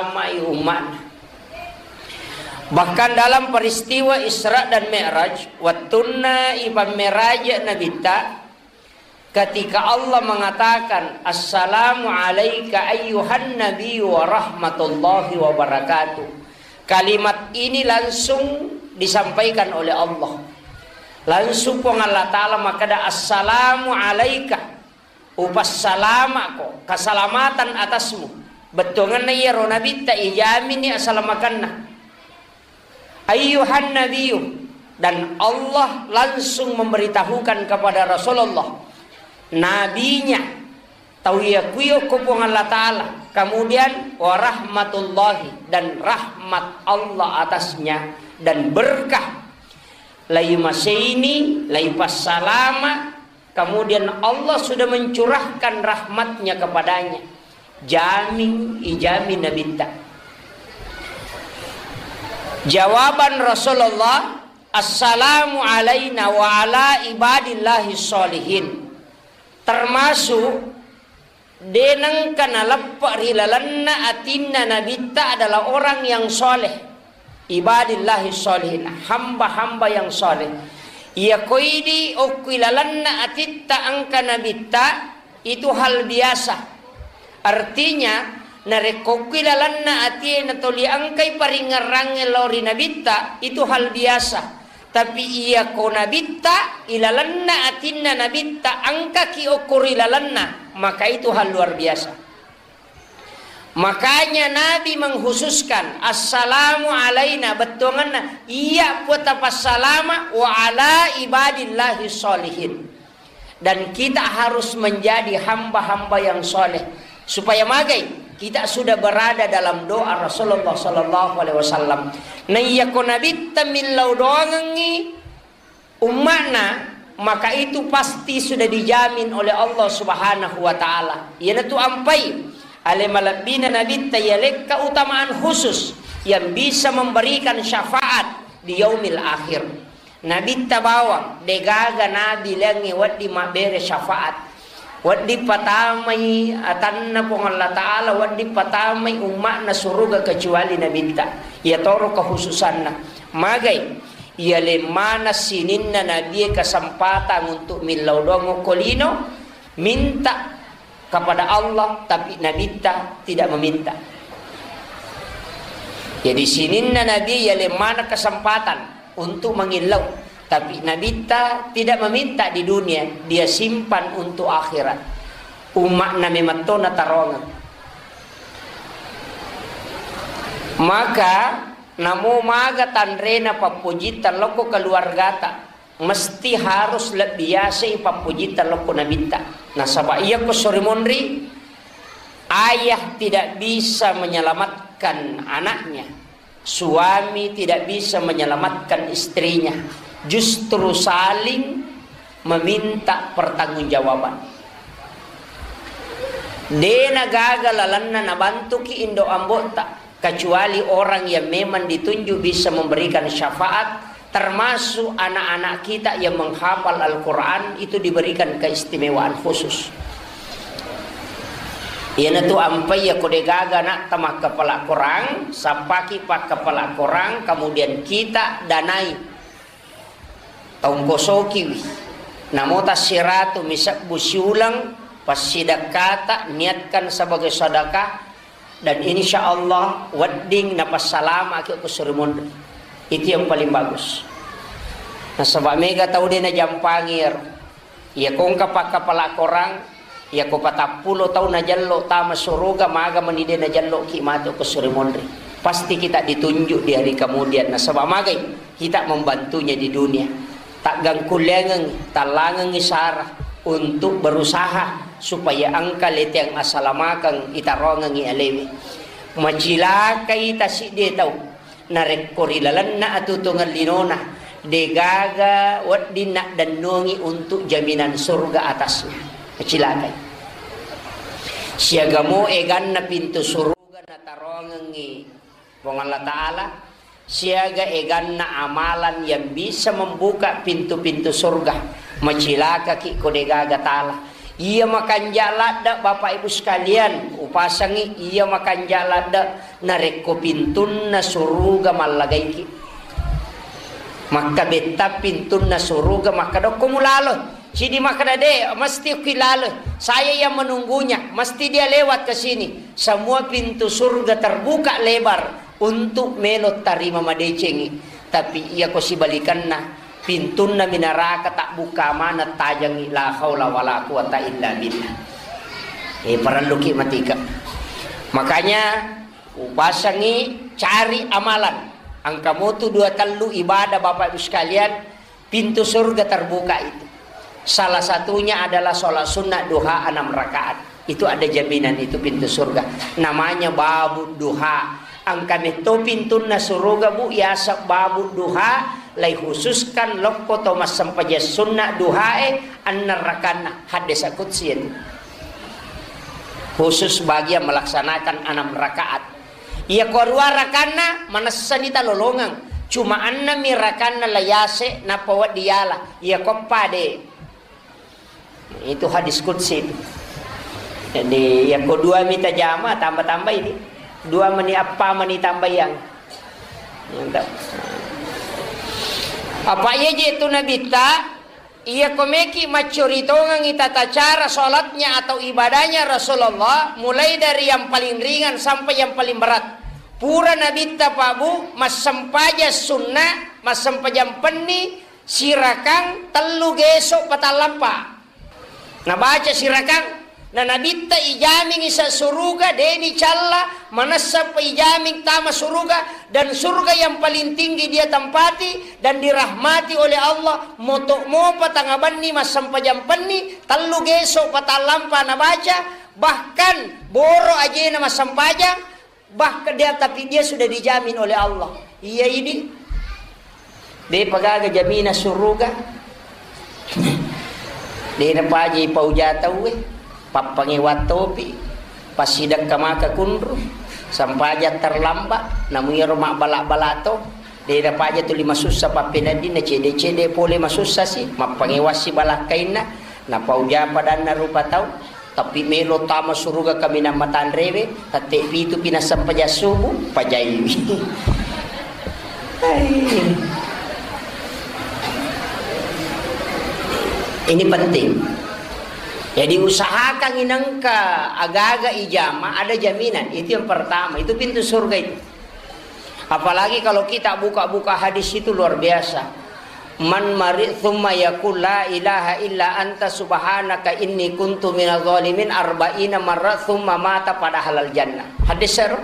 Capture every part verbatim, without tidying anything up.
amai umma'na. Bahkan dalam peristiwa Isra dan Mi'raj, wettunna ipammeraja Nabitta, ketika Allah mengatakan, "Assalamu alaika ayyuhan nabiyyu wa rahmatullahi wa barakatuh." Kalimat ini langsung disampaikan oleh Allah. Langsung Puang Allah Ta'ala makkeda, "Assalamu alaika." Upassalama'ko, keselamatan atasmu. Bettuangenna iyaro nabitta ijamini asalamakenna. Ayyuhan nabiyyu, dan Allah langsung memberitahukan kepada Rasulullah, nabinya, tau iya kuyo ko Puang Allah Ta'ala, kemudian warahmatullahi, dan rahmat Allah atasnya, dan berkah. Laimaseini, laipassalama, Kemudian Allah sudah mencurahkan rahmatnya kepadanya. Jamin, ijamin Nabitta. Jawaban Rasulullah, "Assalamu alaina wa ala ibadillahi sholihin." Termasuk de nengka naleppe ri lalenna atinna Nabitta adalah orang yang soleh. Ibadillahi sholihin, hamba-hamba yang soleh. Iya koidi okkui lalenna atitta engka Nabitta, itu hal biasa. Artinya, narekko okkui lalenna atie natoli engkai paringerrangnge lao ri Nabitta, itu hal biasa. Tapi iya ko Nabitta, ilalenna atinna Nabitta engkaki okko ri lalenna, maka itu hal luar biasa. Makanya Nabi mengkhususkan, "Assalamu alaina," bettuangenna, iya Puang tapassalama, "wa ala ibadillahi sholihin." Dan kita harus menjadi hamba-hamba yang soleh. Supaya magai, kita sudah berada dalam doa Rasulullah sallallahu alaihi wasallam. Naiya ko Nabitta millau doangengngi, umma'na, maka itu pasti sudah dijamin oleh Allah Subhanahu wa Ta'ala. Iyanatu ampai ale malebbina Nabitta, iya lekka utamaan khusus yang bisa memberikan syafaat di yaumil akhir. Nabitta bawang, degaga nabi laingnge wedding mabbere syafaat. Wedding patamai atanna Puang Allah Ta'ala, wedding patamai umma'na suruga kecuali Nabitta. Iyatoro kekhususanna. Magai, iyaleng maneng sininna nabie kesempatan untuk millau doang okko lino, minta kepada Allah, tapi Nabitta tidak meminta. Jadi sininna nabie iyaleng maneng kesempatan untuk mangillau. Tapi Nabitta tidak meminta di dunia, dia simpan untuk akhirat. Umma'na memetto natarongeng. Maka namo maga tanrena pappojitta lokko keluargata, mesti harus lebbi yasai pappojitta lokko Nabitta. Nasaba iyako sori monri, ayah tidak bisa menyelamatkan anaknya. Suami tidak bisa menyelamatkan istrinya, justru saling meminta pertanggungjawaban. Dena gaga lalenna nabantuki indo ambo'ta, kecuali orang yang memang ditunjuk bisa memberikan syafaat, termasuk anak-anak kita yang menghafal Al-Quran itu diberikan keistimewaan khusus. Iyanatu ampai iya ko degaga ana'ta makkapala Korang, sappaki pakkapala Korang, kemudian kita danai, tongkosokiwi. Namo tassiratu misebbu siuleng, passidekkata, niatkan sebagai sedekah, dan insya Allah wedding napassalamaki ko suri monri. Itu yang paling bagus. Nasaba mega tau de najampangi ero. Iya ko engka pakkapala Korang, iya ko patappulo taung najello tama suruga, maga meni de najelloki matu ko suri monri. Pasti kita ditunjuk di hari kemudian. Nasaba magai kita membantunya di dunia. Taggangkulleangengngi, tallangengngi sara untuk berusaha supaya engka leteng asalamakeng itarongengngi alewe. Macilakai tasidde tau. Narekko ri lalenna atutungeng linona, degaga wedding naddennungi untuk jaminan surga atasnya. Macilakai. Siagamo eganna pintu suruga natarongengngi Puang Allah Ta'ala, siaga eganna amalan yang bisa membuka pintu-pintu surga. Macilakaki ko degaga tala. Iya makanja ladde, Bapak Ibu sekalian, upasangi iya makanja ladde narekko pintunna suruga mallagaiki. Makkabetta pintunna suruga, makkadokko mulalo. Sidi makkada, "De, mesti ki lalo. Saya yang menunggunya. Mesti dia lewat ke sini." Semua pintu surga terbuka lebar untuk melo tarima madecengi. Tapi iya ko sibalikanna, pintunna minaraka tabbukka maneng tajengngi, la haula wala quwata illa billah. Eh, parelluki matika. Makanya, upasangi cari amalan. Engka motu dua tellu ibadah, Bapak Ibu sekalian, pintu surga terbuka itu. Salah satunya adalah sholat sunnah duha enam rakaat. Itu ada jaminan itu pintu surga. Namanya babu duha. Engka metto pintunna suruga, Bu, yaseng babu duha, lai khususkan lokko to massempajang sunna duhae, enneng rakanna. Hadis qudsi itu. Khusus bagi yang melaksanakan enam rakaat. Iya ko rua rakanna, manessani talolongeng. Cuma enneng mi rakanna lai yase, nappa wedding yala. Iya ko eppa de. Itu hadis qudsi itu. Jadi, yakko dua mi tajama, tambah-tambah ini. Dua meni, eppa meni tambah yang. Mantap. Apa iya je tu Nabitta, iya ko meki maccuri tongengi tata cara sholatnya atau ibadahnya Rasulullah, mulai dari yang paling ringan sampai yang paling berat. Pura Nabitta, Pak Bu, massempajang sunnah, massempajang penni, sirakang tellu geso patallampa. Nabaca sirakang, na Nabitta ijamingi sa suruga, deni calla, manessa pa ijaming tama suruga, dan surga yang paling tinggi dia tempati dan dirahmati oleh Allah, moto mopa tangabanni massempajang penni, tellu geso patallampa nabaca, bahkan boro ajena massempajang, Bahkan dia, tapi dia sudah dijamin oleh Allah. Iya ini. De pagaga jamina suruga. De napaji pauja tauwe. Pappangewa topi. Passidakka maka kunru. Sampaja terlambat. Namu iyaro mabbala-bala to. De napaja tuli masussa pappeneddinna cede-cede pole masussa si. Mappangewassi balakkainna. Napauja padanna rupa tau. Tapi melo tama suruga kaminang matanrewe, tette pitu pi nassempajang subuh, pajaiwi. Hai. Ini penting. Jadi usahakan inengka agaga ijama ada jaminan. Itu yang pertama. Itu pintu surga itu. Apalagi kalau kita buka-buka hadis itu luar biasa. Man mari thumma yaqul la ilaha illa anta subhanaka inni kuntu minadh dhalimin arba'ina marrah thumma mata pada halal jannah. Hadis seru.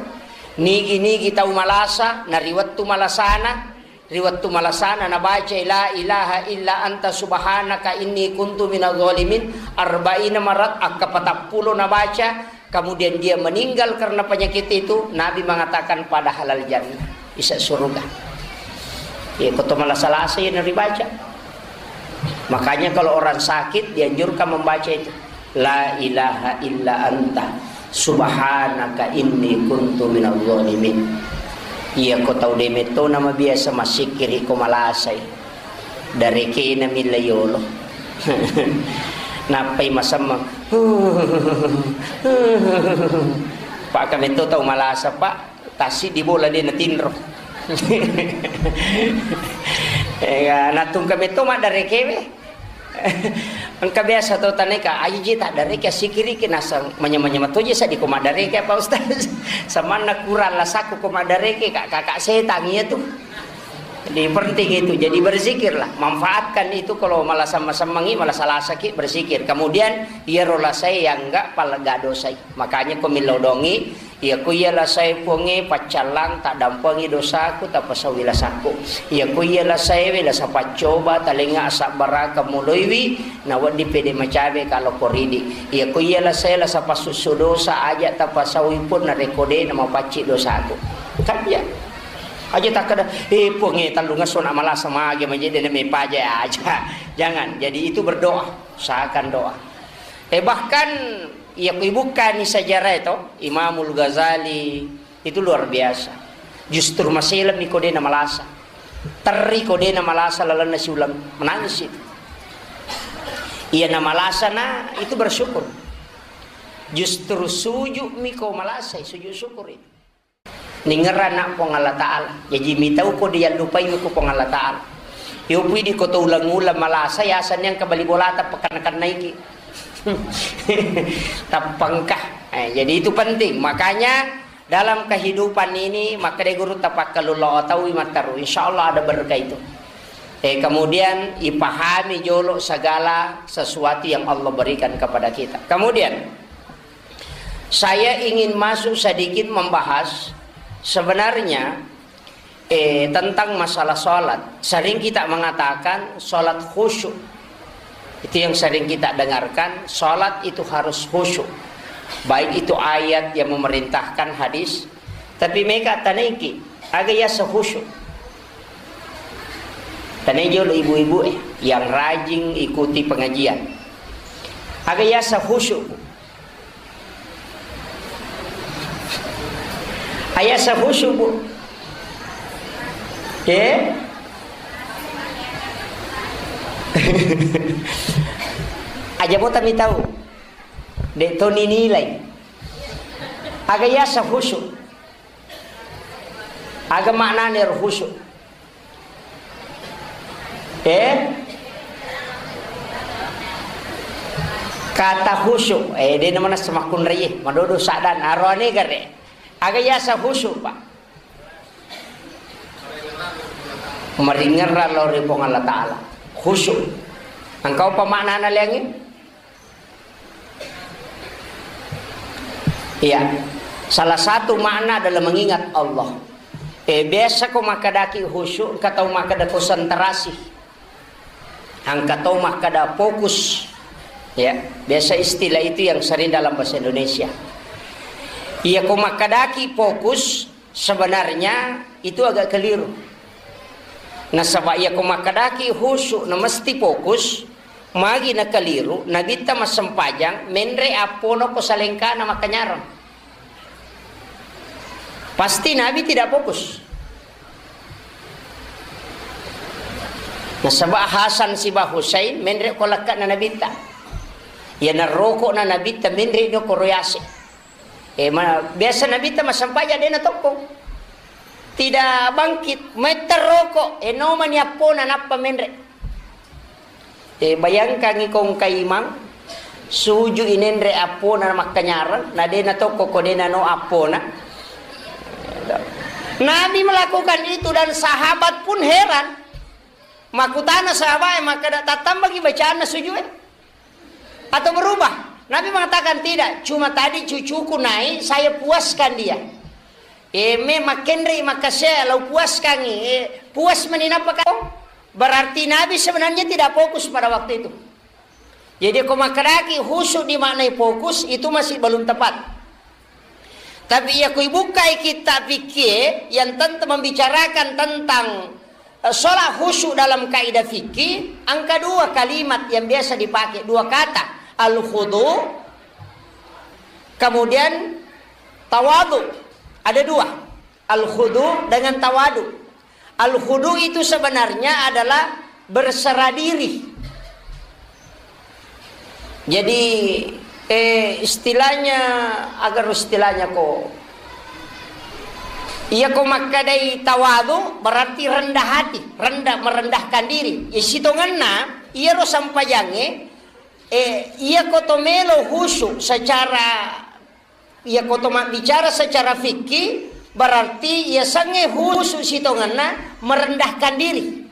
Nigi-nigi tau malasa, na ri wettu malasana, ri wettu malasana nabaca la ilaha illa anta subhanaka inni kuntu minadh dhalimin arba'ina marrah, akka patappulo nabaca, kemudian dia meninggal karena penyakit itu, Nabi mengatakan pada halal jannah, isa surga. Ya, koto malasa-lasa yang dibaca. Makanya kalau orang sakit dianjurkan membaca itu. La ilaha illa anta subhanaka inni kuntu minadh dhalimin. Iya ko tau demetto nama biasa masikiri ko malasai. Darekena milla yolo. Nappai masemmeng. Pak, kametto tau malasa, Pak. Tassi di bola de natinro. Eh, ya, natungka metto maddarekewe. Engka biasa to taneka, aji ji taddareke, sikiriki nasang manya-manya matoje sa di ko maddareke apa Ustaz? Samanna kurang lasaku ko maddareke, kak, kakak setan iya tu. Jadi penting itu, jadi berzikirlah, manfaatkan itu kalau malah sama-samangi, malah salasaki, berzikir. Kemudian, iyaro lasai yang enggak palega dosai. Makanya ko millau dongi, iya ko iya lasai Puangnge, paccallang, tak dampengi dosaku, tak pasawi lasaku. Iya ko iya lasai we, lasa paccoba, talenga asabbaraka muloiwi, na wedding pede macabe kalau koridi. Iya ko iya lasai, lasa passusso dosa, aja tak pasawi pun narekko de na mapacci dosaku. Kan iya. Aja takkeda, "Eh, Puangnge, tellungesso na malasa mage, maje de na mepaja aja." Jangan. Jadi itu berdoa, usahakan doa. Eh, bahkan, iya, kui bukkani sejarah itu, Imamul Ghazali, itu luar biasa. Justru maseleng mi ko de na malasa. Terri ko de na malasa lalenna siulang, menangis itu. Iya na malasana itu bersyukur. Justru sujud mi ko malasai, sujud syukur itu. Ningerana Puang Allah Ta'ala. Jaji mitau ko diallupai ko Puang Allah Ta'ala. Yopi di ko to ulang-ulang malasa, ya asal yang kebali bolata pekan-pekan naiki. Tappangkah. Eh, jadi itu penting. Makanya dalam kehidupan ini, maka de guru tapakkalulo tawi mataru. Insya Allah ada berkah itu. Eh, kemudian ipahami jolo segala sesuatu yang Allah berikan kepada kita. Kemudian, saya ingin masuk sedikit membahas sebenarnya, eh, tentang masalah sholat. Sering kita mengatakan sholat khusyuk. Itu yang sering kita dengarkan, sholat itu harus khusyuk. Baik itu ayat yang memerintahkan, hadis. Tapi mega tanaiki, aga yasa khusyuk. Tanai jolo ibu-ibu, eh, yang rajin ikuti pengajian. Aga yasa khusyuk. Ayasa khusyuk, Bu. Eh? Aja bota mi tau. De to ninilai. Aga yasa khusyuk. Aga maknane ro khusyuk. Eh? Kata khusyuk, eh, de namana semakkunrai, madodo sadan, aroane gare. Aga yasa khusyuk, Pak? Maringerra lao ri Puang Allah Ta'ala. Khusyuk. Engkau apa maknana liangi? Iya. Salah satu makna adalah mengingat Allah. Eh, biasa ko makkadaki khusyuk, engka tau makkada konsentrasi. Engka tau makkada fokus. Ya, biasa istilah itu yang sering dalam bahasa Indonesia. Iya ko makkadaki fokus, sebenarnya itu agak keliru. Nasaba iya ko makkadaki khusyuk na mesti fokus, magi na keliru, Nabitta massempajang, menre appona ko salengkana makkanyarang. Pasti Nabi tidak fokus. Nasaba Hasan siba Husain, menre ko lekkana Nabitta. Iya na rokok na Nabitta, menre no ko royase. Eh, ma-, biasa Nabitta massempajang de na tokko. Tidak bangkit, metta rokok, eh, nomani appona nappa menre. Eh, bayangkangi ko engka imang, suju inenre appona makkanyarang, na de na tokko ko de na no appona. Nabi melakukan itu dan sahabat pun heran. Makutana sahabat, eh, makkada tattambaki bacaanna sujue. Atau berubah? Nabi mengatakan, "Tidak, cuma tadi cucuku naik, saya puaskan dia." Eh, me makkenrei makkasea, lau puaskangi, eh, puas mani nappa kau? Berarti Nabi sebenarnya tidak fokus pada waktu itu. Jadi, ko makkadaki khusyuk dimaknai fokus, itu masih belum tepat. Tapi iya ko ibukkai kitab fikih yang tentang membicarakan tentang, eh, sholat khusyuk dalam kaidah fikih, engka dua kalimat yang biasa dipakai, dua kata, al-khudu, kemudian tawadu. Ada dua, al-khudu dengan tawadu. Al-khudu itu sebenarnya adalah berserah diri. Jadi, eh, istilahnya, agar istilahnya ko, iya ko makkadai tawadu berarti rendah hati, rendah, merendahkan diri. Ya, sitongenna, iya ro sampajange, eh, iya ko to melo khusyuk secara Iya ko to mabbicara secara fikih, berarti iya sangnge khusyuk sitongenna merendahkan diri.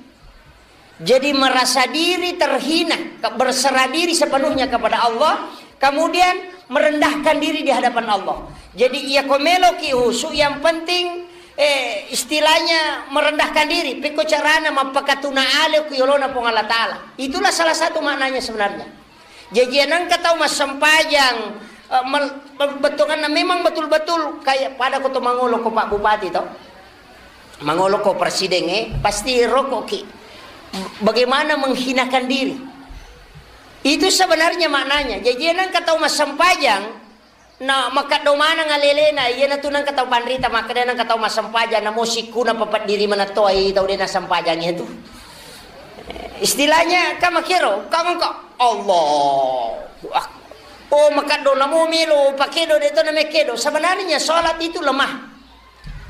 Jadi merasa diri terhina, ke-, berserah diri sepenuhnya kepada Allah, kemudian merendahkan diri di hadapan Allah. Jadi iya ko meloki khusyuk, yang penting, eh, istilahnya merendahkan diri, pekko carana mappakatuna ale ku yolona Puang Allah Ta'ala. Itulah salah satu maknanya sebenarnya. Jaji nengka tau massempajang, eh, mel-, bettuanna memang betul-betul kayak pada ko to mangolo ko Pak Bupati to. Mangolo ko presiden, eh, pasti rokok ki. Bagaimana menghinakan diri. Itu sebenarnya maknanya. Jaji nengka tau massempajang, na makaddo maneng alelena, iya natu nengka tau panrita, makkeda nengka tau massempajang, na mosikku na papeddiri manattoai tau de nassempajang itu. Istilahnya, ka makero, ka mengko. Allahu Akbar. Oh, makeddo namo melo pakedo de to na mekedo. Sebenarnya salat itu lemah.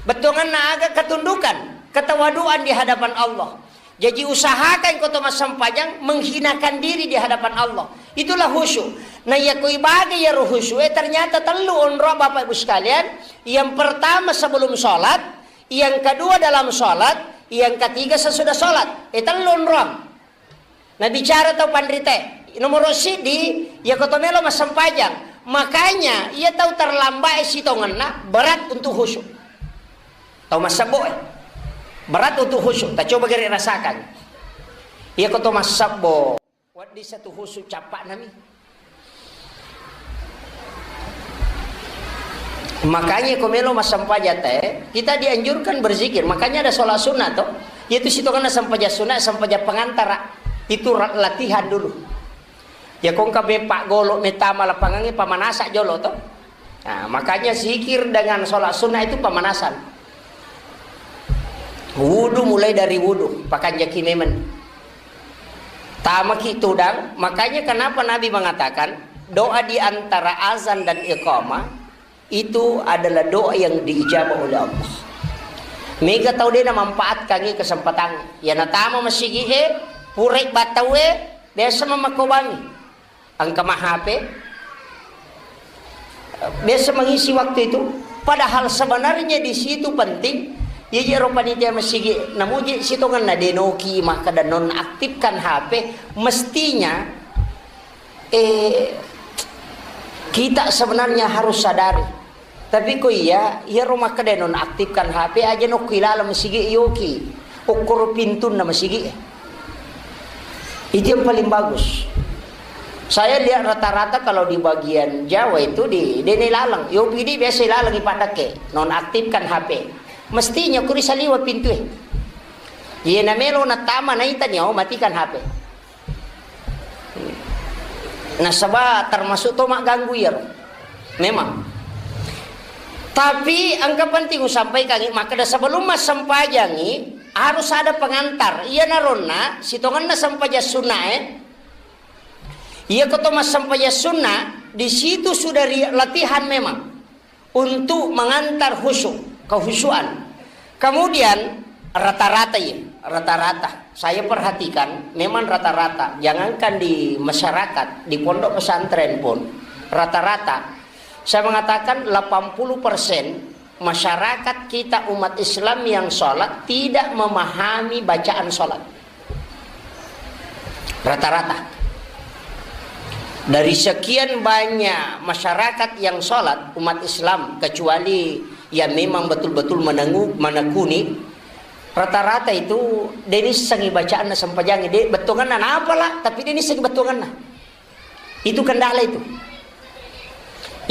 Bettuanganna aga? Ketundukan, ketawaduan di hadapan Allah. Jadi usahakan ko to massempajang menghinakan diri di hadapan Allah. Itulah khusyuk. Nah, iya ko ibage iyaro khusyuk, eh, ternyata tellu onrong, Bapak Ibu sekalian. Yang pertama sebelum salat, yang kedua dalam salat, yang ketiga sesudah salat. Eh, tellu onrong. Nabicara tau panrite, nomoro siddi, iya ko to melo massempajang. Makanya, iya tau terlambat e sitongenna berat untuk khusyuk. Tau massebbo e. Berat untuk khusyuk. Ta coba gere rasakan. Iya ko to massebbo. Wedding satu khusyuk cappa'na mi. Makanya ko melo massempajang te, kita dianjurkan berzikir. Makanya ada sholat sunnah to. Yaitu sitongenna sempajang sunnah, sempajang pengantara. Itu ra-, latihan dulu. Ya ko engka beppa golo metama lapangangnge pamanasa jolo to. Nah, makanya zikir dengan sholat sunnah itu pemanasan. Wudu mulai dari wudu, pakanjaki memang. Tamaki tudang, makanya kenapa Nabi mengatakan doa di antara azan dan iqamah itu adalah doa yang diijabah oleh Allah. Mega tau de namanfaatkan kesempatan. Ya natama masigi e, purai batau e, biasa mamakobangi. Engka ma H P, biasa mengisi waktu itu. Padahal sebenarnya di situ penting. Iya, iya, ro panitia masigi namuji sitongenna denoki maka dan nonaktifkan H P. Mestinya, eh, kita sebenarnya harus sadari. Tapi ko iya, iyaro makkeda nonaktifkan H P aja nokki laleng masigi yoki. Okkoro pintunna masigi. Itu yang paling bagus. Saya lihat rata-rata kalau di bagian Jawa itu di dene laleng. Yopi di biasa laleng ipadake, nonaktifkan H P. Mestinya kuri saliwa pintu e. Iya namelo natama naita nyawa matikan H P. Nasaba termasuk to magganggu iyaro. Memang. Tapi engka penting usampaikangi, makkeda sebelum massempajangi harus ada pengantar. Iya naronna sitongenna sempajang sunnae. Iya ko to massempajang sunnah, di situ sudah ri-, latihan memang. Untuk mengantar khusyuk, kehusuan. Kemudian rata-rata ya, rata-rata. Saya perhatikan memang rata-rata, jangankan di masyarakat, di pondok pesantren pun rata-rata. Saya mengatakan delapan puluh persen masyarakat kita umat Islam yang sholat tidak memahami bacaan sholat. Rata-rata. Dari sekian banyak masyarakat yang sholat, umat Islam, kecuali yang memang betul-betul menengu-, menekuni, rata-rata itu de nissengi bacaanna sempajangi, de bettuanganna napala, tapi de nissengi bettuanganna. Itu kendala itu.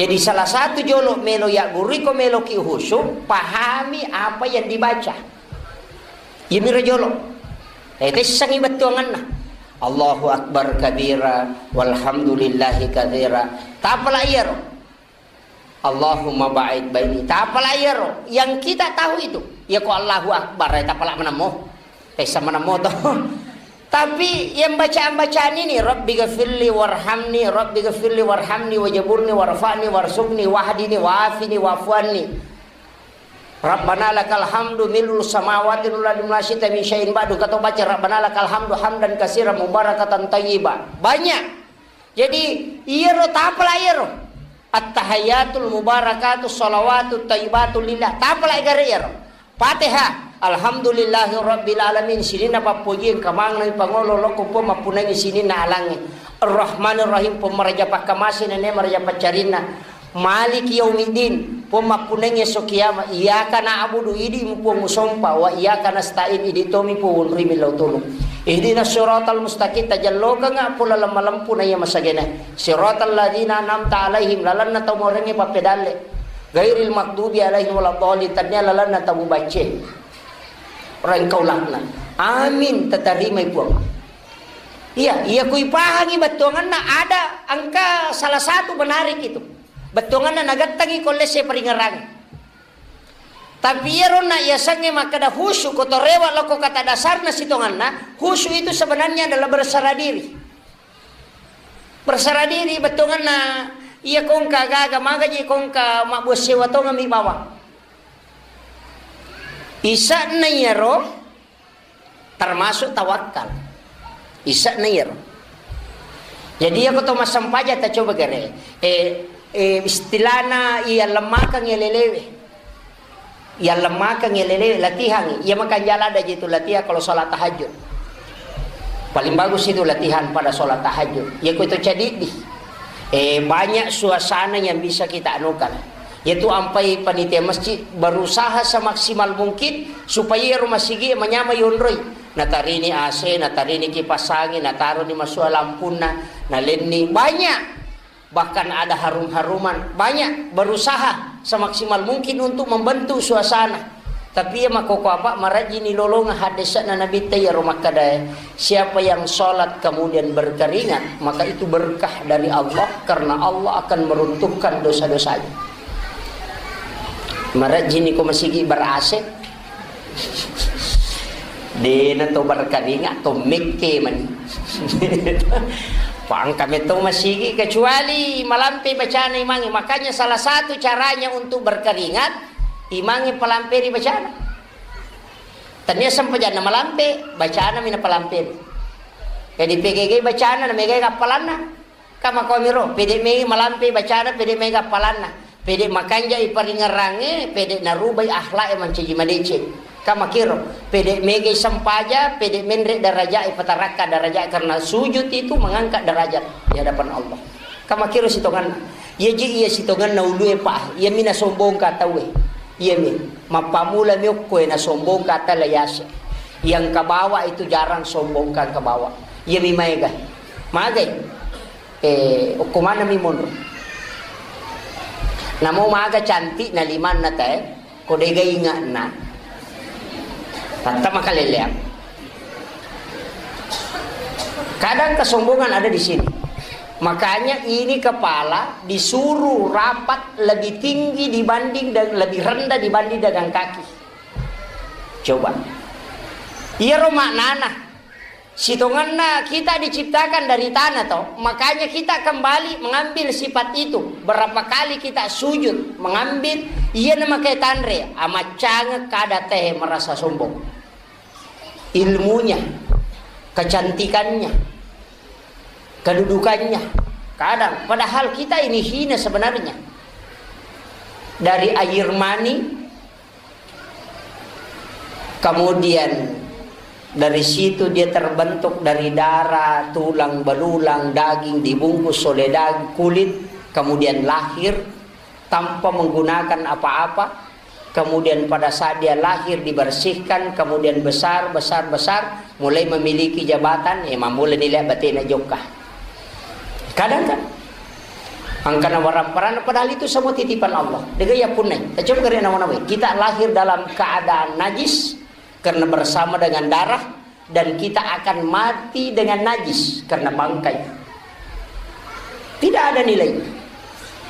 Jadi salah satu jolo melo ya guru ko melo ki khusyuk, pahami apa yang dibaca. Iyamiro jolo. Eh, tessangi bettuanganna. Allahu Akbar kabira, walhamdulillahi katsira. Tapala iyaro. Allahumma ba'id baini. Tapala iyaro. Yang kita tahu itu. Ya ko Allahu Akbar, ya tapala menemmo. Tessa menemmo to. Tapi yang bacaan-bacaan ini, Rabbi ghafirli warhamni, Rabbi ghafirli warhamni, wajaburni, warfa'ni, warzuqni, wahdini, wa'afini, wa'fu anni. Rabbana lakal hamdu mil'us samawati wal ardi wa ma syi'ta min syai'in ba'du. Kata baca Rabbana lakal hamdu hamdan katsiran mubarakatan thayyiba. Banyak. Jadi, iyaro tapala iyaro. At-tahiyyatul mubarakatus shalawatut thayyibatu lillah. Tapala egare iyaro. Fatihah. Alhamdulillahi rabbil alamin. Sininna pappoji engka maneng pangolo lokko Puang mappunangi sininna alangnge. Ar-Rahmanir Rahim, Puang maraja pakkamase nene maraja paccarinna. Maliki yaumiddin, Puang mappunangi esso kiamat. Iyyaka na'budu, idi mu Puang usompa, wa iyyaka nasta'in, idi tomi Puang wonrimi lao tulung. Ihdinas siratal mustaqim, tajallokengnga Puang laleng malempu na iya masagena. Siratal ladzina an'amta alaihim, lalenna tau morengnge pappedalle. Ghairil maghdubi alaihim waladdallin, tennia lalenna tau mubacce. Rengkau laknat. Amin, tatarimai Puang. Iya, iya kui pahangi bettuanganna ada engka salah satu menarik itu. Bettuanganna nagettangi ko lesse paringerang. Tapi iyaro na yasengnge makkeda khusyuk ko to rewa loko kata dasarna sitonganna, khusyuk itu sebenarnya adalah berserah diri. Perserah diri bettuanna, iya kongka gaga magaji kongka mabbuang sewa tongeng mi bawang. Isa'na iyaro termasuk tawakkal. Isa'na iyaro. Jadi, iya ko to massempajang ta coba gare. Eh, eh, istilahna iya lemmakeng iya lelewe. Iya lemmakeng iya lelewe, latihan. Iya makanjala ada jitu latihan kalau sholat tahajud. Paling bagus itu latihan pada sholat tahajud. Iya ko itu cedidi. Eh, banyak suasana yang bisa kita anukan. Yaitu ampai panitia masjid berusaha semaksimal mungkin supaya rumah sigi manyameng yonroi. Natarini A C, natarini kipas angin, nataroni masua lampunna, nalenni. Banyak. Bahkan ada harum-haruman. Banyak berusaha semaksimal mungkin untuk membentuk suasana. Tapi iya makkoko apa, marajini lolonga haddese'na Nabitta iyaro makkadae, siapa yang sholat kemudian berkeringat, maka itu berkah dari Allah, karena Allah akan meruntuhkan dosa-dosanya. Marajini ko masigi berase, dena to berkeringat, to mekke mani. Pangka metto masigi, kecuali malampe bacana imangnge. Makanya salah satu caranya untuk berkeringat, imangnge palamperi bacana. Tania sempajanna malampe, bacana mina palamperi. Jadi pegegai bacana, na megai kappalanna. Kamakomiro, pede mei malampe bacana, pede mei gappalanna, pede makanjai paringerrangnge, pede narubai akhlak e mancaji madeceng. Kamakiro, pede megai sempaja, pede menre daraja e, patarakka daraja, karena sujud itu mengangkat derajat di hadapan Allah. Kamakiro sitonganna. Iya ji iya sitonganna ulue pa, iya mina sombongka tauwe. Iya mi, mappamula mi okko e nasombongka tala yase. Yang kabawa itu jarang sombongka kabawa. Iya mi maega. Magai. Eh, okko maneng mi monro. Namo maga cantik na limanna te, ko dega ingatna. Tatta makaleleang. Kadang kesombongan ada di sini. Makanya ini kepala disuruh rapat lebih tinggi dibanding dan lebih rendah dibanding dengan kaki. Coba. Iyaro maknana. Sitongenna kita diciptakan dari tanah, toh. Makanya kita kembali mengambil sifat itu. Berapa kali kita sujud, mengambil, iya namakai tanre, amaccangeng kada teh merasa sombong. Ilmunya, kecantikannya, kedudukannya. Kadang, padahal kita ini hina sebenarnya. Dari air mani, kemudian dari situ dia terbentuk dari darah, tulang, belulang, daging, dibungkus oleh dag-, kulit, kemudian lahir tanpa menggunakan apa-apa, kemudian pada saat dia lahir dibersihkan, kemudian besar, besar, besar, mulai memiliki jabatan, ya, mammula nilai batena jokka. Kadang kan, angkana waramparanna, padahal itu semua titipan Allah. Dega iya punnai. Tacoba gare nawa-nawai. Kita lahir dalam keadaan najis karena bersama dengan darah, dan kita akan mati dengan najis karena bangkai. Tidak ada nilai.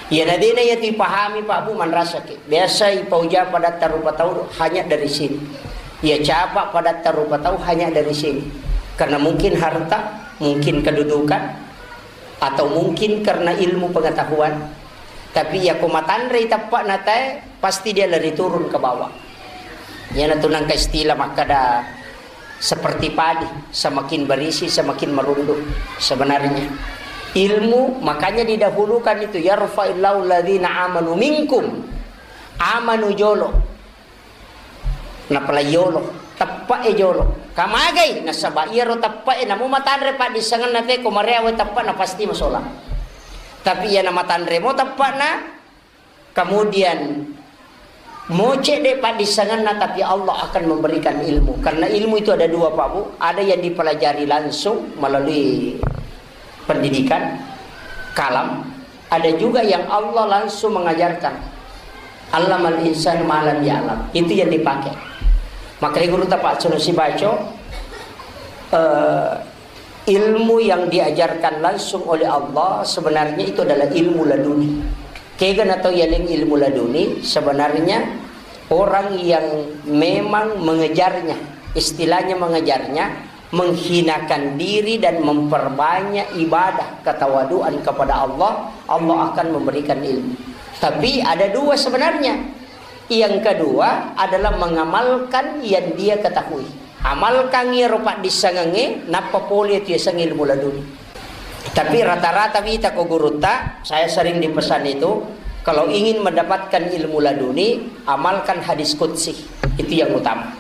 Iya nadena iya tu ipahami, Pak Bu, manrasaki. Biasa ipauja padatta rupa tau hanya dari sini. Iya capa padatta rupa tau hanya dari sini. Karena mungkin harta, mungkin kedudukan, atau mungkin karena ilmu pengetahuan. Tapi iya ko matanrei teppa'na tae, pasti dia lari turun ke bawah. Iyanatu nangka istilah makkada seperti padi, semakin berisi, semakin merunduk. Sebenarnya ilmu, makanya didahulukan itu, "Yarfa'illahu alladzina amanu minkum." Amanu jolo. Napalai yolo, teppe'e jolo. Kamagai? Nasaba iyaro teppe'e namo matanre paddissengenna te, ko mareawe teppe'na pasti masolang. Tapi iya namatanre mo teppe'na, kemudian moce de paddissengenna, tapi Allah akan memberikan ilmu. Karena ilmu itu ada dua, Pak Bu. Ada yang dipelajari langsung melalui pendidikan, kalam, ada juga yang Allah langsung mengajarkan. Allamal insan ma lam ya'lam. Itu yang dipakai. Makanya guru tapak sunu sibaco, eh, ilmu yang diajarkan langsung oleh Allah sebenarnya itu adalah ilmu laduni. Kega natau yaleng ilmu laduni, sebenarnya orang yang memang mengejarnya, istilahnya mengejarnya, Menghinakan diri dan memperbanyak ibadah ketawaduan kepada Allah, Allah akan memberikan ilmu. Tapi ada dua sebenarnya. Yang kedua adalah mengamalkan yang dia ketahui. Amalkan iyaro paddissengengnge, nappa pole tu yaseng ilmu laduni. Tapi rata-rata wita ko gurutta, saya sering dipesan itu, kalau ingin mendapatkan ilmu laduni, amalkan hadis qudsi. Itu yang utama.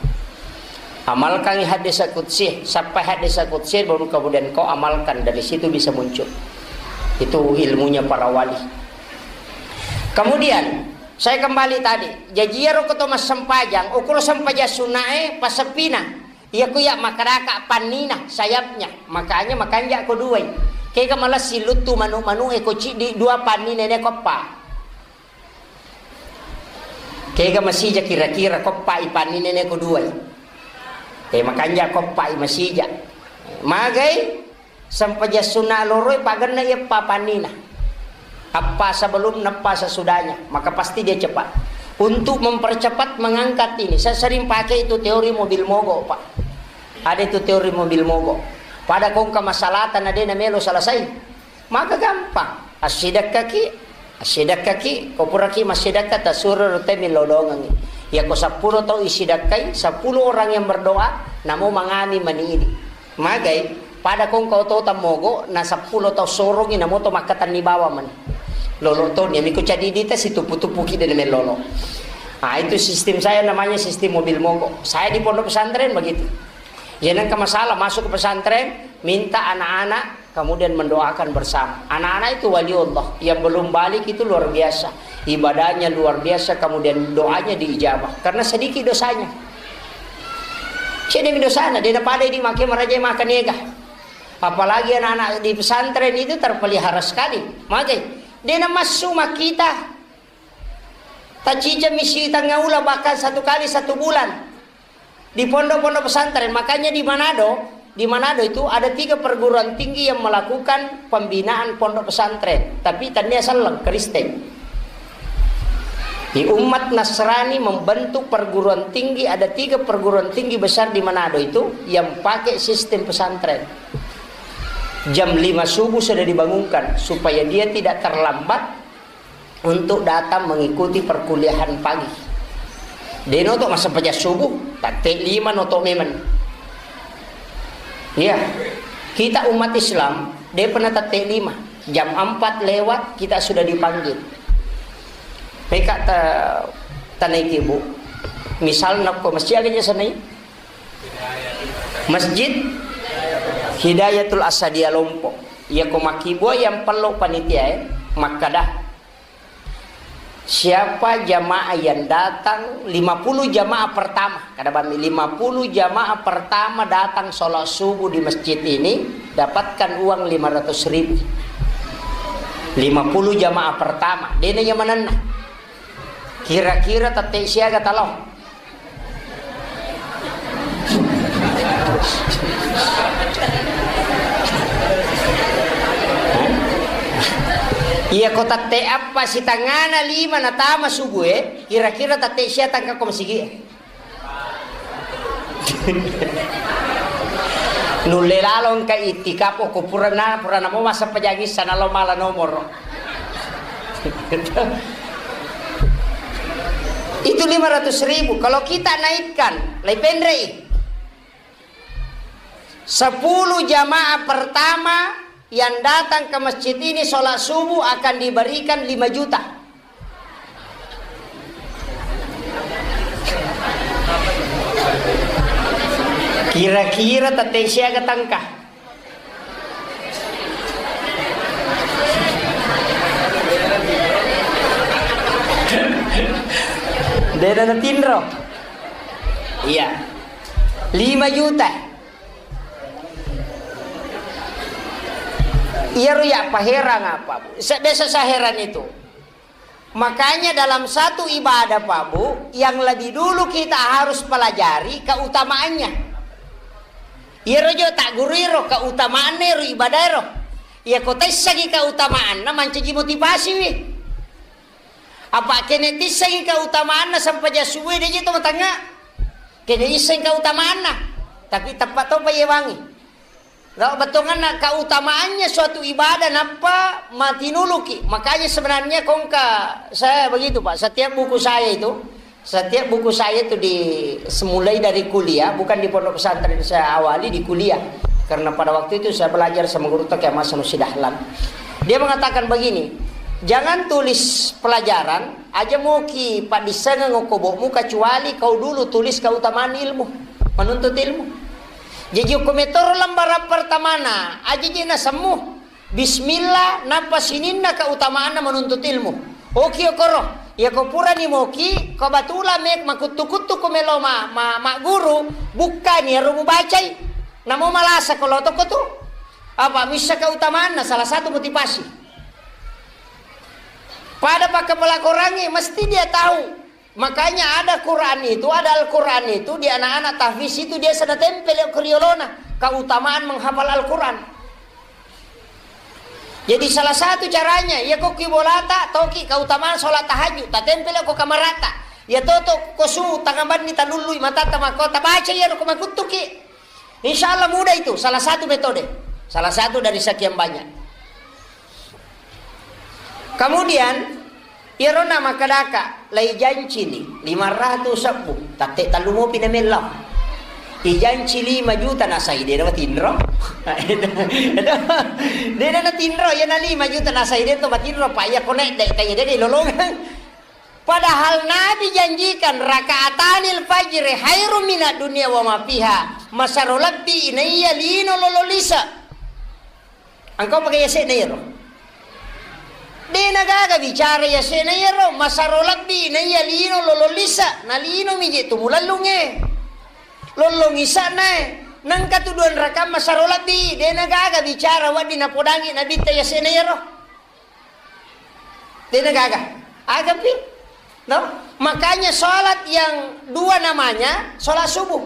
Amalkan hadis qudsi, sampai hadis qudsi, baru kemudian kau amalkan, dari situ bisa muncul. Itu ilmunya para wali. Kemudian, saya kembali tadi, jaji iyaro ko to massempajang, ukuro sempajang sunnae, passeppina. Iya ko iya makadaka pannina, sayapnya. Makanya makanja ko duai. Kega malessi luttu manu-manu e ko ciddi dua pannina ne ko eppa. Kega masija kira-kira ko eppa i pannina ne ko duai. Eh, makanja ko eppa i masija. Magai sempajang sunna loroi pagenna iya eppa pannina. Eppa sebelum, eppa sesudahnya, maka pasti dia cepat. Untuk mempercepat mengangkat ini, saya sering pakai itu teori mobil mogok, Pak. Ada itu teori mobil mogok. Pada kongka masalahta na de na melo selesai, maka gampang. Assidekkaki, assidekkaki, ko puraki massidekka, tasuro rute millau dongengi. Ya ko seppulo tau isidekkai, sepuluh orang yang berdoa, namo mangami mani idi. Magai, pada kongka oto tammogo, na seppulo tau sorongi, namo to makkatenni bawang mani. Lolo to, niami ko cadidita, situpu-tupuki de na mellolo. Ah, itu sistem saya, namanya sistem mobil mogok. Saya di pondok pesantren begitu. Jadi, nengka masalah masuk ke pesantren, minta anak-anak kemudian mendoakan bersama. Anak-anak itu wali Allah, yang belum balik itu luar biasa. Ibadahnya luar biasa, kemudian doanya diijabah. Karena sedikit dosanya. Cedemi dosana, de na pada idi make maraja makan ega. Apalagi anak-anak di pesantren itu terpelihara sekali. Magai, de na massu makkita. Tacicami si tengah ula, bahkan satu kali satu bulan. Di pondok-pondok pesantren, makanya di Manado, di Manado itu ada tiga perguruan tinggi yang melakukan pembinaan pondok pesantren, tapi tania selleng Kristen. Di umat Nasrani membentuk perguruan tinggi, ada tiga perguruan tinggi besar di Manado itu yang pakai sistem pesantren. Jam lima subuh sudah dibangunkan supaya dia tidak terlambat untuk datang mengikuti perkuliahan pagi. De noto massempajang subuh, tatte lima noto memang. Iya, kita umat Islam, de pernah tatte lima. Jam empat lewat, kita sudah dipanggil. Meka ta-, tanaiki, Bu. Misalna ko masih aga jasa nai? Masjid Hidayatul Asadia Lompok. Iya ko makkibua yang pello panitia, eh, makkada, siapa jamaah yang datang lima puluh jamaah pertama, kada bammi lima puluh jamaah pertama datang sholat subuh di masjid ini, dapatkan uang lima ratus ribu. Lima puluh jamaah pertama, dena iya manenna. Kira-kira tette siaga talo? Iya, ko tette appa sitangana lima natama subuh e, kira-kira tette sia tangka ko masigi e. Nulle lalo engka itikaf, ko purana, purana mo massempajang issa nalo mala nomoro. Itu lima ratus ribu. Kalau kita naikkan, lai penrei. Sepuluh jamaah pertama yang datang ke masjid ini sholat subuh akan diberikan lima juta. Kira-kira tette siaga tangka? Dena natinro. Iya. Lima juta. Iyaro ya paherang apa, Bu? Sa-, biasa saya heran itu. Makanya dalam satu ibadah, Pak Bu, yang lebih dulu kita harus pelajari keutamaannya. Iyaro jo tak guru iro keutamaanna ro ibadah ro. Iya ko taissengi keutamaanna mancaji motivasi wi. Apa kene tissengi keutamaanna sempajang subuh de je to matangnga. Kene isseng keutamaanna. Tapi teppa topa yewangi. Lao bettuanna keutamaannya suatu ibadah nappa matinuluki. Makanya sebenarnya kongka saya begitu, Pak. Setiap buku saya itu, setiap buku saya itu di mulai dari kuliah, bukan di pondok pesantren saya awali, di kuliah. Karena pada waktu itu saya belajar sama guru Toke Hasan Dahlan. Dia mengatakan begini, "Jangan tulis pelajaran, aja moki paddissengeng okko bokmu kecuali kau dulu tulis keutamaan ilmu, menuntut ilmu." Jaji okko metoro lembaran pertamana, aja je nasemmu. Bismillah, nappa sininna keutamaanna menuntut ilmu. Oki okoro, iyako purani moki, kebetulan me makuttu-kuttu ko melo ma, ma, magguru, bukkani ero mubacai. Namo malasa ko lotoko tu. Apa missa keutamaanna, salah satu motivasi. Pada pakkapala Korangnge, mesti dia tahu. Makanya ada Quran itu, ada Al-Quran itu di anak-anak tahfiz itu dia sudah tempel ke riolona, keutamaan menghafal Al-Quran. Jadi salah satu caranya, ya ko ki bolata, toki keutamaan sholat tahajud, tatempel ko kamarata. Ya toto ko su tangabanni talullui matata makko, tabaca ya ko makuttuki. Insya Allah mudah itu, salah satu metode. Salah satu dari sekian banyak. Kemudian, iyaro na makkedaka, lai janci ni, lima ratus sebbu, tatte tallu mopi na mellau. Ijanci lima juta nasai, de na matinro. De na natinro, ya na lima juta nasai, de to matinro, pa iya konek, de, kaya de lolongang. Padahal Nabi janjikan, "Rakaatanil fajri khairum minad dunya wa ma fiha." Masaro lebbi inaiya lino lolo lisa. Engkau pakai yase'na iyaro. De na gaga bicara yase'na iyaro, masaro lebbi inaiya lino lolo lisa, na lino mi je tu mulallunge. Lollong isa'na e, nengka tu dua rakaat masaro lebbi, de na gaga bicara wedding napodangi Nabitta yase'na iyaro. Dena gaga. Agapi? No? Makanya sholat yang dua namanya sholat subuh.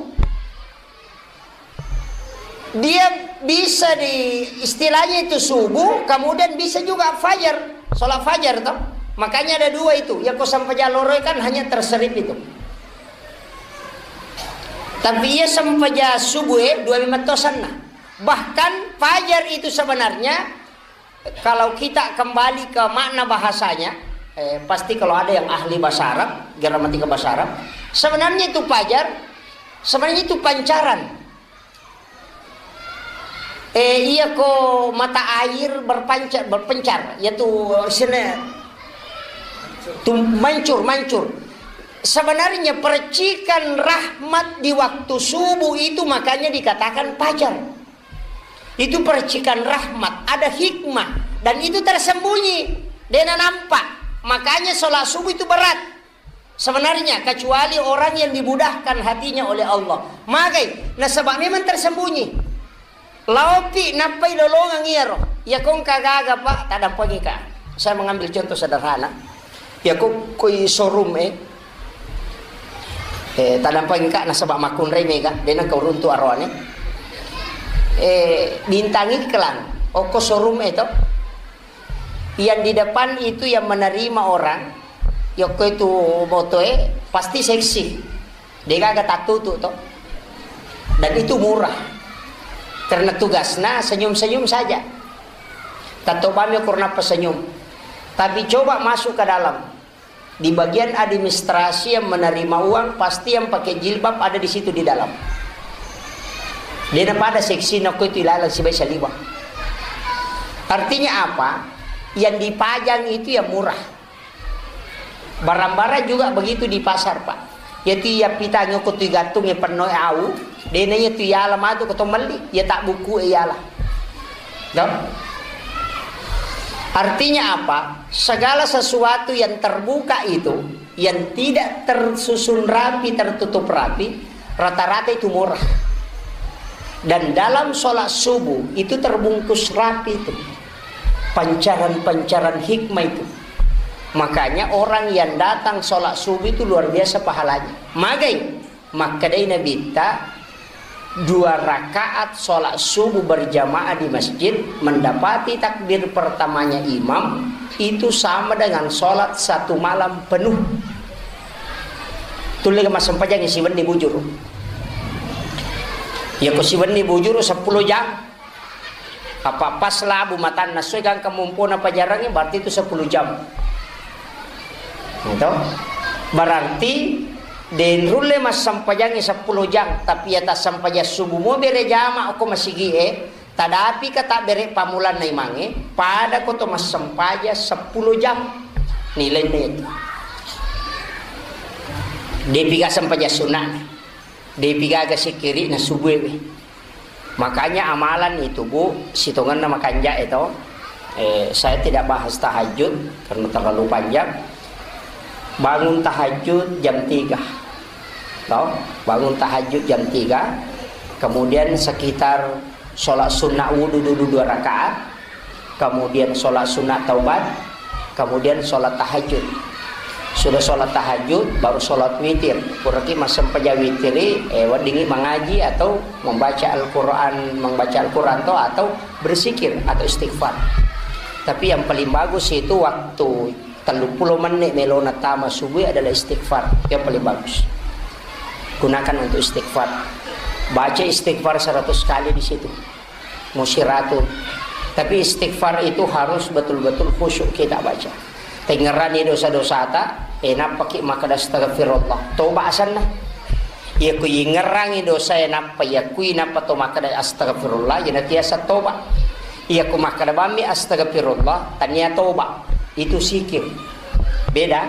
Dia bisa di istilahnya itu subuh, kemudian bisa juga fajar, sholat fajar toh. Makanya ada dua itu. Ya ko sampaja loro kan hanya terserip itu. Tapi ya sampaja subuh eh, dua lima tosanna. Bahkan fajar itu sebenarnya kalau kita kembali ke makna bahasanya, eh, pasti kalau ada yang ahli bahasa Arab, gramatika bahasa Arab, sebenarnya itu fajar, sebenarnya itu pancaran. Eh, iya ko mata air berpancar, berpencar, yaitu sene, tu mancur, mancur. Sebenarnya percikan rahmat di waktu subuh itu makanya dikatakan fajar. Itu percikan rahmat, ada hikmah, dan itu tersembunyi, dena nampak. Makanya sholat subuh itu berat sebenarnya, kecuali orang yang dimudahkan hatinya oleh Allah. Magai, nasaba memang tersembunyi. Laopi nappai lolongang iyaro. Ya kong kagaga, Pak, tadampengi ka. Saya mengambil contoh sederhana. Ya ko koi showroom eh. Eh, tadampengi ka nasaba makkunrai mega, dena kau runtu aroane. Eh, bintang iklan, oko showroom eh to. Yang di depan itu yang menerima orang, yokko itu motoe pasti seksi. Degaga tattutu to. Dan itu murah. Karena tugasnya senyum-senyum saja. Tatto bami ukur nappa senyum. Tapi coba masuk ke dalam. Di bagian administrasi yang menerima uang, pasti yang pakai jilbab ada di situ di dalam. Dena pada seksi nako itu ilalang sibai saliwa. Artinya apa? Yang dipajang itu yang murah. Barang-barang juga begitu di pasar, Pak. Yatu iya pitang ko tu igattung e penno e au, dena iya tu iala matu ko to melli, iya tak buku e iala. Toh? Artinya apa? Segala sesuatu yang terbuka itu, yang tidak tersusun rapi, tertutup rapi, rata-rata itu murah. Dan dalam sholat subuh itu terbungkus rapi itu. Pancaran-pancaran hikmah itu. Makanya orang yang datang sholat subuh itu luar biasa pahalanya. Magai, makkedai Nabitta, dua rakaat sholat subuh berjamaah di masjid, mendapati takbir pertamanya imam, itu sama dengan sholat satu malam penuh. Tulle massempajang siwenni bujur. Iyako siwenni bujuru seppulo jam. Apa pas labu matanna soi gangka mompona pajarangnge, berarti itu sepuluh jam. Gitu. Berarti denrulle massempajangngi seppulo jam, tapi ya tassempajang subuh mo bere jama ko masigie, tadapi ka tabbere pamulanna imangnge, pada ko to massempajang seppulo jam nilainna itu. Depi ga sempajang sunna, depi gaga sikkiri na subuh ewe. Makanya amalan itu, Bu, sitongenna makanja itu. Eh, saya tidak bahas tahajud karena terlalu panjang. Bangun tahajud jam tiga. Toh? Bangun tahajud jam tiga. Kemudian sekitar sholat sunnah wudu dulu dua rakaat. Kemudian sholat sunat taubat, kemudian sholat tahajud. Sudah sholat tahajud, baru sholat witir. Puraki massempajang witiri, eh, weddingngi mangaji atau membaca Al-Quran, membaca Al-Quran to, atau berzikir atau istighfar. Tapi yang paling bagus itu waktu telluppulo menit melona tama subuh adalah istighfar. Yang paling bagus. Gunakan untuk istighfar. Baca istighfar seratus kali di situ. Musiratu. Tapi istighfar itu harus betul-betul khusyuk kita baca. Tengngerani dosa-dosata, eh, nappaki makkeda astagfirullah. Toba asanna. Iya ku ingngerangi dosa, eh, nappa iya kui nappa to makkeda astagfirullah, iya natiasa toba. Iya ku makkeda bammi astagfirullah, tania toba. Itu sikir. Beda.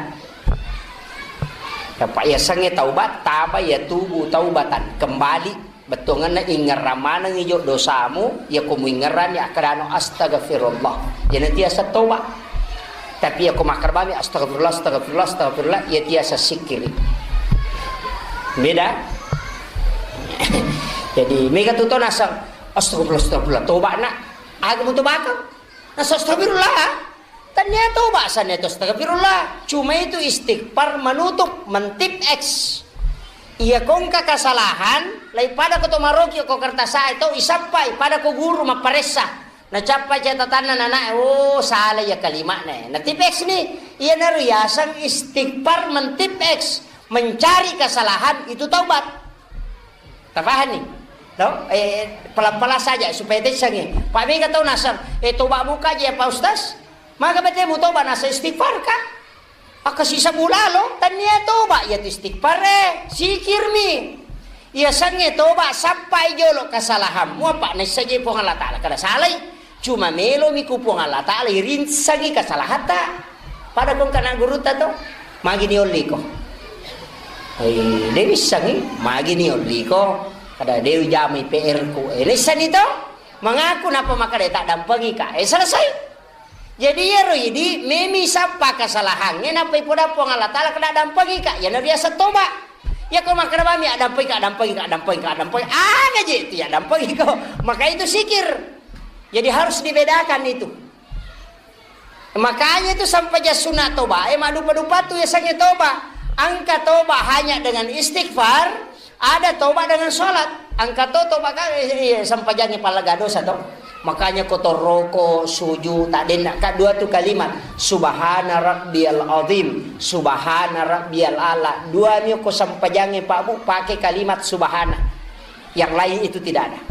Apa iya sange taubat, taba ya tubu taubatan. Kembali. Bettuangenna ingngerang maneng ijo dosamu, iya ko muingngeranni akkedano, "Astagfirullah." Iya natiasa toba. Tapi iya ko makkerbami, "Astagfirullah, astagfirullah, astagfirullah," iya tiasa sikkiri. Beda. Jadi, mega tu to nasang, "Astagfirullah, astagfirullah, toba nak." Aga mu tobakang? Nasang, "Astagfirullah." Tania toba sanna itu astagfirullah. Cuma itu istighfar menutup, mentip X. Iya ko engka kesalahan, lai pada ko to maroki ko kertas ae to isappai, pada ko guru mapparessa. Nacappa catatanna nanae, oh, salah iya kalimatna. Natip X ni, iyanaro yaseng istighfar mentip X, mencari kesalahan itu taubat. Tapahanni? No? Eh, pelan-pelan saja supaya tessangi. Pak mega tau nasang, eh, toba muka aja ya Pak Ustaz. Maga bete mu toba nasa istighfar ka? Akka sisa bulalo, tania toba ya tu istighfar, eh, sikirmi. Iya sange toba sappai jolo kesalahanmu apa naissaje Puang Allah Ta'ala kada salai. Cuma melomi ku Puang Allah Ta'ala irinsangi kesalahatta. Pada kong kana gurutta to, magi ni olliko. Eh, de wissangi, magi ni olliko. Kada de jamai P R ku. Eh, naissani to, mengaku napa makkeda tak dampengi ka. Eh, selesai. Jadi iyaro idi memi sappa kesalahannya napa ipoda Puang Allah Ta'ala kada dampengi ka. Yana biasa toba. Ya ko makkeda bami, "Addampengika, addampengika, addampengika, addampengika." Aga je itu ya addampengiko. Maka itu sikir. Jadi harus dibedakan itu. Makanya itu sampajang sunat toba, eh, maddupa-dupa tu yasengnge toba. Engka toba hanya dengan istighfar, ada toba dengan sholat. Engka to toba ka, eh, eh, sampajangnge pallaga dosa to. Makanya ko torroko, suju, tak denna ka dua tu kalimat. Subhana rabbiyal azim, subhana rabbiyal ala. Dua mi ko sampajangnge Pak Bu, pakai kalimat subhana. Yang lain itu tidak ada.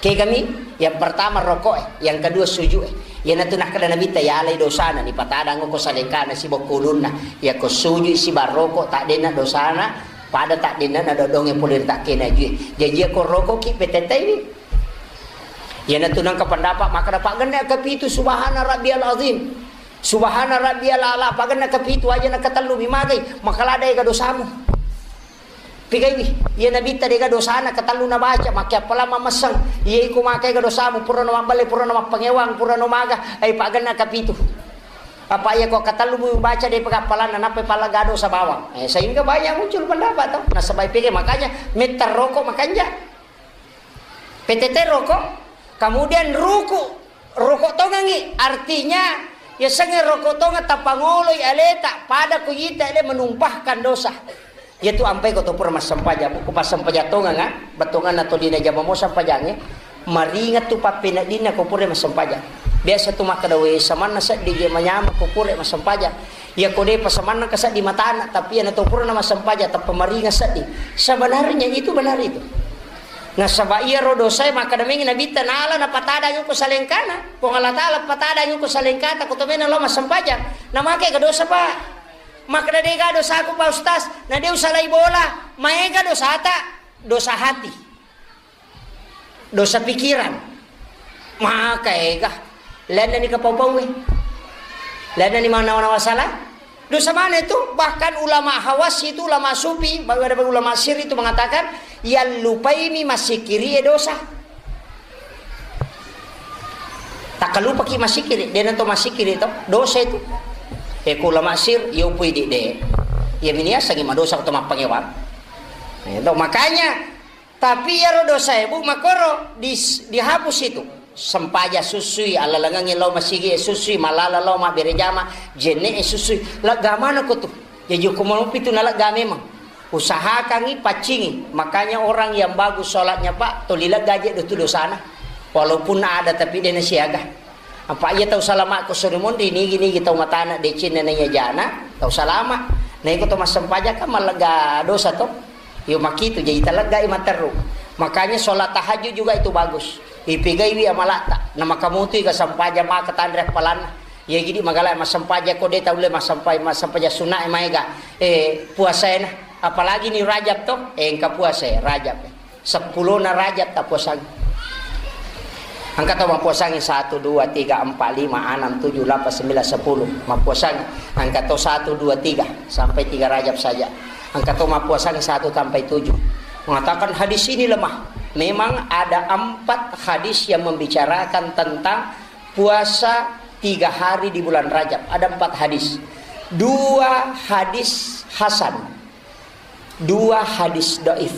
Kegami, yang pertama rokok, eh, yang kedua sujud, eh. Yana tu nakkeda Nabitta, yalai dosana, nipatadang ko salengkana siba kulunna. Yako sujud siba rokok, tak denna dosana, pada tak denna na dodonge pole tak kena jue. Jadi yako rokok ki petetai. Yana tu nangka pendapat, maka dapat genne kapitu subhana rabbiyal azim. Subhana rabbiyal ala, apa genne kapitu aja na katellu mi magai, maka lada ega dosamu. Pigaiwi, iya Nabitta dega dosana, ketellu nabaca, makke appalang mamesseng. Iya iko makkega dosamu, purano mabballe, purano mappangewang, purano maga, ai pagenna kapitu. Apa iya ko ketellu mu baca de pega appalanna, nappa pallaga dosa bawang. Eh, sehingga banyak muncul pendapat to. Nasaba pigai makanya metta rokok makanja. P T T rokok, kemudian ruku, rokok tongangi, artinya yasengnge rokok tongeng tapangoloi aleta, pada ku yita ale menumpahkan dosa. Yatu ampai ko to pura massempajang, ku passempajang tongeng, ah, bettuanna to dina jama mo sempajangnge, maringa tu pappeneddinna ko pura massempajang. Biasa tu makkeda, "We, samanna seddi je manyama ko pura massempajang." Iya ko depa samanna ka seddi matana, tapi yana to pura na massempajang, tappa maringa seddi. Sebenarnya itu benar itu. Nasaba iyaro dosae makkeda mengi Nabitta, nala napatadang ko salengkana. Puang Allah Taala patadang ko salengkata, ko to mena lao massempajang. Namake ga dosa, Pak? Makkeda, "Dega dosaku, Pak Ustaz." Na de usalai bola, maega dosata, dosa hati. Dosa pikiran. Maka ega. Lainna ni kapau-pau e. Lainna ni manawa-nawa salah. Dosa mana itu? Bahkan ulama hawas itu, ulama sufi, bahkan ada ulama sir itu mengatakan, yang lupaimi masikiri e dosa. Takkalupaki masikiri, dena to masikiri to, dosa itu. E, ku ulama sir, yo pui di de. Ya miniasangi madosa to mappangewang. Itu makanya Tapi iyaro dosae, Bu, makkoro dis-, dihapus itu. Sempaja susui, alalangengi lao masigi e susui, malala lao mabbere jama, jenne e susui. Lega manako tu. Jaji ko malopi tu nalega memang. Usahakangi paccingi. Makanya orang yang bagus sholatnya, Pak, toli lega je tu dosana. Walaupun ada tapi dena siaga. Apa iya tau salama ko sori monri, nigi-nigi tau matana decenna naiya jana, tau salama. Na iko to massempajang kan mallega dosa to. Yo makitu, jadi taleggai matteru. Makanya sholat tahajud juga itu bagus. Ipegaiwi amalata. Na makamutu iga sempajang maka tanre appalanna. Ya gidi magala massempajang ko de taulle massempajang, massempajang sunna e maega. Eh, puasa ena. Apalagi ni Rajab to, eh, engka puasa e, Rajab e. Seppulona Rajab tappuasangi. Engka to mappuasangi satu, dua, tiga, empat, lima, enam, tujuh, delapan, sembilan, sepuluh. Mappuasangi. Engka to satu, dua, tiga, sampai tiga Rajab saja. Engka to mappuasangi satu sampai tujuh. Mengatakan hadis ini lemah. Memang ada empat hadis yang membicarakan tentang puasa tiga hari di bulan Rajab. Ada empat hadis. Dua hadis hasan. Dua hadis doif.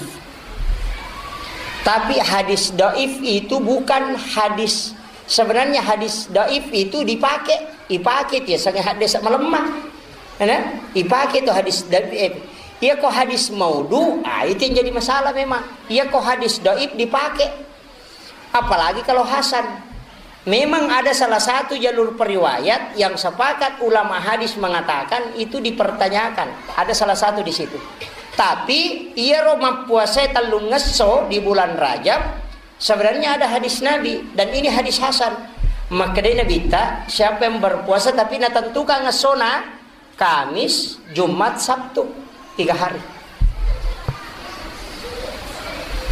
Tapi hadis doif itu bukan hadis, sebenarnya hadis doif itu dipakai, dipakai tiasange hadis malemma. Nah, dipakai itu hadis doif. Iya ko hadis maudu, ah, itu yang jadi masalah memang. Iya ko hadis doif dipakai. Apalagi kalau hasan. Memang ada salah satu jalur periwayat yang sepakat ulama hadis mengatakan itu dipertanyakan. Ada salah satu di situ. Tapi iyaro mappuasai tellungngesso di bulan Rajab, sebenarnya ada hadis Nabi dan ini hadis hasan. Makkedai Nabitta, siapa yang berpuasa tapi natentukan ngessona, Kamis, Jumat, Sabtu, tiga hari.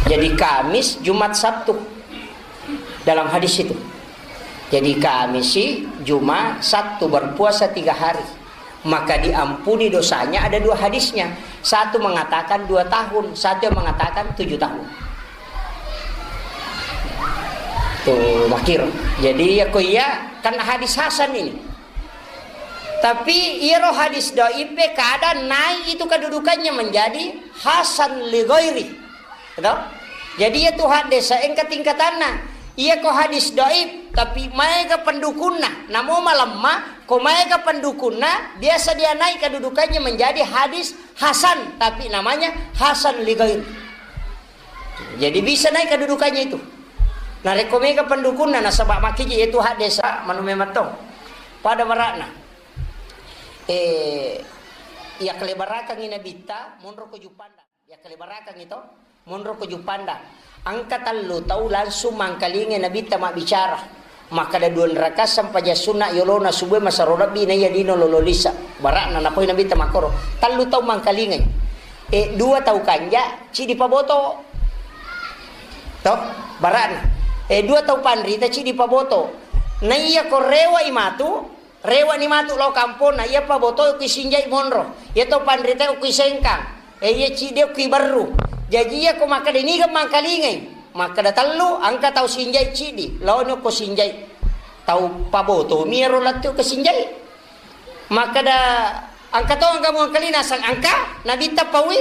Jadi Kamis, Jumat, Sabtu dalam hadis itu. Jadi Kamisi, Jumat, Sabtu berpuasa tiga hari. Maka diampuni dosanya ada dua hadisnya. Satu mengatakan dua tahun, satu yang mengatakan tujuh tahun. Tuh, makir. Jadi ya ko iya kan hadis hasan ini. Tapi iyaro hadis doife kada naik itu kedudukannya menjadi hasan li ghairi. Gitu? Jadi iya tu hadis engka tingkatanna. Iya ko hadis doif, tapi maega pendukunna, namo malemma, ko maega pendukunna, biasa dia naik kedudukannya menjadi hadis hasan, tapi namanya hasan li ghairi. Jadi bisa naik kedudukannya itu. Narekko mega pendukunna nasaba makkiji itu hadis manu memang to. Pada barakna. Eh, iya kale barakangi Nabitta, monro ko Juppandang. Iya kale barakangi to, monro ko Juppandang. Engka tellu tau langsung mangkalingai Nabitta mabbicara. Makkeda dua rakaat sempajang sunna yolona subuh masero lebbi naiya lino lolo lisa. Barakna napoi Nabitta makkoro. Tellu tau mangkalingai. Eh, dua tau kanja, cidi paboto. To, barakna. Eh, dua tau panrita, cidi paboto. Naiya ko rewa i matu, Rewani matu lao kamponna, iya paboto ki sinjai monro. Iya to panrita ki sengkang. Eh, iya cidi ki berru. Jaji iya ko makkeda niga mangkalingai. Makkeda tellu, engka tau sinjai cidi. Laoni ko sinjai. Tau paboto mi ero lettu ke sinjai. Makkeda engka to engka mangkalina sang engka, Nabitta paui.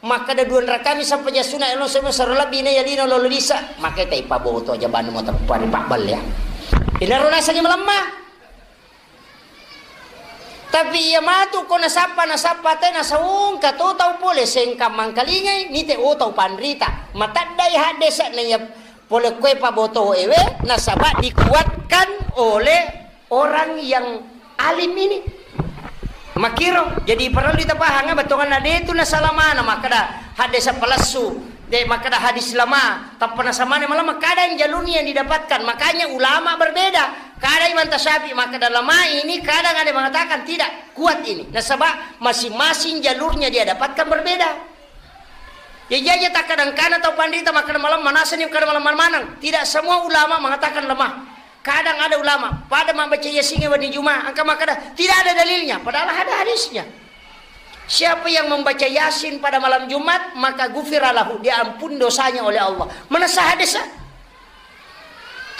Makkeda dua rakami sampajang sunna elo sema sero lebbi na yalino lolo lisa. Makkeda tai paboto aja banu mo teppa ri pabballe ya. Inaro nasengi melemma. Tapi iya matu ko nasappa, nasappa te nasaungka to tau pole sengkang mangkalingai, nite o tau panrita. Mataddai haddesa na iya pole koe paboto ewe, nasaba dikuatkan oleh orang yang alim ini. Makiro, jadi perlu kita paham, eh, bettuanna de tu nasalamana, makkeda haddesa palessu. Te makkeda hadis lemah, tappa nasamane malemma, kadang jalurnya yang didapatkan. Makanya ulama berbeda. Kadang Imam Tasyafi makkeda lemah ini, kadang ada yang mengatakan tidak kuat ini. Nasaba masing-masing jalurnya dia dapatkan berbeda. Ya jaja takkadang kana tau panrita makkeda malemma, nasani kada malemma manang. Tidak semua ulama mengatakan lemah. Kadang ada ulama pada membaca Yasin wedding Jumat, engka makkeda tidak ada dalilnya, padahal ada hadisnya. Siapa yang membaca Yasin pada malam Jumat, maka ghufira lahu, dia ampun dosanya oleh Allah. Mana sah hadisnya?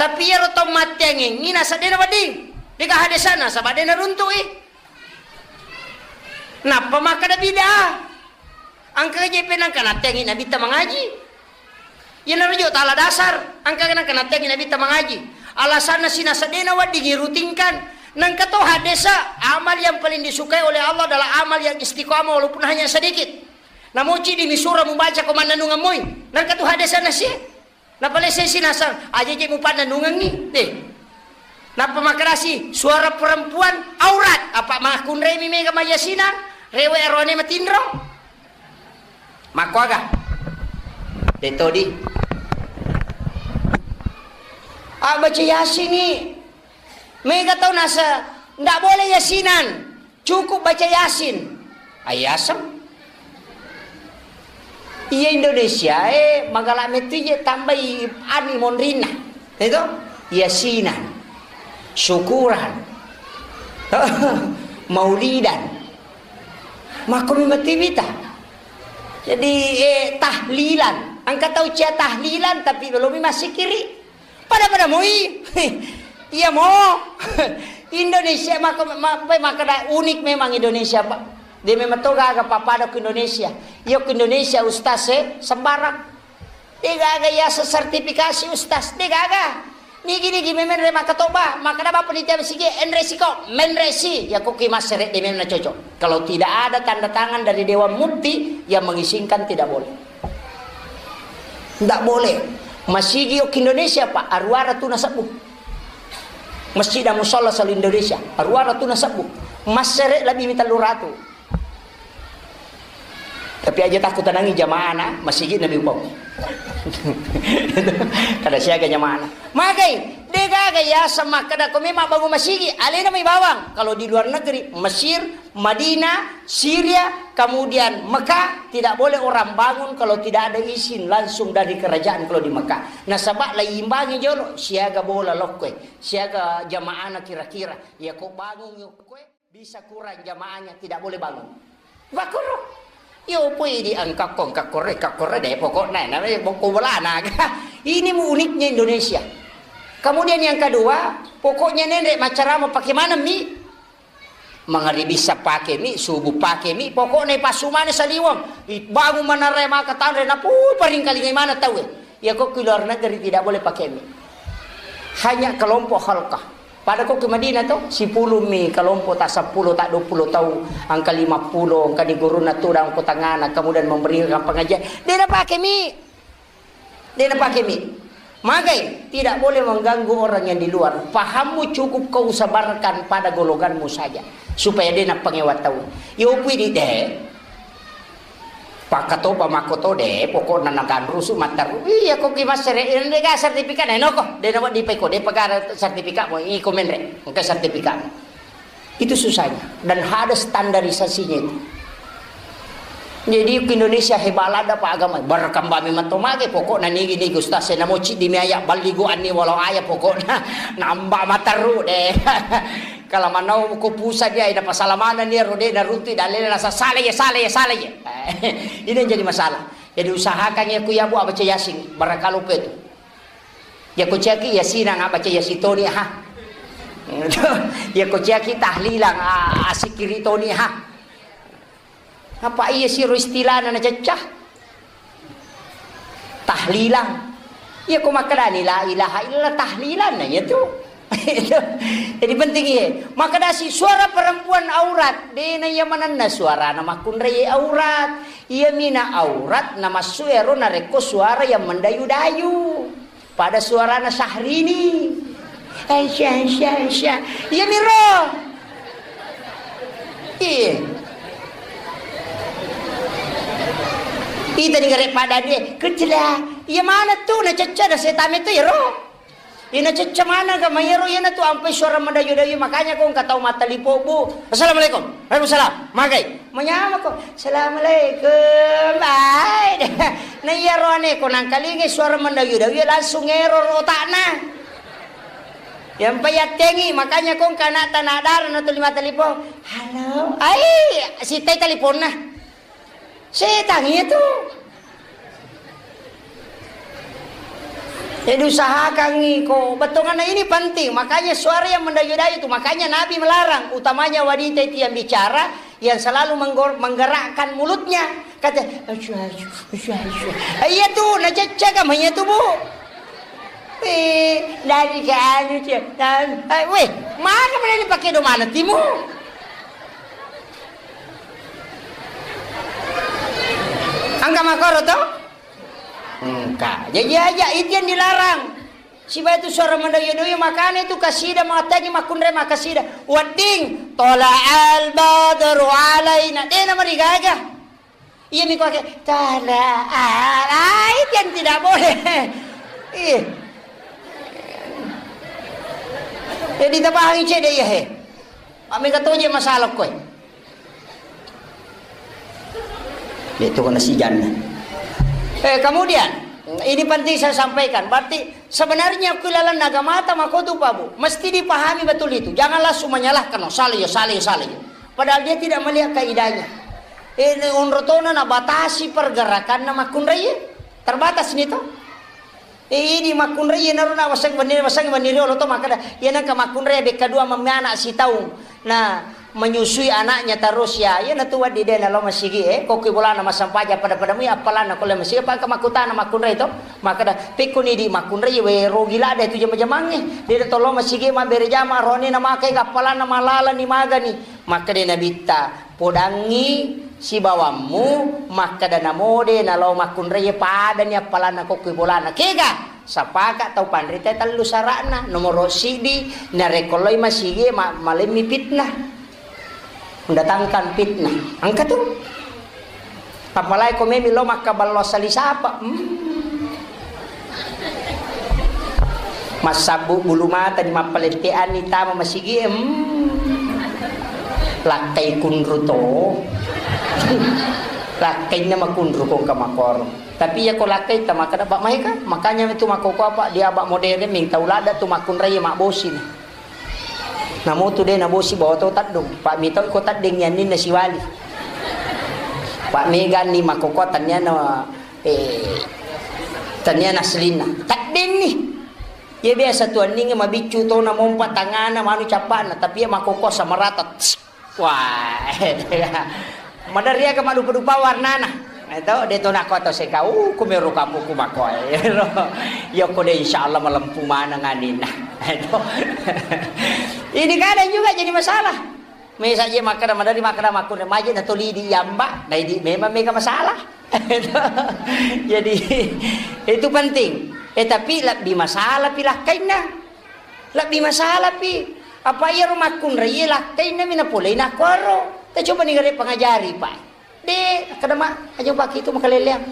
Tapi iyaro tau matteangengngi nasaba dena wedding, dega hadisna, nasaba dena runtu'i. Nappa makkeda bid'ah. Engka je penangka natteangi Nabitta mangaji. Iyanaro jo tala dasar, engka nengka natteangi Nabitta mangaji. Alasanna si nasaba dena wedding irutinkan. Nengka to hadesa, amal yang paling disukai oleh Allah adalah amal yang istiqamah walaupun hanya sedikit. Namoci di misura mubaca ko mannanungeng moi. Nengka tu hadesa nasi. Napalesesi nasang, aja je mupannanungengi. Deh. Nappa makkedasi, suara perempuan aurat. Apa makkunremi mega mayasinan? Rewe arone matinro. Makkuaga? De' todi. Ah, baca Yasin ni. Mega tau nasa, ndak boleh yasinan. Cukup baca Yasin. Ayasem. Iya Indonesia, eh, magala metu je tambai ani monrinna. Itu? Yasinan. Syukuran. Maulidan. Makko mi mati wita. Jadi, eh, tahlilan. Engka tau cia tahlilan, tapi belum masih kiri. Pada-pada moi. Iya mo. Indonesia maka, ma-, ma-, makkeda unik memang Indonesia, Pak. Dia memang to gaga pappada ke Indonesia. Iya ke Indonesia, ustaz, eh, sembarang. De' gaga iya sertifikasi ustaz, de' gaga. Nigi-nigi memenre makkatoba, makkeda bapa panitia masigi, enre siko, menre si. Ya ko ki massere de' memang cocok. Kalau tidak ada tanda tangan dari Dewan Mufti yang mengizinkan, tidak boleh. Ndak boleh. Masigi okki Indonesia, Pak, aruara tu nasebbu. Masjid dan musalla selalu Indonesia, aruara tu nasebbu. Massere lebih mi tellu ratu. Tapi aja takut tenangi jamaah na masigi nabi upau. Kada siaga jamaah na. Magai, de' gaga ya sama kada ko memang bangun masigi, alena mai bawang. Kalau di luar negeri, Mesir, Madinah, Syria, kemudian Mekah, tidak boleh orang bangun kalau tidak ada izin langsung dari kerajaan kalau di Mekah. Nasaba laimbangeng jolo, siaga bola lokkoe, siaga jamaana kira-kira. Ya ko bangun lokkoe, bisa kurang jamaahnya, tidak boleh bangun. Wakuru. Yo pui di engkakko, engkakko re, engkakko re de' pokokna, namanya bokko bolana. Ini mu uniknya Indonesia. Kemudian yang kedua, pokoknya nendre macarama pakai mana mi? Mangaribissa pake mi, subuh pake mi, pokokna ipassu maneng saliweng. Ibangun manarre maka tanre, napui paringkalingai maneng tauwe. Iya ko ki luar negeri tidak boleh pake mi. Hanya kelompok halkah. Pada ko ki Madinah to, sipulung mi kelompok, tak sepuluh, tak dua puluh tau, angka lima puluh, angka di guruna tudang ko tangana, kemudian memberikan pengajian. De' napake mi. De' napake mi. Magai, tidak boleh mengganggu orang yang di luar. Pahammu cukup kau sebarkan pada golonganmu saja. Supaya de' napangewa tau. Yo pui di de'. Pakkatoba makkoto de', pokokna naganrusu matteru. Iya ko ki massere, de' ga sertifikat, eh, noko. De' nawedding peko, de' pegara sertifikat mo, iko menre. Engka sertifikat. Itu susahnya. Dan ada standarisasinya itu. Jadi ke Indonesia hebat lada pak agama. Berkembang memang to mage pokokna nigi-nigi ustaz saya namo cidi mi aya balligu anni walau aya pokokna nambah materu de'. Kalau manau ko pusa dia ina pasala mana ni rode na rutu dalele rasa salah ya, salah ya, salah ya. Ini yang jadi masalah. Jadi usahakan ya ku ya bu abaca Yasin, barakalupe tu. Yako ciaki Yasinang, abaca Yasin toni, ha. Yako ciaki tahlilang, a-, asikiri toni, ha. Apa iya siro istilahna na cecah? Tahlilang. Iya ko makkedani la ilaha illallah, tahlilan na iya tu. Jadi penting iya. Makkedasi suara perempuan aurat, dena iya manenna suarana makkunrai aurat. Iya mina aurat na massu ero narekko suara yang mendayu-dayu. Pada suarana Syahrini. Aisyah, Aisyah, Aisyah. Iya miro. Iya. Ita ni gare pada due, kecela. Iya mana tu na cecca na setame tu iyaro. Ina cecca mana ga mayaro iyana tu ampai suara mendayu-dayu, makanya ko engka tau mattalipo, Bu. "Assalamualaikum." "Waalaikumsalam." Magai. Manyamako, "Assalamualaikum." Baik. Na iyaro ane ko nangkalingai suara mendayu-dayu langsung error otakna. Yang payattengi, makanya ko engka anak tanah darah na tuli mattalipo. "Halo." Ai, sitai taliponna. Setang itu. Jadi usahakan iko, bettuanna ini penting. Makanya suara yang mendayu-dayu itu, makanya Nabi melarang, utamanya wanita itu yang bicara, yang selalu menggor-, menggerakkan mulutnya. Kata, "Asyhadu, asyhadu." Eh, iya tuh, na cecca kamu iya tuh, Bu. Eh, dari ke anu, Cek. Dan, eh, weh, mana mana dipakai do mana timu? Angka makoro to? Engka. Jadi aja itu yang dilarang. Siba itu suara mendoyo-doyo, makanya itu kasida matagi makunre makasida. Wedding tola al badru alaina. Dena marigaga. Iya mi kuake tola al. Ah, itu yang tidak boleh. Ih. Jadi tabahangi cede iya he. Mega toje masalah koe. Itu kena sijanna. Eh, kemudian, ini penting saya sampaikan. Berarti sebenarnya ku lalan nagamata makotu, Pak Bu. Mesti dipahami betul itu. Jangan langsung menyalahkan, "Oh, salah yo, salah yo, salah yo." Padahal dia tidak melihat kaidahnya. Eh, ini onrotona na batasi pergerakanna makunrai. Terbatas nih toh. Eh, idi makkunrai, iyanaro na waseng wenni, waseng wenni riolo to makkeda, iya nengka makkunrai bekka dua memme anak sitaung. Nah, menyusui anaknya terus ya. Iya natu wedding de nalo masigi, eh, kokki bolana massampaja pada-pada mui appalanna kolle masigi, apa engka makkutana makkunrai to. Makkeda, "Pekkoni di makkunrai we rogi ladde tu jama-jamangnge. De tolo masigi mabbere jama rone na makai appalanna malalani magani." Makkeda Nabitta, "Podangngi sibawammu makkeda namo de nalao makkunraie padani appalanna kokkoe bolana." Kega? Sapaka tau panrita tellu sara'na. Nomoro siddi, narekko loi masigie ma-, malemmi fitnah. Mendatangkan fitnah. Engka tu. Apalagi ko memi lo makkaballo sali sapa. Hmm. Massabbu bulu mata di mappaletteanni tama masigi, hmm. Lakkai kunru to. Lakkainna makunru ko engka makoro. Tapi iya ko lakkai ta makkeda, "Pak, maeka?" Makanya itu makoko apa dia abak modern mintau lada tu makkunrai mabbosi. Namo tu de nabosi bawa to teddung. Pak mitau ko tedding yanninna siwali. Pak meganni makoko tanniana Eh, tania naslinna. Teddinni. Iya biasa tu anninge mabiccu tona mompa tangana manu cappana, tapi iya makkokko sama rata. Wah. Maderri aga madupa-dupa warnana. Eh, to, de to nako atau sekau, kumero kapuku makoe. Iya ko de insyaallah malempu maneng aninna. Eh, to. Ini kadang juga jadi masalah. Mesa je makkeda, madari makkeda makkunre maje na toli idi yamba, na idi memang mega masalah. Jadi, itu penting. Eh, tapi lebbi masalah pi lakkainna. Lebbi masalah pi. Apa iyaro makkunre iye lakkainna mi napolei nakkuaro. Ta coba ni gare pangajari, Pak. De, kada ma, aja pake itu makaleleang.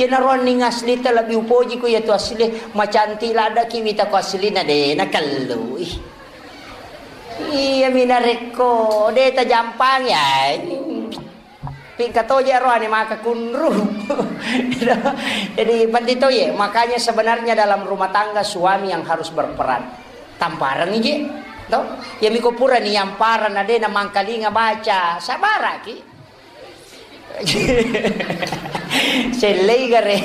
Iya naroanning asli ta lebbi upoji ko iya tu asli, macantik ladaki wita ko asli na de, nakellu. Ih. Iya mi narekko de tajampangi, ai. Pingka toje roane maka kunru. Jadi penting to ye, makanya sebenarnya dalam rumah tangga suami yang harus berperan. Tampareng je, to? Ya miko pura ni yamparang na de na mangkalinga baca, sabaraki. Sellei gare.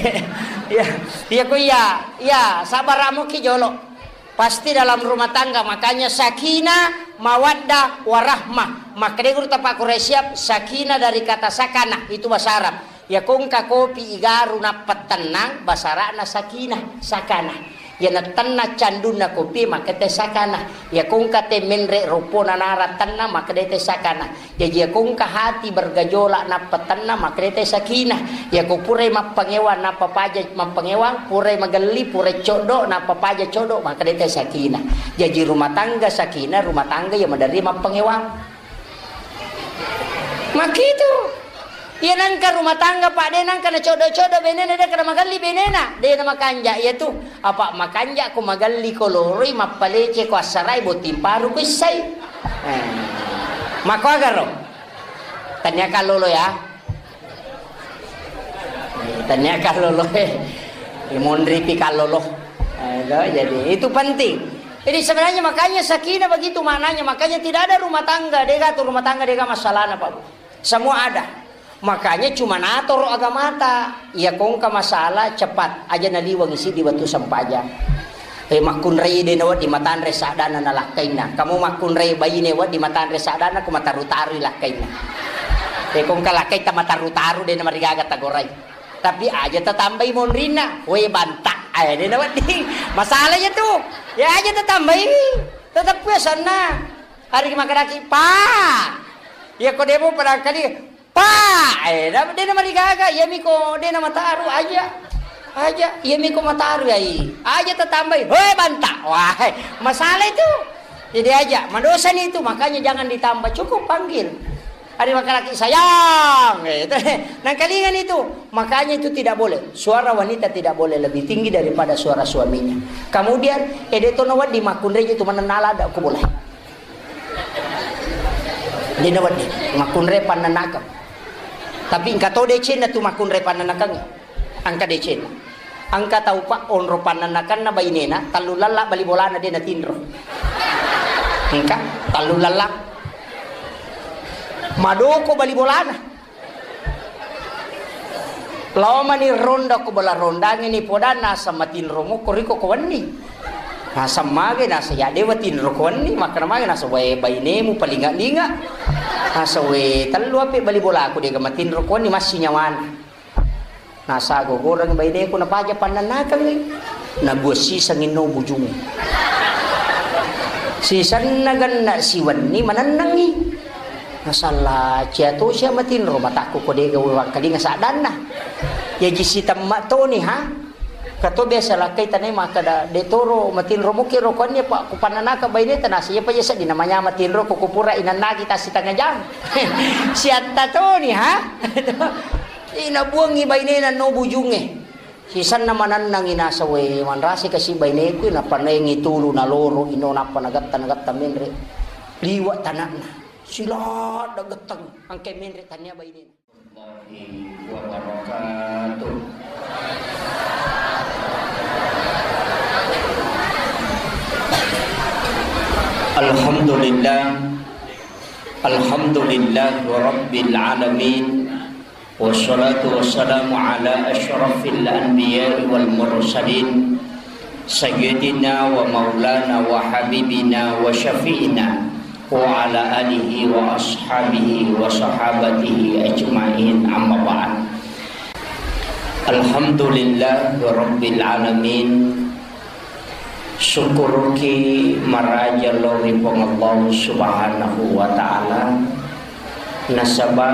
Ya, ya ko iya, ya sabar amoki jolo. Pasti dalam rumah tangga, makanya sakinah, mawaddah, warahmah. Makkeda guru tapa Quraisyah, sakinah dari kata sakana, itu bahasa Arab. Ya ko engka kopi igaru nappa tennang, bahasa Arabna sakinah, sakana. Ya na tenna candunna kopi, makkeda sakana. Ya ko engka te menre ropona nara tenna, makkeda te sakana. Jaji, iyako engka hati bergejolak nappa tenna, makkedai te sakinah. Iyako purai mappangewang nappa paja mappangewang, purai magelli, purai coddo nappa paja coddo, makkedai te sakinah. Jaji, rumah tangga sakinah, rumah tangga iya maderri mappangewang. Makkitu. Iya nangka rumah tangga, Pak, de nangka nacoddo-coddo benena, de kada magelli benena, de na makanja iya tu. Apa makanja ko magelli ko loroi, mappalece ko assarai, botting paru ko issai. Eh. Mako agaro. Tania kalolo ya. Tania kalolo eh. Monri pi kalolo. Eh, itu, jadi itu penting. Jadi sebenarnya makanya sakinah begitu maknanya. Makanya tidak ada rumah tangga, dega tu rumah tangga, dega masalahna, Pak. Semua ada. Makanya cuma natoro agamata. Iya kongka masalah cepat aja naliwangi siddi wettu sempajang. Eh, makkunrai de nawedding matanre saddana nalakkainna. Kamu makkunrai baine wedding matanre saddana, ko mataru-tarui lakkainna. Eh, kongka lakkaita mataru-taru de namarigaga tagorai. Tapi aja tatambai monrinna. We banta. Eh, de nawedding. Masalah iya tu. Ya aja tatambai. Tetep ya senna. Hari makanaki, Pak. Iya ko demo pada kali Pak, eh, da-, de namarigaga, iya miko de namataru aja. Aja, iya miko mataru ya, i. Aja tatambai, hoi banta. Wah, masalah itu. Jadi aja, madosa nih itu, makanya jangan ditambah, cukup panggil. Ada laki-laki sayang, eh, itu. Nangkalingan itu, makanya itu tidak boleh. Suara wanita tidak boleh lebih tinggi daripada suara suaminya. Kemudian, eh, de tono wadi makunreji tu manenala ada aku boleh. Dena wedding makkunrai pannanakeng. Tapi engka to decenna tu makkunrai pannanakeng. Engka decenna. Engka tau pa onro pannanakenna bainena, tellu lella bali bolana de natinro. Engka tellu lella. Madoko bali bolana. Lao mani ronda ko bola rondangi ni podanna asa matinro mo koriko ko wenni. Nasa mage nasa ya dewa tinro ko wenni, makkana mage nasa wae bainemu palinga-linga. Nasa we tellu ape bali bolaku dega matinro ko wenni massi nyawana. Nasa gogoreng baineku napaja pannanakengi. Nabuassiseng inno bujung. Sisenna genna siwenni manennengi. Nasalla cia to sia matinro matakku ko dega wewangkalinga saddanna. Yaji sitemma toni ha. Kato biasa lakkai tanai makkada de toro matinro muki ro konni pa ku pannanaka baineta nasi iya pa iya seddi namanya matinro ko kupura inannaki tasi tengah jam. Siatta toni ha. Ina buangi bainena no bujunge. Sisenna manennangi nasa we manrasi kasi baineku nappa naengi tulu naloro ino nappa nagatta nagatta menre liwa tanakna. Siladda getteng angke menre tania bainena. Warahmatullahi wabarakatuh. Alhamdulillah. Alhamdulillah Rabbil Alamin. Wassalatu wassalamu ala asyrafil anbiya'i wal mursalin, sayyidina wa maulana wa habibina wa syafi'ina wa ala alihi wa ashabihi wa sahabatihi ajma'in, amma ba'd. Alhamdulillah Rabbil Alamin. Syukuruki maraja lao ri Puang Allah Subhanahu wa Ta'ala, nasaba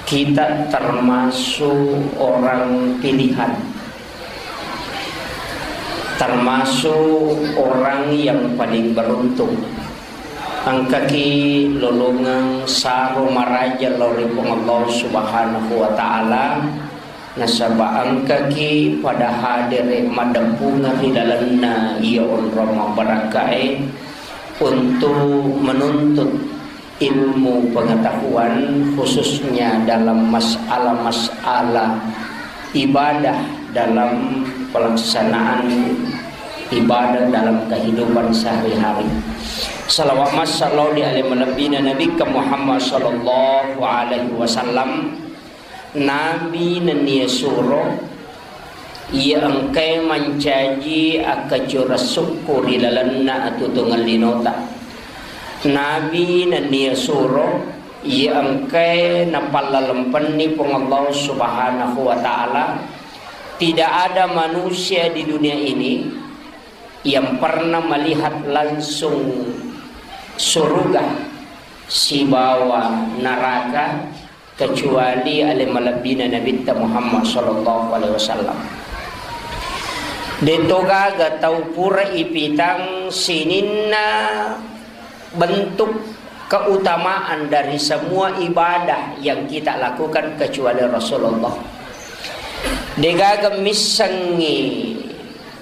kita termasuk orang pilihan, termasuk orang yang paling beruntung. Engkaki lolongeng saro maraja lao ri Puang Allah Subhanahu wa Ta'ala, nasaba engkaki pada hadere maddeppungeng ri lalenna iya onrong mabbarakkae untuk menuntut ilmu pengetahuan, khususnya dalam masalah-masalah ibadah dalam pelaksanaan ibadah dalam kehidupan sehari-hari. Salawat massalawat di ale malebbina Nabi Muhammad sallallahu alaihi wasallam. Nabi nennia suro, iya engkae mancaji akkacura sukku ri lalenna atutungeng linota. Nabi nennia suro, iya engkae napallalempenni Puang Allah Subhanahu wa Ta'ala. Tidak ada manusia di dunia ini yang pernah melihat langsung surga sibawa neraka kecuali ale malebbina Nabitta Muhammad sallallahu alaihi wasallam. Deto gaga tau pura ipitang sininna bentuk keutamaan dari semua ibadah yang kita lakukan kecuali Rasulullah. Degaga missengngi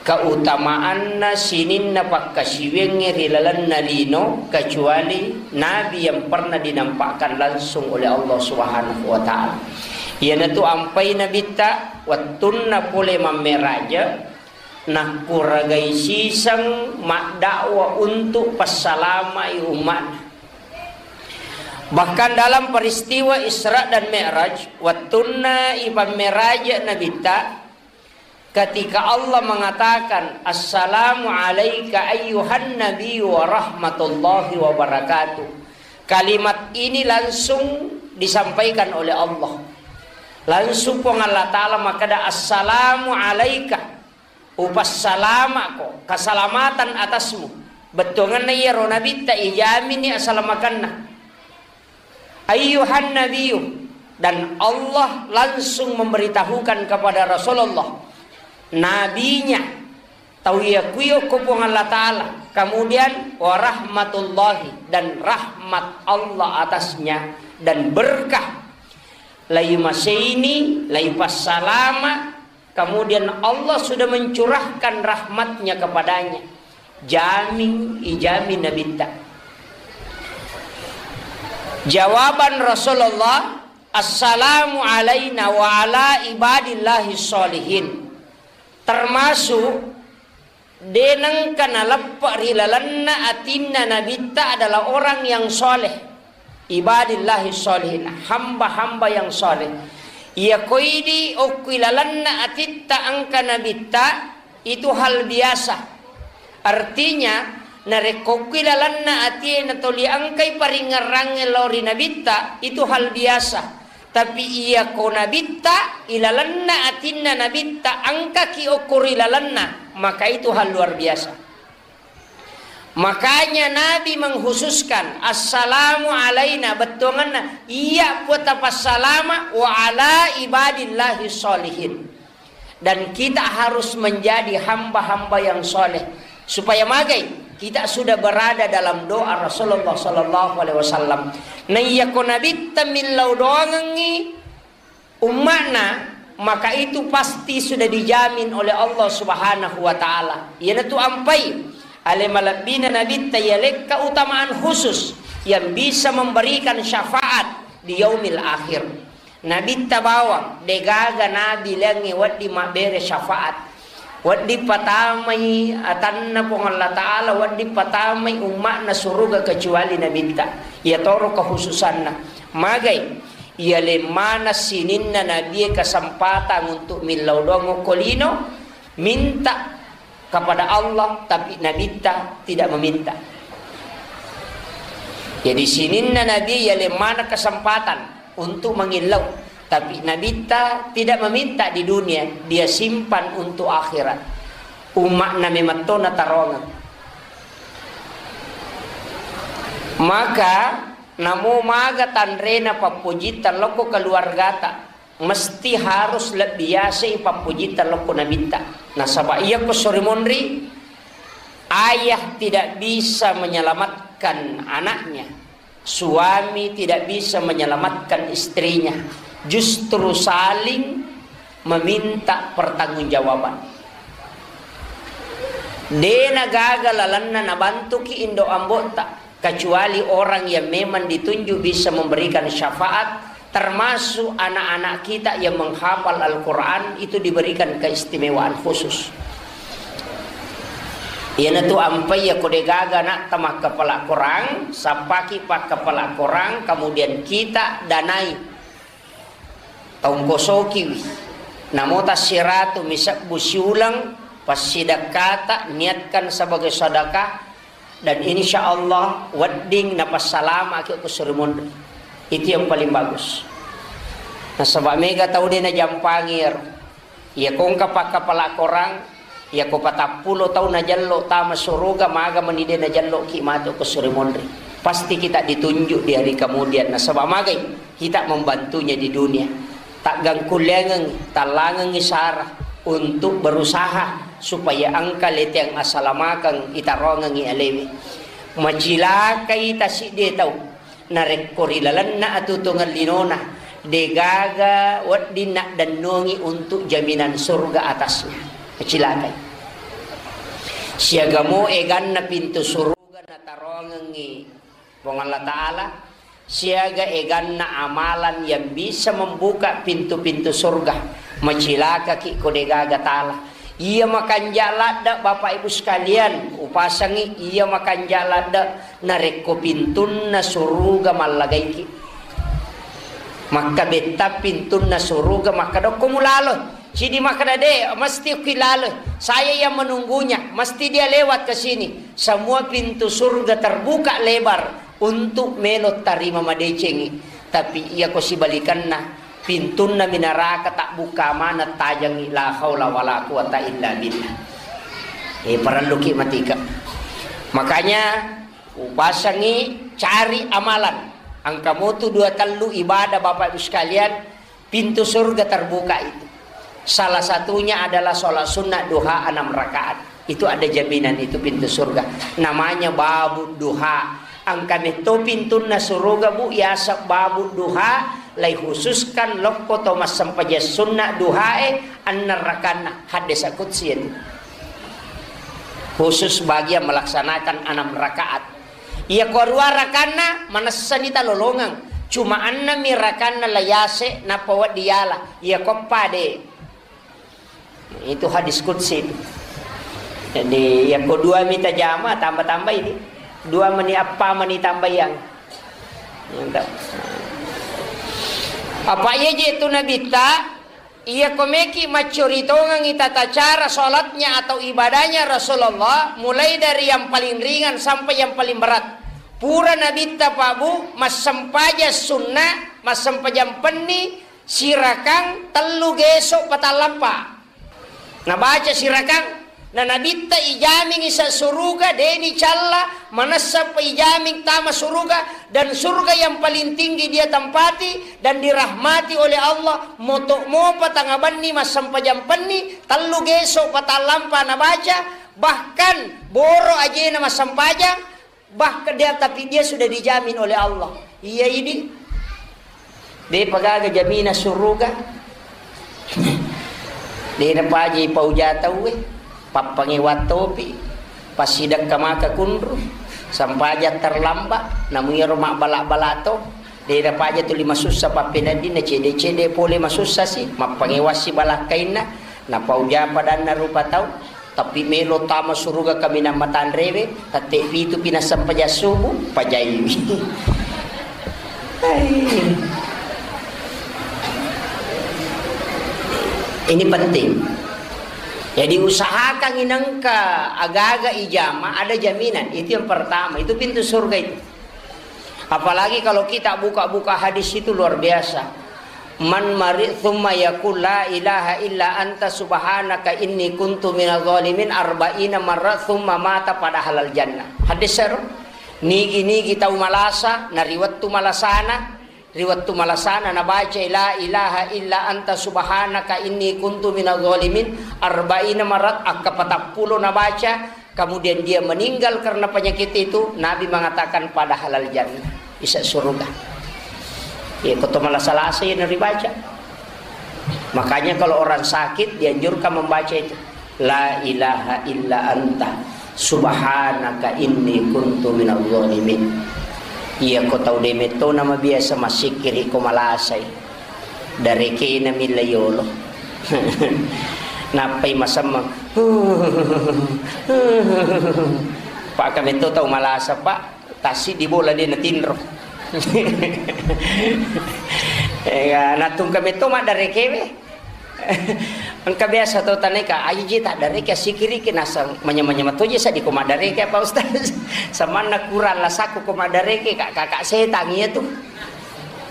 keutamaanna sininna pakkasiwiangnge ri lalenna lino kecuali nabi yang pernah dinampakkan langsung oleh Allah Subhanahu wa Ta'ala. Iyanatu ampai nabitta wettunna pole mammeraja, nakkuragai siseng maddakwa untuk passalamai umma'na. Bahkan dalam peristiwa Isra dan Mi'raj, wettunna ipammeraja nabitta, ketika Allah mengatakan, "Assalamu alaika ayyuhan nabiyyu wa rahmatullahi wa barakatuh." Kalimat ini langsung disampaikan oleh Allah. Langsung Puang Allah Ta'ala makkeda, "Assalamu alaika." Upassalama'ko, keselamatan atasmu. Bettuangenna iyaro nabitta ijamini asalamakenna. Ayyuhan nabiyyu, dan Allah langsung memberitahukan kepada Rasulullah, nabinya, tau iya kuyo ko Puang Allah Ta'ala, kemudian warahmatullahi, dan rahmat Allah atasnya, dan berkah, lai maseini, lai passalama, kemudian Allah sudah mencurahkan rahmatnya kepadanya. Jami, ijami nabitta. Jawaban Rasulullah, "Assalamu alaina wa ala ibadillahi sholihin." Termasuk de nengka naleppe ri lalenna atinna nabitta adalah orang yang soleh. Ibadillahi sholihin, hamba-hamba yang soleh. Iya koidi okkui lalenna atitta engka nabitta, itu hal biasa. Artinya, narekko okkui lalenna atie natoli engkai paringngerangnge lao ri nabitta, itu hal biasa. Tapi iya ko nabitta, ilalenna atinna nabitta engkaki okko ri lalenna, maka itu hal luar biasa. Makanya Nabi mengkhususkan, "Assalamu alaina," bettuangenna, iya puatta passalama, "wa ala ibadillahi sholihin." Dan kita harus menjadi hamba-hamba yang soleh. Supaya magai, kita sudah berada dalam doa Rasulullah sallallahu alaihi wasallam. Nah, iya ko nabitta millau doangengngi, umma'na, maka itu pasti sudah dijamin oleh Allah Subhanahu wa Ta'ala. Iyanatu ampai ale malebbina nabitta yalekka utamaan khusus yang bisa memberikan syafaat di yaumil akhir. Nabitta bawang, degaga nabi lengnge wedding mabbere syafaat. Wedding patamai atanna Puang Allah Ta'ala, wedding patamai umma'na suruga kecuali nabitta. Iyatoro kekhususanna. Magai, iyaleng maneng sininna nabie kesempatan untuk millau doang okko lino, minta kepada Allah, tapi nabitta tidak meminta. Jadi sininna nabi iyaleng maneng kesempatan untuk mengillau. Tapi nabitta tidak meminta di dunia, dia simpan untuk akhirat. Umma'na memetto nataroangeng. Maka namo maga tanrena pappojitta lokko keluargata, mesti harus lebbi yasei pappojitta lokko nabitta. Nasaba iyakko sori monri, ayah tidak bisa menyelamatkan anaknya. Suami tidak bisa menyelamatkan istrinya, justru saling meminta pertanggungjawaban. Dena gaga lalenna nabantuki indo ambo'ta, kecuali orang yang memang ditunjuk bisa memberikan syafaat, termasuk anak-anak kita yang menghafal Al-Quran itu diberikan keistimewaan khusus. Iyanatu ampai iya ko degaga anakta makkapala Korang, sappaki pakkapala Korang, kemudian kita danai, tongkosokiwi. Namo tassiratu misebbu siuleng, passidekkata, niatkan sebagai sedekah, dan insya Allah wedding napassalamaki ko suri monri. Itu yang paling bagus. Nasaba mega tau de najampangi ero. Iya ko engka pakkapala Korang, iya ko patappulo taung najello tama suruga, maga meni de najelloki matu ko suri monri. Pasti kita ditunjuk di hari kemudian. Nasaba magai kita membantunya di dunia. Taggangkulleangengngi, tallangengngi sara untuk berusaha supaya engka leteng asalamakeng itaroangengngi alewe. Macilakai tasidde tau. Narekko ri lalenna atutungeng linona, degaga wedding naddennongi untuk jaminan surga atasnya. Macilakai. Siagamo eganna pintu suruga natarongengngi Puang Allah Ta'ala, siaga eganna amalan yang bisa membuka pintu-pintu surga, macilakaki ko degaga tala. Iya makanja ladde, Bapak Ibu sekalian, upasangi iya makanja ladde, narekko pintunna suruga mallagaiki. Makkabetta pintunna suruga, makkadokko mulalo. Cidi makkada, "De, mesti okki lalo. Saya yang menunggunya. Mesti dia lewat ke sini." Semua pintu surga terbuka lebar untuk melo tarima madecengi. Tapi iya ko sibalikanna, pintunna minaraka tabbuka maneng tajangi, la haula wala quwata illa billah. Eh, parelluki matika. Makanya upasangi cari amalan. Engka motu dua tellu ibadah, Bapak Ibu sekalian, pintu surga terbuka itu. Salah satunya adalah sholat sunnah duha enam rakaat. Itu ada jaminan itu pintu surga. Namanya babu duha. Engka metto pintunna suruga, Bu, yaseng babu duha, lai khususkan lokko to massempajang sunnah duhae, enna rakanna. Hadis qudsi itu. Khusus bagi yang melaksanakan enam rakaat. Iya ko rua rakanna, manessani talolongeng. Cuma ennemi rakanna layase nappa wedding yala. Iya ko pade. Itu hadis qudsi. Jadi, iya ko dua mita jama, tambah-tambah ini. Dua meni appa meni tambah yang. Mantap. Apa iya je itu Nabitta? Iya ko meki maccori tongengi tata cara sholatnya atau ibadahnya Rasulullah, mulai dari yang paling ringan sampai yang paling berat. Pura Nabitta, Pak Bu, massempajang sunnah, massempajang penni, sirakang tellu geso patallampa. Nabaca sirakang, na Nabitta ijamingi sa suruga, deni calla, manessa pa ijaming tama suruga, dan surga yang paling tinggi dia tempati dan dirahmati oleh Allah, moto mopa tanga benni massempajang penni, tellu geso patallampa nabaca, bahkan boro ajena massempajang, bahkan dia, tapi dia sudah dijamin oleh Allah. Iya ini. De pagaga jamina suruga. De napaji pauja tauwe, pappangewa topi, passidekka maka kunru, sampaja terlambat, namu iyaro mabbala-bala to, de napaja tuli masussa pappeneddinna cede-cede pole masussa si, mappangewa si balakkainna, napauja padanna rupa tau, tapi melo tama suruga kaminang matanrewe, tette pitu pi nassempajang subuh, pajaiwi. Hai. Ini penting. Jadi usahakan inengka agaga ijama ada jaminan. Itu yang pertama. Itu pintu surga itu. Apalagi kalau kita buka-buka hadis itu luar biasa. Man mari thumma yaqul la ilaha illa anta subhanaka inni kuntu minadh dhalimin arba'ina marra thumma mata pada halal jannah. Hadis seru. Nigi-nigi tau malasa, na ri wettu malasana, ri wettu malasana nabaca la ilaha illa anta subhanaka inni kuntu minadh dhalimin arba'ina marat, akka patappulo nabaca, kemudian dia meninggal karena penyakit itu, Nabi mengatakan pada halal jannah, isa surga. Ya, koto malasa-lasa ya naribaca. Makanya kalau orang sakit dianjurkan membaca itu. La ilaha illa anta subhanaka inni kuntu minadh dhalimin. Iya ko tau de metto nama biasa massikkiri ko malasai. Darekena milla yolo. Nappai masemmeng. Pak kametto tau malasa, Pak. Tassiddi bola de natinro. Ega, nattungka metto maddarekewe. Engka biasa to taneka, aji ji taddareke, assikiriki, naseng manya-manya matoje seddi ko maddareke, apa Ustaz? Samanna kurang lasakku ko maddareke, kak, kakak setang iya tu.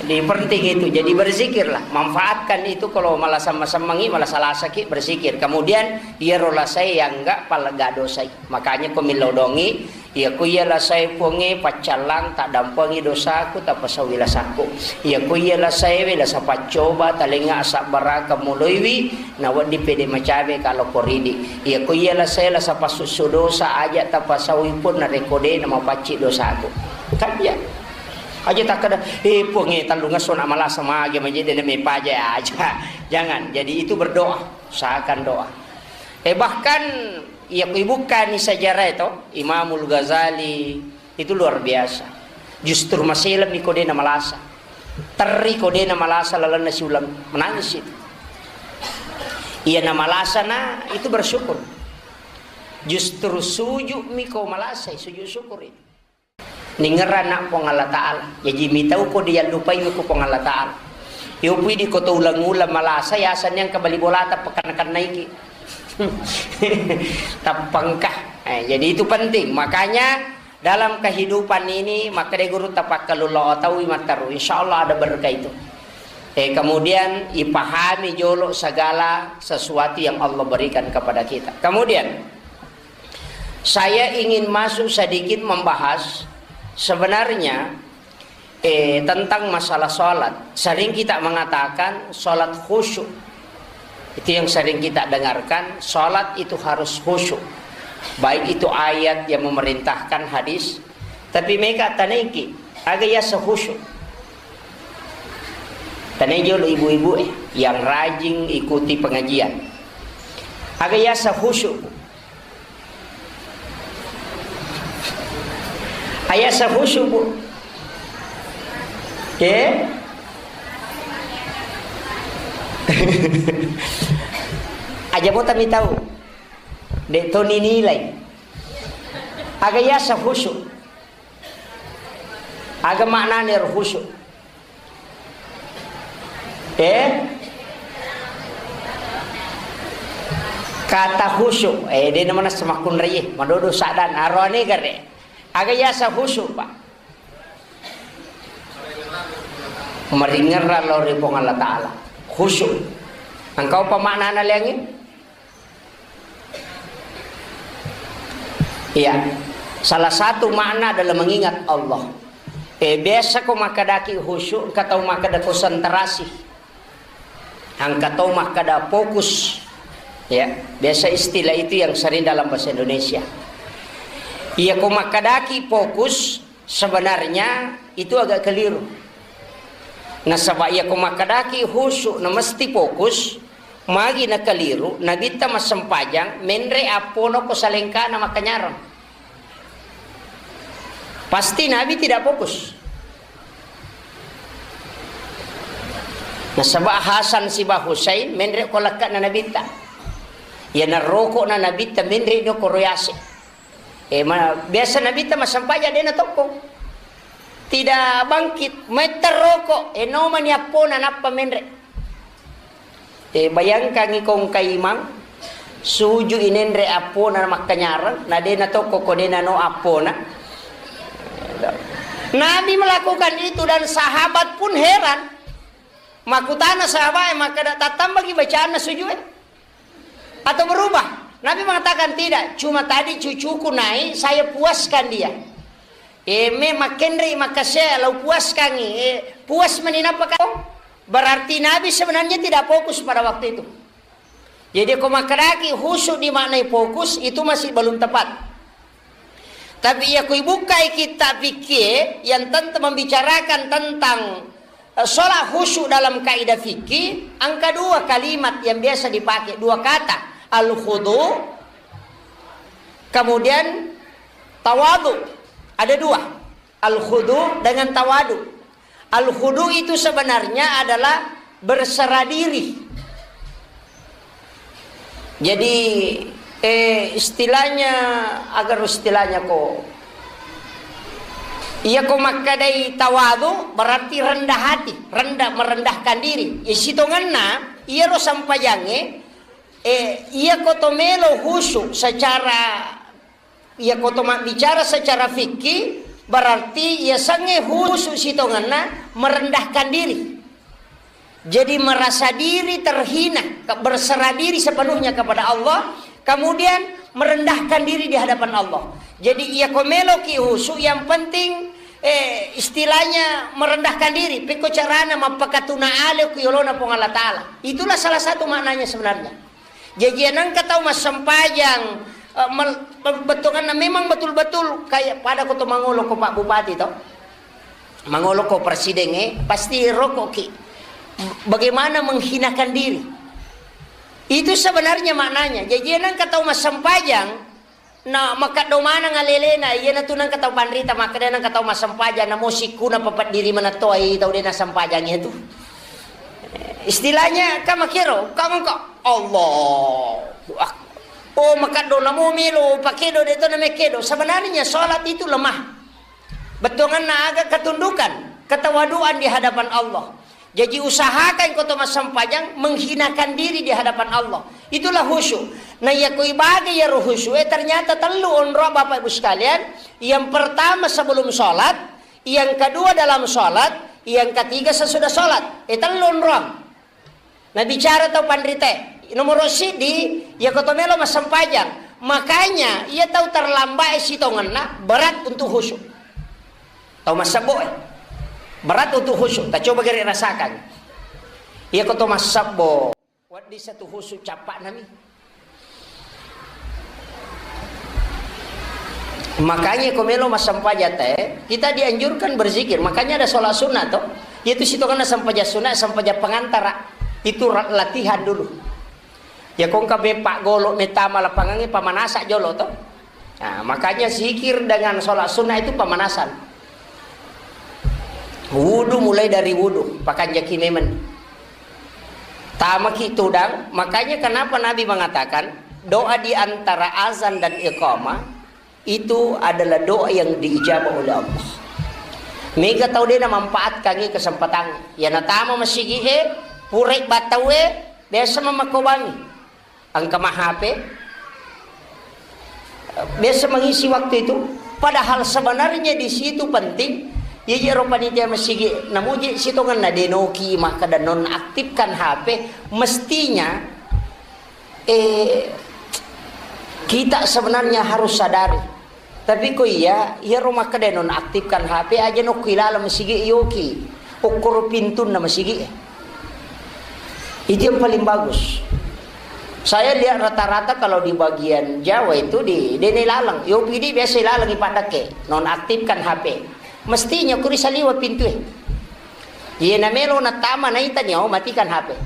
Jadi penting itu, jadi berzikirlah, manfaatkan itu kalau malah sama-samangi, malah salasaki, berzikir. Kemudian iyaro lasai yang enggak palega dosai. Makanya ko millau dongi, iya ko iya lasae Puangnge, paccallang, taddampengi dosaku, tapasauwi lasakku. Iya ko iya lasaewe, lasa paccoba, talengnga asabbaraka muloiwi, nawedding pede macawe ka lokko ridi. Iya ko iya lasae, lasa passussu dosa, aja tapasauwi pun narekko de namapacci dosaku. Kanja. Aja takkeda, "Eh, Puang, eh, tellungesso na malasa mage, maje de na mepaja aja." Jangan. Jadi itu berdoa, usahakan doa. Eh, bahkan iya ku ibukkani sejarah itu, Imamul Ghazali itu luar biasa. Justru maseleng mi ko de na malasa. Terri ko de na malasa lalenna siuleng, menangis itu. Iya na malasa na itu bersyukur. Justru sujud mi ko malasa, sujud syukur itu. Ningerrana Puang Allah Ta'ala. Jaji mitau ko diallupai ko Puang Allah Ta'ala. Yo pui di ko to ulang-ulang malasa, ya asannya engka bali bolata pekan-kennaiki. Tappengka. Eh, jadi itu penting. Makanya dalam kehidupan ini, maka de guru tapakkalulo taui matteru. Insya Allah ada berkah itu. Eh, kemudian ipahami jolo segala sesuatu yang Allah berikan kepada kita. Kemudian, saya ingin masuk sedikit membahas sebenarnya, eh, tentang masalah sholat. Sering kita mengatakan sholat khusyuk. Itu yang sering kita dengarkan, sholat itu harus khusyuk. Baik itu ayat yang memerintahkan, hadis. Tapi mega taneki, aga yasa khusyuk. Taneki jolo ibu-ibu, eh, yang rajin ikuti pengajian. Aga yasa khusyuk. Ayasa khusyuk, Bu. Eh? Aja mo tami tau. De to ninilai. Aga yasa khusyuk. Aga maknanya ro khusyuk. Eh? Kata khusyuk, eh, de namana semakkunrai, madodo saddan, aroane gare. Aga yasa khusyuk, Pak? Maringerra lao ri Puang Allah Ta'ala. Khusyuk. Engkau apa maknana liangi? Iya. Salah satu makna adalah mengingat Allah. Eh, biasa ko makkedaki khusyuk, engka tau makkeda konsentrasi. Engka tau makkeda fokus. Ya, biasa istilah itu yang sering dalam bahasa Indonesia. Iya ko makkedaki fokus, sebenarnya itu agak keliru. Nasaba iya ko makkedaki khusyuk na mesti fokus, magi na keliru, Nabitta massempajang, menre appona ko salengkana makkanyareng. Pasti Nabi tidak fokus. Nasaba Hasan siba Husain menre ko lekkana Nabitta. Iya naroko na Nabitta menre no ko royase. Eh, ma-, biasa Nabitta massempajang de na tokko. Tidak bangkit, metta roko, eh, nomani appona nappa menre. Eh, bayangkangi ko engka imang, suju inenre appona makkanyareng, na de na tokko ko de na no appona. Nabi melakukan itu dan sahabat pun heran. Makutana sahabat, eh, makkeda, "Tattambaki bacaanna sujue?" Atau berubah? Nabi mengatakan, "Tidak, cuma tadi cucuku naik, saya puaskan dia." Eh, me makkenrei makkasea, lau puaskangi, eh, puas mani nappa kau? Berarti Nabi sebenarnya tidak fokus pada waktu itu. Jadi, ko makkedaki khusyuk dimaknai fokus, itu masih belum tepat. Tapi iya ko ibukkai kitab fikih yang tentang membicarakan tentang, eh, sholat khusyuk dalam kaidah fikih, engka dua kalimat yang biasa dipakai, dua kata, al-khudu, kemudian tawadu. Ada dua, al-khudu dengan tawadu. Al-khudu itu sebenarnya adalah berserah diri. Jadi, eh, istilahnya, agar istilahnya ko, iya ko makkadai tawadu berarti rendah hati, rendah, merendahkan diri. Ya, sitongenna, iya ro sampajange, eh, iya ko to melo khusyuk secara Iya, ko to mabbicara secara fikih, berarti iya sangnge khusyuk sitongenna merendahkan diri. Jadi merasa diri terhina, ke-, berserah diri sepenuhnya kepada Allah, kemudian merendahkan diri di hadapan Allah. Jadi iya ko meloki khusyuk, yang penting, eh, istilahnya merendahkan diri, pekko carana mappakatuna ale ku yolona Puang Allah Ta'ala. Itulah salah satu maknanya sebenarnya. Jaji engka tau massempajang, eh, mel-, be-, bettuanna memang betul-betul kayak pada ko to mangolo ko Pak Bupati to. Mangolo ko presiden, eh, pasti rokok ki. Bagaimana menghinakan diri? Itu sebenarnya maknanya. Jadi, nangka tau massempajang, na makkaddo maneng alelena, iyanatu nangka tau panrita, makkeda nangka tau massempajang, namo sikkuna papeddiri manettoai tau de nassempajang itu. Istilahnya, ka makero, ka engka, Allahu Akbar. Oh, makkaddo namo melo pakedo, de to namekkedo. Sebenarnya sholat itu lemah. Bettuanganna aga? Ketundukan, ketawaduan di hadapan Allah. Jadi usahakan ko to massempajang menghinakan diri di hadapan Allah. Itulah khusyuk. Nah, iya ko ibage iyaro khusyuk, eh, ternyata tellu onrong, Bapak Ibu sekalian. Yang pertama sebelum sholat, yang kedua dalam sholat, yang ketiga sesudah sholat. Eh, tellu onrong. Nabicara tau panrite, nomoro siddi, iya ko to melo massempajang. Makanya, iya tau terlambat sitongenna berat untuk khusyuk. Tau massebbo, eh. Berat untuk khusyuk. Ta coba gere rasakan. Iya ko to massebbo. Waddi satu khusyuk cappa nami. Makanya ko melo massempajang te, kita dianjurkan berzikir. Makanya ada sholat sunnah to. Itu sitongenna sempajang sunnah, sempajang pengantara. Itu ra-, latihan dulu. Ya ko engka beppa golo metama lapangangnge, pamanasa jolo to. Nah, makanya zikir dengan sholat sunnah itu pemanasan. Wudu mulai dari wudu, pakanjaki memang. Tamaki tudang, makanya kenapa Nabi mengatakan doa di antara azan dan iqamah itu adalah doa yang diijabah oleh Allah. Mega tau de namanfaatkangngi kesempatan. Ya natama masigi e, purai battau e, biasa mamakobangi. Engka ma H P, biasa mengisi waktu itu. Padahal sebenarnya di situ penting. Iya, iyaro panitia masigi namuji sitongenna denoki makkeda nonaktifkan H P. Mestinya, eh, kita sebenarnya harus sadari. Tapi ko iya, iyaro makkeda nonaktifkan H P aja nokku ilaleng masigi yoki. Okkoro pintunna masigi. Itu yang paling bagus. Saya lihat rata-rata kalau di bagian Jawa itu di dene laleng. Yo pidi biasa laleng ipaddake, nonaktifkan H P. Mestinya kuri saliwa pintu e. Iya namelo natama naita nyawa matikan H P.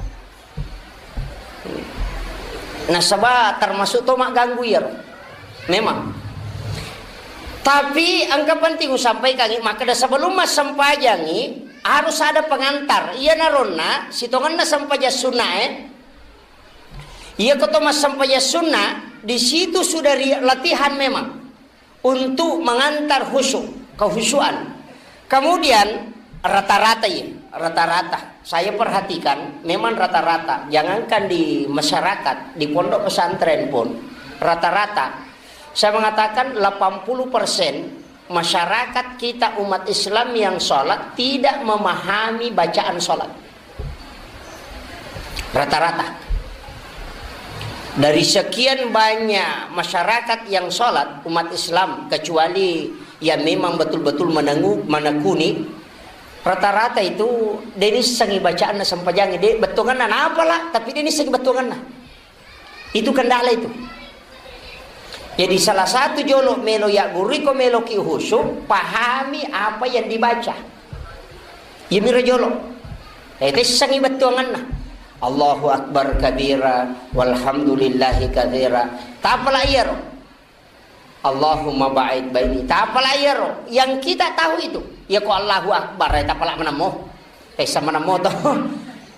Nasaba termasuk to magganggu iyaro. Memang. Tapi engka penting usampaikangi, makkeda sebelum massempajangi harus ada pengantar. Iya naronna sitongenna sempajang sunna e. Iya ko to massempajang sunna, di situ sudah ri-, latihan memang untuk mengantar khusyuk, kehusuan. Kemudian rata-rata ya, rata-rata. Saya perhatikan memang rata-rata, jangankan di masyarakat, di pondok pesantren pun rata-rata. Saya mengatakan delapan puluh persen masyarakat kita umat Islam yang sholat tidak memahami bacaan sholat. Rata-rata. Dari sekian banyak masyarakat yang sholat, umat Islam, kecuali yang memang betul-betul menengu-, menekuni, rata-rata itu de nissengi bacaanna sempajangnge, de bettuanganna napala, tapi de nissengi bettuanganna. Itu kendala itu. Jadi salah satu jolo melo yaggurui ko meloki khusyuk, pahami apa yang dibaca. Iyamiro jolo. Eh, tessangi bettuanganna. Allahu Akbar kabira, walhamdulillahi katsira. Tapala iyaro. Allahumma ba'id baini. Tapala iyaro. Yang kita tahu itu. Ya ko Allahu Akbar, eh, tapala menamo. Tessa maneng moto.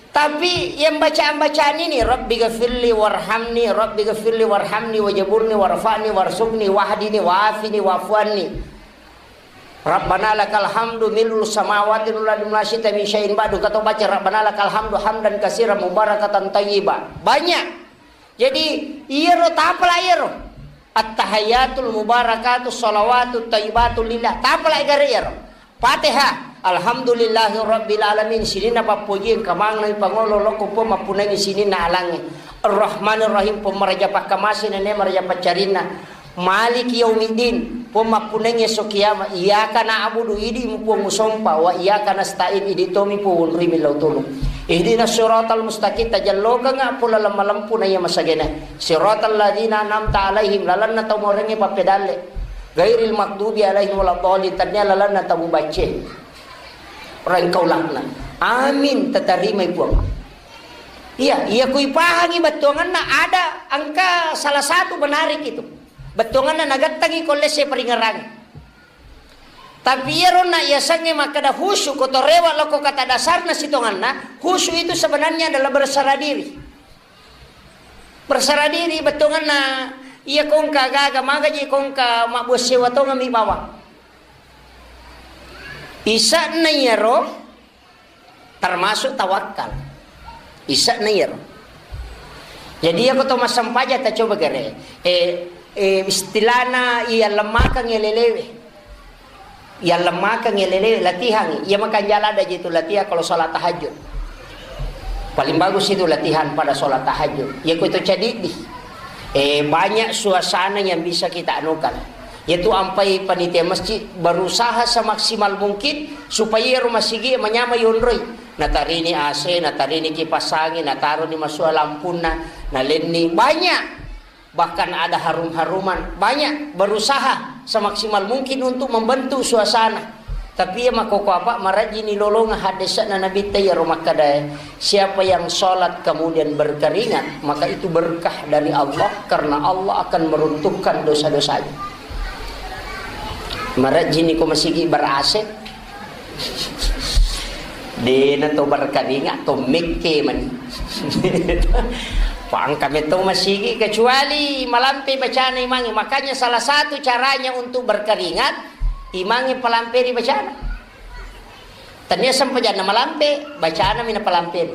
Tapi yang bacaan-bacaan ini, Rabbi ghafirli warhamni, Rabbi ghafirli warhamni, wajaburni, warfa'ni, warsukni, wahdini, wafini, wafuanni. Rabbana lakal hamdu mil'us samawati wal ardi wa ma syi'ta min syai'in ba'du. Kata baca, Rabbana lakal hamdu hamdan katsiran mubarakatan thayyiba. Banyak. Jadi, iyaro tapala iyaro. Attahiyatul mubarakatu shalawatu thayyibatu lillah. Tapala egare iyaro. Fatihah. Alhamdulillahi rabbil alamin. Sininna pappoji engka manenna pangolo lokko Puang mappunangi sininna alangnge. Arrahmanirrahim, Puang maraja pakkamase nene maraja paccarinna. Maliki yaumiddin, Puang mappunangi esso kiamat. Iyyaka na'budu, idi mu Puang musompa, wa iyyaka nasta'in, idi tomi Puang wonrimi lao tulung. Ihdinas siratal mustaqim, tajallokengnga pole laleng malempu naiya masagena. Siratal ladzina an'amta alaihim, lalenna tau maorengnge pappedalle. Ghairil maghdubi alaihim waladdallin, tennia lalenna tau mubacce. Engkau laknat. Amin, tatarimai Puang. Iya, iya kui pahangi bettuanganna ada engka salah satu menarik itu. Bettuanganna nagattangi ko lesse paringerang. Tapi iyaro na iyasengnge makkeda khusyuk ko torewa loko kata dasarna sitonganna, khusyuk itu sebenarnya adalah berserah diri. Berserah diri bettuanganna iya kongka gaga magaji kongka mabbuang sewa tongami bawang. Isa'na iyaro termasuk tawakkal. Isa'na iyaro. Jadi, iya ko to massempajang ta coba gare. Eh, eh, istilahna iya lemmakeng iya lelewe. Iya lemmakeng iya lelewe, latihan. Iya makanjala ada jitu latihan kalau sholat tahajud. Paling bagus itu latihan pada sholat tahajud. Iya ko itu cedidi. Eh, banyak suasana yang bisa kita anukan. Yaitu ampai panitia masjid berusaha semaksimal mungkin supaya rumah sigi manyamai yonroi. Natarini A C, natarini kipas angin, nataroni masua lampunna, nalenni. Banyak. Bahkan ada harum-haruman. Banyak berusaha semaksimal mungkin untuk membentuk suasana. Tapi iya makkoko apa, marajini lolonga haddese'na Nabitta iyaro makkadae, siapa yang sholat kemudian berkeringat, maka itu berkah dari Allah, karena Allah akan meruntuhkan dosa-dosanya. Marajini ko masigi ber-A C. Dena to berkeringat, to mekke mani. Pangka metto masigi, kecuali malampe bacana imangi. Makanya salah satu caranya untuk berkeringat, imangi palampe ri bacana. Tania sempajanna malampe, bacana mina palampe.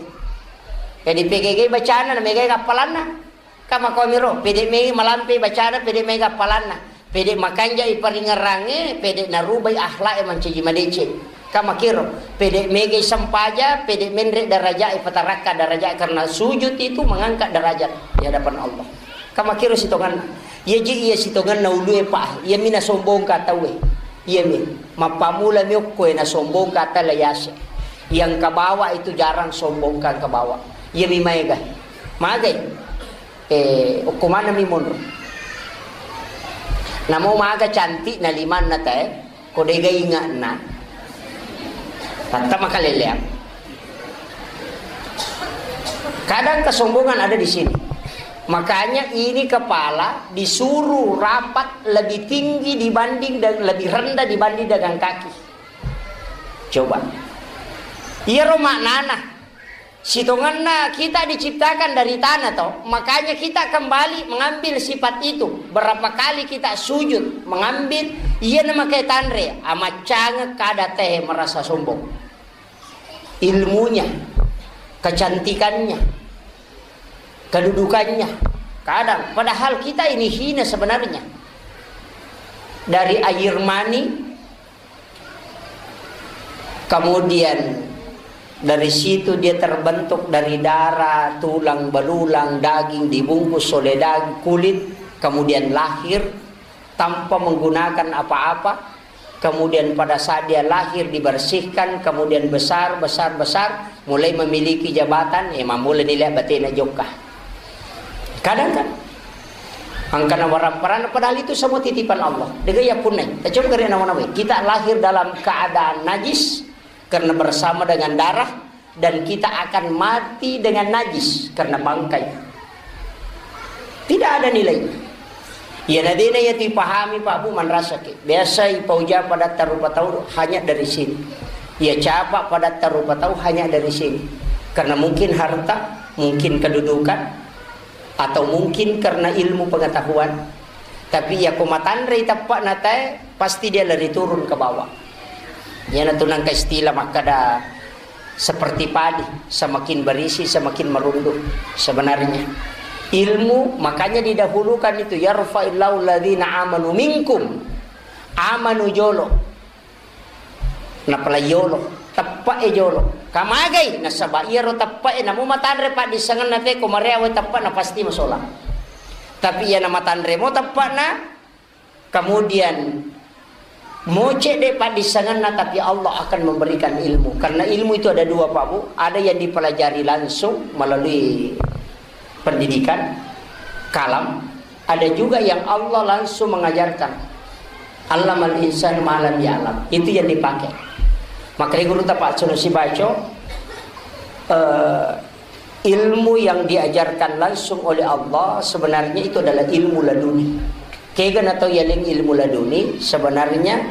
Jadi P G G bacana na mega appalanna. Kamakomiro, pede mega malampe bacana, pede mega appalanna. Pede makanjai paringerrangnge, pede narubai akhlak e mancaji madeceng. Kamakiro, pede megai sempaja, pede menre daraja e, patarakka daraja, karena sujud itu mengangkat derajat di hadapan Allah. Kamakiro sitonganna. Iya ji iya sitonganna ulue pa, iya mina sombongka tauwe. Iya mi, mappamula mi okko e nasombongka tala yase. Yang ke bawah itu jarang sombongka ke bawah. Iya mi maega. Magai. Eh, okko maneng mi monro. Namo maga cantik na limanna te, ko dega ingatna. Tatta makaleleang. Kadang kesombongan ada di sini. Makanya ini kepala disuruh rapat lebih tinggi dibanding dan lebih rendah dibanding dengan kaki. Coba. Iyaro maknana. Sitongenna kita diciptakan dari tanah, toh, makanya kita kembali mengambil sifat itu. Berapa kali kita sujud mengambil, iya namakai tanre, amaccangeng kada teh merasa sombong. Ilmunya, kecantikannya, kedudukannya, kadang padahal kita ini hina sebenarnya. Dari air mani, kemudian dari situ dia terbentuk dari darah, tulang, belulang, daging, dibungkus oleh daging, kulit, kemudian lahir tanpa menggunakan apa-apa, kemudian pada saat dia lahir dibersihkan, kemudian besar, besar, besar, mulai memiliki jabatan, eh, mammula nilai batena jokka. Kadang kan, angkana waramparanna, padahal itu semua titipan Allah. Dega iya punnai. Tacoba gare nawa-nawai. Kita lahir dalam keadaan najis karena bersama dengan darah, dan kita akan mati dengan najis karena bangkai. Tidak ada nilai. Iya nadena iya tu ipahami, Pak Bu, manrasaki. Biasa ipauja pada tarupa tau hanya dari sini. Iya capa pada tarupa tau hanya dari sini. Karena mungkin harta, mungkin kedudukan, atau mungkin karena ilmu pengetahuan. Tapi iya ko matanre teppa natae, pasti dia lari turun ke bawah. Iyana tu nangka istilah makkada seperti padi, semakin berisi, semakin merunduk. Sebenarnya ilmu, makanya didahulukan itu, "Yarfa'illahu alladzina amanu minkum." Amanu jolo. Napalai yolo, teppe'e jolo. Kamagai? Nasaba iyaro teppe'e namo matanre paddissengenna te ko mareawe teppe'na pasti masolang. Tapi iya namatanre mo teppe'na, kemudian mo cedde paddissengenna, tapi Allah akan memberikan ilmu. Karena ilmu itu ada dua, Pak Bu. Ada yang dipelajari langsung melalui pendidikan, kalam, ada juga yang Allah langsung mengajarkan. Allamal insan ma lam ya'lam. Itu yang dipakai. Makanya guru tapaccono sibaco, eh, ilmu yang diajarkan langsung oleh Allah sebenarnya itu adalah ilmu laduni. Kega natau yaleng ilmu laduni, sebenarnya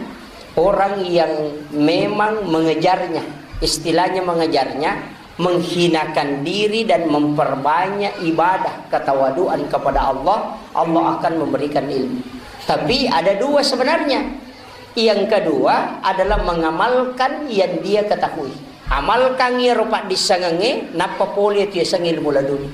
orang yang memang mengejarnya, istilahnya mengejarnya, menghinakan diri dan memperbanyak ibadah ketawaduan kepada Allah, Allah akan memberikan ilmu. Tapi ada dua sebenarnya. Yang kedua adalah mengamalkan yang dia ketahui. Amalkan iyaro paddissengengnge, nappa pole tu yaseng ilmu laduni.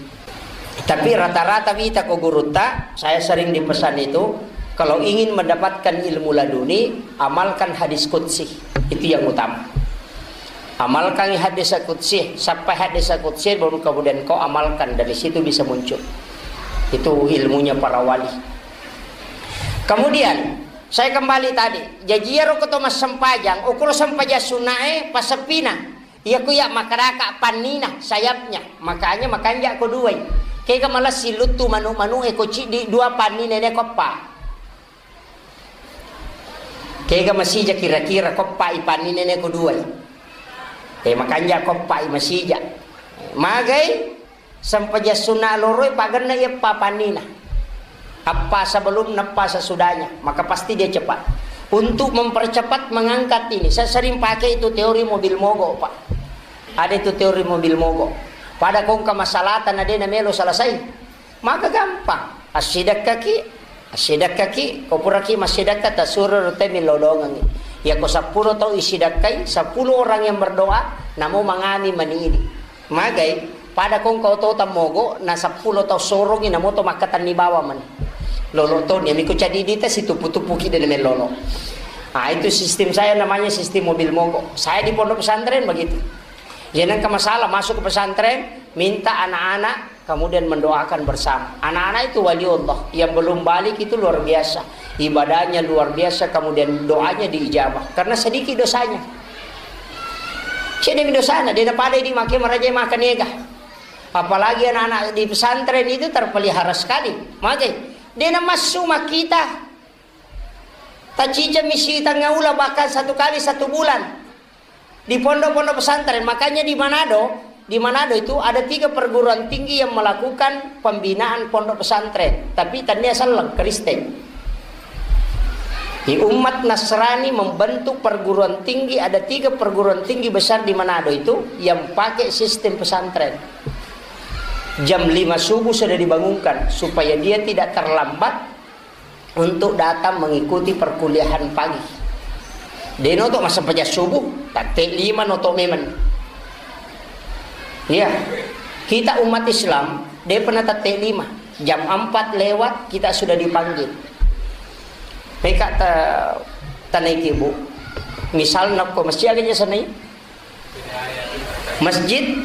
Tapi rata-rata wita ko gurutta, saya sering dipesan itu, kalau ingin mendapatkan ilmu laduni, amalkan hadis qudsi. Itu yang utama. Amalkan hadis qudsi, sampai hadis qudsi, baru kemudian kau amalkan, dari situ bisa muncul. Itu ilmunya para wali. Kemudian, saya kembali tadi, jaji iyaro ko to massempajang, ukuro sempajang sunnae, passeppina. Iya ku iya makkedaka pannina, sayapnya. Makanya makanja ko duai. Kega malessi luttu manu-manu e ko ciddi dua pannina ne ko eppa. Kega masija kira-kira ko eppa i pannina ne ko duai. Eh, makanja ko eppa i masija. Magai sempajang sunna loroi pagenna iya eppa pannina. Eppa sebelum, eppa sesudahnya, maka pasti dia cepat. Untuk mempercepat mengangkat ini, saya sering pakai itu teori mobil mogok, Pak. Ada itu teori mobil mogok. Pada kongka masalahta na de na melo selesai. Maka gampang. Assidakkaki, assidakkaki, ko puraki massidakka tasuro rute millau dongengi. Iya ko seppulo tau isidakkai, sepuluh orang yang berdoa, namo mangami mani ini. Magai, pada kongka oto tammogo, na seppulo tau sorongi, namo to makkatenni bawang mani. Lolo to, niami ko cadidita situpu-tupuki de na mellolo. Ah, itu sistem saya namanya sistem mobil mogok. Saya di pondok pesantren begitu. Jadi nengka masalah masuk ke pesantren, minta anak-anak kemudian mendoakan bersama. Anak-anak itu wali Allah, yang belum balik itu luar biasa. Ibadahnya luar biasa, kemudian doanya diijabah. Karena sedikit dosanya. Cedemi dosana, de na pada di make maraja makan ega. Apalagi anak-anak di pesantren itu terpelihara sekali. Magai, de na massu makkita. Tacicami sitengnga ula, bahkan satu kali satu bulan. Di pondok-pondok pesantren, makanya di Manado, di Manado itu ada tiga perguruan tinggi yang melakukan pembinaan pondok pesantren, tapi tania selleng Kristen. Di umat Nasrani membentuk perguruan tinggi, ada tiga perguruan tinggi besar di Manado itu yang pakai sistem pesantren. Jam lima subuh sudah dibangunkan supaya dia tidak terlambat untuk datang mengikuti perkuliahan pagi. Deno to massempajang subuh, tette lima no to memang. Iya, kita umat Islam, de pernah tette lima. Jam empat lewat, kita sudah dipanggil. Meka ta-, tanaiki, Bu. Misalna ko masjid aga je sanai? Masjid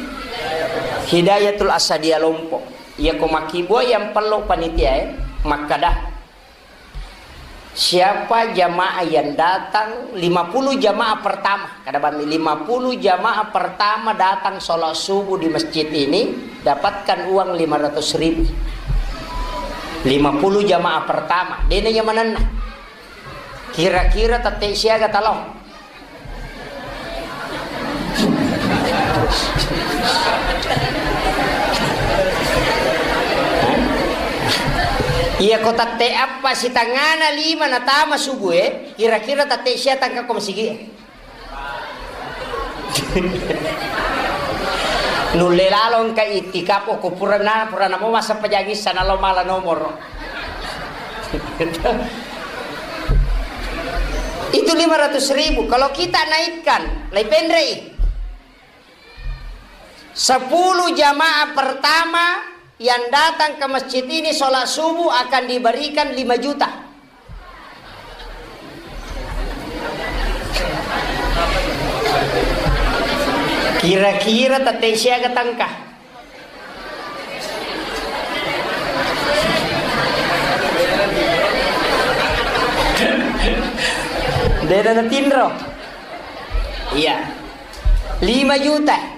Hidayatul Asadia Lompok. Iya ko makkibua yang perlu panitia, eh, makkada. Siapa jamaah yang datang, lima puluh jamaah pertama, kada bammi, lima puluh jamaah pertama datang sholat subuh di masjid ini, dapatkan uang lima ratus ribu. Lima puluh jamaah pertama, dena yang manenna. Kira-kira tette siaga talo? Iya, ko tette eppa sitangana lima natama subuh e, kira-kira tette sia tangka ko masigi e. Nulle lalo engka itikaf, ko purana, purana mo massempajang issa nalo mala nomoro. Itu lima ratus ribu. Kalau kita naikkan, lai penrei. Sepuluh jamaah pertama yang datang ke masjid ini sholat subuh akan diberikan lima juta. Kira-kira tette siaga tangka? Dena natinro. Iya. Lima juta.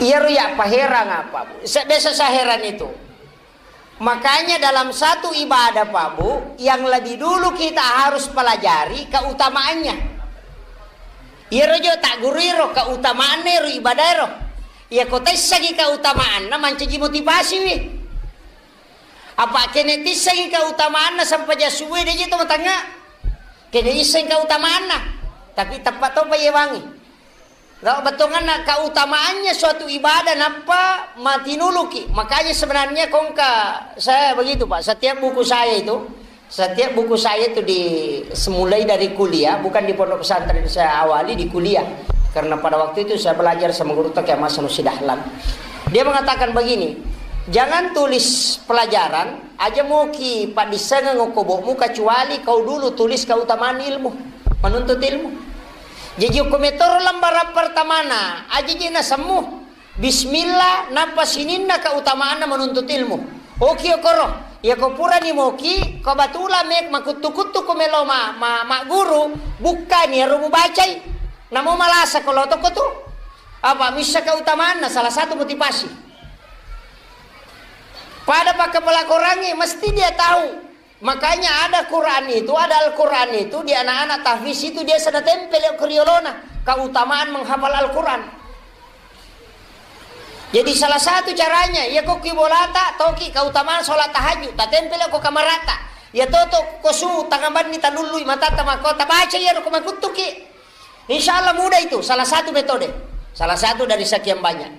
Iyaro ya paherang apa, Bu? Sa-, biasa saya heran itu. Makanya dalam satu ibadah, Pak Bu, yang lebih dulu kita harus pelajari keutamaannya. Iyaro jo tagguruiro keutamaanna ero ibadaero. Iya ko taissengi keutamaanna, mancaji motivasiwi. Apa kene tissengi keutamaanna sempajang subuh, de' je to matangnga. Kene isseng keutamaanna, tapi teppa topa yewangi. Lo, bettuanna keutamaannya suatu ibadah nappa matinuluki. Makanya sebenarnya kongka saya begitu, Pak. Setiap buku saya itu, setiap buku saya itu di, mulai dari kuliah, bukan di pondok pesantren saya awali, di kuliah. Karena pada waktu itu saya belajar sama guru Taqi Ahmad Sanusi Dahlan. Dia mengatakan begini, "Jangan tulis pelajaran, aja moki paddissengeng okko bokmu, kecuali kau dulu tulis keutamaan ilmu, menuntut ilmu." Jaji okko metoro lembaran pertamana, aja je nasemmu. Bismillah, nappa sininna keutamaanna menuntut ilmu. Oki okoro, iya ko purani moki, ko batula me makuttu-kuttu ko melo ma, ma, magguru, bukkani ero mubacai. Namo malasa ko lotoko tu. Apa missa keutamaanna, salah satu motivasi. Pada pakkapala Korangnge, mesti dia tahu. Makanya ada Quran itu, ada Al-Quran itu di anak-anak tahfiz itu dia sana tempel ke riolona, keutamaan menghafal Al-Quran. Jadi salah satu caranya, iya ko ki bolata, toki keutamaan sholat tahajud, tatempel ko kamarata. Ya toto ko su tangabanni talullui matatta makko, tabaca iya ko makuttuki. Insya Allah mudah itu, salah satu metode. Salah satu dari sekian banyak.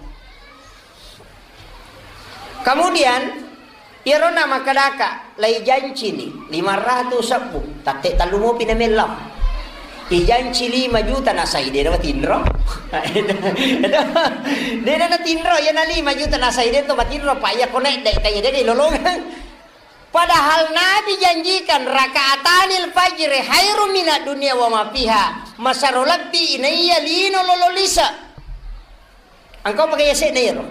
Kemudian, iyaro na makkedaka, lai janci ni, lima ratus sebbu, tatte tallu mopi na mellau. Ijanci lima juta nasai de na matinro. De na natinro, iya na lima juta nasai de to matinro, pa iya connect de, kaya de lolongang. Padahal Nabi janjikan, "Rakaatanil fajri khairum minad dunya wa ma fiha." Masaro lebbi inaiya lino lolo lise. Engkau pakai yase'na iyaro.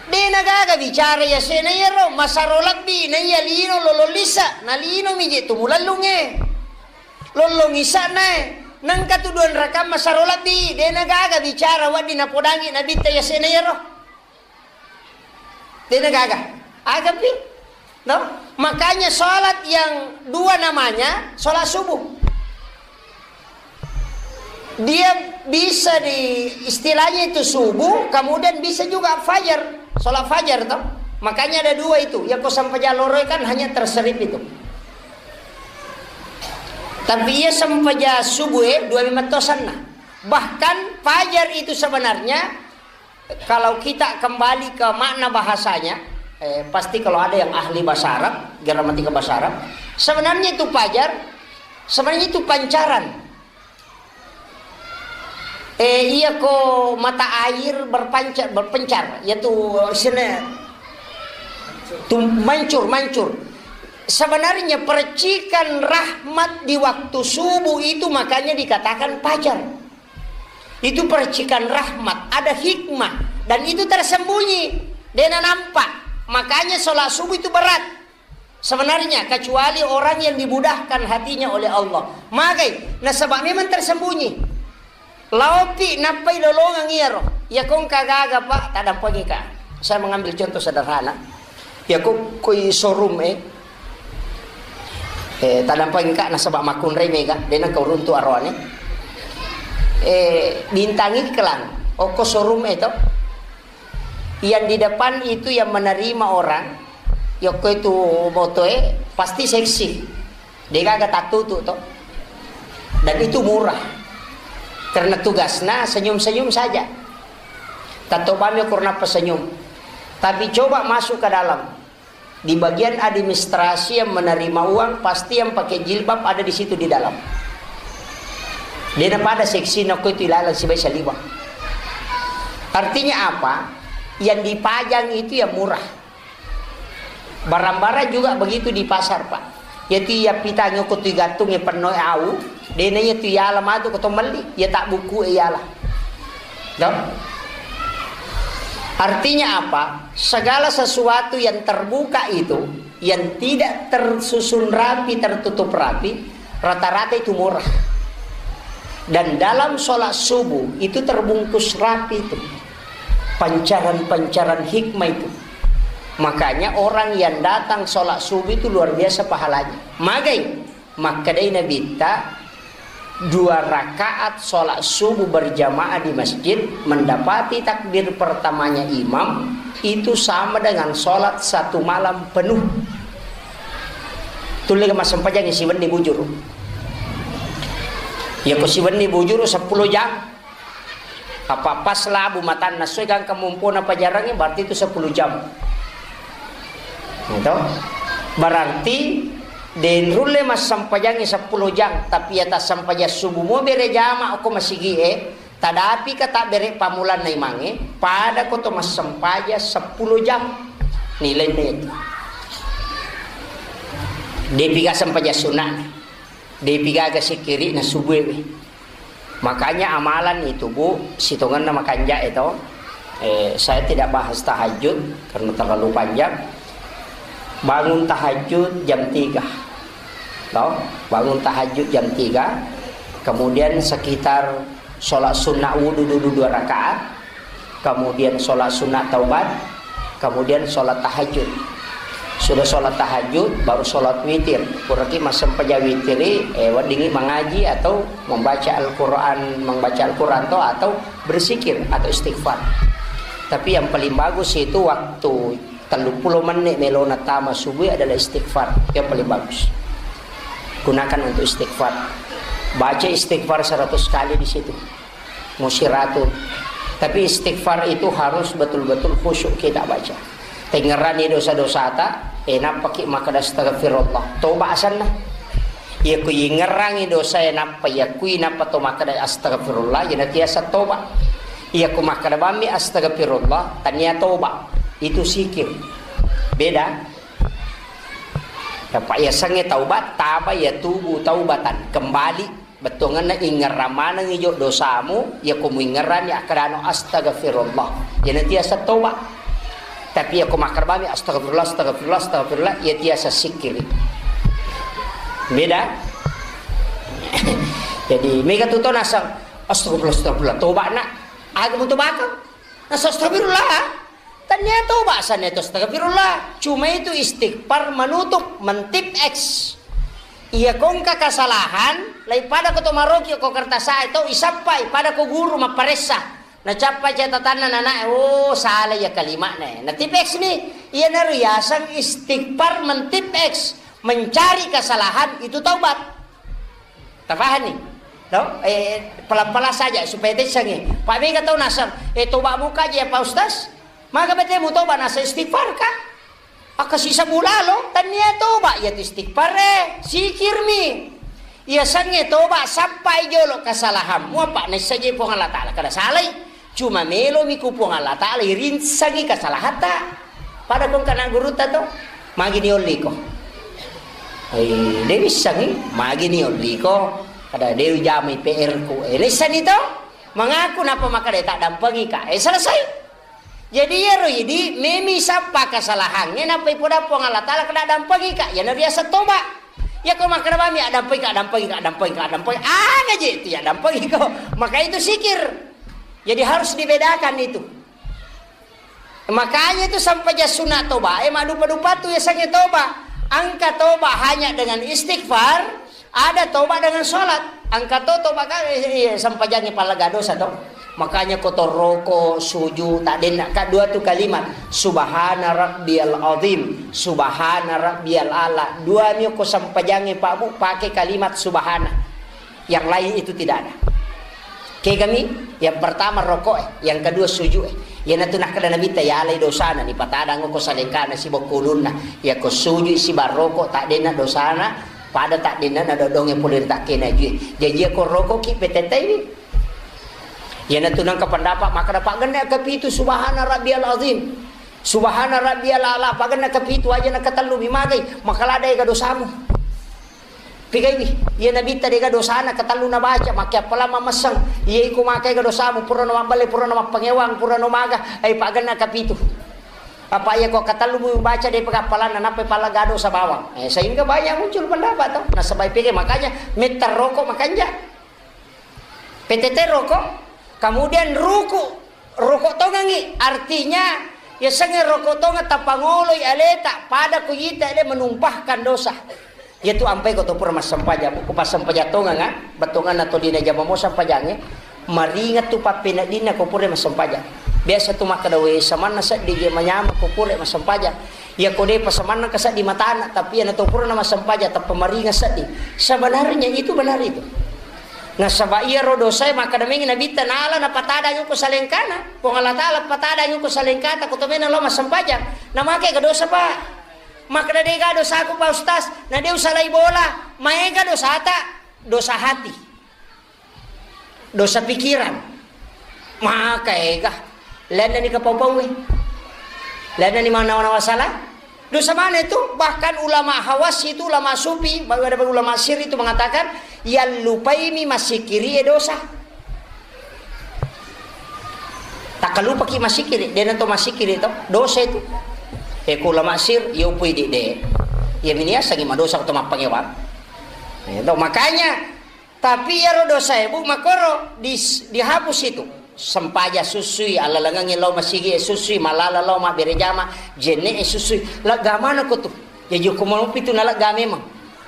De nagaga bicara yase'na iyaro, masaro lebbi inaiya lino lolo lise, na lino mi je tu mulellunge. Lollong isa'na e. Nengka tu dua rakaat masaro lebbi, de nagaga bicara wedding napodangi Nabitta yase'na iyaro. Dena gaga. Agapi? No? Makanya sholat yang dua namanya sholat subuh. Dia bisa di istilahnya itu subuh, kemudian bisa juga fajar, sholat fajar toh. Makanya ada dua itu. Ya ko sampajang loro kan hanya terserip itu. Tapi iya sampajang subuh eh, dua lima tosanna. Bahkan fajar itu sebenarnya kalau kita kembali ke makna bahasanya, eh, pasti kalau ada yang ahli bahasa Arab, gramatika bahasa Arab, sebenarnya itu fajar, sebenarnya itu pancaran. Eh, iya ko mata air berpancar, berpencar, yaitu sene, tum-, mancur, mancur. Sebenarnya percikan rahmat di waktu subuh itu makanya dikatakan fajar. Itu percikan rahmat, ada hikmah, dan itu tersembunyi, dena nampak. Makanya sholat subuh itu berat sebenarnya, kecuali orang yang dimudahkan hatinya oleh Allah. Magai, nasaba memang tersembunyi. Laopi nappai lolongang iyaro. Ya kongka gaga, Pak, tadampengika. Saya mengambil contoh sederhana. Ya ko koi showroom eh. Eh, tadampengika nasaba makkunrai mega, dena kau runtu aroane. Eh, bintang iklan, oko showroom eh to. Yang di depan itu yang menerima orang, yokko itu moto eh, pasti seksi. Degaga tattutu to. Dan itu murah. Karena tugasnya senyum-senyum saja. Tatto bami ukur nappa senyum. Tapi coba masuk ke dalam. Di bagian administrasi yang menerima uang, pasti yang pakai jilbab ada di situ di dalam. Dena pada seksi nako itu ilalang sibai saliwa. Artinya apa? Yang dipajang itu yang murah. Barang-barang juga begitu di pasar, Pak. Yatu iya pitang ko tu gantung e penno au, dena iya tu iala matu ko to melli, iya tak buku e iala. No? Artinya apa? Segala sesuatu yang terbuka itu, yang tidak tersusun rapi, tertutup rapi, rata-rata itu murah. Dan dalam sholat subuh itu terbungkus rapi itu. Pancaran-pancaran hikmah itu. Makanya orang yang datang sholat subuh itu luar biasa pahalanya. Magai, makkedai Nabitta, dua rakaat sholat subuh berjamaah di masjid, mendapati takbir pertamanya imam, itu sama dengan sholat satu malam penuh. Tulle massempajang siwenni bujuru. Yako siwenni bujuru sepuluh jam. Apa pas labu matanna soi gangka mumpona pajarangnge, berarti itu sepuluh jam. Gitu. Berarti den rulle massempajangngi sepuluh jam, tapi ya tassempajang subuh mo bere jama ko masigie, tadapi ka tabbere pamulanna imangnge, pada ko to massempajang sepuluh jam. Nilainna itu. Depiga sempajang sunna. Depigaga sikkiri'na subuh e. Makanya amalan itu, Bu, sitongenna makanja e to. Eh, saya tidak bahas tahajud karena terlalu panjang. Bangun tahajud jam tiga. To? Bangun tahajud jam tiga. Kemudian sekitar sholat sunnah wudhu dulu dua rakaat. Kemudian sholat sunat taubat, kemudian sholat tahajud. Sudah sholat tahajud, baru sholat witir. Puraki massempajang witiri, eh, weddingi mengaji atau membaca Al-Quran, membaca Al-Quran to, atau berzikir atau istighfar. Tapi yang paling bagus itu waktu tellu pulo menit melona tama subuh adalah istighfar. Yang paling bagus. Gunakan untuk istighfar. Baca istighfar seratus kali di situ. Musiratu. Tapi istighfar itu harus betul-betul khusyuk kita baca. Tengngerani dosa-dosata, eh, nappaki makkeda astagfirullah. Toba asanna. Iya ku ingerangi dosa, eh, nappa, iya ku inappa to makkeda astagfirullah, iya natiasa toba. Iya ku makkeda bammi astagfirullah, tania toba. Itu sikir. Beda. Apa iya sange taubat, taba ya tubu taubatan. Kembali. Bettuangenna ingerrang maneng ijo dosamu, yako muingerrani akkedano astagfirullah. Jadi tiasa toba. Tapi yako makkarbami astagfirullah, astagfirullah, astagfirullah, ya tiasa sikkiri. Beda. Jadi mega tu to nasang astagfirullah, astagfirullah, toba nak. Aga mu tobakang? Nasang astagfirullah. Tania toba sanna itu astagfirullah. Cuma itu istighfar menutup, mentip X. Iya kongka kesalahan, lai pada ko to maroki ko kertas ae to isappai, pada ko guru mapparessa. Nacappa catatanna nanae, oh, salah iya kalimatna. Natip X ni, iya naro yasang istighfar mentip X, mencari kesalahan itu taubat. Tafahanni? No? Eh, pelan-pelan saja supaya tessangi. Pak mega tau nasang, eh, toba muka aja ya Pak Ustaz. Maka bete mu toba nasa istighfar ka? Akka sisa bulalo, tania toba ya istighfar eh, sikirmi. Iya sange toba sappai jolo kesalahanmu apa naissaje Puang Allah Taala kada salai. Cuma melomi ku Puang Allah Taala irinsangi kesalahatta. Pada kong kana gurutta to, magi ni olliko. Eh, de wissangi, magi ni olliko. Kada de jamai P R ku. Eh, nissani to, mengaku napa maka de tak dampengi ka. Eh, selesai. Jadi iyaro idi memi sappa kesalahangnge nappa ipoda Puang Allah Taala kada dampengi ka. Iyana riaseng toba. Yako makkeda bami addampengika, addampengika, addampengika, addampengika. Aga je itu ya dampengi ko. Maka itu sikir. Jadi harus dibedakan itu. Makanya itu sampajang sunat toba, eh, maddupa-dupa tu yasengnge toba. Engka toba hanya dengan istighfar, ada toba dengan sholat. Engka to toba ka, eh, eh, sampajangnge pallaga dosa to. Makanya ko toroko suju tak denna ka dua tu kalimat, subhana rabbiyal azim, subhana rabbiyal ala. Dua mi ko sampajangnge Pak Bu pakai kalimat subhana. Yang lain itu tidak ada. Kegami, yang pertama rokok, eh, yang kedua sujud, eh. Iyanatu nakkeda Nabitta, yalai dosana, nipatadang ko salengkana sibokkulunna. Yako sujud siba rokok, tak denna dosana, pada tak denna na dodonge pole ri takkena jue. Jaji ko rokok ki petetai. Iyanatu nangka pendapat, maka dapat genne kapitu, subhana rabbiyal azim. Subhana rabbiyal ala, pagenna kapitu aja nakatellu mi magai, maka lada ega dosamu. Pigaiwi, iya Nabitta dega dosana katellu nabaca, makke appalang mamesseng. Iya iko makkega dosamu, purano mabballe, purano mappangewang, purano maga, ai pagenna kapitu. Apa iya ko katellu mubaca de pega appalanna, nappa pala ga dosa bawang. Eh, sehingga banyak muncul pendapat to. Nasaba pigi makanya metta rokok makanja. P T T rokok, kemudian ruku, rokok tongangi, artinya Yasengnge roko tonga tapangoloi aleta, pada ko yita ale menumpahkan dosa. Yatu ampai ko to pura massempajang, ko passempajang tonga nga, bettonganna to dina jama mo sempajangnge, maringa tu pappeneddinna ko pura massempajang. Biasa tu makkeda, "We, samanna seddi je manyama ko pura massempajang." Iya ko depa samanna ka seddi matana, tapi iyana to pura na massempajang, tappa maringa seddi. Sebenarnya itu benar itu. Nasaba iyaro dosae makkeda mengi Nabitta, "Nala napatadang ko salengkana." Puang Allah Taala patadang ko salengkata, ko to mena lo massempajang. Namake ga dosa, Pak? Makkeda, "Dega dosaku, Pak Ustaz." Na de usalai bola, maega dosata, dosa hati. Dosa pikiran. Maka ega. Lainna ni kapau-pau e. Lainna ni manawa-nawa salah. Dosa mana itu? Bahkan ulama hawas itu, ulama sufi, bahkan ada ulama sir itu mengatakan, yang lupaimi masikiri e dosa. Takkalupaki masikiri, dena to masikiri to, dosa itu. E, ku ulama sir, yo pui di de. Ya mini asangi madosa to mappangewang. Itu makanya Tapi iyaro dosae, Bu, makkoro dis-, dihapus itu. Sempaja susui, alalangengngi lao masigi e susui, malala lao mabbere jama, jenne e susui. Lega manako tu. Jaji ko malopi tu nalega memang.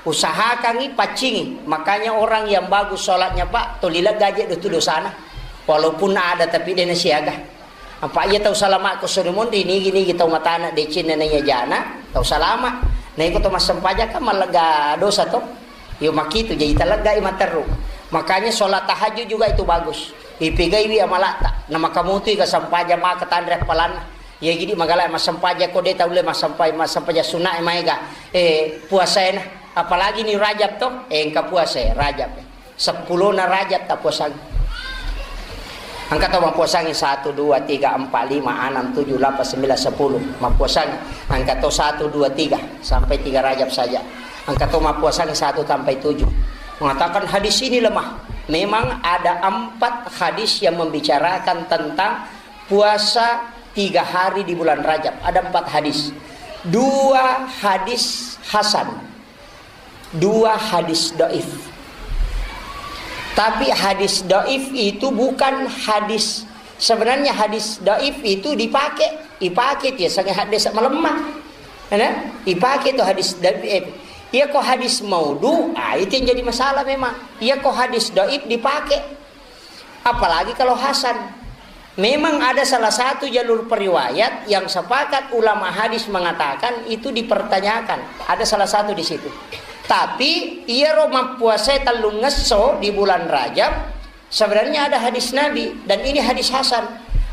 Usahakangi, paccingi. Makanya orang yang bagus sholatnya, Pak, toli lega je tu dosana. Walaupun ada tapi dena siaga. Apa iya tau salama ko sori monri, nigi-nigi tau matana decenna naiya jana, tau salama. Na iko to massempajang kan mallega dosa to. Yo makitu, jadi taleggai matteru. Makanya sholat tahajud juga itu bagus. Ipegaiwi amalata. Na makamutui ka sempajang maka tanre appalanna. Ya gidi magala massempajang ko de taulle massempajang, massempajang sunna e maega. Eh, puasaena. Apalagi ni Rajab to, eh, engka puasa e, Rajab e. Seppulona Rajab tappuasangi. Engka tau mappuasangi satu, dua, tiga, empat, lima, enam, tujuh, delapan, sembilan, sepuluh. Mappuasangi. Engka tau satu, dua, tiga, sampai tiga Rajab saja. Engka tau mappuasangi satu sampai tujuh. Mengatakan hadis ini lemah. Memang ada empat hadis yang membicarakan tentang puasa tiga hari di bulan Rajab. Ada empat hadis. Dua hadis hasan. Dua hadis doif. Tapi hadis doif itu bukan hadis, sebenarnya hadis doif itu dipakai, dipakai dia sange hadis melemah. Ya, ipake tu hadis doif. Iya ko hadis maudu, ah, itu yang jadi masalah memang. Iya ko hadis doif dipake. Apalagi kalau hasan. Memang ada salah satu jalur periwayat yang sepakat ulama hadis mengatakan itu dipertanyakan. Ada salah satu di situ. Tapi iyaro mappuasa tellungngesso di bulan Rajab, sebenarnya ada hadis Nabi dan ini hadis hasan.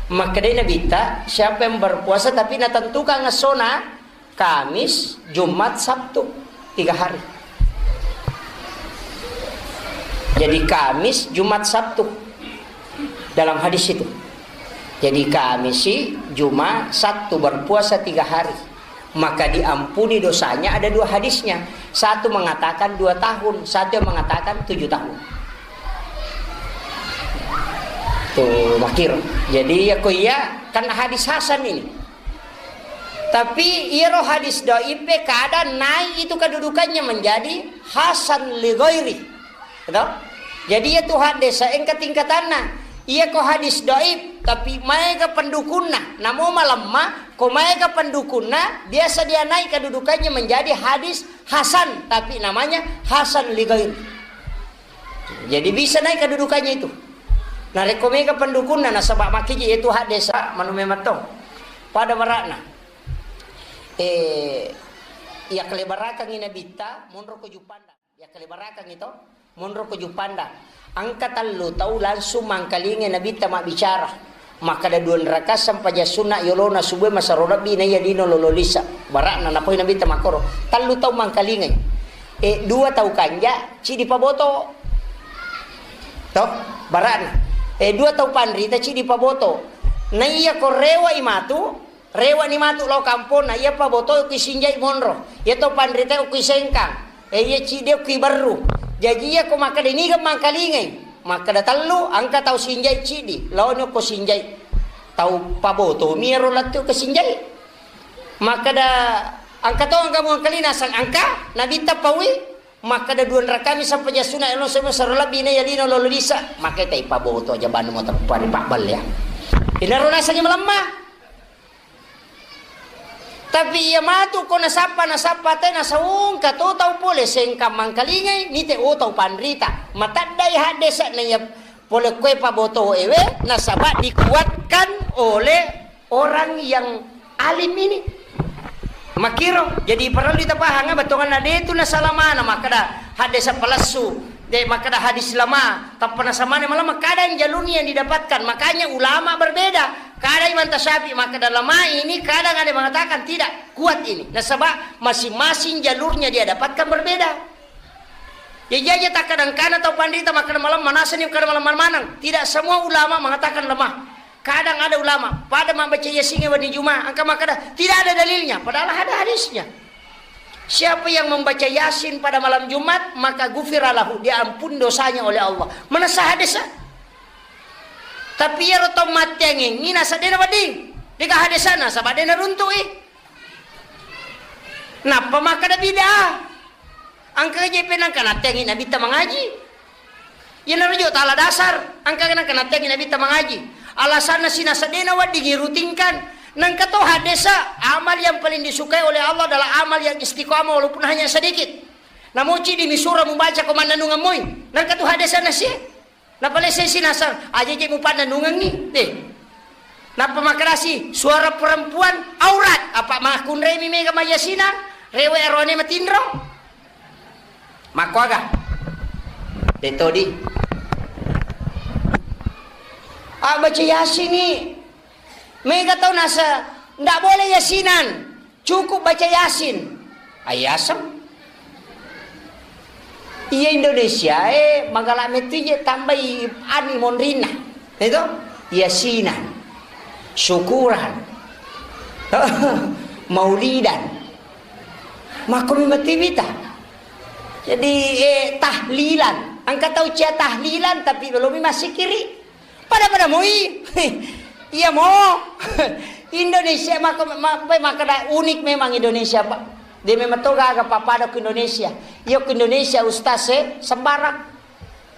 Makkedai Nabitta, siapa yang berpuasa tapi natentukan ngessona, Kamis, Jumat, Sabtu, tiga hari. Jadi Kamis, Jumat, Sabtu dalam hadis itu. Jadi Kamis, Jumat, Sabtu berpuasa tiga hari. Maka diampuni dosanya, ada dua hadisnya. Satu mengatakan dua tahun, satu yang mengatakan tujuh tahun. Tuh, makir. Jadi ya ko iya, kan hadis hasan ini. Tapi iyaro hadis doif e kada naik itu kedudukannya menjadi hasan li ghairi. Gitu? Jadi iya tu hadis engka tingkatanna. Iya ko hadis doif tapi maega pendukunna, namo malemma, ko maega pendukunna biasa dia naik kedudukannya menjadi hadis hasan, tapi namanya hasan li ghairi. Jadi bisa naik kedudukannya itu. Narekko mega pendukunna nasaba makkiji itu hadis manu memang to. Pada barakna. Eh, iya kelebarakang Nabitta, monro ko Juppandang. Iya kelebarakang itu, monro ko Juppandang. Engka tellu tau langsung mangkalinga Nabitta mabbicara. Makkeda dua rakaat sempajang sunna yolona subuh masero lebbi naiya lino lolo lisa. Barakna napoi Nabitta makkoro. Tellu tau mangkalingai. Eh, dua tau kanja, cidi paboto. Toh, barakna. Eh, dua tau panrita, cidi paboto. Naiya ko rewa i matu, Rewani matu lao kamponna, iya paboto kui sinjai monro, iya to panrita kui sengkang, eh, iya cidi kui berru. Jaji iya ko makkeda niga mangkalingai, makkeda tellu, engka tau sinjai cidi, laoni ko sinjai. Tau paboto mi ero lettu ke sinjai. Makkeda engka to engka mangkalina sang engka, Nabitta paui, makkeda dua rakami sampajang sunna elo sebe sero lebbi ne yalino lolo lisa, makkeda tai paboto aja banu mo teppa ri pabballe ya. Inaro nasangi melemma. Tapi iya matu ko nasappa, nasappa te nasaungka to tau pole sengka mangkalingai, nite o tau panrita. Mataddai haddesa na iya pole koe paboto ewe, nasaba dikuatkan oleh orang yang alim ini. Makiro, jadi parellu tapahang, bettuanna de tu nasalamana, makkada haddesa palessu, de makkada hadis lama, tappa nasamane malah kadang jalurnya yang didapatkan. Makanya ulama berbeda. Kadang Imam Tasyafi makkada lama ini, kadang ada yang mengatakan tidak kuat ini. Nasaba masing-masing jalurnya dia dapatkan berbeda. Jadi aja tak kadang kana tau panrita makkada malam manasani, kada malam manang. Tidak semua ulama mengatakan lemah. Kadang ada ulama pada membaca Yasin wedding Jumat, angka makkada tidak ada dalilnya, padahal ada hadisnya. Siapa yang membaca Yasin pada malam Jumat, maka gufira lahu, dia ampun dosanya oleh Allah. Mana sah hadisnya? Tapi iyaro tau matteangngi, nasa dena wedding. Dega hadisana, saba dena runtu'i. Nappa makkada bid'ah. Angka je penangka natteangngi Nabitta mangaji. Iyanaro jo tala dasar, angka nangka natteangngi Nabitta mangaji. Alasanna sinasa dena wedding irutinkan. Nangka to haddesa, amal yang paling disukai oleh Allah adalah amal yang istiqamah walaupun hanya sedikit. Namoci di misura mubaca ko mannanungeng moi. Nangka tu haddesa nasie. Napalesai sinasang, aja je mupannanungengi. Deh. Nappa makkadasi, suara perempuan aurat. Apa makkunremi mega mayasinang? Rewe arone matinro. Makkuaga? Detodi. Ah, baca Yasin ni. Mega tau nasa, ndak boleh yasinan. Cukup baca Yasin. Ayasem. Iya Indonesia, eh, magala metu je tambai ani monrinna. Itu? Yasinan. Syukuran. Maulidan. Makko mi matiwita. Jadi, eh, tahlilan. Angka tau cia tahlilan, tapi belum masih kiri. Pada-pada moi. Iya mo. Indonesia maka ma-, makkada unik memang Indonesia, Pak. Dia memang to gaga papada ke Indonesia. Iya ke Indonesia ustaz, eh, sembarang.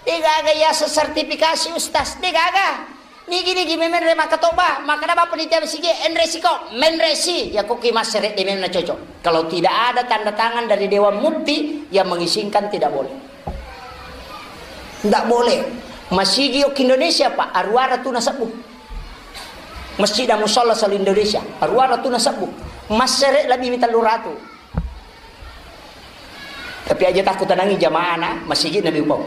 De gaga ya sertifikasi ustaz, de gaga. Nigi-nigi memenre makkatoba, makkada bapa panitia masigi, enre siko, menre si. Ya koki masere de memang cocok. Kalau tidak ada tanda tangan dari Dewan Mufti yang mengizinkan, tidak boleh. Ndak boleh. Masigi okki Indonesia, Pak, aruara tu nasebbu. Masjid dan musalla selalu Indonesia, aruara tu nasebbu. Massere lebih mi tellu ratu. Tapi aja takut tenangi jamaah na masigi nabi upau.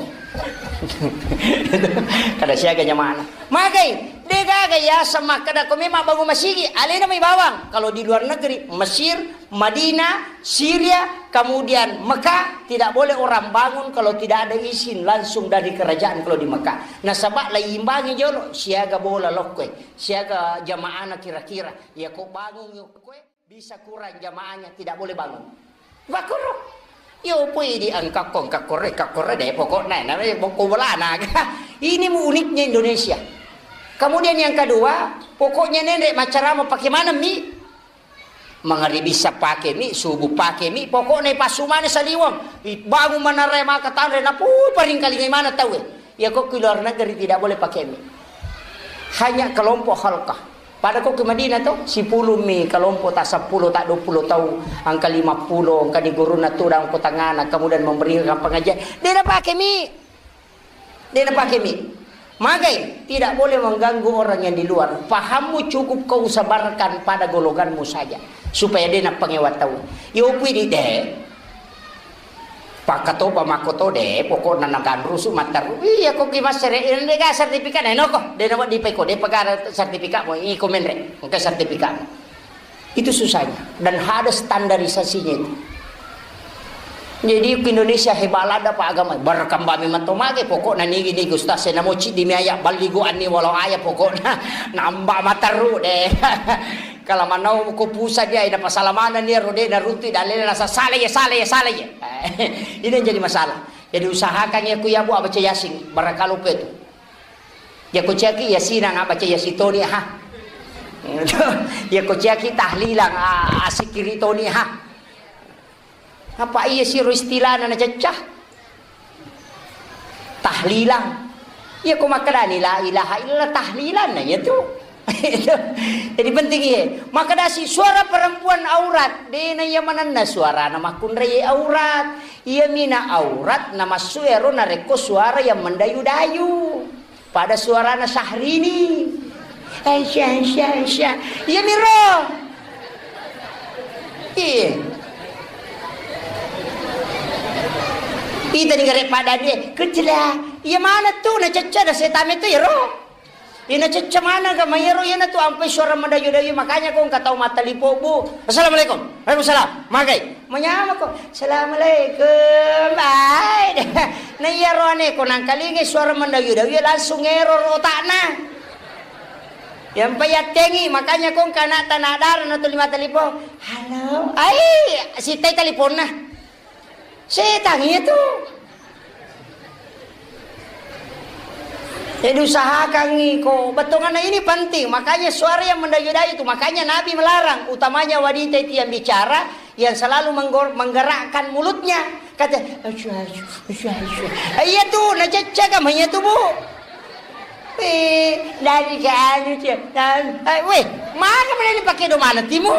Kada siaga jamaah na. Magai, de gaga ya sama kada ko memang bangun masigi, alena mai bawang. Kalau di luar negeri, Mesir, Madinah, Syria, kemudian Mekah, tidak boleh orang bangun kalau tidak ada izin langsung dari kerajaan kalau di Mekah. Nasaba laiimbangi jolo, siaga bola lokkoe, siaga jamaana kira-kira. Ya ko bangun yokkoe, bisa kurang jamaahnya, tidak boleh bangun. Wakoro. Yo pui di angkakko, angkakko re, angkakko re, deh, pokoknya, namanya bokko bolana. Ini mu uniknya Indonesia. Kemudian yang kedua, pokoknya nenek macarama pakai mana mi? Mangaribi sa pake mi, subuh pake mi, pokokna ipassu maneng saliweng. Ibangun manarre maka tanre, napui paringkalingai maneng tauwe. Iya ko ki luar negeri tidak boleh pakai mi. Hanya kelompok halkah. Pada ko ki Madinah to, sepuluh mi kelompok, tak sepuluh, tak dua puluh tau, angka lima puluh, angka di guruna tudang ko tangana, kemudian memberikan pengajian. Dia nak pakai mi. De napake mi. Magai, tidak boleh mengganggu orang yang di luar. Pahammu cukup kau sebarkan pada golonganmu saja. Supaya de napangewa tau. Yo pui di de. Pakkatoba makkoto de, pokokna naganrusu matteru. Iya ko ki massere, de ga sertifikat, eh, noko. De nawa dipeko, de pegara sertifikat mo, iko menre. Engka sertifikat. Itu susahnya. Dan ada standarisasinya itu. Jadi, ke Indonesia hebat lada, Pak, agama. Berkembang memang to mage, pokokna nigi-nigi ustaz saya namo cidi mi aya balligu anni walau aya, pokokna nambah materu deh. Kalau manau ko pusa dia, ina pasala mana nia rode na runtu, dan lele nasa salah ya, salah ya, salah ya. Ini yang jadi masalah. Jadi, usahakan ya, ku ya, Bu, baca Yasin. Barangkali itu. Iya ko ciaki Yasinang, abbaca Yasin toni, ha. Iya ko ciaki tahlilang, a-, asikiri toni, ha. Apa iya siro istilahna na cecca? Tahlilang. Iya ko makkedani la ilaha illallah, tahlilang na iya tu. Jadi penting iye. Makkedasi suara perempuan aurat, dena iya manenna suarana makkunrai aurat. Iya mina aurat namassu ero narekko suara yang mendayu-dayu. Pada suarana Syahrini. Aisyah, Aisyah, Aisyah. Iya miro. Iya. Ita ni gare pada dia. Kecela. Iya mana tu na cecca da setame tu ya ro. Ina cecca maneng ka, mayero iyana tu ampai suara mendayu-dayu, makanya ko engka tau mattalipo, Bu. "Assalamualaikum." "Waalaikumsalam." "Magai?" "Manyamako." "Assalamualaikum." Baik. Na iya roane ko nangkalingai suara mendayu-dayu, langsung error otakna. Yang payattengi, makanya ko engka anak tanah darah na tuli mattalipo. "Halo." Ai, sitai taliponna. Setan itu. Jadi usahakan iko, bettuanna ini penting. Makanya suara yang mendayu-dayu itu, makanya Nabi melarang, utamanya wanita itu yang bicara, yang selalu menggor-, menggerakkan mulutnya. Kata, "Asyuh, asyuh, asyuh, asyuh." Eh, iya tuh, nah cecek sama iya tuh, Bu. Eh, dari ke anu, Cek. Dan, eh, weh, mana mana ini pakai domana timu?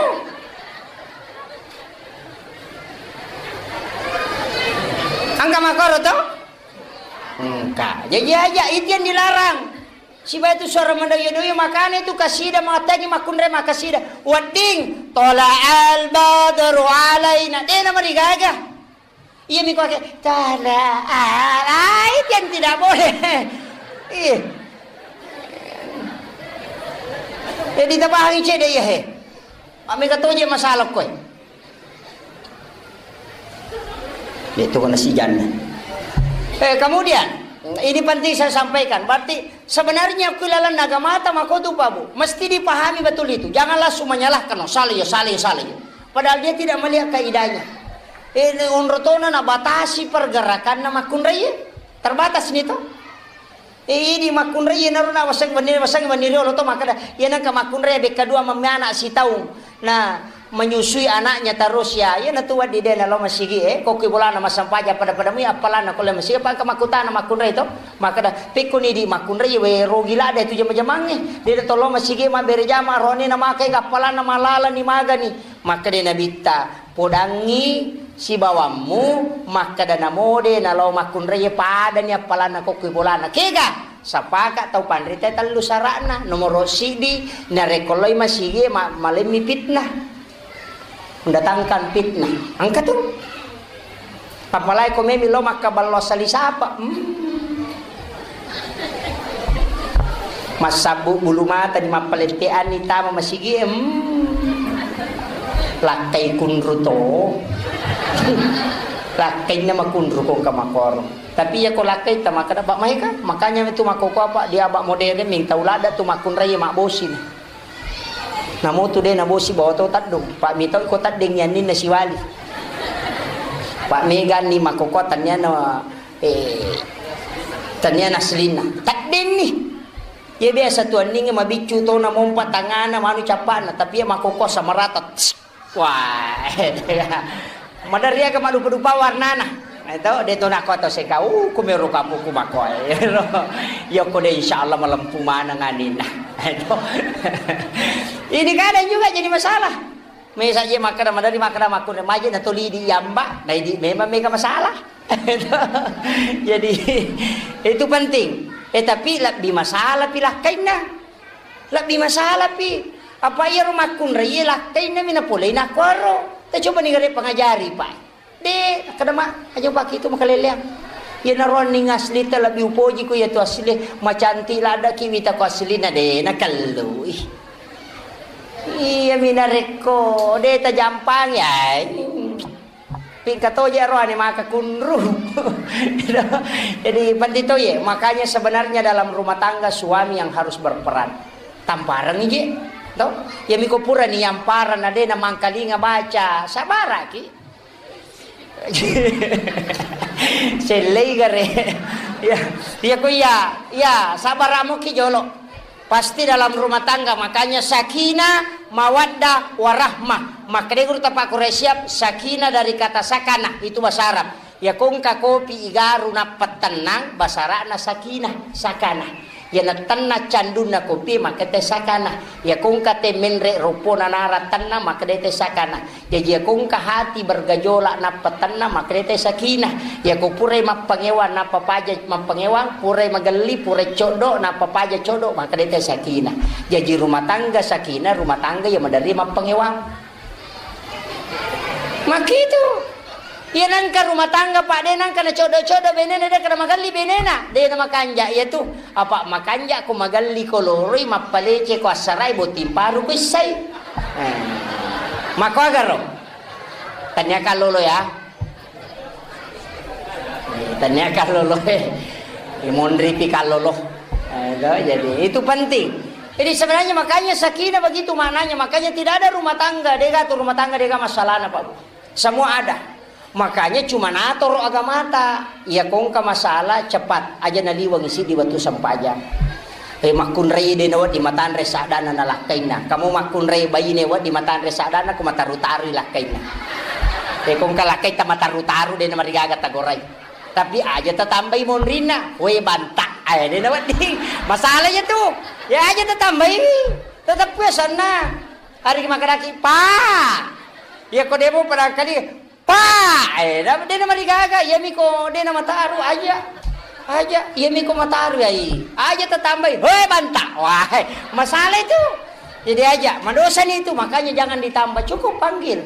Engka makkoro to? Engka. Jaji aja, itu yang dilarang. Siba itu suara mendoyo-doyo, makanya itu kasida, matagi makkunrai makasida. Wedding, "Tola'al badru alaina." Dena marigaga. Iya miko ake, "Tola'al." Ah, itu yang tidak boleh. Iya. Jadi tapahangi cede iya he. Pak mega toje masalah koe. Itu kena sijanna. Eh, kemudian, ini penting saya sampaikan. Berarti sebenarnya ku lalan naga mata makotu, Pak Bu. Mesti dipahami betul itu. Jangan langsung menyalahkan, "Oh, salah ya, salah ya, salah ya." Padahal dia tidak melihat kaidahnya. Eh, onrotona na batasi pergerakanna makkunrai. Terbatas nih toh. Eh, idi makkunrai, iyanaro na waseng wenni, waseng wenni riolo to makkeda, iya nengka makkunrai bekka dua memme anak sitaung. Nah, menyusui anaknya terus ya. Iya natu waddi de nalo masigi, eh, kokki bolana massempajang pada-pada mui appalanna kolle masigi, apa engka makkutana makkunrai to? Makkeda, "Pekkoni di makkunrai we rogi lada itu jama-jamangnge. De to lo masigi mabbere jama, roni na makai appalanna malalani magani." Makkeda Nabitta, "Podangngi sibawammu makkeda namode nalao makkunrai padani appalanna kokkui bolana." Kega? Sapaka tau panrita tellu sara'na. Nomoro sidi, narekko loi masigi ma-, malemmi fitnah. Mendatangkan fitnah. Engka tu. Apalagi ko memi lo makkaballo sali sapa. Hmm. Massabbu bulu mata di mappaletteanni tama masigi, hmm. Lakkai kunru to. Lakkainna makunru ko engka makoro. Tapi iya ko lakkai ta makkeda, "Pak, maega?" Makanya itu makkoko apa di abak modern mintau lada tu makkunrai mabbosi. Namo tu de nabosi bawa to teddung. Pak mito ko tedding yanninna siwali. Pak mega ni makkoko tanniana, eh, tanniana aslinna. Tedding ni. Iya biasa tu anningnge mabiccu tona mompa tangana manu cappana, tapi iya makkoko sama rata. Wah, madariaga madupa-dupa warnana. Nah, itu de to nakko atau seka, uh, kumero kapuku makko. Iya ko de insya Allah malempu maneng anina. Itu. Ini kadang juga jadi masalah. Misalnya makkeda madari makkeda makkunrai maje na toli di yamba, nah idi memang mega masalah. Jadi itu penting. Eh, tapi lebbi masalah pi lakkainna. Lebbi masalah pi. Apa iyaro makkunrai iya lakkainna mi napolei nakkuaro. Tacoba ni gare pangajari, Pak. De, kada ma, aja paki itu makaleleang. Iya naroanning asli ta lebbi upoji ku iya tu asli. Macantik ladaki wita ku aslina de, nakellu. Ih. Iya mi narekko de tajampang ya. Pingka toje roane maka kunru. Jadi penting to ye. Makanya sebenarnya dalam rumah tangga suami yang harus berperan. Tampareng je. To? Ya miko pura ni yampareng na de na mangkalinga baca. Sabaraki. Sellei gare. Ya, ya ko iya, ya sabar amoki jolo. Pasti dalam rumah tangga, makanya sakinah, mawaddah, warahmah. Makkeda guru tapa Quraisy Siap, sakinah dari kata sakana, itu bahasa Arab. Ya ko engka kopi igaru nappa tennang, bahasa Arabna sakinah, sakana. Iya na tenna candunna kopi, maka te sakana. Iya kongka te menre ropona nara tenna, maka de te sakana. Jaji iya kongka hati bergejolak nappa tenna, maka de te sakinah. Iya ko purai mappangewang nappa paja mappangewang, purai magelli, purai coddo, nappa paja coddo, maka de te sakinah. Jaji rumah tangga sakinah, rumah tangga iya maderri mappangewang. Makitu. Iya nangka rumah tangga, Pak, de nangka na coddo-coddo benena, de kada magelli benena, de na makanja iya tu. Apa makanja ko magelli ko loroi, mappalece ko assarai, botting paru ko issai. Eh. Mako agaro. Tania kallolo ya. Tania kallolo eh. Monri pi kallolo. Eh, itu, jadi itu penting. Jadi sebenarnya makanya sakinah begitu maknanya. Makanya tidak ada rumah tangga, dega tu rumah tangga, dega masalahna, Pak. Semua ada. Makanya cuma natoro agamata. Iya kongka masalah cepat aja naliwangi siddi wettu sempajang. Eh, makkunrai de nawedding matanre sadana na lakkainna. Kamu makkunrai baine wedding matanre sadana, ku mataru-tarui lakkainna. Eh, kongka lakkaita mataru-taru de namarigaga tagorai. Tapi aja tatambai monrinna, we banta. Eh, de nawedding. Masalah ya tu. Ya aja tatambai. Tetap ya sana. Hari makaraki, Pak. Ya ko demo pada kali, Pak. Eh, da-, de namarigaga, iya miko de namataru aja. Aja, iya miko mataru ai. Aja tatambai, "Hoi, banta." Wah, masalah itu. Jadi aja, madosa nih itu, makanya jangan ditambah, cukup panggil.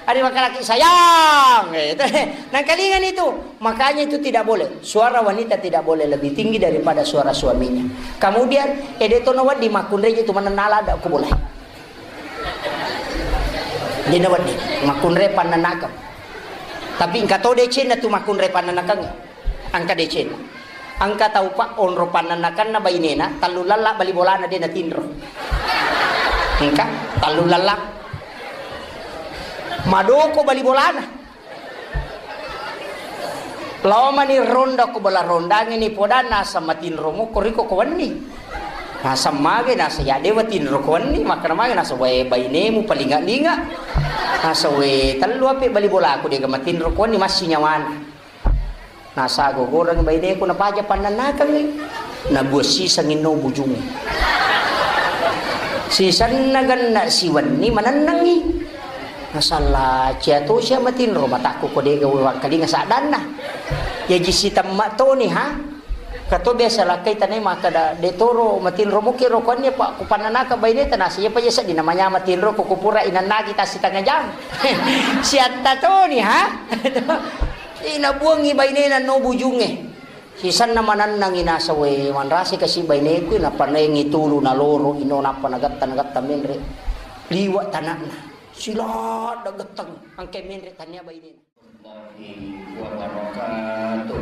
Hari makaraki, "Sayang." Eh, itu. Nangkalingan itu. Makanya itu tidak boleh. Suara wanita tidak boleh lebih tinggi daripada suara suaminya. Kemudian, eh, de tono wedding makkunrai itu manennala ada aku boleh. Dena wedding makkunrai pannanakang. Tapi engka to decenna tu makkunrai pannanakang. Engka decenna. Engka tau, Pak, onro pannanakanna bainena, tallu lalla bali bolana de natinro. Engka tallu lalla. Madoko bali bolana. Lao mani ronda ko bola rondange ni podanna, asa matinro mo koriko ko wenni. Nasa mage, nasa ya dewa tinro ko wenni, makkana mage, nasa wae bainemu palinga-linga. Nasa we tellu ape bali bolaku dega matinro ko wenni, massi nyawana. Nasa gogoreng baineku napaja pannanakangngi. Nabuang sisangngi no bujungnge. Sisenna genna siwenni manennengngi. Nasalla cia to sia matinro matakku ko dega wewakkalinga saddanna. Jaji sitemma toni ha. Kato biasa lakkai tanai makkada de toro matinro muki ro kuanni pa ku pannanaka baineta nasa iya pa iya sedding namanya matinro ko kupura inannaki tasi tengah jam. Siatta toni ha. Inabuangngi bainena no bujungnge. Sisenna manennangngi nasa we manrasi kasi baineku, nappa naengngi tulu naloro ino nappa nagatta nagatta menre liwa tanakna. Siladda getteng angke menre tania bainena. Warahmatullahi wabarakatuh.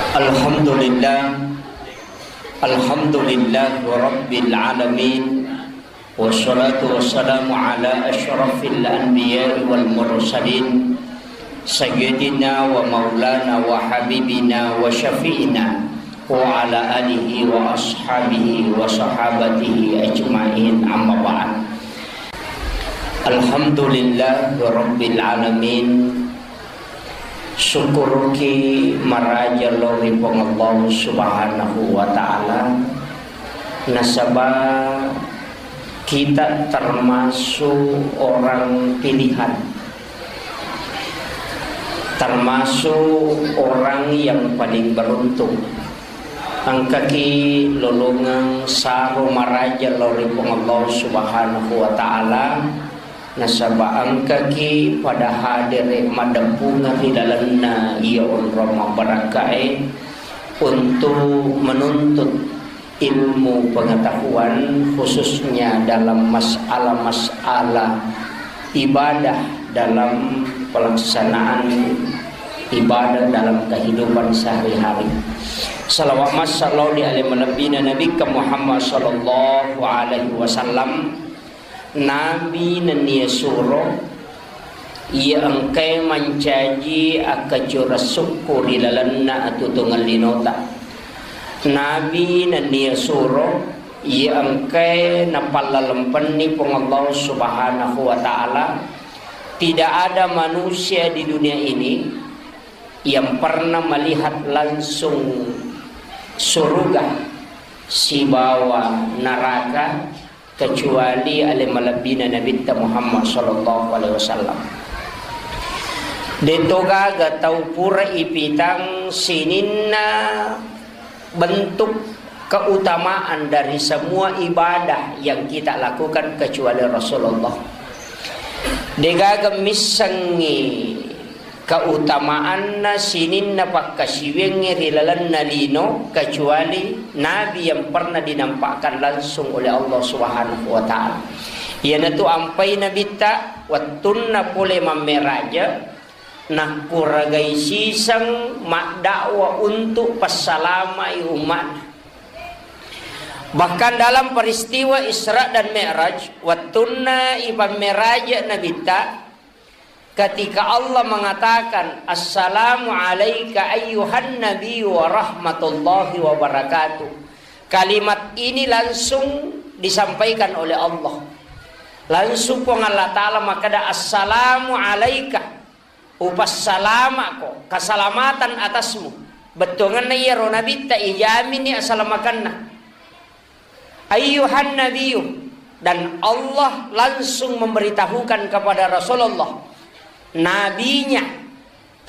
Alhamdulillah. Alhamdulillah rabbil alamin. Wassalatu wassalamu ala asyrafil anbiya'i wal mursalin, sayyidina wa maulana wa habibina wa syafi'ina wa ala alihi wa ashabihi wa sahabatihi ajma'in, amma ba'd. Alhamdulillah rabbil alamin. Syukuruki maraja lao ri Puang Allah Subhanahu wa Ta'ala, nasaba kita termasuk orang pilihan, termasuk orang yang paling beruntung. Engkaki lolongeng saro maraja lao ri Puang Allah Subhanahu wa Ta'ala, nasaba engkaki pada hadere maddeppungeng ri lalenna iya onrong mabbarakkae untuk menuntut ilmu pengetahuan, khususnya dalam masalah-masalah ibadah dalam pelaksanaan ibadah dalam kehidupan sehari-hari. Salawat massalawat di alai malebbina Nabi Muhammad sallallahu alaihi wasallam. Nabi nennia suro, iya engkae mancaji akkacura sukku ri lalenna atutungeng linota. Nabi nennia suro, iya engkae napallalempenni Puang Allah Subhanahu wa Ta'ala, Tidak ada manusia di dunia ini yang pernah melihat langsung surga sibawa neraka kecuali ale malebbina Nabitta Muhammad sallallahu alaihi wasallam. De'to gaga tau pura ipitang sininna bentuk keutamaan dari semua ibadah yang kita lakukan kecuali Rasulullah. De'gaga missengngi keutamaanna sininna pakkasiwiangnge ri lalenna lino kecuali nabi yang pernah dinampakkan langsung oleh Allah Subhanahu wa Ta'ala. Iyanatu ampai Nabitta wettunna pole mammeraja, nakkuragai siseng maddakwa untuk passalamai umma'na. Bahkan dalam peristiwa Isra dan Mi'raj, wettunna ipammeraja Nabitta, ketika Allah mengatakan, "Assalamu alaika ayyuhan nabiyyu wa rahmatullahi wa barakatuh." Kalimat ini langsung disampaikan oleh Allah. Langsung Puang Allah Ta'ala makkeda, "Assalamu alaika." Upassalama'ko, keselamatan atasmu. Bettuangenna iyaro nabitta ijamini asalamakenna. Ayyuhan nabiyyu, dan Allah langsung memberitahukan kepada Rasulullah, nabinya,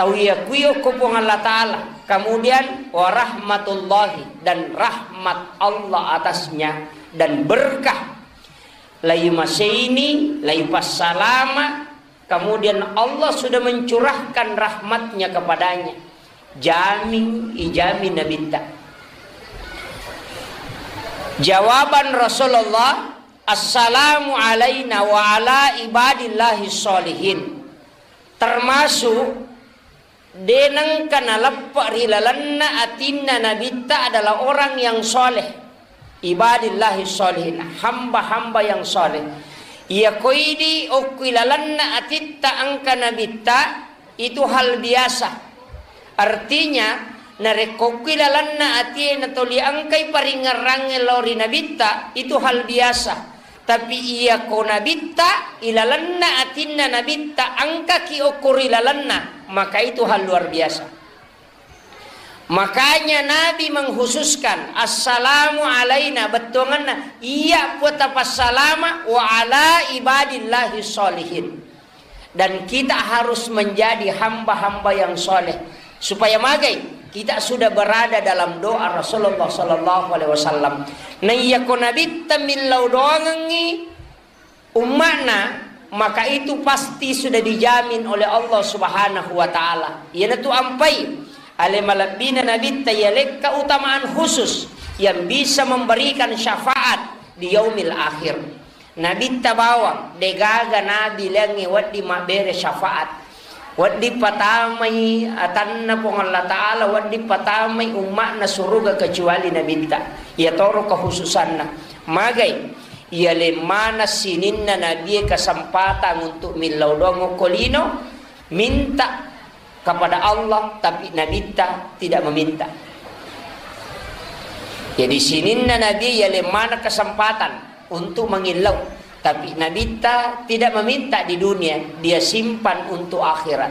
tau iya kuyo ko Puang Allah Ta'ala, kemudian warahmatullahi, dan rahmat Allah atasnya, dan berkah. Lai maseini, lai passalama, Kemudian Allah sudah mencurahkan rahmatnya kepadanya. Jami, ijami Nabitta. Jawaban Rasulullah, "Assalamu alaina wa ala ibadillahi sholihin." Termasuk de nengka naleppe ri lalenna atinna Nabitta adalah orang yang soleh. Ibadillahi sholihin, hamba-hamba yang soleh. Iya koidi okkui lalenna atitta engka Nabitta, itu hal biasa. Artinya, narekko okkui lalenna atie natoli engkai paringerrangnge lao ri Nabitta, itu hal biasa. Tapi iya ko Nabitta, ilalenna atinna Nabitta, engkaki okko ri lalenna, maka itu hal luar biasa. Makanya Nabi mengkhususkan, "Assalamu alaina," bettuangenna, iya puatta passalama, "wa ala ibadillahi sholihin." Dan kita harus menjadi hamba-hamba yang soleh. Supaya magai, kita sudah berada dalam doa Rasulullah sallallahu alaihi wasallam. Naiyako Nabitta millau doangengngi, umma'na, maka itu pasti sudah dijamin oleh Allah Subhanahu wa Ta'ala. Iyanatu ampai ale malebbina Nabitta yalekka utamaan khusus yang bisa memberikan syafaat di yaumil akhir. Nabitta bawang, degaga nabi lengnge wedding mabbere syafaat. Wedding patamai atanna Puang Allah Ta'ala, wedding patamai umma'na suruga kecuali Nabitta. Iyatoro kekhususanna. Magai, iyaleng maneng sininna nabie kesempatan untuk millau doang okko lino, minta kepada Allah, tapi Nabitta tidak meminta. Jadi sininna nabie iyaleng maneng kesempatan untuk mangillau. Tapi Nabitta tidak meminta di dunia, dia simpan untuk akhirat.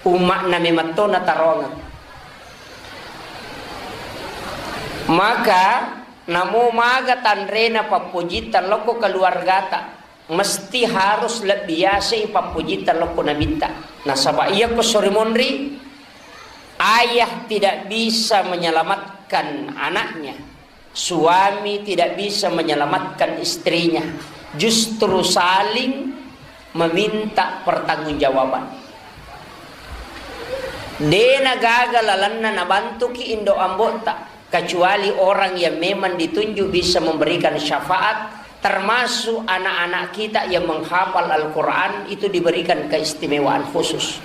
Umma'na memetto nataroangeng. Maka namo maga tanrena pappojitta lokko keluargata, mesti harus lebbi yasei pappojitta lokko Nabitta. Nasaba iyako sori monri, ayah tidak bisa menyelamatkan anaknya. Suami tidak bisa menyelamatkan istrinya, justru saling meminta pertanggungjawaban. Dena gaga lalenna nabantuki indo ambo'ta, kecuali orang yang memang ditunjuk bisa memberikan syafaat, termasuk anak-anak kita yang menghafal Al-Quran itu diberikan keistimewaan khusus.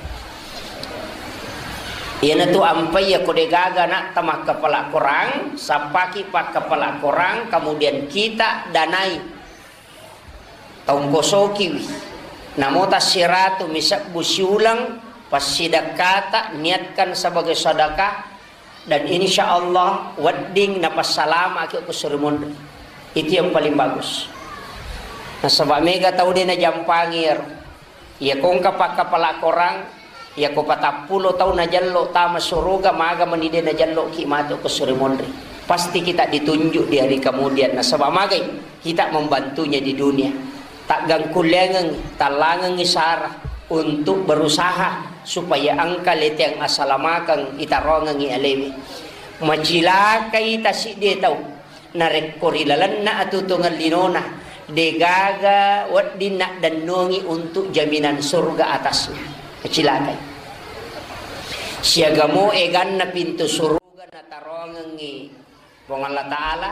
Iyanatu ampai yako degaga ana'ta makkapala Korang, sappaki pakkapala Korang, kemudian kita danai, tongkosokiwi. Namo tassiratu misebbu siuleng, passidekkata, niatkan sebagai sedekah, dan insya Allah wedding napassalamaki ko suri monri. Itu yang paling bagus. Nasaba mega tau de najampangi ero. Iya ko engka pakkapala korang, iya ko patappulo tau najallo tama suruga, maga mani de najallo ki matu ko suri monri. Pasti kita ditunjuk di hari kemudian. Nasaba magai kita membantunya di dunia. Taggangkulleangengngi, tallangengngi sara untuk berusaha supaya engka leteng asalamakeng itarongengngi alewe. Macilakai tasiddi tau. Narekko ri lalenna atutungeng linona, degaga wedding naddennongi untuk jaminan surga atasnya. Macilakai. Siagamo eganna pintu surga natarongengngi Puang Allah Ta'ala,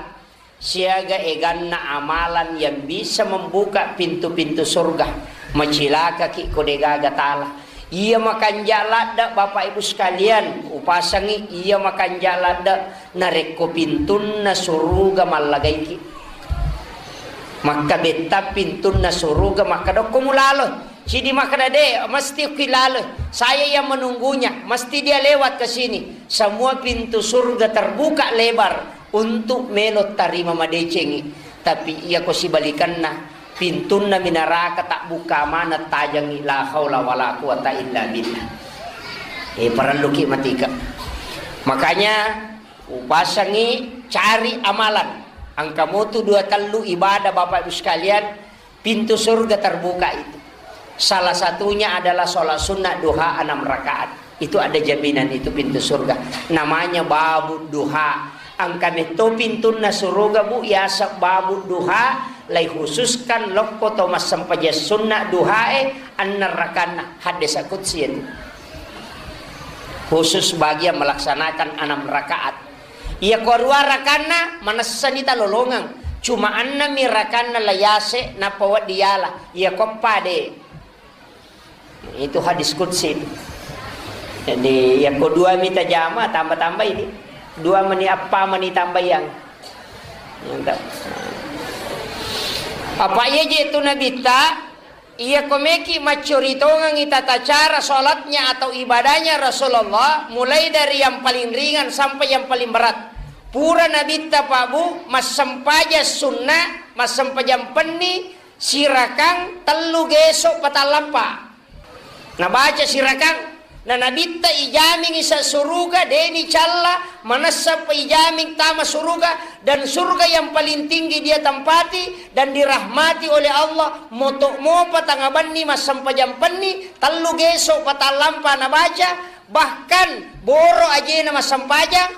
siaga eganna amalan yang bisa membuka pintu-pintu surga. Macilakaki ko degaga tala. Iya makanja ladde, Bapak Ibu sekalian, upasangi, iya makanja ladde narekko pintunna suruga mallagaiki. Makkabetta pintunna suruga, makkadokko mulalo. Sidi makkada, "De, mesti ki lalo. Saya yang menunggunya. Mesti dia lewat ke sini." Semua pintu surga terbuka lebar untuk melo tarima madecengi. Tapi iya ko sibalikanna, pintunna minaraka tabbukka maneng tajengngi, la haula wala quwata illa billah. Eh, parelluki matika. Makanya upasangi cari amalan. Engka motu dua tellu ibadah, Bapak Ibu sekalian, pintu surga terbuka itu. Salah satunya adalah sholat sunnah duha enam rakaat. Itu ada jaminan itu pintu surga. Namanya babu duha. Engka metto pintunna suruga, Bu, yaseng babu duha, lai khususkan lokko to massempajang sunna duhae, enneng rakanna. Haddesa qudsi itu. Khusus bagi yang melaksanakan enam rakaat. Iya ko rua rakanna, manessani talolongeng. Cuma ennemi rakanna la yase, nappa wedding yala. Iya ko eppa de. Itu hadis qudsi. Jadi, iya ko dua mi tajama, tambah-tambah ini. Dua meni, eppa meni tambayang. Mantap. Apa iya je tu Nabitta? Iya ko meki maccuri tongengi tata cara sholatnya atau ibadahnya Rasulullah, mulai dari yang paling ringan sampai yang paling berat. Pura Nabitta, Pak Bu, massempajang sunnah, massempajang penni, sirakang tellu geso patallampa. Nabaca sirakang, na Nabitta ijamingi sa suruga, deni calla, manessa pa ijaming tama suruga, dan surga yang paling tinggi dia tempati dan dirahmati oleh Allah, moto mopa tangabenni massempajang penni, tellu geso patallampa nabaca, bahkan boro ajena massempajang,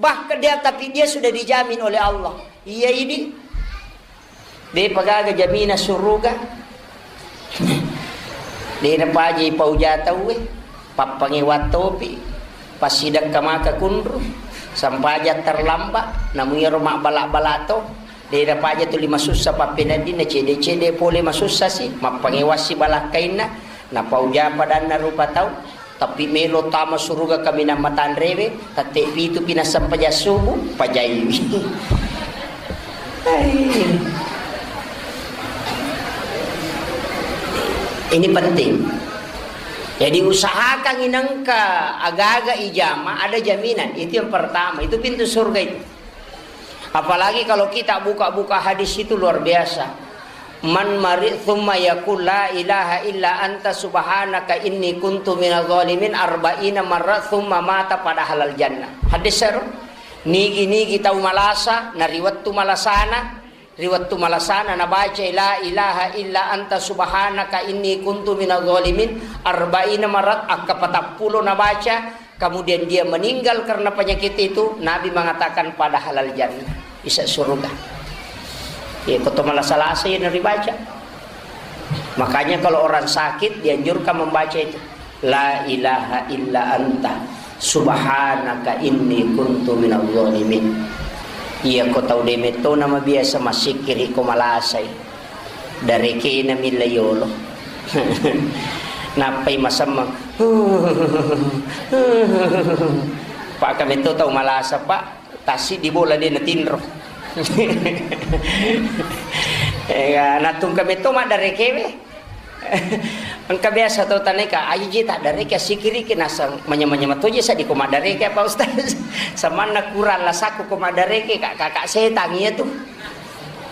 bahkan dia, tapi dia sudah dijamin oleh Allah. Iya ini. De pagaga jamina suruga. De napaji pauja tauwe. Pappangewa topi. Passidekka maka kunru. Sampaja terlambat. Namu iyaro mabbala-bala to. De napaja tuli masussa pappeneddinna cede-cede pole masussa si. Mappangewa si balakkainna. Napauja padanna rupa tau. Tapi melo tama suruga kaminang matanrewe, tette pitu pi nassempajang subuh, pajaiwi. Hai. Ini penting. Jadi usahakan inengka agaga ijama ada jaminan. Itu yang pertama, itu pintu surga itu. Apalagi kalau kita buka-buka hadis itu luar biasa. Man mari tsumma yaqul la ilaha illa anta subhanaka inni kuntu minadh dhalimin arba'ina marra tsumma mata fadahalal jannah. Hadis seru. Nigi-nigi tau malasa, na ri wettu malasana, ri wettu malasana nabaca la ilaha illa anta subhanaka inni kuntu minadh dhalimin arba'ina marra, akka patappulo nabaca, kemudian dia meninggal karena penyakit itu, Nabi mengatakan fadahalal jannah, bisa surga. Ya, ko to malasa-lasa ya naribaca. Makanya kalau orang sakit dianjurkan membaca itu. La ilaha illa anta subhanaka inni kuntu minadh dhalimin. Iya ko tau de metto nama biasa massikkiri ko malasai. Darekena milla yolo. Nappai masemmeng. Pak, kametto tau malasa, Pak. Tassiddi bola de natinro. Eh, natungka metto maddarekewe. Engka biasa to taneka, aji je taddareke sikiriki nasang manya-manya matoje sadi ko maddareke apa Ustaz? Samanna kurang lasaku ko maddareke, Kak, kakak setang iya tu.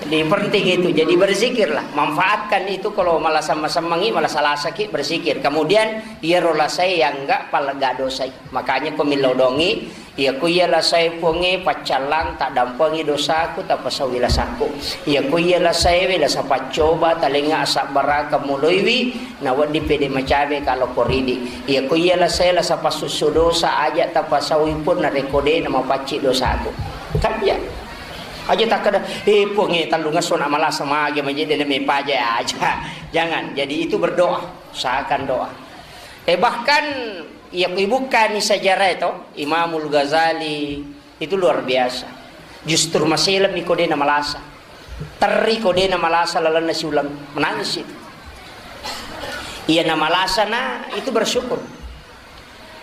Jadi penting itu. Jadi berzikirlah. Manfaatkan itu kalau malasa-, masemmangi, malasa-lasaki, berzikir. Kemudian iyaro lasae yang enggak palega dosai. Makanya ko millau dongi, iya ko iya lasae Puangnge paccallang, tak dampengi dosaku, tak pasawi lasaku. Iya ko iya lasae we lasa paccoba, talenga asabbaraka muloiwi, na wedding pede macawe kalau koridi. Iya ko iya lasae lasa passussu dosa, aja tak pasawi pun narekko de na mapacci dosaku. Kan iya. Aja takkeda, "Eh, Puangnge, tellungesso na malasa mage maje de na mepaja aja." Jangan. Jadi itu berdoa, usahakan doa. Eh, bahkan iya ko ibukkani sejarah itu, Imamul Ghazali itu luar biasa. Justru maselemmi ko de na malasa. Terri ko de na malasa lalenna siuleng. Menangis itu. Iya na malasa na itu bersyukur.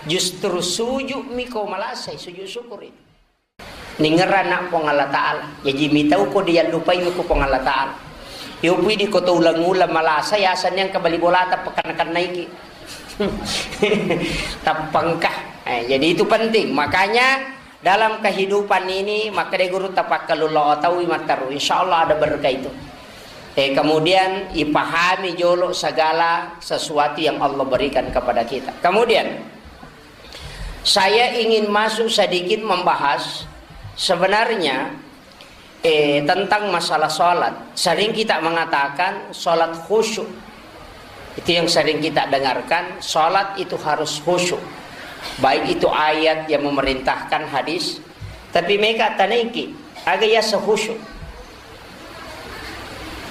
Justru sujud mi ko malasai, sujud syukur itu. Ningerrana Puang Allah Ta'ala. Jaji mitau ko diallupai ko Puang Allah Ta'ala. Yopu idi ko to uleng-uleng malasa, yaseng yang kebali bolata pekan-kennaiki. Tappengka. Eh, jadi itu penting. Makanya dalam kehidupan ini, maka de guru tapakkalulo taui matteru. Insya Allah ada berkah itu. Eh, kemudian ipahami jolo segala sesuatu yang Allah berikan kepada kita. Kemudian, saya ingin masuk sedikit membahas sebenarnya, eh, tentang masalah sholat. Sering kita mengatakan sholat khusyuk. Itu yang sering kita dengarkan, sholat itu harus khusyuk. Baik itu ayat yang memerintahkan, hadis, tapi mega tanaiki, aga yaseng khusyuk.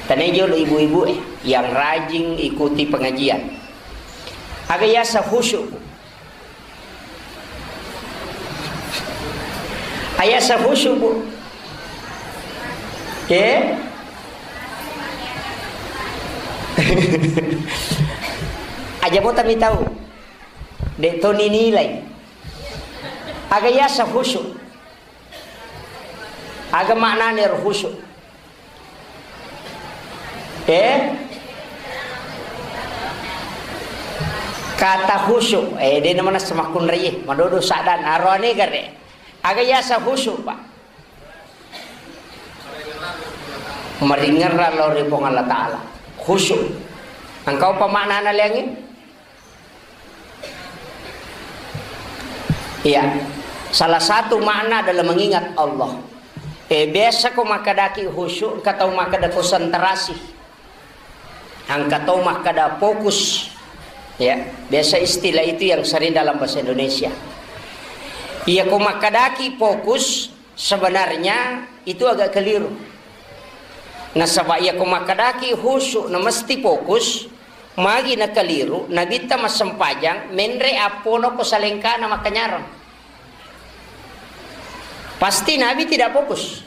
Tanai jolo ibu-ibu, eh, yang rajin ikuti pengajian. Aga yaseng khusyuk. Ayaseng khusyuk, Bu. Oke? Aja mo tami tahu. Dek to ninilai. Aga yaseng khusyuk. Aga maknane ro khusyuk. Eh? Kata khusyuk, eh, de namana semakkunrai, eh, madodo sadan, aroane gare. Aga yaseng khusyuk, Pak? Maringerra lao ri Puang Allah Ta'ala. Khusyuk. Engkau apa maknana liangi? Iya. Salah satu makna adalah mengingat Allah. Eh, biasa ko makkedaki khusyuk, engka tau makkeda konsentrasi. Engka tau makkeda fokus. Ya, biasa istilah itu yang sering dalam bahasa Indonesia. Iya ko makkedaki fokus, sebenarnya itu agak keliru. Nasaba iya ko makkedaki khusyuk na mesti fokus, magi na keliru, Nabitta massempajang, menre appona ko salengkana makkanyareng. Pasti Nabi tidak fokus.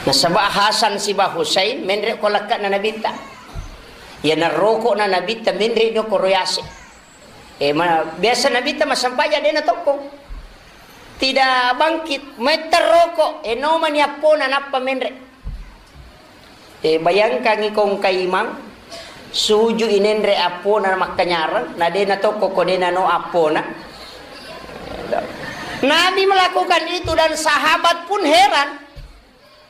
Nasaba Hasan siba Husain, menre ko lekke'na Nabitta. Iya naroko na Nabitta, menre no ko royase. Eh, ma-, biasa Nabitta massempajang de na tokko. Tidak bangkit, metta roko, eh, nomani appona nappa menre. Eh, bayangkangi ko engka imang, suju inenre appona makkanyareng, na de na tokko ko de na no appona. Nabi melakukan itu dan sahabat pun heran.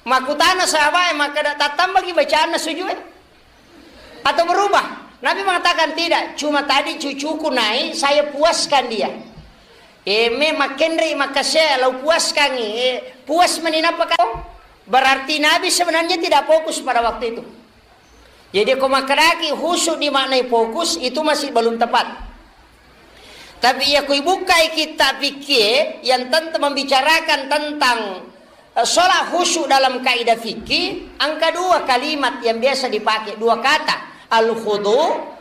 Makutana sahabat, eh, makkeda, "Tattambaki bacaanna sujue?" Atau berubah? Nabi mengatakan, "Tidak, cuma tadi cucuku naik, saya puaskan dia." Eh, me makkenre makasea, lau puaskangi, eh, puas meninapa kau? Berarti Nabi sebenarnya tidak fokus pada waktu itu. Jadi, ko makkedaki khusyuk dimaknai fokus, itu masih belum tepat. Tapi iya ko ibukkai kitab fikih yang tentang membicarakan tentang Eh, sholat khusyuk dalam kaidah fikih, engka dua kalimat yang biasa dipakai, dua kata, al-khudu,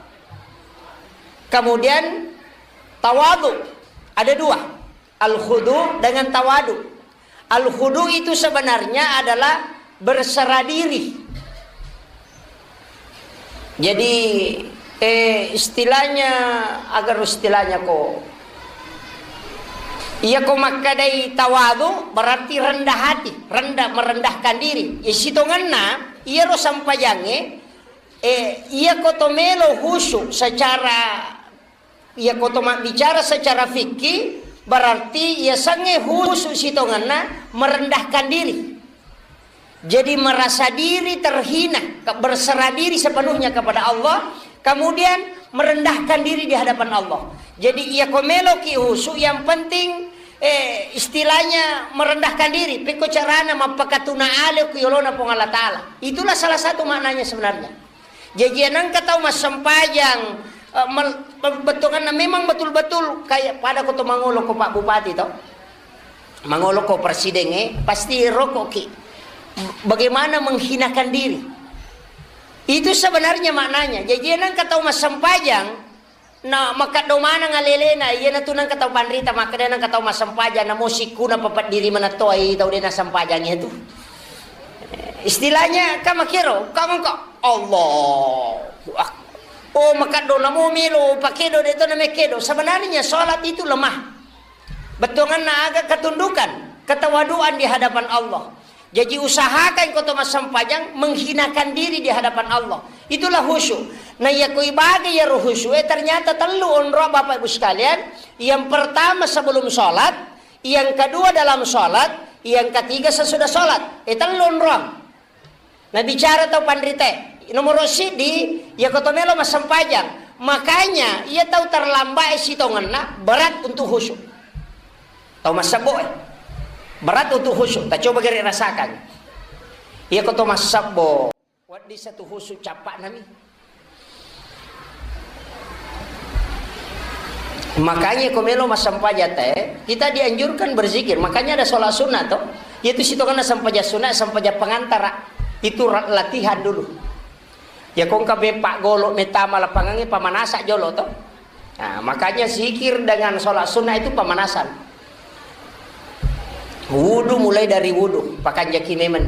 kemudian tawadu. Ada dua, al-khudu dengan tawadu. Al-khudu itu sebenarnya adalah berserah diri. Jadi, eh, istilahnya, agar istilahnya ko, iya ko makkadai tawadu, berarti rendah hati, rendah, merendahkan diri. Iya sitongenna, iyaro sampajangnge, eh, iya ko to melo khusyuk secara Iya ko to mabbicara secara fikih, Berarti yasengnge khusyuk sitongenna merendahkan diri. Jadi merasa diri terhina, ke-, berserah diri sepenuhnya kepada Allah, kemudian merendahkan diri di hadapan Allah. Jadi iya ko meloki khusyuk, yang penting, eh, istilahnya merendahkan diri. Pekko carana mappakatuna ale ku yolona Puang Allah Ta'ala. Itulah salah satu maknanya sebenarnya. Jaji nengka tau massempajang, eh, mel-, bettuanna memang betul-betul kayak pada ko to mangolo ko Pak Bupati to. Mangolo ko presiden, eh, pasti rokoki. Bagaimana menghinakan diri. Itu sebenarnya maknanya. Jaji nengka tau massempajang, na makaddo maneng alelena, iyanatu nengka tau panrita makkeda nengka tau massempajang, namo sikkuna papeddiri manettoai tau de nassempajang itu. Istilahnya, ka makero, ka engka, Allahu Akbar. Oh, makaddo namo melo pakedo de to namekkedo. Sebenarnya salat itu lemah. Bettuanna aga? Ketundukan, ketawaduan di hadapan Allah. Jaji usahakan ko to massempajang menghinakan diri di hadapan Allah. Itulah khusyuk. Nah, iya ko ibaga iyaro khusyuk, eh, ternyata tellu onrong, Bapak Ibu sekalian. Yang pertama sebelum salat, yang kedua dalam salat, yang ketiga sesudah salat. Eh, tellu onrong. Nabicara tau panrite, nomoro siddi, iya ko to melo massempajang. Makanya, iya tau terlambat sitongenna berat untuk khusyuk. Tau massebbo, eh. Berat untuk khusyuk. Ta coba gere rasakan. Iya ko to massebbo. Waddi satu khusyuk cappa nami. Makanya ko melo massempajang te, kita dianjurkan berzikir. Makanya ada sholat sunnah to. Yaitu sitongenna sempajang sunnah, sempajang pengantara. Itu ra-, latihan dulu. Ya ko engka me paggolo metama lapangangnge pamanasa jolo to. Nah, makanya zikir dengan sholat sunnah itu pemanasan. Wudu mulai dari wudu, pakanjaki memang.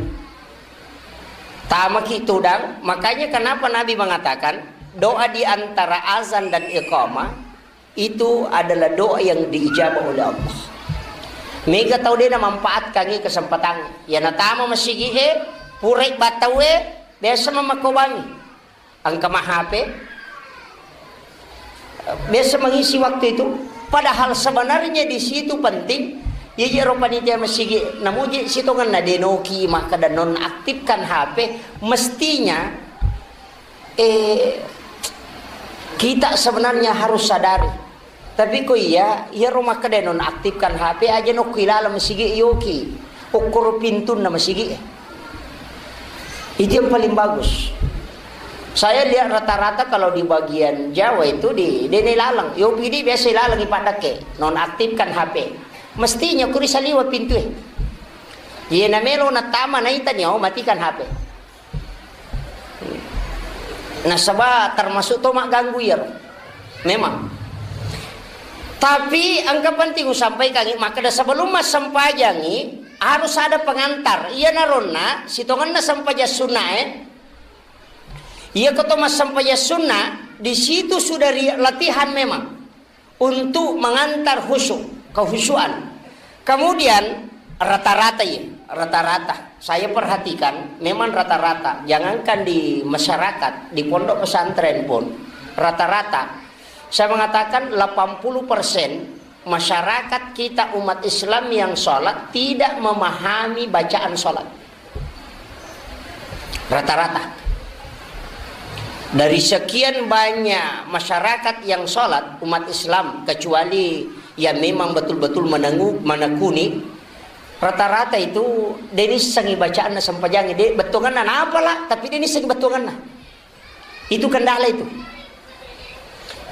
Tamaki tudang, makanya kenapa Nabi mengatakan doa di antara azan dan iqamah itu adalah doa yang diijabah oleh Allah. Mega tau de namanfaatkan kesempatan. Ya natama masigi e, purai batau e, biasa mamakobangi. Engka ma H P, biasa mengisi waktu itu. Padahal sebenarnya di situ penting. Iya, iya, ro panitia masigi, namuji sitongenna denoki makkeda nonaktifkan H P. Mestinya, eh, kita sebenarnya harus sadari. Tapi ko iya, iyaro makkeda nonaktifkan H P aja nokki laleng masigi yoki. Okkoro pintunna masigi. Itu yang paling bagus. Saya lihat rata-rata kalau di bagian Jawa itu di dene laleng. Yo pidi biasa laleng ipadake, nonaktifkan H P. Mestinya kuri saliwa pintu e. Iya namelo natama naitani, oh, matikan H P. Nasaba termasuk to magganggu iyaro. Memang. Tapi engka penting usampaikan, makkeda sebelum massempajangi harus ada pengantar. Iya naronna sitongenna sempajang sunna e. Iya ko to massempajang sunna, di situ sudah ri-, latihan memang untuk mengantar khusyuk, kehusyuan. Kemudian rata-rata ya, rata-rata. Saya perhatikan memang rata-rata, jangankan di masyarakat, di pondok pesantren pun rata-rata. Saya mengatakan delapan puluh persen masyarakat kita umat Islam yang sholat tidak memahami bacaan sholat. Rata-rata. Dari sekian banyak masyarakat yang sholat, umat Islam, kecuali yang memang betul-betul menengu-, menekuni, rata-rata itu de nissengi bacaanna sempajangi, de bettuanganna napala, tapi de nissengi bettuanganna. Itu kendala itu.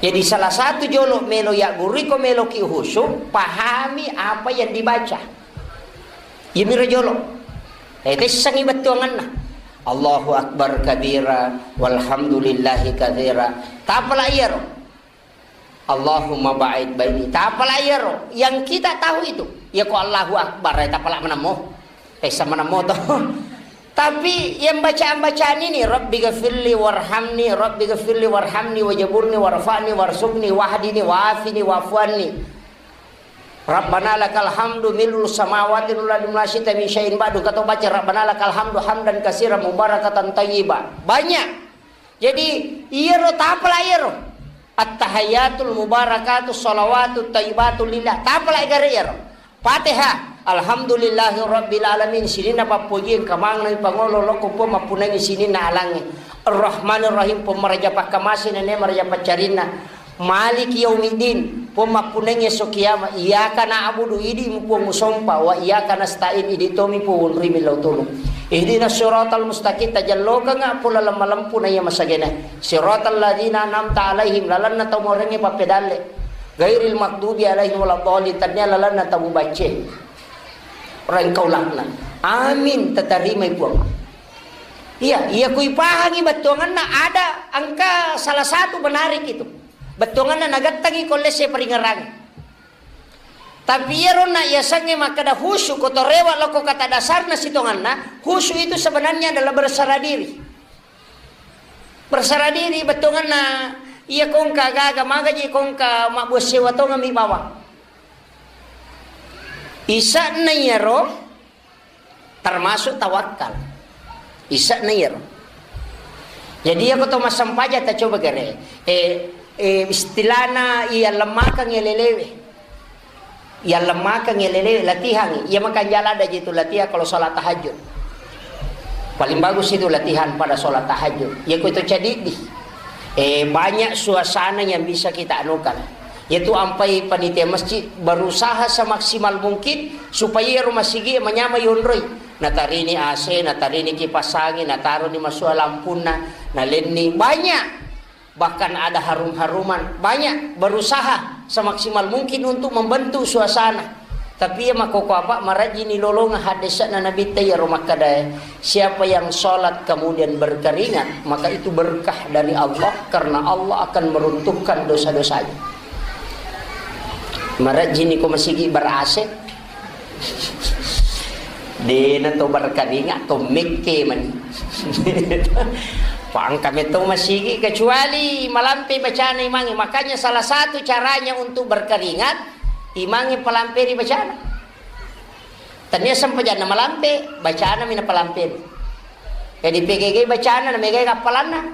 Jadi salah satu jolo melo ya guru ko melo ki khusyuk, pahami apa yang dibaca. Yemiro jolo. Eh, tessangi bettuanganna. Allahu Akbar kabira, walhamdulillahi katsira. Tapala iyaro. Allahumma ba'id baini. Tapala iyaro. Yang kita tahu itu. Ya ko Allahu Akbar, eh, tapala menamo. Tessa menamo to. Tapi yang bacaan-bacaan ini, Rabbi ghafirli warhamni, Rabbi ghafirli warhamni, wajaburni, warfa'ni, warsukni, wahdini, wafini, wafuanni. Rabbana lakal hamdu mil'us samawati wal ardi wa ma syi'ta min syai'in ba'du. Kata baca, Rabbana lakal hamdu hamdan katsiran mubarakatan thayyiba. Banyak. Jadi, iyaro tapala iyaro. Attahiyatul mubarakatu shalawatu thayyibatu lillah. Tapalai gare iyaro. Fatihah. Alhamdulillahi rabbil alamin. Sininna pappoji engka maneng pangolo lokko Puang mappunangi sininna alangnge. Arrahmanirrahim, Puang maraja pakkamase nene maraja paccarinna. Maliki yaumiddin, Puang mappunangi esso kiamat. Iyyaka na'budu, idi mu Puang musompa, wa iyyaka nasta'in, idi tomi Puang wonrimi lao tulung. Ihdinas siratal mustaqim, tajallokengnga Puang laleng malempu na iya masagena. Siratal ladzina an'amta alaihim, lalenna tau morengnge pappedalle. Ghairil maghdubi alaihim waladdallin, tania lalenna tau bacce. Rengkau laknat. Amin, tatarimai Puang. Iya, iya kui pahangi bettuanganna ada engka salah satu menarik itu. Bettuanganna nagettangi ko lesse paringerang. Tapi iyaronna yasengnge makkeda khusyuk, ko torewa loko kata dasarna sitonganna, khusyuk itu sebenarnya adalah berserah diri. Berserah diri bettuanganna, iya kongka gaga magaji kongka mabbuang sewa tongami bawang. Ise'na iyaro termasuk tawakkal. Ise'na iyaro. Jadi, iya ko to massempajang, ta coba gare. Eh, eh, istilahna iya lemmakeng iya lelewe. Iya lemmakeng iya lelewe, latihan. Iya makanjala ada jitu latihan kalau sholat tahajud. Paling bagus itu latihan pada sholat tahajud. Iya ko itu cadidi. Eh, banyak suasana yang bisa kita anukan. Yaitu ampai panitia masjid berusaha semaksimal mungkin supaya rumah sigi manyamai yonroi. Natarini A C, natarini kipas angin, nataroni masua lampunna, nalenni. Banyak. Bahkan ada harum-haruman. Banyak berusaha semaksimal mungkin untuk membentuk suasana. Tapi iya makkoko apa, marajini lolonga haddese'na Nabitta iyaro makkedae, siapa yang sholat kemudian berkeringat, maka itu berkah dari Allah, karena Allah akan meruntuhkan dosa-dosanya. Marajini ko masigi ber-A C. Dena to berkeringat, to mekke mani. Pangka metto masigi, kecuali malampe bacana imangnge. Makanya salah satu caranya untuk berkeringat, imangnge palamperi bacana. Tania sempajanna malampe, bacana mina palamperi. Jadi P G G bacana, na megai kappalanna.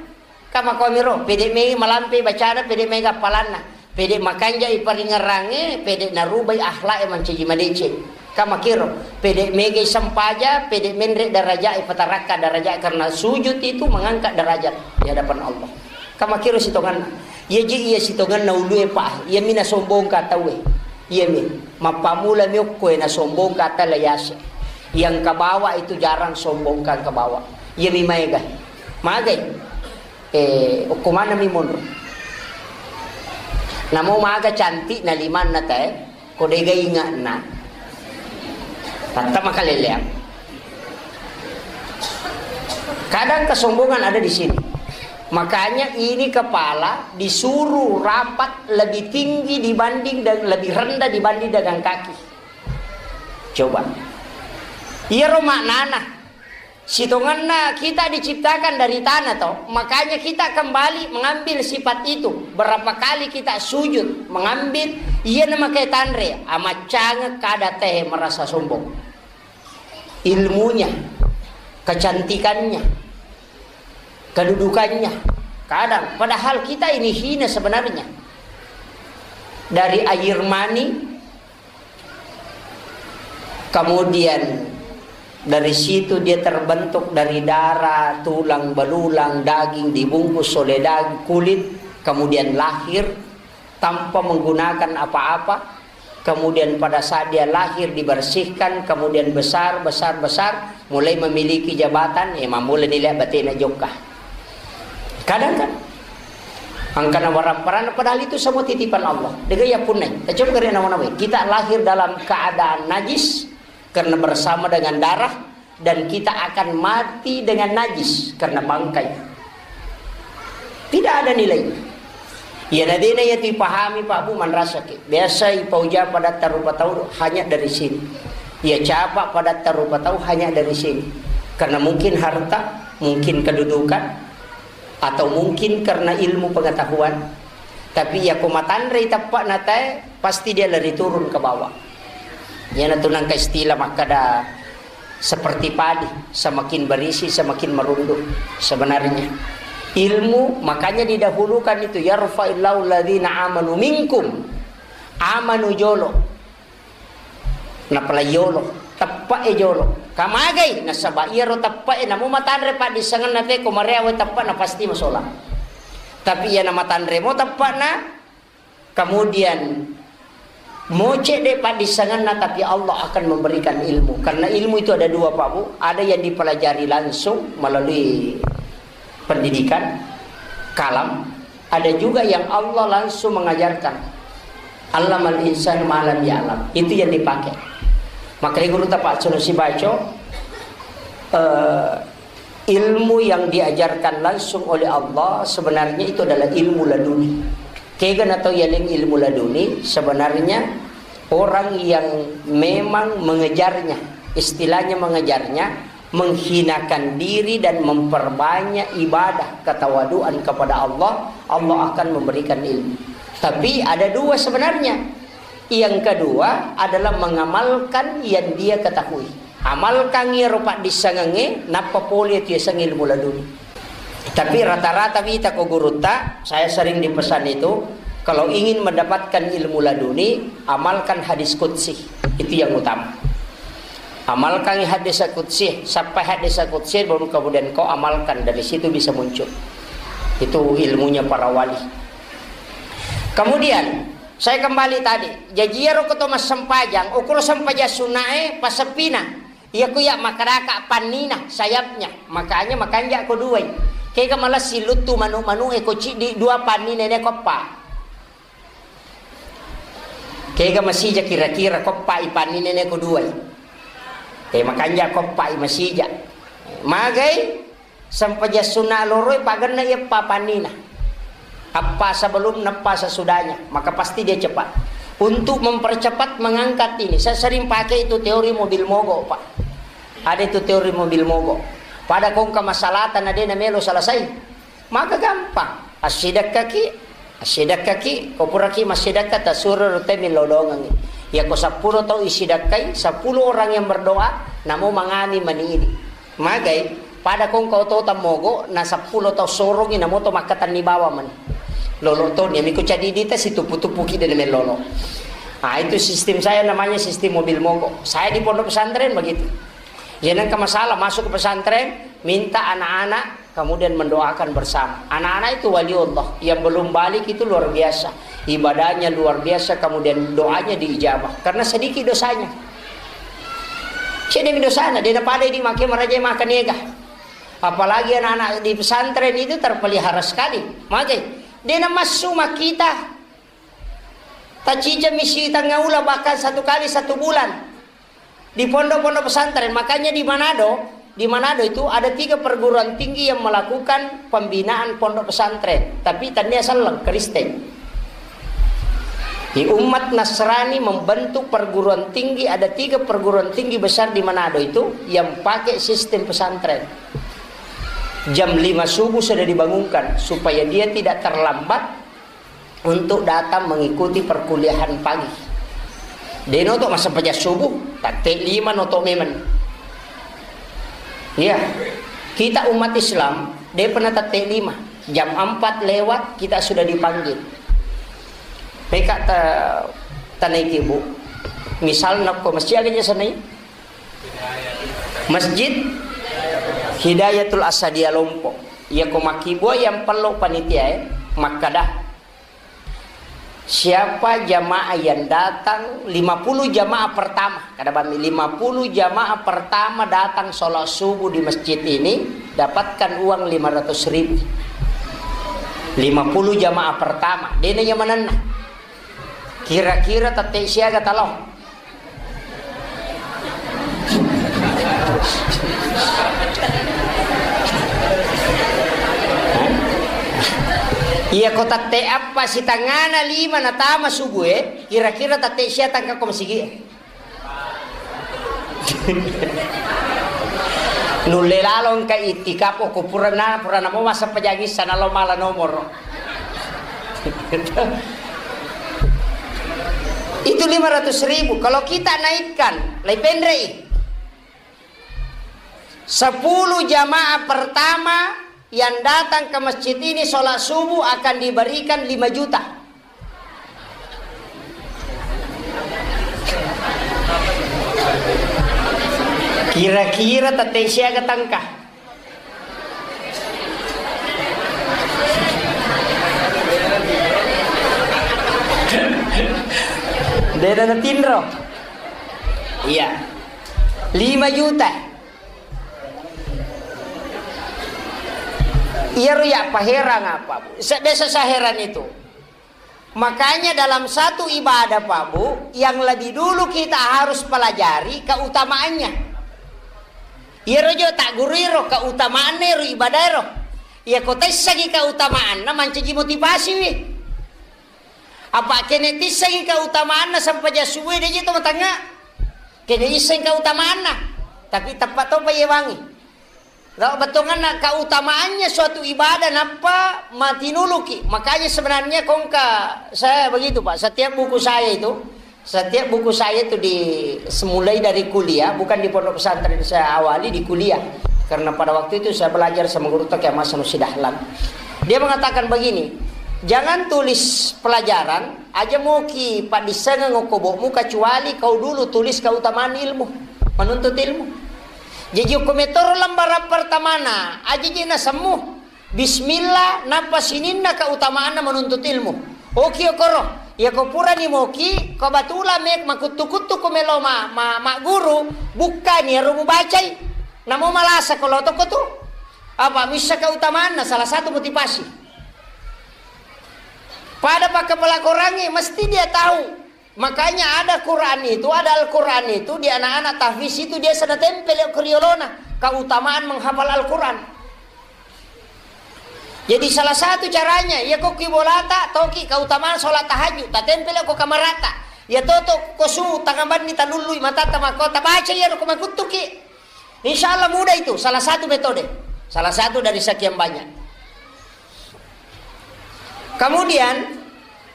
Kamakomiro, pede mei malampe bacana, pede mega palanna, pede makanjai paringerrangnge, pede narubai akhlak e mancaji madeceng. Kamakiro, pede megai sempaja, pede menre daraja e patarakka daraja, karena sujud itu mengangkat derajat di hadapan Allah. Kamakiro sitonganna. Iya ji iya sitonganna ulue pa, iya mina sombongka tauwe. Iya mi, mappamula mi okko e nasombongka tala yase. Yang kabawa itu jarang sombongka kabawa. Iya mi maega. Magai. Eh, okko maneng mi monro. Namo maga cantik na limanna te, ko dega ingatna. Tatta makaleleang. Kadang kesombongan ada di sini. Makanya ini kepala disuruh rapat lebih tinggi dibanding dan lebih rendah dibanding dengan kaki. Coba. Iyaro maknana. Sitongenna kita diciptakan dari tanah, toh. Makanya kita kembali mengambil sifat itu. Berapa kali kita sujud, mengambil, iya namakai tanre, amaccangeng kada tehe merasa sombong. Ilmunya, kecantikannya, kedudukannya. Kadang, padahal kita ini hina sebenarnya. Dari air mani, kemudian dari situ dia terbentuk dari darah, tulang belulang, daging dibungkus oleh daging, kulit, kemudian lahir tanpa menggunakan apa-apa, kemudian pada saat dia lahir dibersihkan, kemudian besar, besar, besar, mulai memiliki jabatan, ya mamula nilai batena jokka. Kadang kan, angkana waramparan, padahal itu semua titipan Allah. Dega ya punnai. Coba kare nama-nama. Kita lahir dalam keadaan najis karena bersama dengan darah, dan kita akan mati dengan najis karena bangkai. Tidak ada nilai. Iya nadena iya tu ipahami Pak Bu manrasaki. Biasa ipauja pada tarupa tau hanya dari sini. Iya capa pada tarupa tau hanya dari sini. Karena mungkin harta, mungkin kedudukan, atau mungkin karena ilmu pengetahuan. Tapi iya ko matanre teppa natae, pasti dia lari turun ke bawah. Iyana tu nangka istilah makkada seperti padi, semakin berisi, semakin merunduk sebenarnya. Ilmu, makanya didahulukan itu, "Yarfa'illahu alladzina amanu minkum." Amanu jolo. Napalai yolo, teppe'e jolo. Kamagai? Nasaba iyaro teppe'e namo matanre paddissengenna te ko mareawe teppe'na pasti masolang. Tapi iya namatanre mo teppe'na, kemudian mo cedde paddissengenna, tapi Allah akan memberikan ilmu. Karena ilmu itu ada dua, Pak Bu. Ada yang dipelajari langsung melalui pendidikan, kalam, ada juga yang Allah langsung mengajarkan. Allamal insan ma lam ya'lam. Itu yang dipakai. Makanya guru tapak suruh si baco, eh, ilmu yang diajarkan langsung oleh Allah sebenarnya itu adalah ilmu laduni. Kega na tau yaleng ilmu laduni, sebenarnya orang yang memang mengejarnya, istilahnya mengejarnya, menghinakan diri dan memperbanyak ibadah ketawaduan kepada Allah, Allah akan memberikan ilmu. Tapi ada dua sebenarnya. Yang kedua adalah mengamalkan yang dia ketahui. Amalkan iyaro paddissengengnge, nappa pole tu yaseng ilmu laduni. Tapi rata-rata wita ko gurutta, saya sering dipesan itu, kalau ingin mendapatkan ilmu laduni, amalkan hadis qudsi. Itu yang utama. Amalkan hadis qudsi, sampai hadis qudsi, baru kemudian kau amalkan, dari situ bisa muncul. Itu ilmunya para wali. Kemudian, saya kembali tadi, jaji iyaro ko to massempajang, ukuro sempajang sunnae, passeppina. Iya ku iya makkedaka pannina, sayapnya. Makanya makanja ko duai. Kega malessi luttu manu-manu e ko ciddi dua panni nene ko eppa. Kega masija kira-kira ko eppa i panni nene ko duai. Eh, makanja ko eppa i masija. Magai? Sempajang sunna loroi pagenna iya eppa pannina. Eppa sebelum, eppa sesudahnya, maka pasti dia cepat. Untuk mempercepat mengangkat ini, saya sering pakai itu teori mobil mogok, Pak. Ada itu teori mobil mogok. Pada kongka masalahta na de na melo selesai, maka gampang. Assidakkaki, assidakkaki, ko puraki massidakka, tasuro rute millau dongangi. Iya ko seppulo tau isidakkai, sepuluh orang yang berdoa, namo mangami mani ini. Magai, pada kongka oto tammogo, na seppulo tau sorongi, namoto makkatenni bawang mani. Lolo toni, ami ko cadidita situpu-tupuki dena mellolo. Ah, itu sistem saya namanya sistem mobil mogok. Saya di pondok pesantren begitu. Jadi nengka masalah masuk ke pesantren, minta anak-anak kemudian mendoakan bersama. Anak-anak itu wali Allah, yang belum balik itu luar biasa. Ibadahnya luar biasa, kemudian doanya diijabah. Karena sedikit dosanya. Cedemi dosana, dena pada ini make maraja makan ega. Apalagi anak-anak di pesantren itu terpelihara sekali. Magai, dena massu makita. Tacica misi tengah ula bahkan satu kali satu bulan. Di pondok-pondok pesantren, makanya di Manado, di Manado itu ada tiga perguruan tinggi yang melakukan pembinaan pondok pesantren, tapi tania selleng Kristen. Di umat Nasrani membentuk perguruan tinggi, ada tiga perguruan tinggi besar di Manado itu yang pakai sistem pesantren. Jam lima subuh sudah dibangunkan supaya dia tidak terlambat untuk datang mengikuti perkuliahan pagi. Deno to massempajang subuh, tatte lima noto memang. Iya, kita umat Islam, de pernah tatte lima. Jam empat lewat, kita sudah dipanggil. Peka ta-, tanaiki, Bu. Misalna ko masjid aga je sanai? Masjid Hidayatul Asadia Lompok. Iya ko makkibua yang perlu panitia, eh, makkada. Siapa jamaah yang datang, lima puluh jamaah pertama, kada bami, lima puluh jamaah pertama datang sholat subuh di masjid ini, dapatkan uang lima ratus ribu. Lima puluh jamaah pertama, dena yang manenna. Kira-kira tette siaga talo? Iya ko tette appa sitangana lima natama subuh e, kira-kira tette sia tangka ko masigi e. Nulle lalo engka itikaf ko purana, purana mo masa pajagi sana lo mala nomor. Itu lima ratus ribu. Kalau kita naikkan, lai penrei. Sepuluh jamaah pertama Yang datang ke masjid ini sholat subuh akan diberikan lima juta. Kira-kira tette siaga tangka? Dena natinro. Iya. Lima juta. Iyaro ya paherang apa, Bu? Sa-, biasa saya heran itu. Makanya dalam satu ibadah, Pak Bu, yang lebih dulu kita harus pelajari keutamaannya. Iyaro jo tak guru iro keutamaanna ero ibadah ero. Iya ko tessangi keutamaanna mancaji motivasi wi. Apa kene tissengi keutamaanna sempajang subuh de je to matangnga. Kene isseng keutamaanna. Tapi tepat to payewangi. Lo bettuanna keutamaannya suatu ibadah nappa matinuluki. Makanya sebenarnya kongka saya begitu, Pak. Setiap buku saya itu, setiap buku saya itu di semulai dari kuliah, bukan di pondok pesantren saya awali, di kuliah. Karena pada waktu itu saya belajar sama guru Toke Hasan Sidahlan. Dia mengatakan begini, jangan tulis pelajaran, aja moki paddissengeng okko bokmu kecuali kau dulu tulis keutamaan ilmu, menuntut ilmu. Jaji okko metoro lembaran pertamana, aja je nasemmu. Bismillah, nappa sininna keutamaanna menuntut ilmu. Oki okoro, iya ko purani moki, ko batula me makuttu-kuttu ko melo ma, ma, magguru, bukkani ero mubacai. Namo malasa ko lotoko tu. Apa missa keutamaanna salah satu motivasi. Pada pakkapala Korangnge mesti dia tahu. Makanya ada Quran itu, ada Al-Quran itu di anak-anak tahfiz itu dia sana tempel ke riolona. Keutamaan menghafal Al-Quran. Jadi salah satu caranya, ya ko ki bolata, toki keutamaan sholat tahajud, tatempel ko kamarata. Ya toto ko su tangabanni talullui matatta makko, tabaca iya ko makuttuki. Insya Allah mudah itu, salah satu metode. Salah satu dari sekian banyak. Kemudian,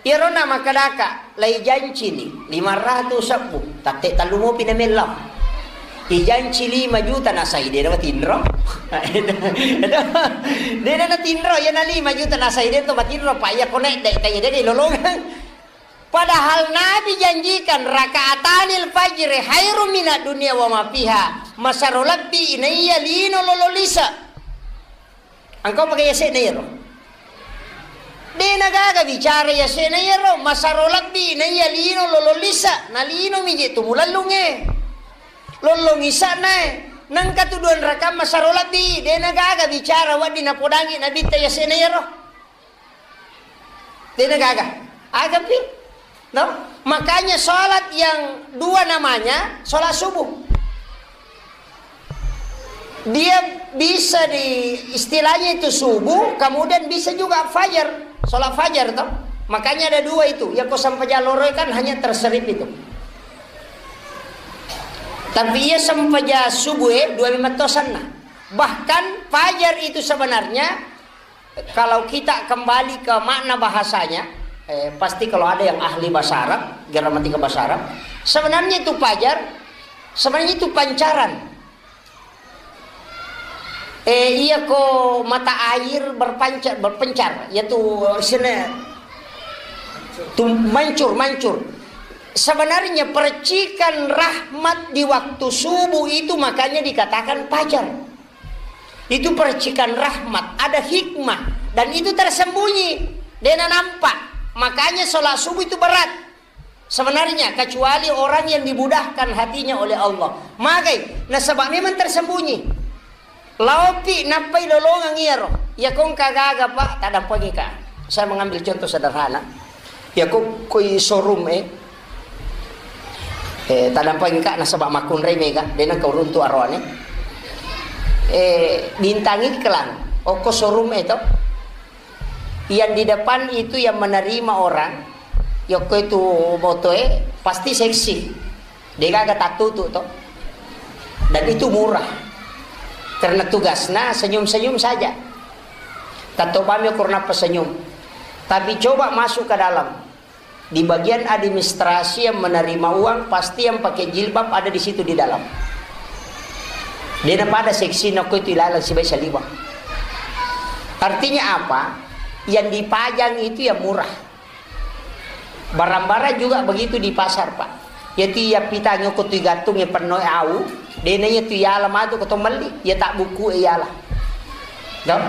iyaro na makkedaka, lai janci ni lima ratus sebbu, tatte tallu mopi na mellau. Ijanci lima juta nasai de na tinro. De na tinro, ya na lima juta nasai de to matinro, pa iya konek dek kaya de lolongang. Padahal Nabi janjikan, "Rakaatanil fajri khairum minad dunya wa ma fiha." Masaro lebbi inaiya lino lolo lise. Engkau pakai yase'na iyaro. De na gaga bicara yase'na iyaro, masaro lebbi inaiya lino lolo lise, na lino mi je tu mulellungnge. Lollong isa'na e. Nengka tu dua rakaat masaro lebbi, de na gaga bicara wedding napodangi Nabitta yase'na iyaro. Dena gaga. Agapi? No? Makanya sholat yang dua namanya sholat subuh. Dia bisa di istilahnya itu subuh, kemudian bisa juga fajar, sholat fajar toh. Makanya ada dua itu. Ya ko sampaja loroi kan hanya terserip itu. Tapi iya sampaja subuh e, dua memang tosanna. Bahkan fajar itu sebenarnya kalau kita kembali ke makna bahasanya, eh, pasti kalau ada yang ahli bahasa Arab, gramatika bahasa Arab, sebenarnya itu fajar, sebenarnya itu pancaran. Eh, iya ko mata air berpancar, berpencar, yaitu sene tum-, mancur, mancur. Sebenarnya percikan rahmat di waktu subuh itu makanya dikatakan fajar. Itu percikan rahmat, ada hikmah, dan itu tersembunyi, dena nampak. Makanya sholat subuh itu berat sebenarnya, kecuali orang yang dimudahkan hatinya oleh Allah. Magai, nasaba memang tersembunyi. Laopi nappai lolongang iyaro. Iya kongka gaga, Pak, tadampengi ka. Saya mengambil contoh sederhana. Iya ko koi showroom e. Eh, tadampengi ka nasaba makkunrai mega, dena kau runtu aroane. Eh, bintang iklan, okko showroom e to. Yang di depan itu yang menerima orang, yokko itu moto e pasti seksi. De gaga tattutu to. Dan itu murah. Karena tugasnya senyum-senyum saja. Tatto bami ukur nappa senyum. Tapi coba masuk ke dalam. Di bagian administrasi yang menerima uang, pasti yang pakai jilbab ada di situ di dalam. Dena pada seksi nako itu ilalang sibai saliwa. Artinya apa? Yang dipajang itu yang murah. Barang-barang juga begitu di pasar, Pak. Yati yappitangngi ko tu igattung e penno e au, dena iya tu yala matu ko to melli, ya tak buku e yala. Toh?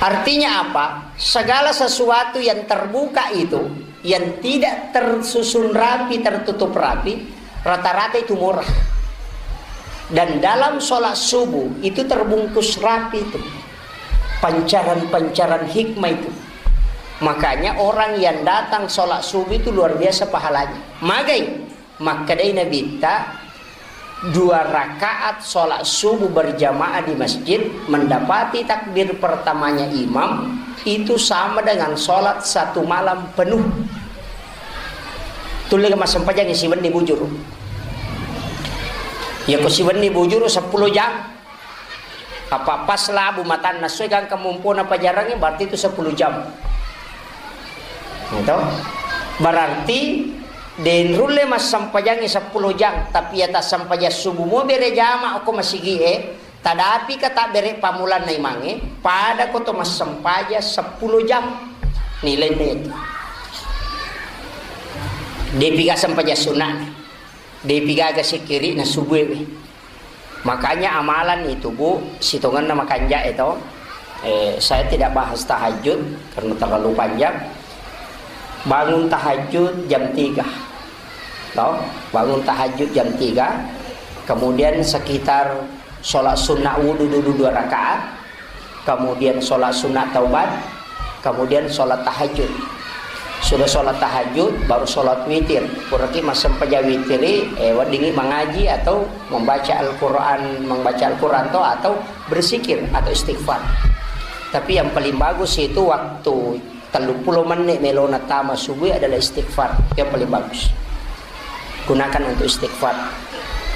Artinya apa? Segala sesuatu yang terbuka itu, yang tidak tersusun rapi, tertutup rapi, rata-rata itu murah. Dan dalam sholat subuh itu terbungkus rapi itu. Pancaran-pancaran hikmah itu. Makanya orang yang datang sholat subuh itu luar biasa pahalanya. Magai, makkedai Nabitta, dua rakaat sholat subuh berjamaah di masjid, mendapati takbir pertamanya imam, itu sama dengan sholat satu malam penuh. Tulle massempajang siwenni bujuru. Ya ko siwenni bujuru sepuluh jam. Apa pas labu matanna soi gangka mumpona pajarangnge, berarti itu sepuluh jam. Gitu. Berarti den rulle massempajangngi sepuluh jam, tapi ya tassempajang subuh mo bere jama ko masigi e, tadapi ka tabbere pamulanna imangnge, pada ko to massempaja sepuluh jam. Nilainna itu. Depi ga sempajang sunnah. Depi gaga sikkiri'na subuh e. Makanya amalan itu, Bu, sitongenna makanja itu. Eh, saya tidak bahas tahajud karena terlalu panjang. Bangun tahajud jam tiga. Toh? Bangun tahajud jam tiga. Kemudian sekitar sholat sunnah wudhu dulu dua rakaat. Kemudian sholat sunat taubat, kemudian sholat tahajud. Sudah sholat tahajud, baru sholat witir. Puraki massempajang witiri, eh, weddingi mengaji atau membaca Al-Quran, membaca Al-Quran to, atau bersikir atau istighfar. Tapi yang paling bagus itu waktu tellu pulo menit melona tama subuh adalah istighfar. Yang paling bagus. Gunakan untuk istighfar.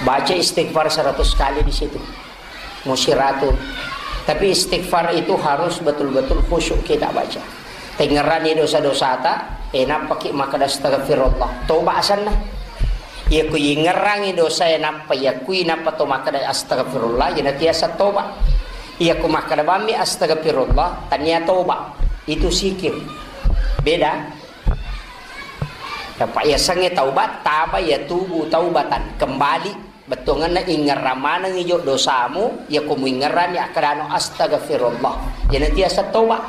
Baca istighfar seratus kali di situ. Musiratu. Tapi istighfar itu harus betul-betul khusyuk kita baca. Tengerani dosa-dosata, eh, nappaki makkeda astagfirullah. Toba asanna. Iya ku ingerangi dosa, eh, nappa iya kui nappa to makkeda astagfirullah, iya natiasa toba. Iya ku makkeda bammi astagfirullah, tania toba. Itu sikir. Beda. Dapat iya sange taubat, taba ya tubu taubatan. Kembali. Bettuangenna ingerrang manengngi jo dosamu, iyako muingerranni akkedano, "Astagfirullah." Iyana tiasa toba.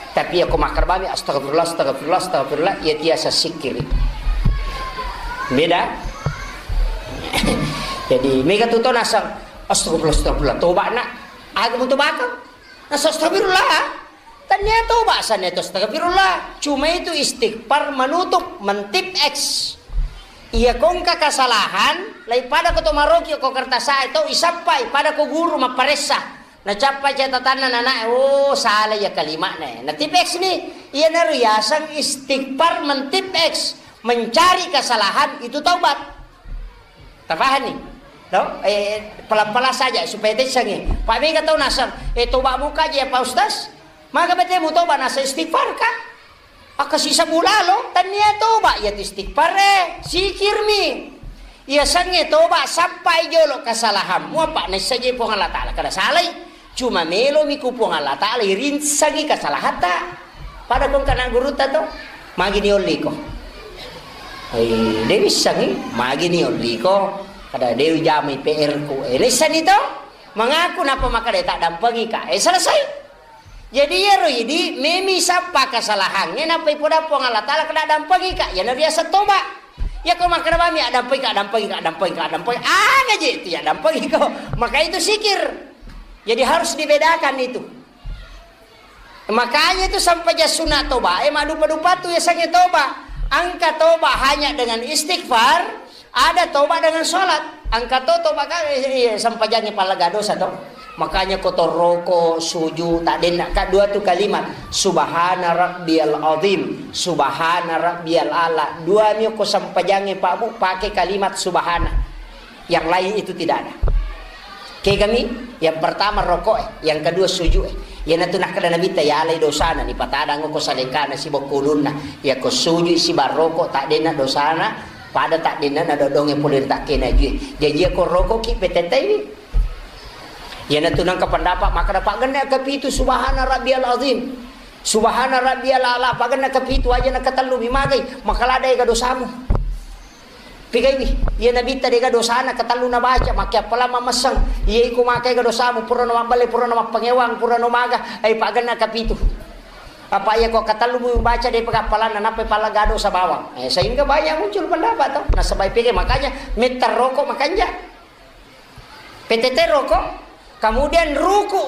Tapi iyako makkerbami, "Astagfirullah, astagfirullah, astagfirullah," iya tiasa sikkiri. Beda. Jadi, mega tu to naseng, "Astagfirullah, astagfirullah, toba nak." Aga mutobakang? Naseng, "Astagfirullah." Tania toba sanna itu astagfirullah. Cuma itu istighfar menutup, mentip X. Iya kongka kesalahan, lai pada ko to maroki ko kertas ae to isappai, pada ko guru mapparessa. Nacappa catatanna nanae, oh, salah ya kalimatna. Natip X ni, iya naru yaseng istighfar mentip X, mencari kesalahan itu taubat. Tapahanni? No? Eh, pelan-pelan saja supaya tessangi. Pak mega tau naseng, eh, toba muka aja ya Pak Ustaz. Maga bete mu toba naseng istighfar ka? Akka sisa bulalo, tania toba ya istighfar eh, sikirmi. Iya sange toba sappai jolo kesalahanmu apa naissaje Puang Allah Ta'ala kada salai. Cuma melomi ku Puang Allah Ta'ala irinsangi kesalahatta. Pada kong kana gurutta to, magi ni olliko. Eh, de wissangi, magi ni olliko. Kada de jamai P R ku. Eh, nissani to, mengaku napa makkeda tak dampengi ka. Eh, selesai. Jadi iyaro idi memi sappa kesalahannya napa ipoda Puang Allah Ta'ala kada dampengi ka. Yana biasa toba. Ya kau makkeda bami, "Addampengika, addampengika, addampengika, addampengika." Aga je itu ya addampengiko. Maka itu sikir. Jadi harus dibedakan itu. Makanya itu sampajang sunat toba, eh, maddupa-dupa tu yasengnge toba. Engka toba hanya dengan istighfar, ada toba dengan sholat. Engka to toba ka, eh, eh, sampajangnya palaga dosa to. Makanya ko to roko, suju, tak denna ka dua tu kalimat. Subhana rabbiyal azim, subhana rabbiyal ala. Dua mi ko sampajangnge Pak Bu, pakai kalimat subhana. Yang lain itu tidak ada. Kegami, yang pertama rokok eh, yang kedua suju eh. Yana tu nakkeda Nabitta yalai dosana ni patadang ko salengkana sibokko ulunna. Ya ko suju si barroko tak denna dosana, pada tak denna na dodonge pole takkena jui. Jadi ya ko rokok ki petetai. Iyanatu nengka pendapat makkeda pagenne' kepitu subhana rabbiyal azim. Subhana rabbiyal a'la pagenne' kepitu aja' na ketellu mi magai, makaladai ga dosamu. Pigaiwi, iya Nabitta dega dosana ketellu nabaca, makke appalang mamesseng. Iya iko makai ga dosamu, purano mabballe, purano mappangewang, purano maga, ai pagenne' kepitu. Apa iya ko ketellu mu baca de' pagappalanna, nappa pala ga dosa bawang. Eh, sehingga banyak muncul pendapat to. Nasaba' pigaiwi, makanya metta roko makanja'. P T T roko, kemudian ruku,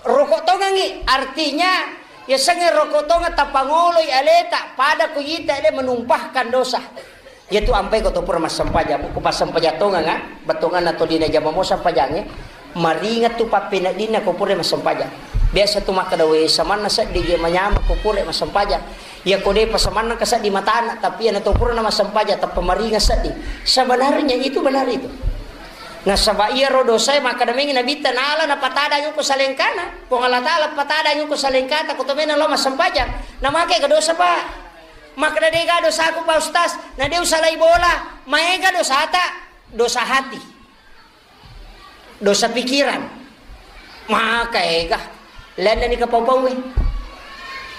roko tongengi, artinya yasengnge roko tongeng tapangoloi aleta, pada ko ita de' menumpahkan dosa. Iyatu ampai ko to pura massempajang, ko passempajang tongeng, ah, bettuanna tolina jama mo sempajangnge, maringa tu pappeneddinna ko pura massempajang. Biasa tu makkeda, "We, samanna seddi je manyama ko pura massempajang." Iya ko de'pa samanna ka seddi matana, tapi iyana to pura na massempajang, tappa maringa seddi. Sebenarnya itu benar itu. Nasaba' iyaro dosae makkeda mengngi Nabitta, "Nala napatadang ko salengkana." Puang Allah Ta'ala patadang ko salengkata, ko to mena lao massempajang. Na make ga dosa, Pak? Makkeda, "Dega dosaku, Pak Ustaz." Na de' usalai bola, maega dosata, dosa hati. Dosa pikiran. Maka ega. Lainna ni kapau-paue.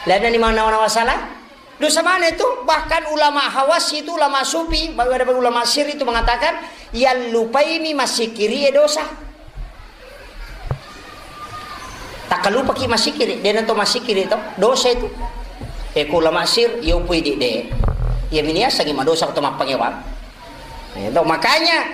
Lainna ni manawa-nawa salah. Dosa mana itu? Bahkan ulama hawas itu, ulama sufi, bahkan ada ulama sir itu mengatakan, yang lupaimi masikiri e dosa. Takkalupaki masikiri, de' na to masikiri to, dosa itu. E, ko ulama sir, yo pui di de'. Iya mini asangi madosa to mappangewang. E, to, makanya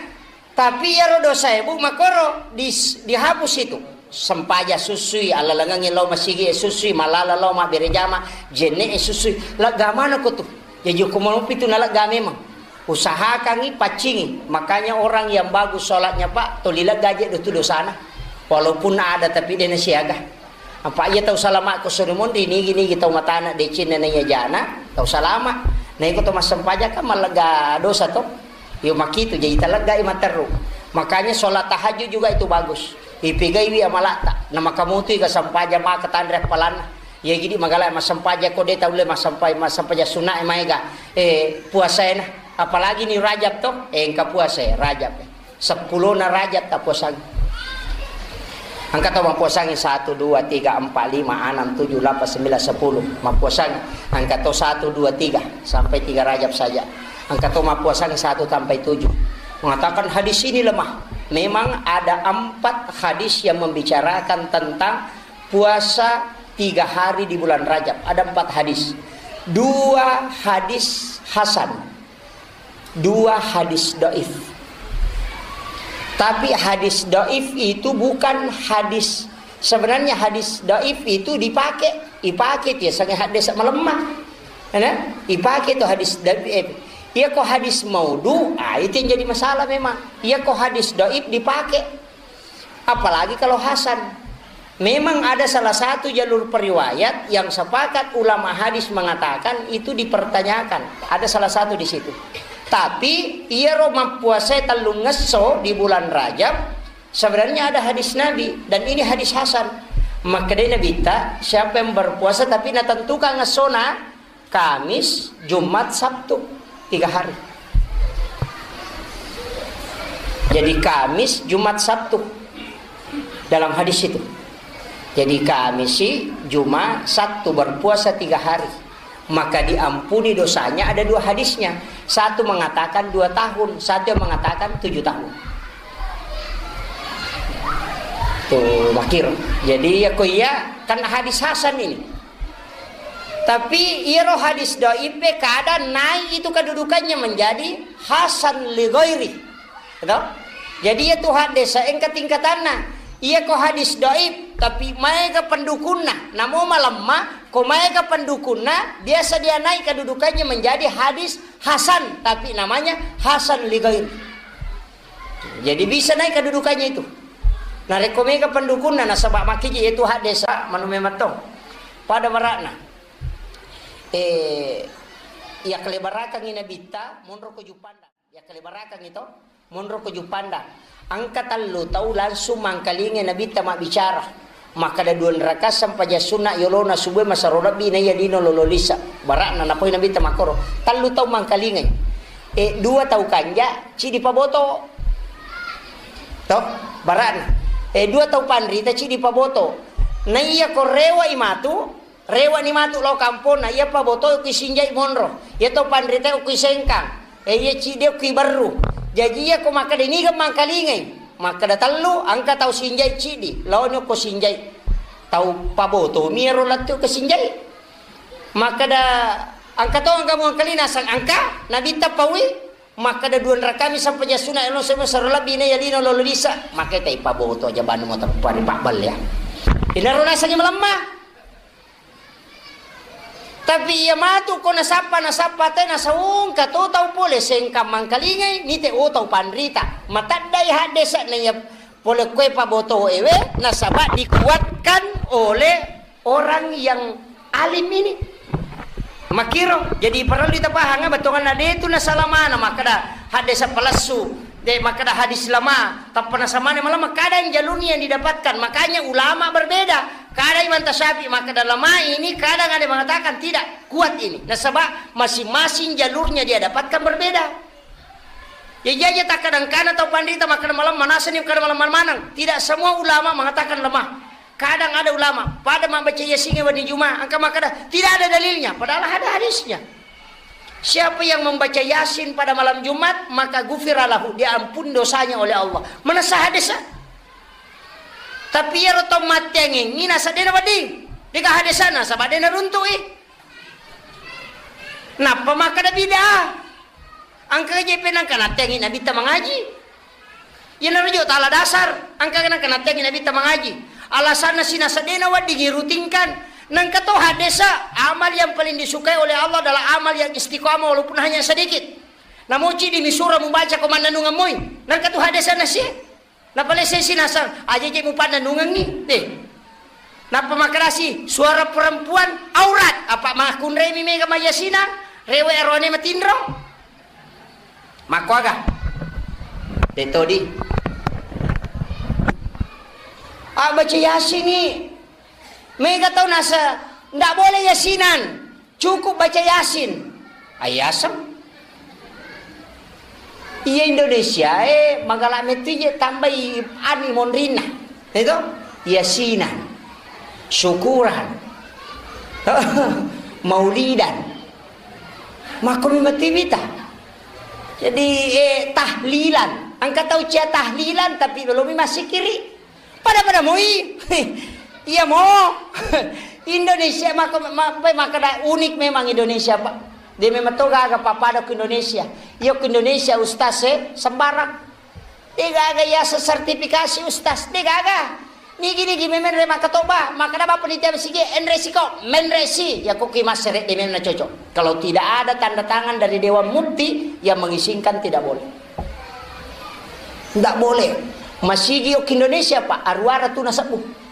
Tapi iyaro dosae, Bu, makkoro dis-, dihapus itu. Sempaja sussui, allalengengngi lao masigi e sussui, malala lao mabbere jama, jenne e sussui. Lega manako tu. Jaji ko malopi tu nalega memang. Usahakangngi paccingi. Makanya orang yang bagus sholatnya, Pak, toli lega je tu dosana. Walaupun ada tapi de' nasiaga. Apa iya tau salama ko suri monri, nigi-nigi tau matana decenna naiya jana, tau salama. Na iko tau massempajang kan mallega dosa to. Iyo makitu, jadi taleggai matteru. Makanya sholat tahajud juga itu bagus. Ipigaiwi amalata. Na makamutui ga sempajang maka tanre appalanna. Iya gidi magala massempajang ko de' taulle massempajang, massempajang sunna e maega. Eh, puasaena. Apalagi ni Rajab to, eh, engka puasa e, Rajab e. Seppulona Rajab tappuasangi. Engka to mappuasangi satu, dua, tiga, empat, lima, enam, tujuh, delapan, sembilan, sepuluh. Mappuasangi. Engka to satu, dua, tiga. Sampai tiga Rajab saja. Engka to mappuasangi satu sampai tujuh. Mengatakan hadis ini lemah. Memang ada empat hadis yang membicarakan tentang puasa tiga hari di bulan Rajab. Ada empat hadis. Dua hadis hasan. Dua hadis doif. Tapi hadis doif itu bukan hadis, sebenarnya hadis doif itu dipakai, dipakai dia sangat hadis melemah. Ya, ipake tu hadis doif. Eh, iya ko hadis maudhu, ah, itu yang jadi masalah memang. Iya ko hadis doif dipake. Apalagi kalau hasan. Memang ada salah satu jalur periwayat yang sepakat ulama hadis mengatakan itu dipertanyakan. Ada salah satu di situ. Tapi, iyaro mappuasa tellungngesso di bulan Rajab, sebenarnya ada hadis Nabi, dan ini hadis hasan. Makkedai Nabitta, siapa yang berpuasa tapi natentukan ngessona, Kamis, Jumat, Sabtu, tiga hari. Jadi Kamis, Jumat, Sabtu dalam hadis itu. Jadi Kamis, Jumat, Sabtu berpuasa tiga hari. Maka diampuni dosanya, ada dua hadisnya. Satu mengatakan dua tahun, satu yang mengatakan tujuh tahun. Tuh, makir. Jadi ya ko iya, kan hadis hasan ini. Tapi iyaro hadis doife kadang naik itu kedudukannya menjadi hasan li ghairi. Gitu? Jadi iya tu hadis engka tingkatanna. Iya ko hadis doif, tapi maega pendukunna. Namo malemma, ko maega pendukunna, biasa dia naik kedudukannya menjadi hadis hasan, tapi namanya hasan li ghairi. Jadi bisa naik kedudukannya itu. Narekko mega pendukunna, nasaba makkiji itu hadis manu memang to. Pada barakna. Eh, iya kelebarakang Nabitta, monro ko Jupanda. Iya kelebarakang itu, monro ko Jupanda. Engka tellu tau langsung mangkalingai Nabitta mabbicara. Makkeda dua rakaat sempajang sunna yolona subuh masero lebbi naiya lino lolo lisa. Barakna napoi Nabitta makkoro. Tellu tau mangkalingai. Eh, dua tau kanja, cidi paboto. Toh, barakna. Eh, dua tau panrita ciddi paboto. Na iya ko rewa i matu, rewa ni matu lao kamponna, iya paboto ku sinjai monro. Iya tau panrita ku sengkang. Eh, iya ciddi ku berru. Jaji iya ko makkeda niga mangkalingai. Makkeda tellu, engka tau sinjai ciddi. Lao ni ko sinjai. Tau paboto mi ero lettu ke sinjai. Makkeda engka to engka muangkali naseng engka, nabitta paui. Makkeda dua rakami sampajang sunna, elo sema sero lebbi na yalino lolo lisa. Makkeda tai paboto aja banu mo teppa ri pabballe ya. Inaro nasengi melemma. Tapi iya matu ko nasappa, nasappa te nasaungka to tau pole sengkang mangkalingai, nite o tau panrita. Mataddai haddesa na iya pole koe paboto ewe, nasaba dikuatkan oleh orang yang alim ini. Makiro, jadi parellu tapahang bettuanna de tu nasalamana makkeda haddesa palessu, de makkeda hadis lama, tappa nasamane malamma kadang jalurnya yang didapatkan. Makanya ulama berbeda. Kadang Imam Tasyafi makkeda lama ini, kadang ada mengatakan tidak kuat ini. Nasaba masing-masing jalurnya dia dapatkan berbeda. Ya, iya, iya, takkadang kana tau panrita makkeda malemma, nasani makkeda malemma maneng. Tidak semua ulama mengatakan lemah. Kadang ada ulama, pada mabbaca Yasin wedding Juma, engka makkeda, tidak ada dalilnya, padahal ada hadisnya. Siapa yang membaca Yasin pada malam Jumat, maka gufira lahu, diampun dosanya oleh Allah. Manessa hadesa. Tapi iyaro tau matteangengngi nasadena wedding. Dega hadesana, saba dena runtu'i. Nappa makkeda bid'ah. Engka je pe nangka natteangi Nabitta mangaji. Iyanaro jo tala dasar, engka nangka natteangi Nabitta mangaji. Alasanna sinasa dena wedding irutingkan. Nangka to hadesa, amal yang paling disukai oleh Allah adalah amal yang istiqamah walaupun hanya sedikit. Namoci di misura mubaca ko mannanungeng moi. Nangka tu hadesa nasie. Napalesai sinasang, aja je mupanna nungengi. Eh. Nappa makkedasi, suara perempuan aurat. Apa makkunremi mega mayasinang, rewe arone matinro. Makkuaga? Tetodi. Ah, baca Yasin ni. Mega tau nasa, ndak boleh yasinan. Cukup baca Yasin. Ayaseng. Iya Indonesia e, magala metti je tambai ani monrinna. Itu Yasinan. Syukuran. Maulidan. Makko mi mati wita. Jadi eh, tahlilan. Engka tau cia tahlilan tapi belum masih kiri. Pada-pada moi. Iya mo. Indonesia mako ma-, makkeda unik memang Indonesia, Pak. De memang to gaga pappada ku Indonesia. Iyo ku Indonesia ustaz e sembarang. De gaga ya sertifikasi ustaz, de gaga. Nigi-nigi memenre makkatoba, makkeda bapa panitia masigi, enre siko, menre si. Ya ko ki masere de memang cocok. Kalau tidak ada tanda tangan dari Dewan Mufti yang mengizinkan, tidak boleh. Ndak boleh. Masigi yok Indonesia, Pak, aruara tu nasebbu.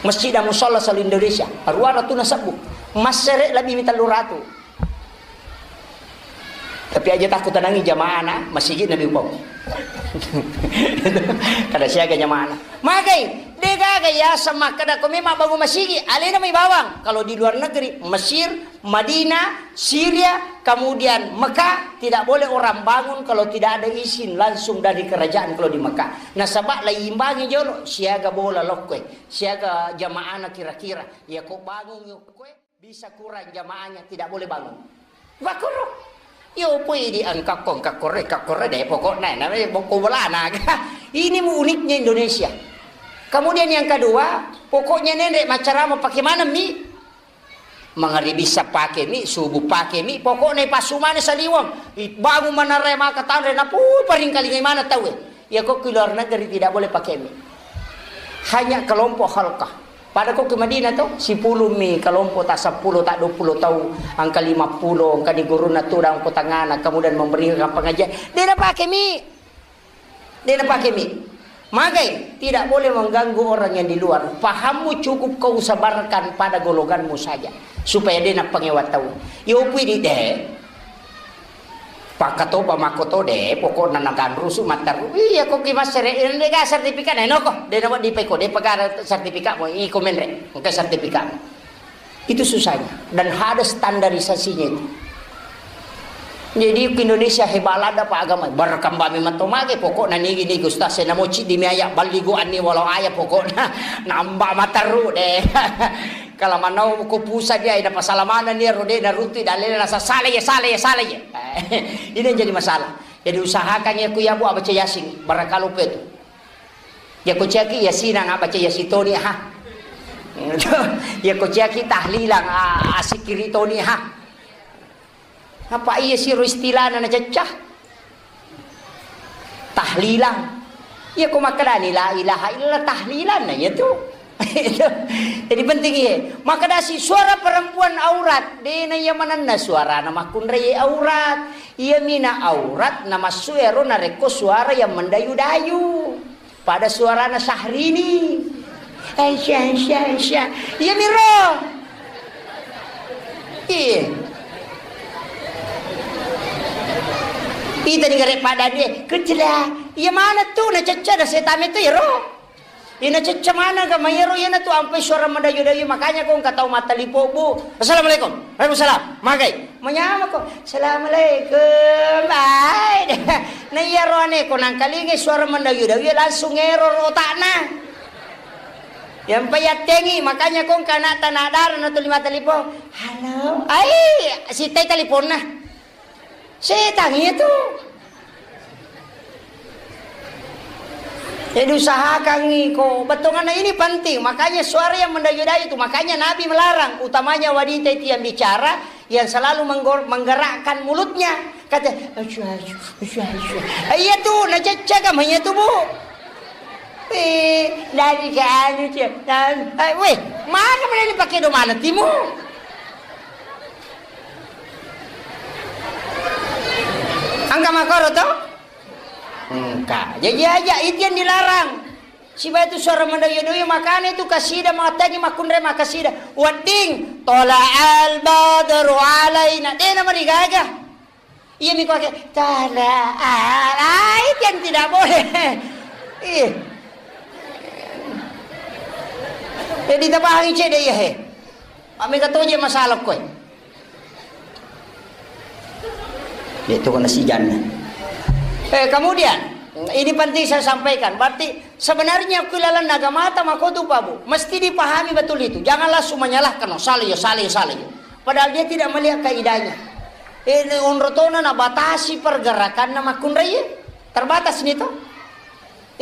Masjid dan musalla selalu Indonesia, aruara tu nasebbu. Masere lebih mita luratu. Tapi aja takut tenangi jamaah na masigi nabi upau. Kada siaga jamaah na. Magai, de gaga ya sama kada ko memang bangun masigi, alena mai bawang. Kalau di luar negeri, Mesir, Madinah, Syria, kemudian Mekah, tidak boleh orang bangun kalau tidak ada izin langsung dari kerajaan kalau di Mekah. Nasaba laimbangnya jolo, siaga bola lokkoe, siaga jamaana kira-kira. Ya kok bangun yokkoe, bisa kurang jamaahnya, tidak boleh bangun. Wakoro. Yo pui di angkakko, angkakko re, angkakko re, deh pokoknya, namanya boko bolana. Ini mu uniknya Indonesia. Kemudian yang kedua, pokoknya nende macarama pakai mana mi? Mangaribi sa pake mi, subuh pake mi, pokokna ipassu mane saliweng. I-, bangun manarre maka tanre, napui paringkalingai mana tauwe. Iya ko ki luar negeri tidak boleh pakai mi. Hanya kelompok halkah. Pada ko ki Madinah to, sipulung mi kelompok, tak sepuluh, tak dua puluh tau, angka lima puluh, angka di guruna tudang ko tangana, kemudian memberikan pengajian. Dia nak pakai mi. De napake mi. Magai, tidak boleh mengganggu orang yang di luar. Pahammu cukup kau sabarkan pada golonganmu saja. Supaya de napangewa tau. Yo pui di de. Pakatoba makoto de, pokokna naganrusu mattaru. Iya ko ki masere, de ga sertifikat na noko. De nawa di peko, de pegara sertifikat mo, iko menre. Engka sertifikat. Itu susahnya. Dan ada standarisasinya itu. Jadi, ku Indonesia hebat ladda pa agama. Berkembang memang to mage, pokokna nigi-nigi ustaz, saya namo ciddi mi aya balligu anni walau aya, pokokna nambah materru deh. Kalau manau ko pusat dia, ina pasala mana nia rode na runtu dalele na sasale ya, sale ya, sale ya. Ini yang jadi masalah. Jadi usahakan ya ku ya bu abaca Yasin, barakalu petu. Ya ko ciaki Yasinang abaca Yasin toni ha. Ya ko ciaki tahlilang a-, asikiri toni ha. Apa iya siro istilahna na cecca? Tahlilang. Iya ko makkedani la ilaha illallah tahlilan na iya tu. Jadi penting iya. Makkedasi suara perempuan aurat, dena iya manenna suarana makkunrai aurat. Iya mina aurat na massu ero narekko suara yang mendayu-dayu. Pada suarana Syahrini. Aisyah, Aisyah, Aisyah. Iya miro. Iya. Ita ni gare pada dia, kecela. Iya mana tu na cecca na setame tu ya ro. Ina cecca mana ga mayero iya na tu ampai suara mendayu-dayu, makanya ko engka tau mattalipo bu. Assalamualaikum. Waalaikumsalam. Magai. Manyamako, "Assalamualaikum, bye." Na iya roane ko nangkalingai suara mendayu-dayu, iya langsung error otakna. Yang payattengi, makanya ko engka anak tanah darah na tuli mata lipo. "Halo, ai, sitai teliponna." Setan itu. Jadi usahakan iko, bettuanna ini penting. Makanya suara yang mendayu-dayu itu, makanya Nabi melarang, utamanya wanita itu yang bicara, yang selalu menggor-, menggerakkan mulutnya. Kata, "Asyuh, asyuh, asyuh, asyuh." Eh, iya tuh, na cecca kan, iya tuh, Bu. Eh, dari ke anu, Cek. Dan, eh, weh, mana mana ini pakai domana timu? Angka makoro to? Engka. Jadi aja itu yang dilarang. Siba itu suara mendoyo-doyo, makanya itu kasida matagi makunre makasida. Wedding, "Tola'al badru alaina." Dena marigaga. Iya mi kuake, "Tola'al." Ah, itu yang tidak boleh. Iya. Jadi tapahangi cede iya he. Amega toje masalah koe. Itu kena sijanna. Eh, kemudian, ini penting saya sampaikan. Berarti sebenarnya ku lalan agamata makotu, Pak Bu. Mesti dipahami betul itu. Jangan langsung menyalahkan, "Oh, salah ya, salah ya, salah ya." Padahal dia tidak melihat kaidahnya. Ini onrotona na batasi pergerakanna makunrai. Terbatas nih toh.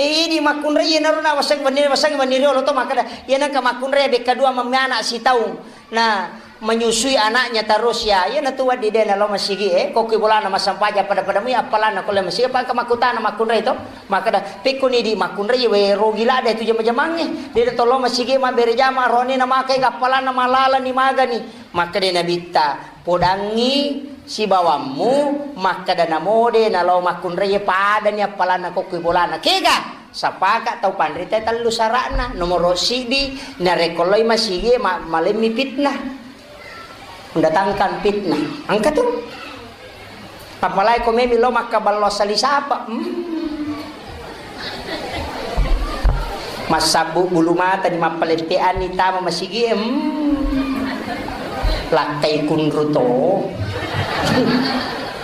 Eh, idi makkunrai, iyanaro na waseng wenni, waseng wenni riolo to makkeda, iya nengka makkunrai bekka dua memmi anak sitaung. Nah, menyusui anaknya terus ya. Iya natu waddi de nalo masigi, eh, kokki bolana massempajang pada-pada mui appalanna kolle masigi, apa engka makkutana makkunrai to? Makkeda, "Pekkoni di makkunrai we rogi lada itu jama-jamangnge. De tolo masigi mabbere jama roni na makai appalanna malalani magani." Makkeda Nabitta, "Podangngi sibawammu makkeda namode nalao makkunraie padani appalanna kokkoi bolana." Kega? Sapaka tau panrita tellu sara'na. Nomoro siddi, narekko loi masigie ma-, malemmi fitnah. Mendatangkan fitnah. Engka tu. Apalagi ko memi lo makkaballo asali sapa. Hmm. Massabbu bulu mata di mappaletteanni tama masigi, hmm. Lakkai kunru to.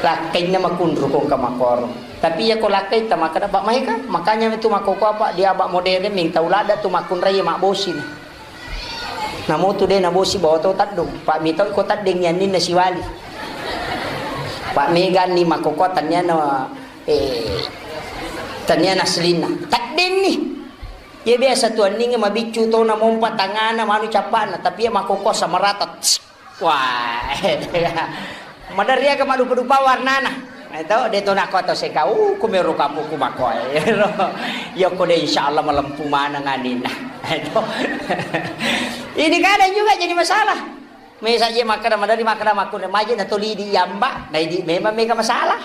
Lakkainna makunru ko engka makoro. Tapi iya ko lakkai ta makkeda, "Pak Maika, makanya itu makoko apa di abak modern ning tau ladda tu makkunrai mabbosi ni." Namotu de nabosi bawa to teddung. Pak mito ko teddeng yanninna siwali. Pak meganni makoko tanniana Eh, tania aslinna. Taddenni. Iya biasa tu anninge mabiccu tona mompa tangana manu cappana, tapi iya makoko samarata. Tss. Wah. Maderri aga madupa-dupa warnana. Eh, to, de to nako to seka, uh, kumero kapuku makoe. Iya ko de insyaallah malempu maneng aninna. Eh, to. Ini kadang juga jadi masalah. Mesa je makkeda, madari makkeda makkunre maje na toli di yamba, na idi memang mega masalah.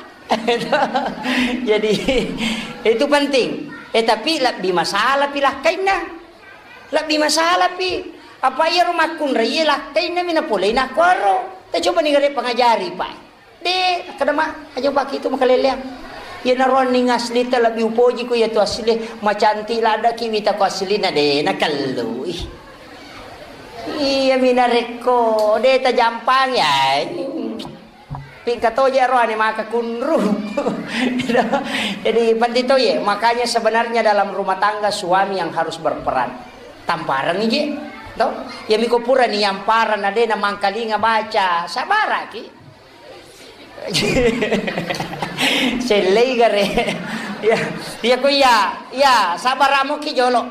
Jadi, itu penting. Eh, tapi lebbi masalah pi lakkainna. Lebbi masalah pi. Apa iyaro makkunre iya lakkainna mi napolei nakkuaro. Ta coba ni gare pangajari, Pak. De, kada ma, aja pake itu makaleleang. Iya naroanning asli ta lebbi upoji ku iya tu asli, macantik ladaki wita ku asli na de, na kellu. Ih. Iya mi narekko de tajampang ya. Pingka toje roane maka kunru. Jadi penting toje. Makanya sebenarnya dalam rumah tangga suami yang harus berperan. Tampareng je, to? Ya miko pura ni yang parang na de na mangkalinga baca, sabaraki. Sellei gare. Ya, ya ko iya, ya sabar amo ki jolo.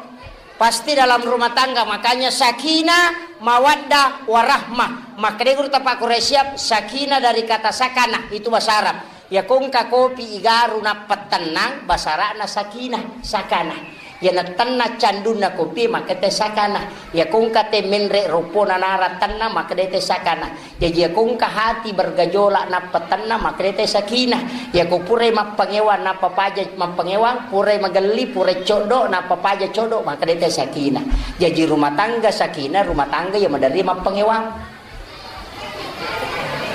Pasti dalam rumah tangga, makanya sakinah, mawaddah, warahmah. Makanya guru tapak Quraisyah, sakinah dari kata sakanah, itu bahasa Arab. Ya kongka kopi igaru nappa tennang, bahasa Arabna sakinah, sakanah. Ya natenna candunna kopi, maka te sakanah. Ya kongka te menre ropona nara tenna, maka de te sakanah. Jaji, iyako engka hati bergejolak nappa tenna, makkedai te sakinah. Iyako purai mappangewang nappa paja mappangewang, purai magelli, purai coddo, nappa paja coddo, makkedai te sakinah. Jaji, rumah tangga sakinah, rumah tangga iya maderri mappangewang.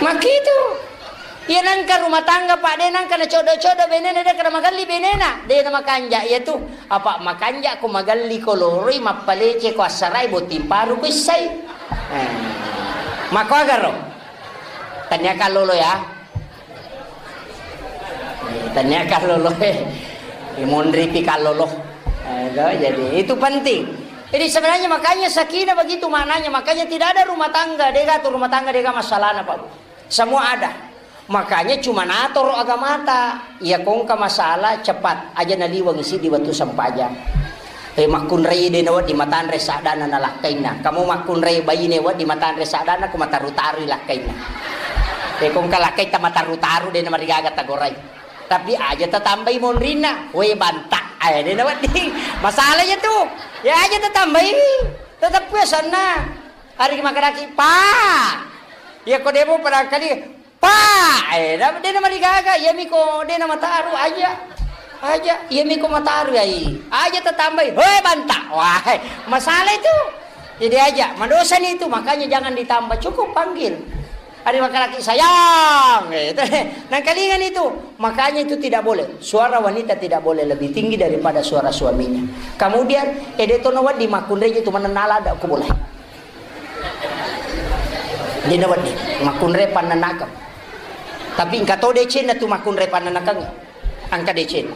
Makkitu. Iya nangka rumah tangga, Pak, de nangka na coddo-coddo benena, de kana magelli benena, de na makanja, iya tu. Apa makanja ko magelli ko loroi, mappalece ko assarai, botting paru ko issai. Eh. Mako agaro? Tania kallolo ya. Tania kallolo, eh. Monri pi kallolo. Eh, itu, jadi itu penting. Jadi sebenarnya makanya sakinah begitu maknanya. Makanya tidak ada rumah tangga, dega tu rumah tangga, dega masalahna, Pak Bu. Semua ada. Makanya cuma natoro agamata. Iya kongka masalah cepat aja naliweng isi di waktu sempajang. Eh, makkunrai de nawedding matanre sadana nalakkainna. Kamu makkunrai baine wedding matanre sadana, ko mataru-tarui lakkainna. Eh, kongka lakkaita mataru-taru de namarigaga tagorai. Tapi aja tatambai monrinna. We banta. Eh, de nawedding. Masalah ya tu. Ya aja tatambai. Tetap ya sana. Hari makadaki, Pak. Ya ko demo pada kali Pa, eh, da-, de namarigaga, iya miko de namataru aja. Aja, iya miko mataru ai. Aja tatambai, "Hoi, banta." Wah, masalah itu. Jadi aja, madosani itu, makanya jangan ditambah, cukup panggil. Ada makalaki sayang, gitu. Nangkalingan itu, makanya itu tidak boleh. Suara wanita tidak boleh lebih tinggi daripada suara suaminya. Kemudian, eh, de tono wadi makunreje tu manenala ada aku boleh. Dena wedding makkunrai pannanakeng. Tapi engka to decenna tu makkunrai pannanakeng. Engka decenna.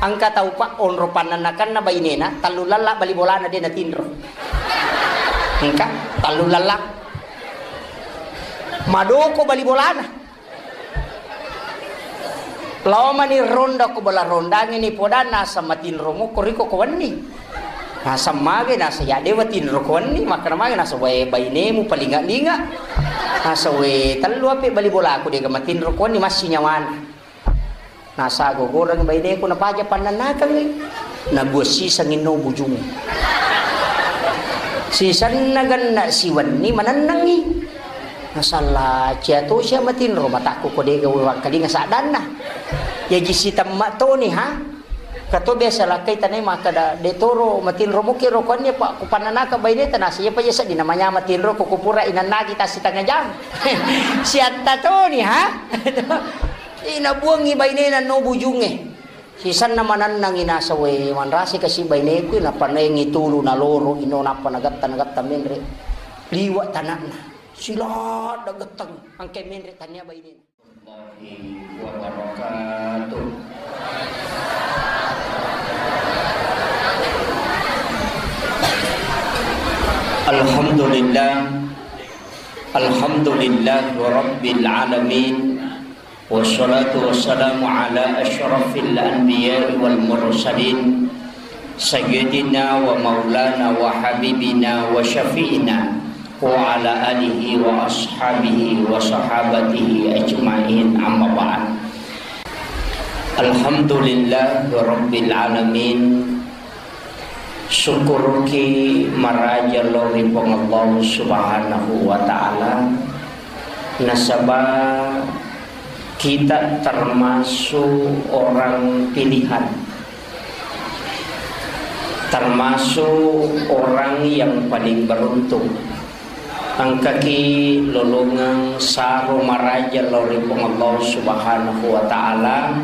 Engka tau pa onro pannanakenna bainena, tellu lella bali bolana de natinro. Engka tellu lella. Madoko bali bolana. Lao mani ronda ko bola rondangi ni podanna asa matinro mo koriko ko wenni. Nasa mage nasa ya dewa tinro ko wenni, makkana mage nasa wae bainemu palinga-linga. Nasa we tellu ape bali bolaku dega matinro ko wenni massi nyawana. Nasa gogoreng baineku napaja pannanakengngi. Nabuang sisengngi no bujung. Sisenna genna siwenni manennengngi. Nasalla cia to sia matinro matakku ko dega wewangkalinga saddanna. Jaji sitemma toni ha. Kato biasa lakkai tanai makkada de toro matinro muki rokoanni pa kupannanaka baineta nasa iya pa iya seddi namanya matinro ko kupura inannagi tasi tengah jam. Siatta toni ha. Ina buangngi bainena no bujungnge. Sisenna manennangngi nasa we manrasi kasi baineku nappa naengngi tulu naloro ino nappa nagatta nagatta menre liwa tanakna. Siladda getteng angke menre tania bainena. Warahmatullahi wabarakatuh. Alhamdulillah. Alhamdulillah Rabbil Alamin. Wassalatu wassalamu ala asyrafil anbiya wal mursalin, Sayyidina wa maulana wa habibina wa syafi'ina wa ala alihi wa ashabihi wa sahabatihi ajma'in, amma ba'd. Alhamdulillah Rabbil Alamin. Syukuruki maraja lao ri Puang Allah Subhanahu wa Ta'ala, nasaba kita termasuk orang pilihan, termasuk orang yang paling beruntung. Engkaki lolongeng saro maraja lao ri Puang Allah Subhanahu wa Ta'ala,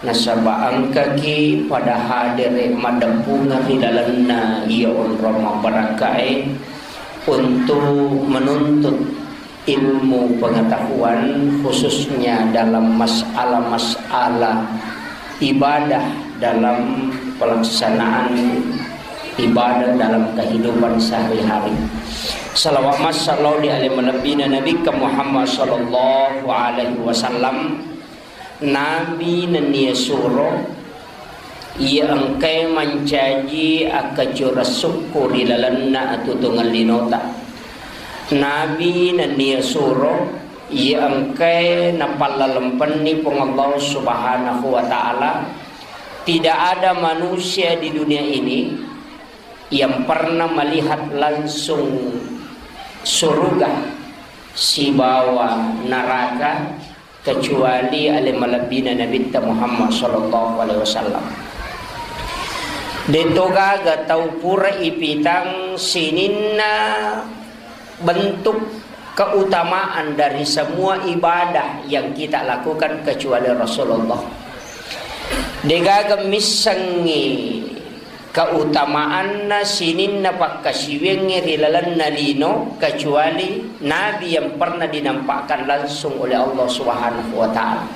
nasaba engkaki pada hadere maddeppungeng ri lalenna iya onrong mabbarakkae untuk menuntut ilmu pengetahuan, khususnya dalam masalah-masalah ibadah dalam pelaksanaan ibadah dalam kehidupan sehari-hari. Salawat massallallahu di alaihi malebbina Nabi Muhammad sallallahu alaihi wasallam. Nabi nennia suro, iya engkae mancaji akkacura sukku ri lalenna atutungeng linota. Nabi nennia suro, iya engkae napallalempenni Puang Allah Subhanahu wa Ta'ala. Tidak ada manusia di dunia ini yang pernah melihat langsung surga sibawa neraka kecuali ale malebbina Nabitta Muhammad sallallahu alaihi wasallam. De'to gaga tau pura ipitang sininna bentuk keutamaan dari semua ibadah yang kita lakukan kecuali Rasulullah. De'gaga missengngi keutamaanna sininna pakkasiwiangnge ri lalenna lino, kecuali nabi yang pernah dinampakkan langsung oleh Allah Subhanahu wa Ta'ala.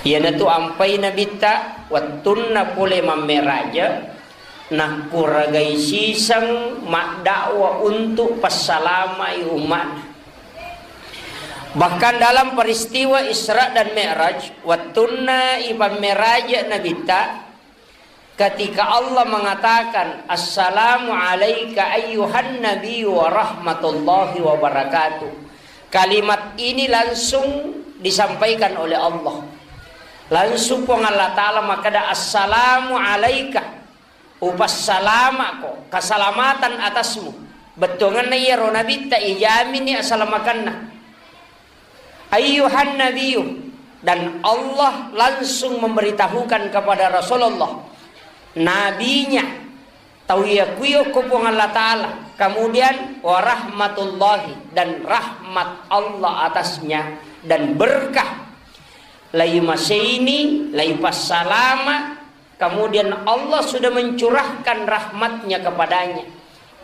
Iyanatu ampai Nabitta wettunna pole mammeraja, nakkuragai siseng maddakwa untuk passalamai umma'na. Bahkan dalam peristiwa Isra dan Mi'raj, wettunna ipammeraja Nabitta, ketika Allah mengatakan, "Assalamu alaika ayyuhan nabiyyu wa rahmatullahi wa barakatuh." Kalimat ini langsung disampaikan oleh Allah. Langsung Puang Allah Ta'ala makkeda, "Assalamu alaika, upassalama'ko, keselamatan atasmu." Bettuangenna iyaro Nabitta ijamini asalamakenna. Ayyuhan nabiyyu, dan Allah langsung memberitahukan kepada Rasulullah, nabinya, tau iya kuyo ko Puang Allah Ta'ala, kemudian warahmatullahi, dan rahmat Allah atasnya, dan berkah, lai maseini, lai passalama, kemudian Allah sudah mencurahkan rahmatnya kepadanya.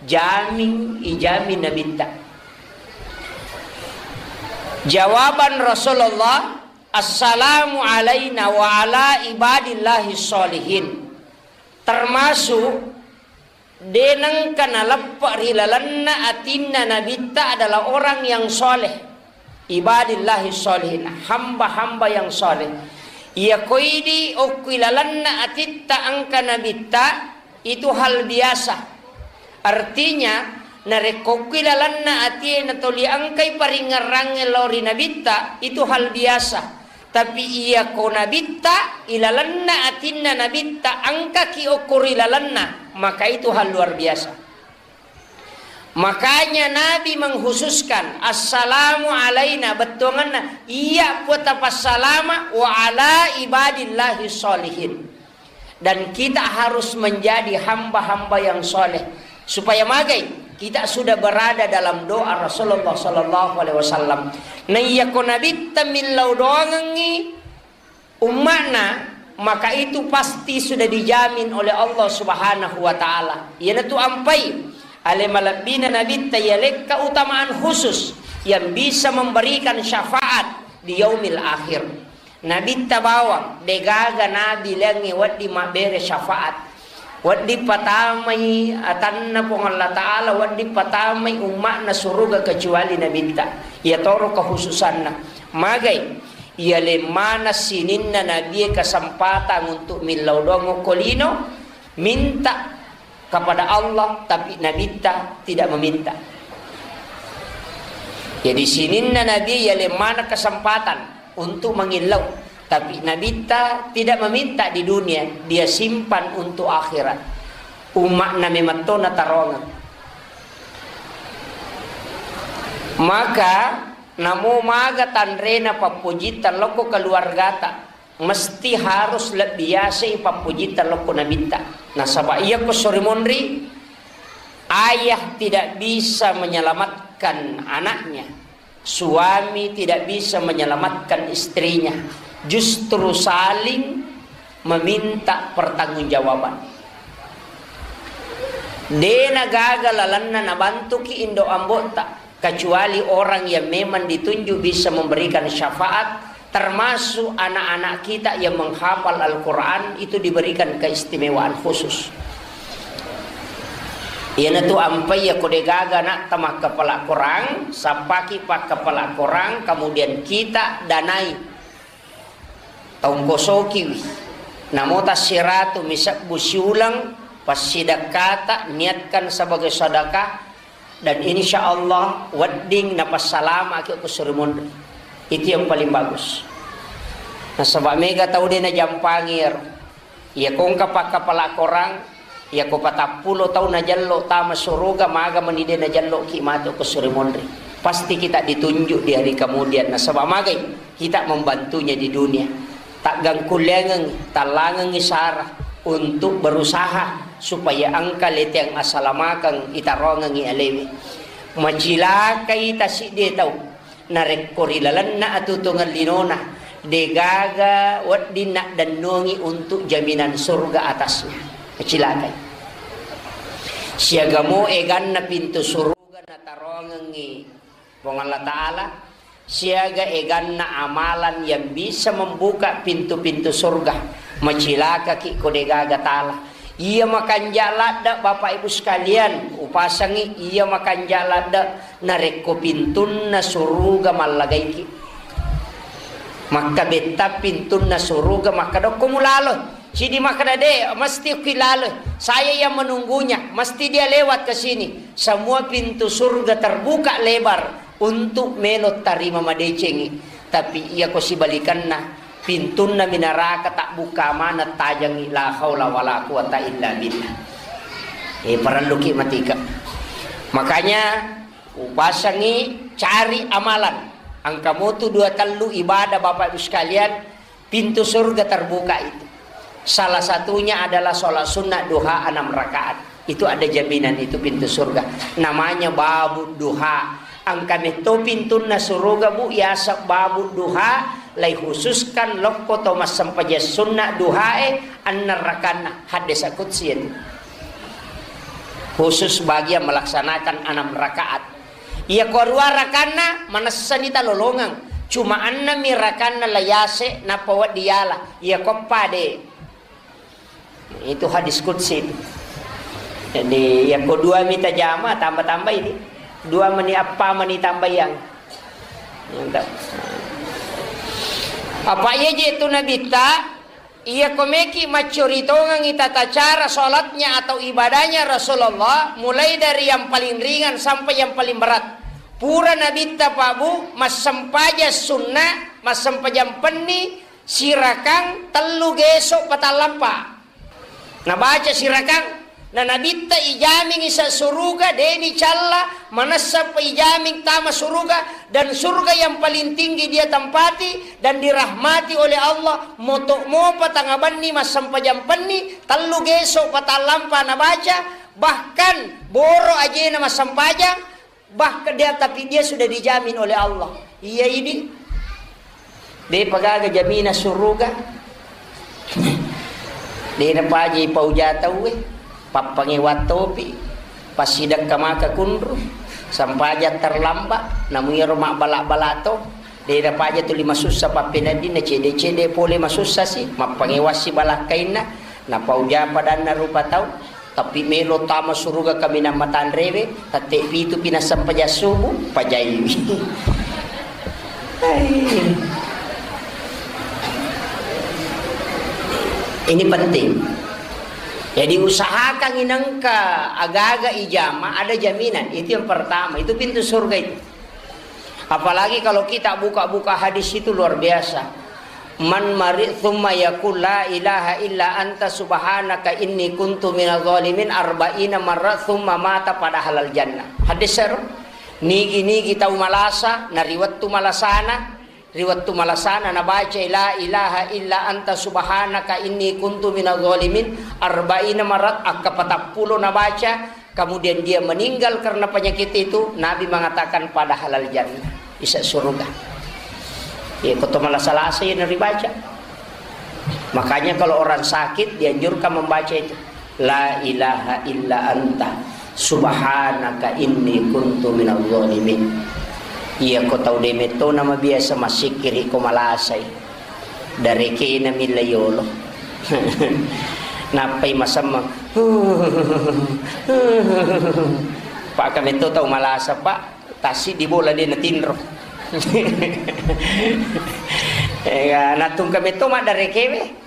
Jami, ijami Nabitta. Jawaban Rasulullah, "Assalamu alaina wa ala ibadillahi sholihin." Termasuk de nengka naleppe ri lalenna atinna Nabitta adalah orang yang soleh. Ibadillahi sholihin, hamba-hamba yang soleh. Iya koidi okkui lalenna atitta engka Nabitta, itu hal biasa. Artinya, narekko okkui lalenna atie natoli engkai paringngerangnge lao ri Nabitta, itu hal biasa. Tapi iya ko Nabitta, ilalenna atinna Nabitta engkaki okko ri lalenna, maka itu hal luar biasa. Makanya Nabi mengkhususkan, "Assalamu alaina," bettuangenna, iya Puang tapassalama, "wa ala ibadillahi sholihin." Dan kita harus menjadi hamba-hamba yang soleh. Supaya magai, kita sudah berada dalam doa Rasulullah sallallahu alaihi wasallam. Naiyako Nabitta millau doangengngi umma'na, maka itu pasti sudah dijamin oleh Allah Subhanahu wa Ta'ala. Iyanatu ampai ale malebbina Nabitta, yalekka utamaan khusus yang bisa memberikan syafaat di yaumil akhir. Nabitta bawang, degaga nabi laingnge wedding mabbere syafaat. Wedding patamai atanna Puang Allah Ta'ala, wedding patamai umma'na suruga kecuali Nabitta. Iyatoro kekhususanna. Magai, iyaleng maneng sininna nabie kesempatan untuk millau doang okko lino, minta kepada Allah, tapi Nabitta tidak meminta. Jadi sininna nabie iyaleng maneng kesempatan untuk mangillau, tapi Nabitta tidak meminta di dunia, dia simpan untuk akhirat. Umma'na memetto nataroangeng. Maka namo maga tanrena pappojitta lokko keluargata, mesti harus lebbi yasai pappojitta lokko Nabitta. Nasaba iyako sori monri, ayah tidak bisa menyelamatkan anaknya, suami tidak bisa menyelamatkan istrinya, justru saling meminta pertanggungjawaban. Dena gaga lalenna nabantuki indo ambo'ta, Kecuali orang yang memang ditunjuk bisa memberikan syafaat, termasuk anak-anak kita yang menghafal Al-Quran, itu diberikan keistimewaan khusus. Iyanatu ampai ya ko degaga nak tamakkapala Quran, sappaki pakkapala Quran, kemudian kita danai tongkosokiwi. Namo tassiratu misebbu siulang, passidakkata, niatkan sebagai sedekah, dan insya Allah wedding napassalamaki ko suri monri. Itu yang paling bagus. Nasaba mega tau de najampangi ero. Iya ko engka pakkapala Korang, iya ko patappulo tau najello tama suruga, maga meni de najello ki matu ko suri monri. Pasti kita ditunjuk di hari kemudian. Nasaba magai kita membantunya di dunia. Taggangkulleangengi, tallangengi sara untuk berusaha supaya engka leteang asalamakeng itaroangengi alewe. Macilakai tasidde tau. Narekko ri lalenna atutungeng linona, degaga wedding naddennongi untuk jaminan surga atasnya. Macilakai. Siagamo eganna pintu suruga natarongengi Puang Allah Ta'ala, siaga eganna amalan yang bisa membuka pintu-pintu surga. Macilakaki ko degaga tala. Iya makanja ladde, Bapak Ibu sekalian, upasangi iya makanja ladde, narekko pintunna suruga mallagaiki. Makkabetta pintunna suruga, makkadokko mulalo. Sidi makkada, "De, mesti ki lalo. Saya yang menunggunya. Mesti dia lewat ke sini." Semua pintu surga terbuka lebar untuk melo tarima madecengi. Tapi iya ko sibalikanna, pintunna minaraka tabbukka maneng tajangi, la haula wala quwata illa billah. Eh, parelluki matika. Makanya upasangi cari amalan. Engka motu dua tellu ibadah, Bapak Ibu sekalian, pintu surga terbuka itu. Salah satunya adalah sholat sunnah duha enam rakaat. Itu ada jaminan itu pintu surga. Namanya babu duha. Engka metto pintunna suruga, Bu, yaseng babu duha, lai khususkan lokko to massempajang sunnah duhae enneng rakanna. Hadis qudsi itu. Khusus bagi yang melaksanakan enam rakaat. Iya ko rua rakanna manessani talolongeng. Cuma ennemi rakanna la yase nappa wedding yala. Iya ko eppa de. Itu hadis qudsi itu. Jadi iya ko dua mi tajama tambah-tambah ini. Dua meni eppa meni tambayang. Mantap. Apa iya je tu nabitta? Iya ko meki maccuri tongengi tata cara sholatnya atau ibadahnya Rasulullah, mulai dari yang paling ringan sampai yang paling berat. Pura nabitta, Pak Bu, massempajang sunnah, massempajang penni, sirakang tellu geso patallampa. Nabaca sirakang, na nabitta ijamingi sa suruga, deni calla, manessa pa ijamin tama suruga, dan surga yang paling tinggi dia tempati dan dirahmati oleh Allah. Moto mopa tangabenni massempajang penni, tellu geso patallampa nabaca, bahkan boro ajena massempajang, bahkan dia, tapi dia sudah dijamin oleh Allah. Iya idi. De pagaga jamina suruga. De napaji pauja tauwe. Pappangewa topi. Passidekka maka kunru. Sampaja terlambat. Namuiro mabbala-bala to. De napaja tuli masussa pappeneddinna cede-cede pole masussa si. Mappangewa si balakkainna. Napauja padanna rupa tau. Tapi melo tama suruga kaminang matanrewe, tette pitu pi nassempajang subuh, pajaiwi. Hai. Ini penting. Jadi usahakan inengka agaga ijama ada jaminan. Itu yang pertama, itu pintu surga itu. Apalagi kalau kita buka-buka hadis itu luar biasa. Man mari thumma yaqul la ilaha illa anta subhanaka inni kuntu minadh dhalimin arba'ina marra thumma mata pada halal jannah. Hadis seru. Nigi-nigi tau malasa, na ri wettu malasana, ri wettu malasana nabaca la ilaha illa anta subhanaka inni kuntu minadh dhalimin arba'ina marra, akka patappulo nabaca, kemudian dia meninggal karena penyakit itu, Nabi mengatakan pada halal jannah, bisa surga. Ya, koto malasa-lasa ya naribaca. Makanya kalau orang sakit dianjurkan membaca itu. La ilaha illa anta. Subhanaka inni kuntu minadh dhalimin. Iya ko tau de metto na mabiasa massikkiri ko malasai. Darekena milla yolo. Nappai masemmeng. Pak, ka metto tau malasa, Pak. Tassiddi bola de natinro. Ega, natungka metto maddarekewe.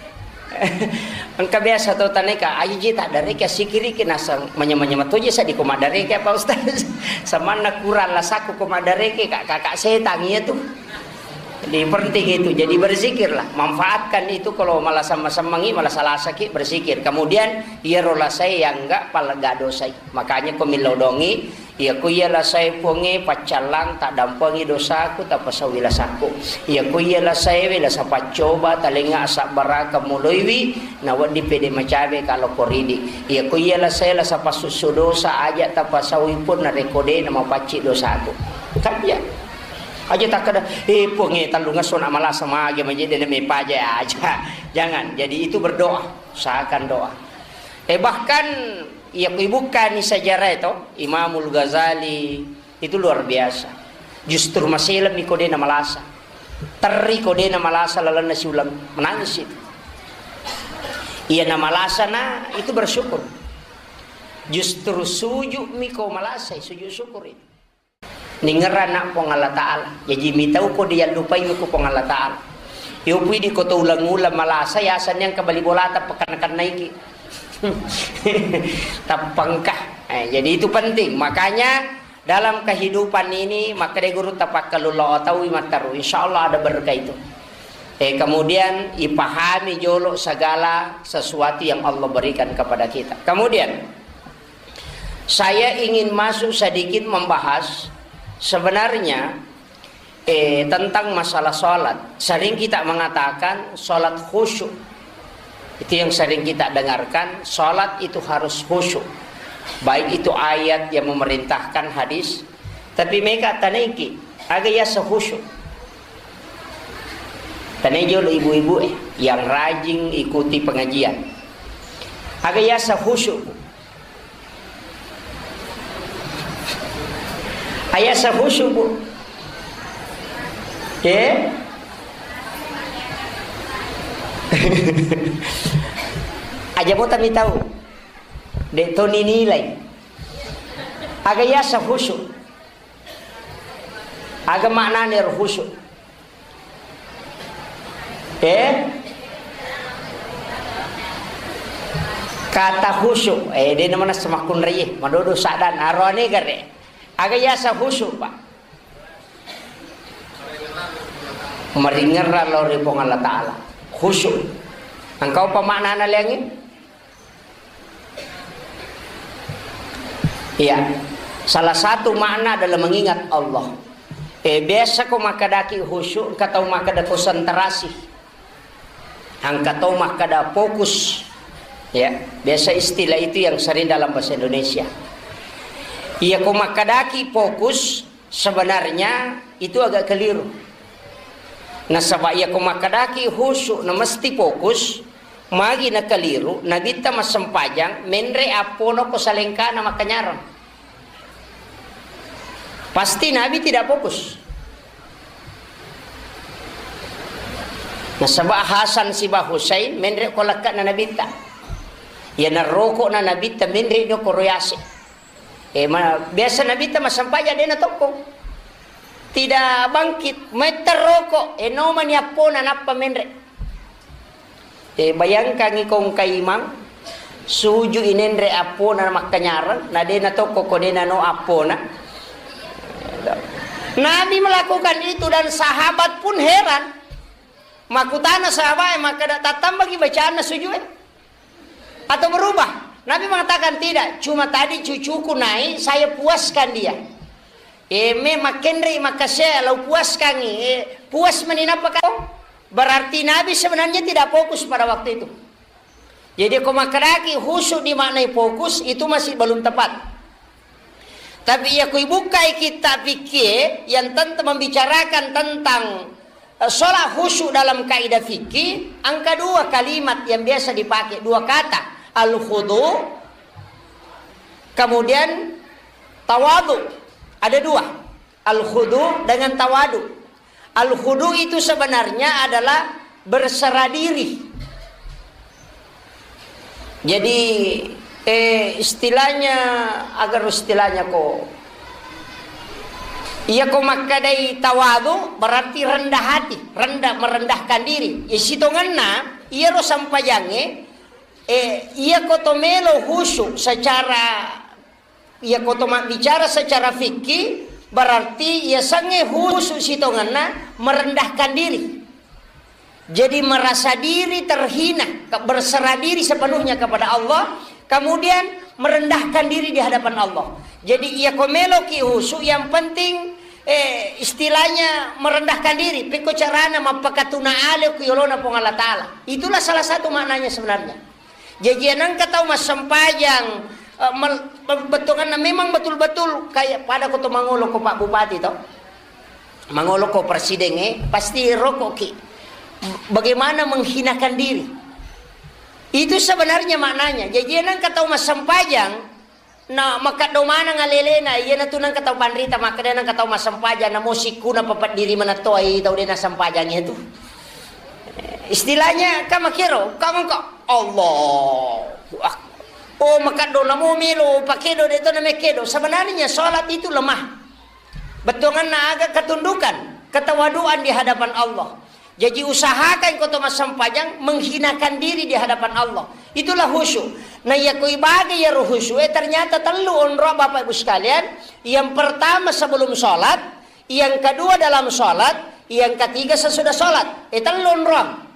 Engka biasa tau taneka, aji je taddareke, sikiriki nasang manya-manya matoje sadi ko maddareke apa ustaz? Samanna kurang lasaku ko maddareke, kak, kakak setan iya tu. Jadi penting itu, jadi berzikirlah, manfaatkan itu kalau malah sama-samangi, malah salasaki, berzikir. Kemudian iyaro lasai yang enggak palega dosai. Makanya ko millau dongi, iya ko iya lasae Puangnge, paccallang, taddampengi dosaku, tapasauwi lasakku. Iya ko iya lasaewe, lasa paccoba, talengnga asabbaraka muloiwi, nawedding pede macawe kalo koridi. Iya ko iya lasae, lasa passussu dosa, aja tapasauwi pun narekko de namapacci dosaku. Kan iya. Aja takkeda, "Eh, Puangnge, tellungesso na malasa mage maje de na mepaja aja." Jangan. Jadi itu berdoa, usahakan doa. Eh, bahkan iya ko ibukkani sejarah itu, Imamul Ghazali itu luar biasa. Justru maselemmi ko de na malasa. Terri ko de na malasa lalenna siuleng. Menangis itu. Iya na malasa na itu bersyukur. Justru sujud mi ko malasa, sujud syukur itu. Ningerrana Puang Allah Ta'ala. Jaji mitau ko diallupai ko Puang Allah Ta'ala. Yopui di ko to uleng-uleng malasa, yasenni engka bali bolata pakenna-kennaiki. Tappengka. Eh, jadi itu penting. Makanya dalam kehidupan ini, makkeda guru, tapakkalulla otawi matteru. Insya Allah ada berkah itu. Eh, kemudian ipahami jolo segala sesuatu yang Allah berikan kepada kita. Kemudian, saya ingin masuk sedikit membahas sebenarnya, eh, tentang masalah sholat. Sering kita mengatakan sholat khusyuk. Itu yang sering kita dengarkan, sholat itu harus khusyuk. Baik itu ayat yang memerintahkan, hadis. Tapi mega tanaiki, aga yasa khusyuk. Tanai jolo ibu-ibu, eh, yang rajin ikuti pengajian. Aga yasa khusyuk. Ayasa khusyuk, Bu. Eh? Aja mo tami tau. De to ninilai. Aga yasa khusyuk. Aga maknana ero khusyuk. Eh? Kata khusyuk, eh, de namana semakkunraie, madodo saddan, aroane gare. Aga yasa khusyuk, Pak? Maringerra lao ri Puang Allah Ta'ala. Khusyuk. Engkau apa maknana leangi? Iya. Salah satu makna adalah mengingat Allah. Eh, biasa ko makkadaki khusyuk, engka tau makkada konsentrasi. Engka tau makkada fokus. Ya, biasa istilah itu yang sering dalam bahasa Indonesia. Iya ko makkadaki fokus, sebenarnya itu agak keliru. Nasaba iya ko makkadaki khusyuk na mesti fokus, magi na keliru, Nabitta massempajang, menre appona ko salengkana makkanyarang. Pasti Nabi tidak fokus. Nasaba Hasan siba Husain menre ko lekkana Nabitta. Iya naroko na Nabitta menre no ko royase. Eh, ma-, biasa Nabitta massempajang de na tokko. Tidak bangkit, metta roko, eh, nomani appona nappa menre. Eh, bayangkangi ko engka imang, suju inenre appona makkanyarang, na de na tokko ko de na no appona. Nabi melakukan itu dan sahabat pun heran. Makutana sahabat, eh, makkada tattambangi bacaanna sujue? Atau berubah? Nabi mengatakan, "Tidak, cuma tadi cucuku naik, saya puaskan dia." Eh, me makkenre makasea, lau puaskangi, eh, puas meninapa kau? Berarti Nabi sebenarnya tidak fokus pada waktu itu. Jadi, ko makkedaki khusyuk dimaknai fokus, itu masih belum tepat. Tapi iya ko ibukkai kitab fikih yang tentang membicarakan tentang, eh, sholat khusyuk dalam kaidah fikih, engka dua kalimat yang biasa dipakai, dua kata, al-khudu, Kemudian tawadu, ada dua, al-khudu dengan tawadu. Al-khudu itu sebenarnya adalah berserah diri. Jadi, eh, istilahnya, agar istilahnya ko, iya ko makkadai tawadu berarti rendah hati, rendah, merendahkan diri. Isitongenna iyaro sampajangnge, eh, iya ko to melo khusyuk secara Iya, ko to mabbicara secara fikih, berarti iya sangnge khusyuk sitongenna merendahkan diri. Jadi merasa diri terhina, ke-, berserah diri sepenuhnya kepada Allah, kemudian merendahkan diri di hadapan Allah. Jadi iya ko meloki khusyuk, yang penting, eh, istilahnya merendahkan diri. Pekko carana mappakatuna ale ku yolona Puang Allah Ta'ala. Itulah salah satu maknanya sebenarnya. Jaji nengka tau massempajang, eh, mel-, be-, bettuanna memang betul-betul kayak pada ko to mangolo ko Pak Bupati to. Mangolo ko presiden, eh, pasti rokoki. Bagaimana menghinakan diri. Itu sebenarnya maknanya. Jaji nengka tau massempajang, na makaddo maneng alelena, iya natu nengka tau panrita, makkeda nengka tau massempajang, namo sikkuna papeddiri manettoai tau de nassempajang itu. Istilahnya, kan makkero, kan engka, Allahu Akbar. Oh, makaddo namo melo pakedo, de to namekkedo. Sebenarnya salat itu lemah. Bettuanna aga? Ketundukan, ketawaduan di hadapan Allah. Jaji usahakan ko to massempajang menghinakan diri di hadapan Allah. Itulah khusyuk. Nah, iya ko ibaga iyaro khusyuk, eh, ternyata tellu onrong, Bapak Ibu sekalian. Yang pertama sebelum salat, yang kedua dalam salat, yang ketiga sesudah salat. Eh, tellu onrong.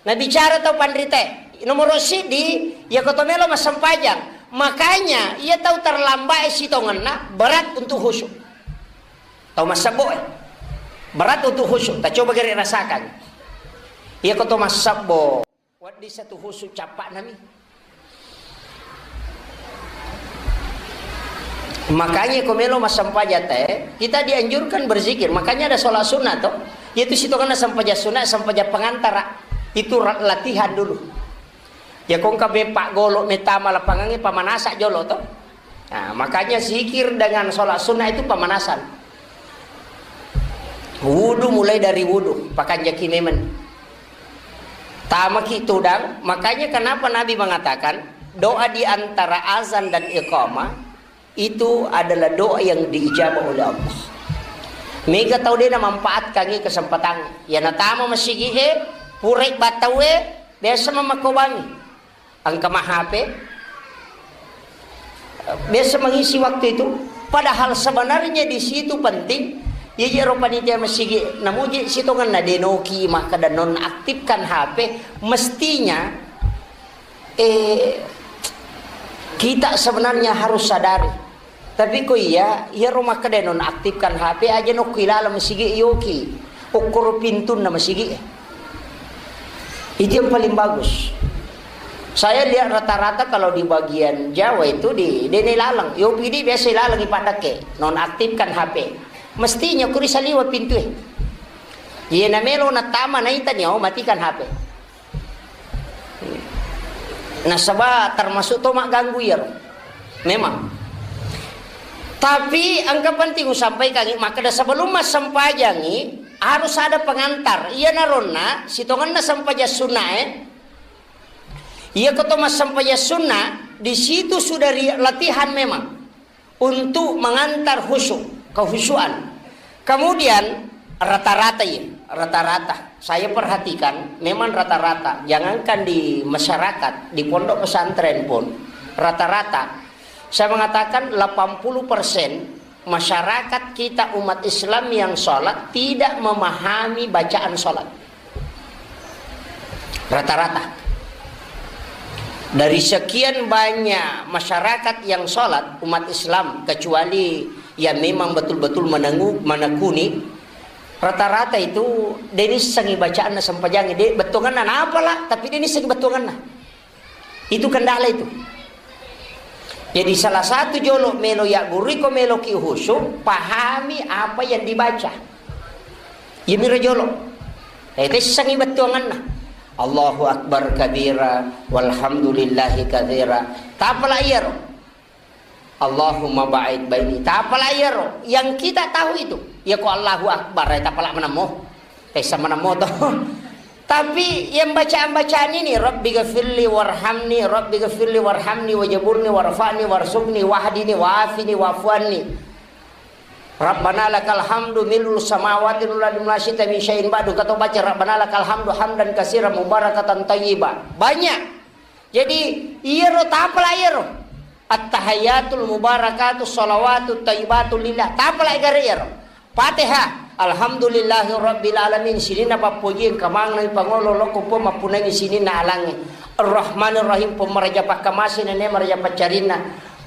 Nah, bicara tau panrite, nomoro siddi, iya ko to melo massempajang. Makanya, iya tau terlambat sitongenna berat untuk khusyuk. Tau massebbo, eh. Berat untuk khusyuk. Ta coba gere rasakan. Iya ko to massebbo. Wedding satu khusyuk cappa nami. Makanya ko melo massempajang te, kita dianjurkan berzikir. Makanya ada sholat sunnah toh. Yaitu sitongenna sempajang sunnah, sempajang pengantara. Itu ra-, latihan dulu. Ya ko engka beppa golo metama lapangangnge, pamanasa jolo toh. Nah, makanya zikir dengan sholat sunnah itu pemanasan. Wudu mulai dari wudu, pakanjaki memang. Tamaki tudang, makanya kenapa Nabi mengatakan doa di antara azan dan iqamah itu adalah doa yang diijabah oleh Allah. Mega tau de namanfaatkan kesempatan. Ya natama masigi e, purai batau e, biasa mamakobangi. Engka ma H P, biasa mengisi waktu itu. Padahal sebenarnya di situ penting. Iya, iya, ro panitia masigi, namuji sitongenna denoki makkeda nonaktifkan H P, mestinya, eh, kita sebenarnya harus sadari. Tapi ko iya, iyaro makkeda nonaktifkan H P aja nokku ilaleng masigi yoki. Okkoro pintunna masigi. Itu yang paling bagus. Saya lihat rata-rata kalau di bagian Jawa itu di dene laleng. Yo pidi biasa laleng ipadake, nonaktifkan H P. Mestinya kuri saliwa pintu e. Iya namelo natama naitani, oh, matikan H P. Nasaba termasuk to magganggu iyaro. Memang. Tapi engka penting usampaikan, makkeda sebelum massempajangi harus ada pengantar. Iya naronna sitongenna sempajang sunna e. Iya ko to massempajang sunna, di situ sudah ri-, latihan memang. Untuk mengantar khusyuk, kehusyuan. Kemudian rata-rata ya, rata-rata. Saya perhatikan memang rata-rata, jangankan di masyarakat, di pondok pesantren pun rata-rata. Saya mengatakan delapan puluh persen masyarakat kita umat Islam yang sholat tidak memahami bacaan sholat. Rata-rata. Dari sekian banyak masyarakat yang sholat, umat Islam, kecuali yang memang betul-betul menengu-, menekuni, rata-rata itu denissengi bacaanna sempajangi, de, bettuanna napala, tapi denissengi bettuanna. Itu kendala itu. Jadi salah satu jolo melo ya guru ko melo ki khusyuk, pahami apa yang dibaca. Yemiro jolo. Eh, tessangi bettuanganna. Allahu Akbar kabira, walhamdulillahi katsira. Tapala iyaro. Allahumma ba'id baini. Tapala iyaro. Yang kita tahu itu. Ya ko Allahu Akbar, ya tapala menemmo. Pesa menemmo to. Tapi yang bacaan-bacaan ini, Rabbi ghafirli warhamni, Rabbi ghafirli warhamni, wajaburni, warfa'ni, warzuqni, wahdini, wa'afini, wa'fu anni. Rabbana lakal hamdu mil'u samawati wal ardi wa la syi'ta min syai'in ba'du. Kata baca Rabbana lakal hamdu hamdan katsiran mubarakatan thayyiba. Banyak. Jadi, iyaro tapala iyaro. At-tahiyyatul mubarakatu shalawatu thayyibatu lillah. Tapala gare iyaro. Fatihah. Alhamdulillahi rabbil alamin. Sininna pappoji engka maneng pangolo lokko po mappunangi sininna alangnge. Ar-Rahmanir Rahim, pemmaraja pakkamase nene maraja paccarinna.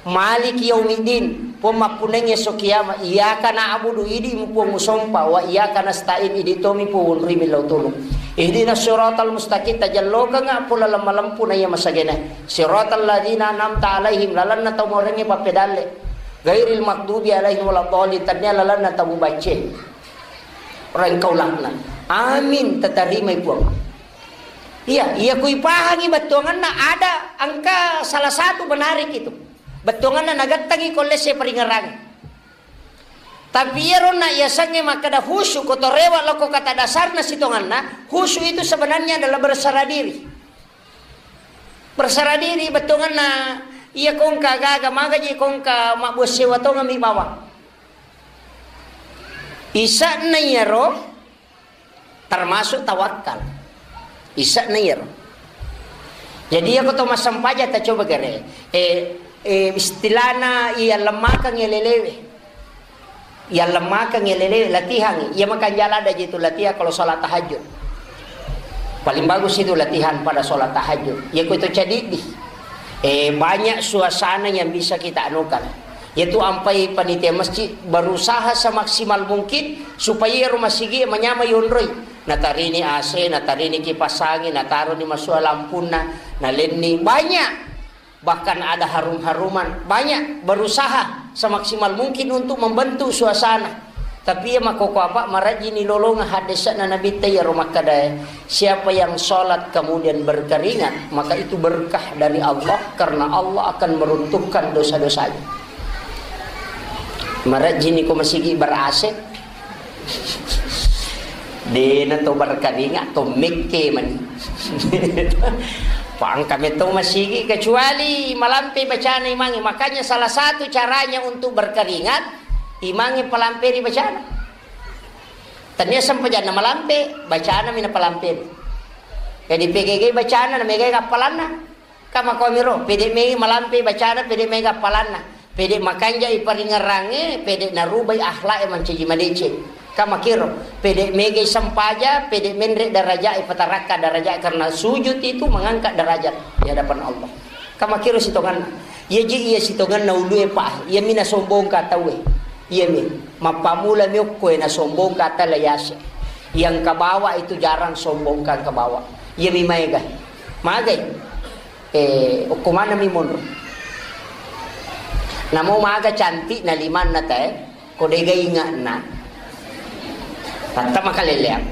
Maliki yaumiddin, Puang mappunengngi esso kiamat. Iyyaka na'budu, idi'mu Puang musompa, wa iyyaka nasta'in, idi' tomi Puang wonroi millau tulung. Ihdinas siratal mustaqim, tajallokengnga Puang laleng malempu na iya masagena. Siratal ladzina an'amta alaihim, lalenna tau muarengnge pappedalle. Ghairil maghdubi alaihim waladdallin, tennia lalenna tau mubacce. Rengkau laknat. Amin, tatarimai Puang. Iya, iya kui pahangi bettuanganna ada engka salah satu menarik itu. Bettuanganna nagettengi ko lesse paringerang. Tapi iyaronna iyasengnge makkeda khusyuk, ko to rewe' lokko kata dasarna sitonganna, khusyuk itu sebenarnya adalah berserah diri. Berserah diri bettuanganna, iya kongka gaga, magaji kongka mabbuang sewa tongeng mi bawang. Ise'na iyaro, termasuk tawakkal. Ise'na iyaro. Jadi, iya ko to massempajang, ta coba gare. Eh, eh, istilahna iya lemmakeng lelewe. Iya lemmakeng lelewe, latihan. Iya makanjala ada jitu latihan kalau sholat tahajud. Paling bagus itu latihan pada sholat tahajud. Iya ko itu cadidi. Eh, banyak suasana yang bisa kita anukan. Yaitu ampai panitia masjid berusaha semaksimal mungkin supaya ero masigi manyameng yonroi. Natarini A C, natarini kipas angin, nataroni masua lampunna, nalenni. Banyak. Bahkan ada harum-haruman. Banyak berusaha semaksimal mungkin untuk membentuk suasana. Tapi iya makkoko apa, marajini lolonga haddese'na Nabitta iyaro makkedae, siapa yang sholat kemudian berkeringat, maka itu berkah dari Allah, karena Allah akan meruntuhkan dosa-dosanya. Marajini ko masigi ber-A C. Dena to berkeringat, to mekke mani. Pangka metto masigi, kecuali malampe bacana imangnge. Makanya salah satu caranya untuk berkeringat, imangnge palamperi bacana. Tania sempajanna malampe, bacana mina palamperi. Jadi P G G bacana, na megai kappalanna. Kamakomiro, pede mei malampe bacana, pede mei gappalanna, pede makanjai paringerrangnge, pede narubai akhlak e mancaji madeceng. Kamakiro, pede megai sempaja, pede menre daraja e, patarakka daraja, karena sujud itu mengangkat derajat di hadapan Allah. Kamakiro sitonganna. Iya ji iya sitonganna ulue pa, iya mina sombongka tauwe. Iya mi, mappamula mi okko e nasombongka tala yase. Yang kabawa itu jarang sombongka kabawa. Iya mi maega. Magai. Eh, okko maneng mi monro. Namo maga cantik na limanna te, ko dega ingatna. Tatta makaleleang.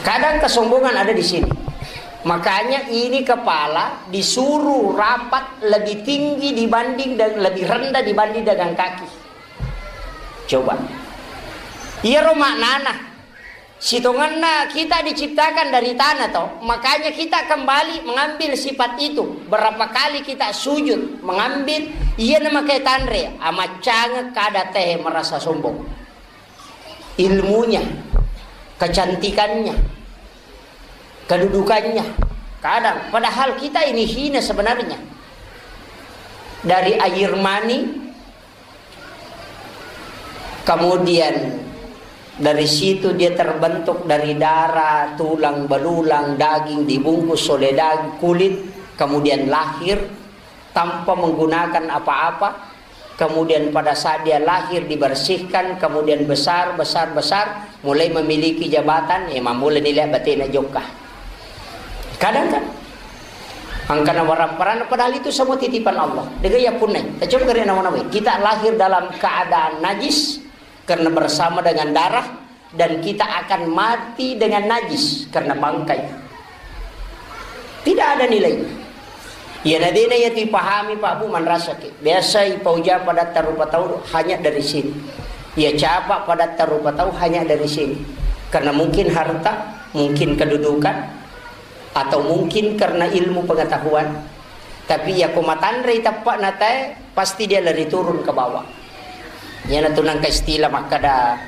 Kadang kesombongan ada di sini. Makanya ini kepala disuruh rapat lebih tinggi dibanding dan lebih rendah dibanding dengan kaki. Coba. Iyaro maknana. Sitongenna kita diciptakan dari tanah, toh. Makanya kita kembali mengambil sifat itu. Berapa kali kita sujud, mengambil, iya namakai tanre, amaccangeng kada teh merasa sombong. Ilmunya, kecantikannya, kedudukannya. Kadang, padahal kita ini hina sebenarnya. Dari air mani, kemudian dari situ dia terbentuk dari darah, tulang belulang, daging dibungkus oleh daging, kulit, kemudian lahir tanpa menggunakan apa-apa, kemudian pada saat dia lahir dibersihkan, kemudian besar, besar, besar, mulai memiliki jabatan, ya, mammula nilai batena jokka. Kadang kan, angkana warang-parang, padahal itu semua titipan Allah. Dega ya punai. Coba kare nama-nama. Kita lahir dalam keadaan najis karena bersama dengan darah, dan kita akan mati dengan najis karena bangkai. Tidak ada nilai. Iya nadena iya tu ipahami, Pak Bu, manrasaki. Biasa ipauja padatta rupa tau hanya dari sini. Iya capa padatta rupa tau hanya dari sini. Karena mungkin harta, mungkin kedudukan, atau mungkin karena ilmu pengetahuan. Tapi iya ko matanre teppa'na tae, pasti dia lari turun ke bawah. Iyana tu nangka istilah makkada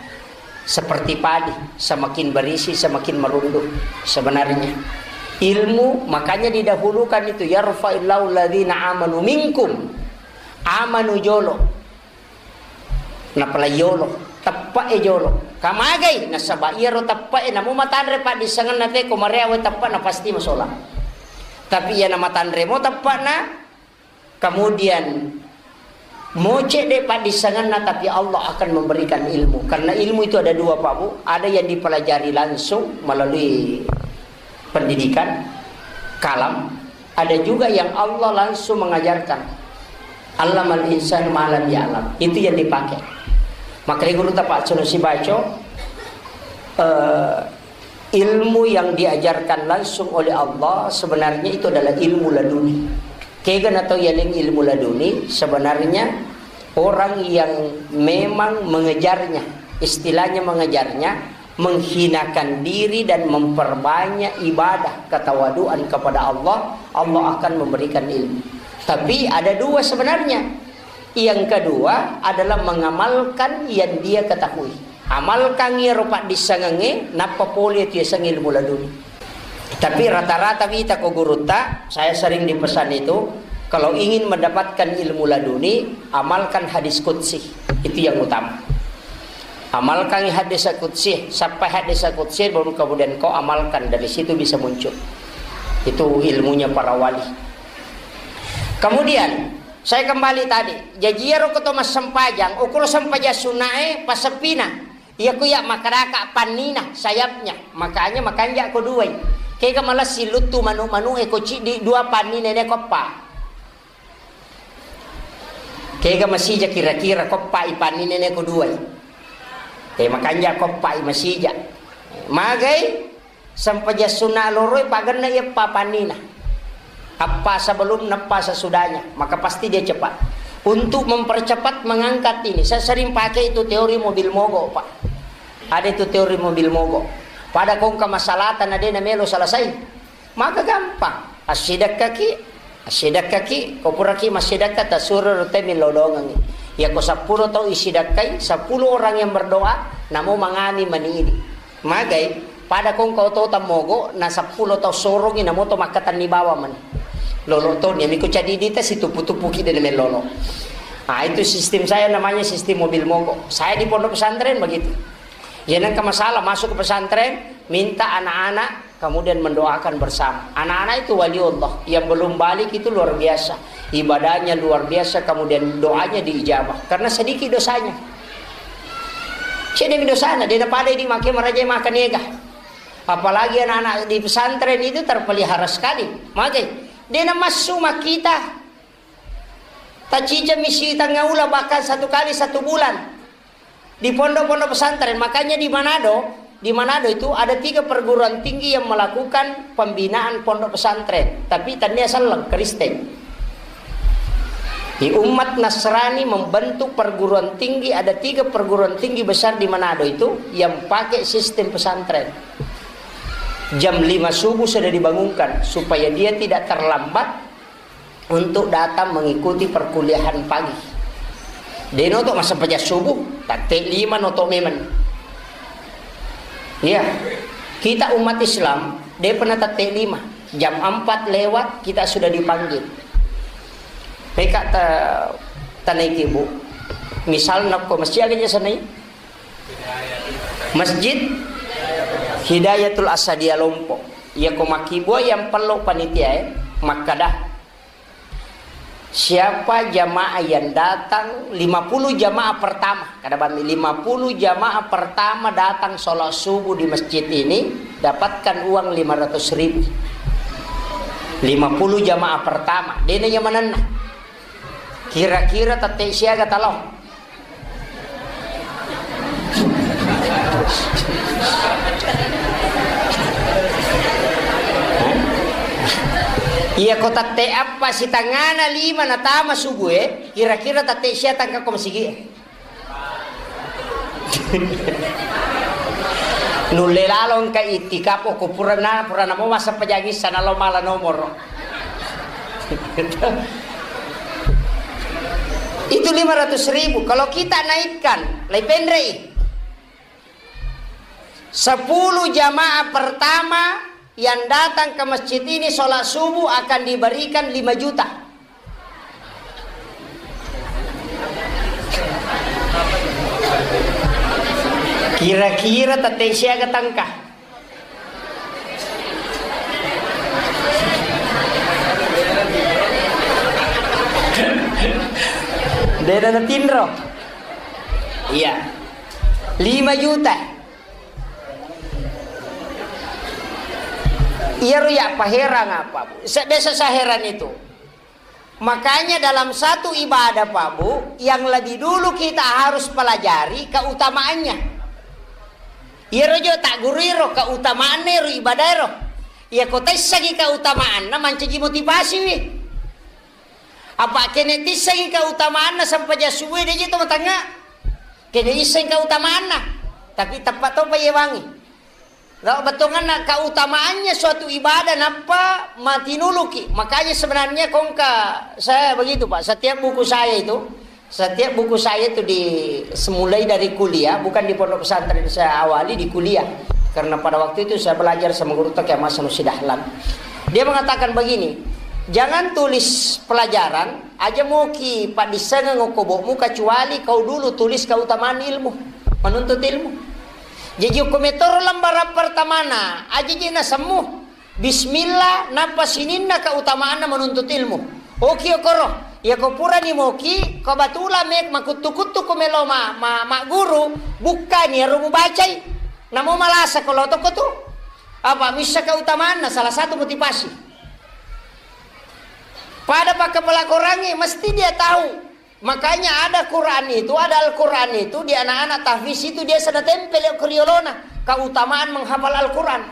seperti padi, semakin berisi, semakin merunduk. Sebenarnya ilmu, makanya didahulukan itu, "Yarfa'illahu alladhina amanu minkum." Amanu jolo. Napalai yolo, teppe'e jolo. Kamagai? Nasaba iyaro teppe'e namo matanre paddissengenna te, ko mareawe teppe'na pasti masolang. Tapi iya namatanre mo teppe'na, kemudian moce de paddissengenna, tapi Allah akan memberikan ilmu. Karena ilmu itu ada dua, Pak Bu. Ada yang dipelajari langsung melalui pendidikan, kalam, ada juga yang Allah langsung mengajarkan. "Allamal insan ma lam ya'lam." Itu yang dipakai. Makanya guru tapak sono sibaco, eh, ilmu yang diajarkan langsung oleh Allah sebenarnya itu adalah ilmu laduni. Kega natau yaleng ilmu laduni, sebenarnya orang yang memang mengejarnya, istilahnya mengejarnya, menghinakan diri dan memperbanyak ibadah ketawaduan kepada Allah, Allah akan memberikan ilmu. Tapi ada dua sebenarnya. Yang kedua adalah mengamalkan yang dia ketahui. Amalkan iyaro paddissengengnge, nappa pole tu yaseng ilmu laduni. Tapi rata-rata wita ko gurutta, saya sering dipesan itu, kalau ingin mendapatkan ilmu laduni, amalkan hadis qudsi. Itu yang utama. Amalkan hadis qudsi, sampai hadis qudsi, baru kemudian kau amalkan, dari situ bisa muncul. Itu ilmunya para wali. Kemudian, saya kembali tadi, jaji iyaro ko to massempajang, ukuro sempajang sunnae, passeppina. Iya ku iya makkedaka pannina, sayapnya. Makanya makanja ko duai. Kega malessi luttu manu-manu e ko ciddi dua panni nene ko eppa. Kega masija kira-kira ko eppa i panni nene ko duai. Eh, makanja ko eppa i masija. Magai sempajang sunna loroi pagenna iya eppa pannina. Eppa sebelum, eppa sesudahnya, maka pasti dia cepat. Untuk mempercepat mengangkat ini, saya sering pakai itu teori mobil mogok, Pak. Ada itu teori mobil mogok. Pada kongka masalata na de na melo selesai. Maka gampang. Assidakkaki, assidakkaki, ko puraki massidakka tasuro rute millau dongangi. Iya ko seppulo tau isidakkai, sepuluh orang yang berdoa, namo mangami mani ini. Magai, pada kongka oto tammogo, na seppulo tau sorongi, namo to makkatenni bawang mani. Lolo to, niami ko cadidita situpu-tupuki de na mellolo. Ah, itu sistem saya namanya sistem mobil mogok. Saya di pondok pesantren begitu. Jadi nengka masalah masuk ke pesantren, minta anak-anak kemudian mendoakan bersama. Anak-anak itu wali Allah, yang belum balik itu luar biasa. Ibadahnya luar biasa, kemudian doanya diijabah. Karena sedikit dosanya. Sedikit dosanya, dia pada ini makai maraja makan ega. Apalagi anak-anak di pesantren itu terpelihara sekali. Makai, dia masuk kita. Tacica misi tengah ula bahkan satu kali satu bulan. Di pondok-pondok pesantren, makanya di Manado, di Manado itu ada tiga perguruan tinggi yang melakukan pembinaan pondok pesantren, tapi tania selleng Kristen. Di umat Nasrani membentuk perguruan tinggi, ada tiga perguruan tinggi besar di Manado itu yang pakai sistem pesantren. Jam lima subuh sudah dibangunkan supaya dia tidak terlambat untuk datang mengikuti perkuliahan pagi. De noto massempajang subuh, tatte lima noto memang. Iya, kita umat Islam, de pernah tatte lima. Jam empat lewat, kita sudah dipanggil. Peka ta-, tanaiki, Bu. Misalna ko masjid aga ja sanai? Masjid Hidayatul Asadia Lompok. Iya ko makkibua yang perlu panitia, eh, makkada. Siapa jamaah yang datang, lima puluh jamaah pertama, kada bami, lima puluh jamaah pertama datang sholat subuh di masjid ini, dapatkan uang lima ratus ribu. Lima puluh jamaah pertama, dena yang manenna. Kira-kira tette siaga talo. Iya ko tette appa sitangana lima natama subuh e, kira-kira tette sia tangka ko masigi e. Nulle lalo engka itikaf ko purana, purana mo masa pejangissa nalo mala nomoro. Itu lima ratus ribu. Kalau kita naikkan, lai penrei. Sepuluh jamaah pertama yang datang ke masjid ini sholat subuh akan diberikan lima juta. Kira-kira tette siaga tangka. Dena natinro. Iya. Lima juta. Iyaro ya paherang apa, Bu? Sa-, biasa saya heran itu. Makanya dalam satu ibadah, Pak Bu, yang lebih dulu kita harus pelajari keutamaannya. Iyaro jo tak guru iro keutamaanna iro ibadah iro. Iya ko taissangi keutamaanna mancaji motivasi wi. Apa kene tissangi keutamaanna sempajang subuh de je to matangnga. Kene isseng keutamaanna. Tapi teppa topa yewangi. Lao bettuanna keutamaannya suatu ibadah nappa matinuluki. Makanya sebenarnya kongka saya begitu, Pak. Setiap buku saya itu, setiap buku saya itu di, semulai dari kuliah, bukan di pondok pesantren saya awali, di kuliah. Karena pada waktu itu saya belajar sama guru Toke Mas Sanusi Dahlan. Dia mengatakan begini, "Jangan tulis pelajaran, aja moki paddissengeng okobokmu kecuali kau dulu tulis keutamaan ilmu, menuntut ilmu." Jaji okko metoro lembaran pertamana, aja je nasemmu. Bismillah, nappa sininna keutamaanna menuntut ilmu. Oki okoro, iya ko purani moki, ko batula me makuttu-kuttu ko melo ma, ma, magguru, bukkani ero mubacai. Namo malasa ko lo toko tu. Apa missa keutamaanna salah satu motivasi. Pada pakkapala korangnge mesti dia tahu. Makanya ada Quran itu, ada Al-Quran itu di anak-anak tahfiz itu dia sana tempel ke riolona, keutamaan menghafal Al-Quran.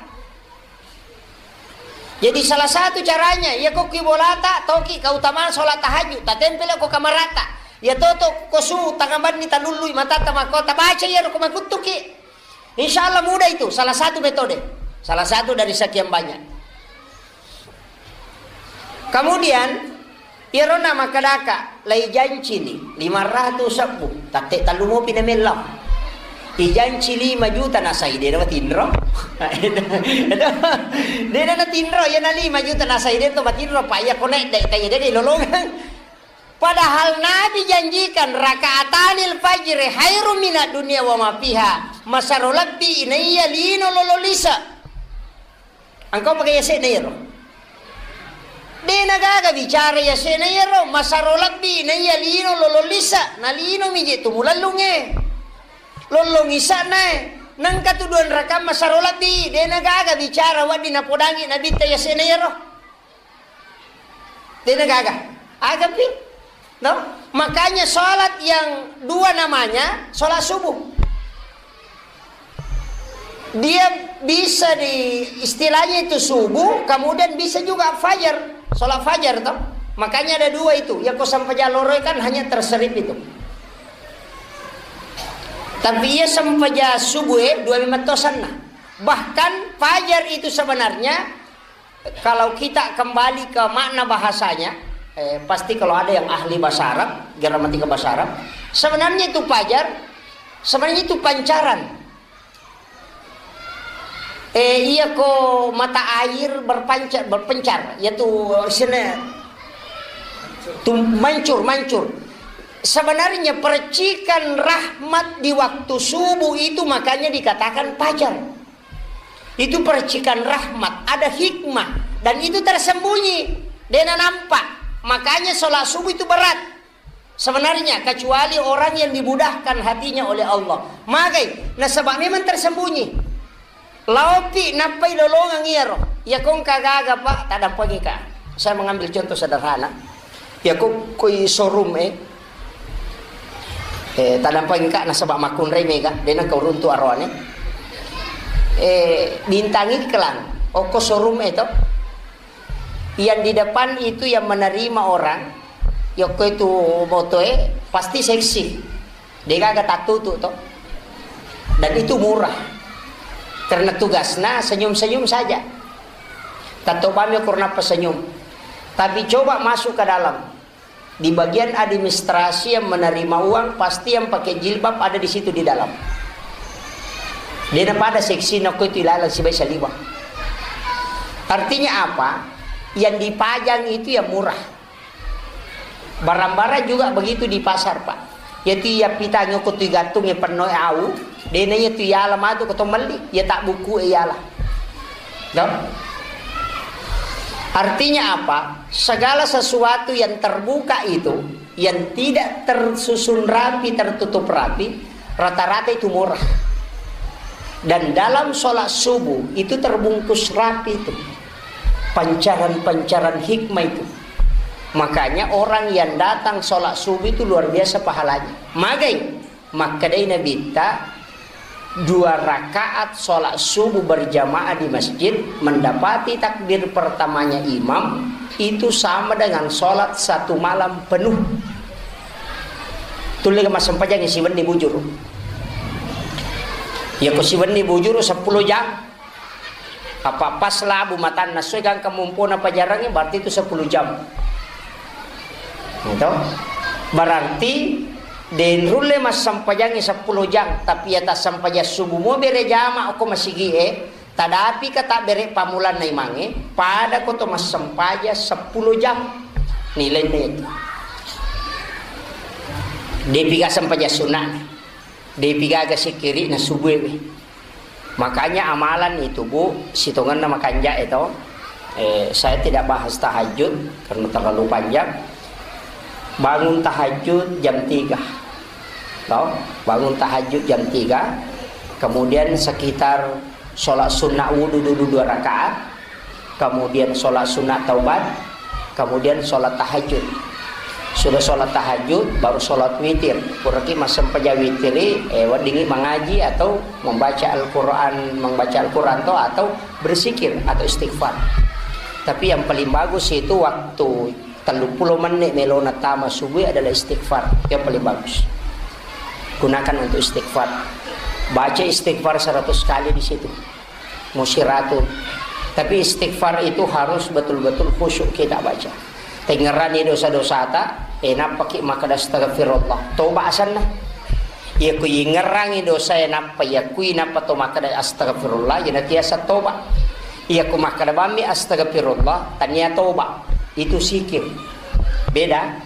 Jadi salah satu caranya, ya ko ki bolata, toki keutamaan sholat tahajud, tatempel ko kamarata. Ya toto ko su tangabanni talullui mata tamakota baca ya ko makuttuki. Insya Allah mudah itu, salah satu metode, salah satu dari sekian banyak. Kemudian, iyaro na makkedaka, lai janci ni lima ratus sebbu, tatte tellu mopi na mellau. Ijanci lima juta nasai de na tinro. De na tinro, ya na lima juta nasai de to matinro, pa iya konek dek kaya de lolongang. Padahal Nabi janjikan, "Rakaatanil fajri khairum minad dunya wa ma fiha." Masaro lebbi naiya lino lolo lisa. Engkau pakai yasena yero. De nagaga bicara yasena yero, masaro lebbi naiya lino lolo lisa. Na lino mi je tu mulellunge. Lollong isana e. Nengka tu dua rakaat masaro lebbi, de nagaga bicara waddi napodangi Nabitta yasena yero. Dena gaga. Agapi? No? Makanya sholat yang dua namanya sholat subuh. Dia bisa di istilahnya itu subuh, kemudian bisa juga fajar, sholat fajar toh. Makanya ada dua itu. Ya ko sampaja loroi kan hanya terserip itu. Tapi iya sampaja subuh eh dua memang tosanna. Bahkan fajar itu sebenarnya kalau kita kembali ke makna bahasanya, eh, pasti kalau ada yang ahli bahasa Arab, gramatika bahasa Arab, sebenarnya itu fajar, sebenarnya itu pancaran. Eh, iya ko mata air berpancar, berpencar, yaitu sene, tu mancur, mancur. Sebenarnya percikan rahmat di waktu subuh itu makanya dikatakan fajar. Itu percikan rahmat, ada hikmah, dan itu tersembunyi, dena nampak. Makanya sholat subuh itu berat sebenarnya, kecuali orang yang dimudahkan hatinya oleh Allah. Magai, nasaba memang tersembunyi. Laopi nappai lolongang iyaro. Ya kongka gaga, Pak, tadampengi ka. Saya mengambil contoh sederhana. Ya ko koi showroom eh. Eh, tadampengi ka nasaba makkunrai mega, dena kau runtu aroane. Eh, bintang iklan, oko showroom eh to. Yang di depan itu yang menerima orang, yokko itu motoe pasti seksi. Degaga tattutu to. Dan itu murah. Karena tugasnya senyum-senyum saja. Tatto bami kurna apa senyum. Tapi coba masuk ke dalam. Di bagian administrasi yang menerima uang, pasti yang pakai jilbab ada di situ di dalam. Dia pada seksi nako itu ilalang sibai saliwa. Artinya apa? Yang dipajang itu yang murah. Barang-barang juga begitu di pasar, Pak. Yatu iya pitang ko tu gantung penno au, dena iya tu yala matu ko to melli, iya tak buku yala. Toh? Artinya apa? Segala sesuatu yang terbuka itu, yang tidak tersusun rapi, tertutup rapi, rata-rata itu murah. Dan dalam sholat subuh itu terbungkus rapi itu. Pancaran-pancaran hikmah itu. Makanya orang yang datang sholat subuh itu luar biasa pahalanya. Magai, makkedai Nabitta, dua rakaat sholat subuh berjamaah di masjid, mendapati takbir pertamanya imam, itu sama dengan sholat satu malam penuh. Tulle massempajang siwenni bujur. Ya ko siwenni bujur sepuluh jam. Apa pas labu matanna sue gangka mumpona pajarangnge, berarti itu sepuluh jam. Gitu. Berarti den rulle massempajangi sepuluh jam, tapi ya tassempajang subuh mo bere jama ko masigi e, tadapi ka tak bere pamulanna imangnge, pada ko to massempajang sepuluh jam. Nilainna itu. Depi ga sempajang sunnah. Depi gaga sikkiri'na subuh e. Makanya amalan itu, Bu, sitongenna makanja e to. Eh, saya tidak bahas tahajud karena terlalu panjang. Bangun tahajud jam tiga. To? Bangun tahajud jam tiga. Kemudian sekitar sholat sunnah wudhu dulu dua rakaat. Kemudian sholat sunat taubat, kemudian sholat tahajud. Sudah sholat tahajud, baru sholat witir. Puraki massempajang witiri, eh, weddingi mengaji atau membaca Al-Quran, membaca Al-Quran to, atau berzikir atau istighfar. Tapi yang paling bagus itu waktu tellu pulo menit melona tama subuh adalah istighfar. Yang paling bagus. Gunakan untuk istighfar. Baca istighfar seratus kali di situ. Musyiratun. Tapi istighfar itu harus betul-betul khusyuk kita baca. Tengngerani dosa-dosata, eh, nappaki makkeda astagfirullah. Toba asanna. Iya ku ingerangi dosa e nappa, iya ku inappa to makkeda astagfirullah, iya natiasa toba. Iya ku makkeda bammi astagfirullah, tania toba. Itu sikir. Beda.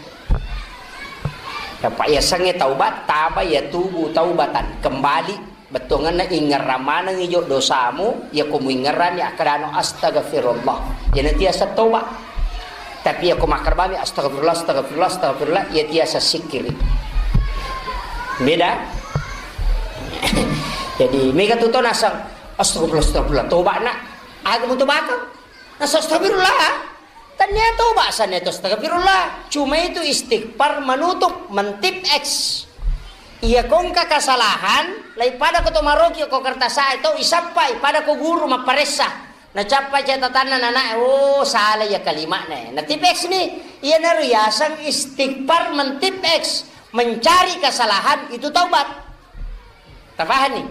Dapat iya sange taubat, taba ya tubu taubatan. Kembali. Bettuangenna ingerrang manengngi jo dosamu, iya ko muingerranni akkedano astagfirullah. Iya natiasa toba. Tapi iya ko makkerbami astagfirullah, astagfirullah, astagfirullah, iya tiasa sikkiri. Beda. Jadi mega tu to naseng astagfirullah, astagfirullah, toba nak. Aga mu tobakang? Naseng astagfirullah. Tania toba sanna itu astagfirullah. Cuma itu istighfar menutup, mentip X. Iya kongka kesalahan, lai pada ko to maroki ko kertas e to isappai pada ko guru mapparessa. Nacappa catatanna nana, oh salah ya kalimatna. Natip X ni, iya naru yaseng istighfar mentip X, mencari kesalahan itu taubat. Tapahanni?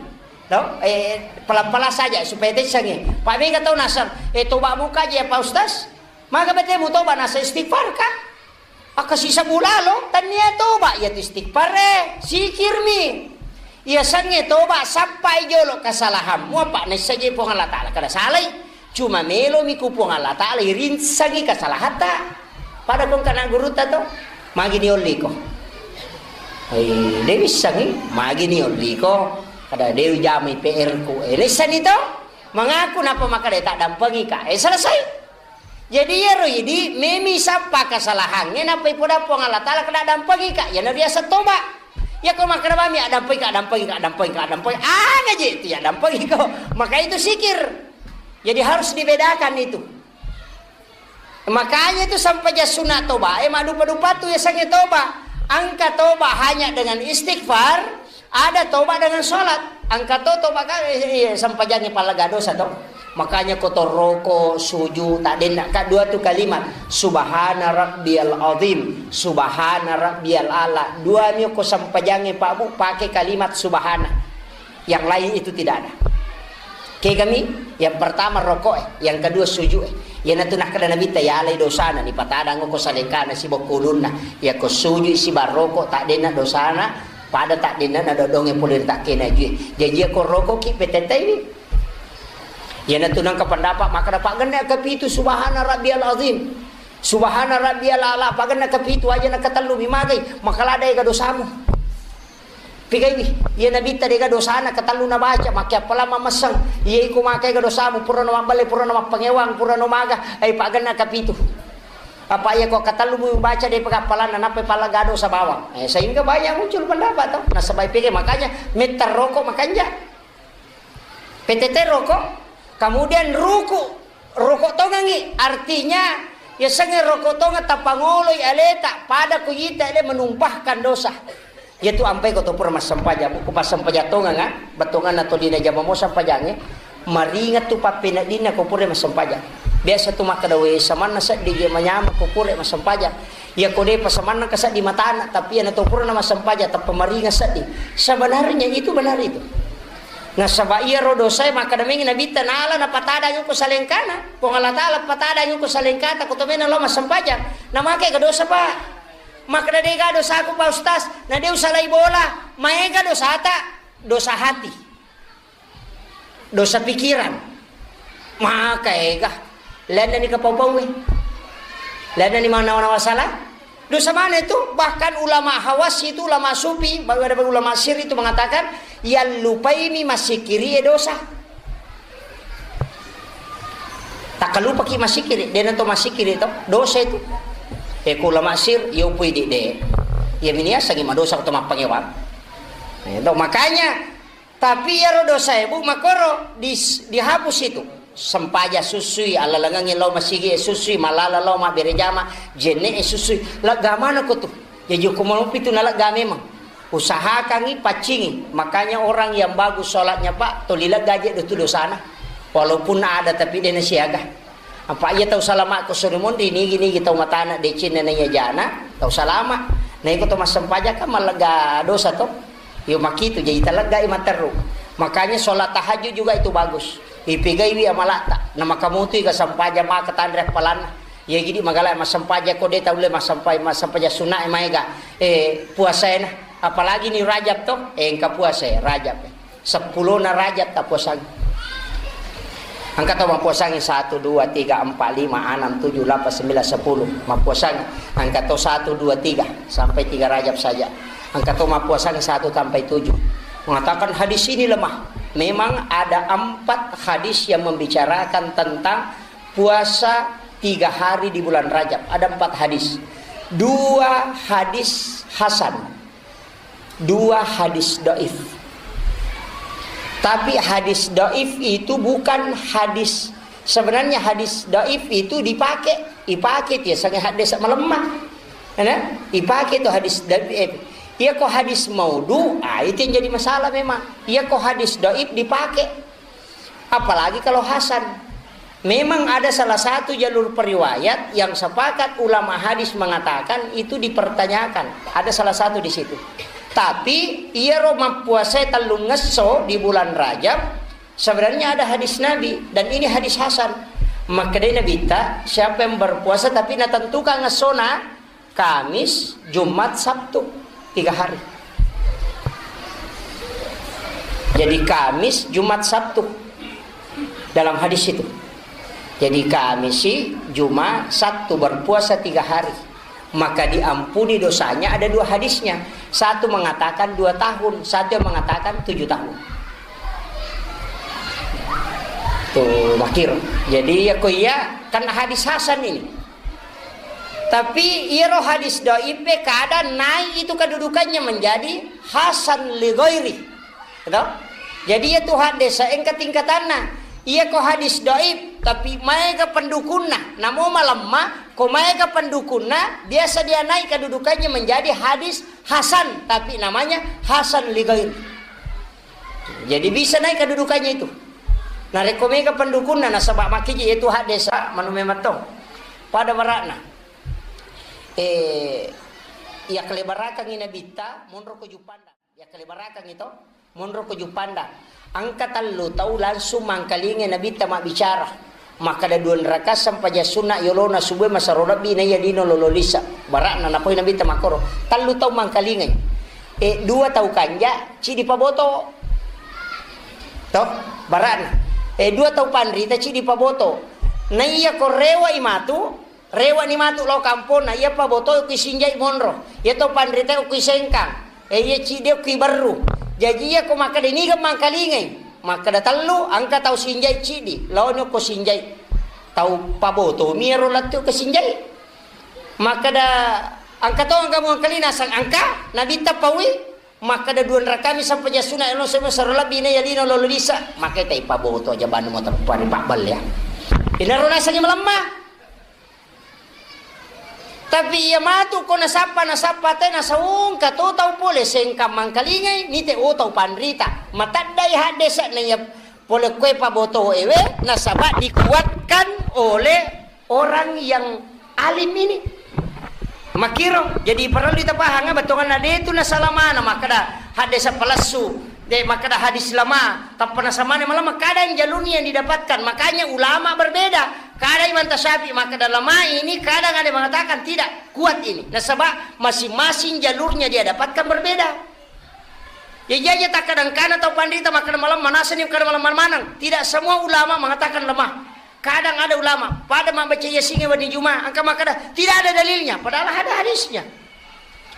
No? Eh, pelan-pelan saja supaya tessangi. Pak mega tau naseng, eh toba muka aja ya Pak Ustaz. Maga bete mu toba naseng istighfar ka? Akka sisa bulalo, tania toba ya istighfar eh, sikirmi. Iya sange toba sappai jolo kesalahanmu apa naissaje Puang Allah Ta'ala kada salai. Cuma melomi ku Puang Allah Ta'ala irinsangi kesalahatta. Pada kong kana gurutta to, magi ni olliko. Eh, de wissangi, magi ni olliko. Kada de jamai P R ku. Eh, naissani to, mengaku napa makkeda tak dampengi ka. Eh, selesai. Jadi iyaro idi memi sappa kesalahangnge nappa ipoda Puang Allah Ta'ala kada dampengi ka. Iyana riaseng toba. Iya ko makkeda bami addampengi ka, dampengi ka, dampengi ka, dampengi. Aga je itu ya dampengi ko. Maka itu sikir. Jadi harus dibedakan itu. Makanya itu sampajang sunat toba, eh, maddupa-dupa tu yasengnge toba. Engka toba hanya dengan istighfar, ada toba dengan sholat. Engka to toba ka, eh, eh, sampajangnge pallaga dosa to. Makanya ko toroko, suju, tak denna ka dua tu kalimat, "Subhana rabbiyal azim, subhana rabbiyal ala." Dua mi ko sempajangnge, Pak Bu, pakai kalimat subhana. Yang lain itu tidak ada. Kegami, yang pertama roko e, yang kedua suju e. Iyanatu nakkeda Nabitta, yalai dosana, ni patadang ko salengkana sibokko ulunna. Yako suju sibaroko, tak denna dosana, pada tak denna na dodonge pole ri takkena jue. Jaji ko roko ki petetai. Iyanatu nengka pendapat makkeda, "Pagenne kepitu subhana rabbiyal azim. Subhana rabbiyal ala, pagenne kepitu aja, na ketellu mi magai, makaladai ga dosamu." Pigaiwi, iya Nabitta dega dosana ketellu nabaca, makke appalang mamesseng. Iya iko makai ga dosamu, pura no mabbelle, pura no mappangewang, pura no maga, ai pagenne kepitu. Apa iya ko ketellu mu baca de pega appalanna, nappa pala ga dosa bawang. Eh, sehingga banyak muncul pendapat to. Nasaba pegai, makanya metta roko makanja. P T T rokok, kemudian ruku, rokok tongengi, artinya yasengnge rokok tongeng tapangoloi aleta, pada ku ita ele menumpahkan dosa. Yatu ampai ko to pura massempajang, ko massempajang tongeng, ah, bettonganna tolina jama mo sempajangnge, maringat tu pappeneddinna ko pura massempajang. Biasa tu makkeda, "We, samanna seddi je manyama ko pura massempajang." Iya ko depa samanna ka seddi matana, tapi iya na to pura na massempajang, tappa maringat seddi. Sebenarnya itu benar itu. Nasaba iyaro dosae makkeda mengngi Nabitta, nala napatadang ko salengkana. Puang Allah Taala patadang ko salengkata, ko to mena lao massempajang. Namake ga dosa, Pak? Makkeda, "Dega dosaku, Pak Ustaz." Na de usalai bola, maega dosata, dosa hati. Dosa pikiran. Maka ega. Lainna ni kapau-paue. Lainna ni manawa-nawa salah. Dosa mana itu? Bahkan ulama hawas itu, ulama sufi, bahkan ada ulama sir itu mengatakan, yang lupaimi masikiri e dosa. Takkalupaki masikiri, dena to masikiri to, dosa itu. E, ku ulama sir, yo pui di de. Ya mini asangi madosa to mappangewang. E, to, makanya Tapi iyaro dosae, Bu, makkoro dis-, dihapus itu. Sempaja sussui, alalangengngi lao masigi e sussui, malala lao mabbere jama, jenne e sussui. Lega manako tu. Jaji ko malopi tu nalega memang. Usahakangi paccingi. Makanya orang yang bagus sholatnya, Pak, toli lega je tu dosana. Walaupun ada tapi dena siaga. Apa iya tau salama ko suri monri, nigi-nigi tau matana decenna naiya jana, tau salama. Na iko to massempajang kan mallega dosa to. Yo makitu, jadi taleggai matteru. Makanya sholat tahajud juga itu bagus. Ipegaiwi amalata. Na makamutui ga sempajang maka tanre appalanna. Ya gidi magala massempajang ko de taulle massempai-, massempajang sunna e maega. Eh, puasaena. Apalagi ni Rajab to, eh, engka puasa e, Rajab e. Seppulona Rajab tappuasangi. Engka to mappuasangi satu, dua, tiga, empat, lima, enam, tujuh, delapan, sembilan, sepuluh. Mappuasangi. Engka to satu, dua, tiga, sampai tiga Rajab saja. Engka to mappuasangi satu sampai tujuh. Mengatakan hadis ini lemah. Memang ada empat hadis yang membicarakan tentang puasa tiga hari di bulan Rajab. Ada empat hadis. Dua hadis hasan. Dua hadis doif. Tapi hadis doif itu bukan hadis, sebenarnya hadis doif itu dipakai, dipakai dia sangat hadis melemah. Ya, ipake tu hadis doif. Iya ko hadis maudhu, ah, itu yang jadi masalah memang. Iya ko hadis doif dipake. Apalagi kalau hasan. Memang ada salah satu jalur periwayat yang sepakat ulama hadis mengatakan itu dipertanyakan. Ada salah satu di situ. Tapi, iyaro mappuasa tellungngesso di bulan Rajab, sebenarnya ada hadis Nabi, dan ini hadis hasan. Makkedai Nabitta, siapa yang berpuasa tapi natentukan ngessona, Kamis, Jumat, Sabtu, tiga hari. Jadi Kamis, Jumat, Sabtu dalam hadis itu. Jadi Kamis, Jumat, Sabtu berpuasa tiga hari. Maka diampuni dosanya, ada dua hadisnya. Satu mengatakan dua tahun, satu yang mengatakan tujuh tahun. Tuh, makir. Jadi ya ko iya, kan hadis hasan ini. Tapi iyaro hadis doife kadang naik itu kedudukannya menjadi hasan li ghairi. Gitu? Jadi iya tu hadis engka tingkatanna. Iya ko hadis doif, tapi maega pendukunna. Namo malemma, ko maega pendukunna, biasa dia naik kedudukannya menjadi hadis hasan, tapi namanya hasan li ghairi. Jadi bisa naik kedudukannya itu. Narekko mega pendukunna nasaba makkeje itu hak desa manu memang to. Pada barakna. Eh, iya kale barakangi nabitta monro ko Juppandang. Iya kale barakangi to monro ko Juppandang. Engka tellu tau langsung mangkalingai nabitta mabbicara. Makkeda dua rakaat sempajang sunna yolona subue masero lebbi naiya lino lolo lisa. Barakna napoi nabitta makkoro. Tellu tau mangkalingai. Eh, dua tau kanja, cidi paboto. To, barakna. Eh, dua tau panrita cidi paboto. Naiya ko rewa i matu, rewa ni matu lao kamponna, iya paboto ku sinjai monro. Iya to panrita ku sengkang. Eh, iya cidi ku berru. Jaji iya ko makkeda niga mangkalingai. Makkeda tellu, engka tau sinjai cidi. Laoni ko sinjai. Tau paboto mi ero lettu ke sinjai. Makkeda engka to engka mangkalinga nasang engka, nabitta paui. Makkeda dua rakami sampajang sunna, elo sebe sero lebbi na yalino lolo lisa. Makkeda ipaboto aja banu motor pari pabballe. Inaro nasengi melemma. Tapi iya matu ko nasappa, nasappa te nasaungka to tau pole sengkang mangkalingai, nite o tau panrita. Mataddai haddesa na iya pole koe paboto ewe, nasaba dikuatkan oleh orang yang alim ini. Makiro, jadi parellu tapahang bettuanna de tu nasalamana makkeda haddesa palessu, de makkeda hadis lama, tappa nasamane malamma kadang jalurnya yang didapatkan. Makanya ulama berbeda. Kadang Imam Tasyafi makkeda lama ini, kadang ada mengatakan tidak kuat ini. Nasaba masing-masing jalurnya dia dapatkan berbeda. Ya, iya, iya, takkadang kana tau panrita makkeda malemma, nasani makkeda malemma maneng. Tidak semua ulama mengatakan lemah. Kadang ada ulama, pada mabbaca Yasin wedding Juma, engka makkeda tidak ada dalilnya, padahal ada hadisnya.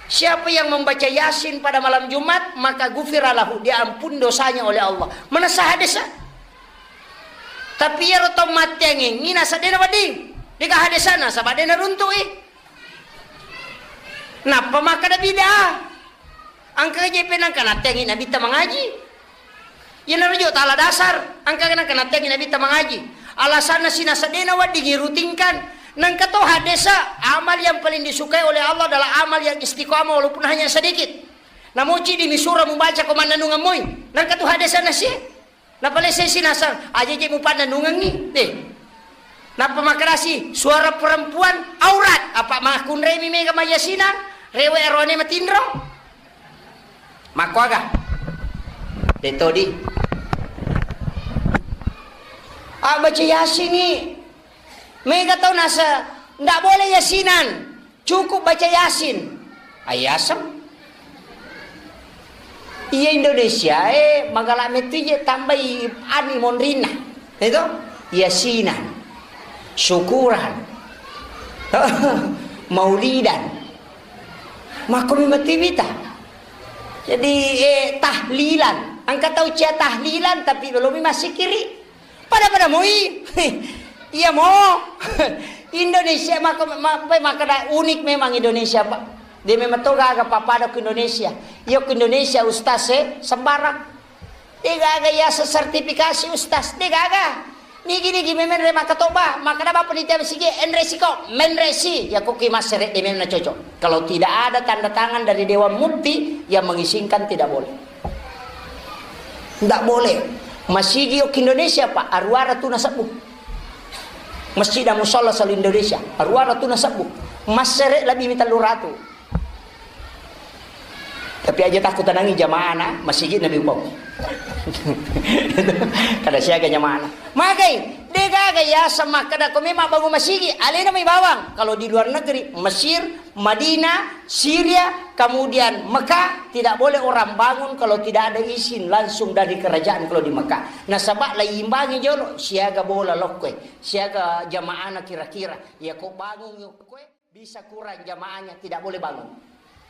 Siapa yang membaca Yasin pada malam Jumat, maka gufira lahu, diampun dosanya oleh Allah. Manessa hadesa. Tapi iyaro tau matteangengngi nasadena wedding, dega hadesana, saba dena runtu'i. Nappa makkeda bid'ah. Engka je pe nangka natteangi nabitta mangaji. Iyanaro jo tala dasar, engka nangka natteangi nabitta mangaji. Alasanna sinasa dena wedding irutingkan. Nangka to hadesa, amal yang paling disukai oleh Allah adalah amal yang istiqamah walaupun hanya sedikit. Namoci di misura mubaca ko mannanungeng moi. Nangka tu hadesa nasi. Napalesai sinasang, aja je mupanna nungengi. Deh. Nappa makkadasi, suara perempuan aurat. Apa makkunremi mega mayasinang, rewe arone matinro. Makkuaga? Detodi. Ah, baca Yasin ni. Mega tau nasa, ndak boleh yasinan. Cukup baca Yasin. Ayaseng. Iya Indonesia, eh, magala metu je tambai ani monrinna. Itu? Yasinan. Syukuran. Maulidan. Makko mi mati wita. Jadi, eh, tahlilan. Engka tau cia tahlilan, tapi belum masih kiri. Pada-pada moi. Iya mo. Indonesia maka ma-, makkeda unik memang Indonesia, Pak. Dia memang to gaga pappada ku Indonesia. Iya ku Indonesia ustaz e sembarang. De gaga yaseng sertifikasi ustaz, de gaga. Nigi-nigi memenre makkatoba, makkeda bapa panitia masigi, enre siko, menre si. Ya ko ki massere de memang cocok. Kalau tidak ada tanda tangan dari Dewan Mufti yang mengizinkan, tidak boleh. Ndak boleh. Masigi okki Indonesia, Pak, aruara tu nasebbu. Masjid dan musalla selalu Indonesia, aruara tu nasebbu. Massere lebih mi tellu ratu. Tapi aja takku tenangi jamaah na masigi nabi upau. Kada siaga jamaah na. Magai, de gaga ya sama kada ko memang bangun masigi, alena mai bawang. Kalau di luar negeri, Mesir, Madinah, Syria, kemudian Mekah, tidak boleh orang bangun kalau tidak ada izin langsung dari kerajaan kalau di Mekah. Nasaba laiimbangi jolo, siaga bola lokkoe, siaga jamaana kira-kira. Ya ko bangun yokkoe, bisa kurang jamaahnya, tidak boleh bangun.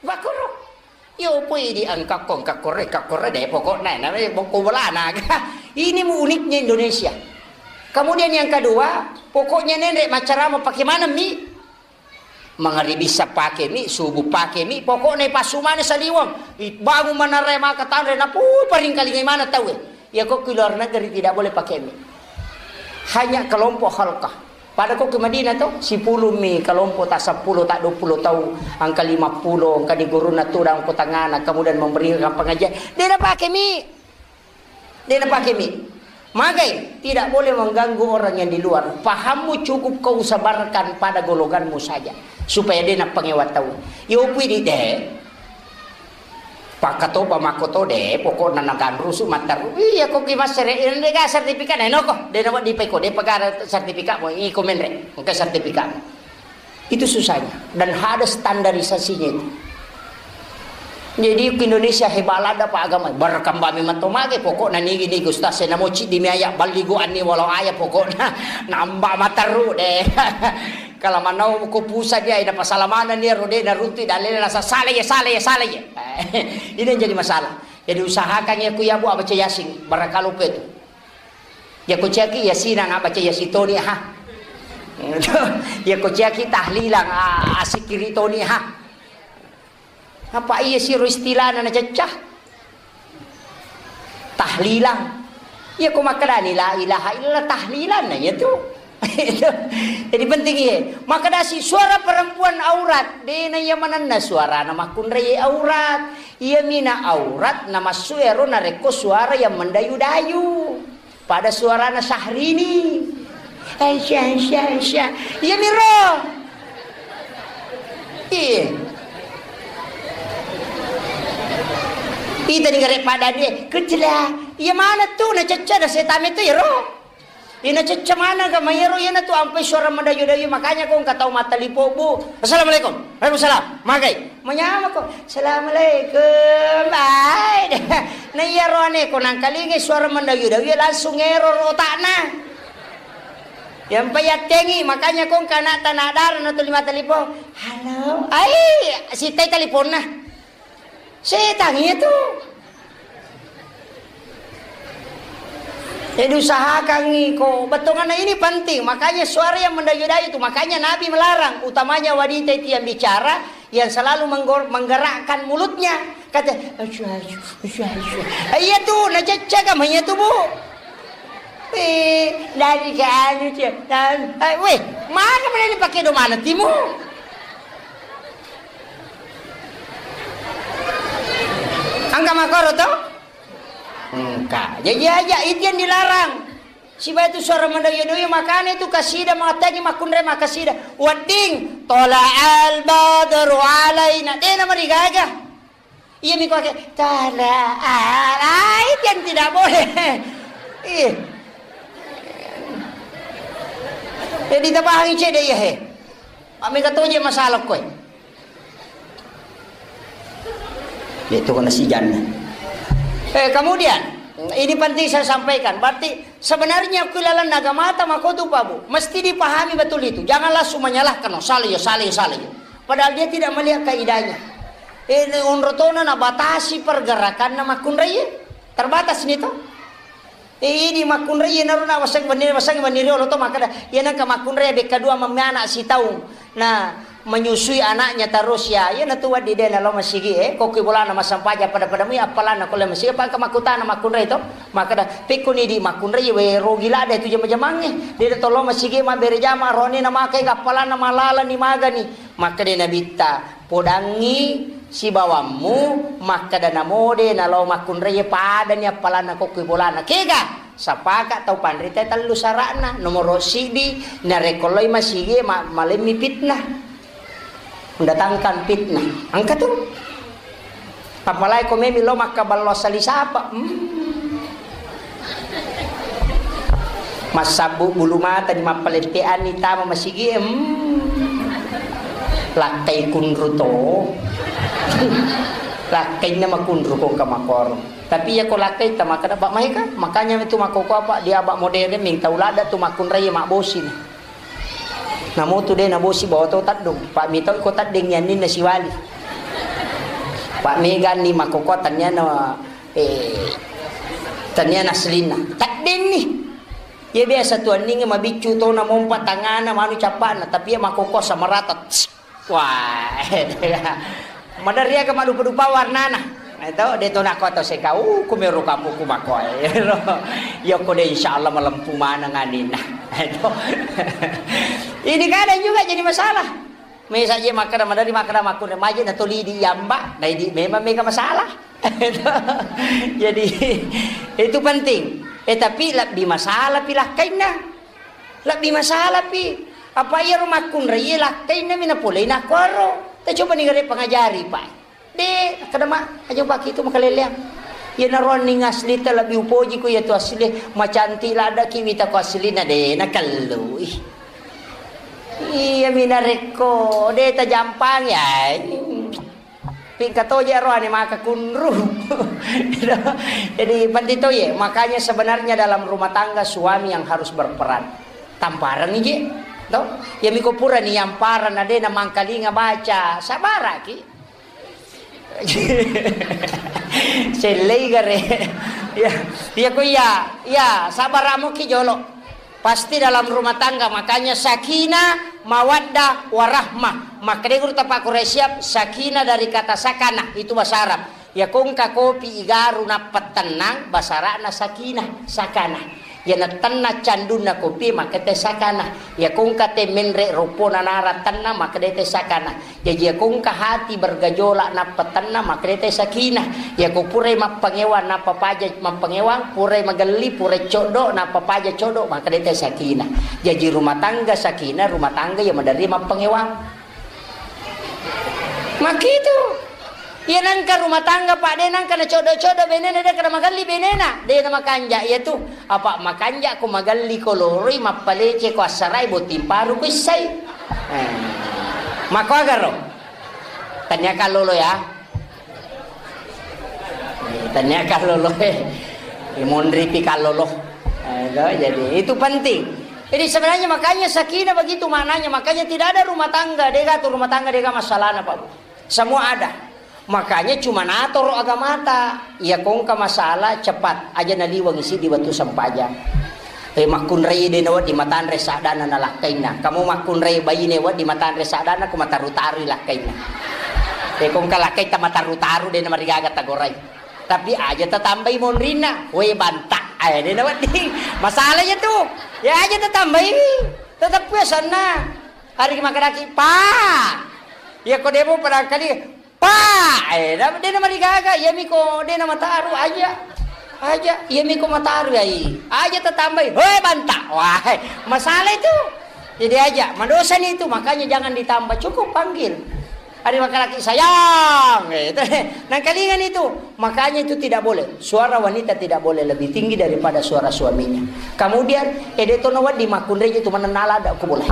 Bakoro. Yo poi di engkakko, engkakko re, engkakko re, de pokokna, na, eh, bokko bolana. Ini mu uniknya Indonesia. Kemudian yang kedua, pokoknya nenre macarama pakai mana mi? Mangaribi sa pake mi, subuh pake mi, pokokna ipassu maneng saliweng. Ibangun manarre maka tanre, napui paringkalingai maneng tauwe. Iya ko ki luar negeri tidak boleh pakai mi. Hanya kelompok halkah. Pada ko ki Madinah to, sepuluh mi kelompok, tak sepuluh, tak dua puluh tau, angka lima puluh, angka di guruna tudang ko tangana, kemudian memberikan pengajian. Dia nak pakai mi. De napake mi. Magai, tidak boleh mengganggu orang yang di luar. Pahammu cukup kau sabarkan pada golonganmu saja, supaya de' nappangewa tau. Yo pui di de'. Pakkatoba makkoto de', pokokna naganrusu matteru. Iya ko ki massere, de' ga sertifikat na noko. De' nawa dipaiko, de' pagara sertifikat mo, iko menre. Engka sertifikat. Itu susahnya. Dan ada standarisasinya itu. Jadi ke Indonesia hebat lada pa agama. Berkembang memang to mage, pokokna nigi-nigi ustaz saya namo cidi mi aya balligu anni walau aya pokokna nambah materu de'. Kalau manau ko pusat dia, ina pasala mana nia rode na runtu dalele rasa salah ya, salah ya, salah ya. Ini yang jadi masalah. Jadi usahakan ya ku ya bu abaca Yasin, barakalu pe tu. Ya ko ciaki Yasin nga baca Yasin toni ha. Ya ko ciaki tahlilang a-, asikiri toni ha. Apa iya siro istilahna na cecca? Tahlilang. Iya ko makkedani la ilaha illallah tahlilan na iya tu. Jadi penting iya. Makkedasi suara perempuan aurat, de' na iya manenna suarana makkunrai aurat. Iya mina aurat na massu ero narekko suara yang mendayu-dayu. Pada suarana Syahrini. Aisyah, Aisyah, Aisyah. Iya miro. Iya. Ita ni gare pada dia, kecela. Iya mana tu na cecca na setame tu iro. Ina cecca mana ga mayero iyana tu ampai suara mendayu-dayu, makanya ko engka tau mattalipo bu. Assalamualaikum. Waalaikumsalam. Magai. Manyamako, "Assalamualaikum." Baik. Na iya roane ko nangkalingai suara mendayu-dayu, langsung error otakna. Yang payattengi, makanya ko engka anak tanah darah na tuli mata lipo. "Halo." Ai, sitai teliponna. Setan itu. Jadi usahakan ko bettonganna ini penting. Makanya suara yang mendayu-dayu itu. Makanya Nabi melarang, utamanya wanita itu yang bicara, yang selalu menggor-, menggerakkan mulutnya. Kata, "Asyuh, asyuh, asyuh, asyuh." Eh, iya tuh, na cecca kamu iya tuh, Bu. Eh, dari ke anu, Cek. Dan, eh, weh, mana mana dipakai do mana timu? Angka makoro to? Engka. Jadi aja itu yang dilarang. Siba itu suara mendoyo-doyo, makanya itu kasida, matagi makunre makasida. Wedding, "Tola'al badru alaina." Dena marigaga. Iya mi kuake, "Tola'al." Ah, itu yang tidak boleh. Iya. Jadi tapahangi cede iya he. Mega toje masalah koe. Itu kena si janda. Eh, kemudian, ini penting saya sampaikan. Berarti sebenarnya ku lalan naga mata makotu, Pak Bu. Mesti dipahami betul itu. Jangan langsung menyalahkan, "Oh, salah ya, salah ya, salah ya." Padahal dia tidak melihat kaidahnya. Eh, ini onrotona na batasi pergerakan na makunrai. Terbatas nih toh. Eh, idi makkunrai, iyanaro na waseng wenni, waseng wenni riolo to makkeda, iya nengka makkunrai bekka dua memme anak sitaung. Nah, menyusui anaknya terus ya. Iya natu waddi de nalo masigi, eh, kokki bolana massempajang pada-pada mui appalanna kolle masigi, apa engka makkutana makkunrai to? Makkeda, "Pekkoni di makkunrai we rogi lada itu jama-jamangnge. De tolo masigi mabbere jama roni na makai appalanna malalani magani." Makkeda Nabitta, "Podangngi sibawammu makkeda namode nalao makkunraie padani appalanna kokkoi bolana." Kega? Sapaka tau panrita tellu sara'na. Nomoro siddi, narekko loi masigi ma-, malemmi fitnah. Mendatangkan fitnah. Engka tu. Apalagi ko memi lo makkaballo asali sapa. Hmm. Massabbu bulu mata di mappaletteanni tama masigi. Hmm. Lakkai kunru to. Lakkainna makunru ko engka makoro. Tapi iya ko lakkai ta makkeda, "Pak, maika." Makanya itu makkoko apa di abak modern ning tau ladda tu makkunrai mabbosi ni. Namutu de nabosi bawa to teddung. Pak Mito ko tedding ni anninna siwali. Pak Mega ni makkoko tenniana, eh, tenniana aslinna. Tedding ni. Iya biasa tu anninge mabiccu to na mompa tangana manu cappana, tapi iya makkoko samarata. Wah. Maderri aga madupa-dupa warnana. Itu de to nako to sekau, kumero kapuku makoe. Yoko de insyaallah malempu maneng anina. Itu. Ini kadang juga jadi masalah. Mesa je makkeda madari makkeda makkunre maje na tolidi yamba, na idi memang mega masalah. Jadi itu penting. Eh, tapi lebbi masalapi lakkainna. Lebbi masalapi. Apa iyaro makkunrai lakkainna mi napolei nakkuaro. Tacobani gare pangajari, Pak. De, kada ma, aja paki itu makaleleang. Iya naroanni asli ta lebbi upoji ku iya tu asli, macantik ladaki wita ku aslina de, nakellui. Iya mi narekko de tajampang ya. Pingka toje roane maka kunru. Jadi penting to ye, makanya sebenarnya dalam rumah tangga suami yang harus berperan. Tamparang ije, to? Ya miko pura ni yamparan ade na mangkalinga baca, sabaraki. Sellei gare. Ya, ya ko iya, ya sabar amoki jolo. Pasti dalam rumah tangga, makanya sakinah, mawaddah, warahmah. Makanya guru tapak Quraisyab, sakinah dari kata sakanah, itu bahasa Arab. Ya kongka kopi igaru nappa tennang, bahasa Arabna sakinah, sakanah. Ya natenna candunna kopi, maka te sakanah. Ya kongka te menre ropona nara tenna, maka de te sakanah. Jaji, iya kongka hati bergejolak nappa tenna, maka de te sakinah. Iya ko purai mappangewang nappa paja mappangewang, purai magelli, purai coddo nappa paja coddo, maka de te sakinah. Jaji, rumah tangga sakinah, rumah tangga iya maderri mappangewang. Makitu. Iya nangka rumah tangga, Pak, de nangka na coddo-coddo benena, de kada magelli benena, de na makanja iya tu. Apa makanja ko magelli ko loroi, mappalece ko assarai, botting paru ko issai. Eh. Mako agaro. Tania kallolo ya. Tania kallolo eh. Monri pi kallolo. Eh, itu, jadi itu penting. Jadi sebenarnya makanya sakinah begitu maknanya. Makanya tidak ada rumah tangga, dega tu rumah tangga, dega masalahna, Pak. Semua ada. Makanya cuma natoro agamata. Iya kongka masalah cepat aja naliwang isi di batu sempajang. Eh, makkunrai de nawedding matanre sadana na lakkainna. Kamu makkunrai baine wedding matanre sadana, ko mataru-tarui lakkainna. Eh, kongka lakkaita mataru-taru de namarigaga tagorai. Tapi aja tatambai monrinna. We banta. Eh, de nawedding. Masalah ya tu. Ya aja tatambai. Tetap puasanna. Hari makadaki, Pak. Ya ko demo pada kali. Pa, eh, da-, de namarigaga, iya miko de namataru aja. Aja, iya miko mataru ai. Aja tatambai, "Hoi, banta." Wah, masalah itu. Jadi aja, madosani itu, makanya jangan ditambah, cukup panggil. Ada makalaki sayang, gitu. Nangkalingan itu, makanya itu tidak boleh. Suara wanita tidak boleh lebih tinggi daripada suara suaminya. Kemudian, eh, de tono wadi makunreje tu manenala ada aku boleh.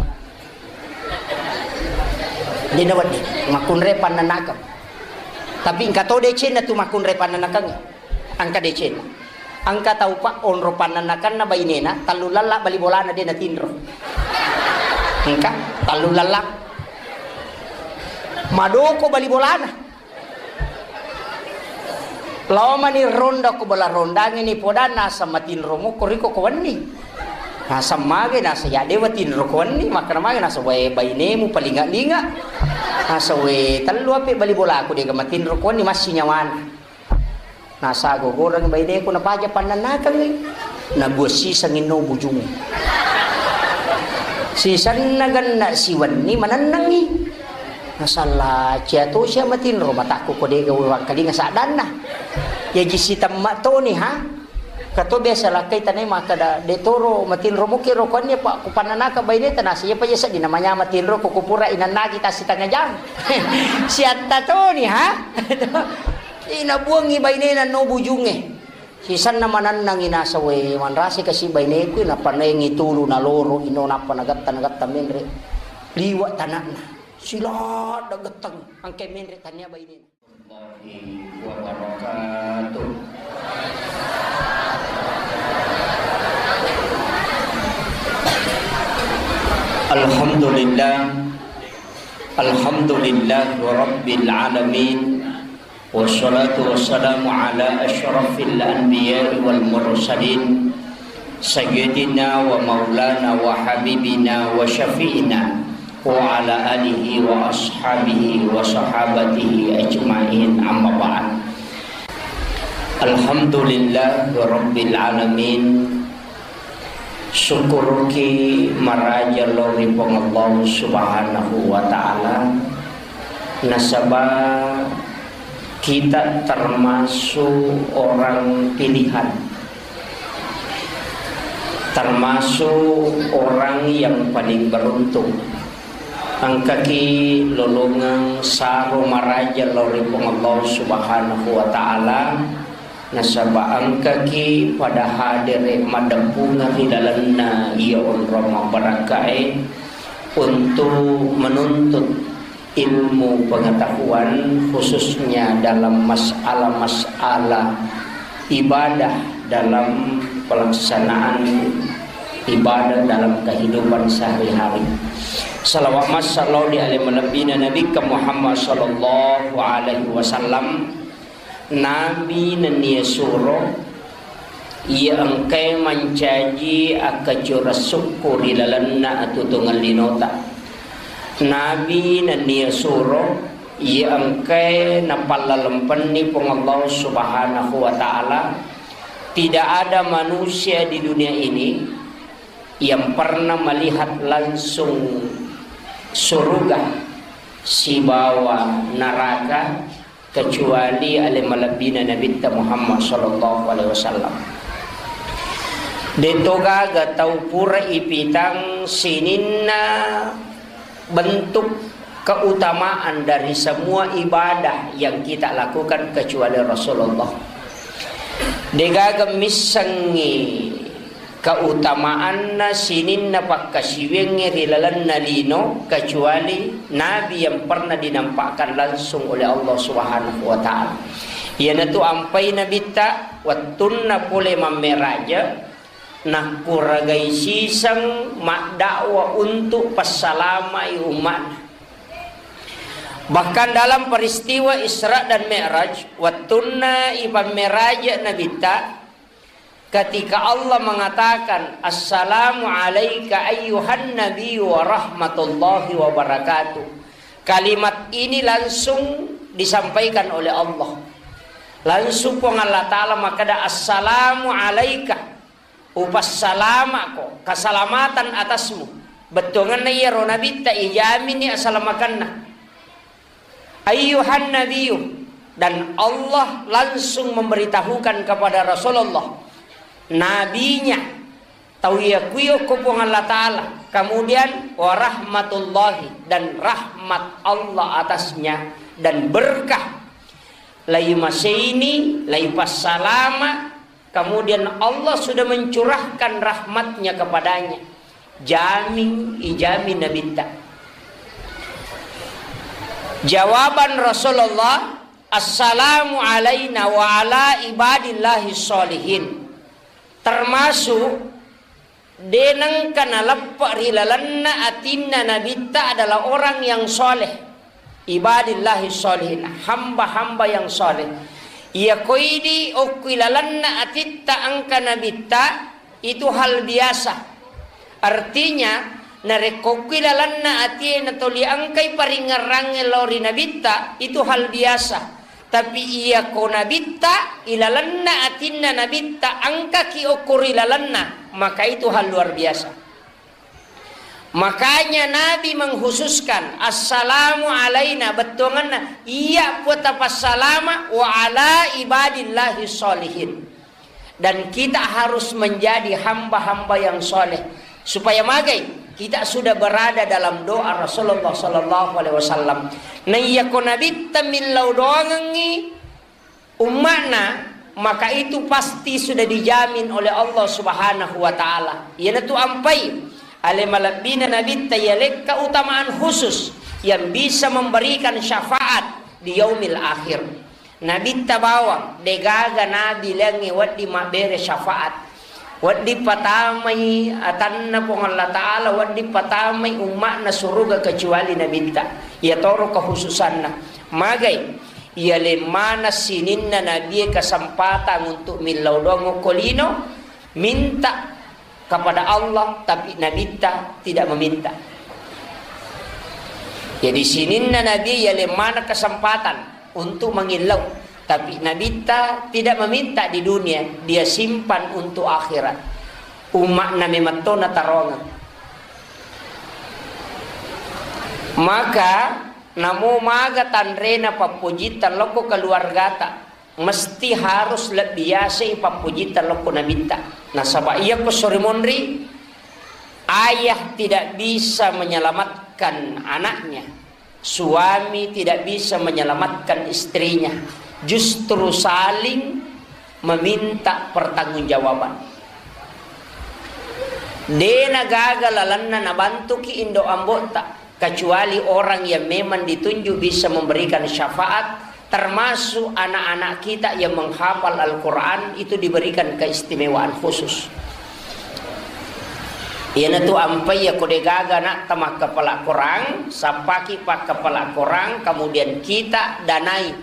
Dena wedding makkunrai pannanakeng. Tapi engka to decenna tu makkunrai pannanakeng. Engka decenna. Engka tau pa onro pannanakenna bainena, tellu lella bali bolana de natinro. Engka tellu lella. Madoko bali bolana. Lao mani ronda ko bola rondangi ni podanna asa matinro mokko riko ko wenni. Nasa mage nasa ya dewa tinro ko wenni, makkana mage nasa wae bainemu palinga-linga. Nasa we tellu ape bali bolaku dega matinro ko wenni massi nyawana. Nasa gogoreng baineku napaja pannanakengngi. Nabuassisengngi no bujungnge. Sisenna genna siwenni manennengngi. Nasalla cia to sia matinro matakku ko dega uwangkalinga saddanna. Jaji sitemma toni ha. Kato biasa lakkai tanai makkada de toro matinro muki ro kuanni apa ku pannanaka baineta nasa iya pa iya seddi namanya matinro ko kupura inannaki tassi tengah jam. Siatta toni ha. Ina buangngi bainena no bujungnge. Sisenna manennangngi nasa we manrasi kasi baineku nappa naengngi tulu naloro ino nappa nagetta nagetta menre liwa tanakna. Siladda getteng angke menre tania bainena. Warahmatullahi wabarakatuh. Alhamdulillah. Alhamdulillah rabbil alamin. Wassalatu wassalamu ala asyrafil anbiya'i wal mursalin, sayyidina wa maulana wa habibina wa syafi'ina wa ala alihi wa ashabihi wa sahabatihi ajma'in, amma ba'd. Alhamdulillah rabbil alamin. Sukkuruki maraja lao ri Puang Allah Subhanahu wa Ta'ala, nasaba kita termasuk orang pilihan. Termasuk orang yang paling beruntung. Engkaki lolongeng saro maraja lao ri Puang Allah Subhanahu wa Ta'ala, nasaba engkaki pada hadere maddeppungeng ri lalenna iya onrong mabbarakkae untuk menuntut ilmu pengetahuan, khususnya dalam masalah-masalah ibadah dalam pelaksanaan ibadah dalam kehidupan sehari-hari. Salawat massalo di ale malebbina Nabi Muhammad sallallahu alaihi wasallam. Nabi nennia suro, iya engkae mancaji akkacura sukku ri lalenna atutungeng linota. Nabi nennia suro, iya engkae napallalempenni Puang Allah Subhanahu wa Ta'ala. Tidak ada manusia di dunia ini yang pernah melihat langsung surga sibawa neraka kecuali ale malebbina Nabitta Muhammad sallallahu alaihi wasallam. De'to gaga tau pura ipitang sininna bentuk keutamaan dari semua ibadah yang kita lakukan kecuali Rasulullah. De'gaga missengngi keutamaanna sininna pakkasiwiangnge ri lalenna lino, kecuali nabi yang pernah dinampakkan langsung oleh Allah Subhanahu wa Ta'ala. Iyanatu ampai nabitta wettunna pole mammeraja, nakkuragai siseng maddakwa untuk passalamai umma'na. Bahkan dalam peristiwa Isra dan Mi'raj, wettunna ipammeraja nabitta, ketika Allah mengatakan, "Assalamu alaika ayyuhan nabiyyu wa rahmatullahi wa barakatuh." Kalimat ini langsung disampaikan oleh Allah. Langsung Puang Allah Ta'ala makkeda, "Assalamu alaika." Upassalama'ko, keselamatan atasmu. Bettuangenna iyaro nabitta ijaminni asalamakenna. Ayyuhan nabiyyu, dan Allah langsung memberitahukan kepada Rasulullah, nabinya, tau iya kuyo ko Puang Allah Ta'ala, kemudian warahmatullahi, dan rahmat Allah atasnya, dan berkah, lai maseini, lai passalama, kemudian Allah sudah mencurahkan rahmatnya kepadanya. Jamin, ijamin nabitta. Jawaban Rasulullah, "Assalamu alaina wa ala ibadillahi sholihin." Termasuk de nengka naleppe ri lalenna atinna nabitta adalah orang yang soleh. Ibadillahi sholihin, hamba-hamba yang soleh. Iya koidi okkui lalenna atitta engka nabitta, itu hal biasa. Artinya, narekko okkui lalenna atie natoli engkai paringngerangnge lao ri nabitta, itu hal biasa. Tapi iya ko nabitta, ilalenna atinna nabitta engkaki okko ri lalenna, maka itu hal luar biasa. Makanya Nabi mengkhususkan, "Assalamu alaina," bettuangenna, iya puata passalama, "wa ala ibadillahi sholihin." Dan kita harus menjadi hamba-hamba yang soleh. Supaya magai, kita sudah berada dalam doa Rasulullah sallallahu alaihi wasallam. Naiyako nabitta millau doangengngi umma'na, maka itu pasti sudah dijamin oleh Allah Subhanahu wa Ta'ala. Iyanatu ampai ale malebbina nabitta yalekka utamaan khusus yang bisa memberikan syafaat di yaumil akhir. Nabitta bawang, degaga nabi laingnge wedding mabbere syafaat. Wedding patamai atanna Puang Allah Ta'ala, wedding patamai umma'na suruga kecuali nabitta. Iyatoro kekhususanna. Magai, iyalemmana sininna nabie kesempatan untuk millau doang okko lino, minta kepada Allah, tapi nabitta tidak meminta. Jadi sininna nabi yalemmana kesempatan untuk mengillau, tapi nabitta tidak meminta di dunia, dia simpan untuk akhirat. Umma'na memetto nataroangeng. Maka namo maga tanrena pappojitta lokko keluargata. mesti harus lebbi yasei pappujitta lokko Nabitta. Nasaba iyakko sori monri, ayah tidak bisa menyelamatkan anaknya, suami tidak bisa menyelamatkan istrinya, justru saling meminta pertanggungjawaban. Dena gaga lalenna nabantuki indo ambo'ta, kecuali orang yang memang ditunjuk bisa memberikan syafaat, termasuk anak-anak kita yang menghafal Al-Quran itu diberikan keistimewaan khusus. Iyanatu ampai yako degaga anakta makkapala Quran, sappaki pakkapala Quran, kemudian kita danai,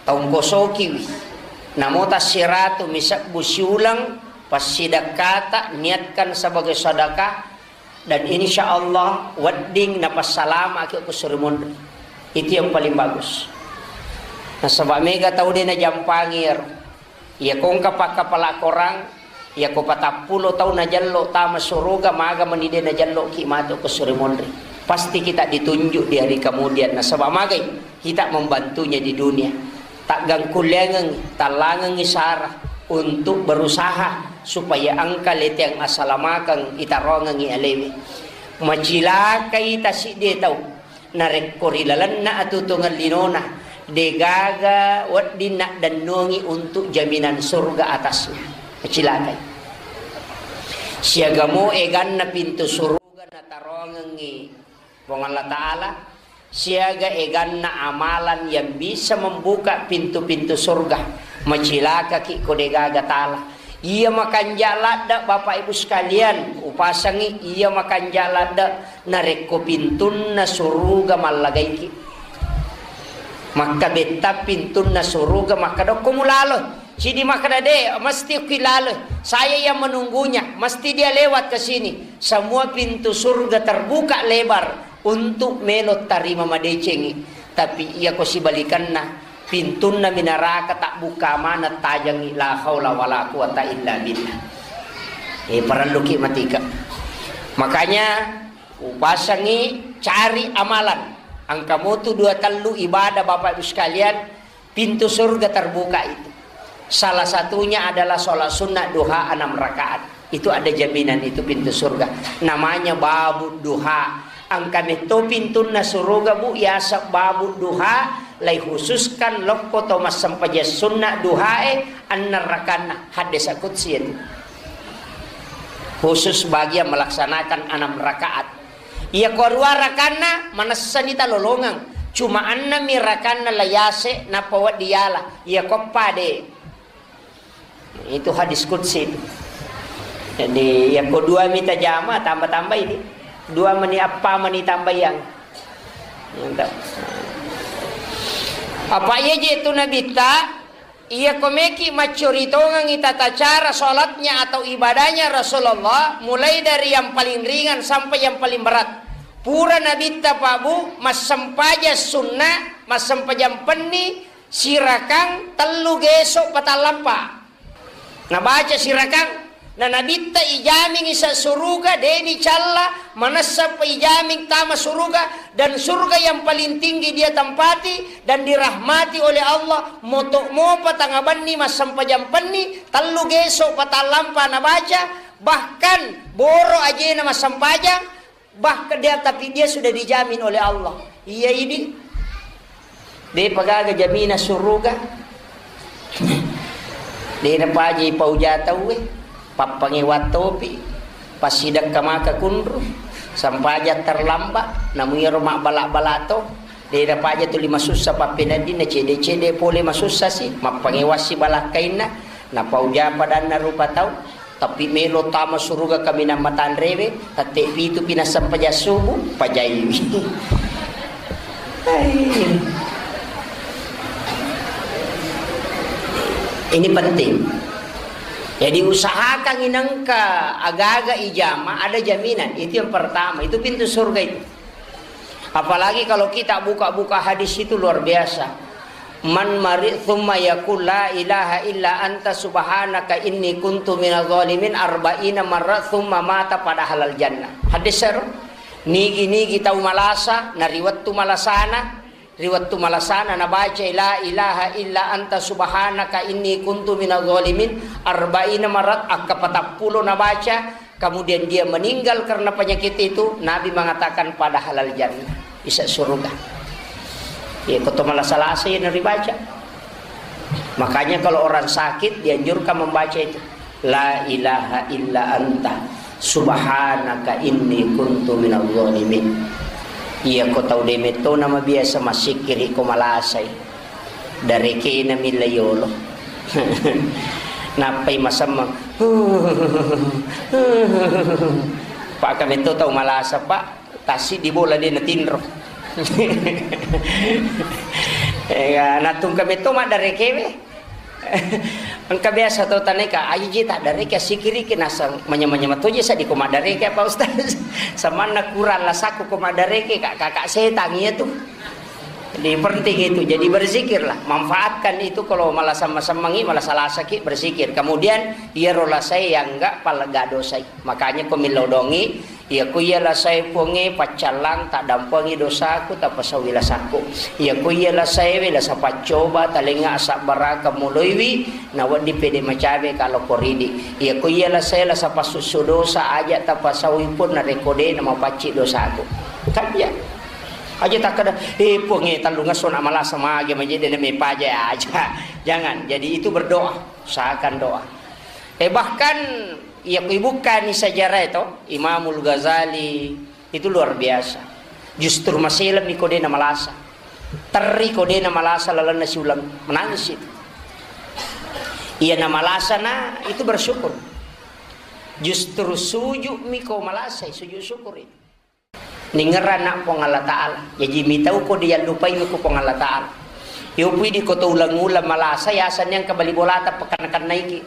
taungkosokiwi. Namo tassiratu misebbu siulang, passidekkata, niatkan sebagai sedekah, dan insya Allah wedding napassalamaki ko suri monri. Itu yang paling bagus. Nasaba mega tau de najampangi ero. Iya kongka pakkapala Korang, iya ko patappulo tau najello tama suruga, maga meni de najello ki matu ko suri monri. Pasti kita ditunjuk di hari kemudian. Nasaba magai kita membantunya di dunia. Taggangkulleangengngi, tallangengngi Sarah untuk berusaha supaya engka leteang asalamakeng itarongengngi alewe. Macilakai tasidde tau, narekko ri lalenna atutungeng linona, degaga wedding naddennongi untuk jaminan surga atasnya. Macilakai. Siagamo eganna pintu suruga natarongengngi Puang Allah Ta'ala, siaga eganna amalan yang bisa membuka pintu-pintu surga. Macilakaki ko degaga tala. Iya makanja ladde, Bapak Ibu sekalian, upasangi iya makanja ladde narekko pintunna suruga mallagaiki. Makkabetta pintunna suruga, makkadokko mulalo. Cidi makkada, "De, mesti ki lalo. Saya yang menunggunya. Mesti dia lewat ke sini." Semua pintu surga terbuka lebar untuk melo tarima madecengi. Tapi iya ko sibalikanna, pintunna minaraka tak buka mana tajangi, la haula wala quwata illa billah. Eh, parelluki matika. Makanya upasangi cari amalan. Angka motu dua tellu ibadah Bapak Ibu sekalian, pintu surga terbuka itu. Salah satunya adalah sholat sunnah duha enam rakaat. Itu ada jaminan itu pintu surga. Namanya babu duha. Angka metto pintunna suruga, Bu, yaseng babu duha, lai khususkan lokko to massempajang sunnah duhae enam rakanna. Hadis qudsi itu. Khusus bagi yang melaksanakan enam rakaat. Iya ko rua rakanna manessani talolongeng. Cuma annami rakanna layase nappa wedding yala. Iya ko pade. Itu hadis qudsi itu. Jadi, iya ko dua mita jama, tambah-tambah ini. Dua meni appa meni tambah yang. Mantap. Apa iya je tu Nabitta? Iya ko meki maccuri tongengi tata cara sholatnya atau ibadahnya Rasulullah, mulai dari yang paling ringan sampai yang paling berat. Pura Nabitta, Pak Bu, massempajang sunnah, massempajang penni, sirakang tellu geso patallampa. Nabaca sirakang, na Nabitta ijamingi sa suruga, deni calla, manessa pa ijaming tama suruga, dan surga yang paling tinggi dia tempati dan dirahmati oleh Allah, moto mopa tangabanni massempajang penni, tellu geso patallampa nabaca, bahkan boro ajena massempajang, bahkan dia, tapi dia sudah dijamin oleh Allah. Iya idi. De pagaga jamina suruga. De napaji pauja tauwe. Pappangewa topi. Passidekka maka kunru. Sampaja terlambat. Namuiro mabbala-bala to. De napaja tuli masussa pappeneddinna cede-cede pole masussa si. Mappangewassi balakkainna. Napauja padanna rupa tau. Tapi melo tama suruga kaminang matanrewe, tette pitu pi nassempajang subuh, pajaiwi. Hai. Ini penting. Jadi usahakan inengka agaga ijama ada jaminan. Itu yang pertama, itu pintu surga itu. Apalagi kalau kita buka-buka hadis itu luar biasa. Man mari thumma yaqul la ilaha illa anta subhanaka inni kuntu minadh dhalimin arba'ina marra thumma mata pada halal jannah. Hadis seru. Nigi-nigi tau malasa, nariwettu malasana, Ri wettu malasana nabacai, "La ilaha illa anta subhanaka inni kuntu minadh dhalimin," arba'ina marat, akka patappulo nabaca, kemudian dia meninggal karena penyakit itu, Nabi mengatakan pada halal jannah, bisa surga. Ya, koto malasa-lasa yang dibaca. Makanya kalau orang sakit dianjurkan membaca itu. La ilaha illa anta subhanaka inni kuntu minadh dhalimin. Iya ko tau de metto nama biasa massikkiri ko malasai. Darekena milla yolo. Nappai masemmeng. Pak kametto tau malasa, Pak. Tassiddi bola de natinro. Ega natungka metto maddarekewe. Engka biasa to taneka, aji je taddareke, assikiriki, nasang manya-manya matoje sadi ko maddareke apa Ustaz? Samanna kurang lasakku ko maddareke, kak, kakak setang iya tu. Jadi penting itu, jadi berzikirlah, manfaatkan itu kalau malasa-, masemmangi, malasa-lasaki, berzikir. Kemudian iyaro lasai yang enggak palega dosai. Makanya ko millau dongi, Iyako iya lasae Puangnge, paccallang, taddampengi dosaku, tapasaui lasakku. Iyako iya lasaewe, lasa paccoba, talengnga asabbaraka, moloiwi, nawedding pede macawe ka lokko ridi. Iyako iya lasae, lasa passussu dosa, aja tapasaui Puang, narekko de, namapacci dosaku. Kan iya. Aja takkeda, "Eh, Puangnge, tellungesso na malasa mage, maje de na mepaja," aja. Jangan. Jadi itu berdoa. Usahakan doa. Eh, bahkan, iya, kui bukkani sejarah itu, Imamul Ghazali itu luar biasa. Justru maseleng mi ko de na malasa. Terri ko de na malasa lalenna siuleng. Menangis itu. Iya na malasa na itu bersyukur. Justru sujud mi ko malasa, sujud syukur itu. Ningerrana Puang Allah Ta'ala. Jaji mitau ko diallupai ko Puang Allah Ta'ala. Yopui di ko to uleng-uleng malasa, yasenni engka bali bolata pakenna-kennaiki.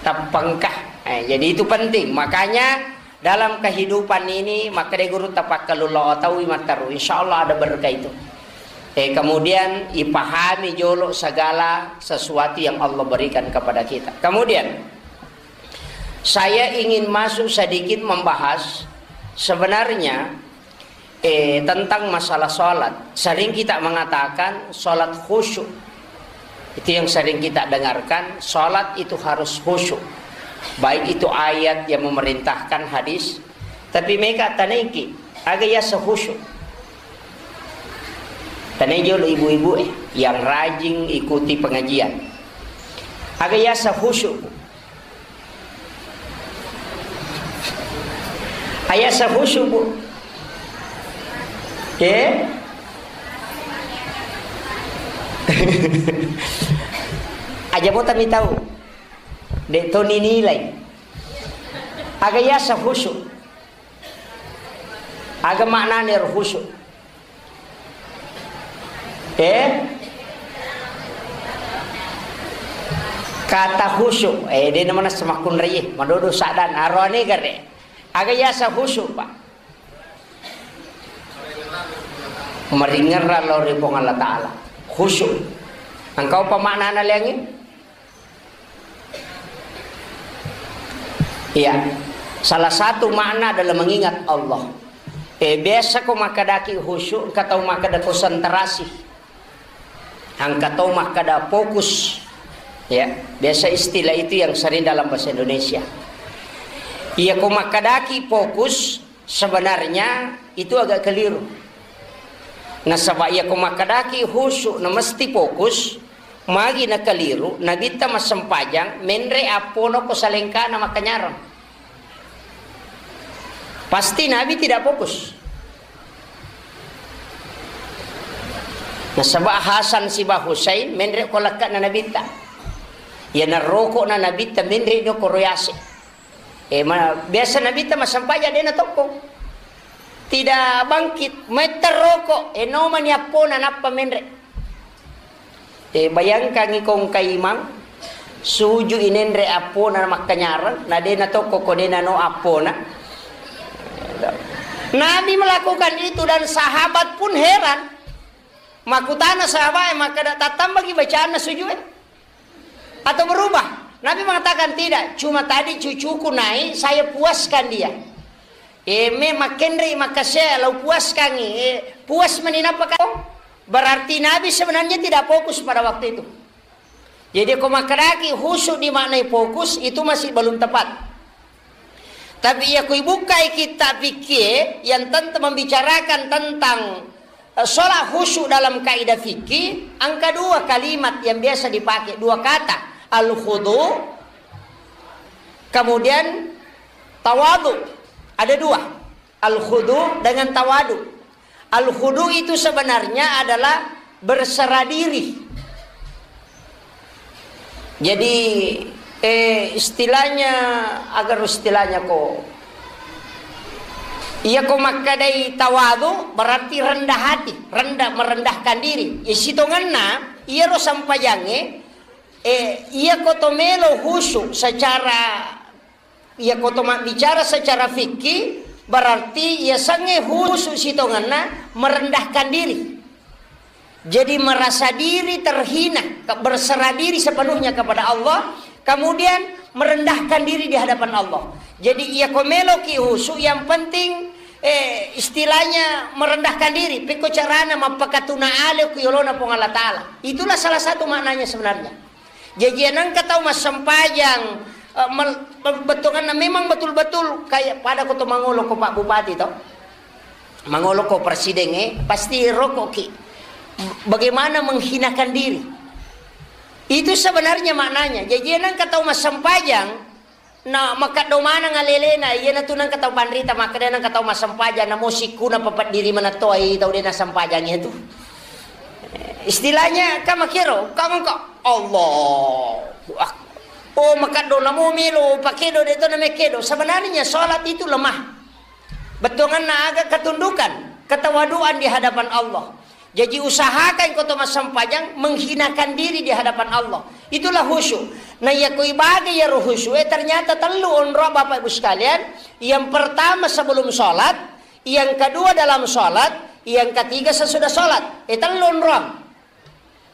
Tappangka. Eh, jadi itu penting. Makanya dalam kehidupan ini, makkeda guru, tapakkalulla ataui matteru. Insya Allah ada berkah itu. Eh, kemudian ipahami jolo segala sesuatu yang Allah berikan kepada kita. Kemudian, saya ingin masuk sedikit membahas sebenarnya, eh, tentang masalah sholat. Sering kita mengatakan sholat khusyuk. Itu yang sering kita dengarkan, sholat itu harus khusyuk. Baik itu ayat yang memerintahkan, hadis. Tapi mega tanengki, aga yasa khusyuk. Tanai jolo ibu-ibu, eh, yang rajin ikuti pengajian. Aga yasa khusyuk. Ayasa khusyuk, Bu. Eh? Aja mo tami tahu. Dek to ninilai. Aga yasa khusyuk. Aga maknane ro khusyuk. Eh? Kata khusyuk, eh, de namana semakkunraie, madodo saddan, aroane gare. Aga yasa khusyuk, Pak? Maringerra lao ri Puang Allah Ta'ala. Khusyuk. Engkau apa maknana liangi? Iya. Salah satu makna adalah mengingat Allah. Eh, biasa ko makkedaki khusyuk, engka tau makkeda konsentrasi. Engka tau makkeda fokus. Ya, biasa istilah itu yang sering dalam bahasa Indonesia. Iya, ko makkedaki fokus, sebenarnya itu agak keliru. Nasaba iya ko makkedaki khusyuk na mesti fokus, magi na keliru, Nabitta massempajang, menre appona ko salengkana makkanyarang. Pasti Nabi tidak fokus. Nasaba Hasan siba Husain menre ko lekkana Nabitta. Iya naroko na Nabitta menre no ko royase. Eh, ma-, biasa Nabitta massempajang de na tokko. Tidak bangkit, metta roko, eh, nomani appona nappa menre. Eh, bayangkangi ko engka imang, suju inenre appona makkanyarang, na de na tokko ko de na no appona. Nabi melakukan itu dan sahabat pun heran. Makutana sahabat, eh, makkeda tattambaki bacaanna sujue. Atau berubah? Nabi mengatakan, "Tidak, cuma tadi cucuku naik, saya puaskan dia." Eh, me makkenre makasea, lau puaskangi, eh, Puas mani nappa ka-, berarti Nabi sebenarnya tidak fokus pada waktu itu. Jadi, ko makkedaki khusyuk dimaknai fokus, itu masih belum tepat. Tapi iya, ko ibukkai kitab fikih yang tentang membicarakan tentang, eh, sholat khusyuk dalam kaidah fikih, angka dua kalimat yang biasa dipakai, dua kata, al-khudu, kemudian tawadu. Ada dua, al-khudu dengan tawadu. Al-khudu itu sebenarnya adalah berserah diri. Jadi, eh, istilahnya, agar istilahnya ko, iya, ko makkedai tawadu berarti rendah hati, rendah, merendahkan diri. Isitongenna, iyaro sempajangnge, eh, iya ko to melo khusyuk secara Iya, ko to mabbicara secara fikih, berarti iya sangnge khusyuk sitongenna merendahkan diri. Jadi, merasa diri terhina, ke-, berserah diri sepenuhnya kepada Allah, kemudian merendahkan diri di hadapan Allah. Jadi, iya ko meloki khusyuk, yang penting, eh, istilahnya merendahkan diri, pekko carana mappakatuna ale ku yolona Puang Allah Ta'ala. Itulah salah satu maknanya sebenarnya. Jaji, nengka tau massempajang, eh, mel-, bettuanna memang betul-betul kayak pada ko to mangolo ko Pak Bupati to. Mangolo ko presiden, eh, pasti rokoki. Bagaimana menghinakan diri. Itu sebenarnya maknanya. Jaji, nengka tau massempajang, na makaddo maneng alelena, iya natu nengka tau panrita, makkeda nengka tau massempajang, namo sikkuna papeddiri manettoai tau de nassempajang itu. Istilahnya, ka makkero, ka engka, Allahu Akbar. Oh, makaddo namo melo pakedo, de to namekkedo. Sebenarnya salat itu lemah. Bettuanna aga? Ketundukan, ketawaduan di hadapan Allah. Jadi usahakan ko to massempajang menghinakan diri di hadapan Allah. Itulah khusyuk. Nah, iya ko ibaga iyaro khusyuk, eh, ternyata tellu onroang, Bapak Ibu sekalian. Yang pertama sebelum salat, yang kedua dalam salat, yang ketiga sesudah salat. Eh, tellu onroang.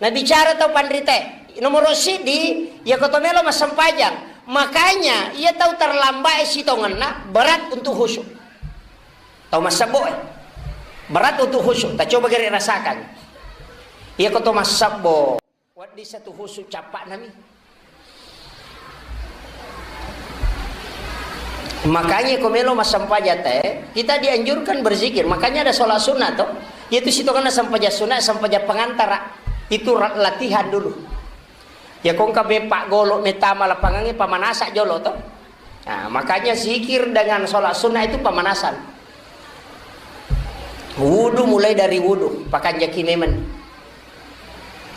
Nah, bicara tau panrite. Nomor siddi, iya ko to melo massempajang. Makanya, iya tau terlambat sitongenna berat untuk khusyuk. Tau massebbo, eh. Berat untuk khusyuk. Ta coba gere rasakan. Iya ko to massebbo. Wedding satu khusyuk cappa'nami. Makanya ko melo massempajang te, kita dianjurkan berzikir. Makanya ada sholat sunnah to. Yaitu sitongenna sempajang sunnah, sempajang pengantara. Itu ra-, latihan dulu. Ya, ko engka me paggolo metama lapangangnge, pamanasa jolo to. Nah, makanya zikir dengan sholat sunnah itu pemanasan. Wudu, mulai dari wudu, pakanjaki memang.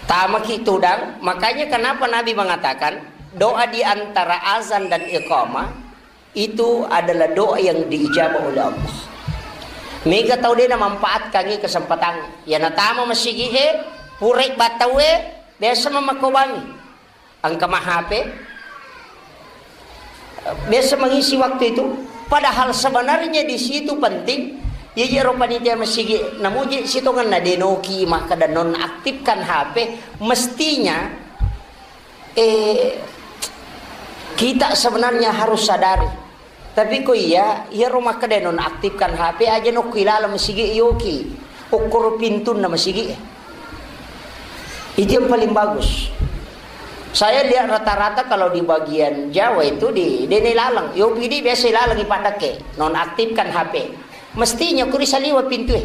Tamaki tudang, makanya kenapa Nabi mengatakan doa di antara azan dan iqamah itu adalah doa yang diijabah oleh Allah. Mega tau de namanfaatkangngi kesempatan. Ya, natama masigi e, purai battau e, biasa mamakkobangi. Engka ma H P, biasa mengisi waktu itu. Padahal sebenarnya di situ penting. Iya, iya, ro panitia masigi, namuji sitongenna denoki makkeda nonaktifkan H P. Mestinya, eh, kita sebenarnya harus sadari. Tapi ko iya, iyaro makkeda nonaktifkan H P aja nokku ilaleng masigi yoki. Okkoro pintunna masigi. Itu yang paling bagus. Saya lihat rata-rata kalau di bagian Jawa itu di dene ilaleng. Yopi di biasa ilaleng ipaddekke. Nonaktifkan H P. Mestinya kuri saliwa pintu e.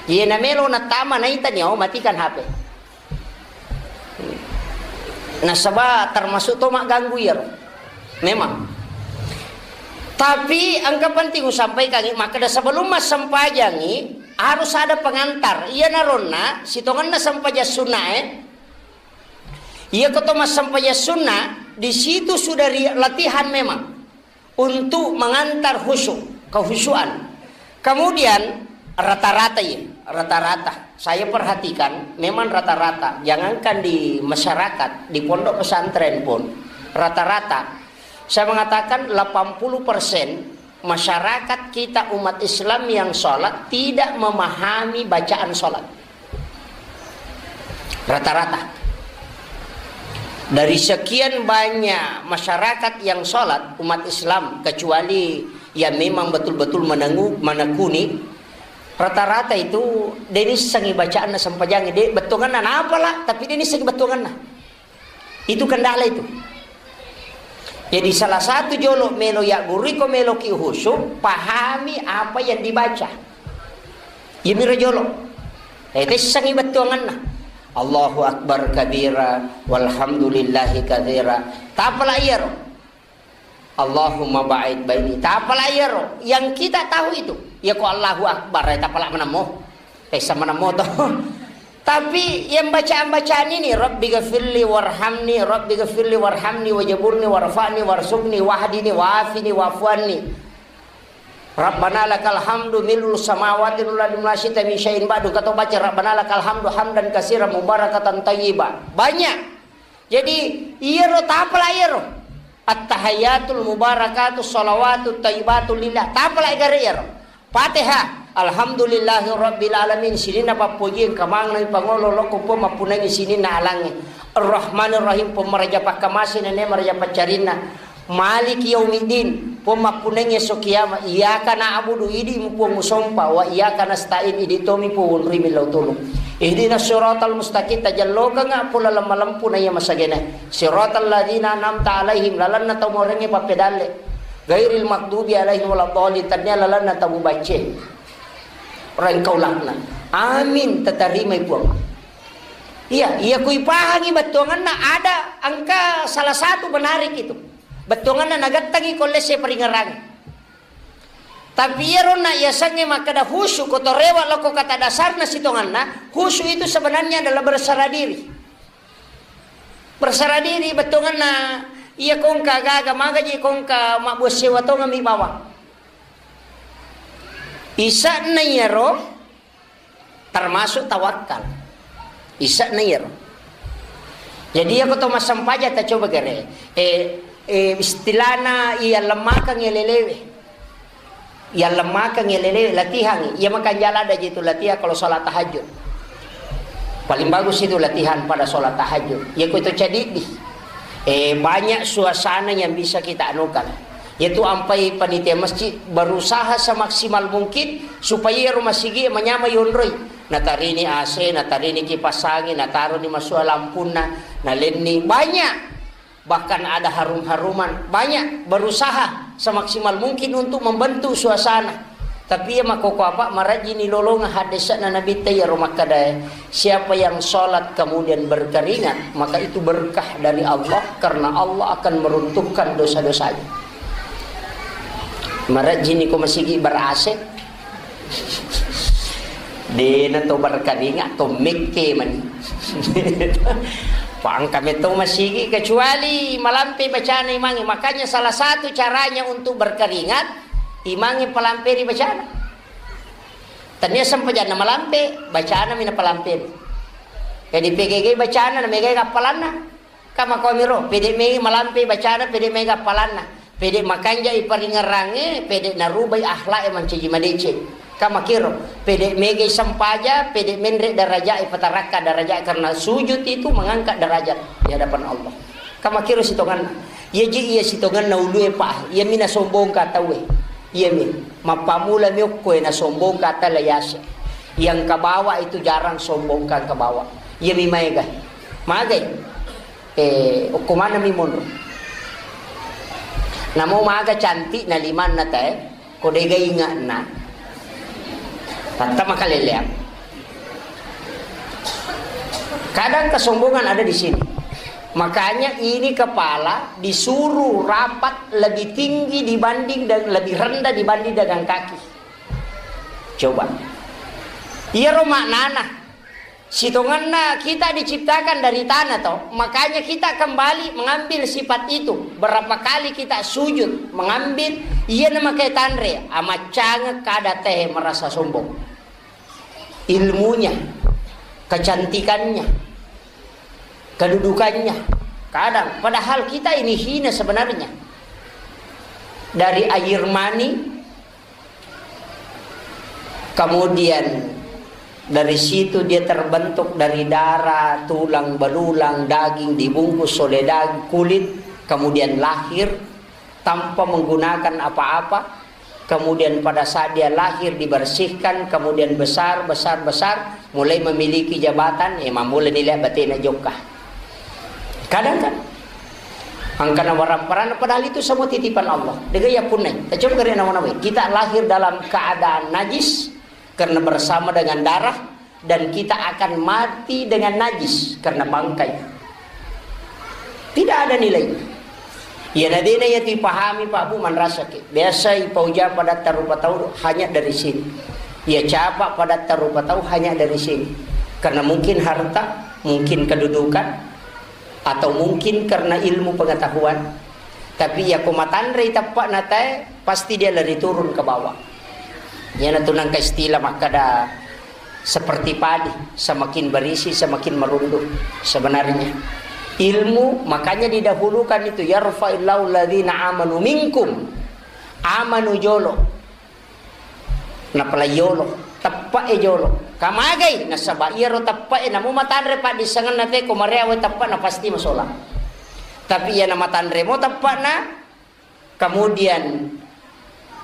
Iya namelo natama naitani, oh, matikan H P. Nasaba termasuk to magganggu iyaro. Memang. Tapi engka penting usampaikangi, makkeda sebelum massempajangi harus ada pengantar. Iya naronna sitongenna sempajang sunnae. Iya ko to massempajang sunnah, di situ sudah ri-, latihan memang. Untuk mengantar khusyuk, kehusyuan. Kemudian rata-rata ya, rata-rata. Saya perhatikan memang rata-rata, jangankan di masyarakat, di pondok pesantren pun rata-rata. Saya mengatakan delapan puluh persen masyarakat kita umat Islam yang sholat tidak memahami bacaan sholat. Rata-rata. Dari sekian banyak masyarakat yang sholat, umat Islam, kecuali yang memang betul-betul menengu-, menekuni, Rata-rata itu de nissengi bacaanna sempajangnge, de bettuanganna napala, tapi de nissengi bettuanganna. Itu kendala itu. Jadi salah satu jolo melo ya guriko melo ki khusyuk, pahami apa yang dibaca. Iyamiro jolo. Eh, tessangi bettuanganna. Allahu Akbar kabira, walhamdulillahi katsira. Tapala iyaro. Allahumma ba'id baini. Tapala iyaro. Yang kita tahu itu. Ya ko Allahu Akbar, eh, tapala menemmo. Tessa menemmo to. Tapi yang bacaan-bacaan ini, Rabbi ghafirli warhamni, Rabbi ghafirli warhamni, wajaburni, warfa'ni, warsukni, wahdini, wafini, wafuanni. Rabbana lakal hamdu mil'us samawati wal ardi wa ma syi'ta min syai'in ba'du. Kata baca Rabbana lakal hamdu hamdan katsiran mubarakatan thayyiba. Banyak. Jadi, iyaro tapala iyaro. At-tahiyatul mubarakatus shalawatut thayyibatu lillah. Tapala gare iyaro. Fatihah. Alhamdulillahi rabbil alamin. Sininna pappoji engka maneng pangolo lokko Puang mappunangi sininna alangnge. Ar-Rahmanir Rahim, Puang maraja pakkamase nene maraja paccarinna. Maliki yaumiddin, Puang mappunengngi esso kiamat. Iyyaka na'budu, idi'mu Puang musompa, wa iyyaka nasta'in, idi' tomi Puang wonroi millau tulung. Ihdinas siratal mustaqim, tajallokengnga pole laleng malempu na iya masagena. Siratal ladzina an'amta alaihim, lalenna tau morengnge pappedalle. Ghairil maghdubi alaihim waladdallin, tennia lalenna tau mubacce. Rengkau laknat. Amin, tatarimai Puang. Iya, iya kui pahangi bettuanganna ada engka salah satu menarik itu. Bettuanganna nagettangi ko lesse paringerang. Tapi iyaronna iyasengnge makkeda khusyuk, ko torewa loko kata dasarna sitonganna, khusyuk itu sebenarnya adalah berserah diri. Berserah diri bettuanganna, iya kongka gaga magaji kongka mabbuang sewa tongami bawang. Isa'na iyaro termasuk tawakkal. Isa'na iyaro. Jadi, iya ko to massempajang, ta coba gare. Eh, eh, istilahna iya lemmakeng iya lelewe. Iya lemmakeng iya lelewe, latihan. Iya makanjala ada jitu latihan kalau sholat tahajud. Paling bagus itu latihan pada sholat tahajud. Iya ko itu cadidi. Eh, banyak suasana yang bisa kita anukan. Yaitu ampai panitia masjid berusaha semaksimal mungkin supaya rumah sigi manyamai yonroi. Natarini A C, natarini kipas angin, nataroni masua lampunna, nalenni. Banyak. Bahkan ada harum-haruman. Banyak berusaha semaksimal mungkin untuk membentuk suasana. Tapi iya makkoko apa, marajini lolonga haddese'na Nabitta iyaro makkedae, siapa yang sholat kemudian berkeringat, maka itu berkah dari Allah, karena Allah akan meruntuhkan dosa-dosanya. Marajini ko masigi berase, dena to berkeringat, to mekke mani. Pangka metto masigi, kecuali malampe bacana imangi. Makanya salah satu caranya untuk berkeringat, imangi palamperi bacana. Tania sempajanna malampe, bacana mina palamperi. Jadi P G G bacana, na megai appalanna. Kama komiro, pede mei malampe bacana, pede mega appalanna. Pede makanja i paringerrangnge, pede narubai akhlak e mancaji madeceng. Kama kiro, pede mega i sempaja, pede menre daraja e, patarakka daraja, karena sujud itu mengangkat derajat di hadapan Allah. Kama kiro sitonganna. Iya ji iya sitonganna ulue pa, iya mi nasombongka tauwe. Iya mi, mappamula mi okko e nasombongka tala yase. Yang kabawa itu jarang sombongka kabawa. Iya mi maega. Magai. Eh, okko maneng mi monro. Namo maga cantik na limanna tae, ko dega ingatna. Tatta makaleleang. Kadang kesombongan ada di sini. Makanya ini kepala disuruh rapat lebih tinggi dibanding dan lebih rendah dibanding dengan kaki. Coba. Iyaro maknana. Sitongenna kita diciptakan dari tanah, toh. Makanya kita kembali mengambil sifat itu. Berapa kali kita sujud, mengambil, iya namakai tanre, amaccangeng kada tehe merasa sombong. Ilmunya, kecantikannya, kedudukannya. Kadang, padahal kita ini hina sebenarnya. Dari air mani, kemudian dari situ dia terbentuk dari darah, tulang, belulang, daging, dibungkus oleh dag-, kulit, kemudian lahir tanpa menggunakan apa-apa. Kemudian pada saat dia lahir dibersihkan, kemudian besar, besar, besar, mulai memiliki jabatan, eh, mammula nilai batena jokka. Kadang kan, angkana warang perana, padahal itu semua titipan Allah. Dega ya punai, coba kare nama-nama. Kita lahir dalam keadaan najis karena bersama dengan darah, dan kita akan mati dengan najis karena bangkai. Tidak ada nilai. Iya nadena ya dipahami Pak Bu manrasaki. Biasa ipauja pada tarupa tau hanya dari sini. Iya capa pada tarupa tau hanya dari sini. Karena mungkin harta, mungkin kedudukan, atau mungkin karena ilmu pengetahuan. Tapi iya ko matanre teppa'na tae, pasti dia lari turun ke bawah. Iyana tu nangka istilah makkada seperti padi, semakin berisi semakin merunduk. Sebenarnya ilmu, makanya didahulukan itu, "Yarfa'illahu alladzina amanu minkum", amanu jolo, napalai yolo, teppe'e jolo. Kamagai? Nasaba iyaro teppe'e namo matanre paddissengenna te ko mareawe teppe'na pasti masolang. Tapi iyana matanre mo teppe'na, kemudian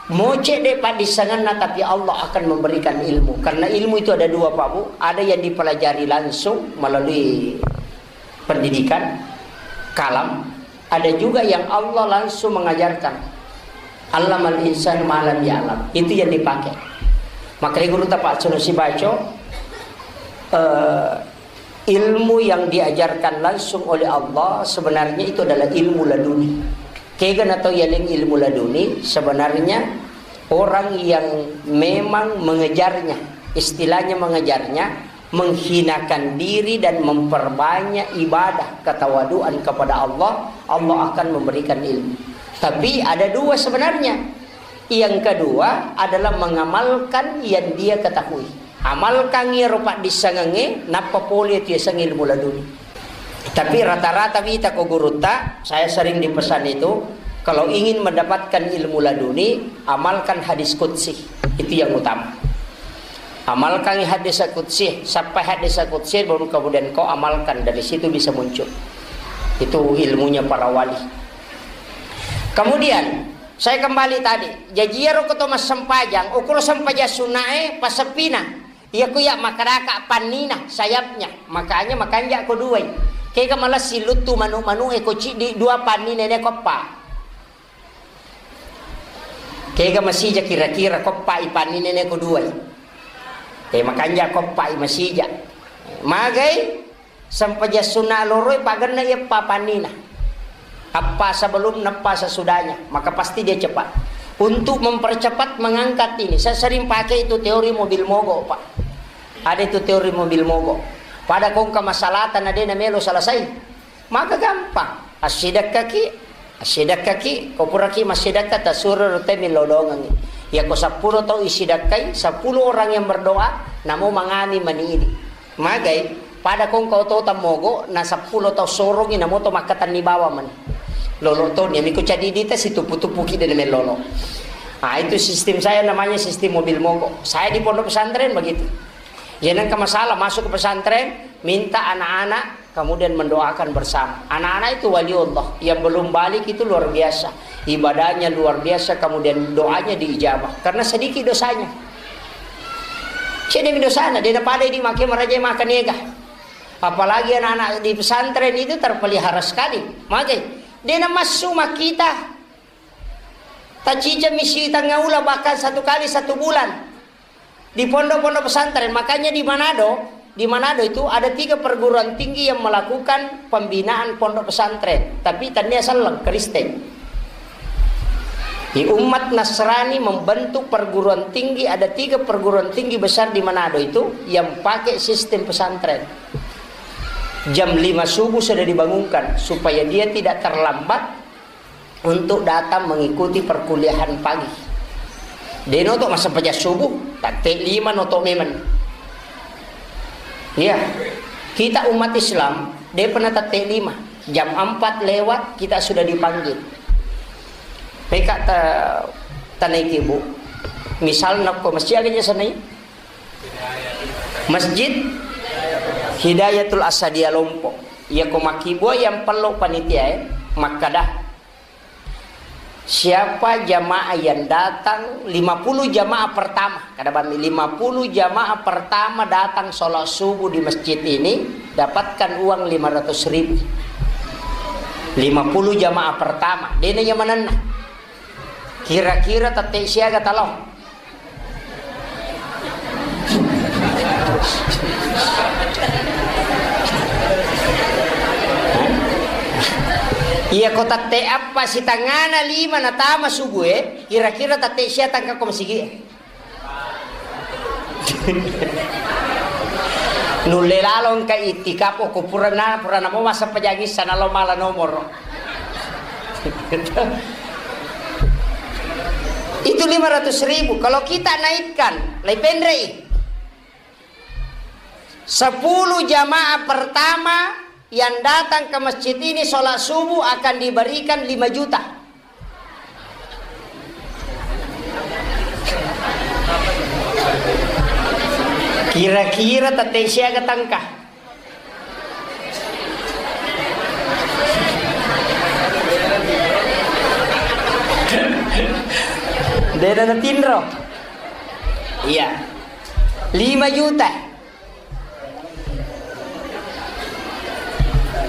moce de paddissengenna, tapi Allah akan memberikan ilmu. Karena ilmu itu ada dua Pak Bu, ada yang dipelajari langsung melalui pendidikan kalam, ada juga yang Allah langsung mengajarkan. Allamal insan ma lam ya'lam. Itu yang dipakai. Makanya guru tapak sunusi baco, eh, ilmu yang diajarkan langsung oleh Allah sebenarnya itu adalah ilmu laduni. Kega natau yaleng ilmu laduni, sebenarnya orang yang memang mengejarnya, istilahnya mengejarnya, menghinakan diri dan memperbanyak ibadah ketawaduan kepada Allah, Allah akan memberikan ilmu. Tapi ada dua sebenarnya. Yang kedua adalah mengamalkan yang dia ketahui. Amalkan iyaro paddissengengnge, nappa pole tu yaseng ilmu laduni. Tapi rata-rata wita ko gurutta, saya sering dipesan itu, kalau ingin mendapatkan ilmu laduni, amalkan hadis qudsi. Itu yang utama. Amalkan hadis qudsi, sampai hadis qudsi, baru kemudian kau amalkan, dari situ bisa muncul. Itu ilmunya para wali. Kemudian, saya kembali tadi, jaji iyaro ko to massempajang, ukuro sempajang sunnae, passeppina. Iya ko iya makadaka pannina, sayapnya. Makanya makanja ko duai. Kega malessi luttu manu-manu e ko ciddi, dua pannina ne ko eppa. Kega masija kira-kira ko eppa i pannina ne ko duai. Eh, makanja ko eppa i masija. Magai? Sempajang sunna loroi pagenna iya eppa pannina. Eppa sebelum, eppa sesudahnya, maka pasti dia cepat. Untuk mempercepat mengangkat ini, saya sering pakai itu teori mobil mogok, Pak. Ada itu teori mobil mogok. Pada kongka masalata na de na melo selesai. Maka gampang. Assidekkaki, assidekkaki, ko puraki massidekka, tasuro rute millau dongengi. Iya ko seppulo tau isidekkai, sepuluh orang yang berdoa, namo mangami mani ini. Magai, pada kongka oto tammogo, na seppulo tau sorongi, namo to makkatenni bawang mani. Lolo to, niami ko cadidita situpu-tupuki de na mellolo. Ah, itu sistem saya namanya sistem mobil mogok. Saya di pondok pesantren begitu. Ya, nengka masalah masuk ke pesantren, minta anak-anak kemudian mendoakan bersama. Anak-anak itu wali Allah, yang belum balik itu luar biasa. Ibadahnya luar biasa, kemudian doanya diijabah. Karena sedikit dosanya. Cedemi dosana, de na pada di make maraja makan ega. Apalagi anak-anak di pesantren itu terpelihara sekali. Magai, de na massu makita. Tacica misi tengah ula bahkan satu kali satu bulan. Di pondok-pondok pesantren, makanya di Manado, di Manado itu ada tiga perguruan tinggi yang melakukan pembinaan pondok pesantren, tapi tania selleng Kristen. Di umat Nasrani membentuk perguruan tinggi, ada tiga perguruan tinggi besar di Manado itu yang pakai sistem pesantren. Jam lima subuh sudah dibangunkan supaya dia tidak terlambat untuk datang mengikuti perkuliahan pagi. De noto massempajang subuh, tette lima noto memang. Iya, kita umat Islam, de pernah tette lima. Jam empat lewat, kita sudah dipanggil. Peka ta-, tanaiki, Bu. Misalna ko masih aja sanai. Masjid Hidayatul Asadia Lompok. Iya ko makkibua yang pello panitia, eh, makkada. Siapa jamaah yang datang, lima puluh jamaah pertama, kada bami, lima puluh jamaah pertama datang sholat subuh di masjid ini, dapatkan uang lima ratus ribu. Lima puluh jamaah pertama, dena nyamananna. Kira-kira tette siaga talo? Iya, ko tette appa sitangana lima natama subuh e, kira-kira tette sia tangka ko masigi e? Nulle lalo engka itikaf, ko purana, purana mo masa pajangissa nalo mala nomoro. Itu lima ratus ribu. Kalau kita naikkan, lai penrei. Sepuluh jamaah pertama yang datang ke masjid ini sholat subuh akan diberikan lima juta. Kira-kira tette siaga tangka? Dena natinro. Iya. Lima juta.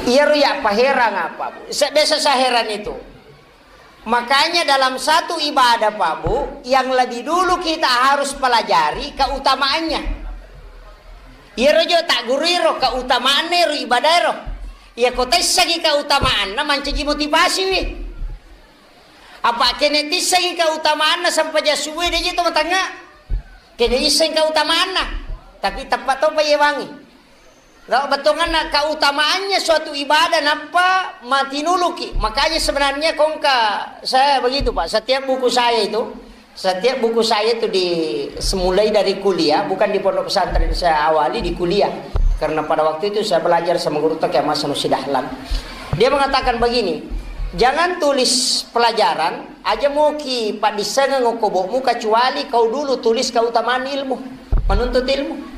Iyaro ya paherang apa, Bu? Se-, biasa saya heran itu. Makanya dalam satu ibadah, Pak Bu, yang lebih dulu kita harus pelajari keutamaannya. Iyaro jo tak guru iro keutamaanna ro ibadah ro. Iya ko taissengi keutamaanna mancaji motivasi wi. Apa kene tissengi keutamaanna sempajang subuh de je to matangnga. Kene isseng keutamaanna. Tapi teppa topa yewangi. Lo, bettuanna keutamaannya suatu ibadah nappa matinuluki. Makanya sebenarnya kongka saya begitu, Pak. Setiap buku saya itu, setiap buku saya itu di, semulai dari kuliah, bukan di pondok pesantren saya awali, di kuliah. Karena pada waktu itu saya belajar sama guru Toki Hasan Sidahlan. Dia mengatakan begini, "Jangan tulis pelajaran, aja moki paddissengeng okko bokmu kecuali kau dulu tulis keutamaan ilmu, menuntut ilmu."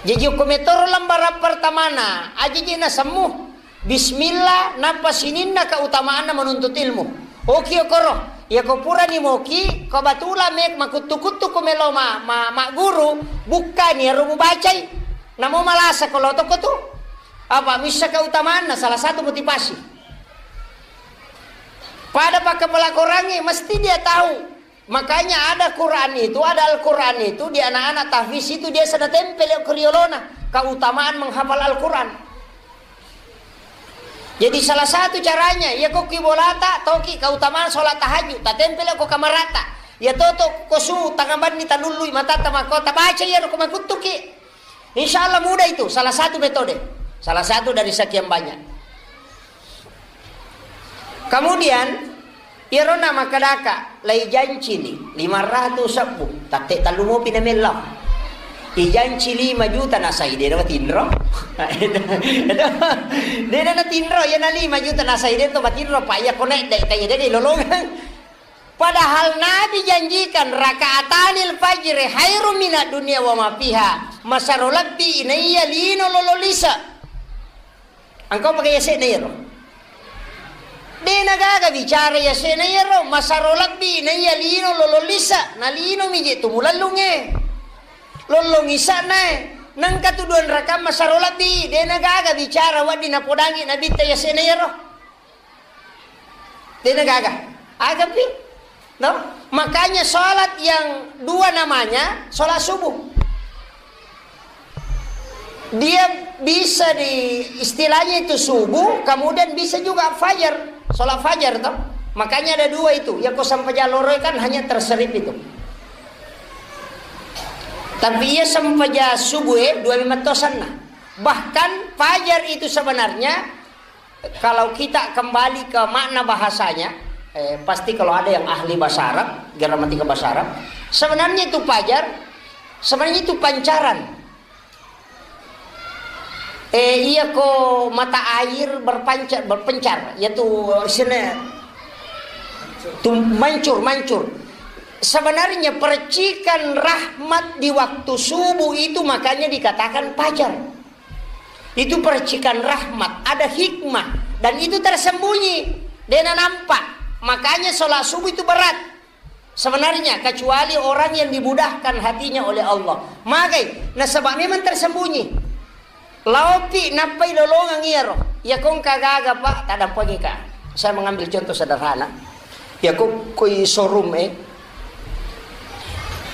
Jaji okko metoro lembaran pertamana, aja je nasemmu. Bismillah, nappa sininna keutamaanna menuntut ilmu. Oki okoro, iya ko purani moki, ko batula me makuttu-kuttu ko melo ma, ma, magguru, bukkani ero mubacai. Namo malasa ko lotoko tu. Apa missa keutamaanna salah satu motivasi. Pada pakkapala Korangnge mesti dia tahu. Makanya ada Quran itu, ada Al-Quran itu di anak-anak tahfiz itu dia sana tempel ke riolona, keutamaan menghafal Al-Quran. Jadi salah satu caranya, ya ko ki bolata, toki keutamaan sholat tahajud, tatempel ko kamarata. Ya toto ko su tangabanni talullui matata makko tabaca ya ko makuttuki. Insya Allah mudah itu, salah satu metode. Salah satu dari sekian banyak. Kemudian, iyaro na makkedaka, lai janci ni, lima ratus sebbu, tatte tellu mopi na mellau. Ijanci lima juta nasai, de na matinro. De na natinro, iya na lima juta nasai, de to matinro, pa iya konek, de, de, de, de, lolongang. Padahal Nabi janjikan, "Rakaatanil fajri khairum minad dunya wa ma fiha." Masaro lebbi inaiya lino lolo lise. Engkau pakai yase'na iyaro. De na gaga bicara yase'na iyaro, masaro lebbi inaiya lino lolo lise, na lino mi je tu mulellungnge. Lollong isa'na e. Nengka tu dua rakang masaro lebbi, de na gaga bicara wedding napodangi Nabitta yase'na iyaro. Dena gaga. Agapi. No? Makanya sholat yang dua namanya sholat subuh. Dia bisa di, istilahnya itu subuh, kemudian bisa juga fajar, sholat fajar toh. Makanya ada dua itu. Ya ko sampajang loro kan hanya terserip itu. Tapi iya sampajang subuh e, dua memang tosanna. Bahkan fajar itu sebenarnya kalau kita kembali ke makna bahasanya, eh, pasti kalau ada yang ahli bahasa Arab, gramatika bahasa Arab, sebenarnya itu fajar, sebenarnya itu pancaran. Eh, iya ko mata air berpancar, berpencar, yaitu sini tu mancur, mancur. Sebenarnya percikan rahmat di waktu subuh itu makanya dikatakan fajar. Itu percikan rahmat, ada hikmah, dan itu tersembunyi, dena nampak. Makanya sholat subuh itu berat sebenarnya, kecuali orang yang dimudahkan hatinya oleh Allah. Magai, nasaba memang tersembunyi. Laopi nappai lolongeng iyaro. Iya kongka gaga, Pak, tadampengika. Saya mengambil contoh sederhana. Iya ko koi showroom, eh.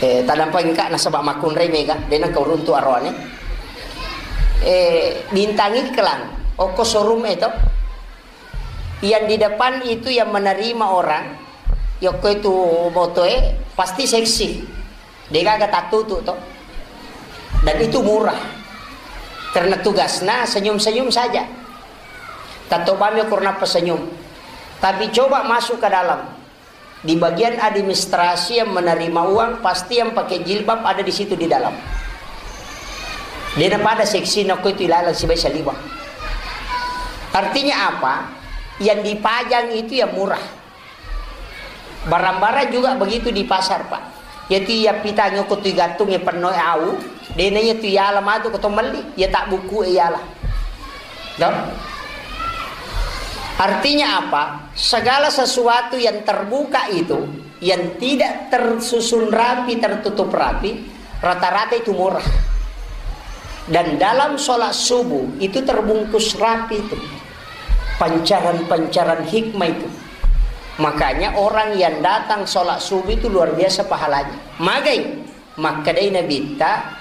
Eh, tadampengika nasaba makkunrai mega, dena kau runtu aroane. Eh, bintang iklan. Okko showroom, eh, to. Yang di depan itu yang menerima orang, yokko itu motoe pasti seksi. Degaga tattutu to. Dan itu murah. Karena tugasnya senyum-senyum saja. Tatto bami ukur nappa senyum. Tapi coba masuk ke dalam. Di bagian administrasi yang menerima uang, pasti yang pakai jilbab ada di situ di dalam. Dia pada seksi nako itu ilalang sibai saliwa. Artinya apa? Yang dipajang itu yang murah. Barang-barang juga begitu di pasar, Pak. Yatu iya pitang ko tu gantung ya penno au, dena iya tu iala matu ko to melli, iya tak buku iala. Toh? Artinya apa? Segala sesuatu yang terbuka itu, yang tidak tersusun rapi, tertutup rapi, rata-rata itu murah. Dan dalam sholat subuh itu terbungkus rapi itu. Pancaran-pancaran hikmah itu. Makanya orang yang datang sholat subuh itu luar biasa pahalanya. Magai, makkedai Nabitta,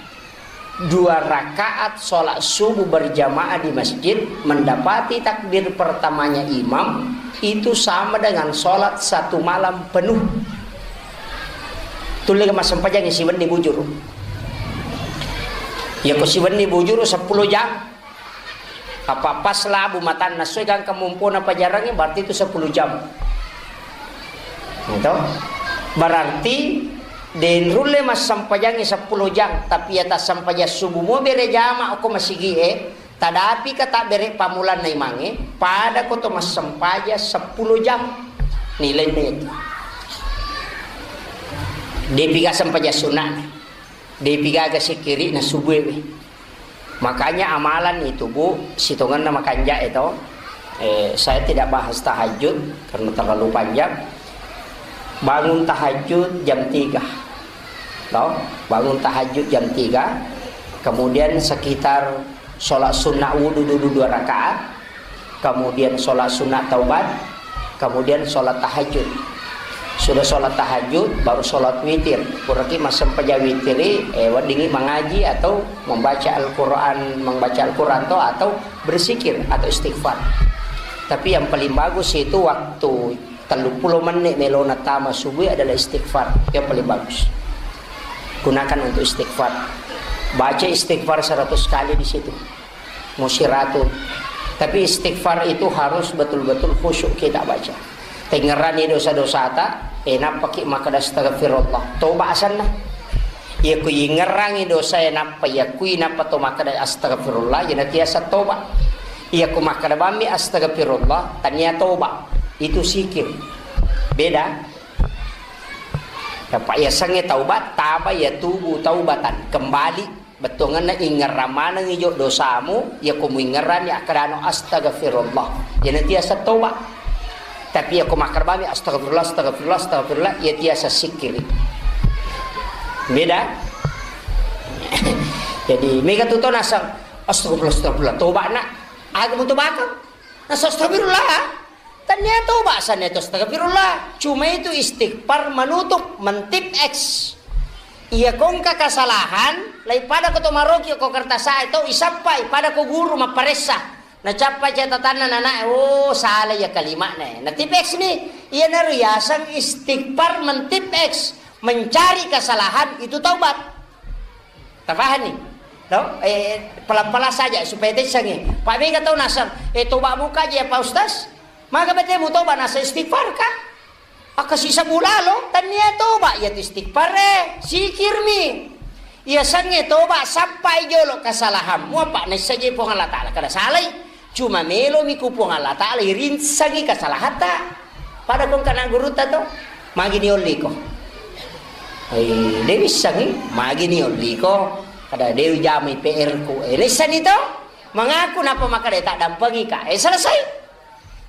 dua rakaat sholat subuh berjamaah di masjid, mendapati takbir pertamanya imam, itu sama dengan sholat satu malam penuh. Tulle massempajang siwenni bujuru. Iya ko siwenni bujuru sepuluh jam. Apa pas labu matanna soi gangka mumpona pajarangnge, berarti itu sepuluh jam. Gitu. Berarti den rulle massempajangngi sepuluh jam, tapi iya tassempajang subuh mo bere jama ko masigie, tadapi ka tabbere pamulanna imangnge, pada ko to massempajang sepuluh jam. Nilainna itu. Depiga sempajang sunna. Depigaga sikkiri na subuh. Makanya amalan itu, Bu, sitongenna makanja itu. Eh, saya tidak bahas tahajud karena terlalu panjang. Bangun tahajud jam tiga. Toh? Bangun tahajud jam tiga. Kemudian sekitar sholat sunnah wudhu dulu dua rakaat. Kemudian sholat sunat taubat, kemudian sholat tahajud. Sudah sholat tahajud, baru sholat witir. Puraki massempajang witiri, eh, weddingi mengaji atau membaca Al-Quran, membaca Al-Quran to, atau berzikir atau istighfar. Tapi yang paling bagus itu waktu tellu pulo menit melona tama subuh adalah istighfar. Yang paling bagus. Gunakan untuk istighfar. Baca istighfar seratus kali di situ. Musiratu. Tapi istighfar itu harus betul-betul khusyuk kita baca. Tengngerani dosa-dosata, eh, nappaki makkeda astagfirullah. Toba asanna. Iya ku ingerangi dosa, iya nappa, iya kui nappa to makkeda astagfirullah, iya natiasa toba. Iya ku makkeda bammi astagfirullah, tania toba. Itu sikir. Beda. Apa iya sange taubat, taba iya tubu taubatan. Kembali. Bettuangenna ingerrang maneng ijo dosamu, iya ko muingerrani akkedano astagfirullah. Iya natiasa toba. Tapi iya ko makkerbami astagfirullah, astagfirullah, astagfirullah, iya tiasa sikkiri. Beda. Jadi, mega tu to naseng, astagfirullah, astagfirullah, toba nak. Aga mu tobakang? Naseng astagfirullah. Tania toba sanna itu astagfirullah. Cuma itu istighfar menutup, mentip X. Iya kongka kesalahan, lai pada ko to maroki ko kertas ae to isappai, pada ko guru mapparessa. Nacappa catatanna nana, oh, salah iya kalimatna. Natip X ni, iya naru yaseng istighfar mentip X, mencari kesalahan itu taubat. Tafahanni? To? Eh, pelan-pelan saja supaya tessangi. Pak mega tau naseng, eh, toba muka aja ya Pak Ustaz. Maka bete mu toba naseng istighfar ka? Akka sisa bulalo, tania toba iya tu istighfar e, sikirmi. Iya sange toba sappai jolo kesalahanmu apa naissaje Puang Allah Ta'ala. Kada salai. Cuma melomi ku Puang Allah Ta'ala irinsangi kesalahatta. Pada kong kana gurutta to, magi ni olliko. Eh, de wissangi, magi ni olliko. Kada de jamai P R ku. Eh, lessani to. Mengaku napa maka de tak dampengi ka. Eh, selesai.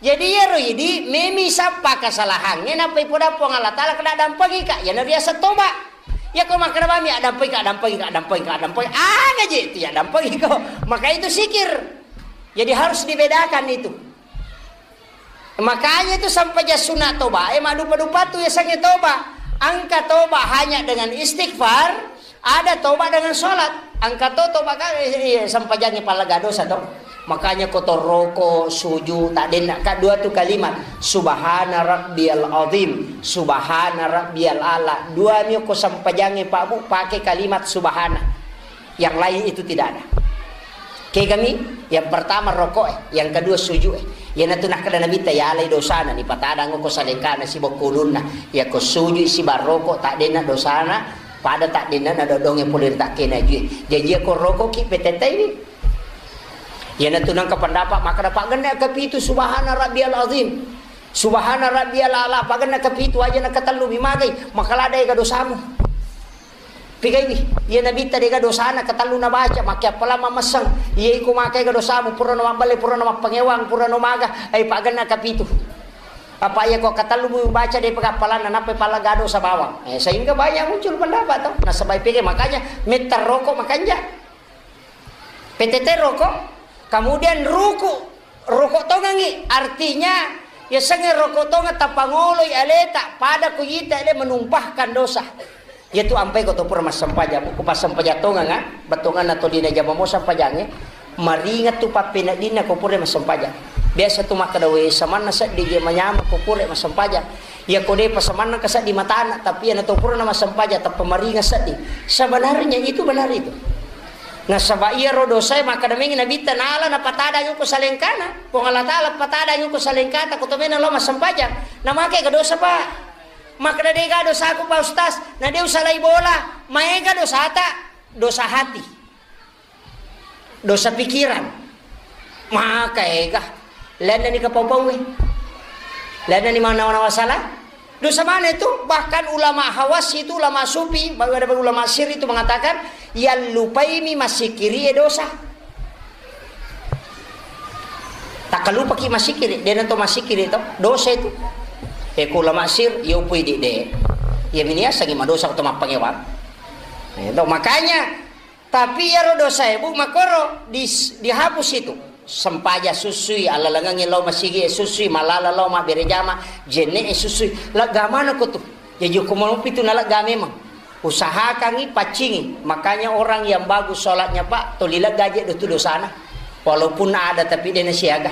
Jadi iyaro idi memi sappa kesalahangnge, nappa ipoda Puang Allah Ta'ala kena dampengika, iyana riaseng toba. Iyako makkeda mami, "Addampengika, addampengika, addampengika, addampengika." Aga je itu ya dampengiko. Maka itu sikir. Jadi harus dibedakan itu. Makanya itu sempajang sunna toba, eh, maddupa-dupa tu yasengnge toba. Engka toba hanya dengan istighfar, ada toba dengan sholat. Engka to toba ka, eh, eh, sempajangnge pallaga dosa to. Makanya ko to roko, suju, tak denna ka dua tu kalimat, "Subhana rabbiyal azim, subhana rabbiyal ala." Dua mi ko sempajangnge Pak Bu, pakai kalimat subhana. Yang lain itu tidak ada. Kegami, yang pertama rokok, eh, yang kedua suju, eh. Iyanatu nakkeda Nabitta, yalai dosana, nipatadang ko salengkana siba ko ulunna. Iyako suju siba rokok, tak denna dosana, pada tak denna na dodonge pole ri takkena jue. Jaji iyako rokok ki petetai ni. Iyanatu nangka pendapat makkeda paggenna kapitu subhana rabbiyal azim. Subhana rabbiyal ala, paggenna kapitu aja na katellu mi magai, makaladai ga dosamu. Pigaiwi, iya Nabitta dega dosana ketellu nabaca, makke appalang mammesseng. Iya iko makkega dosamu, purano mabballe, purano mappangewang, purano maga, ai pagenna kapitu. Apa iya ko ketellu mubaca de pega appalanna, nappa pallaga dosa bawang. Eh, sehingga banyak muncul pendapat to. Nasaba pega makanya metta rokok makanja. P T T rokok, kemudian ruku, rokok tongangi, artinya yasengnge rokok tongeng tapangoloi aleta, pada ku yita ale menumpahkan dosa. Iyatu ampai ko to pura massempajang, ko passempajang tongeng, ah, bettuanna tolina jama mo sempajangnge, maringat tu pappeneddinna ko pura massempajang. Biasa tu makkeda, "We, samanna seddi je manyameng ko pura massempajang." Iya ko depa samanna ka seddi matana, tapi iya na to pura na massempajang, tappa maringat seddi. Sebenarnya itu benar itu. Nasaba iyaro dosae makkeda mengi Nabitta nala napatadang ko salengkana. Puang Allah Ta'ala patadang ko salengkata, ko to mena lo massempajang. Namake ga dosa, Pak? Makkeda, "Dega dosaku, Pak Ustaz." Na de usalai bola, maega dosata, dosa hati. Dosa pikiran. Maka ega. Lainna ni kapau-paue. Lainna ni manawa-nawa salah. Dosa mana itu? Bahkan ulama hawas itu, ulama sufi, bahkan ada ulama sir itu mengatakan, yang lupaimi masikiri e dosa. Takkalupaki masikiri, dena to masikiri to, dosa itu. E, ku ulama sir, yo pui di de. Ya miniasangi madosa to mappangewang. Ya, to, makanya Tapi iyaro dosae, Bu, makkoro dis-, dihapus itu. Sempaja susui, alalangengngi lao masigi e susui, malala lao mabbere jama, jenne e susui. Lega manako tu. Jaji ko malopi tu nalega memang. Usahakangi, paccingi. Makanya orang yang bagus sholatnya, Pak, toli lega je do tu dosana. Walaupun ada tapi dena siaga.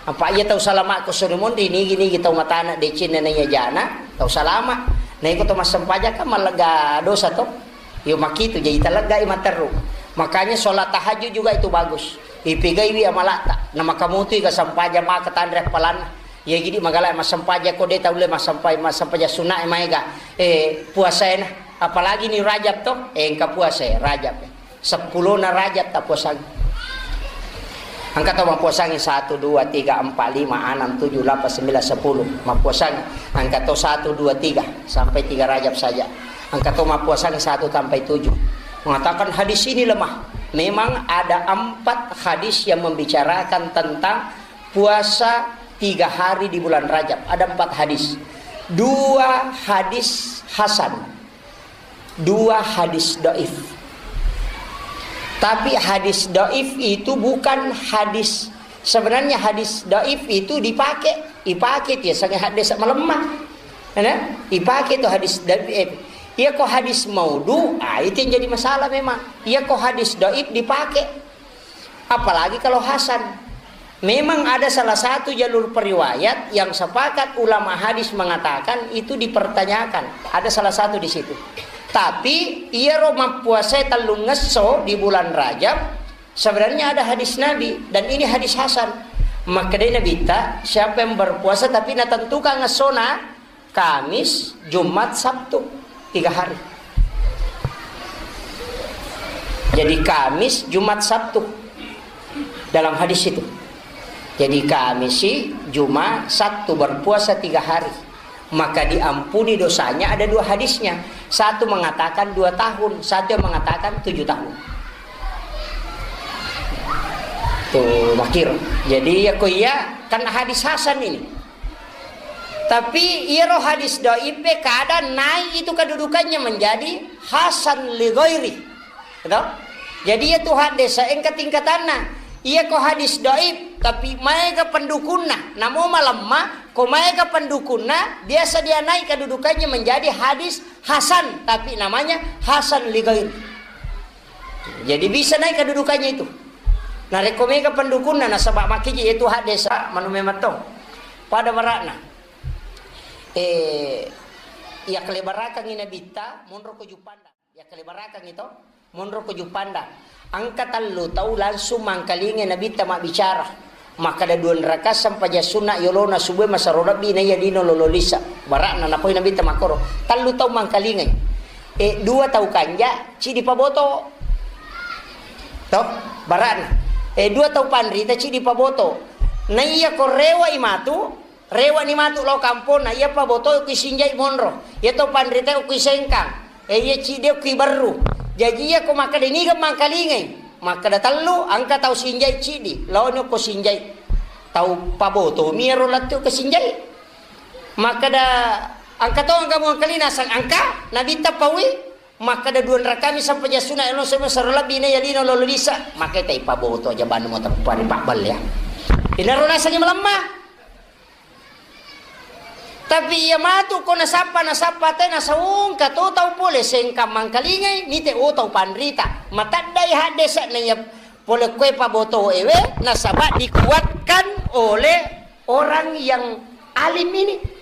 Apa iya tau salama ko suri monri, nigi-nigi tau matana decenna na iya jana, tau salama. Na iko tau massempajang kan mallega dosa to. Yo makitu, jadi taleggai matteru. Makanya sholat tahajud juga itu bagus. Ipegaiwi amalata. Na makamutu iga sempajang maka tanre appalanna. Iya gidi magala massempajang ko de taulle massempa-, massempajang sunna e maega. Eh, puasaena. Apalagi ni Rajab to. Eh, engka puasa e, Rajab e. Seppulona Rajab tappuasangi. Engka tau mappuasangi satu, dua, tiga, empat, lima, enam, tujuh, delapan, sembilan, sepuluh. Mappuasangi. Engka tau satu, dua, tiga, sampai tiga Rajab saja. Engka tau mappuasangi satu sampai tujuh. Mengatakan hadis ini lemah. Memang ada empat hadis yang membicarakan tentang puasa tiga hari di bulan Rajab. Ada empat hadis. Dua hadis hasan. Dua hadis doif. Tapi hadis doif itu bukan hadis, sebenarnya hadis doif itu dipakai, dipakai dia sangat hadis melemah. Ya, ipake tu hadis doif. Iya ko hadis maudu, ah, itu yang jadi masalah memang. Iya ko hadis doif dipake. Apalagi kalau hasan. Memang ada salah satu jalur periwayat yang sepakat ulama hadis mengatakan itu dipertanyakan. Ada salah satu di situ. Tapi iyaro mappuasai tellungngesso di bulan Rajab, sebenarnya ada hadis Nabi dan ini hadis hasan. Makkedai Nabitta, siapa yang berpuasa tapi natentukan ngessona, Kamis, Jumat, Sabtu, tiga hari. Jadi Kamis, Jumat, Sabtu dalam hadis itu. Jadi Kamis, Jumat, Sabtu berpuasa tiga hari. Maka diampuni dosanya, ada dua hadisnya. Satu mengatakan dua tahun, satu yang mengatakan tujuh tahun. Tuh, makkiro. Jadi, ya ko iya, kan hadis hasan ini. Tapi, iyaro hadis dhaif e, kadang naik itu kedudukannya menjadi hasan li ghairi. Gitu? Jadi, iya tu hadis engka tingkatanna. Iya ko hadis dhaif, tapi maega pendukunna. Namo malemma, ko maega pendukunna, biasa dia naik kedudukannya menjadi hadis hasan, tapi namanya hasan li ghairi. Jadi bisa naik kedudukannya itu. Narekko mega pendukunna nasaba makkiji itu hadis manu memang to. Pada barakna. Eh, iya kelebarakang Nabitta, monro ko Juppandang. Iya kelebarakang itu, monro ko Juppandang. Engka tellu tau langsung mangkalingai Nabitta mabbicara. Makkeda dua rakaat sempajang sunna yolona subuh masero lebbi naiya lino lolo lisa. Barakna napoi Nabitta makkoro. Tellu tau mangkalingai. Eh, dua tau kanja, cidi paboto. To, barakna. Eh, dua tau panrita, cidi paboto. Naiya ko rewai matu, rewani matu lao kamponna, iya paboto kui sinjai monro. Iya to panrita kui sengkang. Eh, iya cidi kui berru. Jaji iya ko makkeda niga mangkalingai. Makkeda tellu, engka tau sinjai cidi. Laoni ko sinjai. Tau paboto mi ero lettu ke sinjai. Makkeda engka to engka mangkalinga nasang engka, Nabitta paui. Makkeda dua rakami sempajang sunna, elo sebe sero lebbi na yalino lolo lisa. Makkeda tai paboto aja banu mo teppari pabballe ya. Inaro nasengi melemma. Tapi iya matu ko nasappa, nasappa te nasaungka to tau pole sengkang mangkalingai, nite o tau panrita. Mataddai haddesa na iya pole koe paboto ewe, nasaba dikuatkan oleh orang yang alim ini.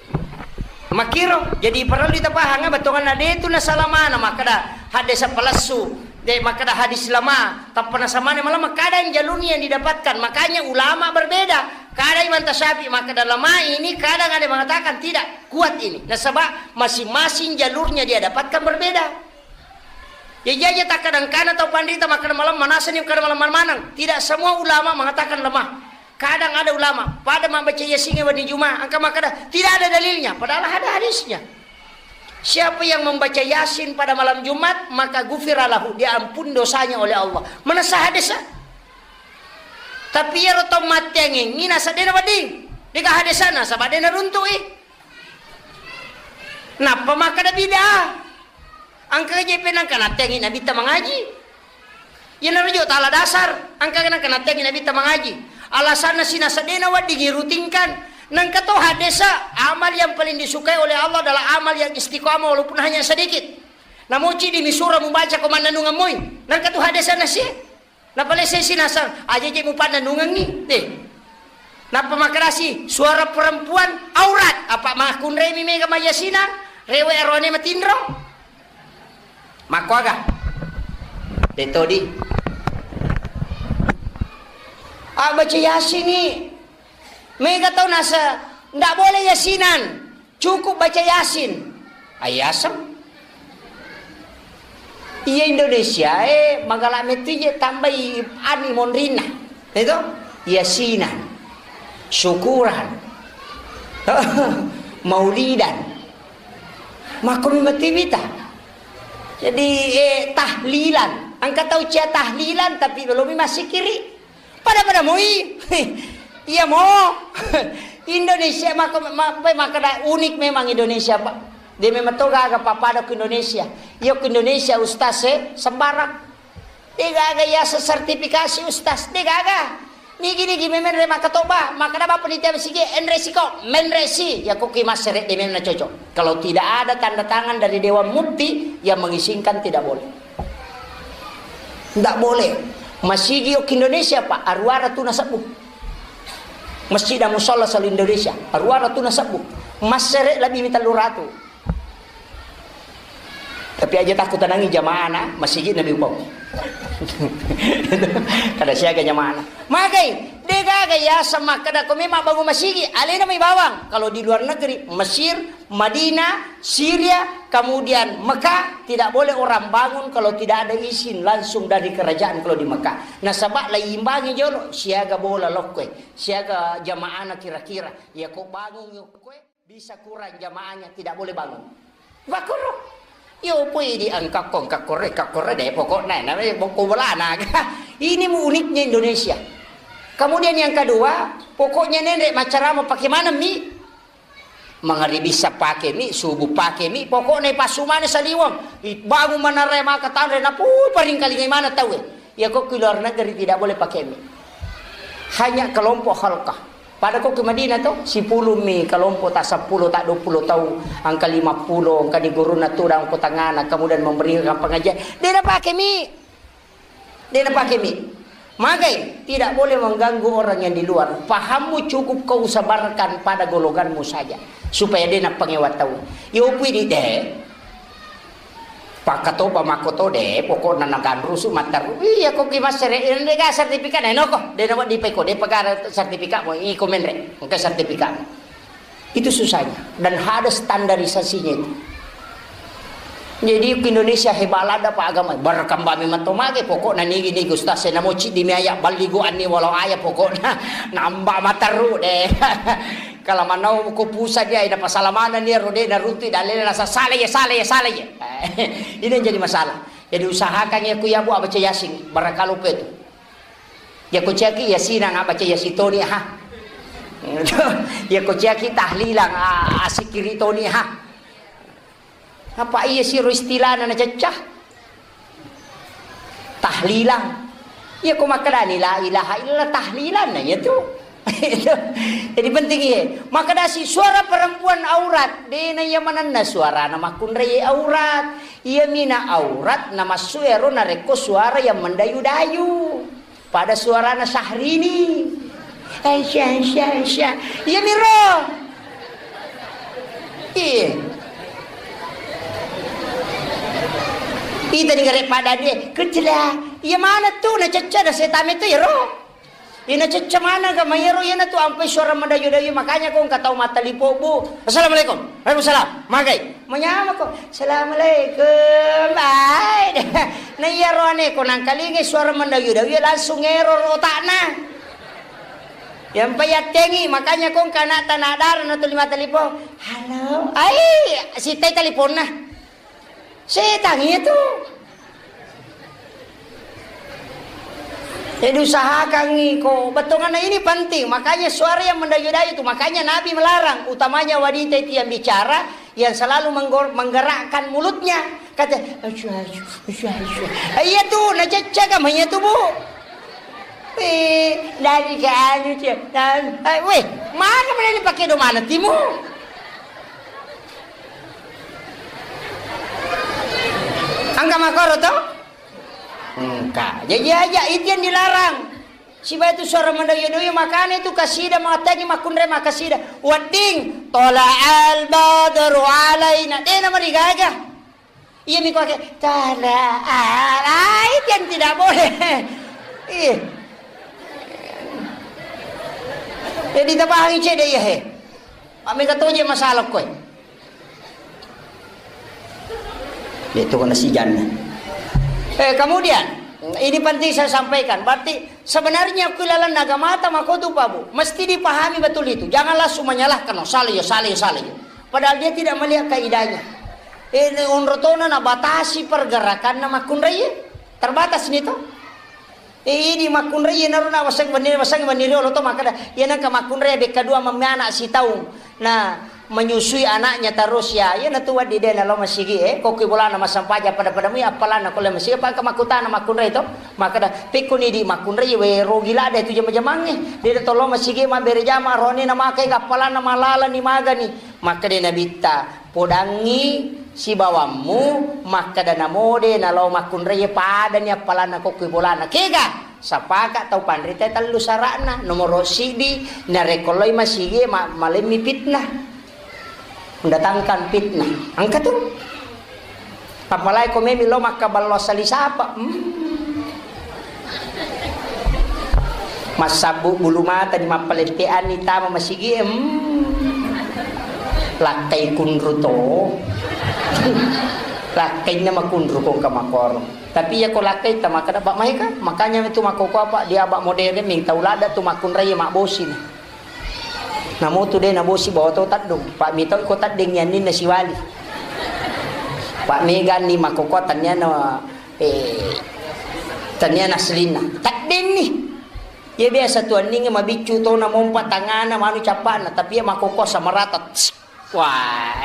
Makkiro, jadi parellu tapahang bettuanna de tu nasalamana makkeda haddesa palessu, de makkeda hadis lama, tappa nasamane malah makkada yang jalurnya yang didapatkan. Makanya ulama berbeda. Kadang Imam Tasyafi makkeda lama ini, kadang ada mengatakan tidak kuat ini. Nasaba masing-masing jalurnya dia dapatkan berbeda. Ya, iya, iya, takkadang kana tau panrita makkeda malemma, nasani makkeda malemma maneng. Tidak semua ulama mengatakan lemah. Kadang ada ulama, pada mambaca Yasin wedding Juma, engka makkeda, tidak ada dalilnya, padahal ada hadisnya. Siapa yang membaca Yasin pada malam Jumat, maka gufira lahu, diampun dosanya oleh Allah. Manessa hadesa. Tapi iyaro tau matteangengngi nasadena wedding, dega hadesana, saba dena runtu'i. Nappa makkeda bid'ah. Engka je pe nangka natteangi Nabitta mangaji. Iyanaro jo tala dasar, engka nangka natteangi Nabitta mangaji. Alasanna sinasa dena wedding irutinkan. Nangka to hadesa, amal yang paling disukai oleh Allah adalah amal yang istiqamah walaupun hanya sedikit. Namoci di misura mubaca ko mannanungeng moi. Nangka to hadesa nasie. Napalesai sinasang, aja je mupannanungengngi. Eh. Nappa makkedasi, suara perempuan aurat. Apa makkunremi mega mayasinang, rewe arone matinro. Makkuaga? Detodi. Ah, baca Yasin ni. Mega tau nasa, ndak boleh yasinan. Cukup baca Yasin. Ayasem. Iya Indonesia, eh, magala metti je tambai ani monrinna. Itu? Yasinan. Syukuran. Maulidan. Makko mi metti wita. Jadi, eh, tahlilan. Engka tau cia tahlilan, tapi belum masih kiri. Pada-pada moi. Iya mo. Indonesia mako, ma-, pe-, makada unik memang Indonesia, Pak. Dia memang to gaga papada ke Indonesia. Iya ke Indonesia ustaz, eh, sembarang. Dia gaga ya sertifikasi ustaz, dia gaga. Nigi-nigi memang re makatoba, makada bapak panitia masigi, enre siko, menre si, ya koki masere dia memang cocok. Kalau tidak ada tanda tangan dari Dewan Mufti yang mengizinkan, tidak boleh. Ndak boleh. Masigi okki Indonesia, Pak, aruara tu nasebbu. Masjid dan musalla selalu Indonesia, aruara tu nasebbu. Massere lebih mi tellu ratu. Tapi aja takut tenangi jamaah na masigi nabi upau. Kada siaga jamaah na. Magai, de gaga ya sama kada ko memang bangun masigi, alena mai bawang. Kalau di luar negeri, Mesir, Madinah, Syria, kemudian Mekah, tidak boleh orang bangun kalau tidak ada izin langsung dari kerajaan kalau di Mekah. Nasaba laimbangi jolo, siaga bola lokkoe, siaga jamaana kira-kira. Ya ko bangun yokkoe, bisa kurang jamaahnya, tidak boleh bangun. Wakoro. Yo pui di angkakko, angkakko re, angkakko re, de pokokna, namanya bokko bolana. Ini mu uniknya Indonesia. Kemudian yang kedua, pokoknya nenre maccarama pake maneng mi. Mangaribi sa pake mi, subuh pake mi, pokokna ipassu maneng saliweng. Ibangun manarre maka tanre, napupa ringkalingai maneng tauwe. Iya ko ki luar negeri tidak boleh pakai mi. Hanya kelompok halkah. Pada ko ki Madinah to, sipulung mi kelompok, ta sepuluh, ta dua puluh tau, angka lima puluh, angka di guruna tudang ko tangana, kemudian memberikan pengajian. Dia dah pakai mi. Dia dah pakai mi. Magai, tidak boleh mengganggu orang yang di luar. Pahammu cukup kau sebarkan pada golonganmu saja. Supaya dia nak pengewa tahu. Yo pui di deh. Pakkatopa makkoto de, pokokna naganrusu matteru. Iya, ko ki massere, ende ga sertifikat, eh, noko, de nawa dipeko, de pegara sertifikat mo, iko menre, engka sertifikat. Itu susahnya. Dan ada standarisasinya itu. Jadi, ke Indonesia hebat lada, Pak, agama. Berkembang memang to mage, pokokna nigi, nigi, ustaz, saya namo cik di mi aya, baligo anni walau aya, pokokna nambah matteru de. Kalau manau ko pusat dia, ina pasalamana nia rode na runtu dalele rasa salah ya, salah ya, salah ya. Ini yang jadi masalah. Jadi usahakan ya ku ya bu baca Yasin, barakalu pe tu. Ya ko ciaki Yasin, nggak baca Yasin toni ha. Ya ko ciaki tahlilan, a-, asikiri toni ha. Apa iya siro istilahna na cecca? Tahlilan. Iya ko makkedani la ilaha illallah tahlilan na iya tu. Jadi penting iya. Makkedasi suara perempuan aurat, dena iya manenna suarana makkunrai aurat. Iya mina aurat na massu ero narekko suara yang mendayu-dayu. Pada suarana Syahrini. Aisyah, Aisyah, Aisyah. Iya miro. Iya. Ita ni gare pada dia. Kecela. Iya mana tu na cecca da setame tu iro. Ina cecca mana ga mayero iyana tu ampai suara madayu-dayu, makanya ko engka tau mattalipo bu. Assalamualaikum. Waalaikumsalam. Magai. Manyamako, "Assalamualaikum, baik." Na iyaro ane ko nangkalingai suara mendayu-dayu, langsung error otakna. Yang payattengi, makanya ko engka anak tanah darah na tuli mata lipo. "Halo." Ai, sitai teliponna. Setang itu. Jadi usahakan iko, bettuanna ini penting. Makanya suara yang mendayu-dayu itu, makanya Nabi melarang, utamanya wanita itu yang bicara, yang selalu menggor-, menggerakkan mulutnya. Kata, "Asyhadu, asyhadu." Eh, iya tuh, na cecca kamu iya tuh, Bu. Eh, dari ke anu, Cek. Dan, eh, weh, mana boleh dipakai do mana timu? Angka makoro to? Engka. Jadi aja itu yang dilarang. Sibawa itu suara mendoyo-doyo, makanya itu kasida, matagi makunre makasida. Wedding, "Tola'al badru alaina." Dena marigaga. Iya miko ake, "Tola'al." Ah, itu yang tidak boleh. Iya. Jadi tapahangi cede iya he. Pak mega toje masalah koe. Itu kena sijanna. Eh, kemudian, ini penting saya sampaikan. Berarti sebenarnya ku lalang nagamata makotu, Pak Bu. Mesti dipahami betul itu. Jangan langsung menyalahkan, "Oh, salah ya, salah ya, salah ya." Padahal dia tidak melihat kaidahnya. Eh, onrotona nabatasi pergerakanna makkunrai. Terbatas nih toh. Eh, idi makkunrai, iyanaro na waseng wenni, waseng wenni riolo to makkeda, iya nengka makkunrai bekka dua memme anak sitaung. Na menyusui anaknya terus ya, iyanatu wedding de nalo masigi, eh, kokki bolana massempajang pada-pada mui appalanna ko le masigi, apa engka makkutana makkunrai to? Makkeda, "Pekkoni di makkunrai we rogi ladde tu jama-jamangnge. De tolo masigi mabbere jama, roni na makai appalanna malalani magani." Makkeda Nabitta, "Podangngi sibawammu makkeda namo de nalao makkunrai padani appalanna kokkoi bolana." Kega? Sapaka tau panrita tellu sara'na. Nomoro siddi, narekko loi masigi ma-, malemmi fitnah. Mendatangkan fitnah. Engka tu. Apalagi ko memi lo makkaballo sali sapa. Hmm. Massabbu bulu mata di mappaletteanni tama masigi, hmm. Lakkai kunru to. Lakkainna makunru ko engka makoro. Tapi iya ko lakkai ta makkeda, "Pak maika, makanya itu makkoko apa dia abak modern ming tau ladda tu makkunrai mabbosi." Namotu de nabosi bawa to teddung. Pak mitoi ko tedding yanninna siwali. Pak mega ni makkoko tenniana, eh, tenniana aslinna. Tedding ni. Iya biasa tu anningnge mabiccu tona mompa tangana manu cappana, tapi iya makkokkoe samarata. Wah,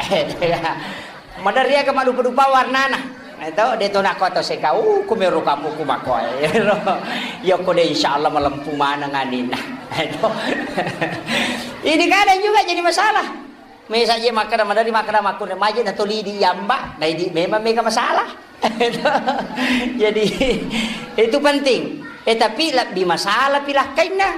maderri aga maddupa-dupa warnana. Itu de tona ko atau seka, uh, kumero kapuku makoe. Iya ko de insyaallah malempu maneng anina. Itu. Ini kadang juga jadi masalah. Mesa je makkeda, madari makkeda makkunre maje na toli di yamba, na idi memang mega masalah. Jadi itu penting. Eh, tapi lebbi masalah pi lakkainna.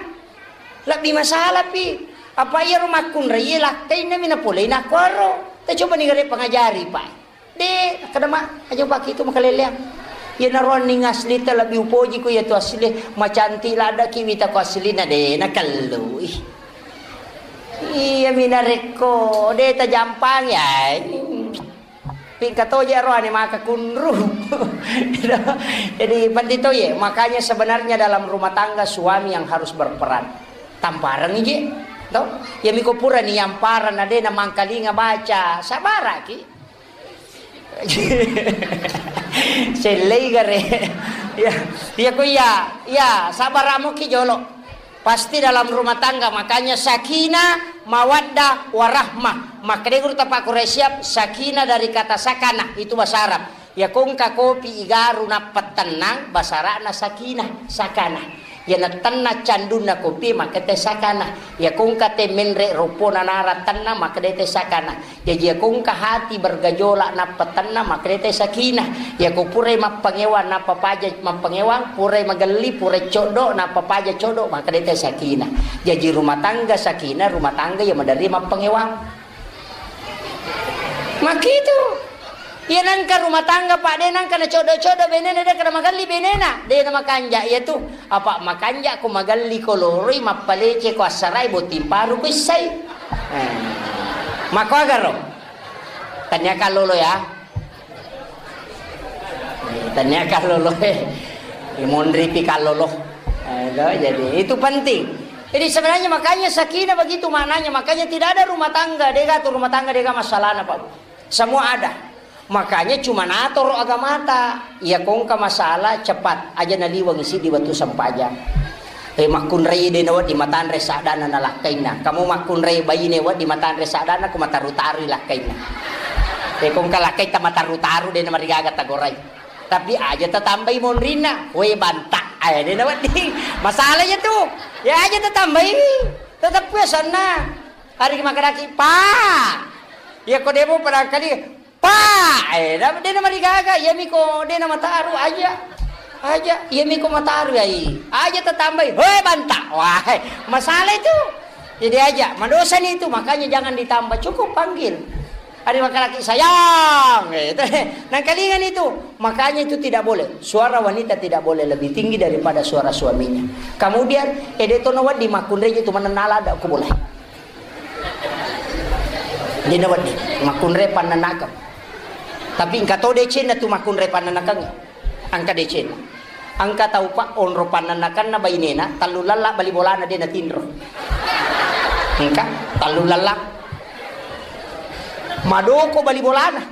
Lebbi masalah pi. Apa iya ro makkunre iya lakkainna mi napolei nakkuaro. Ta coba ni gare pengajari, Pak. De, kada ma, aja pake itu makaleleang. Iya naroanning asli ta lebbi upoji ku iya tu asli, macantik ladaki wita ku asli na de, na kellu. Ih. Iya mi narekko de tajampang ya. Pingka toje roane maka kunru. Jadi penting to ye. Makanya sebenarnya dalam rumah tangga suami yang harus berperan. Tampareng je. To? Ya miko pura ni yamparang na de na mangkalinga baca. Sabaraki. Sellei gare. Ya, ya ko iya, ya sabar amoki jolo. Pasti dalam rumah tangga, makanya sakinah, mawaddah, warahmah. Makkeda guru tapa Quraisyab, sakinah dari kata sakanah, itu bahasa Arab. Ya kongka kopi igaru nappa tennang, bahasa Arabna sakinah, sakanah. Iya nattenna candunna kopi, makkeda sakana. Iya kongka te menre roppona nara tenna, makkeda te sakana. Jaji iya kongka hati bergejolak nappa tenna, makkeda te sakina. Iya ko purai mappangewang nappa paja mappangewang, purai magelli, purai coddo nappa paja coddo, makkeda te sakina. Jaji rumah tangga sakina, rumah tangga iya maderri mappangewang. Makitu. Iya nangka rumah tangga, Pak, de nangka na coddo-coddo benena, de kada magelli benena, de na makanja iya tu. Apa makanja ko magelli ko loroi, mappalece ko assarai, botting paru ko issai. Eh. Mako agaro. Tania kallolo ya. Tania kallolo eh. Monri pi kallolo. Eh, itu, jadi itu penting. Jadi sebenarnya makanya sakinah begitu maknanya. Makanya tidak ada rumah tangga, dega tu rumah tangga dega masalahna, Pak. Semua ada. Makanya cuma natoro agamata. Iya kongka masalah cepat aja naliweng siddi wettu sempajang. Eh, makkunrai de na wedding matanre saddana na lakkainna. Kamu makkunrai baine wedding matanre saddana, ko mataru-tarui lakkainna. Eh, kongka lakkaita mataru-taru de na marigaga tagorai. Tapi aja tatambai monrinna, we banta. Eh, de na wedding. Masalahnya tu. Ya aja tatambai. Tetap puasanna. Hari makadaki, "Pak." Iya ko demo pada kali, "Pak." Eh, da-, de na marigaga, iya miko de na mataru aja. Aja, iya miko mataru ai. Aja tatambai, "Hoi banta." Wah, masalah itu. Jadi aja, madosa nih itu, makanya jangan ditambah, cukup panggil. Hari makalaki sayang, gitu. Nangkalingan itu. Makanya itu tidak boleh. Suara wanita tidak boleh lebih tinggi daripada suara suaminya. Kemudian, eh, de tono wedding makkunrai itu menenala ada aku boleh. Dena wedding makkunrai pannanakeng. Tapi engka to decenna tu makkunrai pannanakeng. Engka decenna. Engka tau pa onro pannanakanna bainena, tallu lalla bali bolana de natinro. Engka tallu lalla. Madoko bali bolana.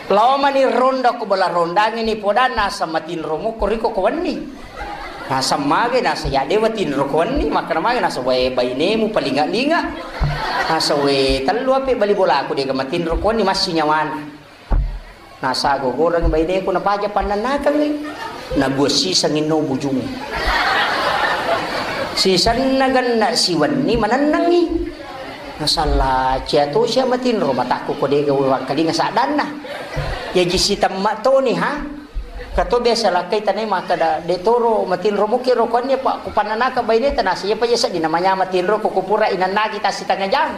Lao mani ronda ko bola rondangi ni podanna asa matinro mukko riko ko wenni. Nasa mage nasa ya dewa tinro ko wenni, makkana mage nasa wae bainemu palinga-linga. Nasa we tellu ape bali bolaku dega matinro ko wenni massi nyawana. Nasa gogoreng baineku napaja pannannakengngi. Nabuassisengngi no bujung. Sisenna genna siwenni manennengngi. Nasalla cia to sia matinro matakku ko dega wewakkalinga saddanna. Yaji sitemma toni ha. Kato biasa lakkai tanai makkada de toro matinro muki ro kuanni pa ku pannanaka baineta nasa iya pa iya seddi namanya matinro ko kupura inannagi tasi tanga jam.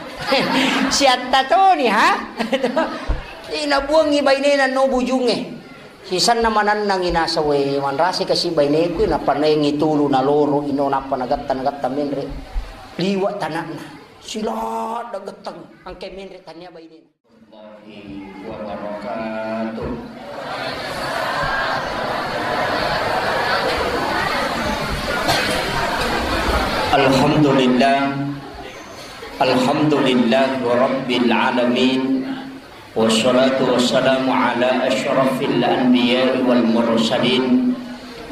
Siatta toni ha. Inabuangngi bainena no bujungnge. Sisenna manennangngi nasa we manrasi kasi baineku nappa naengi tulu naloro ino nappa nagetta nagetta menre liwa tanakna. Siladda getteng angke menre tania bainena. Warahmatullahi wabarakatuh. Alhamdulillah. Alhamdulillah rabbil alamin. Wassalatu wassalamu ala asyrafil anbiya'i wal mursalin.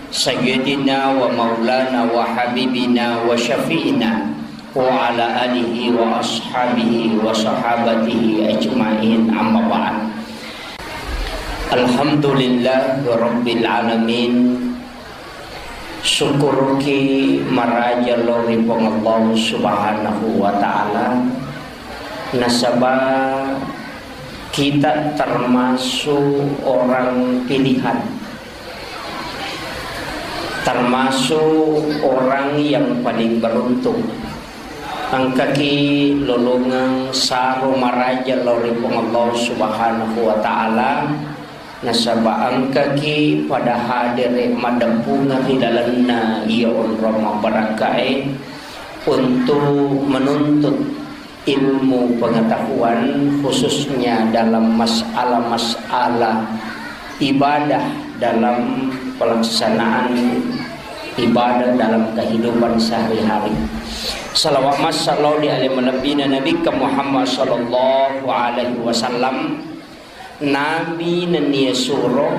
Sayyidina wa maulana wa habibina wa syafi'ina wa ala alihi wa ashabihi wa sahabatihi ajma'in, amma ba'd. Alhamdulillah rabbil alamin. Syukuruki maraja lao ri Puang Allah Subhanahu wa Ta'ala, nasaba kita termasuk orang pilihan, termasuk orang yang paling beruntung. Engkaki lolongeng saro maraja lao ri Puang Allah Subhanahu wa Ta'ala, nasaba engkaki pada hadere maddeppungeng ri lalenna iya onrong mabbarakkae untuk menuntut ilmu pengetahuan, khususnya dalam masalah-masalah ibadah dalam pelaksanaan ibadah dalam kehidupan sehari-hari. Salawat massalawat di ale malebbina Nabi Muhammad sallallahu alaihi wasallam. Nabi nennia suro,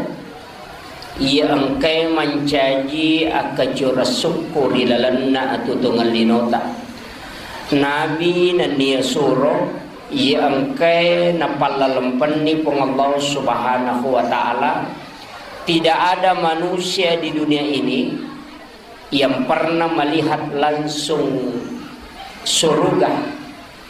iya engkae mancaji akkacura sukku ri lalenna atutungeng linota. Nabi nennia suro, iya engkae napallalempenni Puang Allah Subhanahu wa Ta'ala. Tidak ada manusia di dunia ini yang pernah melihat langsung surga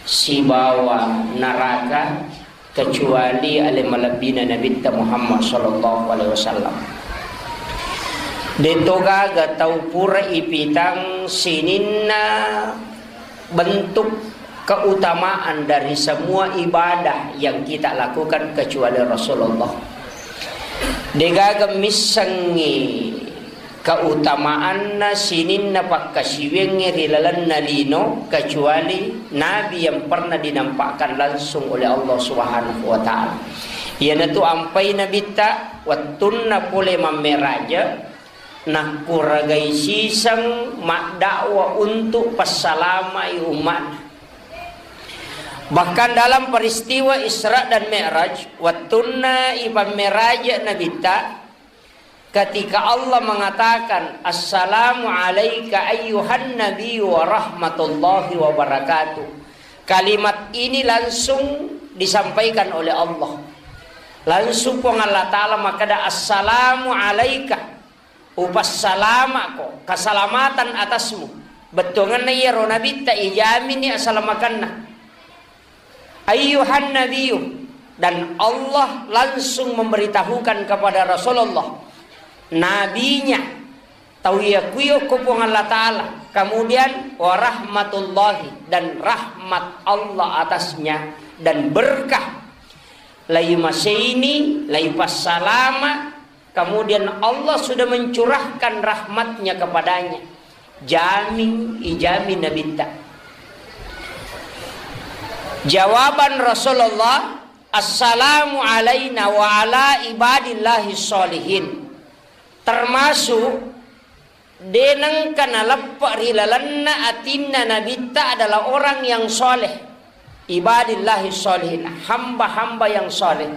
sibawa neraka kecuali ale malebbina Nabitta Muhammad sallallahu alaihi wasallam. Deto gaga tau pura ipitang sininna bentuk keutamaan dari semua ibadah yang kita lakukan kecuali Rasulullah. Degaga missengngi keutamaanna sininna pakkasiwiangnge ri lalenna lino, kecuali nabi yang pernah dinampakkan langsung oleh Allah Subhanahu wa Ta'ala. Iyanatu ampai nabitta wettunna pole mammeraja, nakkuragai siseng maddakwa untuk passalamai umma'na. Bahkan dalam peristiwa Isra dan Mi'raj, wettunna ipammeraja nabitta, ketika Allah mengatakan, "Assalamu alaika ayyuhan nabi wa rahmatullahi wa barakatuh." Kalimat ini langsung disampaikan oleh Allah. Langsung Puang Allah Ta'ala makkeda, "Assalamu alaika." Upassalama'ko, keselamatan atasmu. Bettuangenna iyaro nabitta ijamini asalamakenna. Ayyuhan nabiyyu, dan Allah langsung memberitahukan kepada Rasulullah, nabinya, tau iya kuyo ko Puang Allah Ta'ala, kemudian warahmatullahi, dan rahmat Allah atasnya, dan berkah. Layu maseini, layu passalama, kemudian Allah sudah mencurahkan rahmatnya kepadanya. Jami, ijami nabitta. Jawaban Rasulullah, "Assalamu alaina wa ala ibadillahi sholihin." Termasuk de nengka naleppe ri lalenna atinna nabitta adalah orang yang soleh. Ibadillahi sholihin, hamba-hamba yang soleh.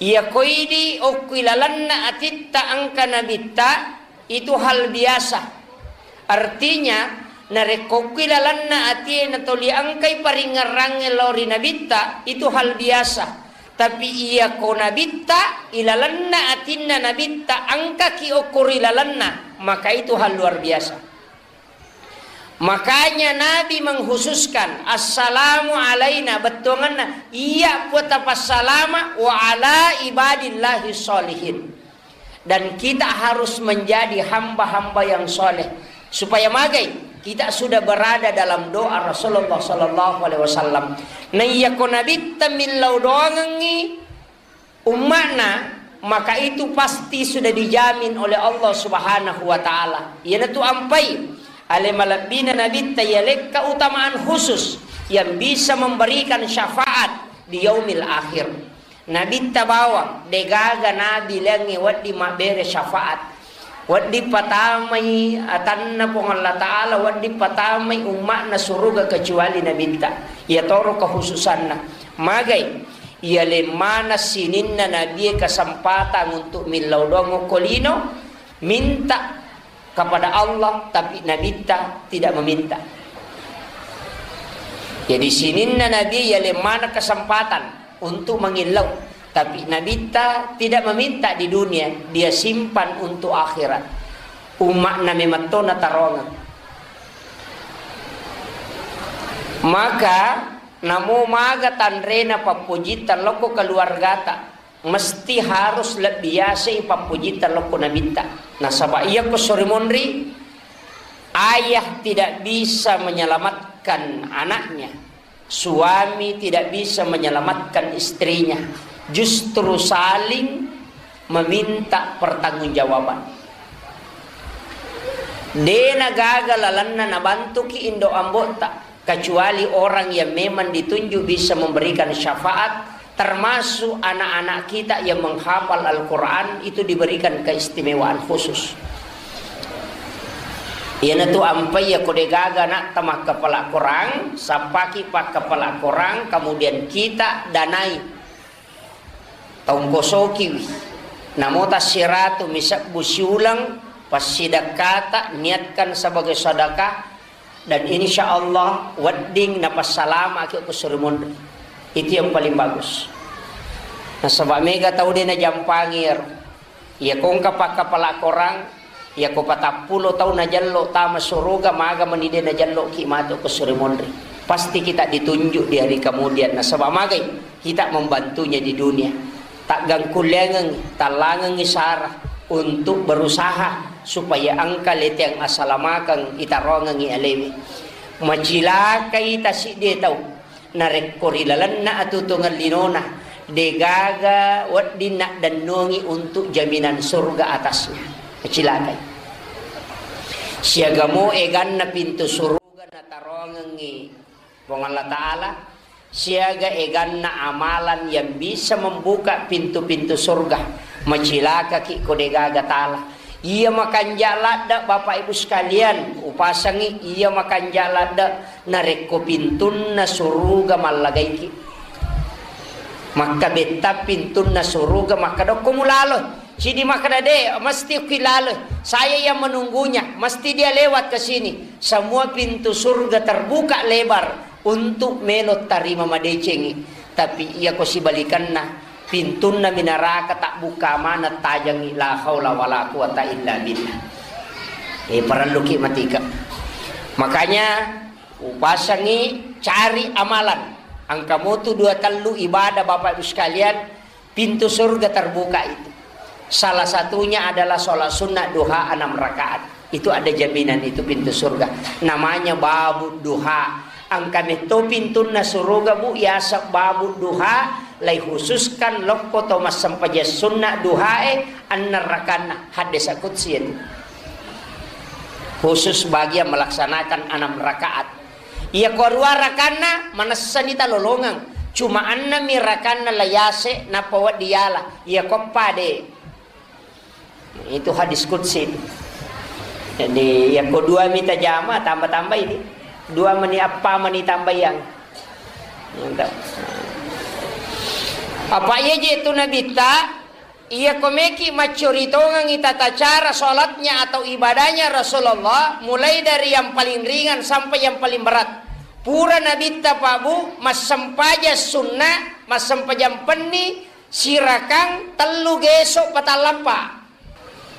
Iya koidi okkui lalenna atitta engka nabitta, itu hal biasa. Artinya, narekko okkui lalenna atie natoli engkai paringngerangnge lao ri nabitta, itu hal biasa. Tapi iya ko nabitta, ilalenna atinna nabitta engkaki okko ri lalenna, maka itu hal luar biasa. Makanya Nabi mengkhususkan, "Assalamu alaina," bettuangenna, iya puata passalama, "wa ala ibadillahi sholihin." Dan kita harus menjadi hamba-hamba yang soleh. Supaya magai, kita sudah berada dalam doa Rasulullah sallallahu alaihi wasallam. Naiya ko nabitta millau doangengngi, umma'na, maka itu pasti sudah dijamin oleh Allah Subhanahu wa Ta'ala. Iyanatu ampai ale malebbina nabitta yalekka utamaan khusus yang bisa memberikan syafaat di yaumil akhir. Nabitta bawang, degaga nabi lengnge wedding mabbere syafaat. Wedding patamai atanna Puang Allah Ta'ala, wedding patamai umma'na suruga kecuali nabitta. Iyatoro kekhususanna. Magai, iyaleng maneng sininna nabie kesempatan untuk millau doang okko lino, minta kepada Allah, tapi Nabitta tidak meminta. Jadi sininna Nabi yale mana kesempatan untuk mengillau, tapi Nabitta tidak meminta di dunia, dia simpan untuk akhirat. Umma'na memetto natarongeng. Maka namo maga tanrena pappojitta lokko keluargata, mesti harus lebbi yasei pappojitta lokko Nabitta. Nasaba iyako sori monri, ayah tidak bisa menyelamatkan anaknya, suami tidak bisa menyelamatkan istrinya, justru saling meminta pertanggungjawaban. Dena gaga lalenna nabantuki indo ambo'ta, kecuali orang yang memang ditunjuk bisa memberikan syafaat, termasuk anak-anak kita yang menghafal Al-Quran itu diberikan keistimewaan khusus. Iyanatu ampai ya kode gaga nak tamakkapala Quran, sappaki pakkapala Quran, kemudian kita danai tongkosokiwi. Namo tassiratu misebbu siulang passidekkata niatkan sebagai sedekah, dan insya Allah wedding napassalamaki ko suri monri. Itu yang paling bagus. Nasaba mega tau de najampangi ero. Iya kongka pakkapala korang, iya ko patappulo tau najello tama suruga, maga meni de najello ki matu ko suri monri. Pasti kita ditunjuk di hari kemudian. Nasaba magai kita membantunya di dunia. Taggangkulleangengngi, tallangengngi sara untuk berusaha supaya engka leteang asalamakeng itaroangengngi alewe. Macilakai tasidde tau, narekko ri lalenna atutungeng linona, degaga wedding naddennongi untuk jaminan surga atasnya. Macilakai. Siagamo eganna pintu suruga nataroangengngi Puang Allah Ta'ala, siaga eganna amalan yang bisa membuka pintu-pintu surga. Macilakaki ko degaga tala. Iya makanja ladde, Bapak Ibu sekalian, upasangi iya makanja ladde narekko pintunna suruga mallagaiki. Makkabetta pintunna suruga, makkadokko mulalo. Cidi makkada, de, mesti ki lalo. Saya yang menunggunya, mesti dia lewat ke sini. Semua pintu surga terbuka lebar untuk melo tarima madecengi. Tapi iya ko sibalikanna, pintunna minaraka tak buka mana tajangi, la haula wala quwata illa billah. Eh, parelluki matika. Makanya upasangi cari amalan. Angka motu dua tellu ibadah Bapak Ibu sekalian, pintu surga terbuka itu. Salah satunya adalah sholat sunnah duha enam rakaat. Itu ada jaminan itu pintu surga. Namanya babu duha. Angka metto pintunna suruga, Bu, yasa babu duha, lai khususkan lokko to massempajang sunnah duhae enam rakanna. Hadis qudsi itu. Khusus bagi yang melaksanakan enam rakaat. Iya ko dua rakanna manessani talolongeng. Cuma annami rakanna layase nappa weddi yala. Iya ko pade. Itu hadis qudsi. Jadi iya ko dua mita jama tambah-tambah ini. Dua meni appa meni tambayang. Mantap. Apa iya je tu Nabitta? Iya ko meki maccuri tongengi tata cara sholatnya atau ibadahnya Rasulullah, mulai dari yang paling ringan sampai yang paling berat. Pura Nabitta Pak Bu, massempajang sunnah, massempajang penni, sirakang tellu geso patallampa.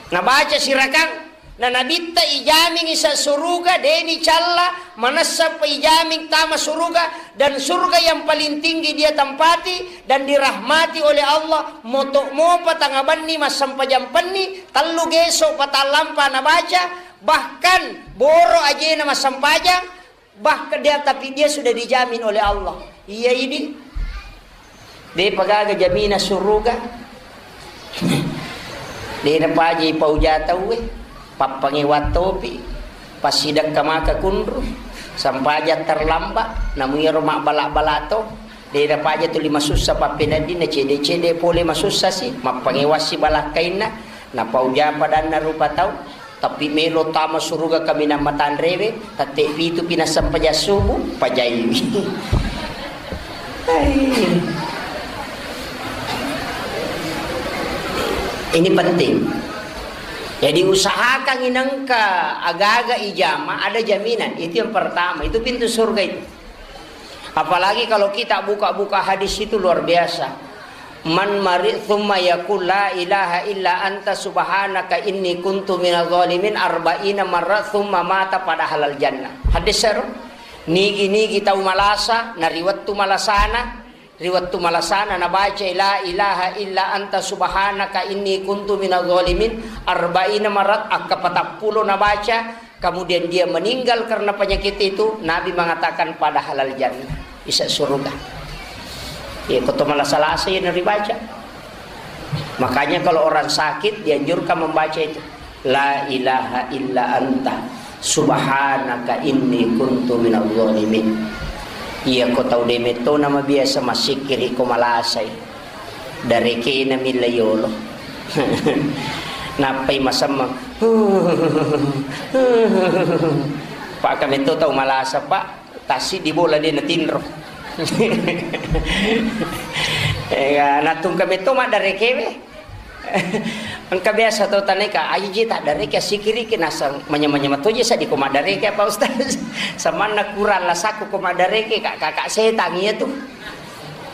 Nabaca sirakang, na Nabitta ijamingi sa suruga, deni calla, manessa pa ijaming tama suruga, dan surga yang paling tinggi dia tempati dan dirahmati oleh Allah. Moto mopa tangabanni massempajang penni, tellu geso patallampa nabaca, bahkan boro ajena massempajang, bahkan dia, tapi dia sudah dijamin oleh Allah. Iya ini. De pagaga jamina suruga. De napaji pauja tauwe. Pappangewa topi. Passidekka maka kunru. Sampaja terlambat. Namu iyaro mabbala-bala to. De napaja tuli masussa pappeneddinna cede-cede pole masussa si. Mappangewa si balakkainna. Napauja padanna rupa tau. Tapi melo tama suruga kaminang matanrewe, tette pitu pi nassempajang subuh, pajaiwi. Hai. Ini penting. Jadi usahakan inengka agaga ijama ada jaminan. Itu yang pertama, itu pintu surga itu. Apalagi kalau kita buka-buka hadis itu luar biasa. Man mari thumma yaqul la ilaha illa anta subhanaka inni kuntu minadh dhalimin arba'ina marra thumma mata pada halal jannah. Hadis seru. Nigi-nigi tau malasa, nariwettu malasana, Ri wettu malasana nabacai la ilaha illa anta subhanaka inni kuntu minadh dhalimin arba'ina marat, akka patappulo nabaca, kemudian dia meninggal karena penyakit itu, Nabi mengatakan pada halal jannah, bisa surga. Ya, koto malasa-lasa ya naribaca. Makanya kalau orang sakit dianjurkan membaca itu. La ilaha illa anta subhanaka inni kuntu minadh dhalimin. Iya ko tau de metto na mabiasa massikkiri ko malasai. Darekena milla yolo. Nappai masemmeng. Pak ka metto tau malasa, Pak. Tassiddi bola de natinro. Ega, natungka metto maddarekewe. Engka biasa tau taneka, aji ji taddareke, assikiriki, naseng manyamang-nyamang toje seddi ko maddareke apa Ustaz? Samanna kurang lasakku ko maddareke, kak, kakak setang iya tu.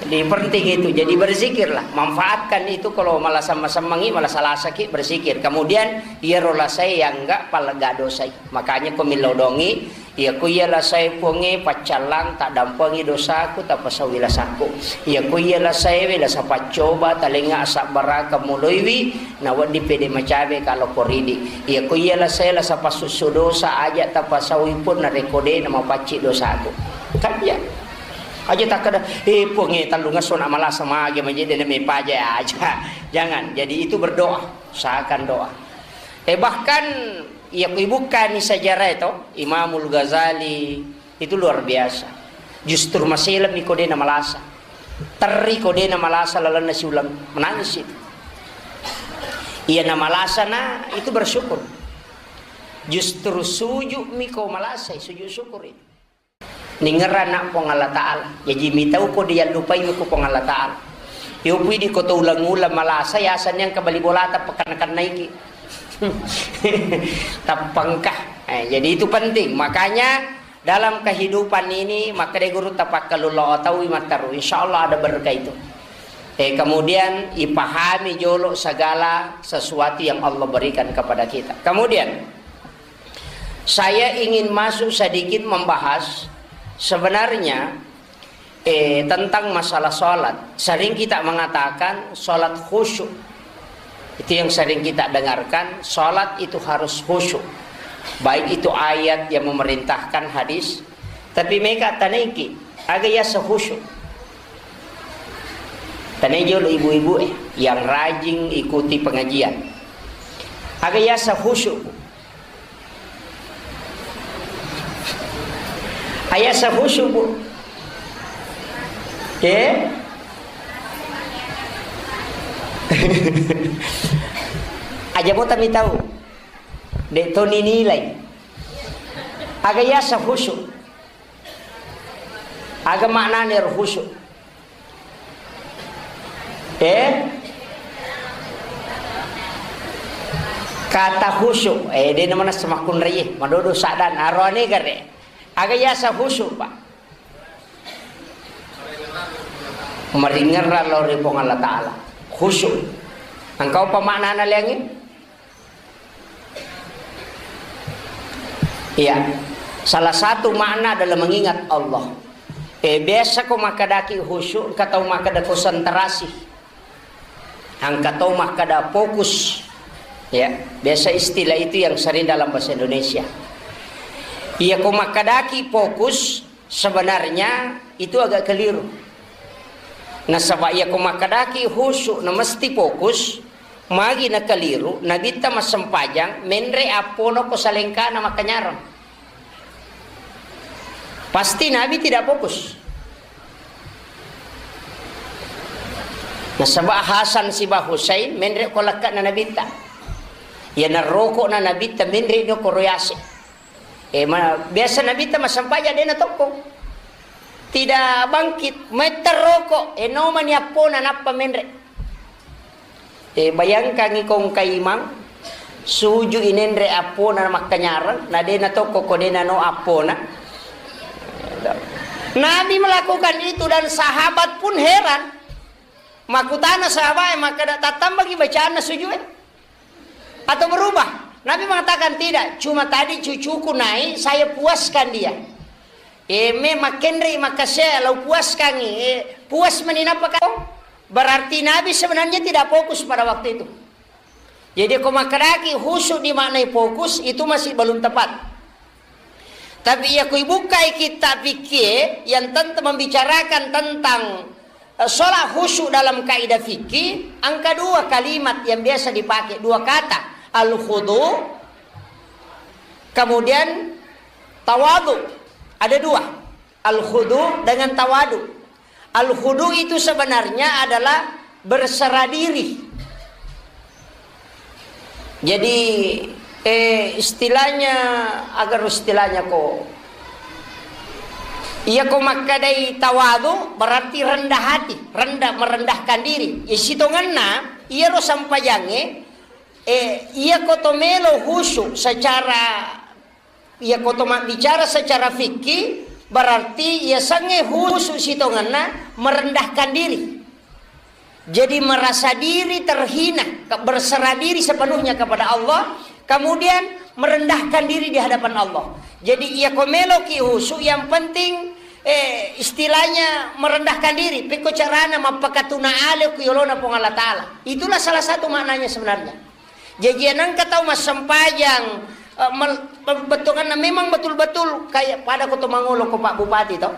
Jadi penting itu, jadi berzikirlah, manfaatkan itu kalau malasa-, masemmangi, malasa-lasaki, berzikir. Kemudian iyaro lasai yang enggak palega dosai. Makanya ko millau dongi, Iya ko iya lasae Puangnge, paccallang, taddampengi dosaku, tapasauwi lasakku. Iya ko iya lasaewe, lasa paccoba, talengnga asabbarakeng moloiwi, nawedding pede macawe ka lokko ridi. Iya ko iya lasae, lasa passusso dosa, aja tapasaui pun narekko de namapacci dosaku. Kan iya. Aja takkeda, "Eh, Puangnge, tellungesso na malasa mage maje de na mepaja," aja. Jangan. Jadi itu berdoa, usahakan doa. Eh, bahkan, iya, ko ibukkani sejarah itu, Imamul Ghazali itu luar biasa. Justru maselemmi ko de na malasa. Terri ko de na malasa lalenna siuleng. Menangis itu. Iya na malasa na itu bersyukur. Justru sujudmi ko malasa, sujud syukur itu. Ningerrana Puang Allah Ta'ala. Jaji mitau ko diallupai ko Puang Allah Ta'ala. Yopui di ko to ulang-ulang malasa, yasenni engka bali bolata pakenna-kennaiki. Tappengka. Eh, jadi itu penting. Makanya dalam kehidupan ini, maka de guru tapakkalulo taui matteru. Insya Allah ada berkah itu. Eh, kemudian ipahami jolo segala sesuatu yang Allah berikan kepada kita. Kemudian, Saya ingin masuk sedikit membahas sebenarnya, eh, tentang masalah sholat. Sering kita mengatakan sholat khusyuk. Itu yang sering kita dengarkan, sholat itu harus khusyuk. Baik itu ayat yang memerintahkan, hadis. Tapi meka tanengki, aga yaseng khusyuk. Tanai jolo ibu-ibu, eh, yang rajin ikuti pengajian. Aga yaseng khusyuk. Ayaseng khusyuk, Bu. Eh? Aja mo tami tau. De to ninilai. Aga yaseng khusyuk. Aga maknana ero khusyuk. Eh? Kata khusyuk, eh, de namana semakkunraie, madodo saddan, aroane gare. Aga yaseng khusyuk, Pak? Maringerrang lao ri Puang Allah Ta'ala. Khusyuk. Engkau apa maknana leangi? Iya. Salah satu makna adalah mengingat Allah. Eh, biasa ko makkadaki khusyuk, engka tau makkada konsentrasi. Engka tau makkada fokus. Ya, biasa istilah itu yang sering dalam bahasa Indonesia. Iya, ko makkadaki fokus, sebenarnya itu agak keliru. Nasaba iya ko makkadaki khusyuk na mesti fokus, magi nakaliru, Nabitta massempajang, menre appono ko salengkana makkanyarang. Pasti Nabi tidak fokus. Nasaba Hasan siba Husain menre ko lekkana Nabitta. Iya naroko na Nabitta menre no ko royase. Eh, ma-, biasa Nabitta massempajang de na tokko. Tidak bangkit, metta roko, eh, nomani appona nappa menre. Eh, bayangkangi ko engka imang, Suju inenre appona makkanyareng, na de na tokko ko de nano appona. Nabi melakukan itu dan sahabat pun heran. Makutana sahabat, makkeda, "Tattambaki bacaanna sujue? Atau berubah?" Nabi mengatakan, "Tidak, cuma tadi cucuku naik, saya puaskan dia." Eh, me makkenre makkasea, lau puaskangi. Eh, puas mani nappa kau? Berarti Nabi sebenarnya tidak fokus pada waktu itu. Jadi, ko makkedaki khusyuk dimaknai fokus, itu masih belum tepat. Tapi iya ko ibukkai kitab fikih yang tentang membicarakan tentang, eh, sholat khusyuk dalam kaidah fikih, angka dua kalimat yang biasa dipakai, dua kata, al-khudu, kemudian tawadu. Ada dua, al-khudu dengan tawadu. Al-khudu itu sebenarnya adalah berserah diri. Jadi, eh, istilahnya, agar istilahnya ko, iya ko makkadai tawadu berarti rendah hati, rendah, merendahkan diri. Isitongenna, iyaro sampajangnge, eh, iya ko to melo khusyuk secara Iya, ko to mabbicara secara fikih, berarti iya sangnge khusyuk sitongenna merendahkan diri. Jadi, merasa diri terhina, ke-, berserah diri sepenuhnya kepada Allah, kemudian merendahkan diri di hadapan Allah. Jadi, iya ko meloki khusyuk, yang penting, eh, istilahnya merendahkan diri. Pekko carana mappakatuna ale ku yolona Puang Allah Ta'ala. Itulah salah satu maknanya sebenarnya. Jaji nengka tau massempajang, eh, mel-, be-, bettuanna memang betul-betul kayak pada ko to mangolo ko Pak Bupati to.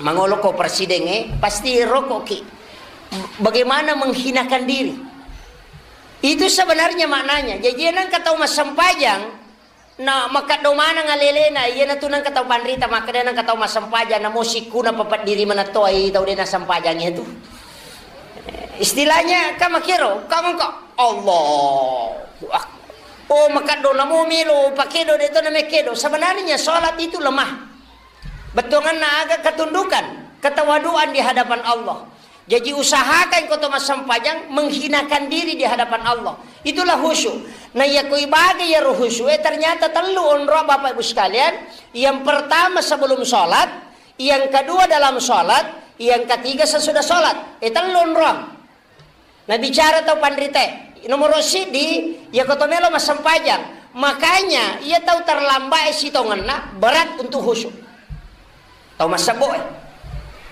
Mangolo ko presiden, eh, pasti rokoki. Bagaimana menghinakan diri. Itu sebenarnya maknanya. Jaji nengka tau massempajang, na, makkaddo maneng alelena, iyanatu nengka tau panrita makkeda nengka tau massempajang, namo sikkuna papeddiri manettoai tau de nassempajang itu. Istilahnya, ka makkero, ka mengko, Allahu Akbar. Oh, makkaddo namo melo pakedo de to namekkedo. Sebenarnya sholat itu lemah. Bettuanna aga ketundukan, ketawaduan di hadapan Allah. Jaji usahakan ko to massempajang menghinakan diri di hadapan Allah. Itulah khusyuk. Nah, iya ko ibaga iyaro khusyuk, eh, ternyata tellu onrong, Bapak Ibu sekalian. Yang pertama sebelum sholat, yang kedua dalam sholat, yang ketiga sesudah sholat. Eh, tellu onrong. Nah, bicara tau panrite, nomor siddi, iya ko to melo massempajang. Makanya, iya tau terlambat sitongenna berat untuk khusyuk. Tau massebbo, eh.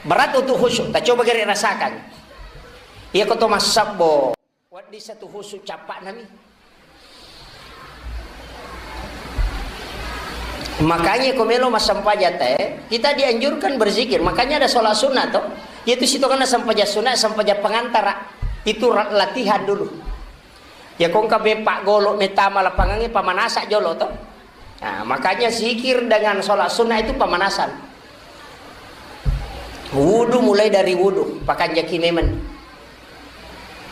Berat untuk khusyuk. Ta coba gere rasakan. Iya ko to massebbo. Wedding satu khusyuk cappa nami. Makanya ko melo massempajang te, kita dianjurkan berzikir. Makanya ada sholat sunnah to. Yaitu sitongenna sempajang sunnah, sempajang pengantara. Itu ra-, latihan dulu. Ya, ko engka me paggolo metama lapangangnge, pamanasa jolo to. Nah, makanya zikir dengan sholat sunnah itu pemanasan. Wudu, mulai dari wudu, pakanjaki memang.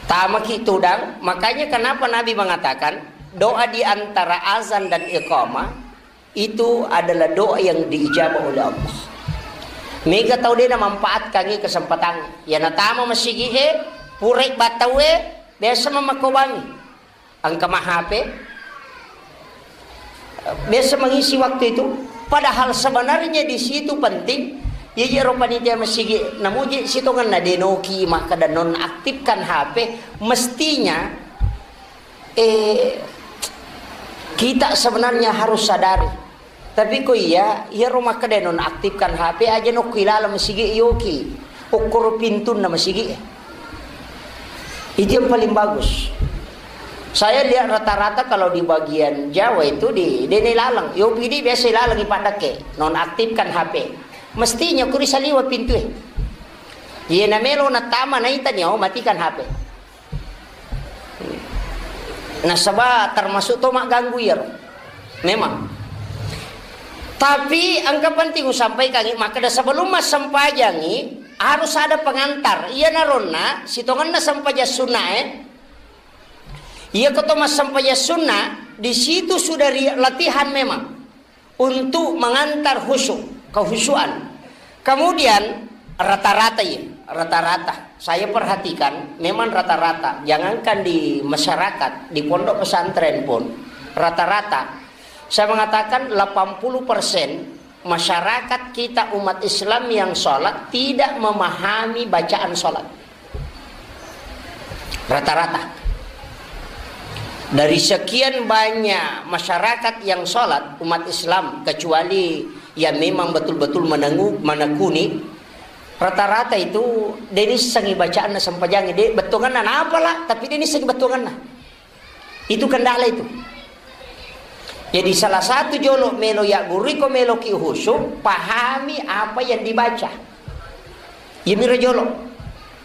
Tamaki tudang, makanya kenapa Nabi mengatakan doa di antara azan dan iqamah itu adalah doa yang diijabah oleh Allah. Mega tau de namanfaatkangi kesempatan. Ya, natama masigi e, purai battau e, biasa mamakobangi. Engka ma H P, biasa mengisi waktu itu. Padahal sebenarnya di situ penting. Iya, iyaro panitia masigi namuji sitongenna denoki makkeda nonaktifkan H P. Mestinya, eh, kita sebenarnya harus sadari. Tapi ko iya, iyaro makkeda nonaktifkan H P aja nokku ilaleng masigi yoki. Okkoro pintunna masigi. Itu yang paling bagus. Saya lihat rata-rata kalau di bagian Jawa itu di, de nailaleng. Yopi di biasa ilaleng ipadakke. Nonaktifkan H P. Mestinya kuri saliwa pintu e. Iya namelo natama naitani, oh, matikan H P. Nasaba termasuk to magganggu iyaro. Memang. Tapi engka penting usampaikangi, makkeda sebelum massempajangi harus ada pengantar. Iya naronna sitongenna sempajang sunna e. Iya ko to massempajang sunna, di situ sudah ri-, latihan memang untuk mengantar khusyuk, kehusyuan. Kemudian, Rata-rata ya, rata-rata. Saya perhatikan, memang rata-rata. Jangankan di masyarakat, di pondok pesantren pun, rata-rata. Saya mengatakan delapan puluh persen masyarakat kita umat Islam yang sholat tidak memahami bacaan sholat. Rata-rata. Dari sekian banyak masyarakat yang sholat, umat Islam, kecuali yang memang betul-betul menengu-, menekuni, rata-rata itu de nissengi bacaanna sempajangnge, de bettuanganna napala, tapi de nissengi bettuanganna. Itu kendala itu. Jadi salah satu jolo melo ya guriko melo ki khusyuk, pahami apa yang dibaca. Iyamiro jolo.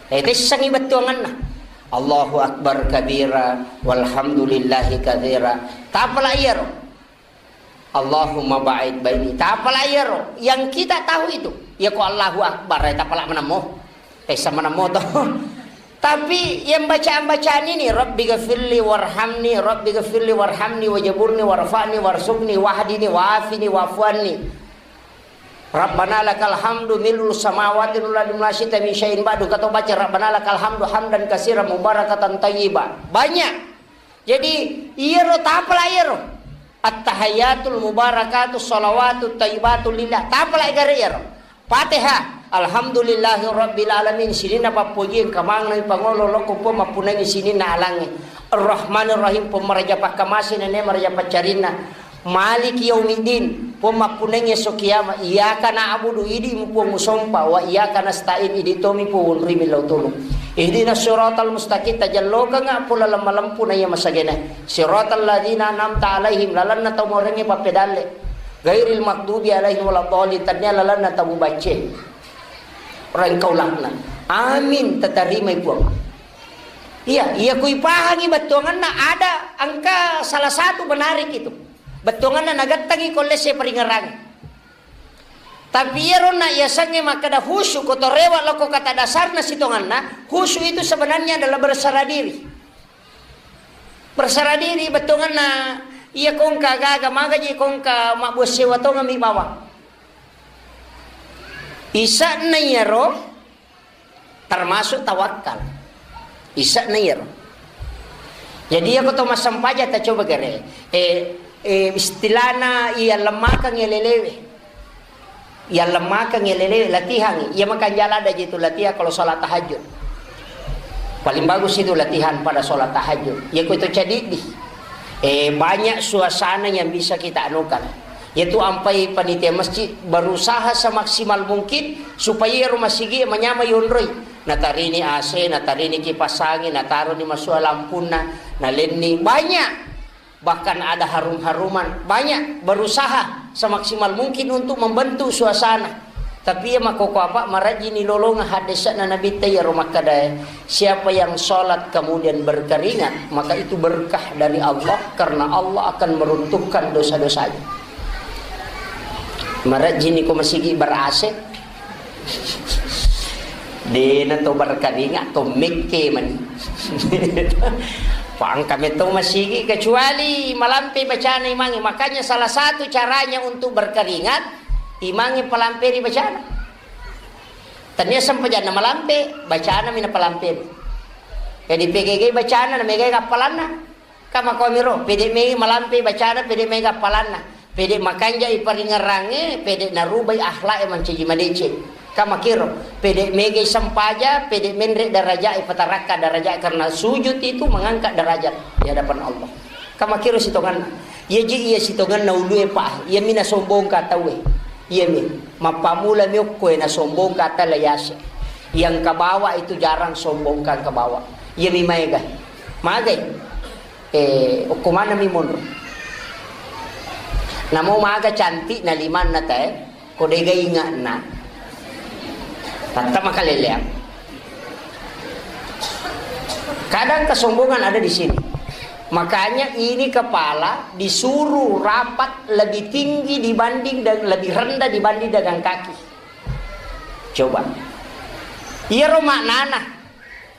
Eh, tessangi bettuanganna. Allahu Akbar kabira, walhamdulillahi katsira. Tapala iyaro. Allahumma ba'id baini. Tapala iyaro. Yang kita tahu itu. Ya ko Allahu Akbar, eh, tapala menamo. Tessa menamo to. Tapi yang bacaan-bacaan ini, Rabbi ghafirli warhamni, Rabbi ghafirli warhamni, wajaburni, warfa'ni, warzuqni, wahdini, wa'afini, wa'fu anni. Rabbana lakal hamdu mil'us samawati wal ardi wa ma syi'ta min syai'in ba'du. Kata baca Rabbana lakal hamdu hamdan katsiran mubarakatan thayyiba. Banyak. Jadi, iyaro tapala iyaro. At-tahiyatul mubarakatus shalawatut thayyibatu lillah. Tapala gare iyaro. Fatihah. Alhamdulillahi rabbil alamin. Sininna pappoji engka maneng pangolo lokko Puang mappunangi sininna alangnge. Ar-Rahmanir Rahim, Puang maraja pakkamase nene maraja paccarinna. Maliki yaumiddin, Puang mappunangi esso kiamat. Iyyaka na'budu, idi'mu Puang musompa, wa iyyaka nasta'in, idi' tomi Puang wonroi millau tulung. Ihdinas siratal mustaqim, tajallokengnga Puang laleng malempu na iya masagena. Siratal ladzina an'amta alaihim, lalenna tau maorengnge pappedalle. Ghairil maghdubi alaihim waladdallin, tennia lalenna tau mubacce. Rengkaulakna. Amin, tatarimai Puang. Iya, iya kui pahangi bettuanganna ada engka salah satu menarik itu. Bettuanganna nagettangi ko lesse paringerang. Tapi iyaro na yasengnge makkeda khusyuk ko torewa loko kata dasarna sitonganna, khusyuk itu sebenarnya adalah berserah diri. Berserah diri bettuanganna iya kongka gaga magaji kongka mabbuang sewa tongami bawang. Isa'na iyaro termasuk tawakkal. Isa'na iyaro. Jadi, iya ko to massempajang, ta coba gare. Eh, eh, istilahna iya lemmakeng iya lelewe. Iya lemmakeng iya lelewe, latihan. Iya makanja ladde ji tu latihan kalau sholat tahajud. Paling bagus itu latihan pada sholat tahajud. Iya ko to cadiddi. Eh, banyak suasana yang bisa kita anukan. Yaitu ampai panitia masjid berusaha semaksimal mungkin supaya iyaro masigi manyamai yonroi. Natarini A C, natarini kipas angin, nataroni masua lampunna, nalenni. Banyak. Bahkan ada harum-haruman. Banyak berusaha semaksimal mungkin untuk membentuk suasana. Tapi iya makkoko apa, marajini lolonga haddese'na Nabitta iyaro makkedae, siapa yang sholat kemudian berkeringat, maka itu berkah dari Allah, karena Allah akan meruntuhkan dosa-dosanya. Marajini ko masigi ber-A C, dena to berkeringat, to mekke mani. Pangka metto masigi, kecuali malampe bacana imangnge. Makanya salah satu caranya untuk berkeringat, imangnge palamperi bacana. Tania sempajanna malampe, bacana mina palampe. Jadi P G G bacana, na megai kappalanna. Kama komiro, pede mei malampe bacana, pede mei kappalanna. Pede makanjai paringerangnge, pede narubai akhlak e mancaji madeceng. Kama kiro, pede megai sempaja, pede menre daraja e, patarakka daraja, karena sujud itu mengangkat derajat di hadapan Allah. Kama kiro sitonganna. Iya je iya sitonganna ulue pa, iya mi nasombongka tauwe. Iya mi, mappamula mi okko e nasombongka tala yase. Yang kabawa itu jarang sombongka kabawa. Iya mi maega. Magai. Eh, okko maneng mi monro. Namo maga cantik na limanna tae. Ko dega ingatna. Tatta makaleleang. Kadang kesombongan ada di sini. Makanya ini kepala disuruh rapat lebih tinggi dibanding dan lebih rendah dibanding dengan kaki. Coba. Iyaro maknana.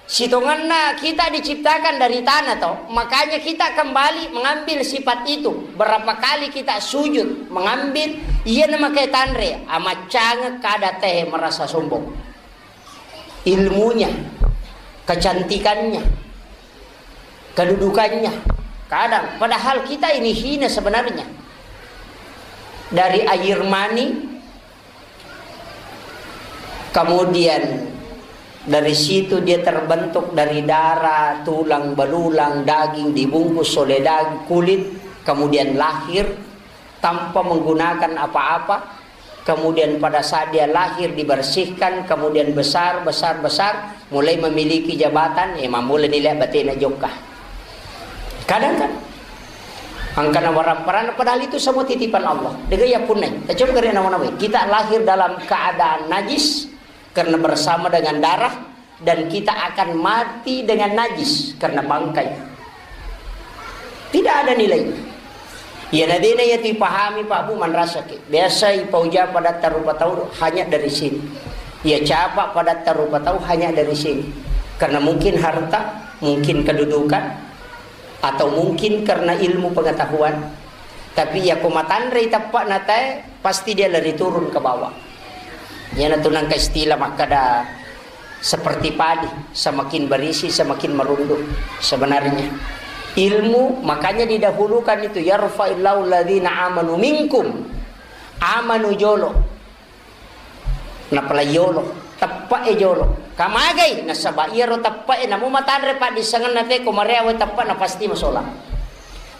Sitongenna kita diciptakan dari tanah, toh, makanya kita kembali mengambil sifat itu. Berapa kali kita sujud mengambil, iya namakai tanre, amaccangeng kada tehe merasa sombong. ilmunya, kecantikannya, kedudukannya. Kadang, padahal kita ini hina sebenarnya. Dari air mani, kemudian dari situ dia terbentuk dari darah, tulang, belulang, daging, dibungkus oleh dag-, kulit, kemudian lahir tanpa menggunakan apa-apa. Kemudian pada saat dia lahir dibersihkan, kemudian besar, besar, besar, mulai memiliki jabatan, eh, mammula nilai batena jokka. Kadang kan, angkana warang-parang, padahal itu semua titipan Allah. Dega ya punai. Coba kare nama-nama. Kita lahir dalam keadaan najis karena bersama dengan darah, dan kita akan mati dengan najis karena bangkai. Tidak ada nilai. Iya nadena ya tu ipahami, Pak Bu, manrasaki. Biasa ipauja pada tarupa tau hanya dari sini. Iya capa pada tarupa tau hanya dari sini. Karena mungkin harta, mungkin kedudukan, atau mungkin karena ilmu pengetahuan. Tapi iya ko matanrei teppa'na tae, pasti dia lari turun ke bawah. Iyanatu nangka istilah makkada seperti padi, semakin berisi, semakin merunduk. Sebenarnya, ilmu makanya didahulukan itu, "Yarfa'illahu alladzina amanu minkum." Amanu jolo, napalai yolo, teppe'e jolo. Kamagai? Nasaba iyaro teppe'e namo matanre paddissengenna te, ko mareawe teppe'na pasti masolang.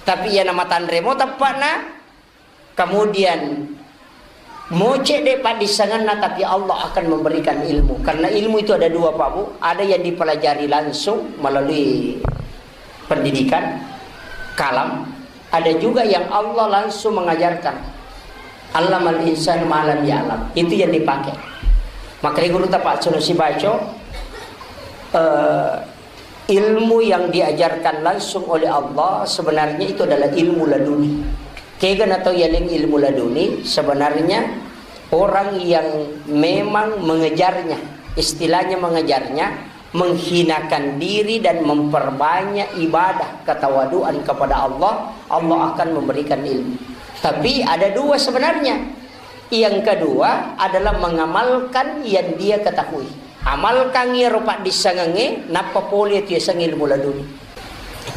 Tapi iya namatanre mo teppe'na, kemudian mocek de paddissengenna, tapi Allah akan memberikan ilmu. Karena ilmu itu ada dua, Pak Bu. Ada yang dipelajari langsung melalui pendidikan, kalam. Ada juga yang Allah langsung mengajarkan. Allamal insan ma lam ya'lam. Itu yang dipakai. Makanya guru tapak sunusi baco, eh, ilmu yang diajarkan langsung oleh Allah sebenarnya itu adalah ilmu laduni. Kega natau yaleng ilmu laduni? Sebenarnya orang yang memang mengejarnya, istilahnya mengejarnya, menghinakan diri dan memperbanyak ibadah ketawaduan kepada Allah, Allah akan memberikan ilmu. Tapi ada dua sebenarnya. Yang kedua adalah mengamalkan yang dia ketahui. Amalkan iyaro paddissengengnge, nappa pole tu yaseng ilmu laduni.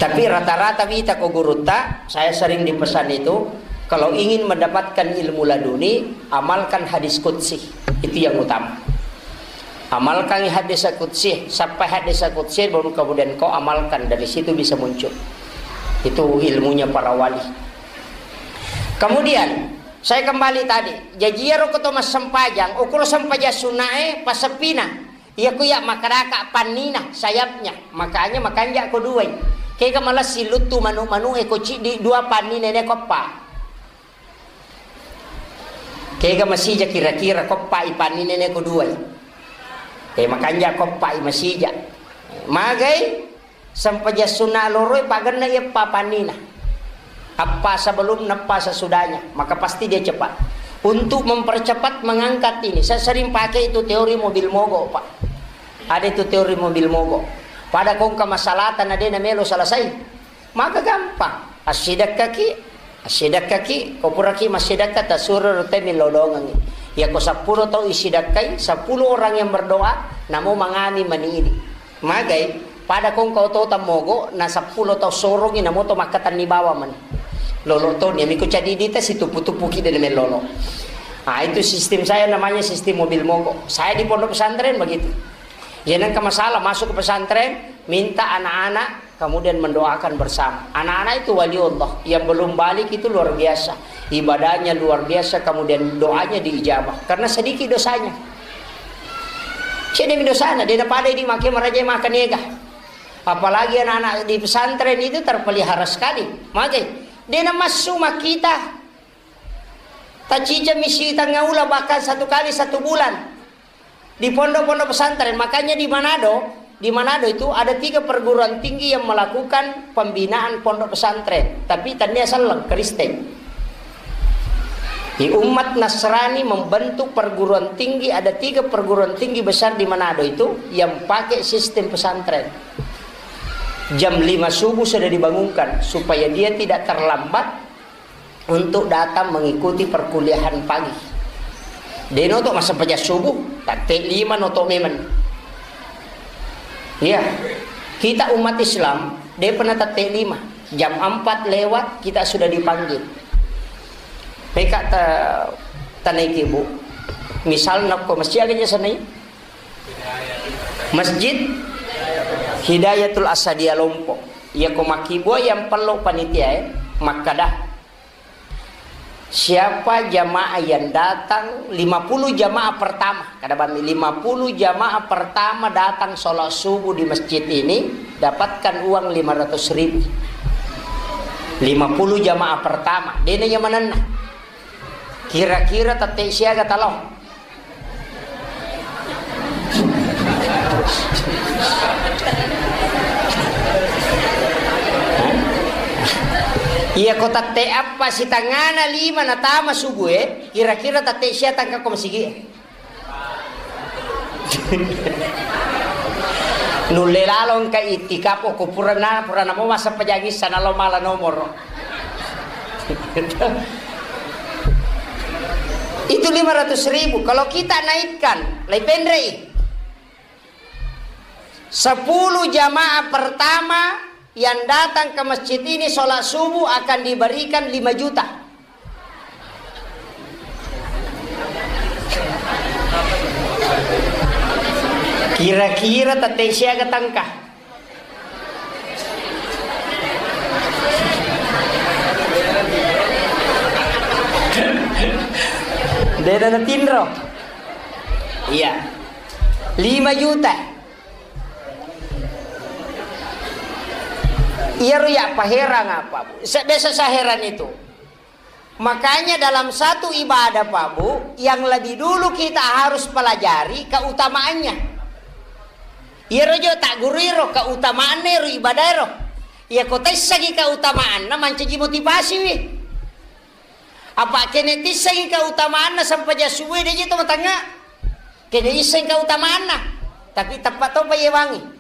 Tapi rata-rata wita ko gurutta, saya sering dipesan itu, kalau ingin mendapatkan ilmu laduni, amalkan hadis qudsi. Itu yang utama. Amalkan hadis qudsi, sampai hadis qudsi, baru kemudian kau amalkan, dari situ bisa muncul. Itu ilmunya para wali. Kemudian, saya kembali tadi, jaji iyaro ko to massempajang, ukuro sempajang sunnae, passeppina. Iya ko iya makkaraka pannina, sayapnya. Makanya makanja ko duai. Kega malessi luttu manu-, manu'e ko ciddi dua pannina ne ko eppa. Kega masija kira-kira ko eppa i pannina ne ko duai. Eh, makanja ko eppa i masija. Magai? Sempajang sunna loroi pagenna iya eppa pannina. Eppa sebelum, eppa sesudahnya, maka pasti dia cepat. Untuk mempercepat mengangkat ini, saya sering pakai itu teori mobil mogok, Pak. Ada itu teori mobil mogok. Pada kongka masalahta na de namelo selesai, maka gampang. Assidekkaki, assidekkaki, ko puraki massidekka, tasuro rute millau dongengi. Iya ko seppulo tau isidekkai, sepuluh orang yang berdoa, namo mangami mani ini. Magai, pada kongka oto tammogo, na seppulo tau sorongi, namoto makkatenni bawang mani. Lolo to, niami ko cadidita, situpu-tupuki de mellolo. Ah, itu sistem saya, namanya sistem mobil mogok. Saya di pondok pesantren begitu. Ya, nengka masalah masuk ke pesantren, minta anak-anak kemudian mendoakan bersama. Anak-anak itu wali Allah, yang belum balik itu luar biasa. Ibadahnya luar biasa, kemudian doanya diijabah. Karena sedikit dosanya. Cedemi dosana, de napada idi make maraja makan ega. Apalagi anak-anak di pesantren itu terpelihara sekali. Magai, de namassu makkita. Tacica misi tengah ula, bahkan satu kali satu bulan. Di pondok-pondok pesantren, makanya di Manado, di Manado itu ada tiga perguruan tinggi yang melakukan pembinaan pondok pesantren, tapi tania selleng Kristen. Di umat Nasrani membentuk perguruan tinggi, ada tiga perguruan tinggi besar di Manado itu yang pakai sistem pesantren. Jam lima subuh sudah dibangunkan supaya dia tidak terlambat untuk datang mengikuti perkuliahan pagi. Deno to massempajang subuh, tette lima no to memang. Iya, kita umat Islam, de pernah tette lima. Jam empat lewat, kita sudah dipanggil. Peka ta-, tanaiki, Bu. Misalna ko masjid aga je sanai? Masjid Hidayatul Asadia Lompok. Iya ko makkibua yang perlu panitia, eh, makkada. Siapa jamaah yang datang, lima puluh jamaah pertama, kada bami, lima puluh jamaah pertama datang sholat subuh di masjid ini, dapatkan uang lima ratus ribu. Lima puluh jamaah pertama, dena iya manenna. Kira-kira tette siaga talo? Iya, ko tette appa sitangana lima natama subuh e, kira-kira tette sia tangka ko masigi e? Nulle lalo engka itikaf ko purana, purana mo masa pajangissa nalo mala nomoro. Itu lima ratus ribu. Kalau kita naikkan, lai penrei. Sepuluh jamaah pertama yang datang ke masjid ini sholat subuh akan diberikan lima juta. Kira-kira tette siaga tangka? Dena natinro. Iya. Lima juta. Iyaro ya paherang apa, Bu? Sa-, biasa saya heran itu. Makanya dalam satu ibadah, Pak Bu, yang lebih dulu kita harus pelajari keutamaannya. Iyaro jo tak guru iro keutamaanna iro ibadah iro. Iya ko taissengi keutamaanna mancaji motivasi wi. Apa kene tissengi keutamaanna sempajang subuh de je to matangnga. Kene isseng keutamaanna. Tapi teppa topa yewangi.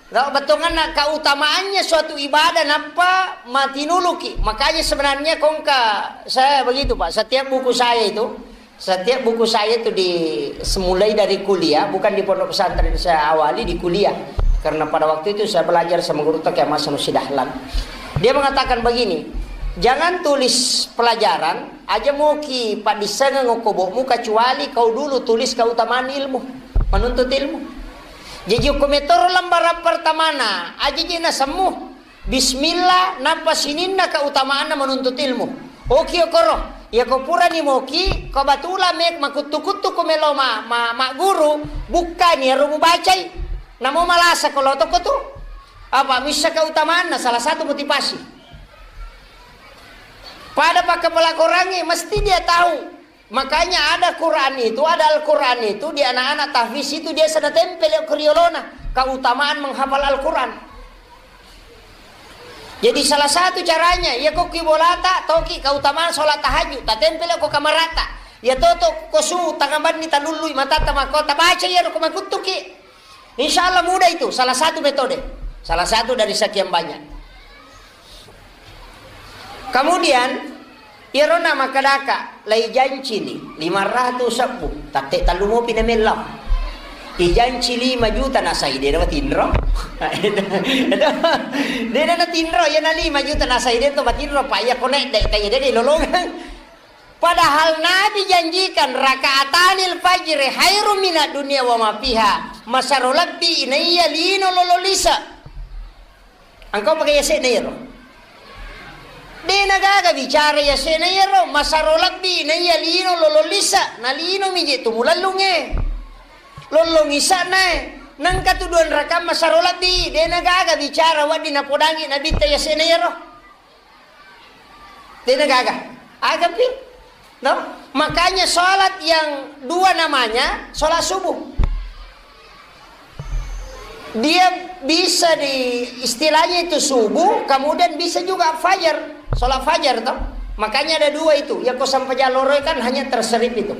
Gak bettuanna keutamaannya suatu ibadah nappa matinuluki. Makanya sebenarnya kongka saya begitu, Pak. Setiap buku saya itu, setiap buku saya itu di, semulai dari kuliah, bukan di pondok pesantren saya awali, di kuliah. Karena pada waktu itu saya belajar sama guru Toke Hasan Sidahlan. Dia mengatakan begini, jangan tulis pelajaran aja moki paddissengeng okobokmu kecuali kau dulu tulis keutamaan ilmu, menuntut ilmu. Jaji okko metoro lembaran pertamana, aja je nasemmu. Bismillah, nappa sininna keutamaanna menuntut ilmu. Oki okoro, iya ko purani moki, ko batula mek makuttu-kuttu ko melo ma, ma, magguru, bukkani ero mubacai. Namo malasa ko lotoko tu. Apa missa keutamaanna salah satu motivasi. Pada pakkapala korangnge mesti dia tahu. Makanya ada Quran itu, ada Al-Quran itu di anak-anak tahfiz itu dia sana tempel ke riolona, keutamaan menghafal Al-Quran. Jadi salah satu caranya, ya ko ki bolata, toki keutamaan sholat tahajud, tatempel ko kamarata. Ya toto ko su tangabanni talului mata tamakota baca ya ko makuttuki. Insya Allah mudah itu, salah satu metode. Salah satu dari sekian banyak. Kemudian, iyaro na makkedaka, lai janci ni, lima ratus sebbu, tatte tallu mopi na mellau. Ijanci lima juta nasai, dena matinro. Dena natinro, ya na lima juta nasai, dena to matinro, pa iya konek, dek, dek, dek, lolongang. Padahal Nabi janjikan, "Rakaatanil fajri khairum minad dunya wa ma fiha." Masaro lebbi naiya lino lolo lisa. Engkau pakai yasena yero. De nagaga bicara yasena yero, masaro lebbi naiya lino lolo lisa. Na lino miji tu mulallunge. Lollong isanae. Nengka tu dua rakang masaro lebbi. De nagaga bicara waddi napodangi Nabitta yasena yero. Dena gaga. Agapi? No? Makanya sholat yang dua namanya sholat subuh. Dia bisa di istilahnya itu subuh, kemudian bisa juga fajar, sholat fajar toh. Makanya ada dua itu. Ya ko sampajang loroi kan hanya terserip itu.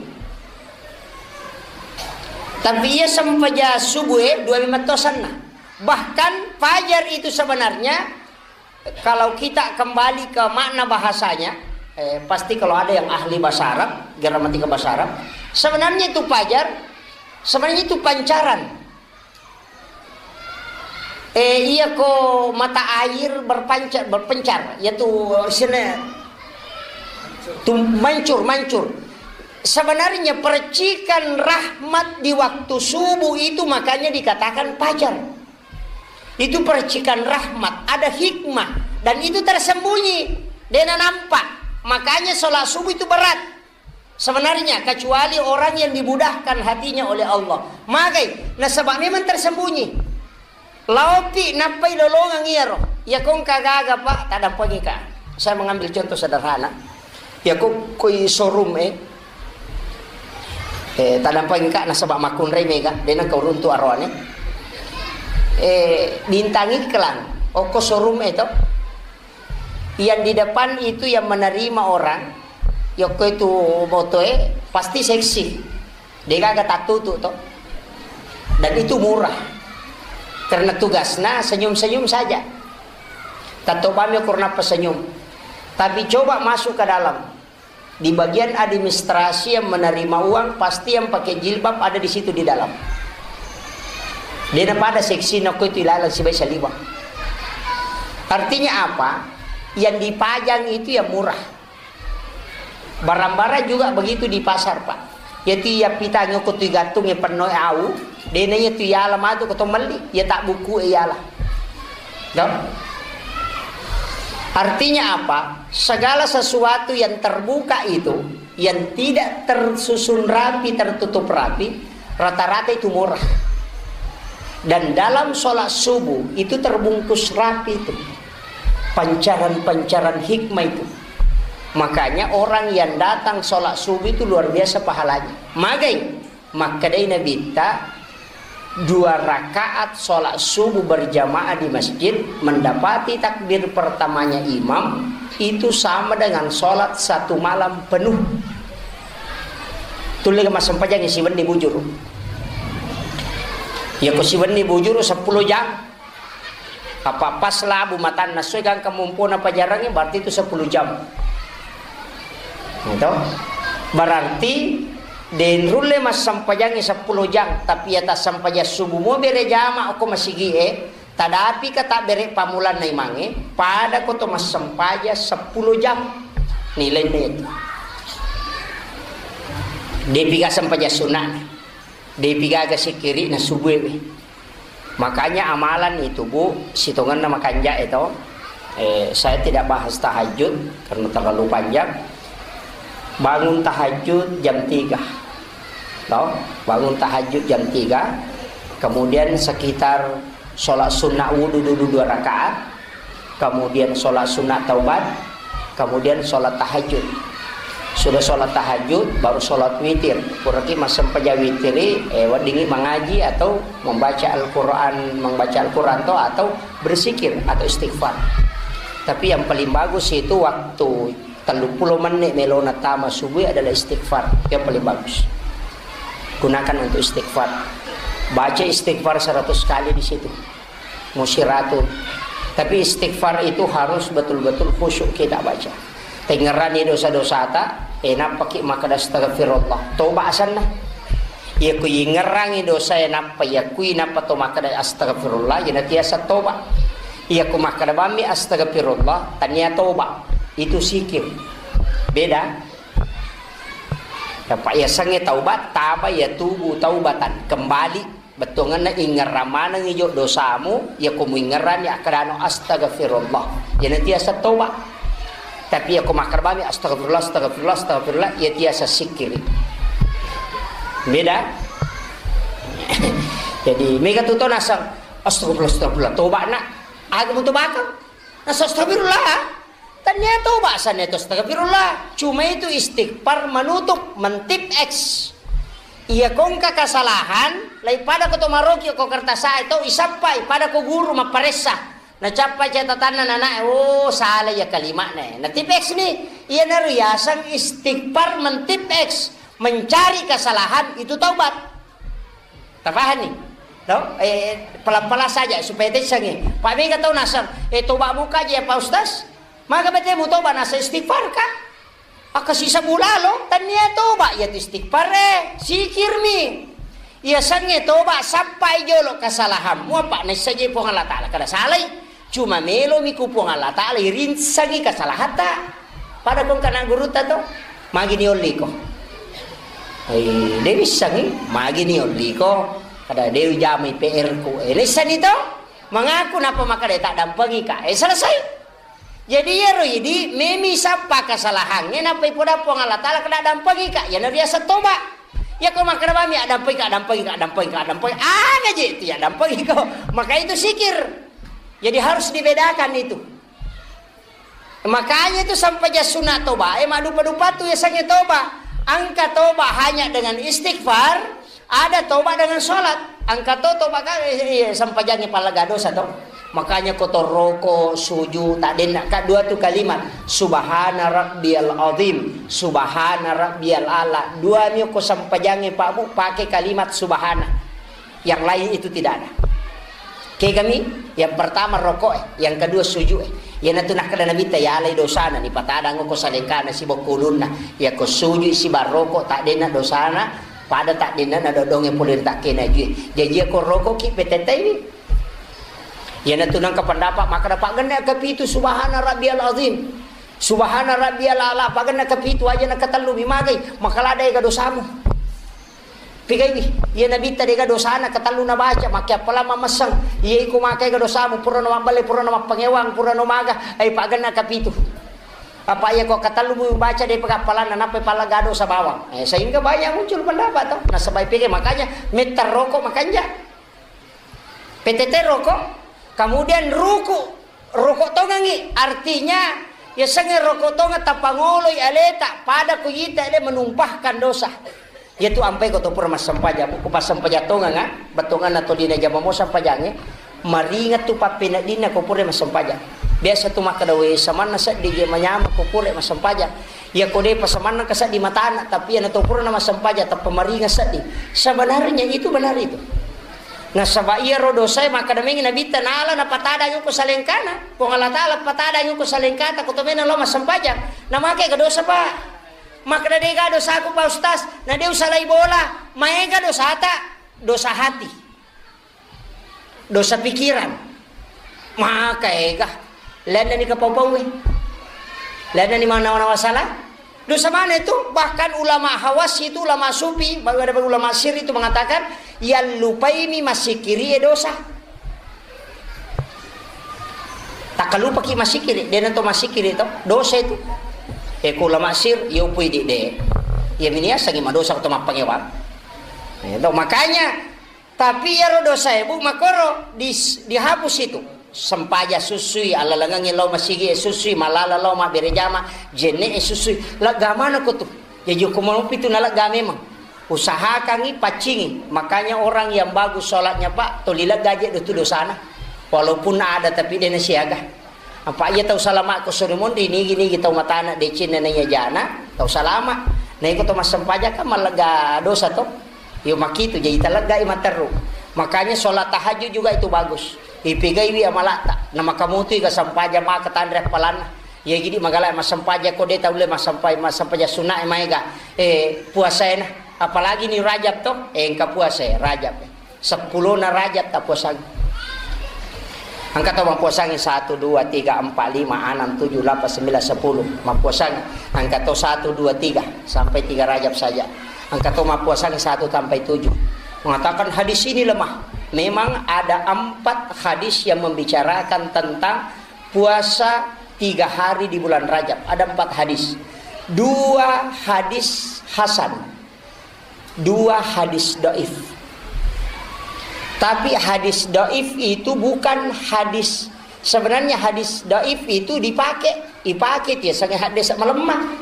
Tapi iya sampajang subuh eh, dua memang tosanna. Bahkan fajar itu sebenarnya kalau kita kembali ke makna bahasanya, eh, pasti kalau ada yang ahli bahasa Arab, gramatika bahasa Arab, sebenarnya itu fajar, sebenarnya itu pancaran. Eh, iya ko mata air berpancar, berpencar, yaitu sini tu mancur, mancur. Sebenarnya percikan rahmat di waktu subuh itu makanya dikatakan fajar. Itu percikan rahmat, ada hikmah dan itu tersembunyi. Dena nampak. Makanya sholat subuh itu berat. Sebenarnya, kecuali orang yang dimudahkan hatinya oleh Allah. Magai, nasaba memang tersembunyi. Laopi nappai lolongang iyaro. Iya kongka gaga, Pak, tadampengi ka. Saya mengambil contoh sederhana. Iya ko koi showroom, eh. Eh, tadampengi ka nasaba makkunrai mega, dena kau runtu aroane. Eh, bintang iklan. Oko showroom, eh, to. Yang di depan itu yang menerima orang, yokko itu motoe pasti seksi. Degaga tattutu to. Dan itu murah. Karena tugasnya senyum-senyum saja. Tatto bami ukur nappa senyum. Tapi coba masuk ke dalam. Di bagian administrasi yang menerima uang, pasti yang pakai jilbab ada di situ di dalam. Dena pada seksi nako itu ilalang sibai saliwang. Artinya apa? Yang dipajang itu yang murah. Barang-barang juga begitu di pasar, Pak. Yatu iya pitang ko tu gantung ya penno au, dena iya tu iala matu ko to melli, iya tak buku iala. Dong? Artinya apa? Segala sesuatu yang terbuka itu, yang tidak tersusun rapi, tertutup rapi, rata-rata itu murah. Dan dalam sholat subuh itu terbungkus rapi itu. Pancaran-pancaran hikmah itu. Makanya orang yang datang sholat subuh itu luar biasa pahalanya. Magai, makkedai Nabitta, dua rakaat sholat subuh berjamaah di masjid, mendapati takbir pertamanya imam, itu sama dengan sholat satu malam penuh. Tulle massempajang siwenni bujur. Iya ko siwenni bujur sepuluh jam. Apa pas labu matanna soi gangka mumpona pajarangnge, berarti itu sepuluh jam. Gitu. Berarti den rulle massempajangngi sepuluh jam, tapi ya tassempajang subuh mo bere jama ko masigi e, tadapi ka tabbere pamulanna imangnge, pada ko to massempajang sepuluh jam. Nilainna itu. Depi ga sempajang sunna. Depi gaga sikkiri'na subuh e. Makanya amalan itu, Bu, sitongenna makanja e to. Eh, saya tidak bahas tahajud karena terlalu panjang. Bangun tahajud jam tiga. To? Bangun tahajud jam tiga. Kemudian sekitar sholat sunnah wudhu dulu dua rakaat. Kemudian sholat sunat taubat, kemudian sholat tahajud. Sudah sholat tahajud, baru sholat witir. Puraki massempajang witiri, eh, weddingi mengaji atau membaca Al-Quran, membaca Al-Quran to, atau berzikir atau istighfar. Tapi yang paling bagus itu waktu tellu pulo menit melona tama subuh adalah istighfar. Yang paling bagus. Gunakan untuk istighfar. Baca istighfar seratus kali di situ. Musiratu. Tapi istighfar itu harus betul-betul khusyuk kita baca. Tengerani dosa-dosata, eh, nappaki makkeda astagfirullah. Toba asanna. Iya ku ingerangi dosa e nappa iya kui nappa to makkeda astagfirullah, iya natiasa toba. Iya ku makkeda bammi astagfirullah, tania toba. Itu sikir. Beda. Dapat iya sange taubat, taba ya tubu taubatan. Kembali. Bettuangenna ingerrang manengngi jo dosamu, iya ko muingerrani akkedano astagfirullah. Iya natiasa toba. Tapi iya ko makkerbami astagfirullah, astagfirullah, astagfirullah, iya tiasa sikkiri. Beda. Jadi mega tu to nasang astagfirullah, astagfirullah, toba nak. Aga mu tobakang? Nasang astagfirullah. Tania toba sana itu astagfirullah. Cuma itu istighfar menutup, mentip X. Iya kongka kesalahan, lai pada ko to maroki ko kertas ae to isappai pada ko guru mapparessa. Nacappa catatanna nanae, oh salah ya kalimatna. Natip X ni, iya naru yasang istighfar mentip X, mencari kesalahan itu taubat. Tafahanni? No? Eh, pelan-pelan saja supaya tessangi. Pak mega tau nasang, eh toba muka aja ya Pak Ustaz. Maka bete mu toba nasa istighfar ka? Akka sisa bulalo, tania toba ya istighfar eh, sikirmi. Iya sengnge toba, sappai jolo kesalahanmu, apa naissaji Puang Allah Ta'ala. Kada salai, cuma melomi ku Puang Allah Ta'ala irinsangi kesalahatta. Pada kong kana gurutta to, magi ni olliko. Eh, de wissangi, magi ni olliko. Kada de jamai P R ku. Eh, naissani to, mangaku napa makada tak dampengi ka. Eh, selesai. Jadi iyaro idi memi sappa kesalahangnge, nappa ipoda Puang Allah Ta'ala kada dampengi ka, iyana riaseng toba. Iyako makkeda mami, "Addampengika, addampengika, addampengika, addampengika." Aga je itu ya, addampengiko. Maka itu sikir. Jadi harus dibedakan itu. Makanya itu sampajang sunat toba, eh, maddupa-dupa tu yasengnge toba. Engka toba hanya dengan istighfar, ada toba dengan sholat. Engka to toba ka, eh, eh, sampajangnge pallaga dosa to. Makanya ko toroko, suju, tak denna ka dua tu kalimat. Subhana rabbiyal azim, subhana rabbiyal ala. Dua mi ko sampajangnge Pak Bu, pakai kalimat subhana. Yang lain itu tidak ada. Kegami, yang pertama rokok, eh, yang kedua suju, eh. Iyanatu nakkeda Nabitta, yalai dosana, nipatadang ko salengkana, sibokkulunna. Iyako suju, siba rokok, tak denna dosana, pada tak denna na dodonge pole tak kena jui. Jadi iyako rokok ki petetai. Iyanatu nangka pendapat, maka dapat genna kapitu, subhana rabbiyal azim. Subhana rabbiyal ala, pagenna kapitu aja na katellumi magai, maka lada ega dosamu. Pigaiwi, iya Nabitta dega dosana katellu nabaca, makke appala mamesseng. Iya iko maka ega dosamu, pura no mabballe, pura no mappangewang, pura no maga, ai pagenna kapitu. Apa iya ko katellu mu baca de pega appalanna, nappa pallaga dosa bawang. Eh, sehingga banyak muncul pendapat to. Nasaba pigai, makanya metter rokok makanja. P T T rokok, kemudian ruku, rokok tongangi, artinya yasengnge rokok tongeng tapangoloi aleta, pada ku ita de menumpahkan dosa. Yatu ampai ko to pura massempajang, ko passempaja tongeng, ah, bettonganna to dina jama mo sempajangnge, maringat tu pappeneddinna ko pura massempajang. Biasa tu makkeda, "We, samanna seddi je manyama ko pura massempajang." Iya ko depa samanna ka seddi matana, tapi iya na to pura na massempajang, tappa maringat seddi. Sebenarnya itu benar itu. Nasaba iyaro dosae makkeda mengngi Nabitta, nala napatadang ko salengkana. Puang Allah Ta'ala patadang ko salengkata, ko to mena lo massempajang. Namake ga dosa, Pak? Makkeda, "Dega dosaku, Pak Ustaz." Na de usalai bola, maega dosata, dosa hati. Dosa pikiran. Maka ega. Lainna ni kapau-paue. Lainna ni manawa-nawa salah. Dosa mana itu? Bahkan ulama Hawas itu, ulama sufi, bahkan ada ulama sir itu mengatakan, yang lupaimi masikiri e dosa. Takkalupaki masikiri, de na to masikiri to, dosa itu. E, ku ulama sir, yo pui di de. Ya miniasangi madosa to mappangewang. Ya, to, makanya Tapi iyaro dosae, Bu, makkoro dis-, dihapus itu. Sempaja susui, alalangengngi lao masigi e susui, malala lao mabbere jama, jenne e susui. Lega manako tu. Jaji ko malopi tu nalega memang. Usahakangi, paccingi. Makanya orang yang bagus sholatnya, Pak, toli lega je do tu dosana. Walaupun ada tapi de nasiaga. Apa iya tau salama ko suri monri, nigi-nigi tau matana decenna naiya jana, tau salama. Na iko tau massempajang kan mallega dosa to. Yo makitu, jadi taleggai matteru. Makanya sholat tahajud juga itu bagus. Ipegaiwi amalata. Na makamutui ga sempajang maka tanre appalanna. Ya gidi magala massempajang ko de taulle massempa-, massempajang sunna e maega. Eh, puasaena. Apalagi ni Rajab to. Eh, engka puasa e, Rajab. Seppulona Rajab tappuasangi. Engka tau mappuasangi satu, dua, tiga, empat, lima, enam, tujuh, delapan, sembilan, sepuluh. Mappuasangi. Engka tau satu, dua, tiga sampai tiga Rajab saja. Engka tau mappuasangi satu sampai tujuh. Mengatakan hadis ini lemah. Memang ada empat hadis yang membicarakan tentang puasa tiga hari di bulan Rajab. Ada empat hadis. Dua hadis hasan. Dua hadis doif. Tapi hadis doif itu bukan hadis, sebenarnya hadis doif itu dipakai, dipakai dia sangat hadis melemah.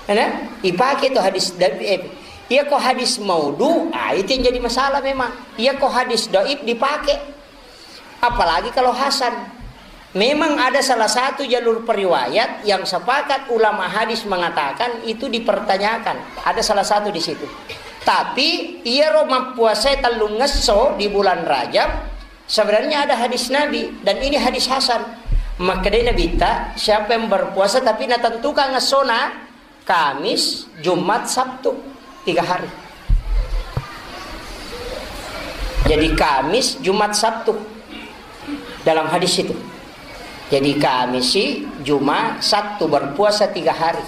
Ya, ipake tu hadis doif. Iya ko hadis maudu, ah, itu yang jadi masalah memang. Iya ko hadis doif dipakai. Apalagi kalau hasan. Memang ada salah satu jalur periwayat yang sepakat ulama hadis mengatakan itu dipertanyakan. Ada salah satu di situ. Tapi iyaro mappuasai tellungngesso di bulan Rajab, sebenarnya ada hadis Nabi dan ini hadis hasan. Makkedai Nabitta, siapa yang berpuasa tapi natentukan ngessona, Kamis, Jumat, Sabtu, tiga hari. Jadi Kamis, Jumat, Sabtu dalam hadis itu. Jadi Kamis, Jumat, Sabtu berpuasa tiga hari,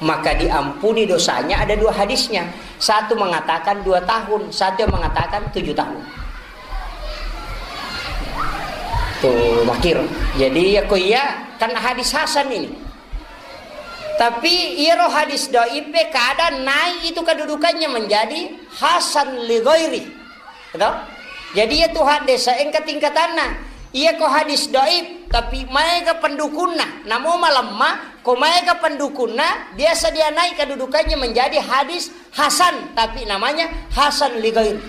maka diampuni dosanya. Ada dua hadisnya. Satu mengatakan dua tahun, satu yang mengatakan tujuh tahun. Tuh, makir. Jadi ya kok iya, kan hadis hasan ini. Tapi iyaro hadis dhaif e kadang naik itu kedudukannya menjadi hasan li ghairi. Gitu? Jadi iya tu hadis engka tingkatanna. Iya ko hadis dhaif tapi maega pendukunna. Namo malemma ko maega pendukunna biasa dia naik kedudukannya menjadi hadis hasan tapi namanya hasan li ghairi.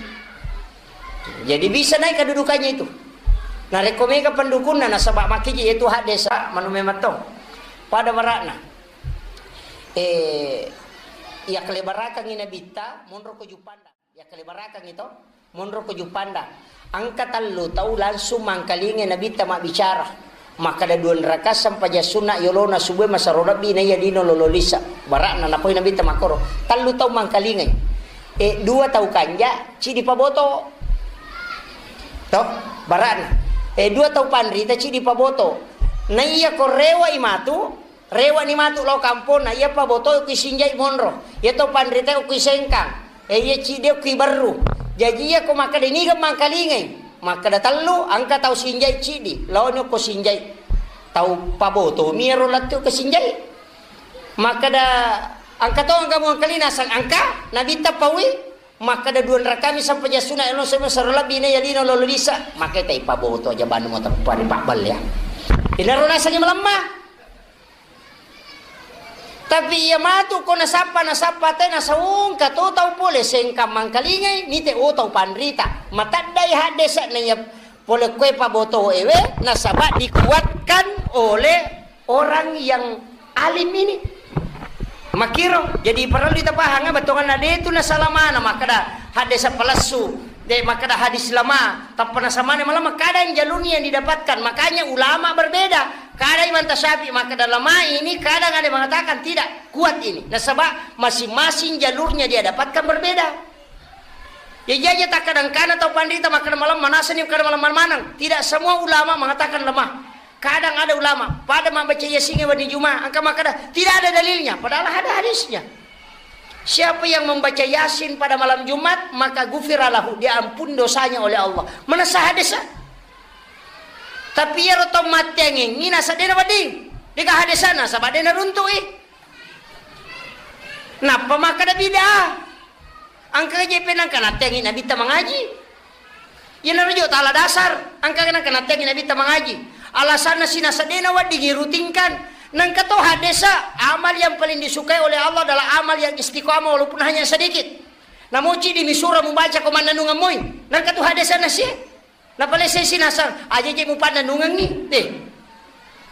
Jadi bisa naik kedudukannya itu. Narekko mega pendukunna nasaba makkiji itu hadis manu memang to. Pada barakna. Eh, iya kelebarakang nabitta monro ko Juppandang. Iya kelebarakang itu monro ko Juppandang. Engka tellu tau langsung mangkalingai nabitta mabbicara. Makkeda dua rakaat sempajang sunna yolona subuh masero lebbi naiya lino lolo lisa. Barakna napoi nabitta makkoro. Tellu tau mangkalingai. Eh, dua tau kanja, cidi paboto. Toh, barakna. Eh, dua tau panrita, cidi paboto. Naiya ko rewa i matu, rewa ni matu lao kampona, iya paboto kui sinjai monro. Iya tau panrita kui sengkang. Eh, iya cidi kui berru. Jaji iya ko makkeda niga mangkalingai. Makkeda tellu, engka tau sinjai cidi. Laoni ko sinjai. Tau paboto, miaro lettu ke sinjai. Makkeda engka to engka mangkalinga naseng engka, nabitta paui. Makkeda dua rakami sempajang sunna, elo sebe sero lebbi ne yalino lolo lisa. Makkeda tai paboto aja banu mo tempa ri pabballe ya. Inaro nasengi melemma. Tapi iya matu ko nasappa, nasappa te nasaungka to tau pole sengkang mangkalingai, nite o tau panrita. Mataddai haddesa na iya pole koe paboto ewe, nasaba dikuatkan oleh orang yang alim ini. Makiro, jadi perlu kita paham, eh, bettuanna de tu nasalamana, makkeda hadis palessu, de makkeda hadis lama, tappa nasamane malah kadang jalurnya yang didapatkan. Makanya ulama berbeda. Kadang Imam Syafi'i makkeda lama ini, kadang ada yang mengatakan tidak kuat ini. Nasaba masing-masing jalurnya dia dapatkan berbeda. Ya, iya, iya, takkadang kana tau panrita makkeda malemma, nasani makkeda malemma maneng. Tidak semua ulama mengatakan lemah. Kadang ada ulama, pada membaca Yasin wedding Jumat, engka makkeda tidak ada dalilnya, padahal ada hadisnya. Siapa yang membaca Yasin pada malam Jumat, maka gufira lahu, diampun dosanya oleh Allah. Manessa hadis. Tapi iyaro tau matteangengngi nasadena wedding, dega hadisana, saba dena runtu'i. Nappa makkeda bid'ah. Engka je penangka natteangi nabitta mangaji. Iyanaro jo tala dasar, engka nangka natteangi nabitta mangaji. Alasanna sinasa dena wedding irutingkan. Nangka to hadesa, amal yang paling disukai oleh Allah adalah amal yang istiqamah walaupun hanya sedikit. Namoci di misura mubaca ko mannanungeng moi. Nangka tu hadesa nasi. Napalesesi nasang, aja je mupannanungengi. Deh.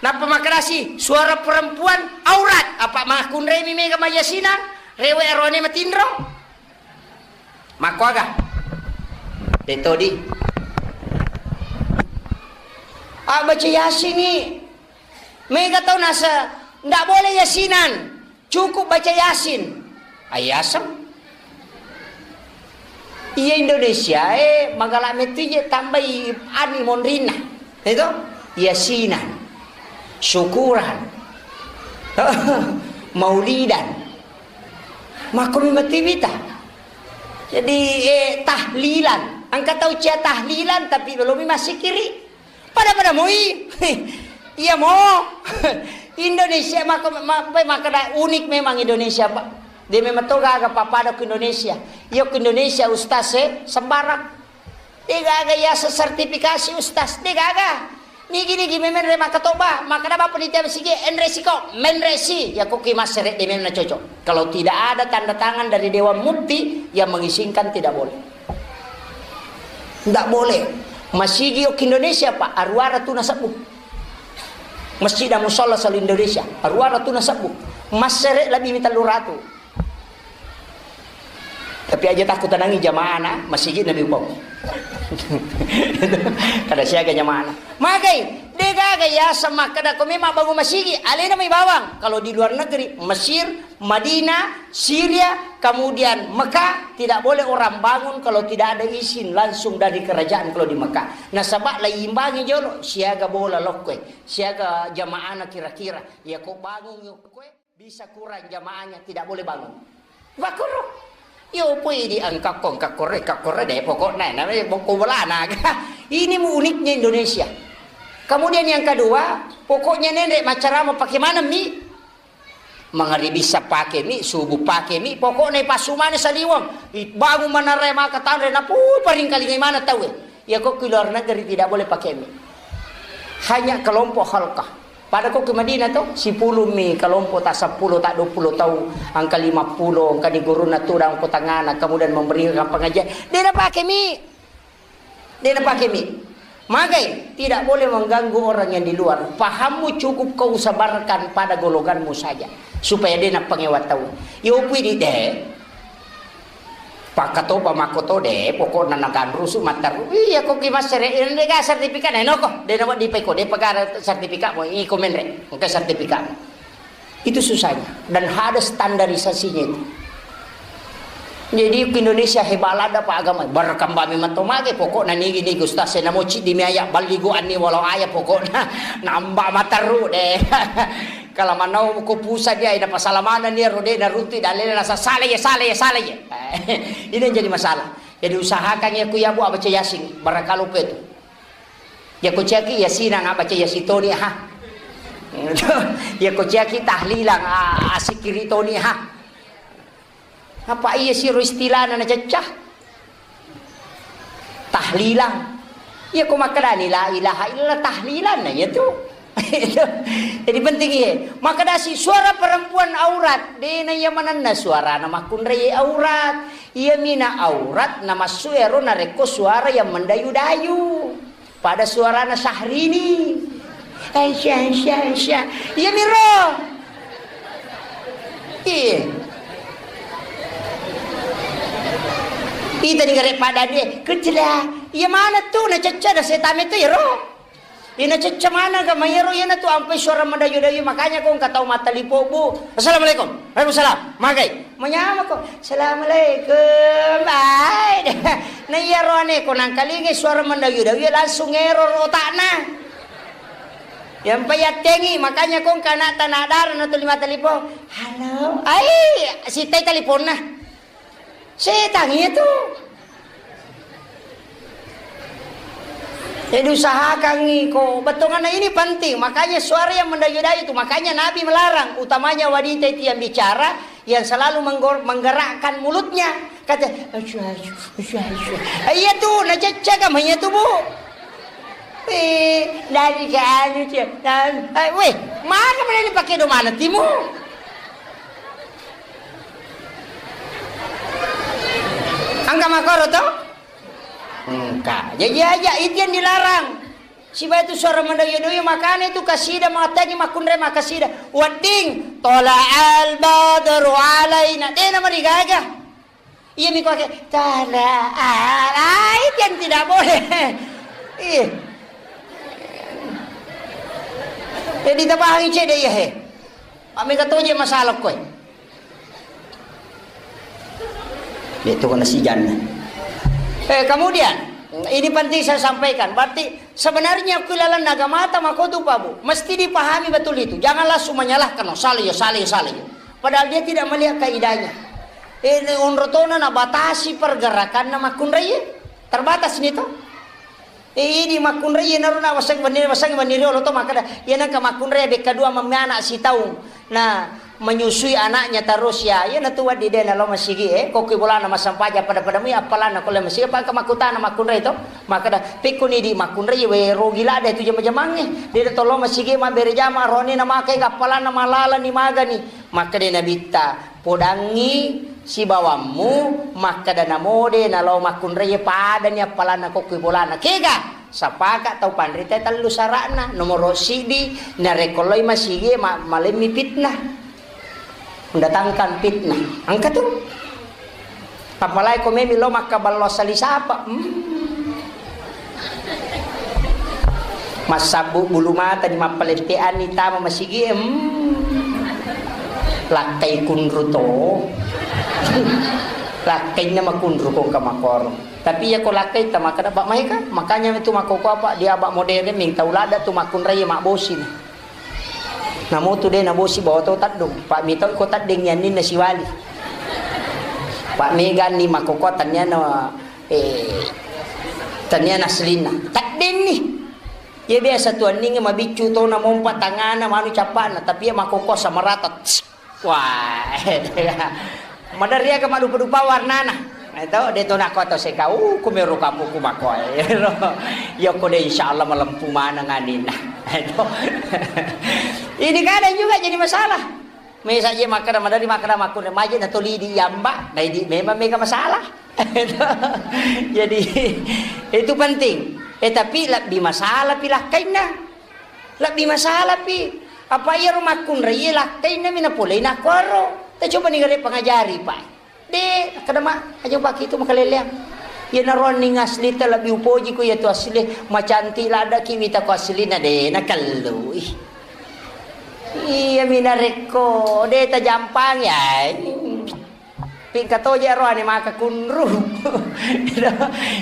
Nappa makerasi, suara perempuan aurat. Apa makunremi mega mayasina, rewe arone matinro. Makkuaga? Deh todi. Ah, baca Yasin ni. Mega tau nasa, ndak boleh Yasinan. Cukup baca Yasin. Ayaseng. Iya Indonesia, eh, magala metu je tambai ani monrinna. Itu Yasinan. Syukuran. Maulidan. Makomi mati bita. Jadi, eh, tahlilan. Engka tau cia tahlilan, tapi belum masih kiri. Pada-pada moi. Iya mo. Indonesia mako, ma-, pe makkeda unik memang Indonesia, Pak. De memang to gaga pappada ku Indonesia. Iya ku Indonesia ustaz e sembarang. De gaga iya sertifikasi ustaz. De gaga. Nigi-nigi memenre makkatoba, makkeda bapa panitia masigi, enre siko, menre si. Ya ko ki massere de memang cocok. Kalau tidak ada tanda tangan dari Dewan Mufti yang mengizinkan tidak boleh. Ndak boleh. Masigi okki Indonesia, Pak, aruara tu nasebbu. Masjid dan musalla selalu Indonesia, aruara tu nasebbu. Massere lebih mi tellu ratu. Tapi aja takut tenangi jamaah na masigi nabi upau. Kada siaga jamaah na. Magai, de Gaga yaseng makkeda ko memang bangun masigi, alena mai bawang. Kalau di luar negeri, Mesir, Madinah, Syria, kemudian Mekah, tidak boleh orang bangun kalau tidak ada izin langsung dari kerajaan kalau di Mekah. Nasaba laimbangi jolo, siaga bola lokkoe, siaga jamaahna kira-kira. Ya ko bangun yo koe. Bisa kurang jamaahnya, tidak boleh bangun. Wakkoro. Yo pui di engkakko, engkakko re, engkakko re, deh, pokoknya, namanya bokko bolana. Ini mu uniknya Indonesia. Kemudian yang kedua, pokoknya nende macarama pakai mana mi? Mangari bisa pakai mi, subuh pakai mi, pokoknya pasu mana saliwang. I-, bangun mana re maka tanre, napu paring kalingai mana tahu. Ya kok ke luar negeri tidak boleh pakai mi. Hanya kelompok halkah. Pada ko ke Madinah to, sipulung mi kelompok, tak sepuluh, tak dua puluh tau, angka lima puluh, angka di guruna tudang ko tangana, kemudian memberikan pengajian. Dia nak pakai mi. Dia nak pakai mi. Magai, tidak boleh mengganggu orang yang di luar. Pahammu cukup kau sebarkan pada golonganmu saja. Supaya dia nak pengewa tahu. Yo pui di deh. Pakkatopa makkoto de, pokokna naganrusu matteru. Iya, ko ki massere, ende ga sertifikat, eh, noko. De nawa dipaiko, de pegara sertifikat mo, iko menre, engka sertifikat. Itu susahnya. Dan ada standarisasinya itu. Jadi, ke Indonesia hebat lada, Pak, agama. Berkembang memang to mage, pokokna nigi, nigi, ustaz, saya namo cik di mi aya, baligo anni walau aya, pokokna nambah matteru de. Kalau manau ko pusat dia, ida pasala mana nia, rode na rutu, dalele nasa, salah ya, salah ya, salah ya. Ini yang jadi masalah. Jadi usahakan ya ku ya bu, baca Yasin, barakalu pe tu. Ya ko ciaki Yasin, nggak baca Yasin toni, ha. Ya ko ciaki tahlilan, a-, asikiri toni, ha. Apa iya siro istilahna na cecca? Tahlilan. Iya ko makkedani la ilaha illallah, tahlilan na iya tu. Jadi penting iya. Makkedasi suara perempuan aurat, dena iya manenna suarana makkunrai aurat. Iya mina aurat na massu ero narekko suara yang mendayu-dayu. Pada suarana Syahrini. Aisyah, Aisyah, Aisyah. Iya miro. Iya. Ita ni gare pada dia. Kecela. Iya mana tu na cecca da setame tu iro. Ina cecca mana ga mayero, iyana tu ampai suara mendayu-dayu, makanya ko engka tau mattalipo, Bu. Assalamualaikum. Waalaikumsalam. Magai. Manyamako, "Assalamualaikum, bae." Na iyaro ane ko nangkalingai suara mendayu-dayu, langsung error otakna. Yang payattengi, makanya ko engka anak tanah darah na tuli mata lipo. "Halo." Ai, sitai taliponna. Setang itu. Jadi usahakan iko, bettonganna ini penting. Makanya suara yang mendayu-dayu itu, makanya Nabi melarang, utamanya wanita itu yang bicara, yang selalu menggor-, menggerakkan mulutnya. Kata, "Asyhadu, asyhadu." Iya tu, na cecca ka, iya tu, Bu. Eh, dari ke anu, Cek. Dan, eh, weh, mana mana ini pakai do mana timu? Angka makoro to? Engka. Jadi aja itu yang dilarang. Sibawa itu suara mendayu-dayu, makanya itu kasida, matagi makunre makasida. Wedding, "Tola'al badru alaina." Dena marigaga. Iya mi kuake, "Tala." Ah, itu yang tidak boleh. Iya. Jadi tapahangi cede iya he. Amega toje masalah koe. Itu kena sijanna. Eh, kemudian, ini penting saya sampaikan. Berarti sebenarnya ku lalan nagamata makotu, Pak Bu. Mesti dipahami betul itu. Jangan langsung menyalahkan, "Oh, salah ya, salah ya, salah ya." Padahal dia tidak melihat kaidahnya. Ini onrotona na batasi pergerakanna makkunrai. Terbatas nih tuh. Eh, idi makkunrai, iyanaro na waseng wenni, waseng wenni riolo to makkeda, iya nengka makkunrai bekka dua memmi anak sitaung. Nah, menyusui anaknya terus ya, iya natu waddi de nalo masigi, eh, kokki bolana massempajang pada-pada mui appalanna kolle masigi, apa engka makkutana makkunrai to? Makkeda, "Pekkoni di makkunrai we rogi lada itu jama-jamangnge. De tolo masigi mabbere jama, roni na makai appalanna malala ni magani." Makkeda Nabitta, "Podangngi sibawammu makkeda namode nalao makkunraie padani appalanna kokkoi bolana." Kega? Sapaka tau panrita tellu sara'na. Nomoro siddi, narekko loi masigi ma-, malemmi fitnah. Mendatangkan fitnah. Engka tu. Apalagi ko memi lo makkaballo sali sapa. Hmm. Massabbu bulu mata ni mappaletteanni tama masigi, em. Lakkai kunru to. Lakkainna makunru ko engka makoro. Tapi iya ko lakkai ta makkeda, "Pak, maega?" Makanya itu makkoko apa dia, abak modern, mintau lada tu makkunrai mabbosi ni. Namo tu de nabosi bawa to teddung. Pak, mitau ko teddeng yanni na siwali. Pak, mega ni makkoko tania na, eh, tania na aslinna. Teddeng ni. Iya biasa tu anningnge mabiccu to na mompa tangana manu cappana, tapi iya makkoko sama rata. Wah, maderri aga maddupa-dupa warnana. Eh, to, de to nakko to seka, uh, kumero kapuku makko. Iya ko de insyaallah malempu maneng anina. Eh, to. Ini kadang juga jadi masalah. Mesa je makkeda, maderri makkeda makkunre maje na toli di yamba, na idi memang mega masalah. Jadi, itu penting. Eh, tapi lebbi masalah pi lakkainna. Lebbi masalah pi. Apa iyaro makkunrai lakkainna mi napolei nakkuaro. Te coba ni gare pangajari, Pak. De, kada ma, aja pake itu makaleleang. Iya naroanni asli te lebbi upoji ku iya tu asli, macanti ladaki wita ku aslina de, nakellui. Iya mi narekko de tajampang ya. Pingka toje roane maka kunru.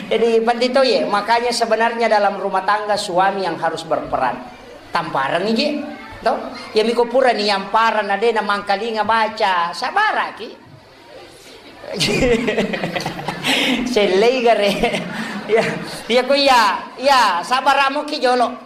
Jadi penting to ye. Makanya sebenarnya dalam rumah tangga suami yang harus berperan. Tampareng je. To? Ya miko pura ni yamparang na de na mangkalinga baca. Sabaraki. Sellei gare. Ya, ya ko iya, ya sabar amoki jolo.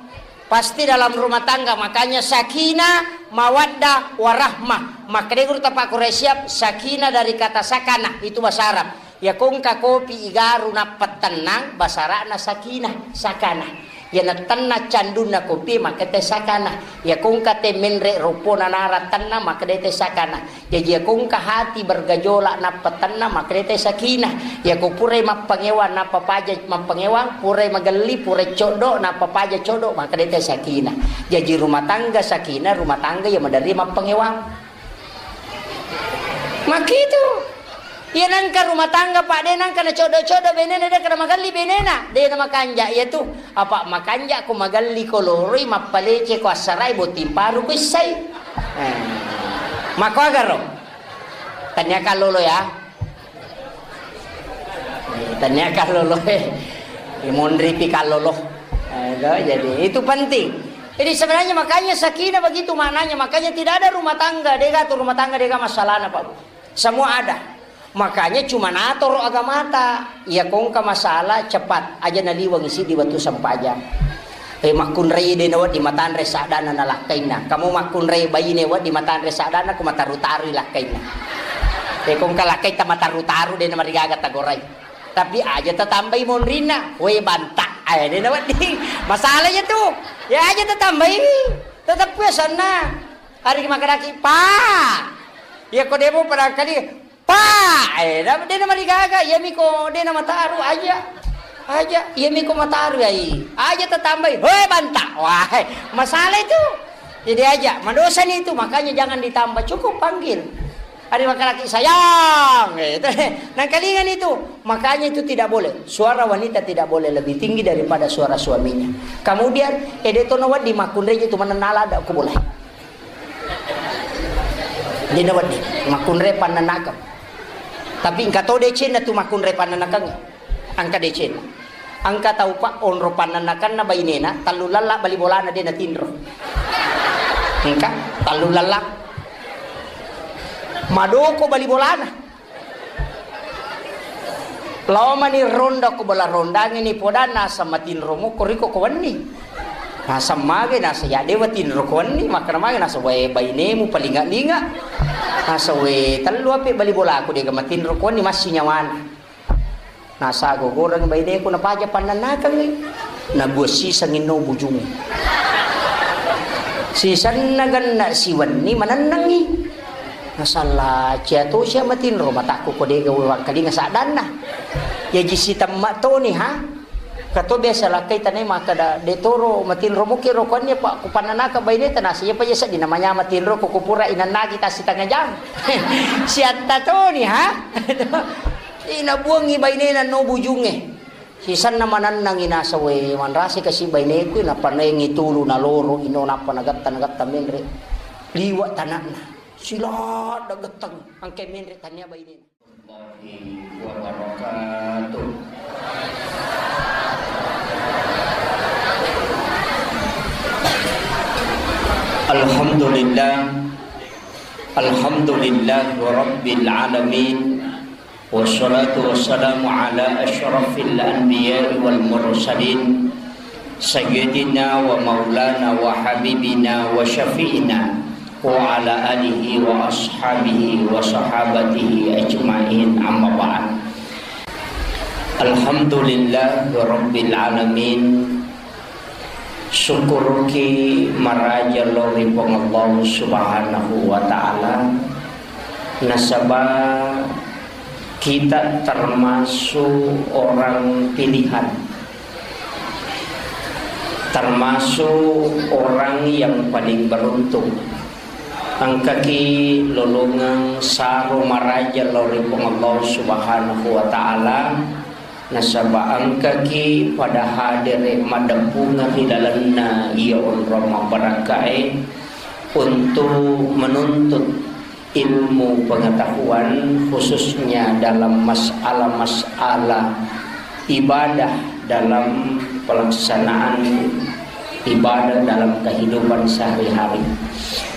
Pasti dalam rumah tangga, makanya sakinah, mawaddah, warahmah. Makkeda guru tapa Quraisyab, sakinah dari kata sakana, itu bahasa Arab. Ya kongka kopi igaru nappa tennang, basara'na sakinah, sakana. Iya natenna candunna kopi, makkeda sakana. Iya kongka te menre roppona nara tenna, makkeda te sakana. Jaji iya kongka hati bergejolak nappa tenna, makkeda te sakinah. Iya ko purai mappangewang nappa paja mappangewang, purai magelli, purai coddo nappa paja coddo, makkeda te sakinah. Jaji rumah tangga sakinah, rumah tangga iya maderri mappangewang. Makkitu. Iya nangka rumah tangga, Pak, de nangka na coddo-coddo benena, de kada magelli benena, de na makanja iya tu. Apa makanja ko magelli ko loroi, mappalece ko assarai, botting paru ko issai. Eh. Mako agaro. Tania kallolo ya. Tania kallolo eh. Monri pi kallolo. Eh, itu, jadi itu penting. Jadi sebenarnya makanya sakinah begitu maknanya. Makanya tidak ada rumah tangga, dega tu rumah tangga, dega masalahna, Pak Bu. Semua ada. Makanya cuma natoro agamata. Iya kongka masalah cepat aja naliweng siddi wettu sempajang. Eh, makkunrai de na wedding matanre saddana na lakkainna. Kamu makkunrai baine wedding matanre saddana, ku mataru-tarui lakkainna. Eh, kongka lakkaita mataru-taru de na marigaga tagorai. Tapi aja tatambai monrinna, we banta. Eh, de na wedding. Masalah ya tu. Ya aja tatambai. Tetap ya sana. Hari makanaki, Pak. Ya ko demo pada kali, Pak, eh, da-, de na marigaga, iya miko de na mataru aja. Aja, iya miko mataru ai. Aja tatambai, "Hoi, banta." Wah, eh, masalah itu. Jadi aja, madosa nih itu, makanya jangan ditambah, cukup panggil. Hari makanaki, "Sayang." Eh, itu, nangkalingan itu. Makanya itu tidak boleh. Suara wanita tidak boleh lebih tinggi daripada suara suaminya. Kemudian, eh, de tono wadi makunreji tu manenala ada aku boleh. Dena wedding makkunrai pannanakeng. Tapi engka to decenna tu makkunrai pannanakeng. Engka decenna. Engka tau pa onro pannanakenna bainena, tallu lalla bali bolana de natinro. Engka tallu lalla. Madoko bali bolana. Lao mani ronda ko bala rondangi ni podanna, asa matinro mokko riko ko wenni. Nasa mage, nasa ya dewa tinro ko wenni, makkana mage, nasa wae bainemu palinga-linga. Nasa we tellu ape bali bolaku dega matinro ko wenni, massi nyawana. Nasa gogoreng baineku napaja pannannakengngi. Nabua sisengngi no bujungngi. Sisenna genna siwenni manennengngi. Nasalla cia to sia matinro matakku ko dega wewangkalinga saddanna. Jaji sitemma toni ha. Kato biasa lakkai tanai makkada de toro matinro muki ro kuanni pa kupannanaka baineta nasa iya pa iya sedding namanya matinro ko kupura inannagi tasitanga jam. Siatta toni ha. Ina buangngi bainena no bujungnge. Sisenna manennangi naseng, we, manrasi kasi baineku, nappa naengi tulu naloro ino, nappa nagatta, nagatta menre liwe' tana'na. Siladda getteng, engka menre tania bainena. Warahmatullahi wabarakatuh. Alhamdulillah. Alhamdulillah Rabbil Alamin. Wassalatu wassalamu ala asyrafil anbiya'i wal mursalin, sayyidina wa maulana wa habibina wa syafi'ina wa ala alihi wa ashabihi wa sahabatihi ajma'in, amma ba'd. Alhamdulillah Rabbil Alamin. Syukuruki maraja lao ri Puang Allah Subhanahu wa Ta'ala, nasaba kita termasuk orang pilihan, termasuk orang yang paling beruntung. Engkaki lolongeng saro maraja lao ri Puang Allah Subhanahu wa Ta'ala, nasaba engkaki pada hadere maddeppungeng ri lalenna iya onrong mabbarakkae untuk menuntut ilmu pengetahuan, khususnya dalam masalah-masalah ibadah dalam pelaksanaan ibadah dalam kehidupan sehari-hari.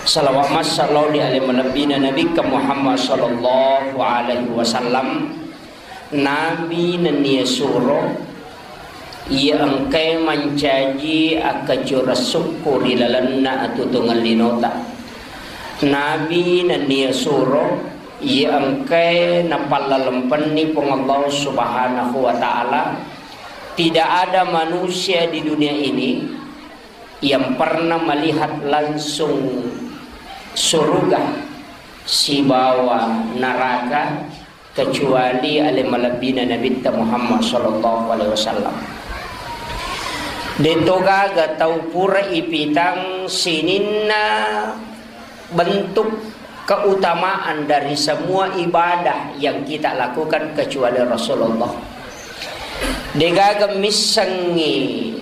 Salawat massalawa ri ale malebbina Nabikka Muhammad sallallahu alaihi wasallam, Nabi nennia suro iya engkae mancaji akkacura sukku ri lalenna atutungeng linota. Nabi nennia suro iya engkae napallalempenni Puang Allah Subhanahu wa Ta'ala. Tidak ada manusia di dunia ini yang pernah melihat langsung surga sibawa neraka kecuali ale malebbina Nabitta Muhammad sallallahu alaihi wasallam. De'to gaga tau pura ipitang sininna bentuk keutamaan dari semua ibadah yang kita lakukan kecuali Rasulullah. De'gaga missengngi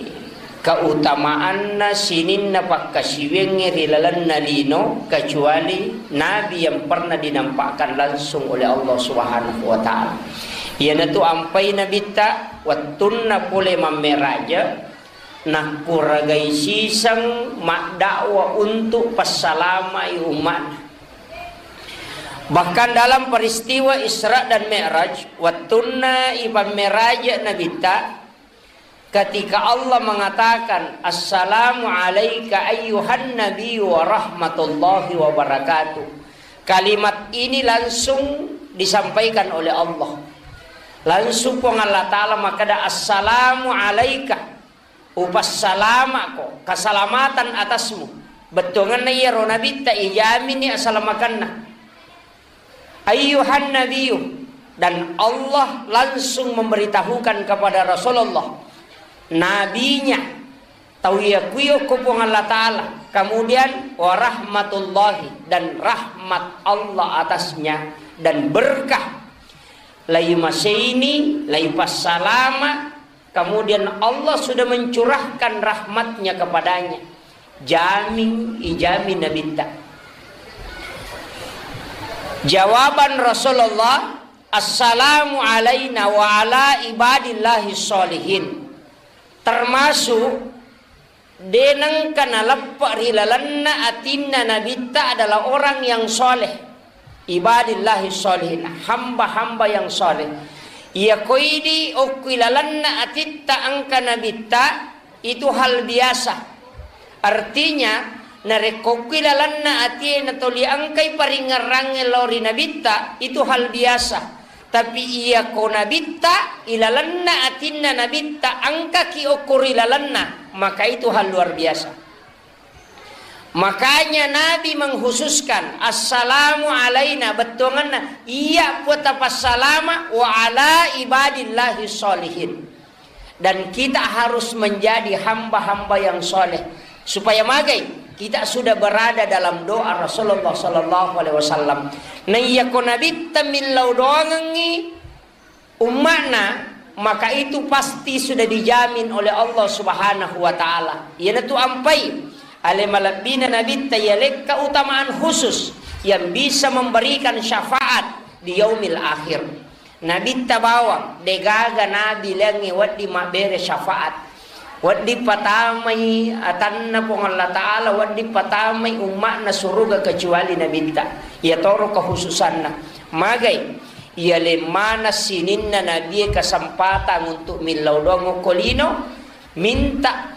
keutamaanna sininna pakkasiwiangnge ri lalenna lino kecuali nabi yang pernah dinampakkan langsung oleh Allah Subhanahu wa Ta'ala. Iyanatu ampai Nabitta wettunna pole mammeraja, nakkuragai siseng maddakwa untuk passalamai umma'na. Bahkan dalam peristiwa Isra dan Mi'raj, wettunna ipammeraja Nabitta, ketika Allah mengatakan, "Assalamu alaika ayyuhan nabi wa rahmatullahi wa barakatuh." Kalimat ini langsung disampaikan oleh Allah. Langsung Puang Allah Ta'ala makkeda, "Assalamu alaika." Upassalama'ko, keselamatan atasmu. Bettuangenna iyaro nabitta ijamini asalamakenna. Ayyuhan nabiyyu, dan Allah langsung memberitahukan kepada Rasulullah, nabinya, tau iya kuyo ko Puang Allah Ta'ala, kemudian warahmatullahi, dan rahmat Allah atasnya, dan berkah. Laimaseini, laipassalama, Kemudian Allah sudah mencurahkan rahmatnya kepadanya. Jamin, ijamin Nabitta. Jawaban Rasulullah, "Assalamu alaina wa ala ibadillahi sholihin." Termasuk de nengka naleppe ri lalenna atinna Nabitta adalah orang yang soleh. Ibadillahi sholihin, hamba-hamba yang soleh. Iya koidi okkui lalenna atitta engka Nabitta, itu hal biasa. Artinya, narekko okkui lalenna atie natoli engkai paringerrangnge lao ri Nabitta, itu hal biasa. Tapi iya ko Nabitta, ilalenna atinna Nabitta, engkaki okko ri lalenna, maka itu hal luar biasa. Makanya Nabi mengkhususkan, "Assalamu alaina," bettuangenna, iya puatta passalama, "wa ala ibadillahi sholihin." Dan kita harus menjadi hamba-hamba yang soleh. Supaya magai, kita sudah berada dalam doa Rasulullah sallallahu alaihi wasallam. Naiyako Nabitta millau doangengngi, umma'na, maka itu pasti sudah dijamin oleh Allah Subhanahu wa Ta'ala. Iyanatu ampai ale malebbina Nabitta, iya lekka utamaan khusus yang bisa memberikan syafaat di yaumil akhir. Nabitta bawang, degaga nabi laingnge wedding mabbere syafaat. Wedding patamai atanna Puang Allah Ta'ala, wedding patamai umma'na suruga kecuali Nabitta. Iyatoro kekhususanna. Magai, iya lemmana sininna nabie kesempatan untuk millau doang okko lino, minta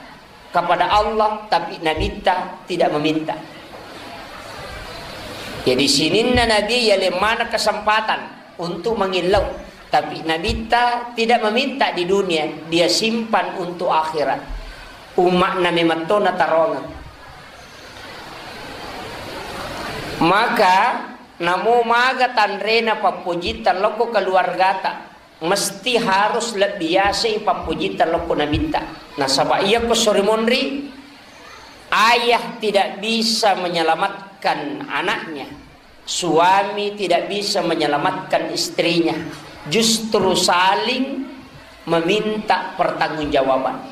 kepada Allah, tapi Nabitta tidak meminta. Jadi sininna nabi iya lemmana kesempatan untuk mangillau, tapi Nabitta tidak meminta di dunia, dia simpan untuk akhirat. Umma'na memetto natarongeng. Maka namo maga tanrena pappojitta lokko keluargata, mesti harus lebbi yasei pappojitta lokko Nabitta. Nasaba iyakko sori monri, ayah tidak bisa menyelamatkan anaknya, suami tidak bisa menyelamatkan istrinya, justru saling meminta pertanggungjawaban.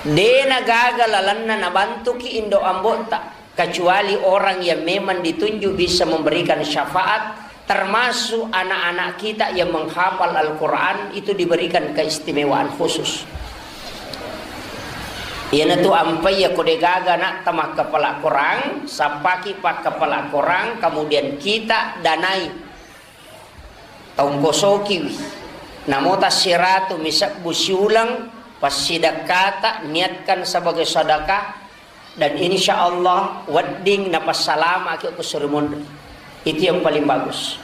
Dena gaga lalenna nabantuki indo ambotta, kecuali orang yang memang ditunjuk bisa memberikan syafaat, termasuk anak-anak kita yang menghafal Al-Quran itu diberikan keistimewaan khusus. Iyanatu ampai iyako degaga anakta makkapala Quran, sappaki pakkapala Quran, kemudian kita danai, tongkosokiwi. Namo tassiratu misebbu siuleng, passidekkata, niatkan sebagai sedekah, dan insya Allah wedding napassalamaki ko suri monri. Itu yang paling bagus.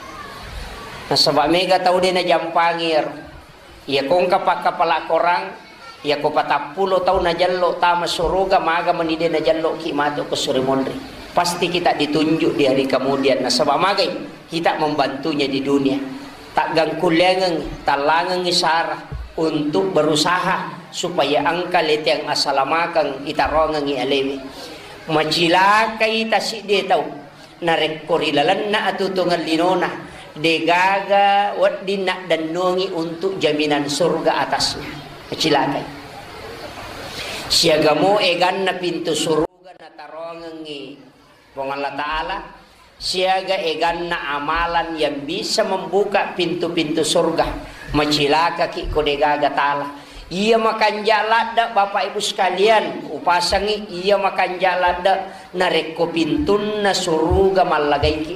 Nasaba mega tau de najampangi ero. Iya kongka pakkapala Korang, iya ko patappulo tau najello tama suruga, maga meni de najello ki matu ko suri monri. Pasti kita ditunjuk di hari kemudian. Nasaba magai kita membantunya di dunia. Taggangkulleangengngi, tallangengngi sara untuk berusaha supaya engka leteang asalamakeng itarongengngi alewe. Macilakai tasidde tau narekko ri lalenna atutungeng linona degaga wedding naddennongi untuk jaminan surga atasnya. Macilakai. Siagamo eganna pintu suruga natarongengngi Puang Allah Ta'ala, siaga eganna amalan yang bisa membuka pintu-pintu surga. Macilakaki ko degaga tala. Iya makanja ladde, Bapak Ibu sekalian, upasangi iya makanja ladde narekko pintunna suruga mallagaiki.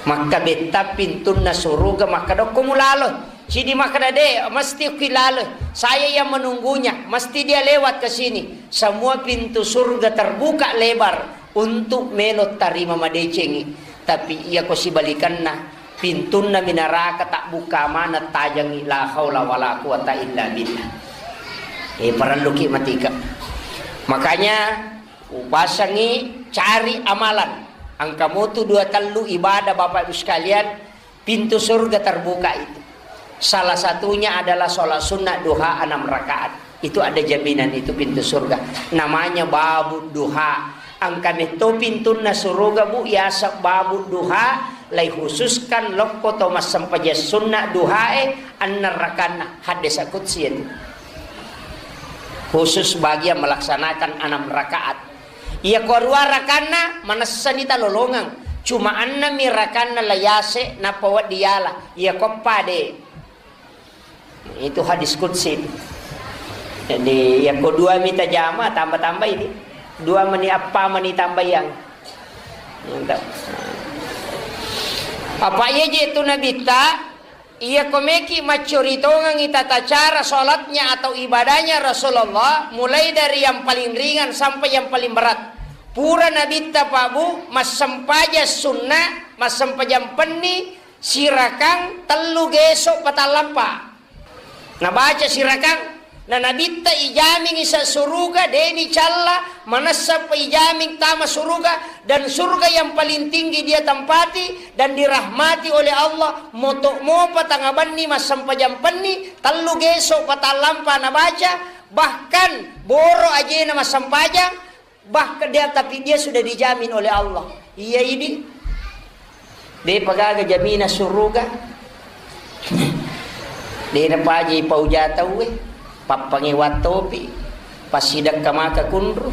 Makkabetta pintunna suruga, makkadokko mulalo. Sidi makkada, "De, mesti ki lalo. Saya yang menunggunya. Mesti dia lewat ke sini." Semua pintu surga terbuka lebar untuk melo tarima madecengi. Tapi iya ko sibalikanna, pintunna minaraka tabbukka maneng tajangi, la haula wala quwata illa billah. Eh, parelluki matika. Makanya upasangi cari amalan. Engka motu dua tellu ibadah Bapak Ibu sekalian, pintu surga terbuka itu. Salah satunya adalah sholat sunnah duha enam rakaat. Itu ada jaminan itu pintu surga. Namanya babu duha. Engka metto pintunna suruga, Bu, yaseng babu duha, lai khususkan lokko to massempajang sunnah duhae enna rakanna. Haddesa qudsi itu. Khusus bagi yang melaksanakan enam rakaat. Iya ko rua rakanna manessani talolongeng. Cuma annami rakanna layase nappa wedding yala. Iya ko pade. Itu hadis qudsi. Jadi iya ko dua mita jama tambah-tambah ini. Dua meni appa meni tambah yang. Mantap. Apa iya je tu Nabitta? Iya ko meki maccuri tongengi tata cara sholatnya atau ibadahnya Rasulullah, mulai dari yang paling ringan sampai yang paling berat. Pura Nabitta Pak Bu, massempajang sunnah, massempajang penni, sirakang tellu geso patallampa. Nabaca sirakang, Na Nabitta ijamingi sa suruga, deni calla, manessa pa ijaming tama suruga, dan surga yang paling tinggi dia tempati dan dirahmati oleh Allah, moto mopa tangabanni massempajang penni, tellu geso patallampa nabaca, bahkan boro ajena massempajang, Bahkan dia, tapi dia sudah dijamin oleh Allah. Iya idi. De pagaga jamina suruga. Dena paja ipauja tauwe, pappangewa topi, passidekka maka kunru,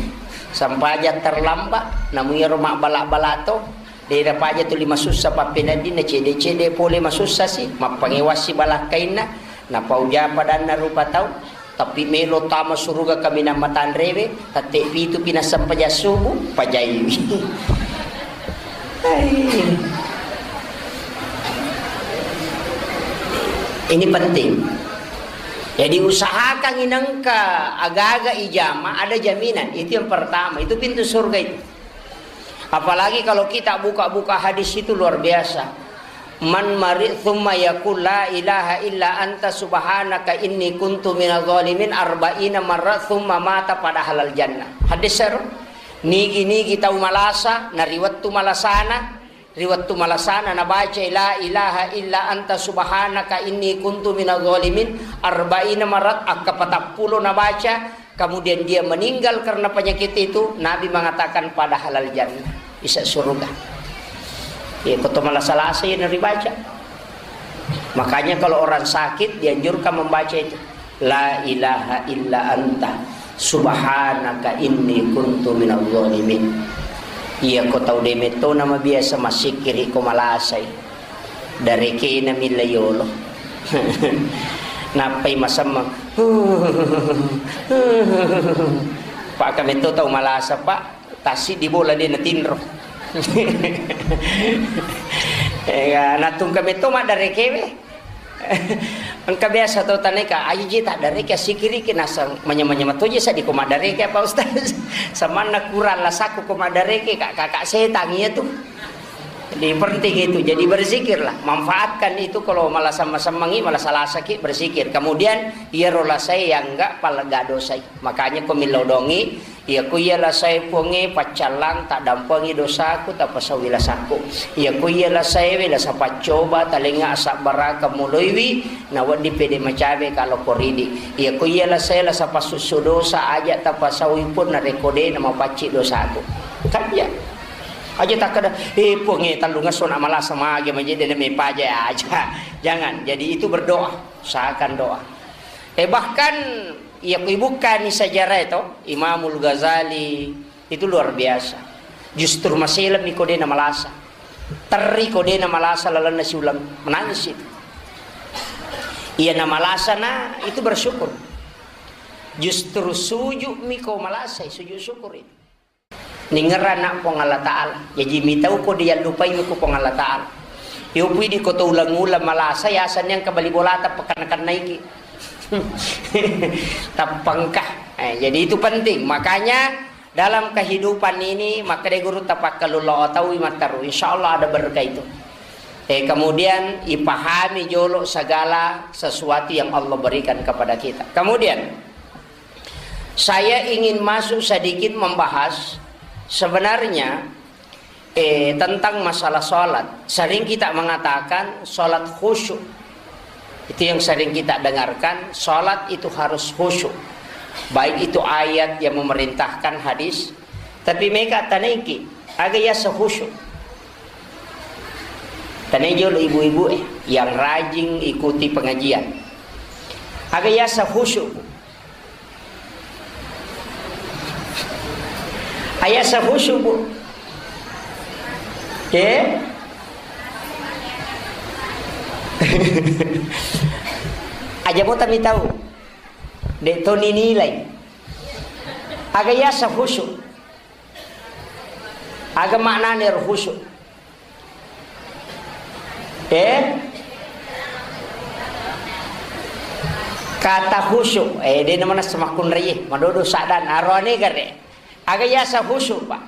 sampaja terlambat, namu iyaro mabbala-bala to, dena paja tuli masussa pappeneddinna, cede-cede pole masussa si, mappangewassi balakkainna, napauja padanna rupa tau, tapi melo tama suruga kaminang matanrewe, tette pitu pi nassempajang subuh, pajaiwi. Hai. Ini penting. Jadi usahakan inengka agaga ijama ada jaminan. Itu yang pertama. Itu pintu surga itu. Apalagi kalau kita buka-buka hadis itu luar biasa. Man mari thumma yaqul la ilaha illa anta subhanaka inni kuntu minadh dhalimin arba'ina marra thumma mata pada halal jannah. Hadis seru. Nigi-nigi tau malasa, na ri wettu malasana, ri wettu malasana nabaca la ilaha illa anta subhanaka inni kuntu minadh dhalimin arba'ina marat, akka patappulo nabaca, kemudian dia meninggal karena penyakit itu, Nabi mengatakan pada halal jannah, bisa surga. Ya, koto malasa-lasa yang dibaca. Makanya kalau orang sakit dianjurkan membaca itu. La ilaha illa anta subhanaka inni kuntu minadh dhalimin. Iya ko tau demetto nama biasa masikiri ko malasai. Darekena milla yolo. Nappai masemmeng. Pak kametto tau malasa, Pak. Tassiddi bola de natinro. Ya, natungka metto maddarekewe. Engka biasa to taneka, aji je taddareke, asikiriki, nasang manya-manya matoje sadi ko maddareke apa ustaz? Samanna kurang lasaku ko maddareke, kak, kakak setang iya tu. Jadi penting itu, jadi berzikirlah, manfaatkan itu kalau malah sama-samangi, malah salasaki, berzikir. Kemudian iyaro lasai yang enggak palega dosai. Makanya ko millau dongi, Iya ku iya lasae Puangnge, paccallang, taddampengi dosaku, tapasauwi lasaku. Iya ku iya lasaewe, lasa paccoba, talengnga asabbaraka muloiwi, nawedding pede macawe ka lokko ridi. Iya ku iya lasae, lasa passussu dosa, aja tapasauwi pun narekko de namapacci dosaku. Kan iya. Aja takkeda, "Eh, Puangnge, tellungesso na malasa mage, maje de na mepaja aja." Jangan. Jadi itu berdoa, usahakan doa. Eh, bahkan iya ku ibukkani sejarah itu, Imamul Ghazali itu luar biasa. Justru maseleng mi ko de na malasa. Terri ko de na malasa lalenna siulang, menangis itu. Iya na malasa na itu bersyukur. Justru sujud mi ko malasa, sujud syukur itu. Ningerrana Puang Allah Ta'ala. Jaji mitau ko diallupai ko Puang Allah Ta'ala. Yo pui di ko to ulang-ulang malasa, ya asannya engka bali bolata pekan-pekan naiki. Tappangka. Eh, jadi itu penting. Makanya dalam kehidupan ini, maka de guru tapakkalullo taui mataru. Insya Allah ada berkah itu. Eh, kemudian ipahami jolo segala sesuatu yang Allah berikan kepada kita. Kemudian Saya ingin masuk sedikit membahas sebenarnya, eh, tentang masalah sholat. Sering kita mengatakan sholat khusyuk. Itu yang sering kita dengarkan, sholat itu harus khusyuk. Baik itu ayat yang memerintahkan, hadis, tapi mega taneki, aga yasa khusyuk. Tanai jolo ibu-ibu, eh, yang rajin ikuti pengajian. Aga yasa khusyuk. Ayasa khusyuk, Bu. Eh? Aja bota mi tau. De to ninilai. Aga yasa khusyuk. Aga maknana ero khusyuk. Eh? Kata khusyuk, eh, de namana semakkunraie, madodo saddan, aroane gare. Aga yasa khusyuk, Pak?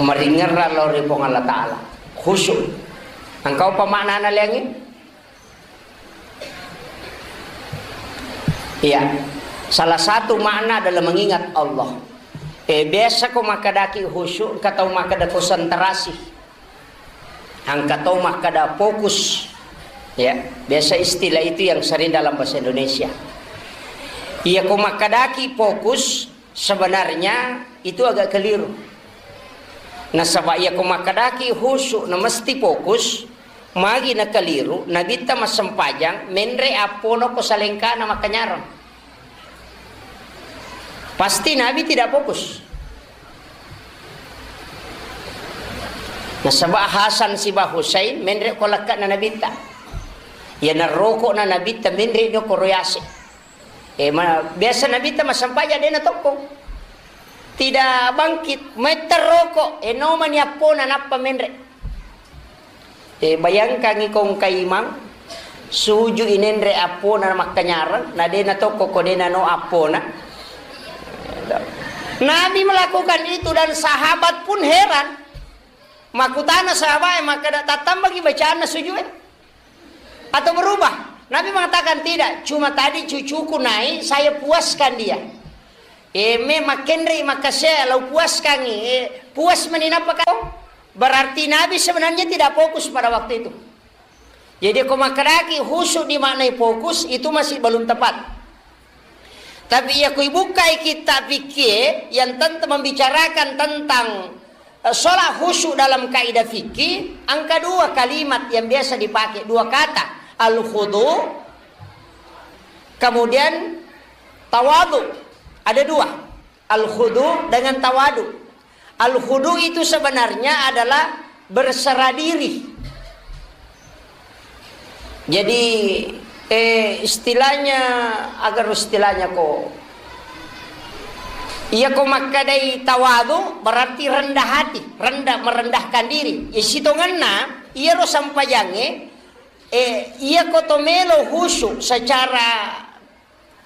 Maringerra lao ri Puang Allah Ta'ala. Khusyuk. Engkau apa maknana leangi? Iya. Salah satu makna adalah mengingat Allah. Eh, biasa ko makkadaki khusyuk, engka tau makkada konsentrasi. Engka tau makkada fokus. Ya, biasa istilah itu yang sering dalam bahasa Indonesia. Iya ko makkadaki fokus, sebenarnya itu agak keliru. Nasaba iya ko makkadaki khusyuk na mesti fokus, Magi nakaliru, Nabitta massempajang, menre appona ko salengkana makkanyarang. Pasti Nabi tidak fokus. Nasaba Hasan siba Husain menre ko lekkana Nabitta. Iyana rokokna Nabitta menre no ko royase. Eh, ma-, biasa Nabitta massempajang dena tokko. Tidak bangkit, metta rokok, eh, nomani appona nappa menre. Eh, bayangkan iko engka imang, suju inenre appona makkanyarang, na dena tokko ko dena no appona. Nabi melakukan itu dan sahabat pun heran. Makutana sahabat, eh, makkeda tattambaki bacaanna sujue. Atau berubah? Nabi mengatakan, "Tidak, cuma tadi cucuku naik, saya puaskan dia." Eh, me makkenrei makkasea, lau puaskangi, eh, puas mani nappa kau? Berarti Nabi sebenarnya tidak fokus pada waktu itu. Jadi, ko makkedaki khusyuk dimaknai fokus, itu masih belum tepat. Tapi iya ko ibukkai kitab fikih yang tentang membicarakan tentang, eh, sholat khusyuk dalam kaidah fikih, angka dua kalimat yang biasa dipakai, dua kata, al-khudu, kemudian tawadu. Ada dua, al-khudu dengan tawadu. Al-khudu itu sebenarnya adalah berserah diri. Jadi, eh, istilahnya, agar istilahnya ko, iya ko makkadai tawadu berarti rendah hati, rendah, merendahkan diri. Ya, sitongenna, iya ro sampajange, eh, iya ko to melo khusyuk secara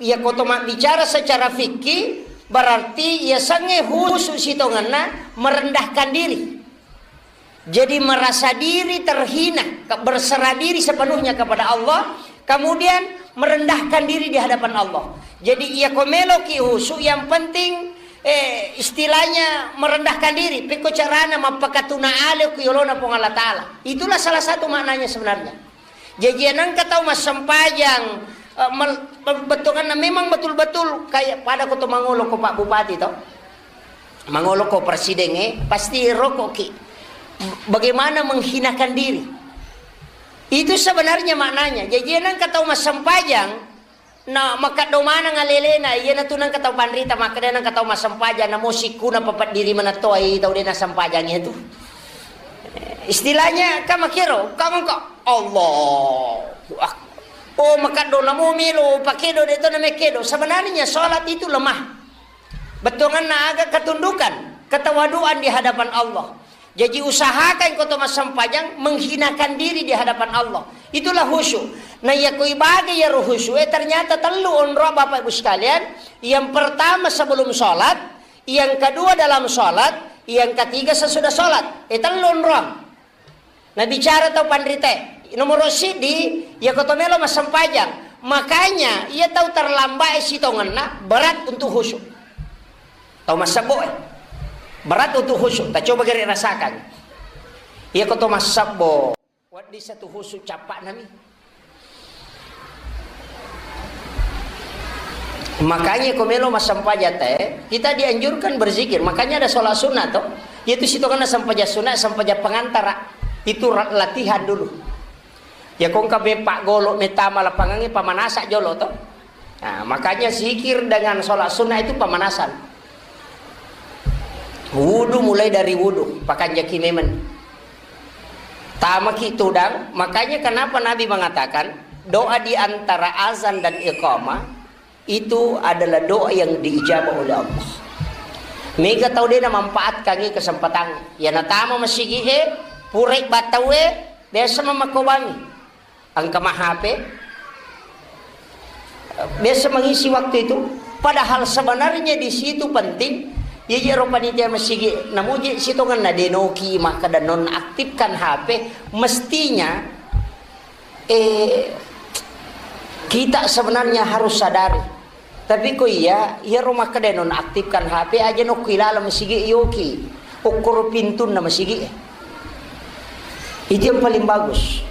Iya ko to mabbicara secara fikih, berarti iya sange khusyuk sitongenna merendahkan diri. Jadi merasa diri terhina, ke-, berserah diri sepenuhnya kepada Allah, kemudian merendahkan diri di hadapan Allah. Jadi iya ko meloki khusyuk, yang penting, eh, istilahnya merendahkan diri. Pekko carana mappakatuna ale ku yolona Puang Allah Ta'ala. Itulah salah satu maknanya sebenarnya. Jaji nengka tau massempajang, eh, mel-, be-, bettuanganna memang betul-betul kayak pada ko to mangolo ko Pak Bupati to. Mangolo ko presiden, eh, pasti rokoki. Bagaimana menghinakan diri. Itu sebenarnya maknanya. Jaji nengka tau massempajang, na makkaddo maneng alelena, iyanatu nengka tau panrita makkeda nengka tau massempajang, namo sikkuna papeddiri manettoai tau de nassempajang itu. Istilahnya, ka makkero, ka engka, Allahu Akbar. Oh, makkaddo namo melo pakedo, de to namekkedo. Sebenarnya salat itu lemah. Bettuanganna aga? Ketundukan, ketawaduan di hadapan Allah. Jaji usahakan ko to massempajang menghinakan diri di hadapan Allah. Itulah khusyuk. Nah, iya ko ibaga iyaro khusyuk, eh, ternyata tellu onrong, Bapak Ibu sekalian. Yang pertama sebelum salat, yang kedua dalam salat, yang ketiga sesudah salat. Eh, tellu onrong. Nah, bicara tau panrite, nomor siddi, iya ko to melo massempajang. Makanya, iya tau terlambat sitongenna berat untuk khusyuk. Tau massebbo, eh. Berat untuk khusyuk. Ta coba gere rasakan. Iya ko to massebbo. Waddi satu khusyuk cappa nami. Makanya ko melo massempajang te, kita dianjurkan berzikir. Makanya ada sholat sunnah to. Yaitu sitongenna sempajang sunnah, sempajang pengantara. Itu ra-, latihan dulu. Ya ko engka beppa golo metama lapangangnge pamanasa jolo to. Nah, makanya zikir dengan sholat sunnah itu pemanasan. Wudu mulai dari wudu, pakanjaki memang. Tamaki tudang, makanya kenapa Nabi mengatakan doa di antara azan dan iqamah itu adalah doa yang diijabah oleh Allah. Mega tau de namanfaatkangngi kesempatan. Ya natama masigi e, purai batau e, biasa mamakkobangi. Engka ma H P, biasa mengisi waktu itu. Padahal sebenarnya di situ penting. Iya, iya, ro panitia masigi, namuji sitongenna denoki, maka dan nonaktifkan H P. Mestinya, eh, kita sebenarnya harus sadari. Tapi ko iya, iyaro makkeda nonaktifkan H P aja nokki laleng masigi yoki. Okkoro pintunna masigi. Itu yang paling bagus.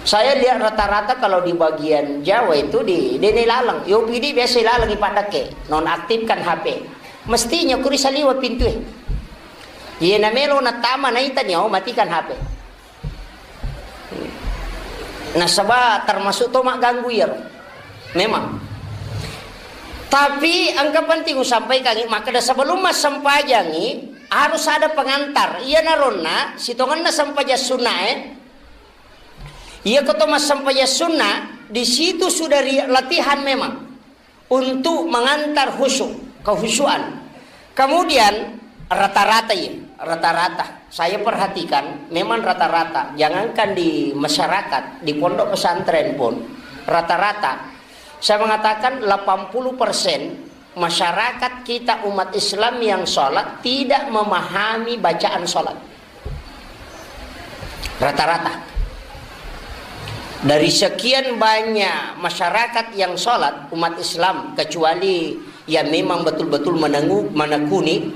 Saya lihat rata-rata kalau di bagian Jawa itu di dene laleng. Yopi di biasa laleng ipaddake, nonaktifkan H P. Mestinya kuri saliwa pintu e. Iya namelo natama naita ni, oh, matikan H P. Nasaba termasuk to magganggu iyaro. Memang. Tapi engka penting usampaikangi, makkeda sebelum massempajangi harus ada pengantar. Iyanaronna sitongenna sempajang sunnae. Iya ko to massempajang sunnah, di situ sudah ri-, latihan memang untuk mengantar khusyuk, kehusyuan. Kemudian rata-rata ya, rata-rata. Saya perhatikan memang rata-rata. Jangankan di masyarakat, di pondok pesantren pun rata-rata. Saya mengatakan delapan puluh persen masyarakat kita umat Islam yang sholat tidak memahami bacaan sholat. Rata-rata. Dari sekian banyak masyarakat yang sholat, umat Islam, kecuali yang memang betul-betul menengu-, menekuni,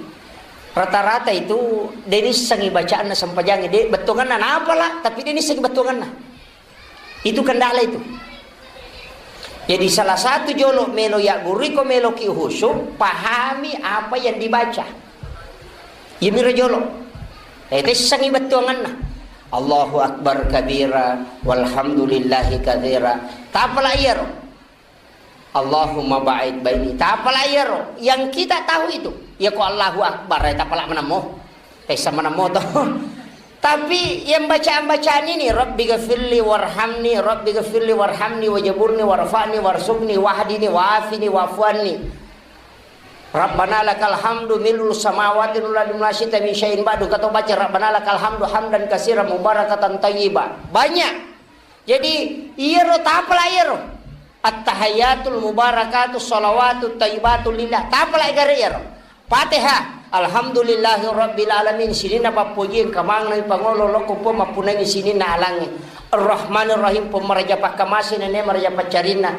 rata-rata itu de nissengi bacaanna sempajangi, de bettuanganna napala, tapi de nissengi bettuanganna. Itu kendala itu. Jadi salah satu jolo melo ya guru ko melo ki khusyuk, pahami apa yang dibaca. Iyamiro jolo. Eh, tessangi bettuanganna. Allahu Akbar kabira, walhamdulillahi katsira. Tapala iyaro. Allahumma ba'id baini. Tapala iyaro. Yang kita tahu itu. Ya ko Allahu Akbar, ya tapala menamo. Tessa menamo to. Tapi yang bacaan-bacaan ini, Rabbi ghafirli warhamni, Rabbi ghafirli warhamni, wajaburni, warfa'ni, warsukni, wahdini, wafini, wafuanni. Rabbana lakal hamdu mil'us samawati wal ardi wa ma syi'ta min syai'in ba'du. Kato baca Rabbana lakal hamdu hamdan katsiran mubarakatan thayyiba. Banyak. Jadi, iyaro tapala iyaro. At-tahiyyatul mubarakatus shalawatut thayyibatu lillah. Tapala igare iyaro. Fatihah. Alhamdulillahi rabbil alamin. Sininna pappoji engka maneng pangolo lokko Puang mappunangi sininna alangnge. Ar-Rahmanir Rahim. Puang maraja pakkamase nene maraja paccarinna.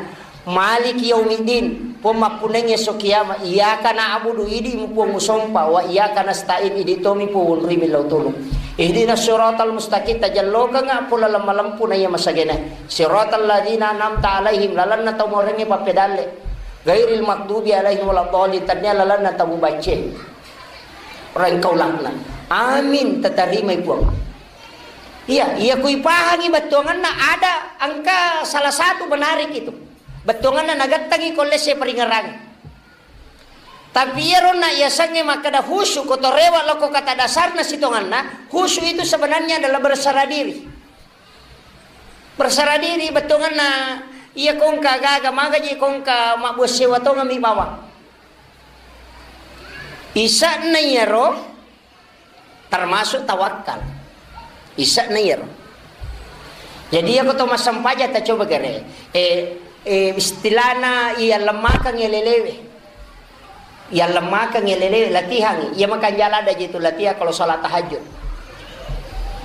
Maliki yaumiddin, Puang mappunangi esso kiamat. Iyyaka na'budu, idi mu Puang usompa, wa iyyaka nasta'in, idi tomi Puang wonroi millau tulung. Ihdinas siratal mustaqim, tajallokengnga Puang laleng malempu na iya masagena. Siratal ladzina an'amta alaihim, lalenna tau maorengnge pappedalle. Ghairil maghdubi alaihim waladdallin, tania lalenna tau mubacce. Rengkaulakna. Amin, tatarimai Puang. Iya, iya kui pahangi bettuanganna ada engka salah satu menarik itu. Bettuanganna nagettangi ko lesse paringerang. Tapi iyaro na yasengnge makkeda khusyuk ko torewa loko kata dasarna sitonganna, khusyuk itu sebenarnya adalah berserah diri. Berserah diri bettuanganna iya kongka gaga magaji kongka mabbuat sewa tongami bawang. Isa'na iyaro termasuk tawakal. Isa'na iyaro. Jadi, iya ko to massempajang, ta coba gare. Eh, eh, istilahna iya lemmakeng lelewe. Iya lemmakeng lelewe, latihan. Iya makanja ladde ji tu latihan kalau sholat tahajud.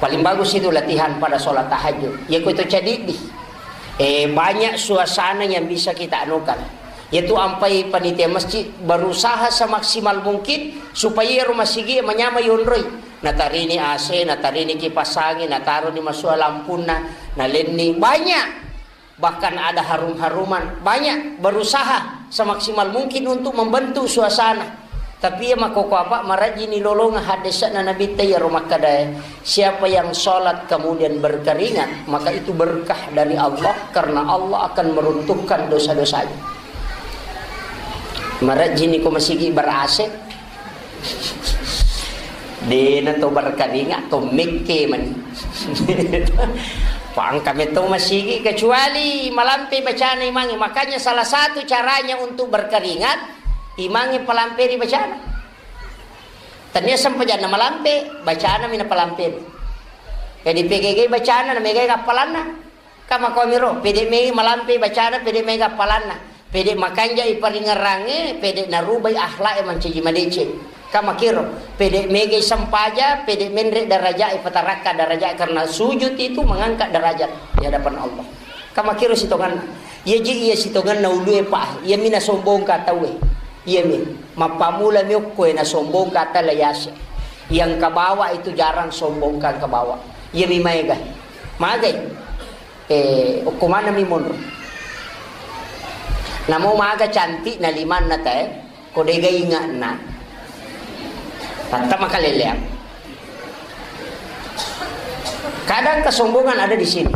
Paling bagus itu latihan pada sholat tahajud. Iya ko itu cadiddi. Eh, banyak suasana yang bisa kita anukan. Yaitu ampai panitia masjid berusaha semaksimal mungkin supaya rumah sigi manyamai yonroi. Natarini A C, natarini kipas angin, nataroni masua lampunna, nalenni. Banyak. Bahkan ada harum-haruman. Banyak berusaha semaksimal mungkin untuk membentuk suasana. Tapi iya makkoko apa, marajini lolonga haddese'na Nabitta iyaro makkedae, siapa yang sholat kemudian berkeringat, maka itu berkah dari Allah, karena Allah akan meruntuhkan dosa-dosanya. Marajini ko masigi ber-A C. Dena to berkeringat, to mekke mani. Pangka metto masigi, kecuali malampe bacana imangnge. Makanya salah satu caranya untuk berkeringat, imangnge palamperi bacana. Tania sempajanna malampe, bacana mi napalamperi. Jadi pegegai bacana, namegai kappalanna. Kamakomiro, pede mei malampe bacana, pede mei kappalanna. Pede makanjai paringerangnge, pede narubai akhlak e mancaji madeceng. Kamakiro, pede megai sempaja, pede menre daraja e patarakka daraja, karena sujud itu mengangkat derajat di hadapan Allah. Kamakiro sitonganna. Iya ji iya sitonganna ulue pa, iya mina sombongka tauwe. Iya mi, mappamula mi okko e nasombongka tala yase. Yang kabawa itu jarang sombongka kabawa. Iya mi maega. Magai. Eh, okko maneng mi monro. Namo maga cantik na limanna te, ko dega ingatna. Tatta makaleleang. Kadang kesombongan ada di sini.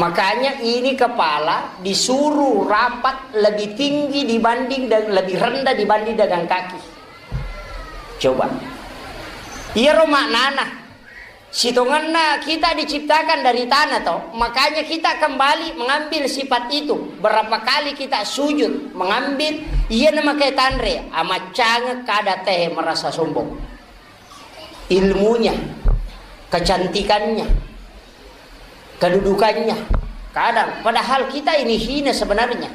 Makanya ini kepala disuruh rapat lebih tinggi dibanding dan lebih rendah dibanding dengan kaki. Coba. Iyaro maknana. Sitongenna kita diciptakan dari tanah toh, makanya kita kembali mengambil sifat itu. Berapa kali kita sujud mengambil, iya nama kayak tanre, amaccangeng kada teh merasa sombong. Ilmunya, kecantikannya, kedudukannya. Kadang, padahal kita ini hina sebenarnya.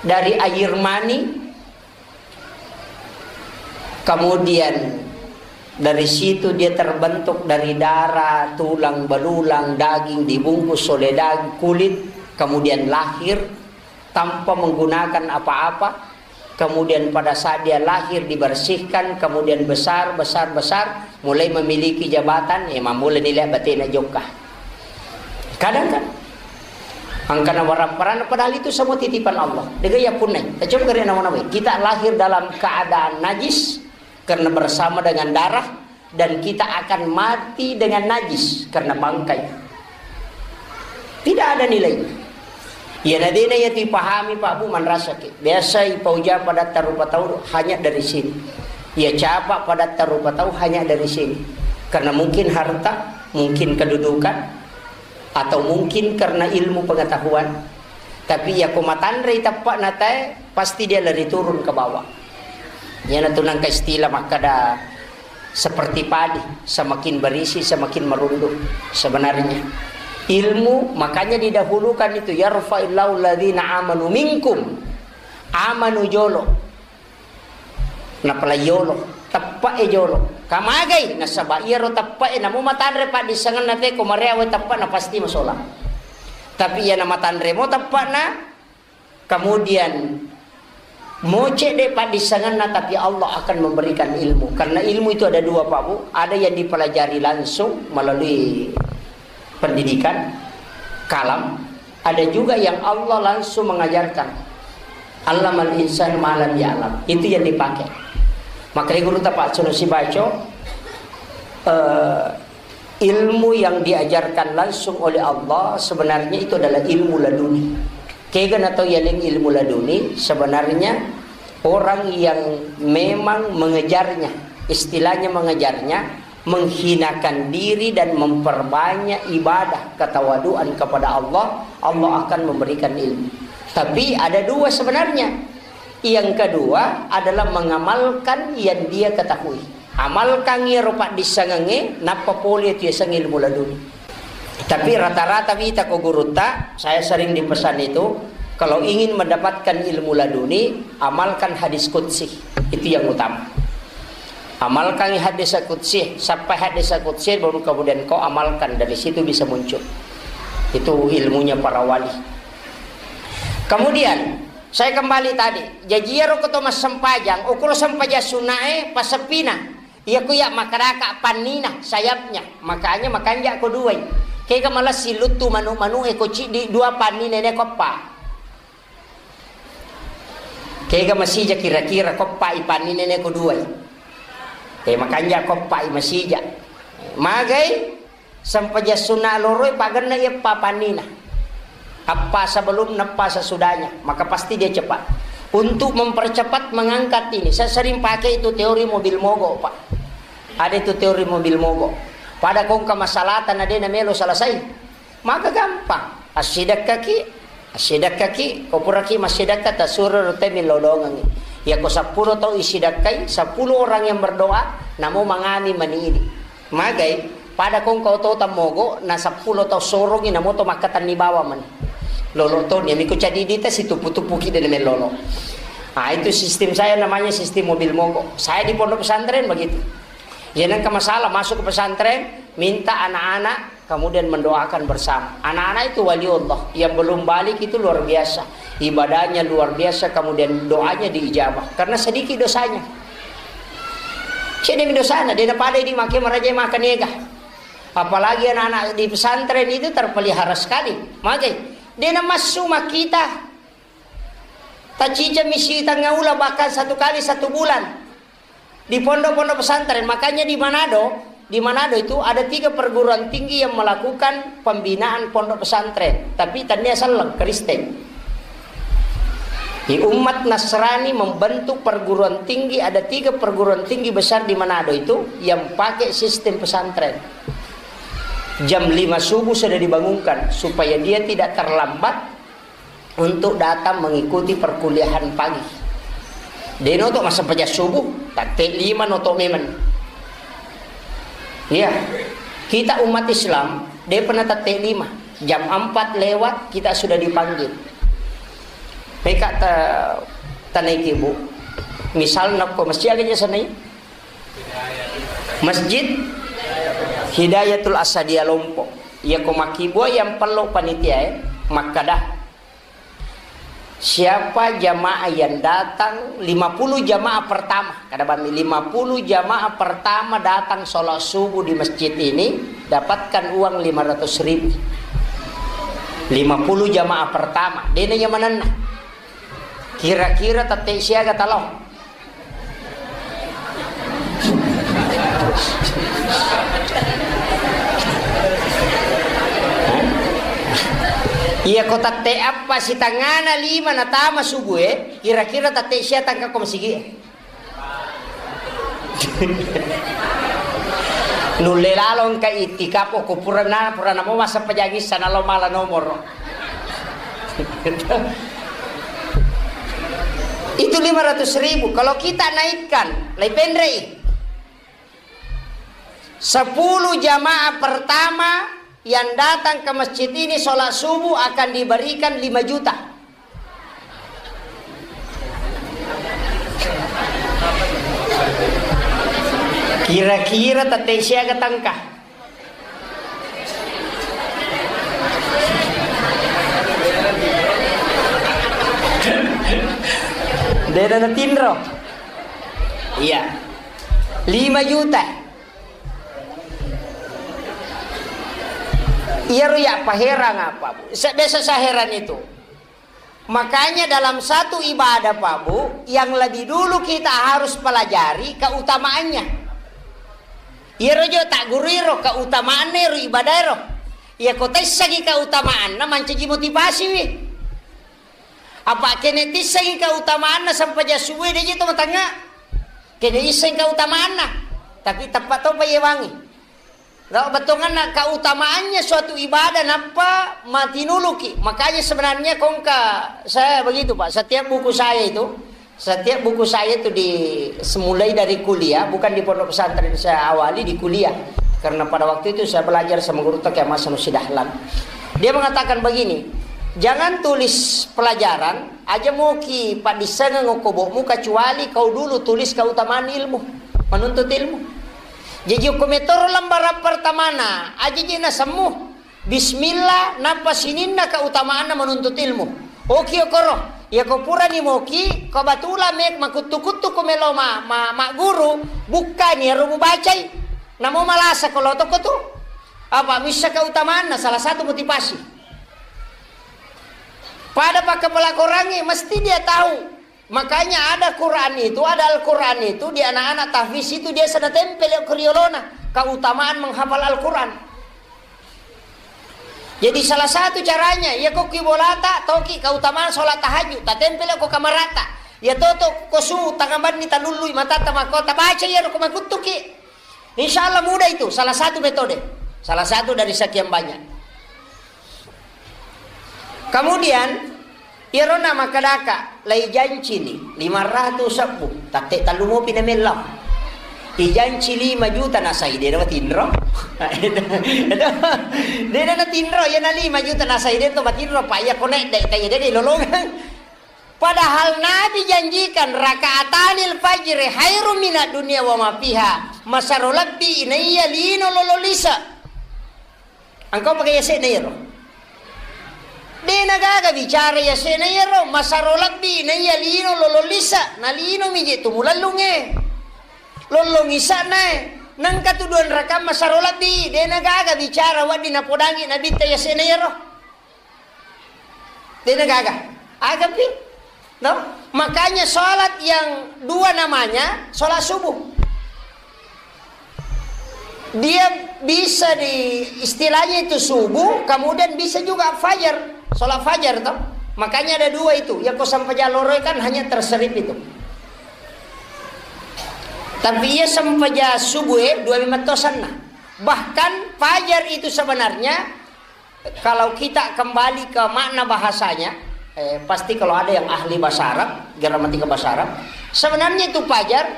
Dari air mani, kemudian dari situ dia terbentuk dari darah, tulang belulang, daging dibungkus oleh daging, kulit, kemudian lahir tanpa menggunakan apa-apa, kemudian pada saat dia lahir dibersihkan, kemudian besar, besar, besar, mulai memiliki jabatan, ya, mammula nilai batena jokka. Kadang kan, angkana warapparana, padahal itu semua titipan Allah. Dega ya punai. Kita coba kare nama-nama. Kita lahir dalam keadaan najis karena bersama dengan darah, dan kita akan mati dengan najis karena bangkai. Tidak ada nilai. Ya nadena ya dipahami Pak Bu manrasa ke. Biasa ipauja pada tarupa tahu hanya dari sini. Ya capa pada tarupa tahu hanya dari sini. Karena mungkin harta, mungkin kedudukan, atau mungkin karena ilmu pengetahuan. Tapi ya ko matanre teppa'na tae, pasti dia lari turun ke bawah. Iyana tu nangka istilah makkada seperti padi, semakin berisi semakin merunduk. Sebenarnya ilmu makanya didahulukan itu, yarfa'illahu alladzina amanu minkum, amanu jolo, napalai yolo, teppe'e jolo. Kamagai nasaba iyaro teppe'e namo matanre paddissengenna te ko mareawe teppe'na pasti masola. Tapi iyana matanre mo teppe'na, kemudian moce de paddissengenna, tapi Allah akan memberikan ilmu. Karena ilmu itu ada dua, Pak Bu. Ada yang dipelajari langsung melalui pendidikan, kalam. Ada juga yang Allah langsung mengajarkan. Allamal insan ma lam ya'lam. Itu yang dipakai. Makanya guru tapak sunu si baco, eh, ilmu yang diajarkan langsung oleh Allah sebenarnya itu adalah ilmu laduni. Kega na tau yaleng ilmu laduni, sebenarnya orang yang memang mengejarnya, istilahnya mengejarnya, menghinakan diri dan memperbanyak ibadah ketawaduan kepada Allah, Allah akan memberikan ilmu. Tapi ada dua sebenarnya. Yang kedua adalah mengamalkan yang dia ketahui. Amalkan iyaro paddissengengnge, nappa pole tu yaseng ilmu laduni. Tapi rata-rata wita ko gurutta, saya sering dipesan itu, kalau ingin mendapatkan ilmu laduni, amalkan hadis qudsi. Itu yang utama. Amalkan hadis qudsi, sampai hadis qudsi, baru kemudian kau amalkan, dari situ bisa muncul. Itu ilmunya para wali. Kemudian, saya kembali tadi, jaji iyaro ko to massempajang, ukuro sempajang sunnae, passeppina. Iya ku iya makadaka pannina, sayapnya. Makanya makanja ko duai. Kega malessi luttu manu-manu e ko ciddi dua pannina ne ko eppa. Kega masija kira-kira ko eppa i pannina ne ko duai. E makanja ko eppa i masija. Magai sempajang sunna loroi pagenna eppa pannina. Eppa sebelum, eppa sesudahnya, maka pasti dia cepat. Untuk mempercepat mengangkat ini, saya sering pakai itu teori mobil mogok, Pak. Ada itu teori mobil mogok. Pada kongka masalahta na de na melo selesai, maka gampang. Assidakkaki, assidakkaki, ko puraki massidakka tasuro rute millau dongangi. Ya ko seppulo tau isidakkai, sepuluh orang yang berdoa, namo mangami mani ini. Magai, pada kongka oto tammogo, na seppulo tau sorongi, namo to makkatenni bawang mani. Lolo to, niami ko cadidita situpu-tupuki de na mellolo. Ah, itu sistem saya namanya sistem mobil mogok. Saya di pondok pesantren begitu. Ya, nengka masalah masuk ke pesantren, minta anak-anak kemudian mendoakan bersama. Anak-anak itu wali Allah, yang belum balik itu luar biasa. Ibadahnya luar biasa, kemudian doanya diijabah. Karena sedikit dosanya. Cedemi dosana, de na pada di make maraja makan ega. Apalagi anak-anak di pesantren itu terpelihara sekali. Magai, de na massu makita. Tacica misi tengah ula bahkan satu kali satu bulan. Di pondok-pondok pesantren, makanya di Manado, Di Manado itu ada tiga perguruan tinggi yang melakukan pembinaan pondok pesantren, tapi tania selleng Kristen. Di umat Nasrani membentuk perguruan tinggi, ada tiga perguruan tinggi besar di Manado itu yang pakai sistem pesantren. Jam lima subuh sudah dibangunkan supaya dia tidak terlambat untuk datang mengikuti perkuliahan pagi. De' noto massempajang subuh, tatte' lima noto memang. Iya, kita umat Islam, de' pernah tatte' lima. Jam empat lewat, kita sudah dipanggil. Meka ta-, tanaiki, Bu. Misalna ko masjid aga je sanai? Masjid Hidayatul Asadia Lompok. Iya ko makkibua yang perlu panitia, eh, makkada. Siapa jamaah yang datang, lima puluh jamaah pertama, kada bammi, lima puluh jamaah pertama datang sholat subuh di masjid ini, dapatkan uang lima ratus ribu. Lima puluh jamaah pertama, dena nyamananna. Kira-kira tette siaga talo? Iya, ko tette appa sitangana lima natama subuh e, kira-kira tette sia tangka ko masigi e? Nulle lalo engka itikaf ko purana, purana mo masa pejangissa nalo mala nomoro. Itu lima ratus ribu. Kalau kita naikkan, lai penrei. Sepuluh jamaah pertama yang datang ke masjid ini sholat subuh akan diberikan lima juta. Kira-kira tette siaga tangka? Dena natinro. Iya. Lima juta. Iyaro ya paherang apa, Bu? Sa-, biasa saya heran itu. Makanya dalam satu ibadah, Pak Bu, yang lebih dulu kita harus pelajari keutamaannya. Iyaro jo tak guru iro keutamaanna iro ibadah iro. Iya ko tessangi keutamaanna mancaji motivasi wi. Apa kene tissengi keutamaanna sampajang subuh de je to matangnga. Kene isseng keutamaanna. Tapi teppa topa yewangi. Lao bettuanganna keutamaannya suatu ibadah nappa matinuluki. Makanya sebenarnya kongka saya begitu, Pak. Setiap buku saya itu, setiap buku saya itu di, semulai dari kuliah, bukan di pondok pesantren saya awali, di kuliah. Karena pada waktu itu saya belajar sama guru Toke Mas Nusy Dahlan. Dia mengatakan begini, jangan tulis pelajaran aja moki paddissengeng okobokmu kecuali kau dulu tulis keutamaan ilmu, menuntut ilmu. Jaji okko metoro lembaran pertamana, aja je nasemmu. Bismillah, nappa sininna keutamaanna menuntut ilmu. Oki okoro, iya ko purani moki, ko batula me makuttu-kuttu ko melo ma, ma, magguru, bukkani ero mubacai. Namo malasa ko lotoko tu. Apa missa keutamaanna salah satu motivasi. Pada pakkapala korangnge mesti dia tahu. Makanya ada Quran itu, ada Al-Quran itu di anak-anak tahfiz itu dia sana tempel ko riolona, keutamaan menghafal Al-Quran. Jadi salah satu caranya, ya ko ki bolata, toki keutamaan sholat tahajud, tatempel ko kamarata. Ya toto ko su tangabanni talullui matata mako tabaca ya ko makuttuki. Insya Allah mudah itu, salah satu metode. Salah satu dari sekian banyak. Kemudian, iyaro na makkedaka, lai jancini lima ratus sebbu, tatte tellu mopi na mellau. Ijanci lima juta nasai, de na matinro. De na natinro, iya na lima juta nasai, de to matinro, pa iya konek de, kaya de lolongang. Padahal Nabi janjikan, "Rakaatanil fajri khairum minad dunya wa ma fiha." Masaro lebbi naiya lino lolo lisa. Engkau pakai yase'na iyaro. De na gaga bicara yase'na iyaro, masaro lebbi naiya lino lolo lisa, na lino mi je tu mulellunge. Lollong isa'na e. Nengka tu dua rakang masaro lebbi, de na gaga bicara wedding napodangi Nabitta yase'na iyaro. Dena gaga. Agapi? No? Makanya sholat yang dua namanya sholat subuh. Dia bisa di istilahnya itu subuh, kemudian bisa juga fajar, sholat fajar toh. Makanya ada dua itu. Ya ko sempajang loro kan hanya terserip itu. Tapi iya sempajang subuh eh, dua lima tosanna. Bahkan fajar itu sebenarnya kalau kita kembali ke makna bahasanya, eh, pasti kalau ada yang ahli bahasa Arab, gramatika bahasa Arab, sebenarnya itu fajar,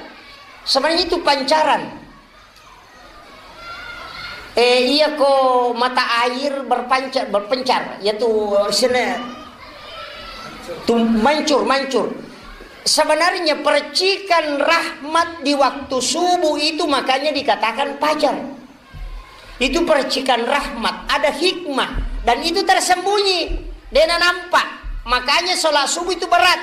sebenarnya itu pancaran. Eh, iya ko mata air berpancar, berpencar, yaitu sene, tu mancur, mancur. Sebenarnya percikan rahmat di waktu subuh itu makanya dikatakan fajar. Itu percikan rahmat, ada hikmah, dan itu tersembunyi, dena nampak. Makanya sholat subuh itu berat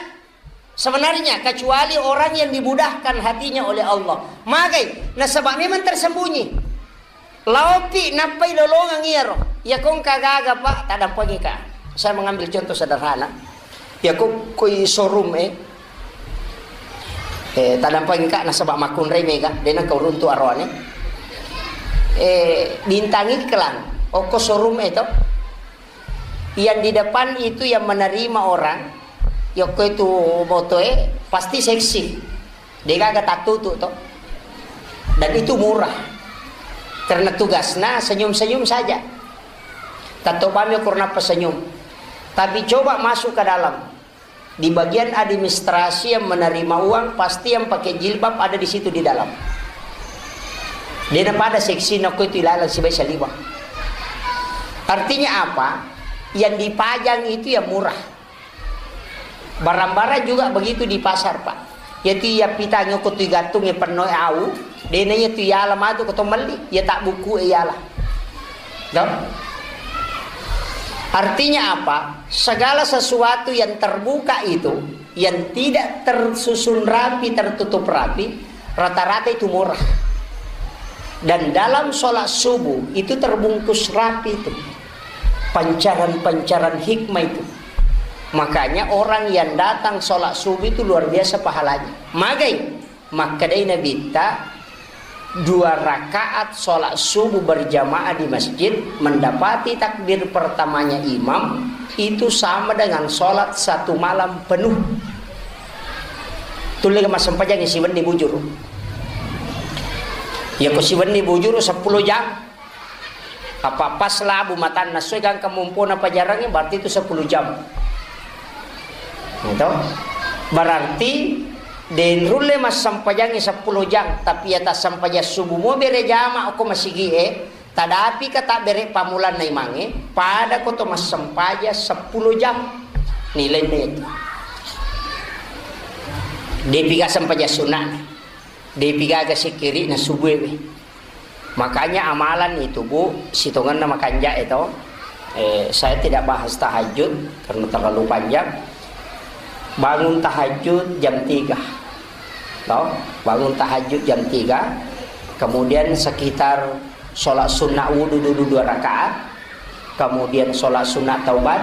sebenarnya, kecuali orang yang dimudahkan hatinya oleh Allah. Magai, nasaba memang tersembunyi. Laopi nappai lolongang iyaro. Ya kong kagaga, Pak, tadampengika. Saya mengambil contoh sederhana. Ya ko koi showroom eh. Eh, tadampengika nasaba makkunrai mega, dena kau runtu aroane. Eh, bintang iklan, oko showroom eh to. Yang di depan itu yang menerima orang, yokko itu moto eh, pasti seksi. Degaga tattutu to. Dan itu murah. Karena tugasnya senyum-senyum saja. Tatto bami ukur napa senyum. Tapi coba masuk ke dalam. Di bagian administrasi yang menerima uang, pasti yang pakai jilbab ada di situ di dalam. Dia pada seksi nako itu ilalang sibai saliwa. Artinya apa? Yang dipajang itu yang murah. Barang-barang juga begitu di pasar, Pak. Yaitu iya pitang ko tu gantung ya penno au, dena iya tu yala matu ko to melli, ya tak buku yala. Toh? Artinya apa? Segala sesuatu yang terbuka itu, yang tidak tersusun rapi, tertutup rapi, rata-rata itu murah. Dan dalam sholat subuh itu terbungkus rapi itu. Pancaran-pancaran hikmah itu. Makanya orang yang datang sholat subuh itu luar biasa pahalanya. Magai, makkedai Nabitta, dua rakaat sholat subuh berjamaah di masjid, mendapati takbir pertamanya imam, itu sama dengan sholat satu malam penuh. Tulle massempajang siwenni bujur. Ya ko siwenni bujur sepuluh jam. Apa pas labu matanna soi gangka mompona pajarangnge, berarti itu sepuluh jam. Gitu. Berarti den rulle massempajangngi sepuluh jam, tapi ya tassempajang subuh mo bere jama ko masigi e, tadapi ka tabbere pamulanna imangnge, pada ko to massempajang sepuluh jam. Nilainna itu. Depi ga sempajang sunna. Depi gaga sikkiri'na subuh e. Makanya amalan itu, Bu, sitongenna makanja e to. Eh, saya tidak bahas tahajud karena terlalu panjang. Bangun tahajud jam tiga. To, bangun tahajud jam tiga. Kemudian sekitar sholat sunnah wudhu dulu dua rakaat. Kemudian sholat sunat taubat,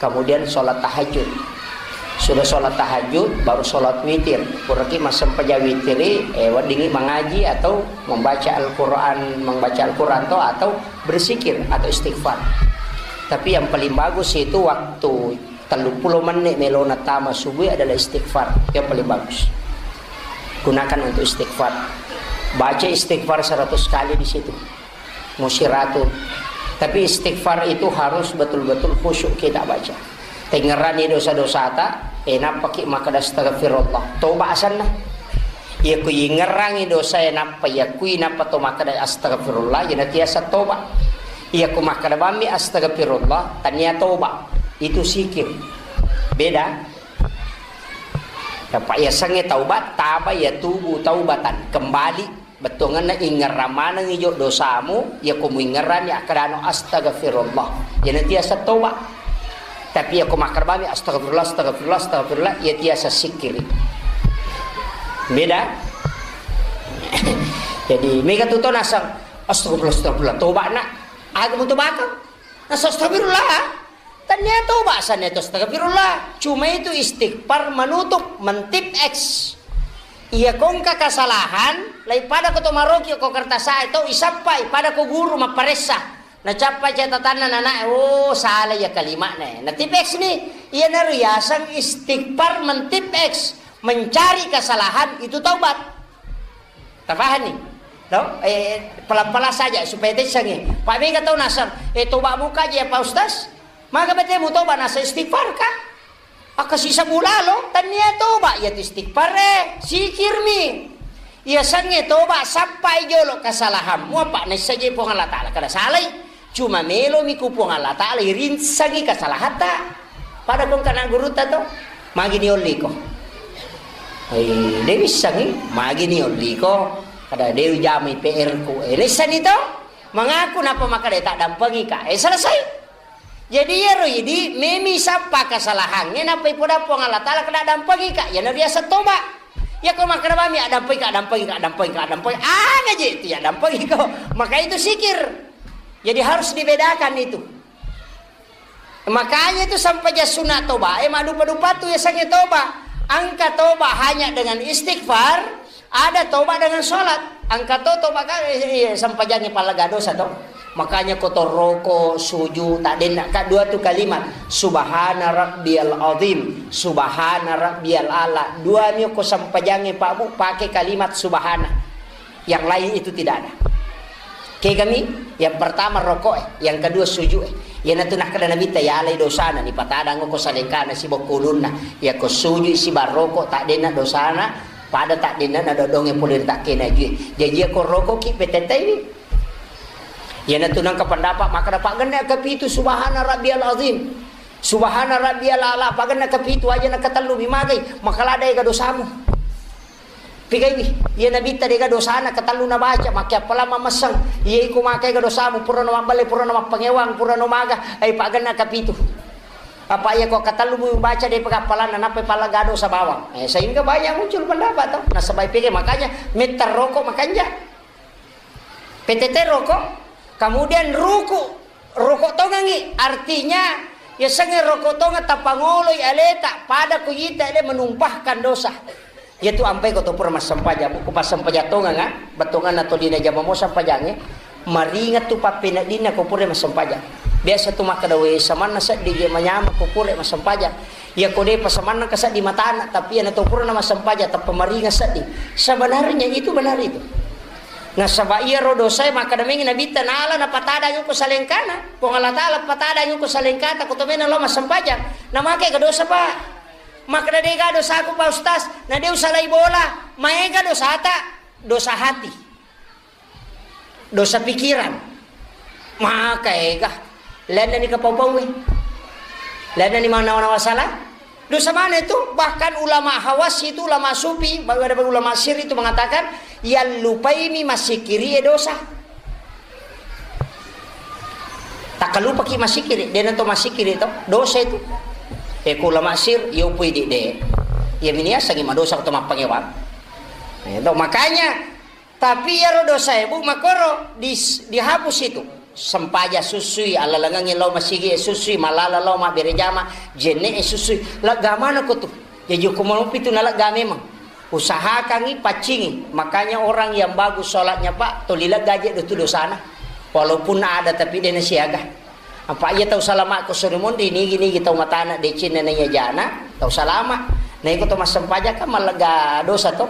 kemudian sholat tahajud. Sudah sholat tahajud, baru sholat witir. Puraki massempajang witiri, eh, weddingi mengaji atau membaca Al-Quran, membaca Al-Quran to, atau berzikir atau istighfar. Tapi yang paling bagus itu waktu tellu pulo menit melona tama subuh adalah istighfar. Yang paling bagus. Gunakan untuk istighfar. Baca istighfar seratus kali di situ. Musiratu. Tapi istighfar itu harus betul-betul khusyuk kita baca. Tengngerani dosa-dosata, eh, nappaki makkeda astagfirullah. Toba asanna. Iya ku ingerangi dosa e nappa, iya ku inappa to makkeda astagfirullah, iya natiasa toba. Iya ku makkeda bammi astagfirullah, tania toba. Itu sikir. Beda. Dapat iya sange taubat, taba ya tubu taubatan. Kembali. Bettuangenna ingngerrang manengngi jo dosamu, yako muingngerrani akkedano astagfirullah. Iyana tiasa toba. Tapi yako makkeda bami astagfirullah, astagfirullah, astagfirullah, iya tiasa sikkiri. Beda. Jadi, mega tu to nasang, astagfirullah, astagfirullah, toba nak. Aga mu tobakang? Nasang astagfirullah. Tania toba, sania to astagfirullah. Cuma itu istighfar menutup, mentip X. Iya ko engka kesalahan, laipada ko to maroki ko kertas e to isappai, pada ko guru mapparessa. Nacappa catatanna nanae, "Oh, salah iya kalima'na." Na tip X ni, iyanaro yaseng istighfar men tip X, mencari kesalahan itu taubat. Tapahanni? No? Eh, pelan-pelan saja supaya tessangi. Pak mega tau naseng, "Eh, toba muka aja ya Pak Ustaz." Maka bete mu toba nasa istighfar ka? Akka sisa bulalo, tania toba ya istighfar e, sikirmi. Iya sange toba sappai jolo kesalahanmu apa naissaje Puang Allah Ta'ala kada salai. Cuma melomi ku Puang Allah Ta'ala irinsangi kesalahatta. Pada kong kana gurutta to, magi ni olliko. Eh, de wissangi, magi ni olliko. Kada de jamai P R ku. Eh, naissani to? Mengaku napa maka de tak dampengi ka. Eh, selesai. Jadi iyaro idi memi sappa kesalahangnge nappa ipoda Puang Allah Ta'ala kada dampengi ka. Iyana riaseng toba. Ya ko makkeda mami, "Addampengika, addampengika, addampengika, addampengika." Aga je itu ya addampengiko. Maka itu sikir. Jadi harus dibedakan itu. Makanya itu sampajang sunat toba, eh, maddupa-dupa tu ya sange toba. Angka toba hanya dengan istighfar, ada toba dengan sholat. Angka to toba ka, eh, eh, sampajangi pallaga dosa to. Makanya ko torroko, suju, tak denna ka dua tu kalimat. Subhana rabbiyal azim, subhana rabbiyal ala. Dua mi ko sampajangi Pak Bu, pakai kalimat subhana. Yang lain itu tidak ada. Kegami, yang pertama rokok, eh, yang kedua sujud, eh. Iyanatu nakkeda Nabitta, yalai dosana, nipatadang ko salengkana sibokkulunna. Iya ko sujud siba rokok, tak denna dosana, pada tak denna na dodonge pole tak kena jui. Jadi iya ko rokok ki petetai. Iyanatu nangka pendapat, maka dapat genna kepitu, subhana rabbiyal azim. Subhana rabbiyal ala, pagenna kepitu aja na ketellu mi magai, maka lada ega dosamu. Pigaiwi, iya Nabitta dega dosana ketellu nabaca, makke appalang mamesseng. Iya iko maka ega dosamu, pura no mabbelle, pura no mappangewang, pura no maga, ai pagenna kepitu. Apa iya ko ketellu mu baca de pega appalanna, nappa pala ga dosa bawang. Eh, sehingga banyak muncul pendapat to. Nasaba pigai makanya metter rokok makanja. P T T rokok, kemudian ruku, rokok tongangi, artinya yasengnge rokok tongeng tapangoloi aleta, pada kuyita ale menumpahkan dosa. Yatu ampai ko to pura massempajang, ko massempajang tongang, ah, bettonganna to dina jama mo sempajangnge, maringat tu pappeneddinna ko pura massempajang. Biasa tu makkeda, "We, samanna seddi je manyameng ko pura massempajang." Iya ko depa samanna ka seddi matana, tapi iyana to purana massempajang, tappa maringa seddi. Sebenarnya itu benar itu. Nasaba iyaro dosae makkeda mengi Nabitta, nala napatadang ko salengkana. Puang Allah Ta'ala patadang ko salengkata, ko to mena lo massempajang. Na make ga dosa, Pak? Makkeda, "De ga dosaku, Pak Ustaz." Na de usalai bola. Maega dosata, dosa hati. Dosa pikiran. Maka ega. Lainna ni kapau-paue. Lainna ni manawa-nawa salah. Dosa mana itu? Bahkan ulama hawas itu, ulama sufi, bahkan ada ulama sir itu mengatakan, yang lupaimi masikiri e dosa. Takkalupaki masikiri, dena to masikiri to, dosa itu. E, ku ulama sir, yo pui di de. Ya miniasangi madosa to mappangewang. E, to, makanya Tapi iyaro dosae, Bu, makkoro dis-, dihapus itu. Sempaja sussui, alalangengngi lao masigi e sussui, malala lao mabbere jama, jenne e sussui. Lega manako tu. Jaji ko malopi tu nalega memang. Usahakangi, paccingi. Makanya orang yang bagus sholatnya, Pak, toli lega je tu dosana. Walaupun ada tapi dena siaga. Apa iya tau salama ko suri monri, nigi-nigi tau matana decenna na iya jana, tau salama. Na iko to massempajang kan mallega dosa to.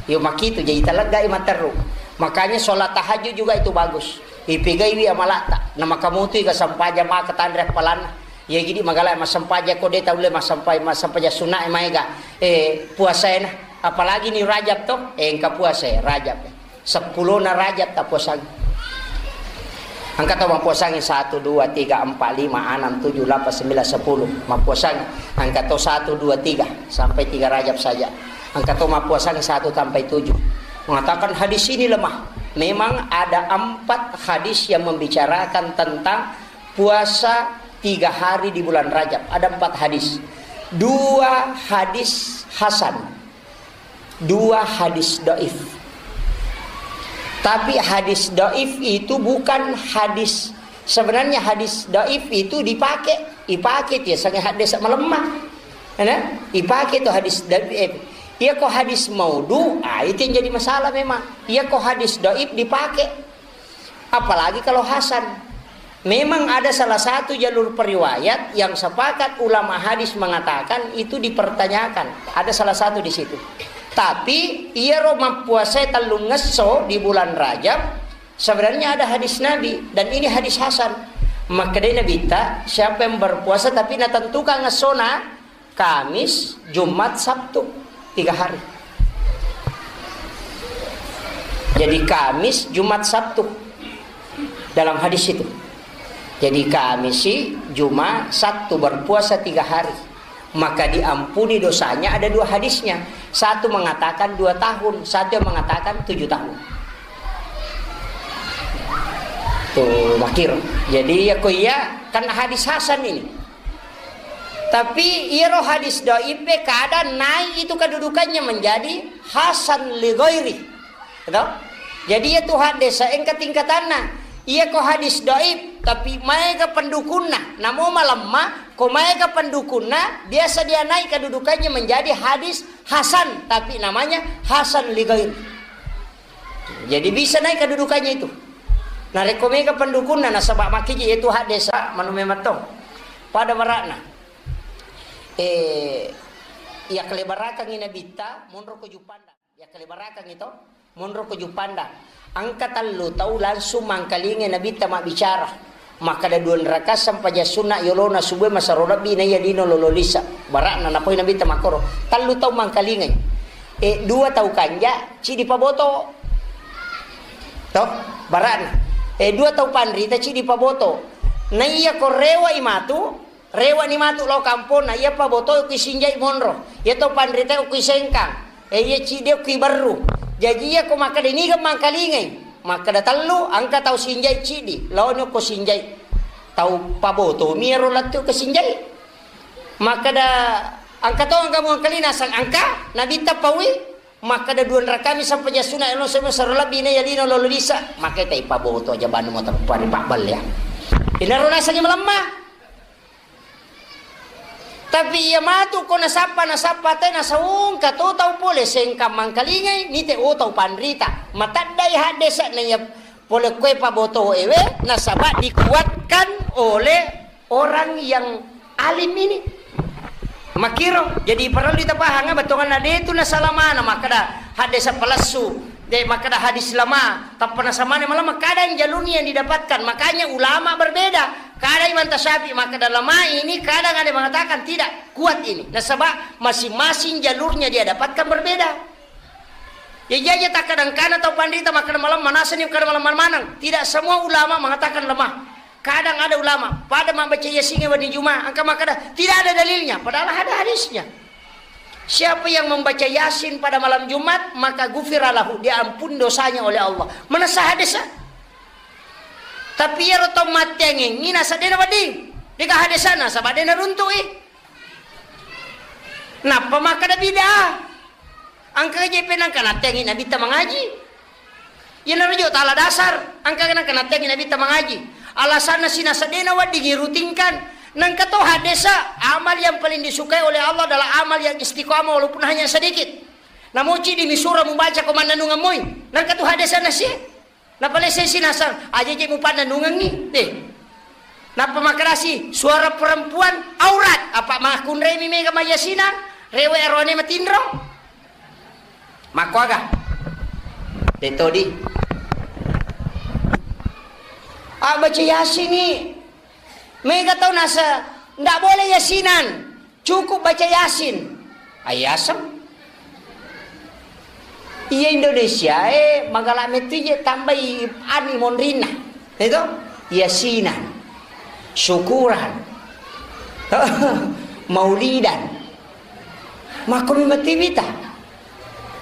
Yo makitu, jadi taleggai matteru. Makanya sholat tahajud juga itu bagus. Ipegaiwi amalata. Na makamutui ga sempajang maka tanre appalanna. Iya gidi magala massempajang ko de taulle massempajang, massempajang sunna e maega. Eh, puasaena. Apalagi ni Rajab to, eh, engka puasa e, Rajab. Seppulona Rajab tappuasangi. Engka to mappuasangi satu, dua, tiga, empat, lima, enam, tujuh, delapan, sembilan, sepuluh. Mappuasangi. Engka to satu, dua, tiga. Sampai tiga Rajab saja. Engka to mappuasangi satu sampai tujuh. Mengatakan hadis ini lemah. Memang ada empat hadis yang membicarakan tentang puasa tiga hari di bulan Rajab. Ada empat hadis. Dua hadis hasan. Dua hadis doif. Tapi hadis doif itu bukan hadis, sebenarnya hadis doif itu dipakai, dipakai itu ya, sange hadis melemah. Ya, dipakai itu hadis doif. Iya ko hadis maudhu, ah, itu yang jadi masalah memang. Iya ko hadis dhaif dipakai. Apalagi kalau hasan. Memang ada salah satu jalur periwayat yang sepakat ulama hadis mengatakan itu dipertanyakan. Ada salah satu di situ. Tapi, iyaro mappuasai tellungngesso di bulan Rajab, sebenarnya ada hadis Nabi, dan ini hadis hasan. Makkedai Nabitta, siapa yang berpuasa tapi natentukan ngessona, Kamis, Jumat, Sabtu, tiga hari. Jadi Kamis, Jumat, Sabtu dalam hadis itu. Jadi Kamisi, Juma, Sabtu berpuasa tiga hari. Maka diampuni dosanya, ada dua hadisnya. Satu mengatakan dua tahun, satu yang mengatakan tujuh tahun. Tuh, makir. Jadi ya ko iya, kan hadis hasan ini. Tapi iyaro hadis dhaif e, kadang naik itu kedudukannya menjadi hasan li ghairi. Gitu? Jadi iya tu hadis engka tingkatanna. Iya ko hadis dhaif, tapi maega pendukunna, namo malemma, ko maega pendukunna, biasa dia naik kedudukannya menjadi hadis hasan, tapi namanya hasan li ghairi. Jadi bisa naik kedudukannya itu. Narekko mega pendukunna, nasaba makkiji itu hadis, manu memang tong. Pada barakna. Eh, iya kelebarakang Nabitta, monro ko Juppandang. Iya kelebarakang itu, monro ko Juppandang. Engka tellu tau langsung mangkalingai Nabitta mabbicara. Makkeda dua rakaat sempajang sunna yolona subuh masero lebbi naiya lino lolo lisa. Barakna napoi Nabitta makkoro. Tellu tau mangkalingai. Eh, dua tau kanja, cidi paboto. Toh, barakna. Eh, dua tau panrita, cidi paboto. Naiya ko rewa i matu, Rewani matu lao kamponna, iya paboto kui sinjai monro, iya to panrita kui sengkang, eh, iya cidi kui berru. Jaji iya ko makkeda niga mangkalingai, makkeda tellu, engka tau sinjai cidi, laoni ko sinjai. Tau paboto mi ero lettu ke sinjai. Makkeda engka to engka mangkalinga sang engka, Nabitta paui, makkeda dua rakami sampajang sunna elo sebe sero lebbi ne yalino lolo lisa, makkeda tai paboto aja banu mo teppa ri pabballeang. Inaro nasengi melemma. Tapi iya matu ko nasappa, nasappa te nasaungka to tau pole sengkang mangkalingai, nite o tau panrita. Mataddai haddesa na iya pole koe paboto ewe, nasaba dikuatkan oleh orang yang alim ini. Makiro, jadi parellu tapahang, bettuanna de tu nasalamana, makkeda haddesa palessu, de makkeda hadis lama, tappa nasamane malemma, kadang jalurnya yang didapatkan. Makanya ulama berbeda. Kadang Imam Tasyafi makkeda lemah ini, kadang ada yang mengatakan tidak kuat ini. Nasaba masing-masing jalurnya dia dapatkan berbeda. Ya jaja tak kadang kana tau panrita makkeda malemma, nasani kada malemma manang. Tidak semua ulama mengatakan lemah. Kadang ada ulama pada membaca Yasin wani Jumat, engka makkeda tidak ada dalilnya, padahal ada hadisnya. Siapa yang membaca Yasin pada malam Jumat, maka gufira lahu, diampun dosanya oleh Allah. Manessa hadesa. Tapi iyaro tau matteangengngi nasadena wedding. Dega hadesana, saba dena runtu'i. Nappa makkeda bid'ah. Engka je penangka natteangi Nabitta mangaji. Iyanaro jo tala dasar, engka nengka natteangi Nabitta mangaji. Alasanna sinasa dena weddingi rutingkan. Nengka to haddesa, amal yang paling disukai oleh Allah adalah amal yang istiqamah walaupun hanya sedikit. Namoci di misura mubaca ko mannanungeng moi. Nengka tu haddesa nasi. Napalesai sinasang, aja je mupannanungengi. Deh. Nappa makerasi, suara perempuan aurat. Apa makunremi mega mayasina? Rewe arone matinro. Makkuaga? De todi. Ah, baca Yasin ni. Mega tau nasa, ndak boleh Yasinan. Cukup baca Yasin. Ayasem. Iya Indonesia e magala metu je tambai ani monrinna. Itu Yasinan. Syukuran. Maulidan. Makko memang tiwita.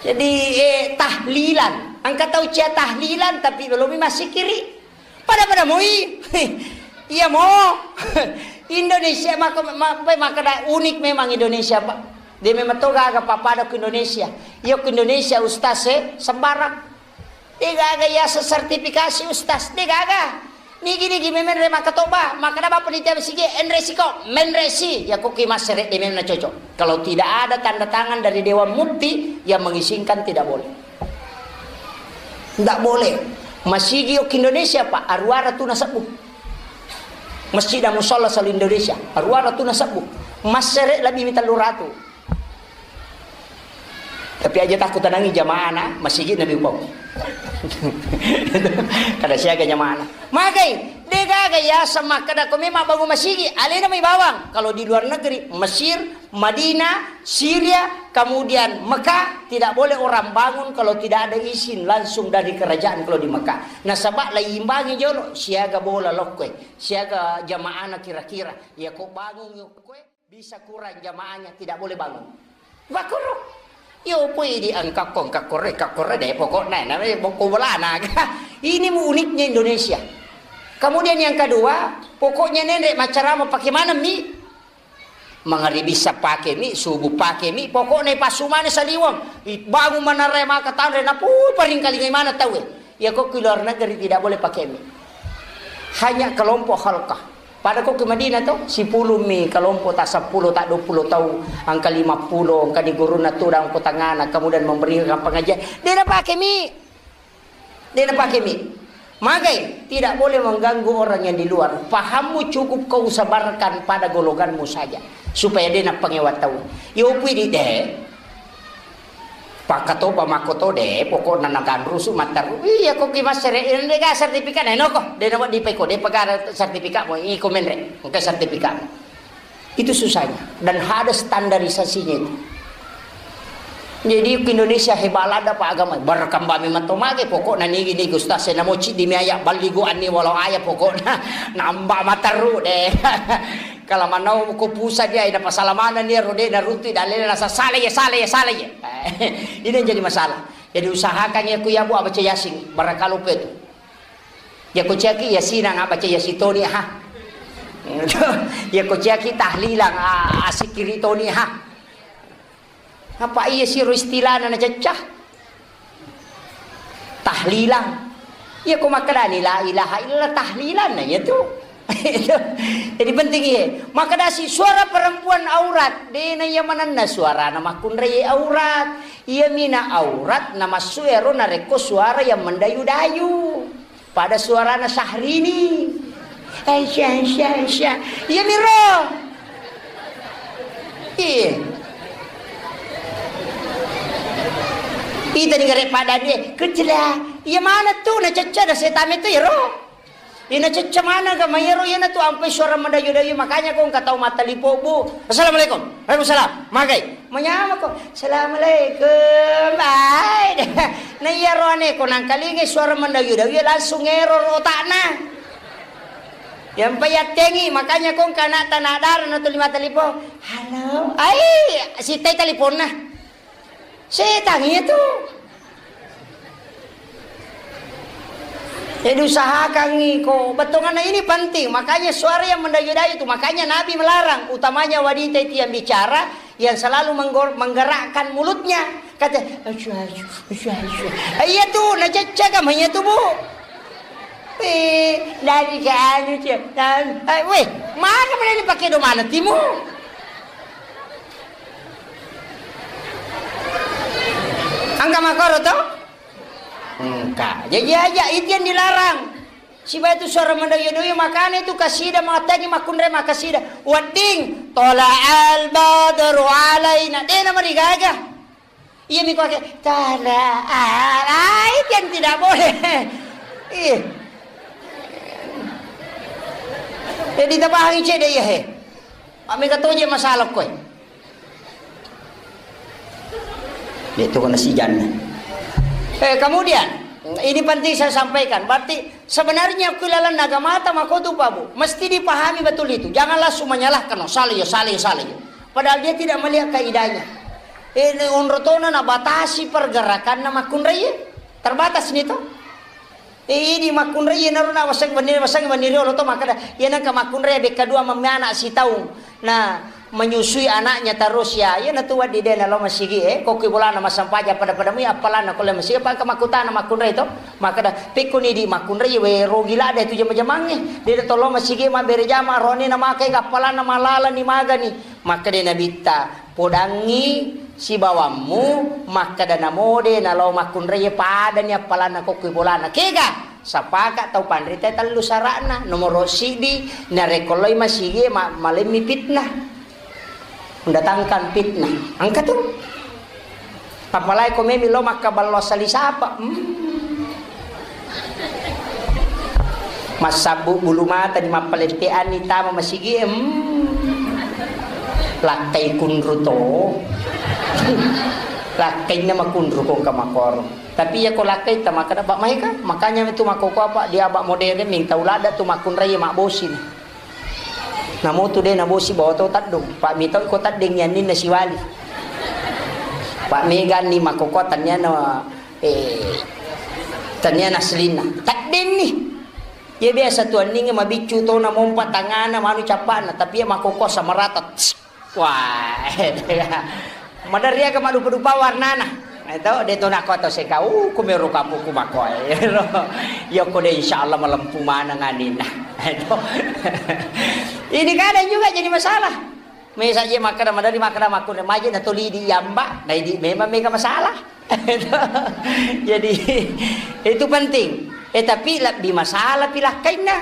Jadi, eh, tahlilan. Engka tau cia tahlilan, tapi belum masih kiri. Pada-pada moi. Iya mo. Indonesia mako ma-, makkeda unik memang Indonesia, Pak. Dia memang to gaga pappada ke Indonesia. Iya ke Indonesia ustaz e sembarang. Dia gaga ya sertifikasi ustaz, dia gaga. Nigi-nigi memenre makkatobba, makkeda bapa panitia masigi, enre siko, menre si, ya koki massere de memang cocok. Kalau tidak ada tanda tangan dari Dewan Mufti yang mengizinkan, tidak boleh. Tidak boleh. Masigi yok Indonesia, Pak, aruara tu nasebbu. Masjid dan musalla selalu Indonesia, aruara tu nasebbu. Massere lebih mita luratu. Tapi aja takku tenangi jamaah na masigi nabi upau. Kada siaga jamaah na. Magai, degaga ya sama kada ko memang bangun masigi, alena mai bawang. Kalau di luar negeri, Mesir, Madinah, Syria, kemudian Mekah, tidak boleh orang bangun kalau tidak ada izin langsung dari kerajaan kalau di Mekah. Nasaba lai imbangi jolo, siaga bola lokkoe, siaga jamaah na kira-kira. Ya ko bangun yokkoe. Bisa kurang jamaahnya, tidak boleh bangun. Wakuru. Yo pui di engkakko, engkakko re, engkakko re de pokokna, namanya bokko bolana. Ini mu uniknya Indonesia. Kemudian yang kedua, pokoknya nende macarama pakai mana mi? Mangaribi sa pakai mi, subuh pakai mi, pokoknya pasumane saliwang. Bangun manare maka tanre napu paring kalingai mana tahu. Ya kok ke luar negeri tidak boleh pakai mi. Hanya kelompok halkah. Pada ko ke Madinah to, sepuluh mi kelompok, tak sepuluh, tak dua puluh tau, angka lima puluh, angka di guruna tu dan ko tangana, kemudian memberikan pengajian. Dia nak pakai mi. Dia nak pakai mi. Magai, tidak boleh mengganggu orang yang di luar. Pahammu cukup kau sebarkan pada golonganmu saja. Supaya dia nak pengewa tahu. Yo pui di de. Pakkatoba makkoto de, pokokna naganrusu matteru. Iya, ko ki massere, ende ga sertifikat, eh, noko, de nawa dipe ko, de pegara sertifikat mo, iko menre, engka sertifikat. Itu susahnya. Dan ada standarisasinya itu. Jadi ke Indonesia hebat lada pak agama, berkembang memang to mage, pokokna nigi nigi ustaz saya namo cik di miaya baligo anni walau ayah pokokna nambah matteru de. Kalau manau ko pusa dia, ina pasala mana nia rode na rutu dalele nasa salah ya, salah ya, salah ya. Ini yang jadi masalah. Jadi usahakan ya ku ya bu abaca yasin, barakalu petu. Ya ko ciaki yasinang abaca yasin toni ha. Ya ko ciaki tahlilang a-, asikiri toni ha. Apa iya siro istilahna na cecca? Tahlilan. Iya ko makkedani la ilaha illallah tahlilan na iya tu. Jadi penting iya. Makkedasi suara perempuan aurat, dena iya manenna suarana makkunrai aurat. Iya mina aurat na massu ero narekko suara yang mendayu-dayu. Pada suarana Syahrini. Aisyah, Aisyah, Aisyah. Iya miro. Iya. Ita ni gare pada dia. Kecela. Iya mana tu na cecca da setame tu iro. Iya na cecca mana ga mayero iya na tu ampai suara mendayu-dayu makanya ko engka tau mata lipo bu. Assalamualaikum. Waalaikumsalam. Magai. Manyamako, "Assalamualaikum, baik." Na iyaro ane ko nangkalingai suara mendayu-dayu, langsung error otakna. Yang payattengi, makanya ko engka anak tanah darah na tuli mata lipo. "Halo." Ai, sitai teliponna. Setang iya tu. Jadi usahakan iko bettonganna ini penting. Makanya suara yang mendayu-dayu itu. Makanya Nabi melarang, utamanya wanita itu yang bicara, yang selalu menggor-, menggerakkan mulutnya. Kata, "Asyuh, asyuh, asyuh, asyuh." Eh, iya tu, na cecca kamu iya tu bu. Eh, dari ke anu cia. Dan, eh, weh, mana mana ini pakai domana timu? Angka makoro to? Engka. Jadi aja itu yang dilarang. Siba itu suara mendoyo-doyo makanya itu kasida matagi makunre makasida. Wedding tola al badru alaina. Dena marigaga. Iya mi kuake tola al. Ah, itu yang tidak boleh. Ih. Jadi tabahangi cede iya he. Mega toje masalah koe. Itu kena sijanna. Eh, kemudian, ini penting saya sampaikan. Berarti sebenarnya ku ilalan agamata makotu pabu. Mesti dipahami betul itu. Jangan langsung menyalahkan, "Oh, salah ya, salah ya, salah ya." Padahal dia tidak melihat kaidahnya. Eh, ini onrotona na batasi pergerakanna makunrai. Terbatas nih toh. Eh, idi makkunrai, iyanaro na waseng wenni, waseng wenni riolo to makkeda, iya nengka makkunrai bekka dua memme anak sitaung. Nah, menyusui anaknya terus ya, iya natu wedding de nalo masigi e, kokki bolana massempajang pada-pada mui appalanna ko le masigi, apa engka makkutana makkunrai to, makkeda, "Pekkoni di makkunrai we rogi ladde tu jama-jamangnge, de to lo masigi mabbere jama rone na makai appalanna malalani magani." Makkeda Nabitta, "Podangngi sibawammu, makkeda namo de nalo makkunrai padani appalanna kokki bolana." Kega? Sapaka tau panrita tellu sara'na. Nomoro siddi, narekko loi masigi ma-, malemmi fitnah. Mendatangkan fitnah. Engka tu. Apalagi ko memi lo makkaballo sali sapa. Hmm. Massabbu bulu mata di mappaletteanni tama masigi. Hmm. Lakkai kunru to. Lakkainna makunru ko engka makoro. Tapi iya ko lakkai ta makkeda, "Pak, maega?" Makanya itu makkoko apa dia abak modern ning tau ladda tu makkunrai mabbosi. Namo tu de nabosi bawa to teddung. Pak, mitau ko tedding yanninna siwali. Pak, mega ni makkoko tania na, eh, tania na aslinna. Tedding ni. Iya biasa tu anninge mabiccu to na mompa tangana manu cappana, tapi iya makkoko sama rata. Wah, maderri aga maddupa-dupa warnana. Eh, to, de to nako atau seka, uh, kumero kapuku makoe. Iya ko de insyaallah malempu maneng aninna. Eh, to. Ini kadang juga jadi masalah. Mesa je makkeda, maderri makkeda makkunre maje na toli di yamba, na idi memang mega masalah. Jadi, itu penting. Eh, tapi lebbi masalah pi lakkainna.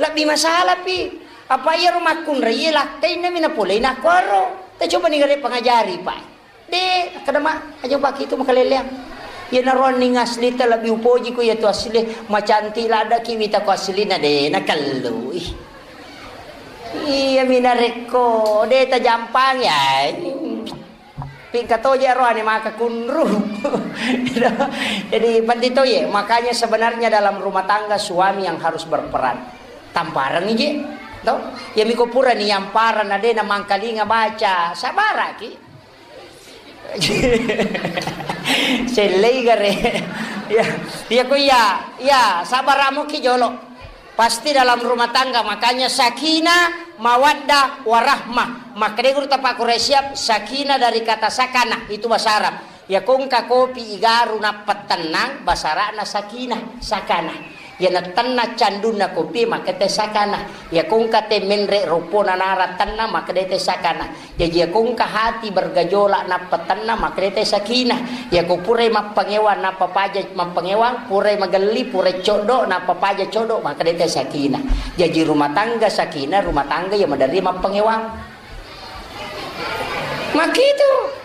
Lebbi masalah pi. Apa iyaro makkunrai lakkainna mi napolei nakkuaro. Te coba ni gare pangajari, Pak. De, kada ma, aja pake itu makaleleang. Iya naroanni asli ta lebbi upoji ko iya tu asli, macantik ladaki wita ko aslina de, nakellu. Ih. Iya mi narekko de tajampangi, ai. Pingka toje aroane maka kunru. Jadi penting toje. Makanya sebenarnya dalam rumah tangga suami yang harus berperan. Tampareng je. To? Ya miko pura ni yamparang na de na mangkalinga baca. Sabaraki. Sellei gare. Ya, ya ko iya, ya sabar amoki jolo. Pasti dalam rumah tangga, makanya sakinah, mawaddah, warahmah. Makkeda guru tapa Quraisyab, sakinah dari kata sakana, itu bahasa Arab. Ya kongka kopi igaru nappa tennang, bahasa Arabna sakinah, sakana. Ya natenna candunna kopi, makkeda sakana. Ya kongka te menre ropona nara tenna, makkeda te sakana. Jaji, iyako engka hati bergejolak nappa tenna, makkedai te sakinah. Iyako purai mappangewang nappa paja mappangewang, purai magelli, purai coddo nappa paja coddo, makkedai te sakinah. Jaji, rumah tangga sakinah, rumah tangga iya maderri mappangewang. Makkitu.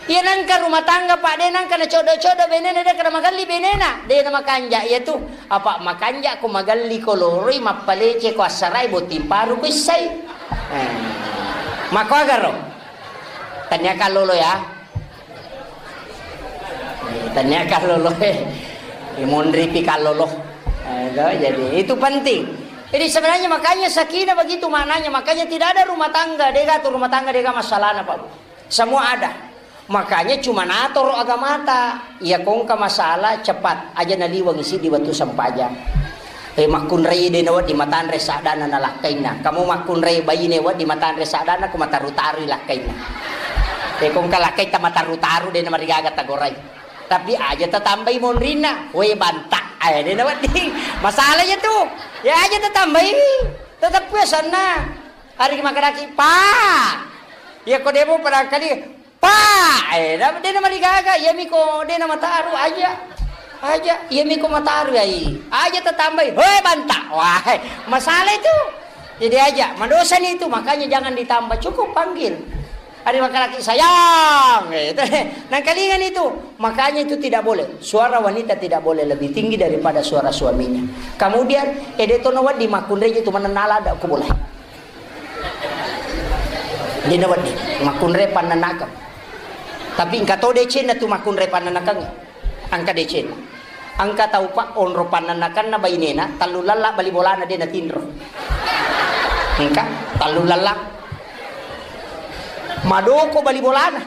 Iya nengka rumah tangga, Pak, de nengka nacoddo-coddo benena, de kada magelli benena, de namakanja iyatu. Apa makanja ko magelli ko loroi, mappalece ko assarai, botting paru ko issai. Eh. Mako agaro? Tania kallolo ya. Eh, tania kallolo eh. Monri pi kallolo. Eh, itu, jadi itu penting. Jadi sebenarnya makanya sakinah begitu maknanya. Makanya tidak ada rumah tangga, dega tu rumah tangga, dega masalahna, Pak. Semua ada. Makanya cuma natoro agamata. Iya kongka masalah cepat aja naliwangi siddi wettu sempajang. Eh, makkunrai de nawedding matanre saddana nalakkainna. Kamu makkunrai baine wedding matanre saddana, ku mataru-tarui lakkainna. Eh, kongka lakkaita mataru-taru de namarigaga tagorai. Tapi aja tatambai monrinna. Weh, banta. Eh, de nawedding. Masalah ya tu. Ya aja tatambai. Tetap puasanna. Hari makadaki, Pak. Iya ko demo pada kali. Pak, eh, na-, de namarigaga, iya miko de namataru aja. Aja, iya miko mataru ai. Aja tatambai, "Hoi, banta." Wah, masalah itu. Jadi aja, madosa nih itu, makanya jangan ditambah, cukup panggil. Ada laki-laki, "Sayang," eh, itu, nangkalingan itu. Makanya itu tidak boleh. Suara wanita tidak boleh lebih tinggi daripada suara suaminya. Kemudian, eh, de tono wadi makunreji tu manenala ada aku boleh. Dena wedding makkunrai pannanakeng. Tapi engka to decenna tu makkunrai pannanakeng. Engka decenna. Engka tau pa onro pannanakenna bainena, tellu lella bali bolana de natinro. Engka tellu lella. Madoko bali bolana.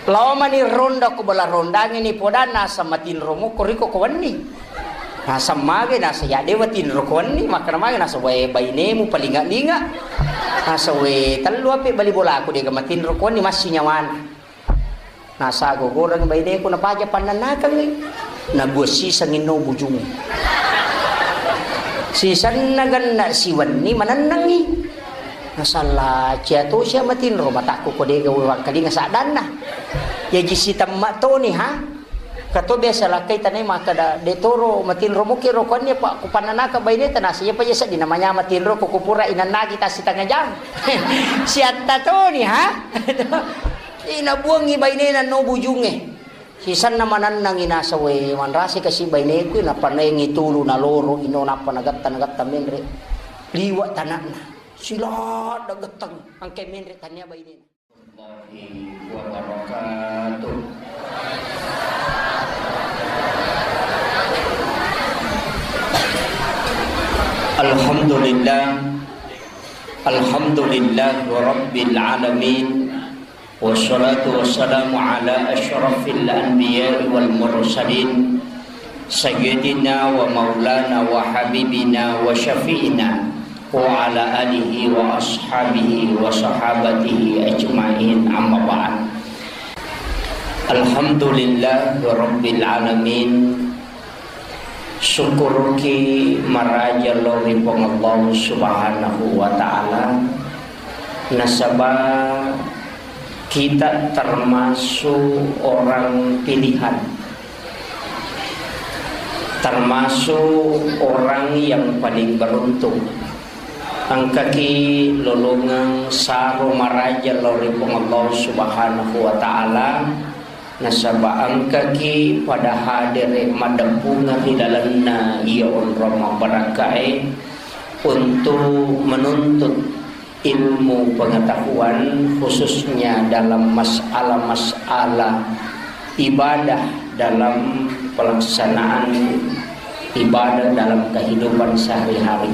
Lao mani ronda ko bola rondangi ni podanna asa matinro mokko riko ko wenni. Naseng mage, naseng, "Ya, de' matinro ko wenni." Makkeda mage, naseng, "Wae, bainemu palinga-linga." Naseng, "We, tellu ape bali bolaku de' ga matinro ko wenni, massi nyawana." Nasa gogoreng baineku, napaja pannannakengngi. Nabuang sisengngi no bujungnge. Sisenna genna siwenni manennengngi. Nasalla cia to sia matinro, matakku ko de' ga wewangkalinga saddanna. Jaji sitemma toni, ha? Kato biasa lakkai tanai makkeda, "De' toro matinro muki ro ko wenni, apa ku pannanaka baineta." Nasa iya paja sedding namanya matinro ko kupura inennaki tassi tengnga jam. Siatta toni, ha? Ih, nabuangngi bainena no bujungnge. Sisenna manennengngi, naseng, "We, manrasi kasi baineku." Nappa naengngi tulu, naloro ino, nappa nagatta, nagatta menre. Liwa tanakna. Siladda getteng, engka menre tania bainena. Warahmatullahi wabarakatuh. Alhamdulillah. Alhamdulillah Rabbil Alamin. Wassalatu wassalamu ala asyrafil anbiya'i wal mursalin, sayyidina wa maulana wa habibina wa syafi'ina wa ala alihi wa ashabihi wa sahabatihi ajma'in, amma ba'd. Alhamdulillah Rabbil Alamin. Syukuruki maraja lao ri Puang Allah Subhanahu wa Ta'ala, nasaba kita termasuk orang pilihan, termasuk orang yang paling beruntung. Engkaki lolongeng saro maraja lao ri Puang Allah Subhanahu wa Ta'ala, nasaba engkaki pada hadere maddeppungeng ri lalenna iya onrong mabbarakkae untuk menuntut ilmu pengetahuan, khususnya dalam masalah-masalah ibadah dalam pelaksanaan ibadah dalam kehidupan sehari-hari.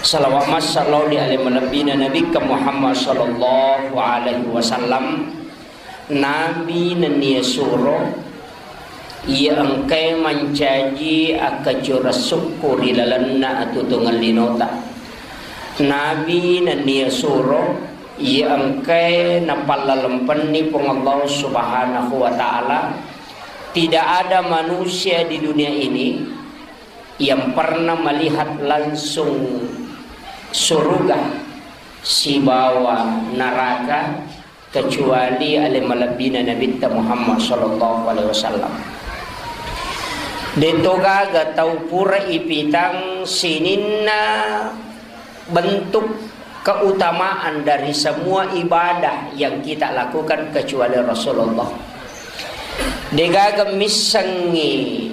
Salawat massa lao ri ale malebbina Nabikka Muhammad sallallahu alaihi wasallam, Nabi nennia suro, iya engkae mancaji akkacura sukku ri lalenna atutungeng linota. Nabi nennia suro, iya engkae napallalempenni Puang Allah Subhanahu wa Ta'ala. Tidak ada manusia di dunia ini yang pernah melihat langsung surga sibawa neraka kecuali ale malebbina Nabitta Muhammad sallallahu alaihi wasallam. De'to gaga tau pura ipitang sininna bentuk keutamaan dari semua ibadah yang kita lakukan kecuali Rasulullah. De'gaga missengngi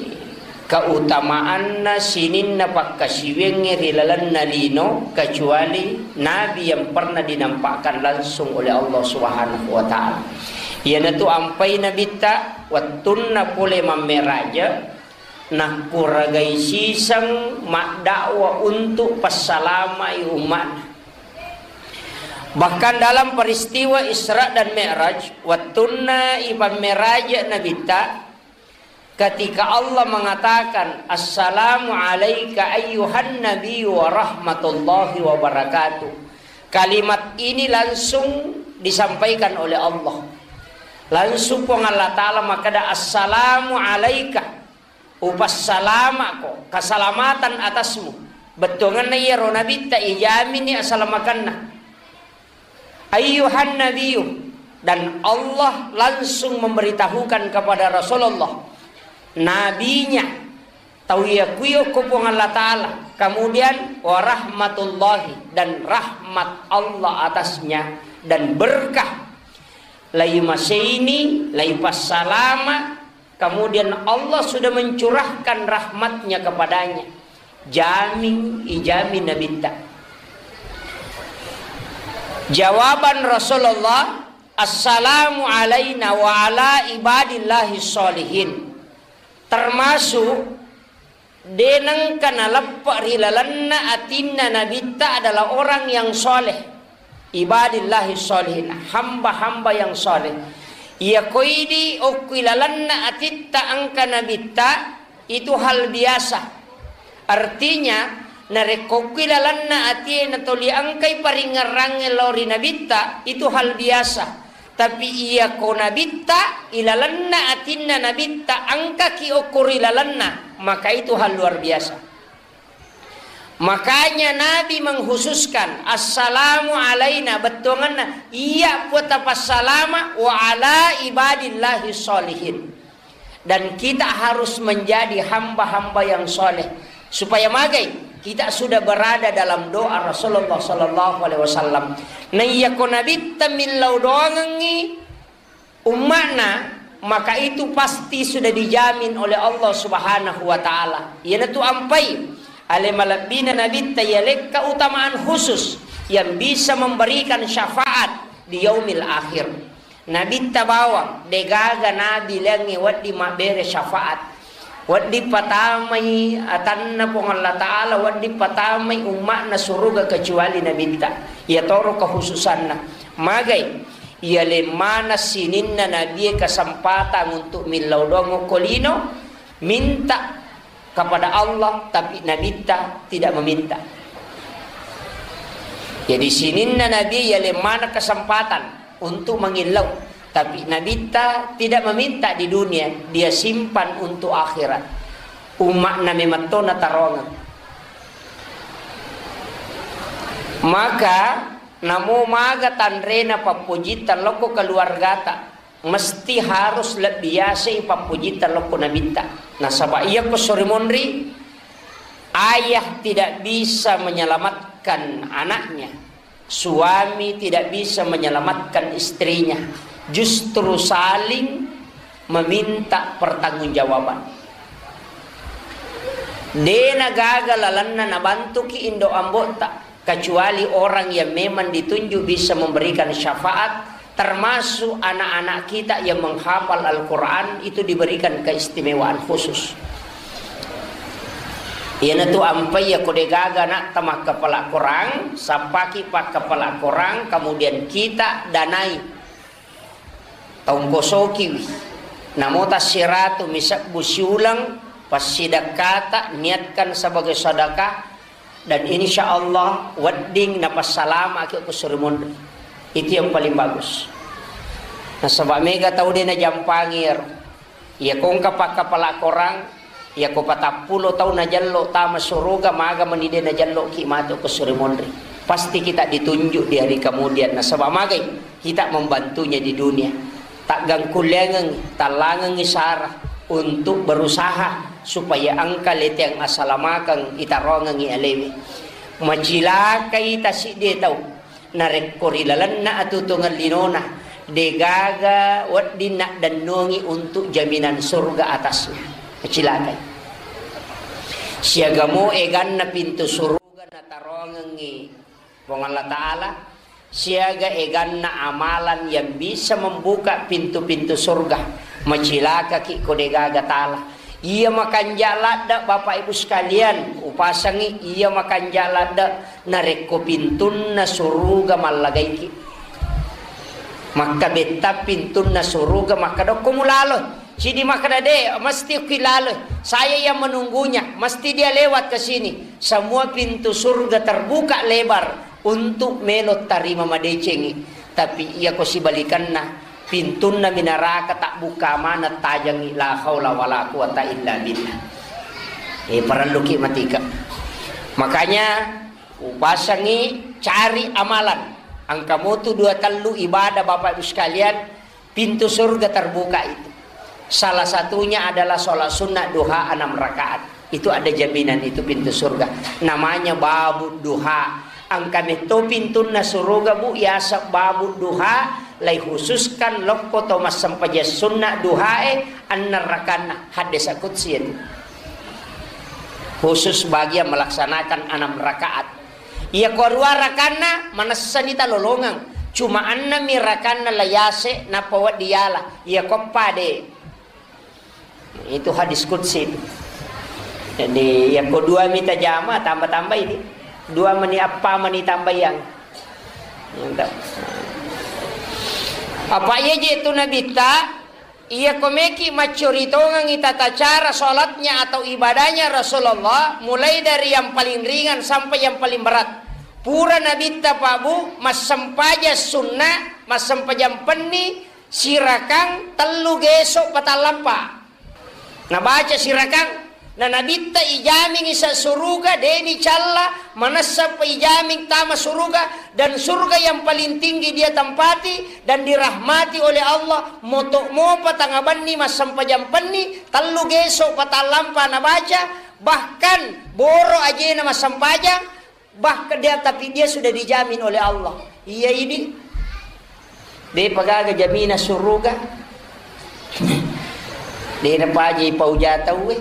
keutamaanna sininna pakkasiwiangnge ri lalenna lino, kecuali Nabi yang pernah dinampakkan langsung oleh Allah Subhanahu wa Ta'ala. Iyanatu ampai Nabitta wettunna pole mammeraja, nakkuragai siseng maddakwa untuk passalamai umma'na. Bahkan dalam peristiwa Isra dan Mi'raj, wettunna ipammeraja Nabitta, ketika Allah mengatakan, "Assalamu alaika ayyuhan nabiyyu wa rahmatullahi wa barakatuh." Kalimat ini langsung disampaikan oleh Allah. Langsung Puang Allah Ta'ala makkeda, "Assalamu alaika." Upassalama'ko, keselamatan atasmu. Bettuangenna iyaro nabitta ijaminni asalamakenna. Ayyuhan nabiyyu, dan Allah langsung memberitahukan kepada Rasulullah, nabinya, tau iya kuyo ko Puang Allah Ta'ala, kemudian warahmatullahi, dan rahmat Allah atasnya, dan berkah, lai maseini, lai passalama, kemudian Allah sudah mencurahkan rahmatnya kepadanya. Jamin, ijamin Nabitta. Jawaban Rasulullah, "Assalamu alaina wa ala ibadillahi sholihin." Termasuk de nengka naleppe ri lalenna atinna Nabitta adalah orang yang soleh. Ibadillahi sholihin, hamba-hamba yang soleh. Iya koidi okkui lalenna atitta engka Nabitta, itu hal biasa. Artinya, narekko okko ilalenna atie natoli engkai paringngerangnge lao ri nabitta, itu hal biasa. Tapi iyako nabitta, ilalenna atinna nabitta engkaki okko ri lalenna, maka itu hal luar biasa. Makanya Nabi mengkhususkan, "Assalamu alaina," bettuanganna, "Iya Puang tapassalama, wa ala ibadillahi sholihin." Dan kita harus menjadi hamba-hamba yang soleh. Supaya magai, kita sudah berada dalam doa Rasulullah sallallahu alaihi wasallam. Naiyako nabitta millau doangengngi umma'na, maka itu pasti sudah dijamin oleh Allah Subhanahu wa Ta'ala. Iyanatu ampai ale malebbina nabitta yalekka utamaan khusus yang bisa memberikan syafaat di yaumil akhir. Nabitta bawang, degaga nabi laingnge wedding mabbere syafaat. Wedding patamai atanna Puang Allah Ta'ala, wedding patamai umma'na suruga kecuali nabitta. Iyatoro kekhususanna. Magai, iyaleng maneng sininna nabie kesempatan untuk millau doang okko lino, minta kepada Allah, tapi nabitta tidak meminta. Jadi sininna nabi iyaleng maneng kesempatan untuk mengillau, tapi nabitta tidak meminta di dunia, dia simpan untuk akhirat. Umma'na memetto nataroangeng. Maka namo maga tanrena pappojitta lokko keluargata, mesti harus lebbi yasei pappojitta lokko nabitta. Nasaba iyako sori monri, ayah tidak bisa menyelamatkan anaknya, suami tidak bisa menyelamatkan istrinya, justru saling meminta pertanggungjawaban. Dena gaga lalenna nabantuki indo ambo'ta, kecuali orang yang memang ditunjuk bisa memberikan syafaat, termasuk anak-anak kita yang menghafal Al-Quran itu diberikan keistimewaan khusus. Iyanatu ampai iyako degaga anakta makkapala Quran, sappaki pakkapala Quran, kemudian kita danai. Taungkosokiwi. Namo tassiratu misebbu siuleng, passidekkata, niatkan sebagai sedekah, dan insya Allah wedding napassalamaki okko sori monri. Itu yang paling bagus. Nasaba mega tau de najampangi ero. Iyako engka pakkapala Korang, iyako patappulo taung najello tama suruga, maga meni de najelloki matu okko sori monri. Pasti kita ditunjuk di hari kemudian. Nasaba magai kita membantunya di dunia. Taggangkulleangengngi, tallangengngi sara untuk berusaha supaya engka leteang asalamakeng itaroangengngi alewe. Macilakai tasiddi tau. Narekko ri lalenna atutungeng linona, degaga wedding naddennongi untuk jaminan surga atasnya. Macilakai. Siagamo eganna pintu suruga nataroangengngi Puang Allah Ta'ala, siaga eganna amalan yang bisa membuka pintu-pintu surga. Macilakaki ko degaga tala. Iya makanja ladde, Bapak Ibu sekalian, upasangi iya makanja ladde narekko pintunna suruga mallagaiki. Makkabetta pintunna suruga, makkadokko mulalo. Sidi makkada, "De, mesti okki lalo. Saya yang menunggunya. Mesti dia lewat ke sini." Semua pintu surga terbuka lebar untuk melo tarima madecengi. Tapi iyako sibalikanna, pintunna minaraka tabbukka maneng tajangi, la haula wala quwata illa billah. Eh, parelluki matika. Makanya upasangi cari amalan. Engka motu dua tellu ibadah, Bapak Ibu sekalian, pintu surga terbuka itu. Salah satunya adalah sholat sunnah duha enam rakaat. Itu ada jaminan itu pintu surga. Namanya babu duha. Engka metto pintunna suruga, Bu, yaseng babu duha, lai khususkan lokko to massempajang sunnah duhae enneng rakanna. Haddesa qudsi itu. Khusus bagi yang melaksanakan enam rakaat. Iya ko rua rakanna manessani talolongeng. Cuma enneng mi rakanna la yase nappa wedding yala. Iya ko eppa de. Itu hadis qudsi itu. Jadi, iya ko dua mi tajama, tambah-tambah ini. Dua meni eppa meni tambah yang. Mantap. Apa iya je tu nabitta? Iya komeki maccuritongengi tata cara sholatnya atau ibadahnya Rasulullah, mulai dari yang paling ringan sampai yang paling berat. Pura Nabitta, Pak Bu, massempajang sunnah, massempajang penni, sirakang tellu geso patallampa. Nabaca sirakang, na Nabitta ijamingi sa suruga, deni calla, manessa pa ijamin tama suruga, dan surga yang paling tinggi dia tempati dan dirahmati oleh Allah, moto mopa tangabenni massempajang penni, tellu geso patallampa nabaca, bahkan boro ajena massempajang, Bahkan dia, tapi dia sudah dijamin oleh Allah. Iya ini. De pagaga jamina suruga. De napaji pauja tauwe.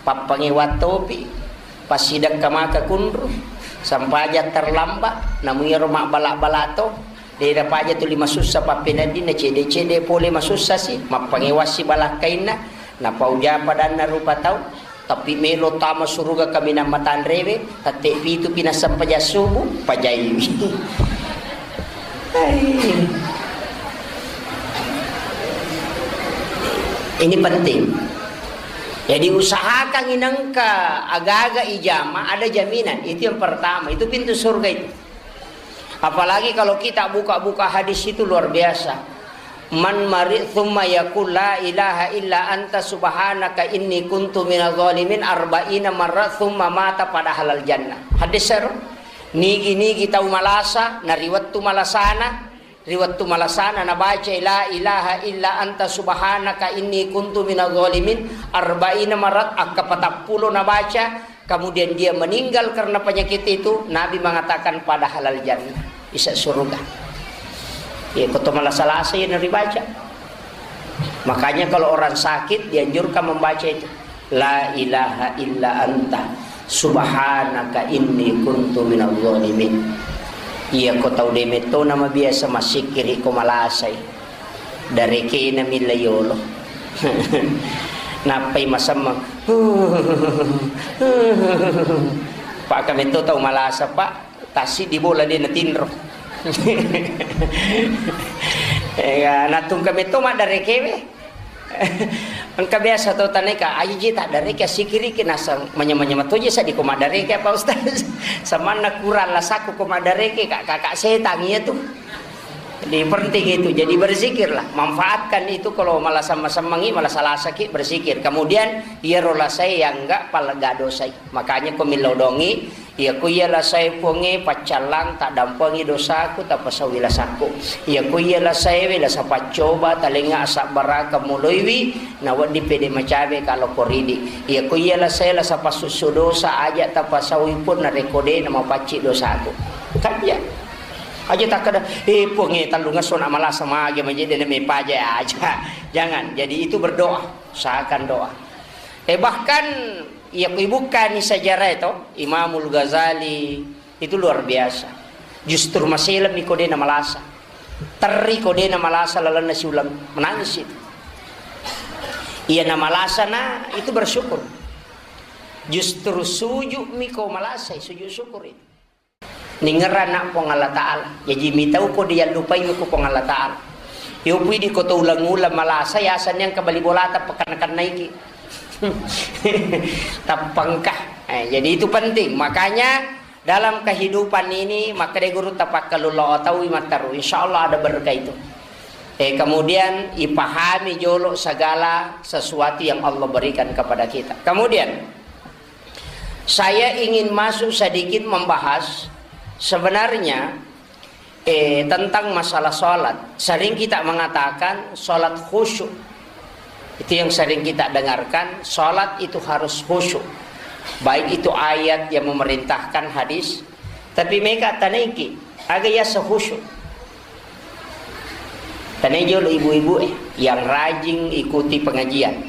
Pappangewa topi. Passidakka maka kunru. Sampaja terlambat. Namu iyaro mabbala-bala to. De napaja tuli masussa pappeneddinna cede-cede pole masussa si. Mappangewa si balakkainna. Napauja padanna rupa tau. Tapi melo tama suruga kaminang matanrewe, tette pitu pi nassempajang subuh, pajaiwi. Hai. Ini penting. Jadi usahakan inengka agaga ijama ada jaminan. Itu yang pertama. Itu pintu surga itu. Apalagi kalau kita buka-buka hadis itu luar biasa. Man mari thumma yaqul la ilaha illa anta subhanaka inni kuntu minadh dhalimin arba'ina marra thumma mata pada halal jannah. Hadis seru. Nigi-nigi tau malasa, na ri wettu malasana, ri wettu malasana nabaca la ilaha illa anta subhanaka inni kuntu minadh dhalimin arba'ina marat, akka patappulo nabaca, kemudian dia meninggal karena penyakit itu, Nabi mengatakan pada halal jannah, isa surga. Ya, koto malasa-lasa ya naribaca. Makanya kalau orang sakit dianjurkan membaca itu. La ilaha illa anta subhanaka inni kuntu minadh dhalimin. Iya ko tau de metto nama biasa massikkiri ko malasai. Darekena milla yolo. Nappai masemmeng. Pak kametto tau malasa, Pak. Tassiddi bola de natinro. Ega, natungka metto maddarekewe. Engka biasa to taneka, aji ji taddareke, assikiriki, naseng manya-manya matoje seddi ko maddareke, Pak Ustaz. Samanna kurang lasaku ko maddareke, Kak, kakak setang iya tu. Jadi penting itu, jadi berzikirlah, manfaatkan itu kalau malah sama-samangi, malah salasaki, berzikir. Kemudian iyaro lasai yang enggak palega dosai. Makanya ko millau dongi, iya ko iya lasae Puangnge, paccallang, taddampengi dosaku, tapasauwi lasakku. Iya ko iya lasaewe, lasa paccoba, talengnga asabbaraka muloiwi, nawedding pede macawe kalo koridi. Iya ko iya lasae, lasa passussu dosa, aja tapasaui pun narekko de namapacci dosaku. Kanja. Aja takkeda, eh Puangnge, tellungesso na malasa mage maje de namepaja aja. Jangan. Jadi itu berdoa, usahakan doa. Eh bahkan Iya, ko ibukkani sejarah itu, Imamul Ghazali itu luar biasa. Justru maselemmi ko de namalasa. Terri ko de namalasa lalenna siuleng, menangis itu. Iya namalasa na itu bersyukur. Justru sujud mi ko malasai, sujud syukur itu. Ningerrana Puang Allah Ta'ala. Jaji mitau ko diallupai ko Puang Allah Ta'ala. Yo pui di ko to uleng-uleng malasa, ya asenni engka bali bolata pakenna-kennaiki. Tappengka. Eh, jadi itu penting. Makanya dalam kehidupan ini, makkeda guru tapakkalulla taui matteru. Insya Allah ada berkah itu. Eh, kemudian ipahami jolo segala sesuatu yang Allah berikan kepada kita. Kemudian, Saya ingin masuk sedikit membahas sebenarnya, eh, tentang masalah sholat. Sering kita mengatakan sholat khusyuk. Itu yang sering kita dengarkan, sholat itu harus khusyuk. Baik itu ayat yang memerintahkan, hadis. Tapi mega taneki, aga yasa khusyuk. Tanai jolo ibu-ibu, eh, yang rajin ikuti pengajian.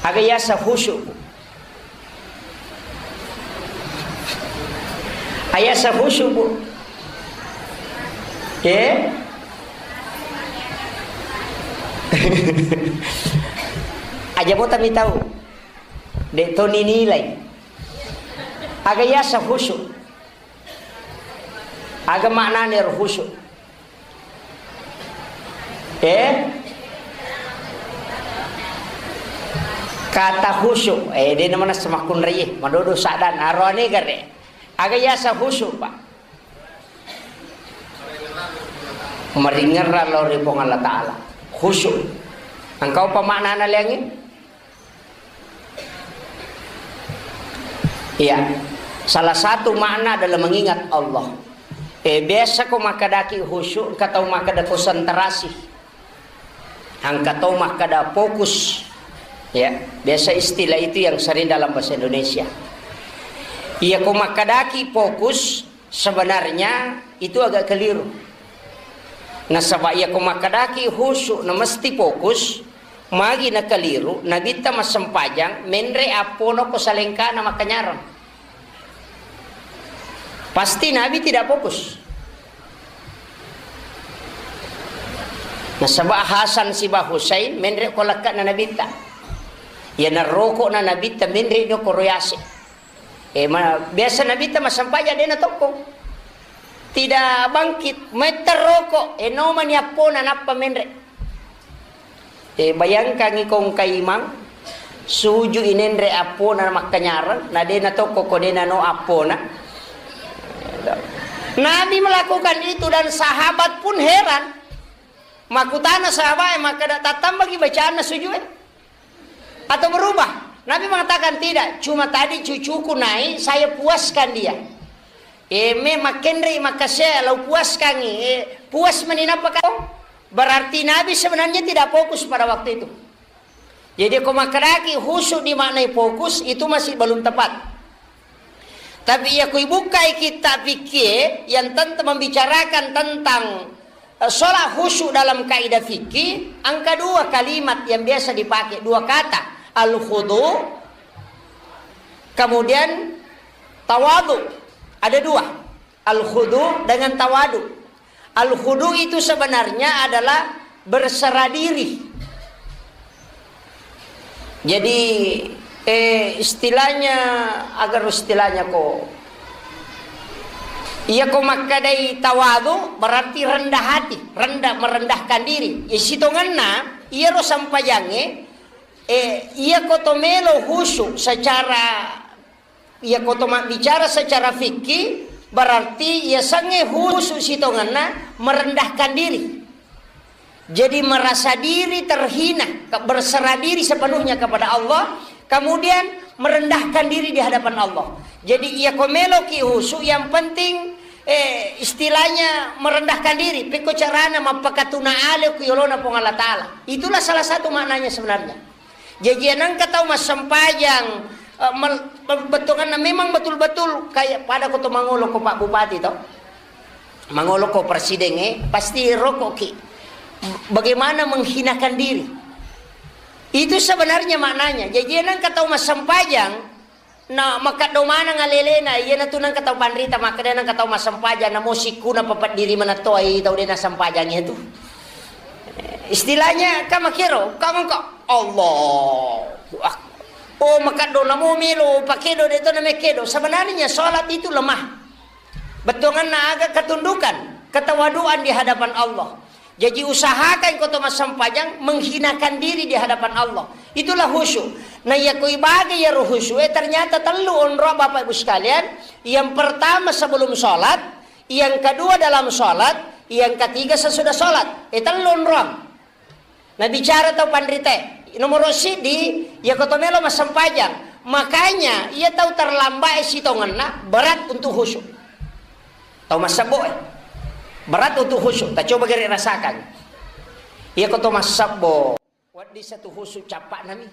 Aga yasa khusyuk, Bu. Ayasa khusyuk, Bu. Eh? Aja mo tami tau. Dek to ninilai. Aga yasa khusyuk. Aga maknanya ro khusyuk. Eh? Kata khusyuk, eh, de' namana semakkunraie, madodo saddan, aroane gare. Aga yasa khusyuk, Pak? Maringerra lao ri Puang Allah Ta'ala. Khusyuk. Engkau apa maknana liangi? Iya. Salah satu makna adalah mengingat Allah. Eh, biasa ko makkadaki khusyuk, engka tau makkada konsentrasi. Engka tau makkada fokus. Ya, biasa istilah itu yang sering dalam bahasa Indonesia. Iya ko makkadaki fokus, sebenarnya itu agak keliru. Nasaba iya ko makkadaki khusyuk na mesti fokus, magi na keliru, Nabitta massempajang, menre appona ko salengkana makkanyarang. Pasti Nabi tidak fokus. Nasaba Hasan siba Husain menre ko lekkana Nabitta. Iya narokona Nabitta menre no ko royase. Eh, ma-, biasa Nabitta massempajang de' na tokko. Tidak bangkit, metta roko, eh, nomani appona nappa menre. Eh, bayangkangi ko engka imang, suju inenre appona makkanyarang, na de' na tokko ko de' na no appona. Nabi melakukan itu dan sahabat pun heran. Makutana sahabat, eh, makkada tattambaki bacaanna sujue. Atau berubah? Nabi mengatakan, "Tidak, cuma tadi cucuku naik, saya puaskan dia." Eh, me makkenre makasea, lau puaskangi, eh, puas mani nappa kau? Berarti Nabi sebenarnya tidak fokus pada waktu itu. Jadi, ko makkedaki khusyuk dimaknai fokus, itu masih belum tepat. Tapi iya ko ibukkai kitab fikih yang tentang membicarakan tentang Eh, sholat khusyuk dalam kaidah fikih, engka dua kalimat yang biasa dipakai, dua kata, al-khudu, kemudian tawadu. Ada dua, al-khudu dengan tawadu. Al-khudu itu sebenarnya adalah berserah diri. Jadi, eh, istilahnya, agar istilahnya ko, iya ko makkadai tawadu, berarti rendah hati, rendah, merendahkan diri. Ya, sitongenna, iya ro sampajangnge, eh, iya ko to melo khusyuk secara Iya ko to mabbicara secara fikih, berarti iya sangnge khusyuk sitongenna merendahkan diri. Jadi merasa diri terhina, ke-, berserah diri sepenuhnya kepada Allah, kemudian merendahkan diri di hadapan Allah. Jadi iya ko meloki khusyuk, yang penting, eh, istilahnya merendahkan diri, pekko carana mappakatuna ale ku yolona Puang Allah Ta'ala. Itulah salah satu maknanya sebenarnya. Jaji nengka tau massempajang, eh, mel-, be-, bettuanna memang betul-betul kayak pada ko to mangolo ko Pak Bupati to. Mangolo ko presiden, eh, pasti rokoki. Bagaimana menghinakan diri. Itu sebenarnya maknanya. Jaji nengka tau massempajang, na makaddo maneng alelena, iyanatu nengka tau panrita, makkeda nengka tau massempajang, namo sikkuna papeddiri manettoai tau de nassempajang itu. Istilahnya, ka makero, ka engka, Allahu Akbar. Oh, makaddo namo melo pakedo, de to namekkedo. Sebenarnya sholat itu lemah. Bettuanna aga? Ketundukan, ketawaduan di hadapan Allah. Jaji usahakan ko to massempajang menghinakan diri di hadapan Allah. Itulah khusyuk. Nah, iya ko ibaga iyaro khusyuk, eh, ternyata tellu onrong, Bapak Ibu sekalian. Yang pertama sebelum sholat, yang kedua dalam sholat, yang ketiga sesudah sholat. Eh, tellu onrong. Nah, bicara tau panrite. Nomoro siddi, iya ko to melo massempajang. Makanya, iya tau terlambat, eh, sitongenna berat untuk khusyuk. Tau massebbo, eh. Berat untuk khusyuk. Ta coba gere rasakan. Iya ko to massebbo. Wedding satu khusyuk cappa'nami.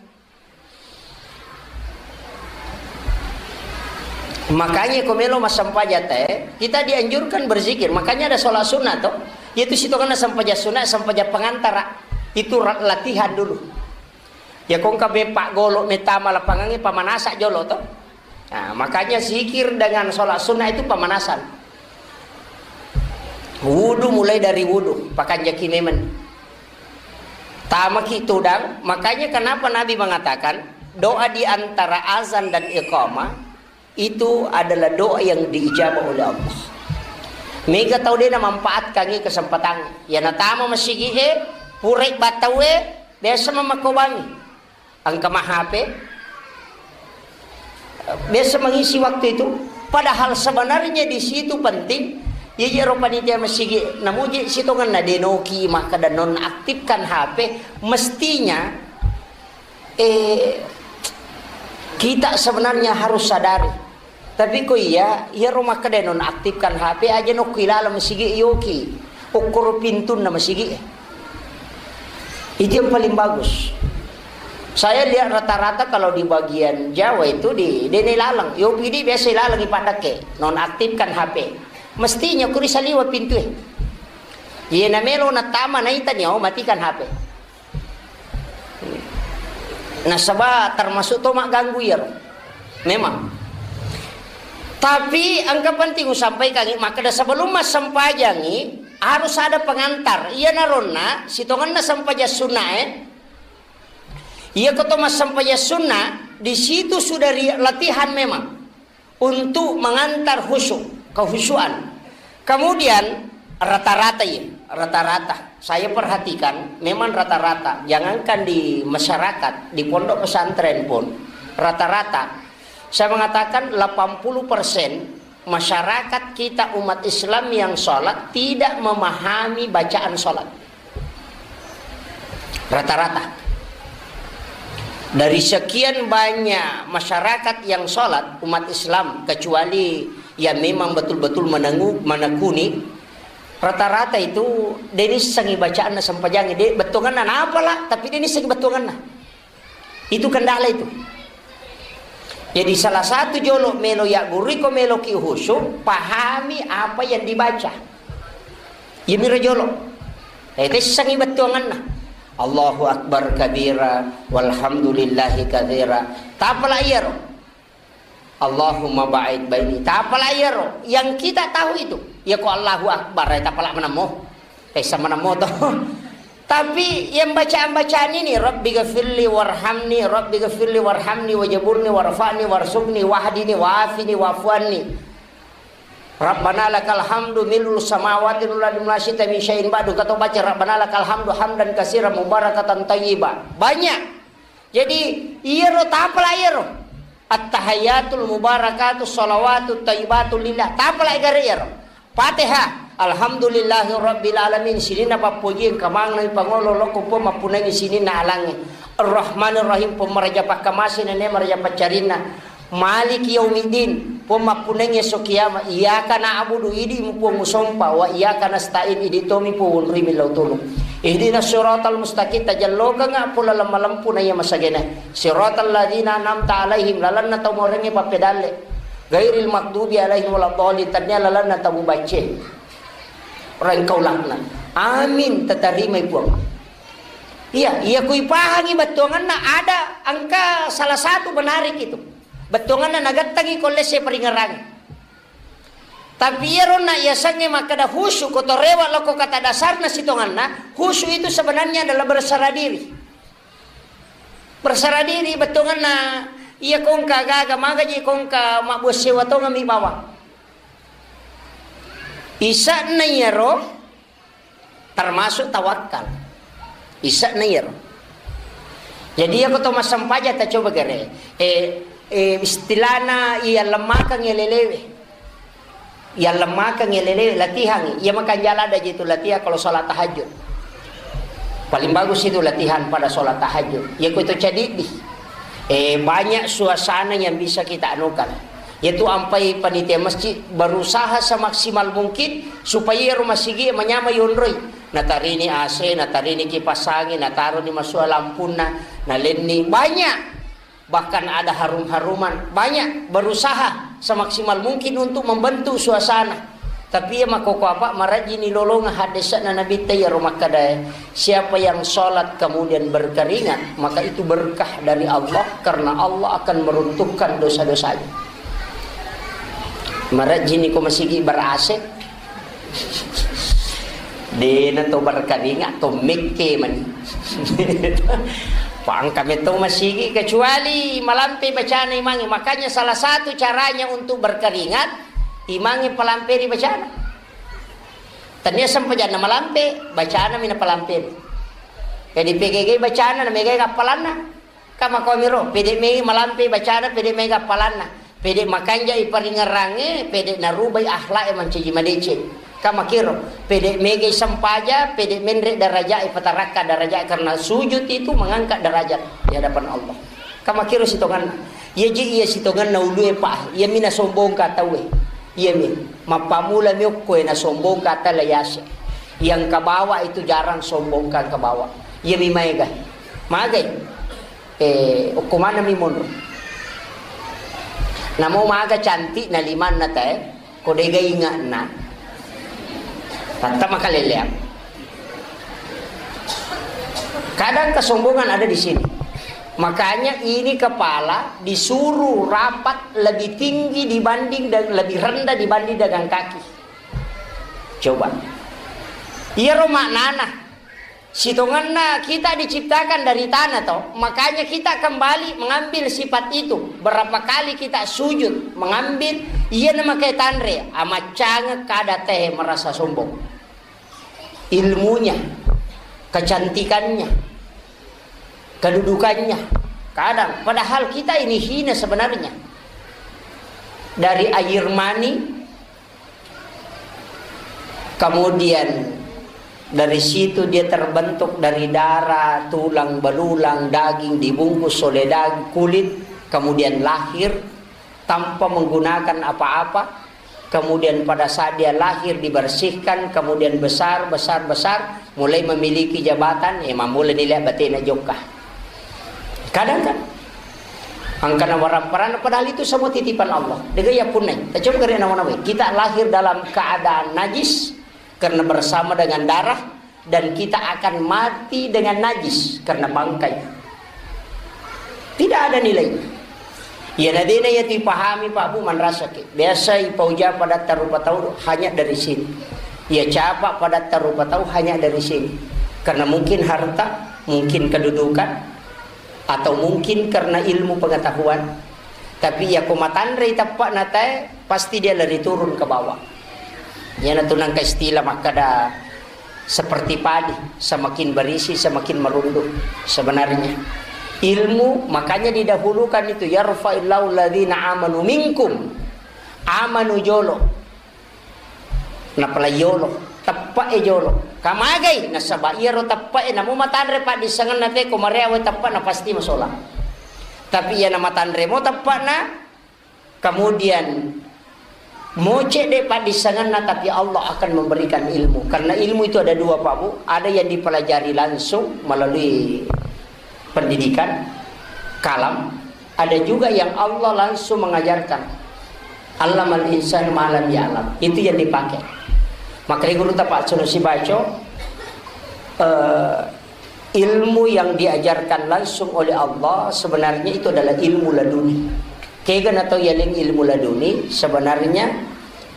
Makanya ko melo massempajang te, kita dianjurkan berzikir. Makanya ada sholat sunnah to. Yaitu sitongenna sempajang sunnah, sempajang pengantara. Itu ra-, latihan dulu. Ya ko engka beppa golo mettama lapangangnge, pamanasa jolo to. Nah, makanya zikir dengan sholat sunnah itu pemanasan. Wudu, mulai dari wudu, pakanjaki memang. Tamaki tudang, makanya kenapa Nabi mengatakan doa di antara azan dan iqamah itu adalah doa yang diijabah oleh Allah. Mega tau de namanfaatkangngi kesempatan. Ya natama masigi e, purai battau e, biasa mamakkobangi. Engka ma H P, biasa mengisi waktu itu. Padahal sebenarnya di situ penting. Iya, iya, ro panitia masigi, namuji sitongenna denoki makkeda nonaktifkan H P. Mestinya, eh, kita sebenarnya harus sadari. Tapi ko iya, iyaro makkeda nonaktifkan H P aja nokko ilaleng masigi yoki. Okkoro pintunna masigi. Itu yang paling bagus. Saya lihat rata-rata kalau di bagian Jawa itu di dene laleng. Yopi di biasa laleng ipadake, nonaktifkan H P. Mestinya kuri saliwa pintu e. Iya namelo natama naita nyo matikan H P. Nasaba termasuk to magganggu iyaro. Memang. Tapi engka penting usampaikangi, makkeda sebelum massempajangi harus ada pengantar. Iya naronna sitongenna sempajang sunnae. Iya ko to massempajang sunna, di situ sudah ri-, latihan memang untuk mengantar khusyuk, kehusyuan. Kemudian rata-rata ya, rata-rata. Saya perhatikan memang rata-rata, jangankan di masyarakat, di pondok pesantren pun rata-rata. Saya mengatakan delapan puluh persen masyarakat kita umat Islam yang sholat tidak memahami bacaan sholat. Rata-rata. Dari sekian banyak masyarakat yang sholat, umat Islam, kecuali yang memang betul-betul menengu-, menekuni, rata-rata itu denissengi bacaanna sempajangi, de bettuanganna napala, tapi denissengi bettuanganna. Itu kendala itu. Jadi salah satu jolo melo ya guriko melo ki khusyuk, pahami apa yang dibaca. Iya miro jolo. Eh, tessangi bettuanganna. Allahu Akbar kabira, walhamdulillahi kabira. Tapala iyaro. Allahumma ba'id baini. Tapala iyaro. Yang kita tahu itu. Ya ko Allahu Akbar, eh, tapala menamo. Tessa menamo to. Tapi yang bacaan-bacaan ini, Rabbi ghafirli warhamni, Rabbi ghafirli warhamni, wajaburni, warfa'ni, warsukni, wahdini, wafini, wafuanni. Rabbana lakal hamdu mil'us samawati wal ardi wa ma syi'ta min syai'in ba'du. Kata baca Rabbana lakal hamdu hamdan katsiran mubarakatan thayyiba. Banyak. Jadi iyaro tapala iyaro. At-tahiyyatul mubarakatus shalawatut thayyibatu lillah. Tapala igare iyaro. Fatihah. Alhamdulillahi rabbil alamin. Sininna pappoji engka maneng pangolo lokko Puang mappunangi sininna alangnge. Ar-Rahmanir Rahim, Puang maraja pakkamase nene maraja paccarinna. Maliki yaumiddin, Puang mappunengngi esso kiamat. Iyyaka na'budu, idi mu Puang musompa, wa iyyaka nasta'in, idi tomi Puang wonrimi lao tulung. Ihdinas siratal mustaqim, tajallokengnga pole lemma-lempu na iya masagena. Siratal ladzina an'amta alaihim, lalenna tau morengnge pappedalle. Ghairil maghdubi alaihim waladdallin, tennia lalenna tau mubacce. Rengkau laknat. Amin, tatarimai Puang. Iya, iya kui pahangi bettuanganna ada engka salah satu menarik itu. Bettuanganna nagettangi ko lesse paringerang. Tapi iyaronna iyasengnge makkeda khusyuk, ko torewa loko kata dasarna sitonganna, khusyuk itu sebenarnya adalah berserah diri. Berserah diri bettuanganna, iya kongka gaga magaji kongka mabbuang sewa tongami bawang. Isa'na iyaro termasuk tawakkal. Isa'na iyaro. Jadi, iya ko to massempajang, ta coba gare. Eh, eh, istilahna iya lemmakeng lelewe. Iya lemmakeng lelewe, latihan. Iya makanjala ada itu latihan kalau sholat tahajud. Paling bagus itu latihan pada sholat tahajud. Iya ko itu cadi di. Eh, banyak suasana yang bisa kita anukan. Yaitu ampai panitia masjid berusaha semaksimal mungkin supaya rumah sigi manyamai yonroi. Natarini A C, natarini kipas angin, nataroni masua lampunna, nalenni. Banyak. Bahkan ada harum-haruman. Banyak berusaha semaksimal mungkin untuk membentuk suasana. Tapi iya makkoko apa, marajini lolonga haddese'na Nabitta iyaro makkadae, siapa yang sholat kemudian berkeringat, maka itu berkah dari Allah, karena Allah akan meruntuhkan dosa-dosanya. Marajini ko masigi ber-A C. Dena to berkeringat, to mekke mani. Pangka metto masigi, kecuali malampe bacana imangi. Makanya salah satu caranya untuk berkeringat, imangi palamperi bacana. Tania sempajanna malampe, bacana mina palampe. Jadi P G G bacana, na megai kappalanna. Kamakomiro, pede mega malampe bacana, pede mega appalanna, pede makanja iparingerrangnge, pede narubai akhlak e mancaji madeceng. Kamakiro, pede mega isempaja, pede menre daraja e, patarakka daraja, karena sujud itu mengangkat derajat di hadapan Allah. Kamakiro sitonganna. Iya ji iya sitonganna ulue pa, iya mina sombongka tauwe. Iya mi, mappamula mi okko e nasombongka tala yase. Yang kabawa itu jarang sombongka kabawa. Iya mi maega. Magai. Eh, okko maneng mi monro. Namo maga cantik na limanna te, ko dega ingatna. Tatta makaleleang. Kadang kesombongan ada di sini. Makanya ini kepala disuruh rapat lebih tinggi dibanding dan lebih rendah dibanding dengan kaki. Coba. Iyaro maknana. Sitongenna kita diciptakan dari tanah, toh. Makanya kita kembali mengambil sifat itu. Berapa kali kita sujud, mengambil, iya namakai tanre, amaccangeng kada teh merasa sombong. Ilmunya, kecantikannya, kedudukannya. Kadang, padahal kita ini hina sebenarnya. Dari air mani, kemudian dari situ dia terbentuk dari darah, tulang, belulang, daging, dibungkus oleh daging, kulit, kemudian lahir tanpa menggunakan apa-apa, kemudian pada saat dia lahir dibersihkan, kemudian besar, besar, besar, mulai memiliki jabatan, eh, mammula nilai batena jokka. Kadang kan, angkana waramparanna, padahal itu semua titipan Allah. Dega iya punnai. Tacoba gare nawa-nawai. Kita lahir dalam keadaan najis karena bersama dengan darah, dan kita akan mati dengan najis karena bangkai. Tidak ada nilainya. Iya nadena iya tu ipahami, Pak Bu, manrasaki. Biasa ipauja pada tarupa tau hanya dari sini. Iya capa pada tarupa tau hanya dari sini. Karena mungkin harta, mungkin kedudukan, atau mungkin karena ilmu pengetahuan. Tapi iya ko matanrei teppa'na tae, pasti dia lari turun ke bawah. Iyana tu nangka istilah makkada seperti padi, semakin berisi, semakin merunduk. Sebenarnya, ilmu, makanya didahulukan itu, "Yarfa'illahu alladhina amanu minkum." Amanu jolo. Napalai yolo. Teppe'e jolo. Kamagai? Nasaba iyaro teppe'e, namu matanre paddissengenna te, ko mareawe teppe'na, pasti masolang. Tapi iyana matanre mo teppe'na, kemudian moce de paddissengenna, tapi Allah akan memberikan ilmu. Karena ilmu itu ada dua, Pak Bu. Ada yang dipelajari langsung melalui pendidikan, kalam. Ada juga yang Allah langsung mengajarkan. Allamal insan ma lam ya'lam. Itu yang dipakai. Makanya guru tapak sunusi baco, eh, ilmu yang diajarkan langsung oleh Allah sebenarnya itu adalah ilmu laduni. Kega natau yaleng ilmu laduni, sebenarnya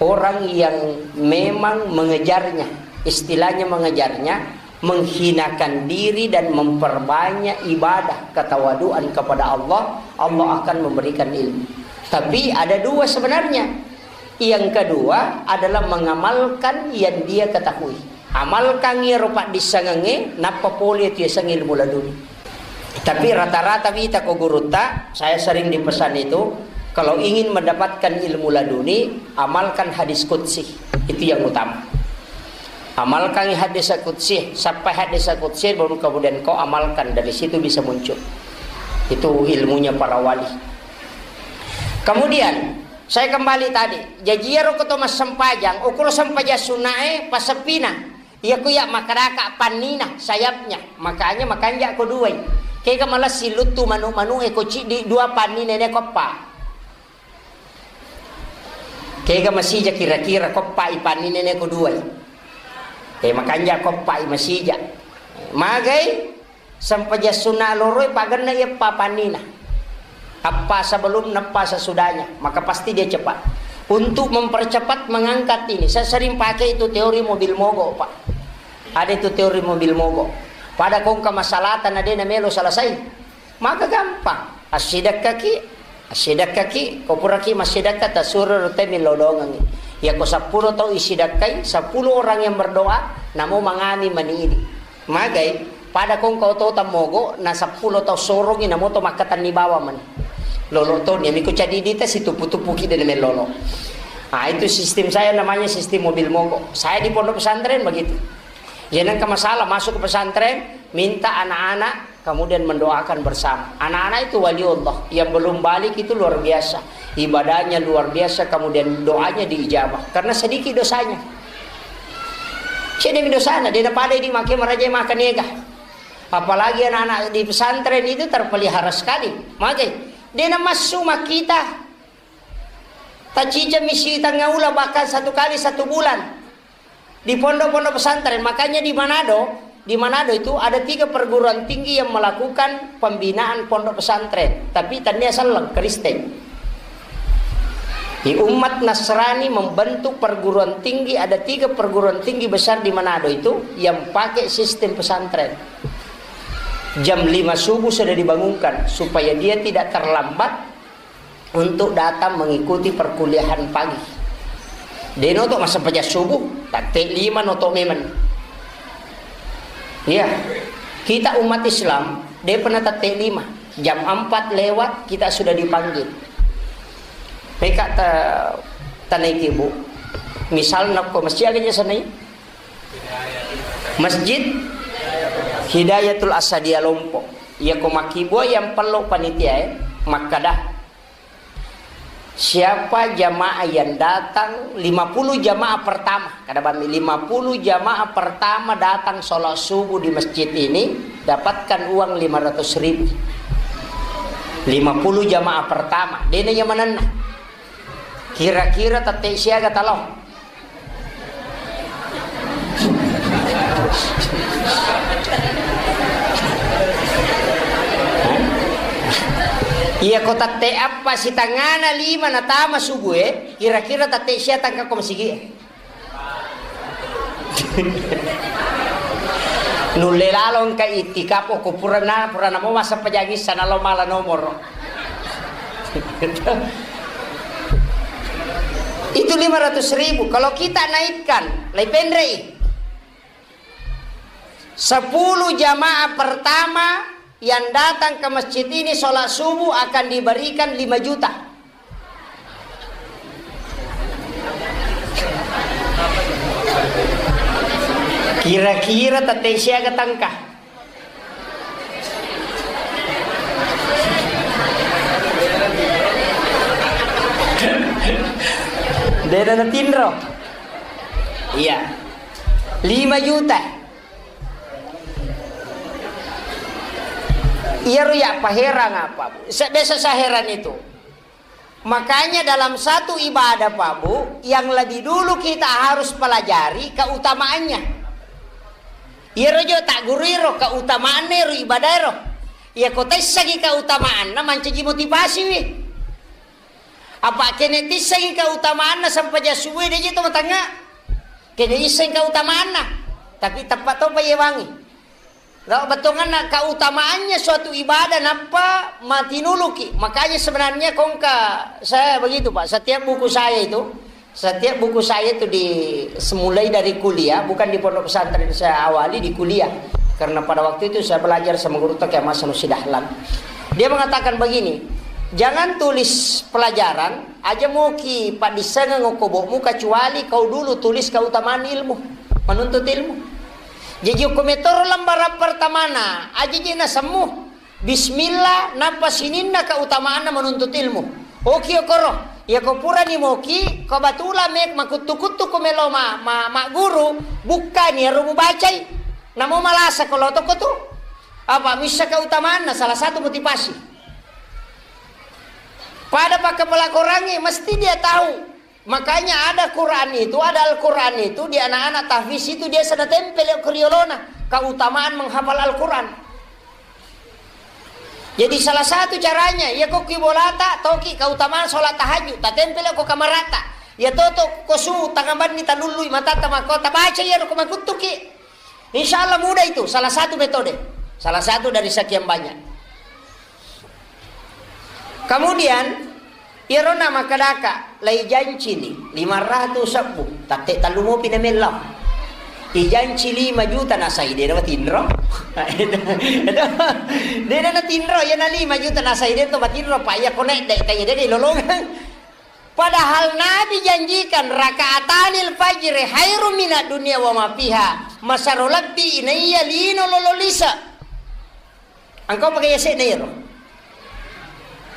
orang yang memang mengejarnya, istilahnya mengejarnya, menghinakan diri dan memperbanyak ibadah ketawaduan kepada Allah, Allah akan memberikan ilmu. Tapi ada dua sebenarnya. Yang kedua adalah mengamalkan yang dia ketahui. Amalkan iyaro paddissengengnge, nappa pole tu yaseng ilmu laduni. Tapi rata-rata wita ko gurutta, saya sering dipesan itu, kalau ingin mendapatkan ilmu laduni, amalkan hadis qudsi. Itu yang utama. Amalkan hadis qudsi, sampai hadis qudsi, baru kemudian kau amalkan, dari situ bisa muncul. Itu ilmunya para wali. Kemudian, saya kembali tadi, jaji iyaro ko to massempajang, ukuro sempajang sunnae, passeppina. Iya ku iya makkedaka pannina, sayapnya. Makanya makanja ko duai. Kega malessi luttu manu-manu e ko ciddi dua pannina ne ko eppa. Kega masija kira-kira ko eppa i pannina ne ko duai. Eh, makanja ko eppa i masija. Magai? Sempajang sunna loroi pagenna iya eppa pannina. Eppa sebelum, eppa sesudahnya, maka pasti dia cepat. Untuk mempercepat mengangkat ini, saya sering pakai itu teori mobil mogok, Pak. Ada itu teori mobil mogok. Pada kongka masalahta na de na melo selesai. Maka gampang. Assidakkaki, assidakkaki, ko puraki massidakka tasuro temi lodongengi. Ya ko seppulo tau isidakkai, sepuluh orang yang berdoa, namo mangami mani ini. Magai, Pada kongko oto tammogo, na seppulo tau sorongi, namoto makkatenni bawang mani. Lolo to, ni miko cadidita situpu-tupuki de na mellolo. Ah, itu sistem saya namanya sistem mobil mogok. Saya di pondok pesantren begitu. Jadi, nengka masalah masuk ke pesantren, minta anak-anak kemudian mendoakan bersama. Anak-anak itu wali Allah. Yang belum balik itu luar biasa. Ibadahnya luar biasa, kemudian doanya diijabah. Karena sedikit dosanya. Cedemi dosana, de na pada di make maraja makan ega. Apalagi anak-anak di pesantren itu terpelihara sekali. Maka, de na massu makkita. Taciceng misi tengah ula bahkan satu kali satu bulan. Di pondok-pondok pesantren, makanya di Manado, di Manado itu ada tiga perguruan tinggi yang melakukan pembinaan pondok pesantren, tapi tania selleng Kristen. Di umat Nasrani membentuk perguruan tinggi, ada tiga perguruan tinggi besar di Manado itu yang pakai sistem pesantren. Jam lima subuh sudah dibangunkan supaya dia tidak terlambat untuk datang mengikuti perkuliahan pagi. De na oto massempajang subuh, tette lima na oto memang. Iya, kita umat Islam, de pernah tette lima. Jam empat lewat, kita sudah dipanggil. Meka ta-, tanaiki, Bu. Misalna ko masjid aga je sanai? Masjid Hidayatul Asadia Lompok. Iya ko makkibua yang perlu panitia, eh, makkada. Siapa jamaah yang datang, lima puluh jamaah pertama, kada bammi, lima puluh jamaah pertama datang sholat subuh di masjid ini, dapatkan uang lima ratus ribu. Lima puluh jamaah pertama, de na iya manenna. Kira-kira tette siaga talo? Iya, ko tette appa sitangana lima natama subuh e, kira-kira tette sia tangka ko masigi e. Nulle lalo engka itikaf, ko purana, purana mo massempajang issa nalo mala nomoro. Itu lima ratus ribu. Kalau kita naikkan, lai penrei. Sepuluh jamaah pertama yang datang ke masjid ini sholat subuh akan diberikan lima juta. Kira-kira tette siaga tangka? De na natinro. Iya. Lima juta. Iyaro ya paherang apa, Bu? Sa-, biasa saya heran itu. Makanya dalam satu ibadah, Pak Bu, yang lebih dulu kita harus pelajari keutamaannya. Iyaro jo tak guru iro keutamaanna iro ibadah iro. Iya ko taissengi keutamaanna, mancaji motivasi wi. Apa kene tissengi keutamaanna sempajang subuh de je to matangnga. Kene isseng keutamaanna. Tapi teppa topa yewangi. Lo, bettuanna keutamaannya suatu ibadah nappa matinuluki. Makanya sebenarnya kongka saya begitu, Pak. Setiap buku saya itu, setiap buku saya itu di, semulai dari kuliah, bukan di pondok pesantren saya awali, di kuliah. Karena pada waktu itu saya belajar sama guru Toke Hasan Sidahlan. Dia mengatakan begini, "Jangan tulis pelajaran, aja moki paddissengeng okko bokmu, kecuali kau dulu tulis keutamaan ilmu, menuntut ilmu." Jaji, okko metoro lembaran pertamana, aja je nasemmu. Bismillah, nappa sininna keutamaanna menuntut ilmu. Oki okoro, iya ko purani moki, ko batula me makuttu-kuttu ko melo ma-, ma-, magguru, bukkani ero mubacai. Namo malasa ko lotoko tu. Apa missa keutamaanna, salah satu motivasi. Pada pakkapala Korangnge, mesti dia tahu. Makanya ada Quran itu, ada Al-Quran itu di anak-anak tahfiz itu dia sana tempel ke riolona. Keutamaan menghafal Al-Quran. Jadi salah satu caranya, iya ko ki bolata, toki keutamaan sholat tahajud, tatempel ko kamarata. Ya toto ko su tangan banni talullui matatta makko, tabaca iya ko makuttuki. Insya Allah mudah itu, salah satu metode. Salah satu dari sekian banyak. Kemudian, iyaro na makkedaka, lai janci ni, lima ratus sebbu, tatte tallu mopi na mellau. Ijanci lima juta nasai de' na matinro. De' na natinro, iya na lima juta nasai de' to matinro, pa iya ko nek de' kaya de' lolongang. Padahal Nabi janjikan, "Rakaatanil fajri khairum minad dunya wa ma fiha." Masaro lebbi inaiya lino lolo lisa. Engka pakai yase'na iyaro.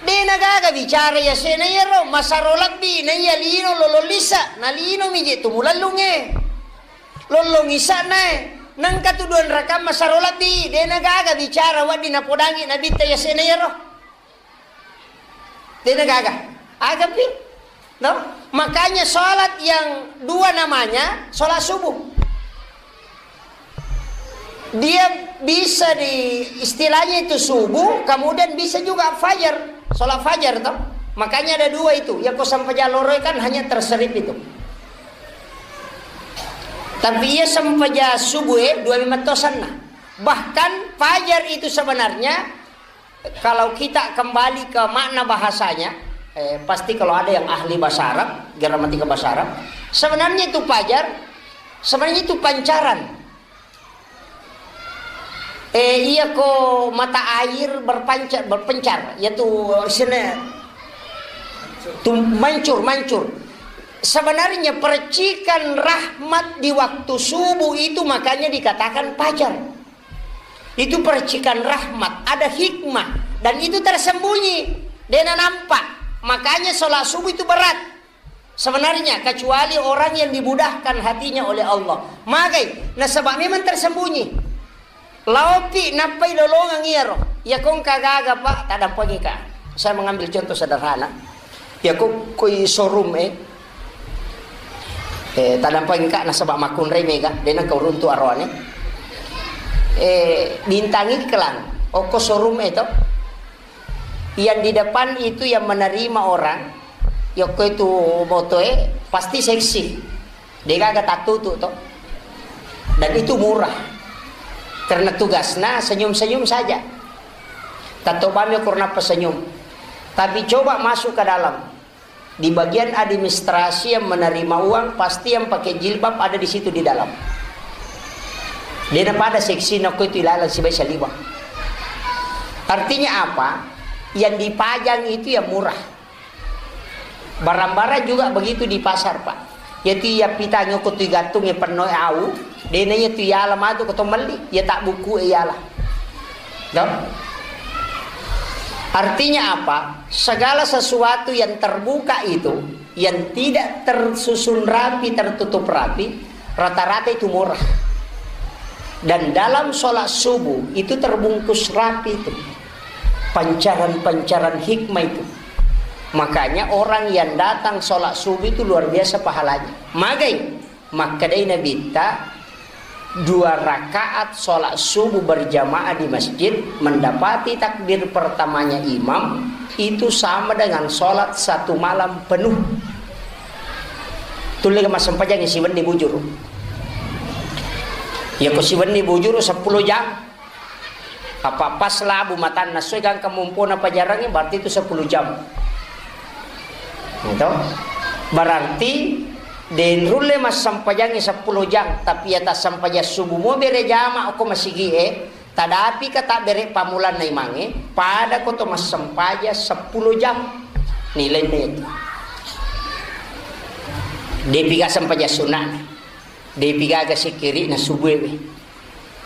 De' na gaga bicara yase'na iyaro, masaro lebbi naiya lino lolo lisa, na lino mi je' tu mulellungnge. Lollong isa'na e, nengka tu dua rakaat masaro lebbi, de' na gaga bicara wedding napodangi nabitta yase'na iyaro. De' na gaga. Agapi? No? Makanya sholat yang dua namanya sholat subuh. Dia bisa di, istilahnya itu subuh, kemudian bisa juga fajar, sholat fajar toh. Makanya ada dua itu. Ya ko sampajang loro kan hanya terserip itu. Tapi iya sampajang subuh, eh, dua lima tosanna. Bahkan fajar itu sebenarnya kalau kita kembali ke makna bahasanya, eh, pasti kalau ada yang ahli bahasa Arab, gramatika bahasa Arab, sebenarnya itu fajar, sebenarnya itu pancaran. Eh, iya ko mata air berpancar, berpencar, yaitu, eh, sene-, tum-, mancur, mancur. Sebenarnya percikan rahmat di waktu subuh itu makanya dikatakan fajar. Itu percikan rahmat, ada hikmah, dan itu tersembunyi, de' na nampak. Makanya sholat subuh itu berat sebenarnya, kecuali orang yang dimudahkan hatinya oleh Allah. Magai, nasaba memang tersembunyi. Laopi nappai lolongang iyaro. Ya ko engka gaga, Pak, tadampengi ka. Saya mengambil contoh sederhana. Ya ko koi showroom, eh. Eh, tadampengi ka nasaba makkunrai mega, de' na kau runtu aroane. Eh, bintang iklan, okko showroom e to. Yang di depan itu yang menerima orang, yokko itu motoe pasti seksi. De' gaga tattutu to. Dan itu murah. Karena tugasnya senyum-senyum saja. Tatto bami ukur nappa senyum. Tapi coba masuk ke dalam. Di bagian administrasi yang menerima uang, pasti yang pakai jilbab ada di situ di dalam. De' na pada seksi nakko itu ilalang sibai saliwa. Artinya apa? Yang dipajang itu yang murah. Barang-barang juga begitu di pasar, Pak. Yaitu iya pitang ko tu gantung e penno au, de' na iya tu iala matu ko to melli, iya tak buku iala. Toh? Artinya apa? Segala sesuatu yang terbuka itu, yang tidak tersusun rapi, tertutup rapi, rata-rata itu murah. Dan dalam sholat subuh itu terbungkus rapi itu. Pancaran-pancaran hikmah itu. Makanya orang yang datang sholat subuh itu luar biasa pahalanya. Magai, makkedai Nabitta, dua rakaat sholat subuh berjamaah di masjid, mendapati takbir pertamanya imam, itu sama dengan sholat satu malam penuh. Tulle massempajang siwenni bujuru. Ya ko siwenni bujuru sepuluh jam. Apa pas labu matanna soi gangka mumpona pajarangnge, berarti itu sepuluh jam. Gitu. Berarti de' nulle massempajangngi sepuluh jam, tapi ya tassempajang subuh mo bere jama ko masigi e, tadapi ka tabbere pamulanna imangnge, pada ko to massempajang sepuluh jam nilainna itu. De'pi ga sempajang sunnah, de'pi gaga sikkiri na subuh e.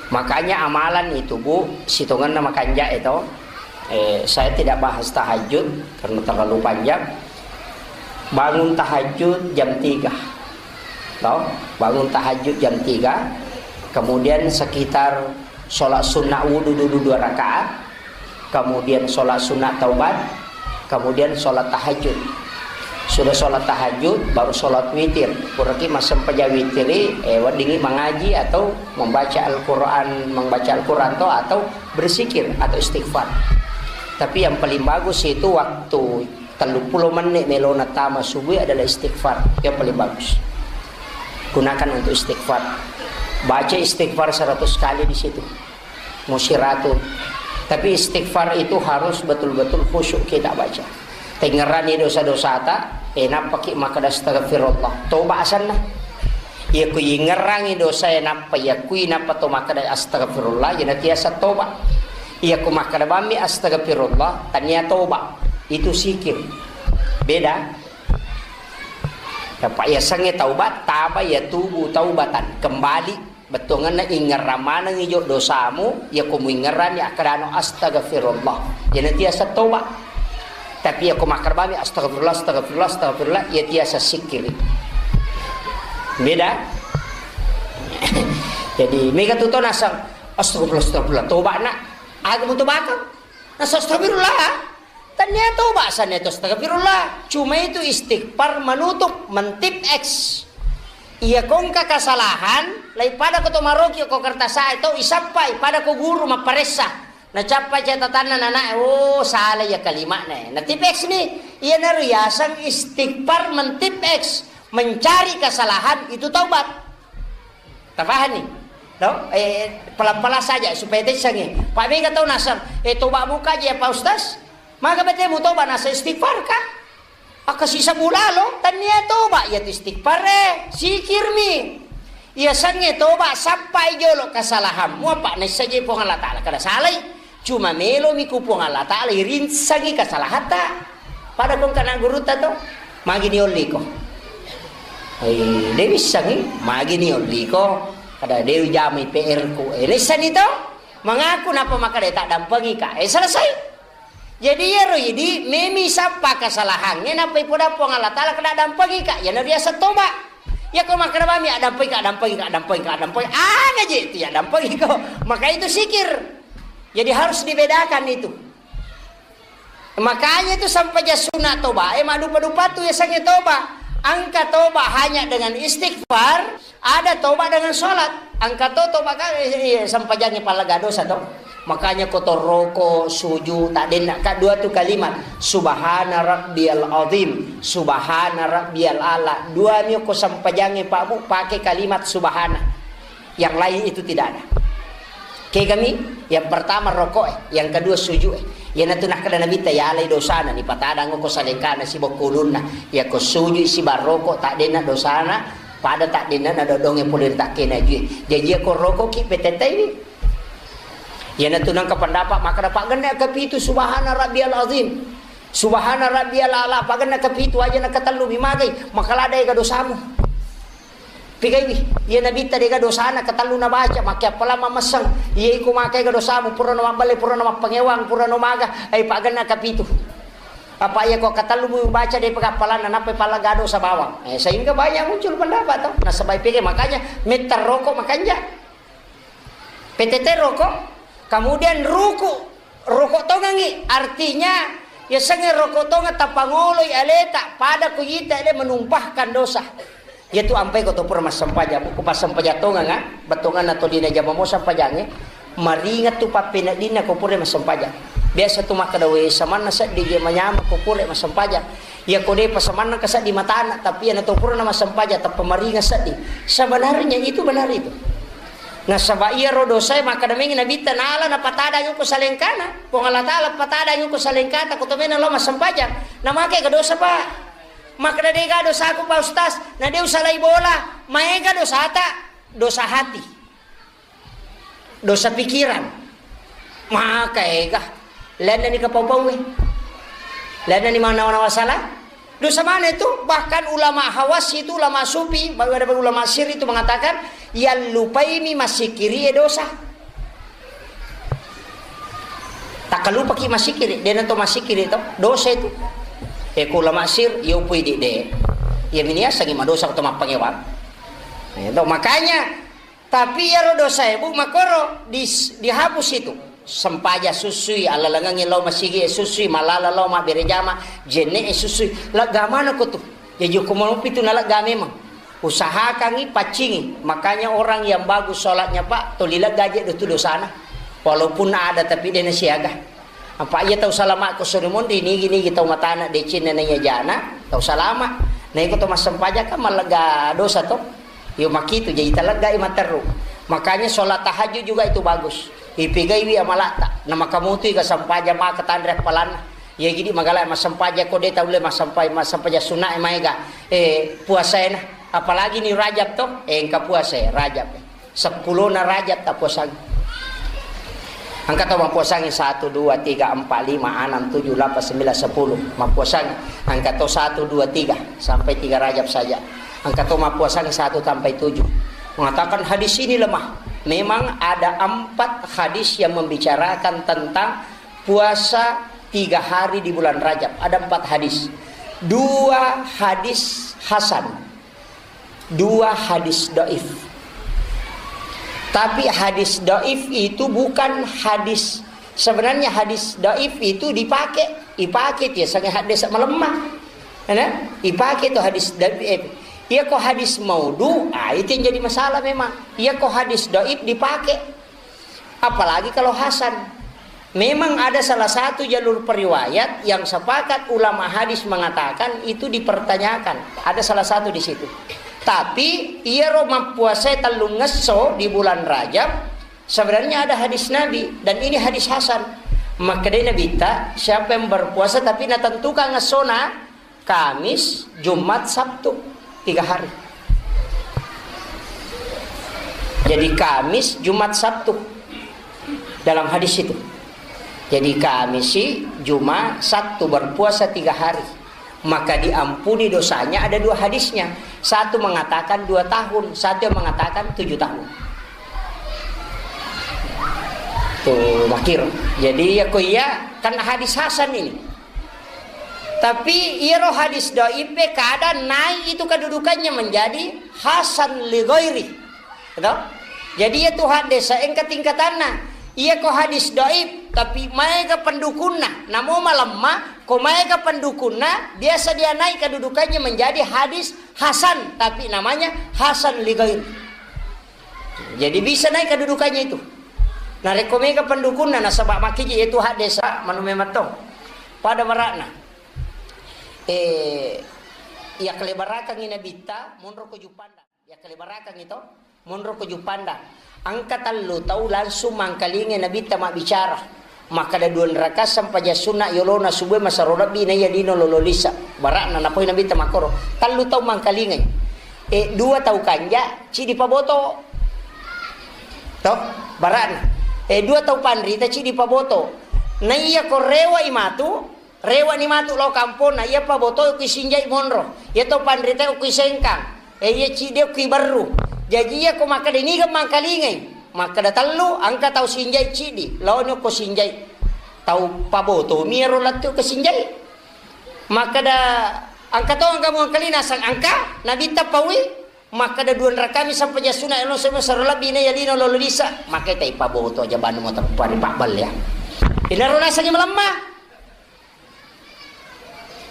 Makanya amalan itu, Bu, sitongenna makanja itu. Eh, saya tidak bahas tahajud karena terlalu panjang. Bangun tahajud jam tiga. Toh? Bangun tahajud jam tiga. Kemudian sekitar sholat sunnah wudu dulu dua rakaat. Kemudian sholat sunat taubat, kemudian sholat tahajud. Sudah sholat tahajud, baru sholat witir. Puraki massempajang witiri, eh, weddingi mangaji atau membaca Al-Quran, membaca Al-Quran to, atau berzikir atau istighfar. Tapi yang paling bagus itu waktu tellu pulo menit melona tama subuh adalah istighfar. Yang paling bagus. Gunakan untuk istighfar. Baca istighfar seratus kali di situ. Musiratu. Tapi istighfar itu harus betul-betul khusyuk kita baca. Tengerani dosa-dosata, eh, nappaki makkeda astagfirullah. Toba asanna. Iya ku yingerrangi dosae nappa iya kui nappa to makkeda astagfirullah, iya natiasa toba. Iya ku makkeda bammi astagfirullah, tania toba. Itu sikir. Beda. Apa iya sange taubat, taba ya tubu taubatan. Kembali. Bettuangenna ingerrang maneng ijo dosamu, iya ku muingerranni akkedano astagfirullah. Iya natiasa toba. Tapi iya ku makkeda bammi astagfirullah, astagfirullah, astagfirullah, iya tiasa sikkiri. Beda. Jadi, mega tu to nasang, astagfirullah, astagfirullah, toba nak. Aga mu tobakang? Nasang astagfirullah. Tania toba sanne to astagfirullah. Cuma itu istighfar menutup, mentip X. Iya kongka kesalahan, lai pada ko to maroki ko kertas ae to isappai, pada ko guru mapparessa. Nacappa catatanna nanae, oh, sala iya kalimatna. Natip X ni, iya naro yaseng istighfar mentip X, mencari kesalahan itu taubat. Tafahanni? No? Eh, pelan-pelan saja supaya tessangi. Pak mega tau nasang, eh, toba muka aja ya Pak Ustaz. Maka bete mu toba nasa istighfar ka? Akka sisa bulalo, tania toba ya istighfar eh, sikirmi. Iya sange toba sappai jolo kesalahanmu apa naissaje Puang Allah Taala kada salai. Cuma melomi ku Puang Allah Taala irinsangi kesalahatta. Pada kong kana gurutta to, magi ni olliko. Eh, de wissangi, magi ni olliko. Kada de jamai P R ku. Eh, nissani to, mengaku napa maka de tak dampengi ka. Eh, selesai. Jadi iyaro idi memi sappa kesalahannya napa ipoda Puang Allah Taala kada dampengi ka. Iya nariasa toba. Ya ko makkeda bami addampengika, addampengika, addampengika, addampengika. Aga je itu ya addampengiko. Maka itu sikir. Jadi harus dibedakan itu. Makanya itu sampajang sunat toba, eh, maddupa-dupa tu yasengnge toba. Engka toba hanya dengan istighfar, ada toba dengan sholat. Engka to toba ka, eh, eh, sampajangnge pallaga dosa to. Makanya ko to roko, suju, tak denna ka dua tu kalimat. Subhana rabbiyal azim, subhana rabbiyal ala. Dua mi ko sampajangnge Pak Bu pakai kalimat subhana. Yang lain itu tidak ada. Kegami, yang pertama rokok eh, yang kedua suju eh. Yana tu nakkeda Nabitta yalai dosana ni patadang ko salengkana si bokkulunna. Ya ko suju si barroko tak denna dosana, pada tak denna na dodonge pole takkena jui. Jadi ya ko rokok ki petetai. Yana tu nangka pendapat maka dapat genne kapitu subhana rabbiyal azim. Subhana rabbiyal ala, pagenna kapitu aja na katellu mi magai, maka lada ega dosamu. Pigaiwi, iya Nabitta dega dosana katellu nabaca, makke appalang mamesseng. Iya iko makai ga dosamu, pura no mabballe, pura no mappangewang, pura no maga, ai pagenna kapitu. Apa iya ko katellu mu baca de pega appalanna, nappa pala ga dosa bawang. Eh, sehingga banyak muncul pendapat to. Nasaba pigaiwi makanya metter rokok makanja. P T T rokok, kemudian ruku, rokok tongangi, artinya yasengnge rokok tongeng tapangoloi aleta pada ku yita ele menumpahkan dosa. Yatu ampai ko to pura massempajang, ko passempajang tongeng, ah, bettuanna tolina jama mo sempajangnge, maringat tu pappeneddinna ko pura massempajang. Biasa tu makkeda we samanna seddi je manyama ko pura massempajang. Iya ko depa samanna ka seddi matana, tapi iya na to pura na massempajang tappa maringat seddi. Sebenarnya itu benar itu. Nasaba iyaro dosae makkeda mengi Nabitta nala napatadang ko salengkana. Puang Allah Taala patadang ko salengkata ko to mena lo massempajang. Na make ga dosa, Pak? Makkeda dega dosaku, Pak Ustaz. Na de usalai bola, maega dosata, dosa hati. Dosa pikiran. Maka ega. Lainna ni kapau-paue. Lainna ni manawa-nawa salah. Dosa mana itu? Bahkan ulama hawas itu, ulama sufi, baru ada ulama sir itu mengatakan, yang lupai mi masikiri e dosa. Takkalupaki masikiri, dena to masikiri to, dosa itu. E ko ulama sir, yo pui di de. Ya mini asangi madosa to mappangewang. Nah, itu makanya Tapi iyaro dosae, Bu, makkoro dis-, dihapus itu. Sempaja sussui, alalangengngi lao masigi e sussui, malala lao mabbere jama, jenne e sussui. Lega manako tu. Jaji ko malopi tu nalega memang. Usahakangi paccingi. Makanya orang yang bagus sholatnya, Pak, toli lega je tu dosana. Walaupun ada tapi dena siaga. Apa iya tau salama ko sori monri nigi-nigi tau matana decenna naiya jana tau salama. Na iko to massempajang kan mallega dosa to. Yo makitu jadi taleggai materru. Makanya sholat tahajud juga itu bagus. Ipigaiwi amalata. Na makamutui ga sempajang maka tanre appalanna. Ya gidi magala massempajang ko de tau le massempa-, massempajang sunna e maega. Eh, puasaena. Apalagi ni Rajab to, eh, engka puasa Rajab. Seppulo na Rajab tapuasangi. Engka to mappuasangi satu, dua, tiga, empat, lima, enam, tujuh, delapan, sembilan, sepuluh. Mappuasangi. Engka to satu, dua, tiga, sampai tiga Rajab saja. Engka to mappuasangi satu sampai tujuh. Mengatakan hadis ini lemah. Memang ada empat hadis yang membicarakan tentang puasa tiga hari di bulan Rajab. Ada empat hadis. Dua hadis hasan, dua hadis doif. Tapi hadis doif itu bukan hadis, sebenarnya hadis doif itu dipakai, dipakai dia sangat hadis melemah. Ya, dipakai itu hadis doif. Iya ko hadis maudhu, ah, itu yang jadi masalah memang. Iya ko hadis doif dipakai. Apalagi kalau hasan. Memang ada salah satu jalur periwayat yang sepakat ulama hadis mengatakan itu dipertanyakan. Ada salah satu di situ. Tapi iyaro mappuasa tellungngesso di bulan Rajab, sebenarnya ada hadis Nabi dan ini hadis hasan. Makkedai Nabitta, siapa yang berpuasa tapi natentukan ngessona, Kamis, Jumat, Sabtu, tiga hari. Jadi Kamis, Jumat, Sabtu dalam hadis itu. Jadi Kamis, Jumat, Sabtu berpuasa tiga hari, maka diampuni dosanya. Ada dua hadisnya. Satu mengatakan dua tahun, satu yang mengatakan tujuh tahun. Tuh, makir. Jadi ya ko iya kan hadis hasan ini. Tapi iyaro hadis doif e kadang naik itu kedudukannya menjadi hasan li ghairi. Gitu? Jadi iya tu hadis engka tingkatanna. Iya ko hadis doif tapi maega pendukunna, namo malemma, ko maega pendukunna biasa dia naik kedudukannya menjadi hadis hasan tapi namanya hasan li ghairi. Jadi bisa naik kedudukannya itu. Narekko mega pendukunna nasaba makkiji itu hadis manu memang to. Pada barakna. Eh, iya kelebarakang Nabitta, monro ko Juppandang. Iya kelebarakang itu, monro ko Juppandang. Engka tellu tau langsung mangkalinga Nabitta mabbicara. Makkeda dua rakaat sempajang sunna yolona subuh masero lebbi naiya lino lolo lisa. Barakna napoi Nabitta makkoro. Tellu tau mangkalingai. Eh, dua tau kanja, cidi paboto. To, barakna. Eh, dua tau panrita, cidi paboto. Naiya ko rewa i matu, Rewani matu lao kamponna, iya paboto kui sinjai monro, iya to panrita kui sengkang, eh, iya cidi kui berru. Jaji iya ko makkeda niga mangkalingai, makkeda tellu, engka tau sinjai cidi, laoni ko sinjai. Tau paboto mi ero lettu ke sinjai. Makkeda engka to engka mangkalinga sang engka, Nabitta paui, makkeda dua rakami sampai jasuna elo semua sero lebbi ne yalino lolo lisa, makkai tai paboto aja banu mo teppa ri pabballe ya. Inaro nasangi melemma.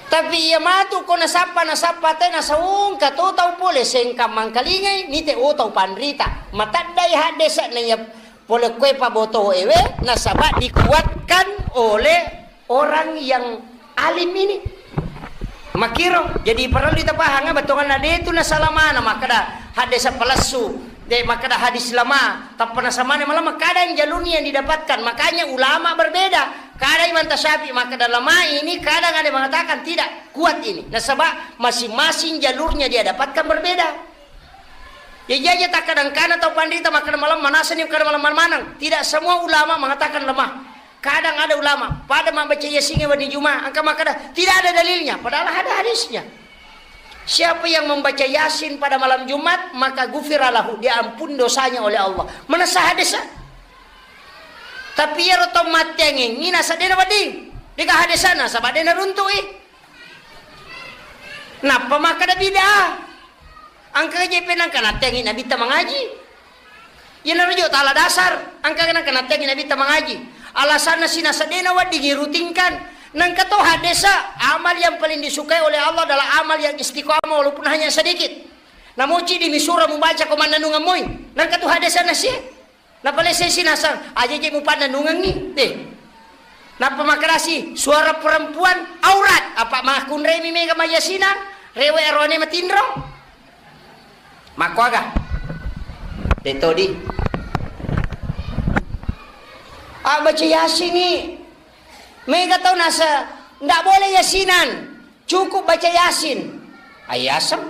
Tapi iya matu ko nasappa, nasappa te nasaungka to tau pole sengkang mangkalingai, nite o tau panrita. Mataddai haddesa na iya pole koe paboto ewe, nasaba dikuatkan oleh orang yang alim ini. Makiro, jadi parellu tapahang bettuanna de tu nasalamana makkeda haddesa palessu. De, makkeda hadis lama, tappa nasamane malamma, kadang jalurnya yang didapatkan. Makanya ulama berbeda. Kadang Imam Tasyafi makkeda lama ini, kadang ada yang mengatakan tidak kuat ini. Nasaba masing-masing jalurnya dia dapatkan berbeda. Ya, iya, iya, takkadang kana tau panrita makkeda malamma, nasani kada malamma maneng. Tidak semua ulama mengatakan lemah. Kadang ada ulama, pada membaca Yasin wedding Juma, engka makkeda tidak ada dalilnya, padahal ada hadisnya. Siapa yang membaca Yasin pada malam Jumat, maka gufira lahu, diampun dosanya oleh Allah. Manessa hadesa. Tapi iyaro tau matteangengngi nasadena wedding. Dega hadesana, saba dena runtu'i. Nappa makkeda bid'ah. Engka je penangka natteangi Nabitta mangaji. Iyanaro jo tala dasar, engka nangka natteangi Nabitta mangaji. Alasanna sinasa dena wedding irutinkan. Nangka to haddesa, amal yang paling disukai oleh Allah adalah amal yang istiqamah walaupun hanya sedikit. Namoci di misura mubaca ko mannanungeng moi. Nangka tu haddesa nasi. Napalesesi nasang, aja je mupannanungengi. Deh. Nappa makerasi, suara perempuan aurat. Apa makunremi mega mayasinang, rewe arone matinro. Makkuaga? Tetodi. Ah, baca Yasin ni. Mega tau nasa, ndak boleh yasinan. Cukup baca Yasin. Ayasem.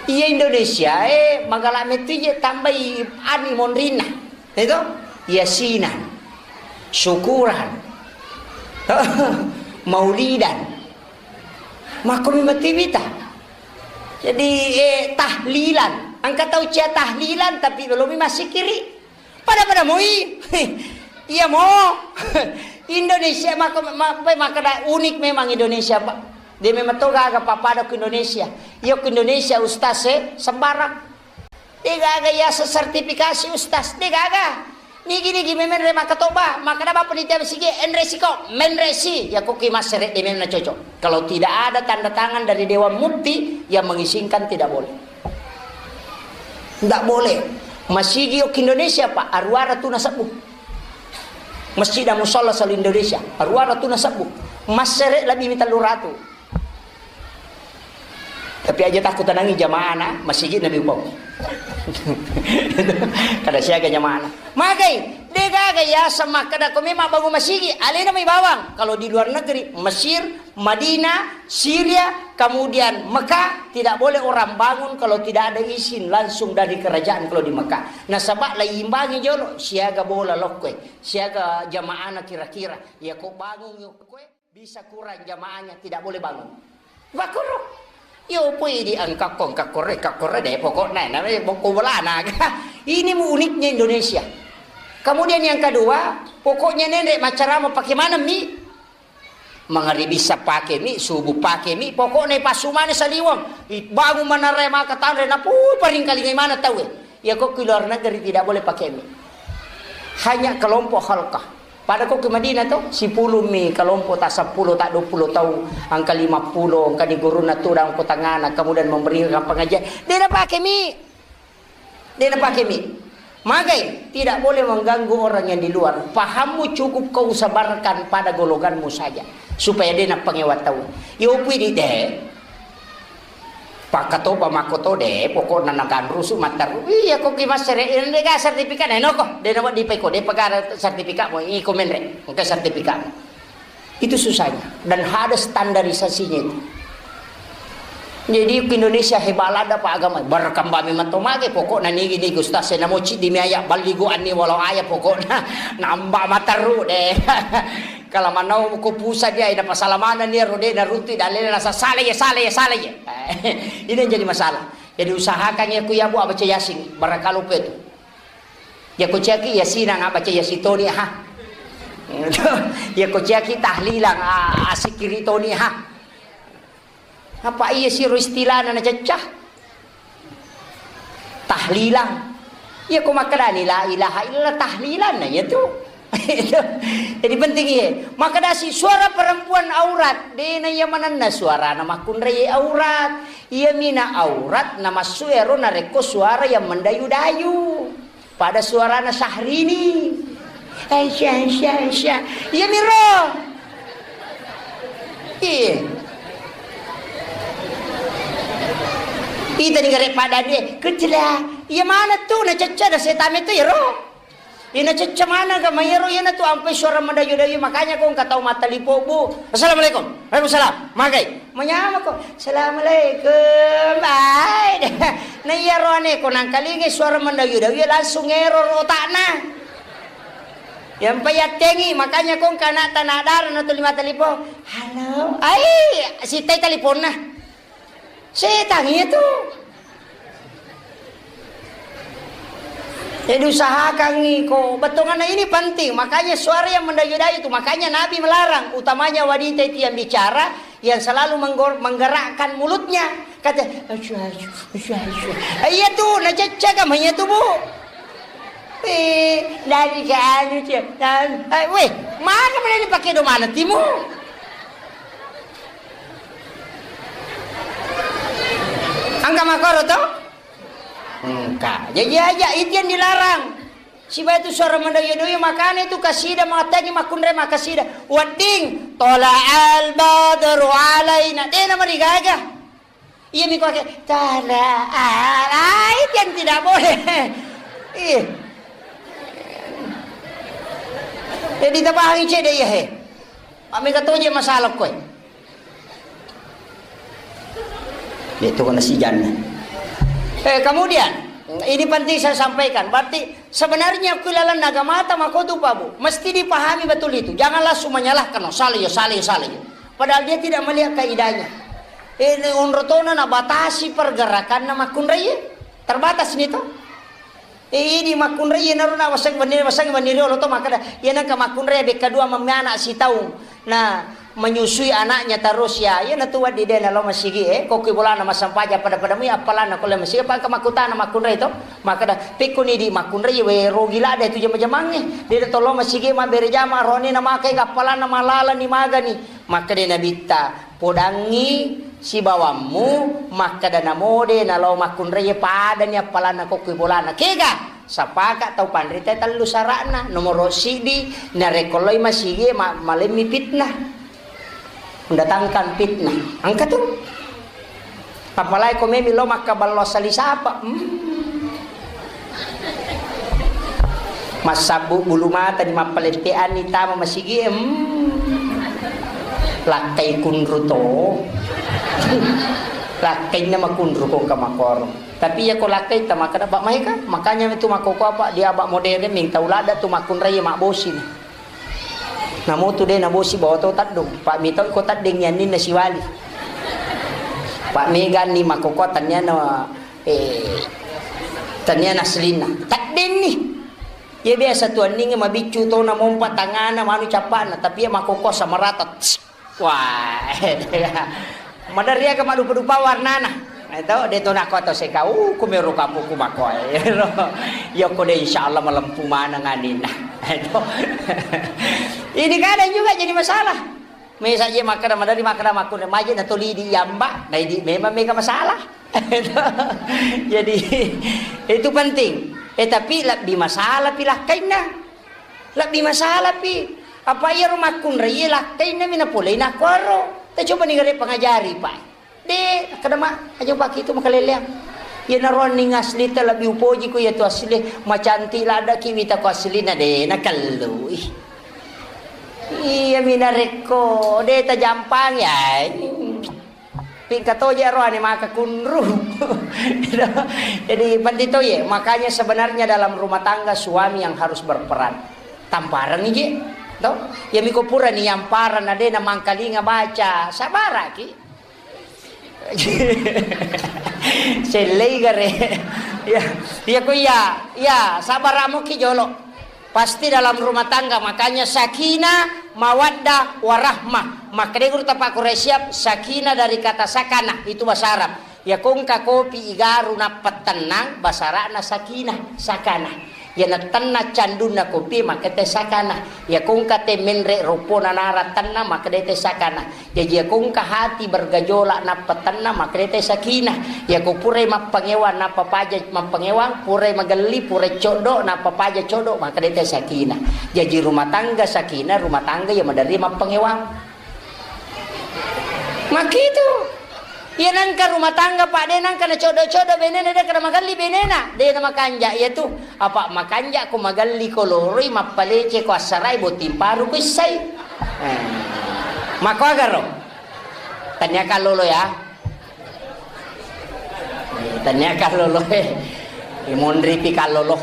Iya Indonesia e magala metti je tambai ani monrinna. Itu yasinan, syukuran, maulidan. Makko mi mati wita. Jadi eh, tahlilan. Engka tau cia tahlilan tapi belum masih kiri. Pada-pada moi. Iya mo. Indonesia maka ma- apa makkeda unik memang Indonesia, Pak. Dia memang to gaga pappada ke Indonesia. Iya ke Indonesia ustaz eh sembarang. De gaga ya sertifikasi ustaz, de gaga. Nigi-nigi memenre makkatoba, makkeda ba panitia masigi, enre siko, menre si. Ya koki massere de memang cocok. Kalau tidak ada tanda tangan dari Dewan Mufti yang mengizinkan, tidak boleh. Tidak boleh. Masigi yok Indonesia, Pak, aruara tu nasebbu. Masjid dan musalla selalu Indonesia, aruara tu nasebbu. Massere lebih mita luratu. Tapi aja takut tenangi jamaah na masigi nabi upau. Kada siaga jamaah na. Magai, de gaga ya sama kada ko memang bangun masigi, alena mai bawang. Kalau di luar negeri, Mesir, Madinah, Syria, kemudian Mekah, tidak boleh orang bangun kalau tidak ada izin langsung dari kerajaan kalau di Mekah. Nasaba laimbangnya jolo, siaga bola lokkoe, siaga jamaah na kira-kira. Ya ko bangun yo koe, bisa kurang jamaahnya, tidak boleh bangun. Wakoro. Yo pui di engkakko, engkakko re, engkakko re de pokokna na bokko bolana. Ini mu uniknya Indonesia. Kemudian yang kedua, pokoknya nende macarama pakai mana mi? Mangaribi sa pake mi, subuh pake mi, pokokna ipassu mane saliweng. Ibangun manarre maka tanre napui paringkalingai mana tau e. Iya ko ki luar negeri tidak boleh pakai mi. Hanya kelompok halkah. Pada ko ke Madinah to, sepuluh mi kelompok tak sepuluh tak dua puluh tau, angka lima puluh, angka di guruna tudang ko tangana, kemudian memberikan pengajian. Dia nak pakai mi. Dena pake mi. Magai, tidak boleh mengganggu orang yang di luar. Pahammu cukup kau sebarkan pada golonganmu saja. Supaya dena pangewa tau. Yo pui di de. Pakatoba makoto de, pokokna naganrusu mataru. Iya ko ki massere, ende ga sertifikat na noko. Dena wa dipaiko, de pagara sertifikat mo, iko menre. Engka sertifikat. Itu susahnya. Dan ada standarisasinya itu. Jadi ke Indonesia hebat lada pak agama. Berkembang memang to mage pokokna nigi nigi ustaz saya namo cidi mi aya baligo anni walau aya pokokna nambah mataru de. Kalau manau ko pusa dia ina pasala mana nia rode na rutu dalele nasa salah ya salah ya salah ya. Ini yang jadi masalah. Jadi usahakan ya ku ya bu abaca yasin barangkali itu. Yako ciaki yasinang abbaca yasitoni ha. Yako ciaki tahlilang a- asikiri toni ha. Apa iya siro istilahna na cecca? Tahlilang. Iya ko makkedani la ilaha illallah tahlilan na iya tu. Jadi penting iya. Makkedasi suara perempuan aurat, dena iya manenna suarana makkunrai aurat. Iya mina aurat na massu ero narekko suara yang mendayu-dayu. Pada suarana Syahrini. Aisyah, Aisyah, Aisyah. Iya miro. Iya. Ita ni gare pada dia. Kecela. Iya mana tu na cecca da setame tu iro. Ina cecca mana ga mayaro iyana tu ampai suara mendayu-dayu makanya kau engka tau mattalipo bu. Assalamualaikum. Waalaikumsalam. Magai. Manyamako, "Assalamualaikum, bye." Na iyaro ane ko nangkalingai suara mendayu-dayu, langsung error otakna. Yampa yattengi, makanya ko engka anakta na dara na tuli mattelpon, "Halo." Ai, sitai telponna. Setang iya tu. Jadi usahakan iko, bettuanna ini penting. Makanya suara yang mendayu-dayu itu, makanya Nabi melarang, utamanya wanita itu yang bicara, yang selalu menggor- menggerakkan mulutnya. Kata, "Asyuh, asyuh, asyuh, asyuh." Eh, iya tu, na cecca ka, iya tu, Bu. Eh, dari ke anu, Cek. Dan, eh, weh, mana boleh dipakai do mana timu? Angka makoro to? Engka. Jadi aja itu yang dilarang. Siba itu suara mendoyo-doyo makanya itu kasida matagi makunre makasida. Wedding tola al badru alaina. Dena marigaga. Iya miko ake tola al. Ah, itu yang tidak boleh. Ih. Jadi tabahangi cede iya he. Amega toje masalah koe. Itu kana sijanna. Eh, kemudian, ini penting saya sampaikan. Berarti sebenarnya ku lalang agamata makotu, Pak Bu. Mesti dipahami betul itu. Jangan langsung menyalahkan, "Oh, salah ya, salah ya, salah ya." Padahal dia tidak melihat kaidahnya. Ini onrotona nabatasi pergerakanna makkunrai. Terbatas nih toh. Eh, idi makkunrai, naro na waseng wenni, waseng wenni riolo to makkeda, iya nengka makkunrai bekka dua memme anak sitaung. Nah, menyusui anaknya terus ya. Iya natu wedding de nalo masigi, eh, kokki bolana massempajang pada-pada mui appalanna kolle masigi, apa engka makkutana makkunrai to. Makkeda, "Pekkoni di makkunrai we rogi lada itu jama-jamangnge. De tolo masigi mabbere jama roni na makai appalanna malalani magani." Makkeda Nabitta, "Podangngi sibawammu makkeda namode nalao makkunraie padani appalanna kokkoi bolana." Kega? Sapaka tau panrita tellu sara'na. Nomoro siddi, narekko loi masigi ma-, malemmi fitnah. Mendatangkan fitnah. Engka tu. Apalagi ko memi lo makkaballo sali sapa. Hmm. Massabbu bulu mata di mappaletteanni tama masigi, hmm. Lakkai kunru to. Lakkainna makunru ko engka makoro. Tapi iya ko lakkai ta makkeda, "Pak, maega?" Makanya itu makkoko apa di abak modern mintau ladda tu makkunrai mabbosi ni. Namutu de nabosi bawa to teddung. Pak mito ko tedding yanninna siwali. Pak mega ni makkoko tanniana, eh, tanniana aslinna. Tedding ni. Iya biasa tu anninge mabiccu to na mompa tangana manu cappana, tapi iya makkoko sama rata. Tss. Wah, maderri aga maddupa-dupa warnana. Eh, to, de to nako to seka, uh, kumero kapuku makoe. Iya ko de insyaallah malempu maneng aninna. Eh, to. Ini kadang juga jadi masalah. Mesa je makkeda, maderri makkeda makkunre maje na toli di yamba, na idi memang mega masalah. Jadi, itu penting. Eh, tapi lebbi masalah pi lakkainna. Lebbi masalah pi. Apa iyaro makkunrai lakkainna mi napolei nakkuaro. Tacoba ni gare pangajari, Pak. De, kada ma, aja paki itu makaleleang. Iya naroanning aslita lebbi upoji ku iya tu asli, macantik ladaki wita ku aslina de, nakellui. Iya mi narekko de tajampang ya. Pingka toje roane maka kunru. Jadi penting toye, makanya sebenarnya dalam rumah tangga suami yang harus berperan. Tampareng je, to? Ya miko pura ni yampareng na de na mangkalinga baca, sabaraki. Sellei gare. Ya, ya ko iya, ya sabar amoki jolo. Pasti dalam rumah tangga, makanya sakinah, mawaddah, warahmah. Makkeda guru tapa Quraisyah, sakinah dari kata sakanah, itu bahasa Arab. Ya kongka kopi igaru nappa tennang, bahasa Arabna sakinah, sakanah. Ya natenna candunna kopi, makkeda sakanah. Ya kongka te menre ropona nara tenna, makkeda te sakanah. Jaji, iyako engka hati bergejolak nappa tenna, makkedai te sakinah. Iyako purai mappangewang nappa paja mappangewang, purai magelli, purai coddo, nappa paja coddo, makkedai te sakinah. Jaji, rumah tangga sakinah, rumah tangga iya maderri mappangewang. Makkitu. Iya nengka rumah tangga, Pak, de nengka na coddo-coddo benena, de kada magelli benena, de na makanja, iya tu. Apa makanja ko magelli ko loroi, mappalece ko assarai, botting paru ko issai. Eh. Mako agaro? Tania kallolo ya. Eh, tania kallolo, eh. Monri pi kallolo.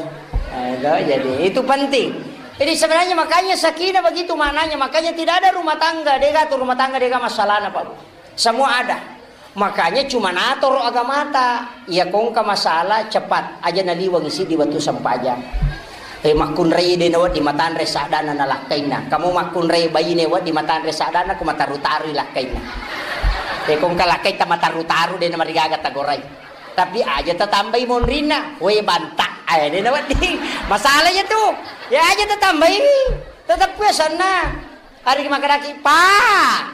Eh, itu, jadi itu penting. Jadi sebenarnya makanya sakinah begitu maknanya. Makanya tidak ada rumah tangga, dega tu rumah tangga, dega masalahna, Pak. Semua ada. Makanya cuma natoro agamata. Iya kongka masalah cepat aja naliwangi siddi wettu sempajang. Eh, makkunrai de nawedding matanre saddana na lakkainna. Kamu makkunrai baine wedding matanre saddana, ko mataru-tarui lakkainna. Eh, kongka lakkaitta mataru-taru de namarigaga tagorai. Tapi aja tatambai monrinna, we banta. Eh, de nawedding. Masalah ya tu. Ya aja tatambai. Tetap ya sana. Hari makadaki, "Pa."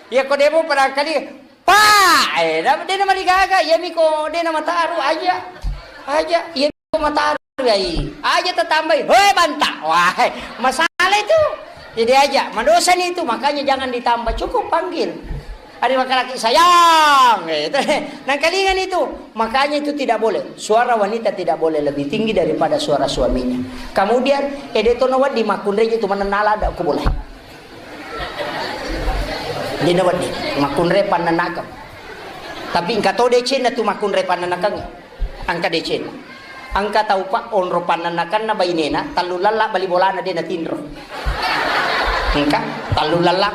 Iya ko demo pada kali, "Pa." Eh, na-, de namarigaga, iya miko de namataru aja. Aja, iya miko mataru ai. Aja tatambai, "Hoi, banta." Wah, masalah itu. Jadi aja, madosani itu, makanya jangan ditambah, cukup panggil. Ada laki-laki, "Sayang." Eh, itu, nangkalingan itu. Makanya itu tidak boleh. Suara wanita tidak boleh lebih tinggi daripada suara suaminya. Kemudian, eh, de tono wedding makkunrai itu manennala ada aku boleh. Dena wedding makkunrai pannanakang. Tapi engka to decenna tu makkunrai pannanakang. Engka decenna. Engka tau, Pak, onro pannannakanna bainena, tellu lella bali bolana de natinro. Engka tellu lella.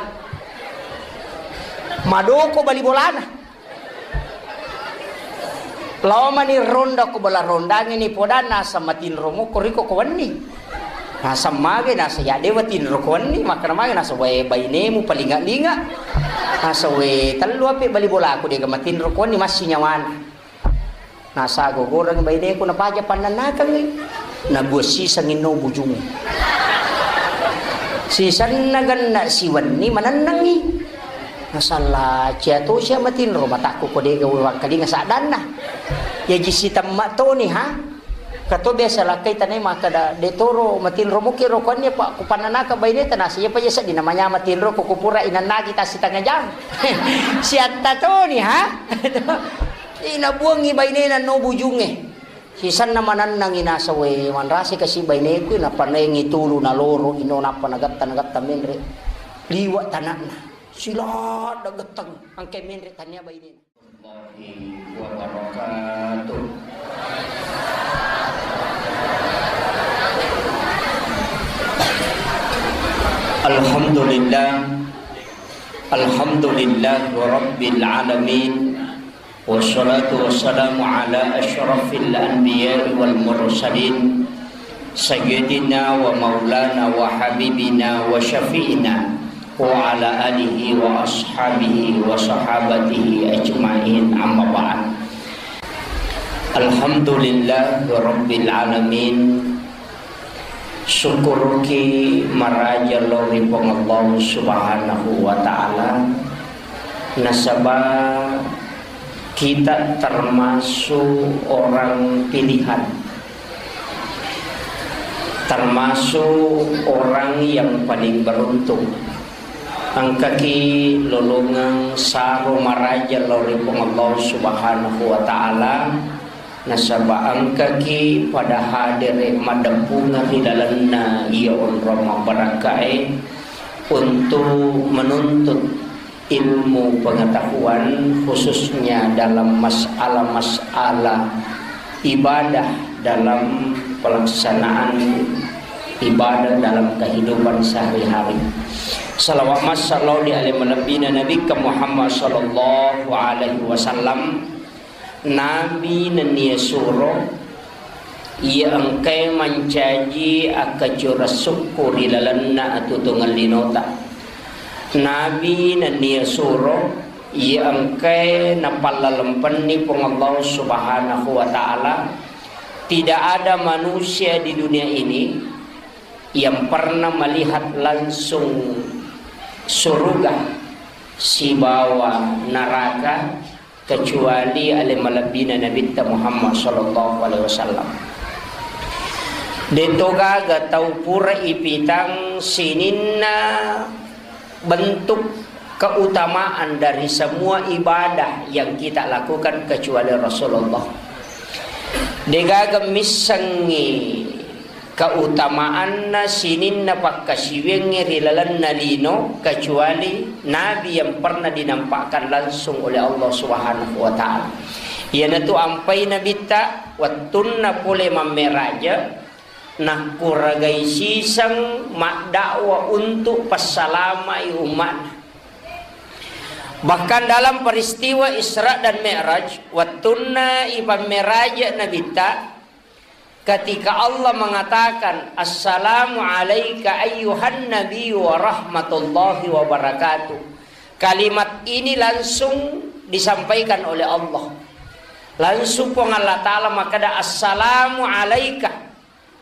Madoko bali bolana. Lao mani ronda ko bola rondange ni podanna, asa matinro mo koriko ko wenni. Nasa mage, nasa ya dewa tinro ko wenni, makkana mage, nasa we bainemu palinga-linga. Nasa we tellu ape bali bolaku dega matinro ko wenni, massi nyawana. Nasa gogoreng baineku napaja pannannakengngi. Nabuang sisengngi no bujung. Sisenna genna siwenni manennengngi. Nasalla cia to sia matinro, matakku ko dega wewangkalinga saddanna. Yaji sitemma toni ha. Kato biasa lakkai tanai makkada, de toro matinro muki ro kuanni, Pak, ku pannanaka baineta, nasa iya paja sedding namanya matinro ko kupura inannaki tasi tengah jam. Siatta toni ha. Inabuangngi bainena no bujungnge. Sisenna manennangngi nasa we manrasi kasi baineku, napanaengngi tulu naloro ino nappa nagatta, nagatta menre liwa tanakna. Siladda getteng angke menre tania bainena. Warahmatullahi wabarakatuh. Alhamdulillah. Alhamdulillah Rabbil Alamin. Wassalatu wassalamu ala asyrafil anbiya'i wal mursalin, sayyidina wa maulana wa habibina wa syafi'ina wa ala alihi wa ashabihi wa sahabatihi ajma'in, amma ba'd. Alhamdulillah Rabbil Alamin. Syukuruki maraja lao ri Puang Allah Subhanahu wa Ta'ala, nasaba kita termasuk orang pilihan, termasuk orang yang paling beruntung. Engkaki lolongeng saro maraja lao ri Puang Allah Subhanahu wa Ta'ala, nasaba engkaki pada hadere maddeppungeng ri lalenna iya onrong mabbarakkae untuk menuntut ilmu pengetahuan, khususnya dalam masalah-masalah ibadah dalam pelaksanaan ibadah dalam kehidupan sehari-hari. Salawat massa lao di ale malebbina Nabi Muhammad sallallahu alaihi wasallam, Nabi nennia suro iya engkae mancaji akkacura sukku ri lalenna atutungeng linota. Nabi nennia suro iya engkae napallalempenni Puang Allah Subhanahu wa Ta'ala. Tidak ada manusia di dunia ini yang pernah melihat langsung surga sibawa neraka kecuali ale malebbina Nabitta Muhammad sallallahu alaihi wasallam. De'to gaga tau pura ipitang sininna bentuk keutamaan dari semua ibadah yang kita lakukan kecuali Rasulullah. De'gaga missengngi keutamaanna sininna pakkasiwiangnge ri lalenna lino, kecuali Nabi yang pernah dinampakkan langsung oleh Allah Subhanahu wa Ta'ala. Iyanatu ampai Nabitta wettunna pole mammeraja, nakkuragai siseng maddakwa untuk passalamai umma'na. Bahkan dalam peristiwa Isra dan Mi'raj, wettunna ipammeraja Nabitta, ketika Allah mengatakan, "Assalamu alaika ayyuhan nabiyyu wa rahmatullahi wa barakatuh." Kalimat ini langsung disampaikan oleh Allah. Langsung Puang Allah Ta'ala makkeda, "Assalamu alaika."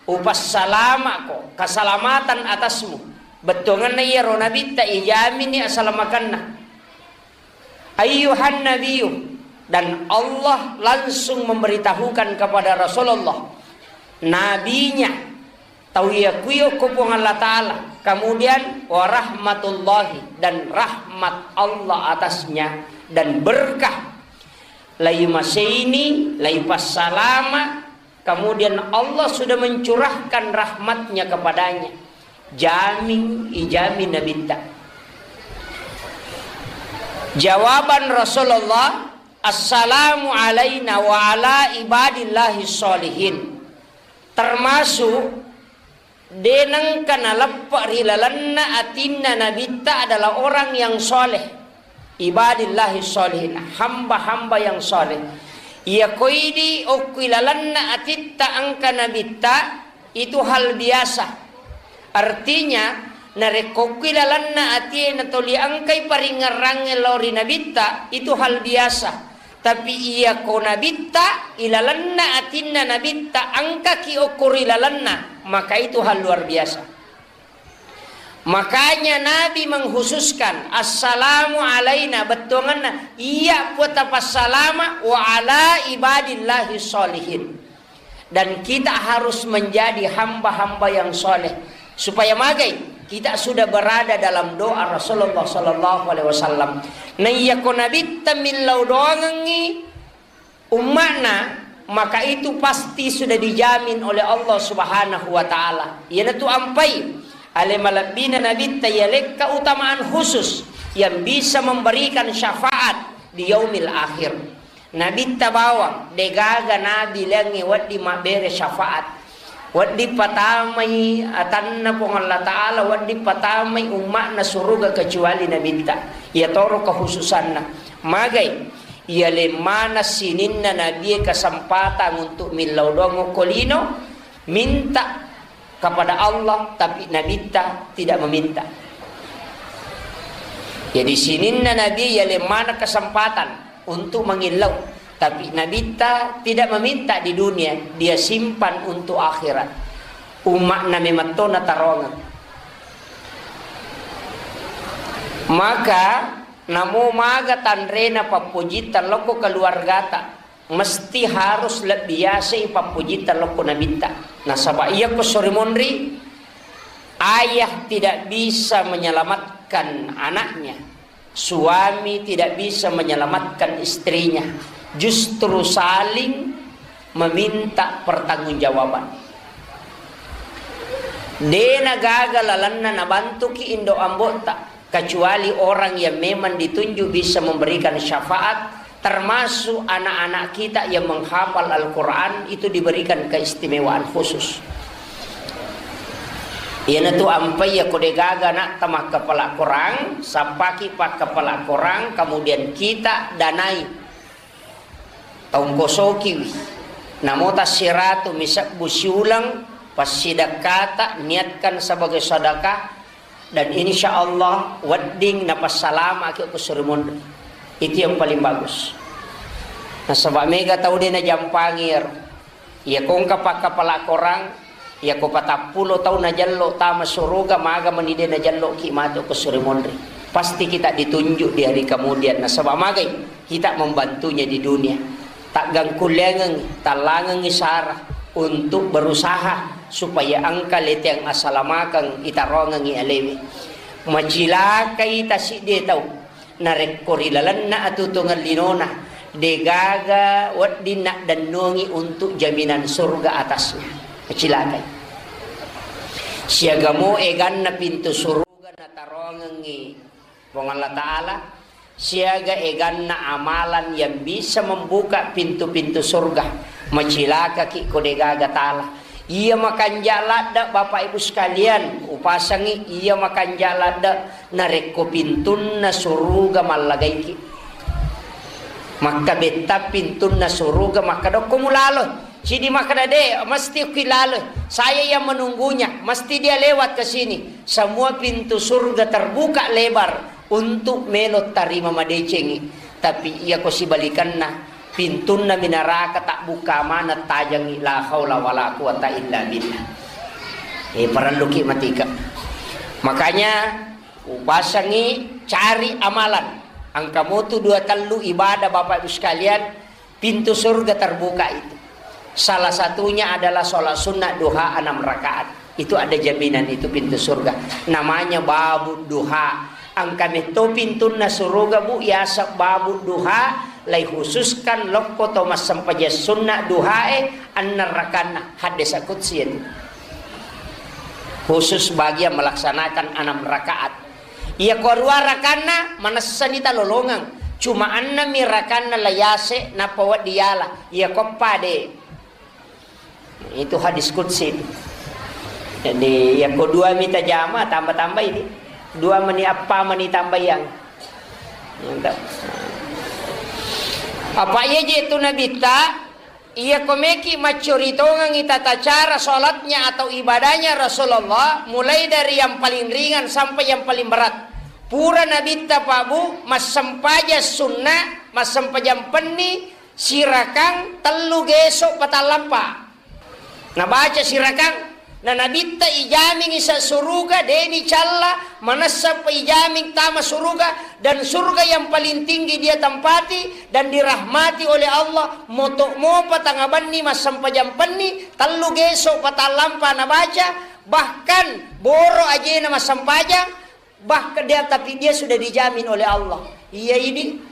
Upassalama'ko, keselamatan atasmu. Bettuangenna iyaro nabitta ijamini asalamakenna. Ayyuhan nabiyyu, dan Allah langsung memberitahukan kepada Rasulullah, nabinya, tau iya kuyo ko Puang Allah Ta'ala, kemudian warahmatullahi, dan rahmat Allah atasnya, dan berkah. Laimaseini, laipassalama, kemudian Allah sudah mencurahkan rahmatnya kepadanya. Jamin, ijamin Nabitta. Jawaban Rasulullah, "Assalamu alaina wa ala ibadillahi sholihin." Termasuk de nengka naleppe ri lalenna atinna nabitta adalah orang yang soleh. Ibadillahi sholihin, hamba-hamba yang soleh. Iya koidi okkui lalenna atitta engka nabitta, itu hal biasa. Artinya, narekko okkui lalenna atie natoli engkai paringngerangnge lao ri nabitta, itu hal biasa. Tapi iya ko nabitta, ilalenna atinna nabitta, engkaki okko ri lalenna, maka itu hal luar biasa. Makanya Nabi mengkhususkan, "Assalamu alaina," bettuanganna, iya puata passalama, "wa ala ibadillahi sholihin." Dan kita harus menjadi hamba-hamba yang soleh. Supaya magai, kita sudah berada dalam doa Rasulullah sallallahu alaihi wasallam. Naiyako nabitta millau doangengngi umma'na, maka itu pasti sudah dijamin oleh Allah Subhanahu wa Ta'ala. Iyanatu ampai ale malebbina nabitta iya lekka utamaan khusus yang bisa memberikan syafaat di yaumil akhir. Nabitta bawang, degaga nabi laingnge wedding mabbere syafaat. Wedding patamai atanna Puang Allah Ta'ala, wedding patamai umma'na suruga kecuali nabitta. Iyatoro kekhususanna. Magai, iya lemmana sininna nabie kesempatan untuk millau doang okko lino, minta kepada Allah, tapi nabitta tidak meminta. Jadi sininna nabi iya lemmana kesempatan untuk mengillau, tapi nabitta tidak meminta di dunia, dia simpan untuk akhirat. Umma'na memetto natarongeng. Maka namo maga tanrena pappojitta lokko keluargata, mesti harus lebbi yasei pappojitta lokko nabitta. Nasaba iyako sori monri, ayah tidak bisa menyelamatkan anaknya, suami tidak bisa menyelamatkan istrinya, justru saling meminta pertanggungjawaban. Dena gaga lalenna nabantuki indo ambo'ta, kecuali orang yang memang ditunjuk bisa memberikan syafaat, termasuk anak-anak kita yang menghafal Al-Quran itu diberikan keistimewaan khusus. Iyanatu ampai iya ko degaga anakta makkapala Quran, sappaki pakkapala Quran, kemudian kita danai, taungkosokiwi, namo tassiratu misebbu siuleng, passidekkata niatkan sebagai sedekah, dan insya Allah wedding napassalamaki ko suri monri. Itu yang paling bagus. Nasaba mega tau de najampangi ero. Iya ko engka pakkapala Korang, iya ko patappulo tau najello tama suruga, maga meni de najelloki matu ko suri monri. Pasti kita ditunjuk di hari kemudian. Nasaba magai kita membantunya di dunia. Taggangkullengengi, tallangengi sara untuk berusaha supaya engka leteng asalamakeng itarongengi alewe. Macilakai tasidde tau. Narekko ri lalenna atutungeng linona, degaga wedding naddennungi untuk jaminan surga atasnya. Macilakai. Siagamo eganna pintu suruga natarongengi Puang Allah Ta'ala, siaga eganna amalan yang bisa membuka pintu-pintu surga. Macilakaki ko degaga tala. Iya makanja ladde, Bapak Ibu sekalian, upasangi iya makanja ladde narekko pintunna suruga mallagaiki. Makkabetta pintunna suruga, makkadokko mulalo. Sidi makkada, "De, mesti kui lalo. Saya yang menunggunya, mesti dia lewat ke sini." Semua pintu surga terbuka lebar untuk melo tarima madecengi. Tapi iya ko sibalikanna, pintunna minaraka tabbukka maneng tajangi, la haula wala quwata illa billah. Eh, parelluki matika. Makanya upasangi cari amalan. Engka motu dua tellu ibadah, Bapak Ibu sekalian, pintu surga terbuka itu. Salah satunya adalah sholat sunnah duha enam rakaat. Itu ada jaminan itu pintu surga. Namanya babu duha. Engka metto pintunna suruga, Bu, yaseng babu duha, lai khususkan lokko to massempajang sunnah duhae enna rakanna. Hadis qudsi itu. Khusus bagi yang melaksanakan enam rakaat. Iya ko rua rakanna, manessani talolongeng. Cuma enneng mi rakanna la yase, nappa wedding yala. Iya koppa de. Itu hadis qudsi itu. Jadi, yakko dua mi tajama, tambah-tambah ini. Dua meni, appa meni tambayang. Mantap. Apa iya je tu Nabitta, iya komeki maccuritongengi tata cara sholatnya atau ibadahnya Rasulullah, mulai dari yang paling ringan sampai yang paling berat. Pura Nabitta, Pak Bu, massempajang sunnah, massempajang penni, sirakang tellu geso patallampa. Nabaca sirakang, na Nabitta ijamingi sa suruga, deni calla, manessa pa ijaming tama suruga, dan surga yang paling tinggi dia tempati dan dirahmati oleh Allah, moto mopa tangabenni massempajang penni, tellu geso patallampa nabaca, bahkan boro ajena massempajang, Bahkan dia, tapi dia sudah dijamin oleh Allah. Iya ini.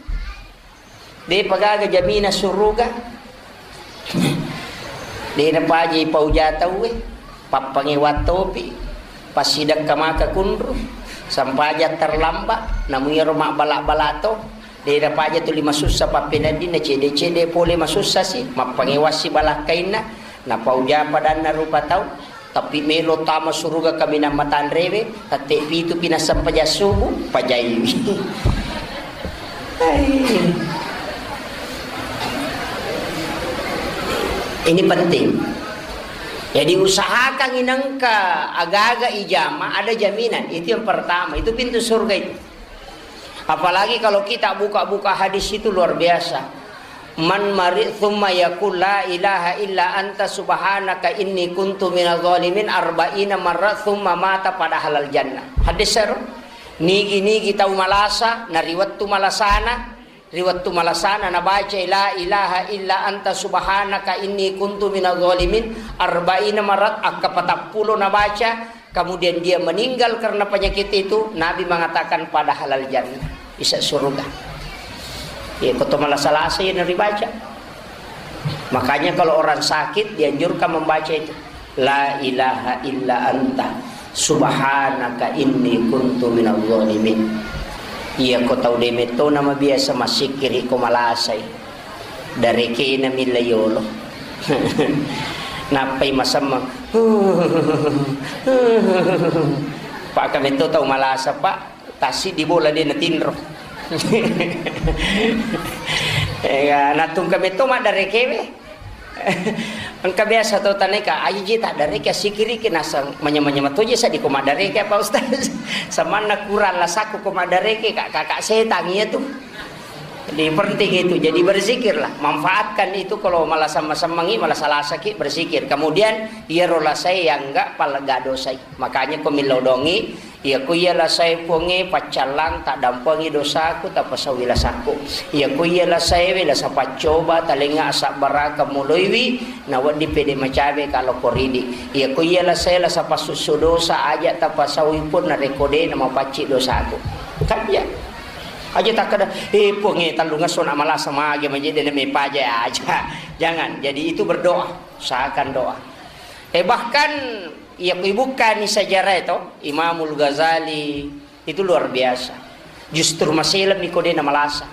De pagaga jamina suruga. De napaji pauja tauwe. Pappangewa topi. Passidekka maka kunru. Sampaja terlambat. Namu iyaro mabbala-bala to. De napaja tuli masussa pappeneddinna cede-cede pole masussa si. Mappangewassi balakkainna. Napauja padanna rupa tau. Tapi melo tama suruga kaminang matanrewe, tette pitu pi nassempajang subuh, pajaiwi. Hai. Ini penting. Jadi usahakan inengka agaga ijama ada jaminan. Itu yang pertama. Itu pintu surga itu. Apalagi kalau kita buka-buka hadis itu luar biasa. Man mari tsumma yaqul la ilaha illa anta subhanaka inni kuntu minadh dhalimin arba'ina marra tsumma mata pada halal jannah. Hadis seru. Nigi-nigi tau malasa, na ri wettu malasana, ri wettu malasana nabaca la ilaha illa anta subhanaka inni kuntu minadh dhalimin arba'ina marrat, akka patappulo nabaca, kemudian dia meninggal karena penyakit itu, Nabi mengatakan pada halal jannah, bisa surga. Ya, koto malasa-lasa yang dibaca. Makanya kalau orang sakit dianjurkan membaca itu. La ilaha illa anta subhanaka inni kuntu minadh dhalimin. Iya ko tau de metto nama biasa masikiri ko malasai. Darekena milla yolo. Nappai masemmeng. Pak kametto tau malasa, Pak. Tassiddi bola de natinro. Ega natungka metto maddarekewe. Engka biasa to taneka, aji ji taddareke sikiriki naseng manya-manya matoje sadi ko maddareke apa Ustaz. Samanna kurang lasaku ko maddareke kak kakak setan iya tu. Jadi penting itu, jadi berzikirlah, manfaatkan itu kalau malah sama-samangi, malah salasaki, berzikir. Kemudian iyaro lasai yang enggak palega dosai. Makanya ko millau dongi, iya ko iya lasai Puangnge paccallang, taddampengi dosaku, tapasauwi lasakku. Iya ko iya lasai we lasa paccoba, talenga asabbaraka muloiwi, nawedding pede macawe kalau koridi. Iya ko iya lasai lasa passussu dosa, aja tapasauwi pun narekko de namapacci dosaku. Kan iya. Aja takkeda, "Eh, Puangnge, tellungesso na malasa mage maje de na mepaja aja." Jangan. Jadi itu berdoa, usahakan doa. Eh, bahkan iya ko ibukkani sejarah itu, Imamul Ghazali itu luar biasa. Justru maselemmi ko de na malasa.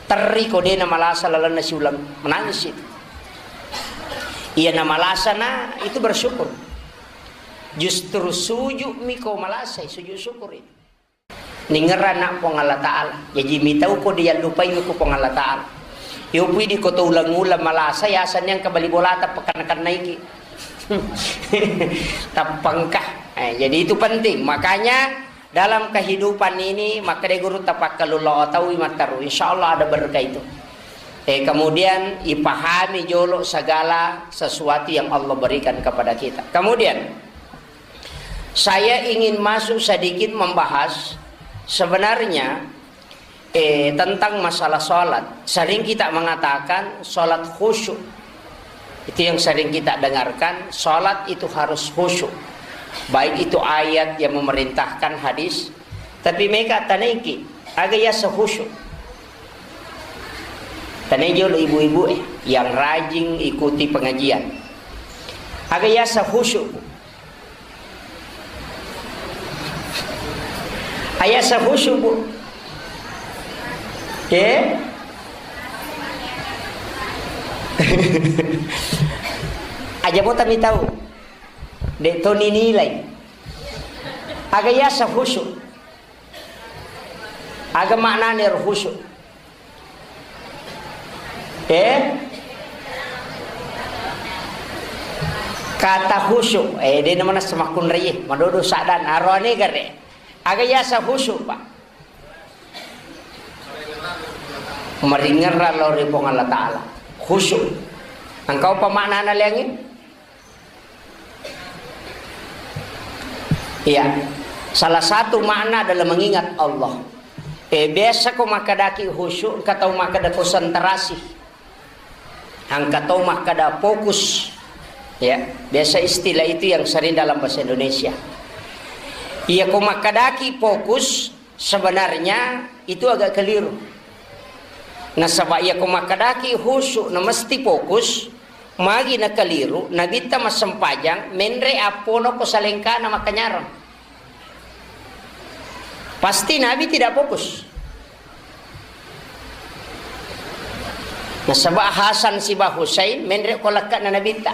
Terri ko de na malasa lalenna siuleng. Menangis itu. Iya na malasa na itu bersyukur. Justru sujud mi ko malasai, sujud syukur itu. Ningerrana Puang Allah Ta'ala. Jaji mitau ko diallupai ko Puang Allah Ta'ala. Yopu idi ko to uleng-uleng malasa, yaseng yang kebali bolata pekenna-kennaiki. Tappengka. Eh, jadi itu penting. Makanya dalam kehidupan ini, maka de guru tapakkalulo taui matteru. Insya Allah ada berkah itu. Eh, kemudian ipahami jolo segala sesuatu yang Allah berikan kepada kita. Kemudian, Saya ingin masuk sedikit membahas sebenarnya, eh, tentang masalah sholat. Sering kita mengatakan sholat khusyuk. Itu yang sering kita dengarkan, sholat itu harus khusyuk. Baik itu ayat yang memerintahkan, hadis. Tapi mega taneki, aga yasa khusyuk. Taneki jolo ibu-ibu, eh, yang rajin ikuti pengajian. Aga yasa khusyuk. Ayasa khusyuk, Bu. Eh? Aja mo tami tau. Dek to ninilai. Aga yasa khusyuk. Aga maknane ro khusyuk. Eh? Kata khusyuk, eh, de namana semakkunrai, eh, madodo sadan, aroane gare. Aga yasa khusyuk, Pak? Maringerra lao ri Puang Allah Ta'ala. Khusyuk. Engkau apa maknana leangi? Iya. Salah satu makna adalah mengingat Allah. Eh, biasa ko makkadaki khusyuk, engka tau makkada konsentrasi. Engka tau makkada fokus. Ya, biasa istilah itu yang sering dalam bahasa Indonesia. Iya ko makkadaki fokus, sebenarnya itu agak keliru. Nasaba iya ko makkadaki khusyuk na mesti fokus, magi na keliru, Nabitta massempajang, menre appona ko salengkana makkanyarang. Pasti Nabi tidak fokus. Nasaba Hasan siba Husain menre ko lekkana Nabitta.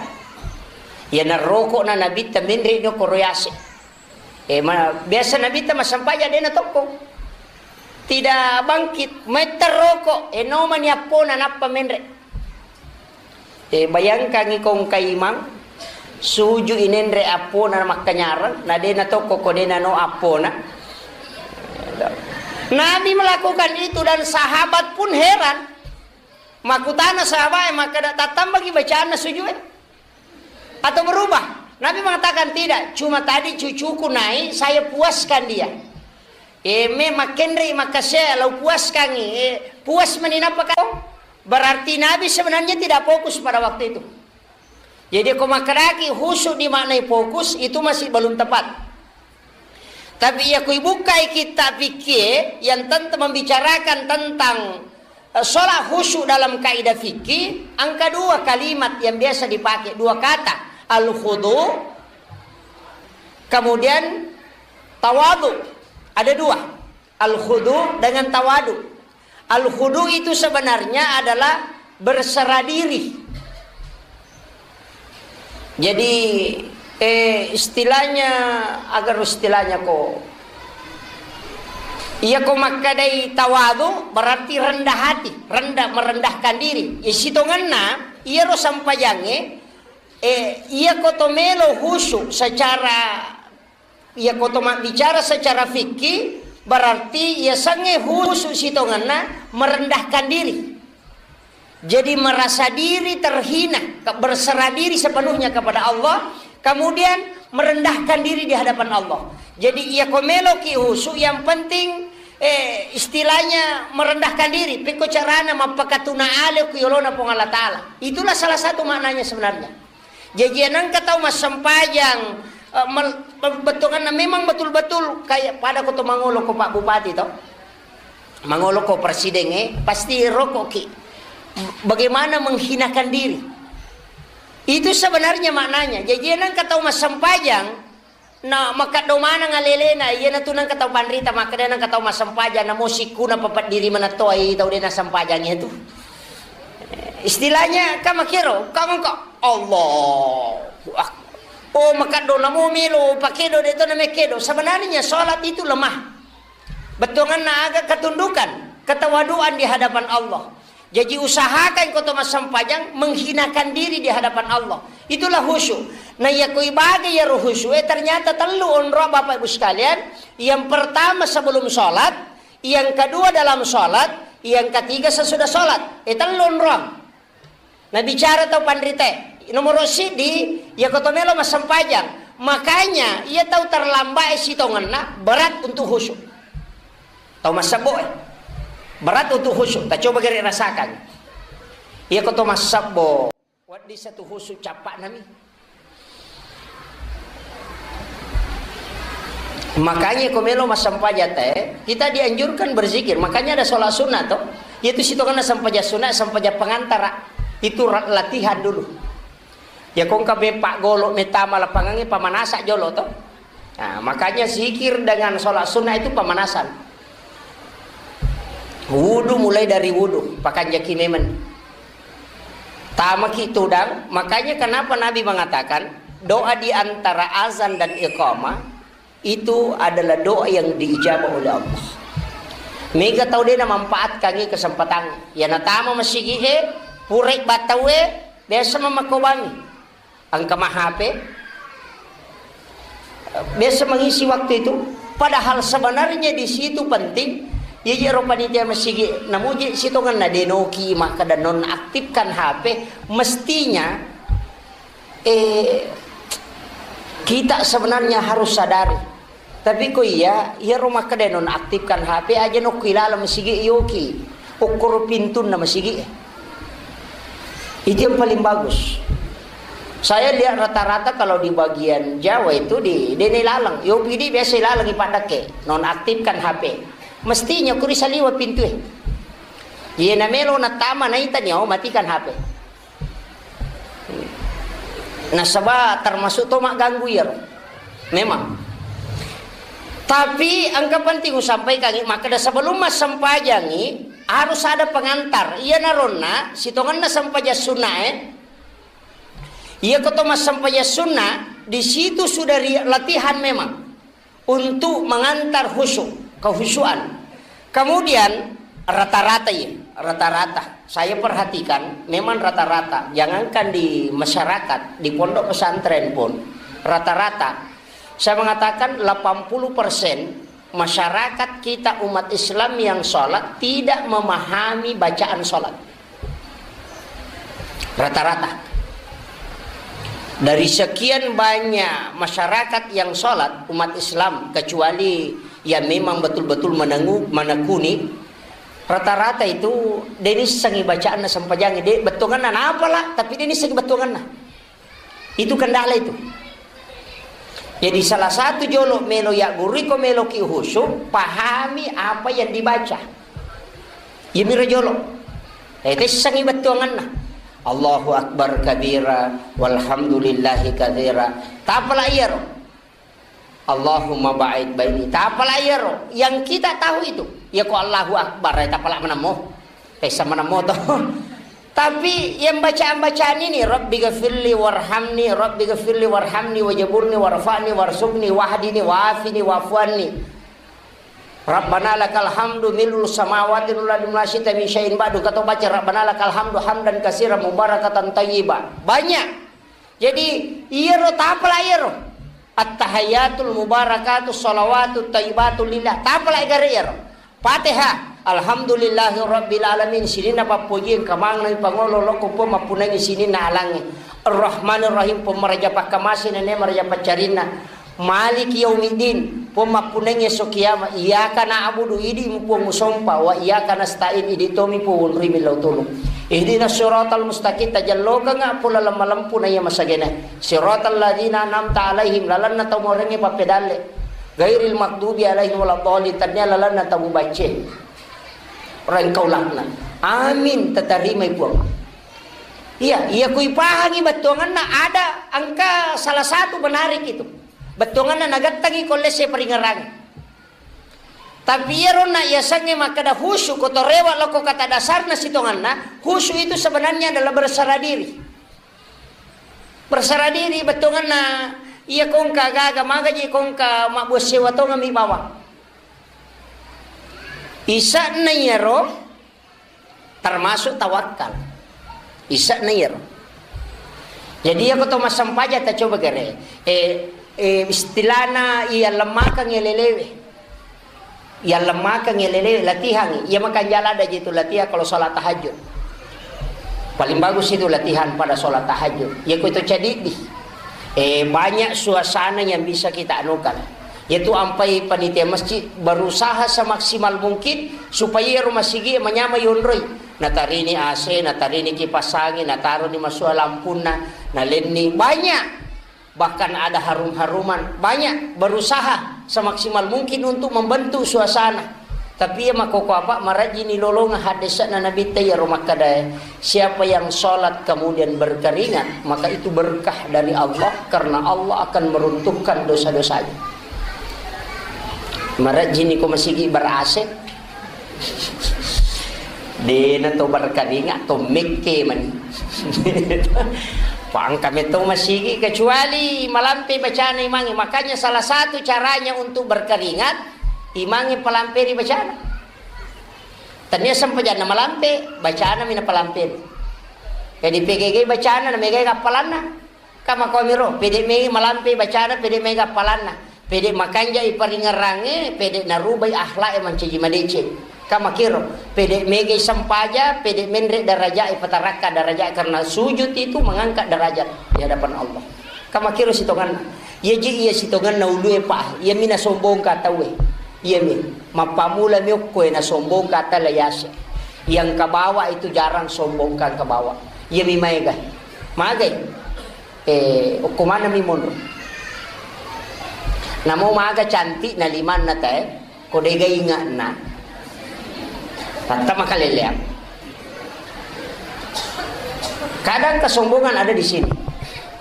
Iya naroko na Nabitta menre no ko royase. Eh, ma-, biasa Nabitta massempajang de na tokko. Tidak bangkit, mai terroko, eh, nomani appona nappa menre. Eh, bayangkangi ko engka imang, suju inenre appona makkanyarang, na de na tokko ko de na no appona. Nabi melakukan itu dan sahabat pun heran. Makutana sahabat, eh, makkada tattambaki bacaanna sujue. Atau berubah? Nabi mengatakan, "Tidak, cuma tadi cucuku naik, saya puaskan dia." Eh, me makkenre makasea, lau puaskangi, eh, puas mani nappa kau? Berarti Nabi sebenarnya tidak fokus pada waktu itu. Jadi, ko makkedaki khusyuk dimaknai fokus, itu masih belum tepat. Tapi iya ko ibukkai kitab fikih yang tentang membicarakan tentang, eh, sholat khusyuk dalam kaidah fikih, engka dua kalimat yang biasa dipakai, dua kata, al-khudu, kemudian tawadu. Ada dua, al-khudu dengan tawadu. Al-khudu itu sebenarnya adalah berserah diri. Jadi, eh, istilahnya, agar istilahnya ko, iya ko makkadai tawadu berarti rendah hati, rendah, merendahkan diri. Iya sitongenna, iya ro sampajange, eh, iya ko to melo khusyuk secara Iya ko to mabbicara secara fikih, berarti iya sangnge khusyuk sitongenna merendahkan diri. Jadi merasa diri terhina, ke-, berserah diri sepenuhnya kepada Allah, kemudian merendahkan diri di hadapan Allah. Jadi iya ko meloki khusyuk, yang penting, eh, istilahnya merendahkan diri, pekko carana mappakatuna ale ku yolona Puang Allah Ta'ala. Itulah salah satu maknanya sebenarnya. Jaji nengka tau massempajang, eh, mel-, be-, bettuanna memang betul-betul kayak pada ko to mangolo ko Pak Bupati to. Mangolo ko presiden, eh, pasti rokoki. Bagaimana menghinakan diri. Itu sebenarnya maknanya. Jaji nengka tau massempajang, na makaddo maneng alelena, iyanatu nengka tau panrita makkeda nengka tau massempajang, namo sikkuna papeddiri manettoai tau de nassempajang itu. Istilahnya, ka makkero, ka engka, Allahu Akbar. Oh, makaddo namo melo pakedo, de to namekkedo. Sebenarnya sholat itu lemah. Bettuanna aga? Ketundukan, ketawaduan di hadapan Allah. Jaji usahakan ko to massempajang menghinakan diri di hadapan Allah. Itulah khusyuk. Nah, iya ko ibaga iyaro khusyuk, eh, ternyata tellu onrong, Bapak Ibu sekalian. Yang pertama sebelum sholat, yang kedua dalam sholat, yang ketiga sesudah sholat. Eh, tellu onrong. Nah, bicara tau panrite. Nomor siddi, iya ko to melo massempajang. Makanya, iya tau terlambat, eh, sitongenna berat untuk khusyuk. Tau massebbo, eh. Berat untuk khusyuk. Ta coba gere rasakan. Iya ko to massebbo. Wedding satu khusyuk cappa'nami. Makanya ko melo massempajang te, kita dianjurkan berzikir. Makanya ada sholat sunnah to. Yaitu sitongenna sempajang sunnah, sempajang pengantara. Itu ra-, latihan dulu. Ya ko engka beppa golo metama lapangangnge, pamanasa jolo to. Nah, makanya zikir dengan sholat sunnah itu pemanasan. Wudu, mulai dari wudu, pakanjaki memang. Tamaki tudang, makanya kenapa Nabi mengatakan, doa di antara azan dan iqamah itu adalah doa yang diijabah oleh Allah. Mega tau de namanfaatkangngi kesempatan. Ya natama masigi e, purai batau e, biasa mamakobangi. Engka ma H P, biasa mengisi waktu itu. Padahal sebenarnya di situ penting. Iya, iya, ro panitia masigi, namuji sitongenna denoki makkeda nonaktifkan H P. Mestinya, eh, kita sebenarnya harus sadari. Tapi ko iya, iyaro makkeda nonaktifkan H P aja nokki laleng masigi yoki. Okkoro pintunna masigi. Itu yang paling bagus. Saya lihat rata-rata kalau di bagian Jawa itu di dene laleng. Yo pidi biasa laleng ipadake, nonaktifkan H P. Mestinya kuri saliwa pintu e. Iya namelo natama naitani, oh, matikan H P. Nasaba termasuk to magganggu iyaro. Memang. Tapi engka penting usampaikan, makkeda sebelum massempajangi harus ada pengantar. Iya naronna sitongenna sempajang sunna e. Iya koto massempajang sunna, di situ sudah ri-, latihan memang untuk mengantar khusyuk, kehusuan. Kemudian rata-rata ya, rata-rata. Saya perhatikan memang rata-rata. Jangankan di masyarakat, di pondok pesantren pun rata-rata. Saya mengatakan delapan puluh persen masyarakat kita umat Islam yang sholat tidak memahami bacaan sholat. Rata-rata. Dari sekian banyak masyarakat yang sholat, umat Islam, kecuali yang memang betul-betul menengu-, menekuni, rata-rata itu de nissengi bacaanna sempajangi, de bettuanganna napala, tapi de nissengi bettuanganna. Itu kendala itu. Jadi salah satu jolo melo ya guru ko melo ki khusyuk, pahami apa yang dibaca. Iya miro jolo. Eh, tessangi bettuanganna. Allahu Akbar kabira, walhamdulillahi katsira. Tapala iyaro. Allahumma ba'id baini. Tapala iyaro. Yang kita tahu itu. Ya ko Allahu Akbar, eh, tapala menamo. Tessa menamo to. Tapi yang bacaan-bacaan ini, Rabbi ghafirli warhamni, Rabbi ghafirli warhamni, wajaburni, warfa'ni, warzuqni, wahdini, wa'afini, wa'fu anni. Rabbana lakal hamdu mil'us samawati wal ardi wa ma syi'ta min syai'in ba'du. Kata baca, Rabbana lakal hamdu hamdan katsiran mubarakatan thayyiba. Banyak. Jadi, iyaro tapala iyaro. At-tahiyyatul mubarakatus shalawatut thayyibatu lillah. Tapala gare iyaro. Fatihah. Alhamdulillahi rabbil alamin. Sininna pappoji engka maneng pangolo lokko Puang mappunangi sininna alangnge. Ar-Rahmanir Rahim, Puang maraja pakkamase nene maraja paccarinna. Maliki yaumiddin, Puang mappunangi esso kiamat. Iyyaka na'budu, idi mu Puang musompa, wa iyyaka nasta'in, idi tomi Puang wonrimi lao tulung. Ihdinas siratal mustaqim, tajallokengnga pole lemma-lempu na iya masagena. Siratal ladzina an'amta alaihim, lalenna tau morengnge pappedalle. Ghairil maghdubi alaihim waladdallin, tennia lalenna tau mubacce. Rengkau laknat. Amin, tatarimai Puang. Iya, iya kui pahangi bettuanganna ada engka salah satu menarik itu. Bettuanganna nagettangi ko lesse paringerang. Tapi iyaronna yasengnge makkeda khusyuk, ko torewa loko kata dasarna sitonganna, khusyuk itu sebenarnya adalah berserah diri. Berserah diri bettuanganna, iya kongka gaga magaji kongka mabbuat sewa tongami bawang. Isa'na iyaro termasuk tawakkal. Isa'na iyaro. Jadi, iya ko to massempajang, ta coba gare. Eh, eh, istilahna iya lemmakeng iya lelewe. Iya lemmakeng iya lelewe, latihan. Iya makanjala ada itu latihan kalau sholat tahajud. Paling bagus itu latihan pada sholat tahajud. Iya ko itu cedidi. Eh, banyak suasana yang bisa kita anukan. Yaitu ampai panitia masjid berusaha semaksimal mungkin supaya rumah sigi manyamai yonroi. Natarini A C, natarini kipas angin, nataroni masua lampunna, nalenni. Banyak. Bahkan ada harum-haruman. Banyak berusaha semaksimal mungkin untuk membentuk suasana. Tapi iya makkoko apa, marajini lolonga haddese'na Nabitta iyaro makkedae, siapa yang sholat kemudian berkeringat, maka itu berkah dari Allah, karena Allah akan meruntuhkan dosa-dosanya. Marajini ko masigi ber-A C, Dena to berkeringat, to mekke mani. Pangka metto masigi, kecuali malampe bacana imangnge. Makanya salah satu caranya untuk berkeringat, imangnge palamperi bacana. Tania sempajanna malampe, bacana mina palampe. Jadi P G G bacana, na megai appalanna. Kamakomiro, pede mei malampe bacana, pede mega appalanna, pede makanja iparingerrangnge, pede narubai akhlak e mancaji madeceng. Kamakiro, pede mega sempaja, pede menre daraja e, patarakka daraja, karena sujud itu mengangkat derajat di hadapan Allah. Kamakiro sitonganna. Iya ji iya sitonganna ulue pa, iya mina sombongka tauwe. Iya mi, mappamula mi okko e nasombongka tala yase. Yang kabawa itu jarang sombongka kabawa. Iya mi maega. Magai. Eh, okko maneng mi monro. Namo maga cantik na limanna te, ko dega ingatna. Tatta makaleleang. Kadang kesombongan ada di sini.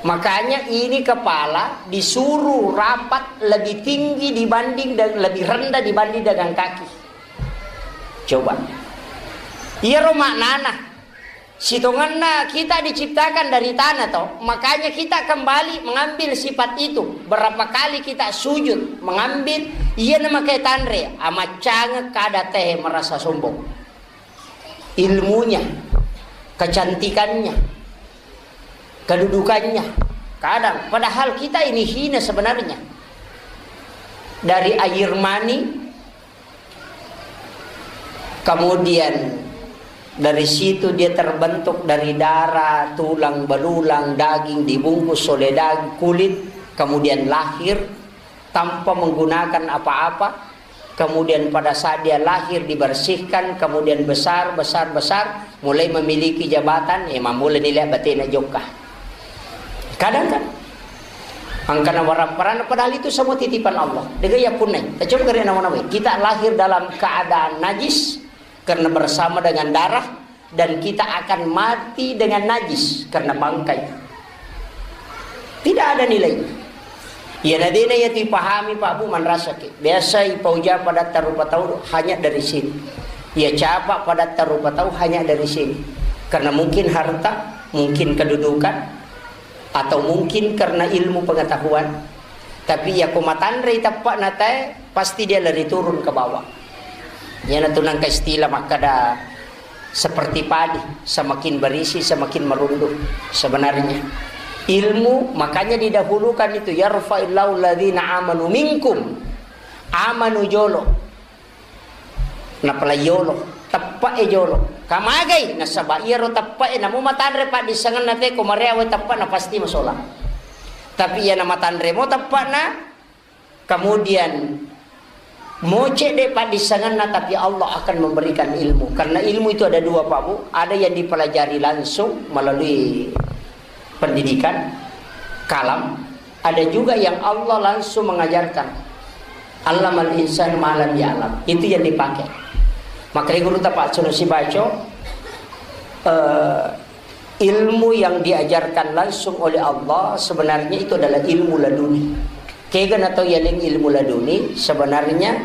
Makanya ini kepala disuruh rapat lebih tinggi dibanding dan lebih rendah dibanding dengan kaki. Coba. Iyaro maknana. Sitongenna kita diciptakan dari tanah, toh, makanya kita kembali mengambil sifat itu. Berapa kali kita sujud mengambil, iya namakai tanre, amaccangeng kada teh merasa sombong. Ilmunya, kecantikannya, kedudukannya. Kadang, padahal kita ini hina sebenarnya. Dari air mani, kemudian dari situ dia terbentuk dari darah, tulang belulang, daging dibungkus oleh daging, kulit, kemudian lahir tanpa menggunakan apa-apa. Kemudian pada saat dia lahir dibersihkan, kemudian besar, besar, besar, mulai memiliki jabatan, eh, mammula nilai batena jokka. Kadang kan, angkana waramparanna, padahal itu semua titipan Allah. Dega ya punnai. Tacoba kare nama-nama. Kita lahir dalam keadaan najis karena bersama dengan darah, dan kita akan mati dengan najis karena bangkai. Tidak ada nilai. Iya nadena iya tu ipahami Pak Bu manrasaki. Biasa ipauja pada tarupa tau hanya dari sini. Iya capa pada tarupa tau hanya dari sini. Karena mungkin harta, mungkin kedudukan, atau mungkin karena ilmu pengetahuan. Tapi iya ko matanre teppa'na tae, pasti dia lari turun ke bawah. Iyana tu nangka istilah makkada seperti padi, semakin berisi semakin merunduk. Sebenarnya ilmu makanya didahulukan itu, yarfa'illahu alladzina amanu minkum, amanu jolo. Napalai yolo, teppe'e jolo. Kamagai? Nasaba iyaro teppe'e namo matanre paddissengenna te ko mareawe teppe'na pasti masolang. Tapi iya namatanre mo teppe'na, kemudian moce de paddissengenna, tapi Allah akan memberikan ilmu. Karena ilmu itu ada dua, Pak Bu. Ada yang dipelajari langsung melalui pendidikan, kalam, ada juga yang Allah langsung mengajarkan. Allamal insan ma lam ya'lam. Itu yang dipakai. Makanya guru tapak sunusi baco, eh, ilmu yang diajarkan langsung oleh Allah sebenarnya itu adalah ilmu laduni. Kega natau yaling ilmu laduni, sebenarnya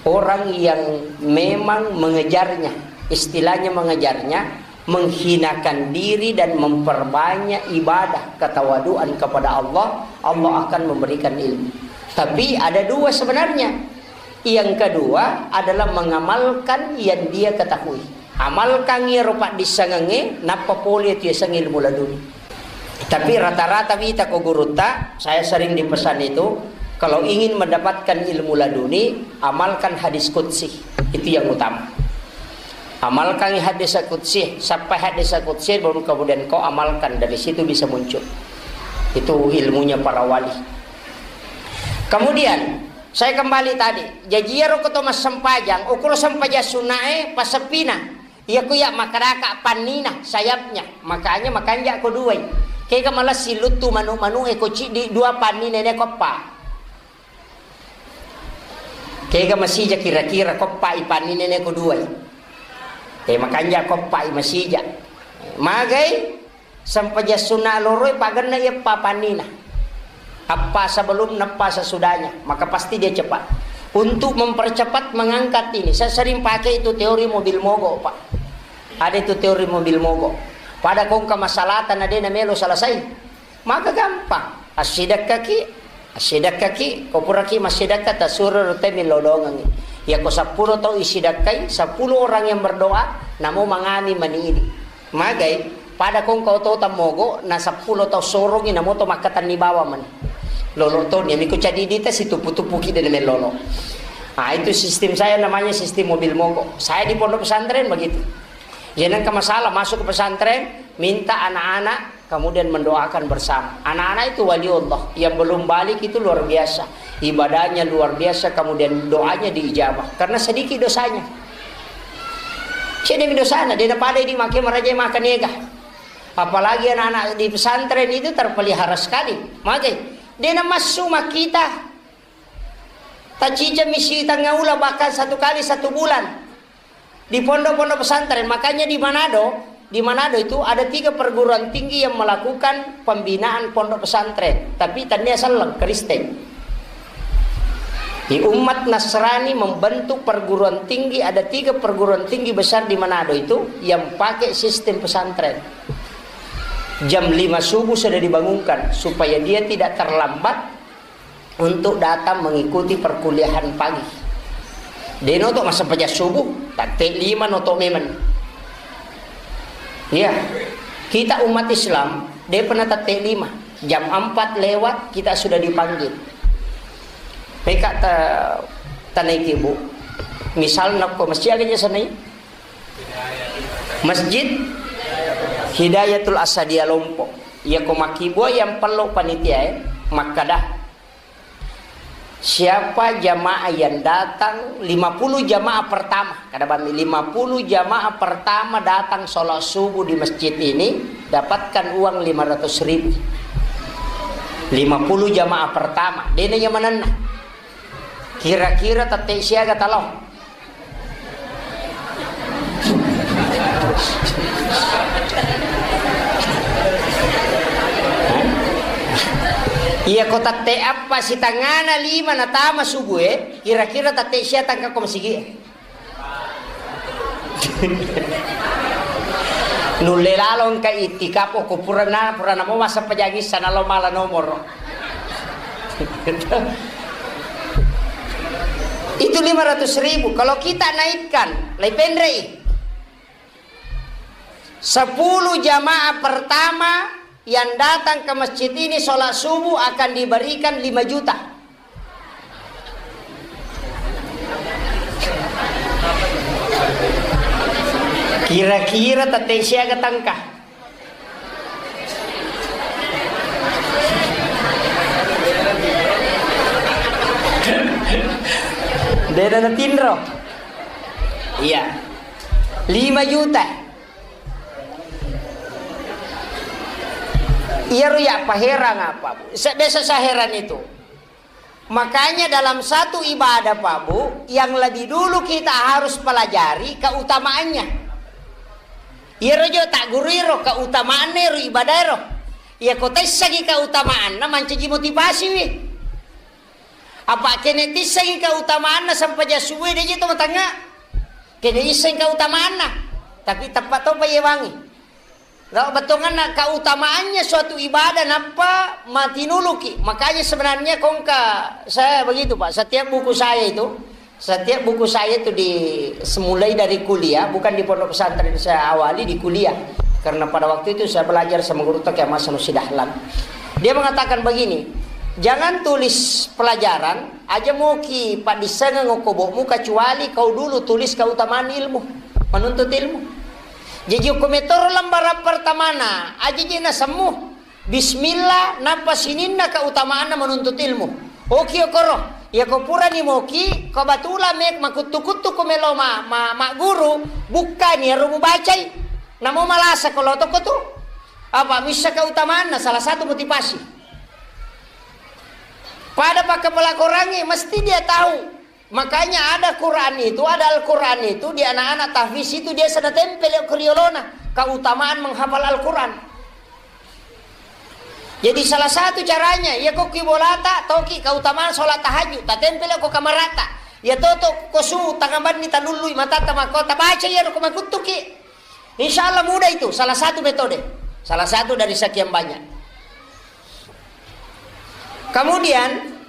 orang yang memang mengejarnya, istilahnya mengejarnya, menghinakan diri dan memperbanyak ibadah ketawaduan kepada Allah, Allah akan memberikan ilmu. Tapi ada dua sebenarnya. Yang kedua adalah mengamalkan yang dia ketahui. Amalkan iyaro paddissengengnge, nappa pole tu yaseng ilmu laduni. Tapi rata-rata wita ko gurutta, saya sering dipesan itu, kalau ingin mendapatkan ilmu laduni, amalkan hadis qudsi. Itu yang utama. Amalkan hadis qudsi, sampai hadis qudsi, baru kemudian kau amalkan, dari situ bisa muncul. Itu ilmunya para wali. Kemudian, saya kembali tadi, jaji iyaro ko to massempajang, ukuro sempajang sunnae, passeppina. Iya ku iya makkedaka pannina, sayapnya. Makanya makanja ko duai. Kega malessi luttu manu-manu e ko ciddi, dua pannina ne ko eppa. Kega masija kira-kira ko eppa i pannina ne ko duai. Eh, makanja ko eppa i masija. Magai sempajang sunna loroi pagenna iya eppa pannina. Eppa sebelum, eppa sesudahnya, maka pasti dia cepat. Untuk mempercepat mengangkat ini, saya sering pakai itu teori mobil mogok, Pak. Ada itu teori mobil mogok. Pada kongka masalahta na de na melo selesai. Maka gampang. Assidakkaki, assidakkaki, ko puraki massidakka, tasuro rute millau dongengi. Ya ko sepuluh tau isidakkai, sepuluh orang yang berdoa, namo mangami mani ini. Magai, pada kongka oto tammogo, na sepuluh tau sorongi, namo to makkatanni bawang mani. Lolo to, ni miko cadi dita situpu-tupuki de na mellolo. Ah, itu sistem saya namanya sistem mobil mogok. Saya di pondok pesantren begitu. Jadi, nengka masalah masuk ke pesantren, minta anak-anak kemudian mendoakan bersama. Anak-anak itu wali Allah, yang belum balik itu luar biasa. Ibadahnya luar biasa, kemudian doanya diijabah. Karena sedikit dosanya. Sedikit dosanya, de na pada di make maraja makan ega. Apalagi anak-anak di pesantren itu terpelihara sekali. Magai, de na massu makkita. Tacica misi tengah ula, bahkan satu kali satu bulan. Di pondok-pondok pesantren, makanya di Manado, di Manado itu ada tiga perguruan tinggi yang melakukan pembinaan pondok pesantren, tapi tania selleng Kristen. Di umat Nasrani membentuk perguruan tinggi, ada tiga perguruan tinggi besar di Manado itu yang pakai sistem pesantren. Jam lima subuh sudah dibangunkan supaya dia tidak terlambat untuk datang mengikuti perkuliahan pagi. De noto massempajang subuh, tatte lima noto memang. Iya, kita umat Islam, de pernah tatte lima, jam empat lewat kita sudah dipanggil. Meka ta-, tanaiki, Bu. Misalna ko masih aga je sanai? Masjid Hidayatul Asadia Lompok. Iya ko makkibua yang perlu panitia, eh, makkada. Siapa jamaah yang datang, lima puluh jamaah pertama, kada bami, lima puluh jamaah pertama datang sholat subuh di masjid ini, dapatkan uang lima ratus ribu. Lima puluh jamaah pertama, dena nyamanenna. Kira-kira tette siaga talo? Iya, ko tette appa sitangana lima natama subuh, eh? Kira-kira tette sia tangka ko masigi, eh? Nulle lalo engka itikaf, ko purana, purana mo masa pejangissa nalo mala nomoro. Itu lima ratus ribu. Kalau kita naikkan, lai penrei. Sepuluh jamaah pertama yang datang ke masjid ini sholat subuh akan diberikan lima juta. Kira-kira tette siaga tangka? Dena natinro. Iya. Lima juta. Iyaro ya paherang apa, Bu? Sa-, biasa saya heran itu. Makanya dalam satu ibadah, Pak Bu, yang lebih dulu kita harus pelajari keutamaannya. Iyaro jo tak guru iro keutamaanna ero ibadah ero. Iya ko tessangi keutamaanna mancaji motivasi wi. Apa kene tissangi keutamaanna sempajang subuh de je to matangnga. Kene isseng keutamaanna. Tapi teppa topa yewangi. Kalau bettuanna keutamaannya suatu ibadah nappa matinuluki. Makanya sebenarnya kongka saya begitu, Pak. Setiap buku saya itu, setiap buku saya itu di, semulai dari kuliah, bukan di pondok pesantren saya awali, di kuliah. Karena pada waktu itu saya belajar sama guru Toke Hasan Sidahlan. Dia mengatakan begini, "Jangan tulis pelajaran aja moki paddissengeng okko bokmu kecuali kau dulu tulis keutamaan ilmu, menuntut ilmu." Jaji okko metoro lembaran pertamana, aja je nasemmu. Bismillah, nappa sininna keutamaanna menuntut ilmu. Oki okoro, yako purani moki, ko batula me makuttu-kuttu ko melo ma, ma, magguru, bukkani ero mubacai. Namo malasa ko lotoko tu. Apa missa keutamaanna salah satu motivasi. Pada pakkapala Korangnge mesti dia tahu. Makanya ada Quran itu, ada Al-Quran itu di anak-anak tahfiz itu dia sana tempel ko riolona, keutamaan menghafal Al-Quran. Jadi salah satu caranya, ya ko ki bolata, toki keutamaan sholat tahajud, tatempel ko kamarata. Iya toto ko su tangabanni talullui matatta makkota, baca iyaro ko makuttuki. Insya Allah mudah itu, salah satu metode. Salah satu dari sekian banyak. Kemudian,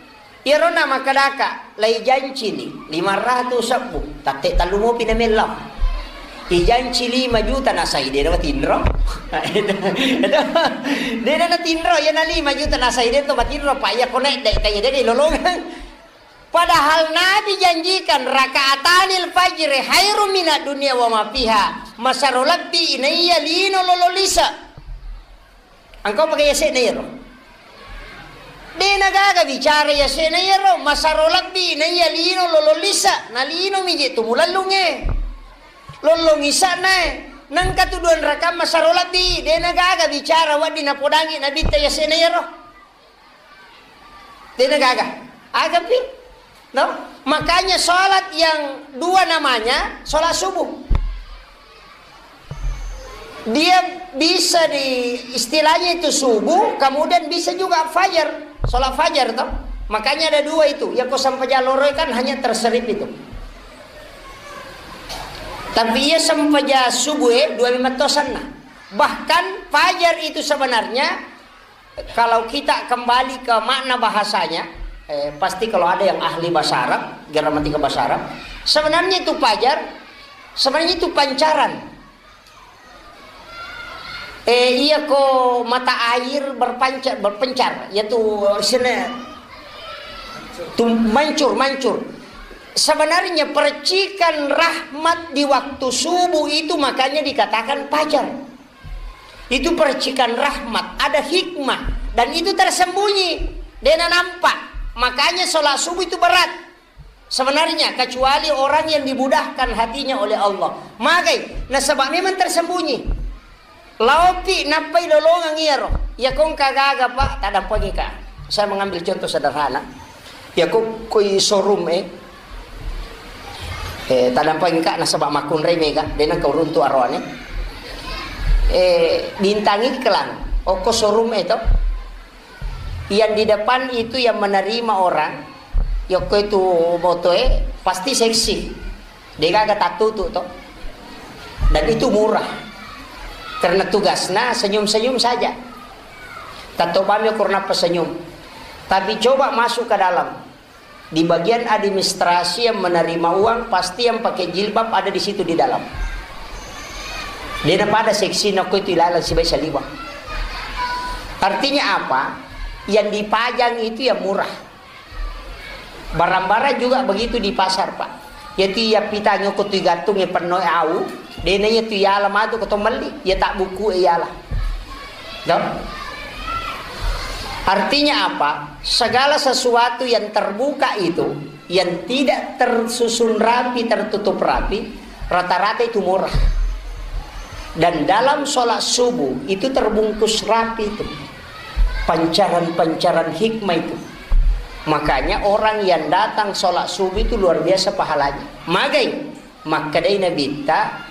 iyaro na makkedaka, lai janci ni lima ratus sebbu, tatte tallu mopi na mellau. Ijanci lima juta nasai de na matinro. Itu, itu, de na natinro, iya na lima juta nasai de to matinro, pa iya konek dek, kaya de lolongang. Padahal Nabi janjikan, "Rakaatanil fajri khairum minad dunya wa ma fiha." Masaro lebbi inaiya lino lolo lise. Engkau pakai yase'na iyaro. De nagaga bicara yase'na iyaro, masaro lebbi inaiya lino lolo lise, na lino mije tu mulallunge. Lollong isa'na e. Nengka tu dua rakaat masaro lebbi, de nagaga bicara wedding napodangi Nabitta yase'na iyaro. Dena gaga. Agapi? No? Makanya sholat yang dua namanya sholat subuh. Dia bisa di istilahnya itu subuh, kemudian bisa juga fajar, sholat fajar toh. Makanya ada dua itu. Ya kok sampai jalur kan hanya terserip itu. Tapi ia sampai subuh eh dua lima tosanna. Bahkan fajar itu sebenarnya kalau kita kembali ke makna bahasanya, eh, pasti kalau ada yang ahli bahasa Arab, gramatika bahasa Arab, sebenarnya itu fajar, sebenarnya itu pancaran. Eh, iya ko mata air berpancar, berpencar, yaitu sene, tum-, mancur, mancur. Sebenarnya percikan rahmat di waktu subuh itu makanya dikatakan fajar. Itu percikan rahmat, ada hikmah, dan itu tersembunyi, dena nampak. Makanya sholat subuh itu berat sebenarnya, kecuali orang yang dimudahkan hatinya oleh Allah. Magai, nasaba memang tersembunyi. Laopi nappai lolongang iyaro. Ya kongka gaga, Pak, tadampengi ka. Saya mengambil contoh sederhana. Ya ko koi showroom eh. Eh, tadampengi ka nasaba makkunrai mega, dena kau runtu aroane. Eh, bintang iklan, oko showroom eh to. Yang di depan itu yang menerima orang, yokko itu motoe pasti seksi. Degaga tattutu to. Dan itu murah. Karena tugasnya senyum-senyum saja. Tatto bami kurna pesenyum. Tapi coba masuk ke dalam. Di bagian administrasi yang menerima uang, pasti yang pakai jilbab ada di situ di dalam. Dena pada seksi nako itu ilalang sibai saliwa. Artinya apa? Yang dipajang itu yang murah. Barang-barang juga begitu di pasar, Pak. Yatu iya pitang ko tu gantung e penno au, dena iya tu iala matu ko to melli, iya tak buku iala. No? Artinya apa? Segala sesuatu yang terbuka itu, yang tidak tersusun rapi, tertutup rapi, rata-rata itu murah. Dan dalam sholat subuh itu terbungkus rapi itu. Pancaran-pancaran hikmah itu. Makanya orang yang datang sholat subuh itu luar biasa pahalanya. Magai, makkedai Nabitta,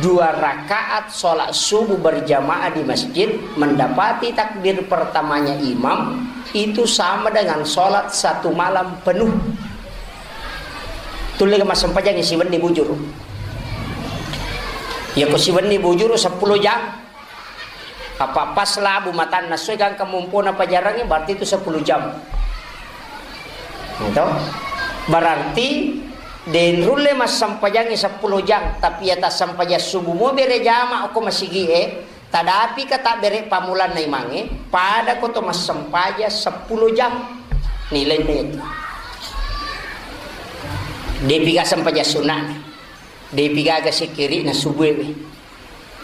dua rakaat sholat subuh berjamaah di masjid, mendapati takbir pertamanya imam, itu sama dengan sholat satu malam penuh. Tulle massempajang siwenni bujur. Ya ko siwenni bujur sepuluh jam. Apa pas labu matanna soi gangka mumpona pajarangnge, berarti itu sepuluh jam. Gitu. Berarti den rulle massempajangngi sepuluh jam, tapi ya tassempajang subuh mo bere jama ko masigi e, tadapi ka tabbere pamulanna imangnge, pada ko to massempajang sepuluh jam nilainna itu. Depi ga sempajang sunnah, depi gaga sikiri na subuh e.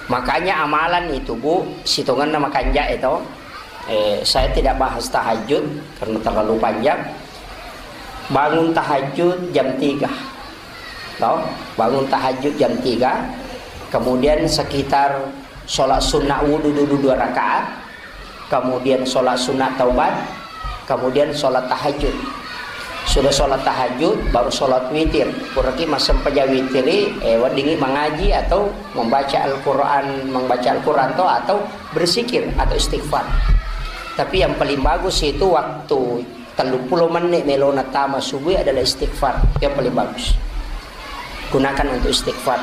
Makanya amalan itu, Bu, sitongenna makanja itu. Eh, saya tidak bahas tahajud karena terlalu panjang. Bangun tahajud jam tiga. Tau? Bangun tahajud jam tiga. Kemudian sekitar sholat sunnah wudu dulu dua rakaat. Kemudian sholat sunat taubat, kemudian sholat tahajud. Sudah sholat tahajud, baru sholat witir. Puraki massempajang witiri, eh, weddingi mengaji atau membaca Al-Quran, membaca Al-Quran to, atau berzikir atau istighfar. Tapi yang paling bagus itu waktu Telluppulo menit melona tama subuh adalah istighfar. Yang paling bagus. Gunakan untuk istighfar.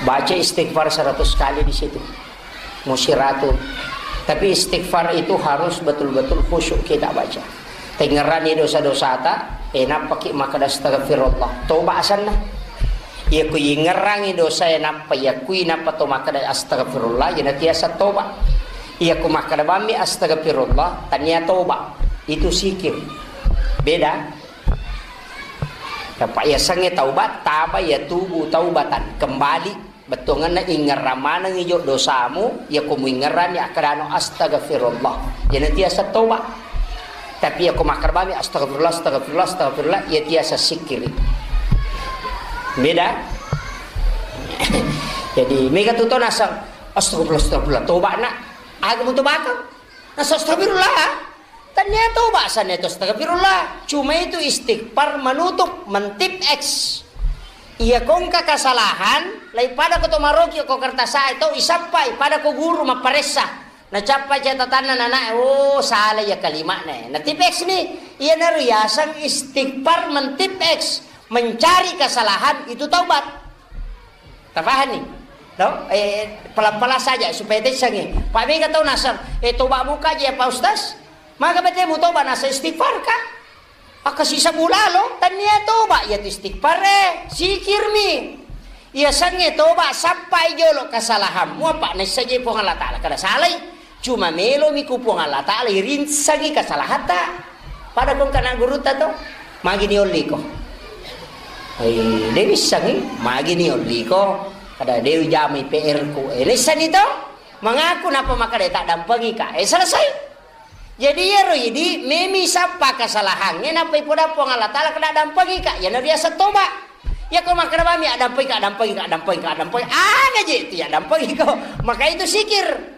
Baca istighfar seratus kali di situ. Musiratu. Tapi istighfar itu harus betul-betul khusyuk kita baca. Tengngerani dosa-dosata, eh, nappaki makkeda astagfirullah. Toba asanna. Iya ku ingerrangi dosa, eh, nappa iya kui nappa to makkeda astagfirullah, iya natiasa toba. Iya ku makkeda bammi astagfirullah, tania toba. Itu sikir. Beda. Apa iya sange taubat, taba ya tubu taubatan. Kembali. Bettuangenna ingerrang manengngi jo dosamu, iya ko muingerranni akkedano astagfirullah. Jadi tiasa toba. Tapi iya ko makkerbami astagfirullah, astagfirullah, astagfirullah, iya tiasa sikkiri. Beda. Jadi mega tu to naseng astagfirullah, astagfirullah, toba nak. Aga mu tobakang? Naseng astagfirullah. Tania toba sanna itu astagfirullah. Cuma itu istighfar menutup, mentip X. Iya ko engka kesalahan, lai pada ko to maroki ko kertas ae to isappai, pada ko guru mapparessa. Nacappa catatanna nanae, oh, salah iya kalima'na. Natip X ni, iya naro yaseng istighfar mentip X, mencari kesalahan itu taubat. Tafahanni? No? Eh, pelan-pelan saja supaya tessangi. Pak mega tau naseng, eh, toba muka aja ya Pak Ustaz. Maka bete mu toba naseng istighfar ka? Akka sisa bulalo, tania toba ya tu istighfar eh, sikirmi. Iya sange toba sappai jolo kesalahanmu apa naissaje Puang Allah Ta'ala kada salai. Cuma melomi ku Puang Allah Ta'ala irinsangi kesalahatta. Pada kong kana gurutta to, magi ni olliko. Eh, de wissangi, magi ni olliko. Kada de jamai P R ku. Eh, lessani to, mengaku napa makada tak dampengi ka. Eh, selesai. Jadi iyaro idi memi sappa kesalahannya napa ipoda Puang Allah Ta'ala kada dampengi ka. Yana riasa toba. Ya ko makada bami adampengi ka, dampengi ka, dampengi ka, dampengi. Aga je itu ya dampengi ko. Maka itu sikir.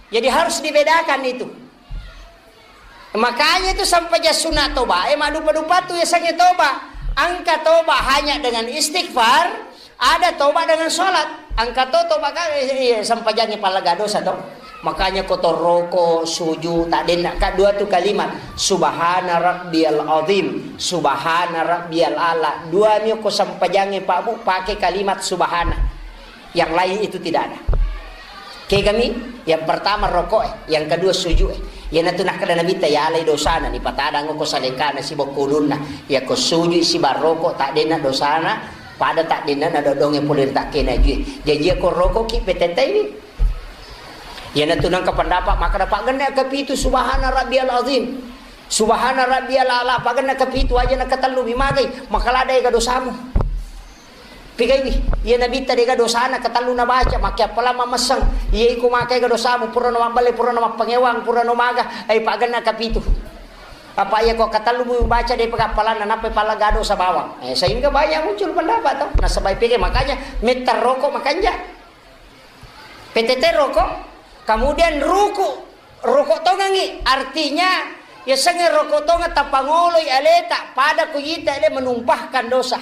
Jadi harus dibedakan itu. Makanya itu sampajang sunat toba, eh, madupa-dupa tu yasengnge toba. Engka toba hanya dengan istighfar, ada toba dengan sholat. Engka to toba ka, eh, eh, sampajangnge pallaga dosa to. Makanya ko toroko, suju, tak denna ka dua tu kalimat. Subhana rabbiyal azim, subhana rabbiyal ala. Dua mi ko sampajangnge Pak Bu pakai kalimat subhana. Yang lain itu tidak ada. Kegami, yang pertama rokok eh, yang kedua sujud eh. Iyanatu nakkeda Nabitta, yalai dosana, nipatadang ko salengkana sibokko ulunna. Iya ko sujud siba rokok, tak denna dosana, pada tak denna na dodonge pole tak kena jui. Jadi iya ko rokok ki petetai. Iyanatu nangka pendapat, maka dapat genne kapitu subhana rabbiyal azim. Subhana rabbiyal ala, pagenna kapitu aja nakatellu mi magai, maka lada ega dosamu. Pigaiwi, iya Nabitta dega dosana katellu nabaca, makke appalang mamesseng. Iya iko makai ga dosamu, purano mabballe, purano mappangewang, purano maga, ai pagenna kapitu. Apa iya ko katellu mu baca de pagappalanna, nappa pala ga dosa bawang. Eh, sehingga banyak muncul pendapat to. Nasaba pigai makanya metta rokok makanja. P T T rokok, kemudian ruku, rokok tongangi, artinya yasengnge rokok tongang tapangoloi aleta, pada kujita ale menumpahkan dosa.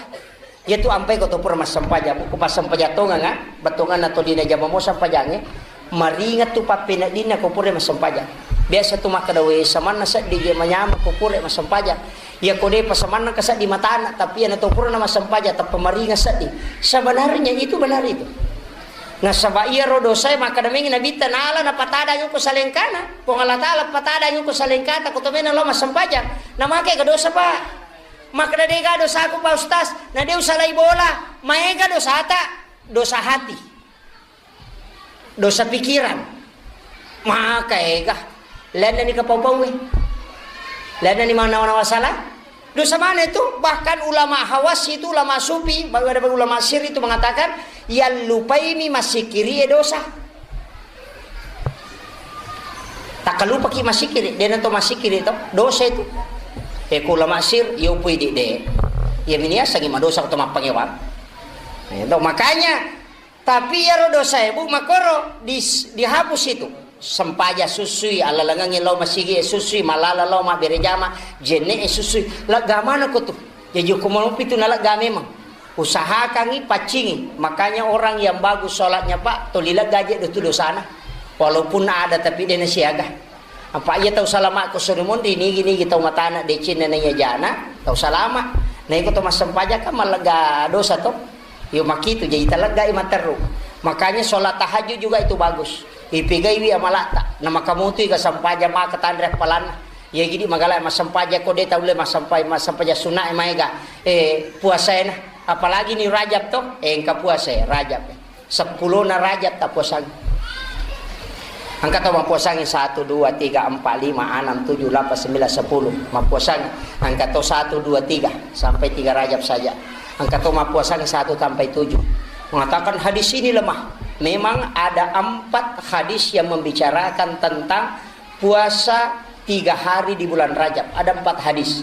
Yatu ampai ko to pura massempajang, ko passempajang tongang, ah, bettonganna to dina jama mo sempajangnge, maringat tu pappeneddinna ko pura massempajang. Biasa tu makkeda, we, samanna seddi je manyama ko pura massempajang. Iya ko depa samanna ka seddi matana, tapi iya na to pura na massempajang, tappa maringa seddi. Sebenarnya itu benar itu. Nasaba iyaro dosae makkeda mengi Nabitta, nala napatadang ko salengkana. Puang Allah Ta'ala patadang ko salengkata, ko to mena lao massempajang. Namake ga dosa, Pak? Makkeda, dega dosaku, Pak Ustaz. Na de usalai bola, maega dosata, dosa hati. Dosa pikiran. Maka ega. Lainna ni kapau-pau e. Lainna ni manawa-nawa salah. Dosa mana itu? Bahkan ulama hawas itu, ulama sufi, baru ada ulama sir itu mengatakan, yang lupai mi masikiri e dosa. Tak kalupaki masikiri, dena to masikiri to, dosa itu. E ko ulama sir, yo pui di de. Ya mini asangi madosa to mappangewang. Ya, to, makanya Tapi iyaro dosae, Bu, makkoro dis-, dihapus itu. Sempajang sussui, allalengengngi lao masigi e sussui, malala lao mabbere jama, jenne e sussui. Lega maneng ko tu. Jaji ko malopi tu nalega memang. Usahakangi paccingi. Makanya orang yang bagus sholatnya, Pak, toli lega je do tu dosana. Walaupun ada tapi dena siaga. Apa iya tau salama ko suri monri, nigi-nigi tau matana decenna naiya jana, tau salama. Na iko to massempajang kan mallega dosa to. Yo makitu, jadi taleggai matteru. Makanya sholat tahajud juga itu bagus. Ipegaiwi amalata. Na makamutu iga sempajang maka tanre appalanna. Iya gidi magala massempajang ko de taulle massempa-, massempajang sunna e maega. Eh, puasa ena. Apalagi ni Rajab to. Eh, engka puasa e, Rajab e. Seppulona Rajab tappuasangi. Engka to mappuasangi satu, dua, tiga, empat, lima, enam, tujuh, delapan, sembilan, sepuluh. Mappuasangi. Engka to satu, dua, tiga. Sampai tiga Rajab saja. Engka to mappuasangi satu sampai tujuh. Mengatakan hadis ini lemah. Memang ada empat hadis yang membicarakan tentang puasa tiga hari di bulan Rajab. Ada empat hadis.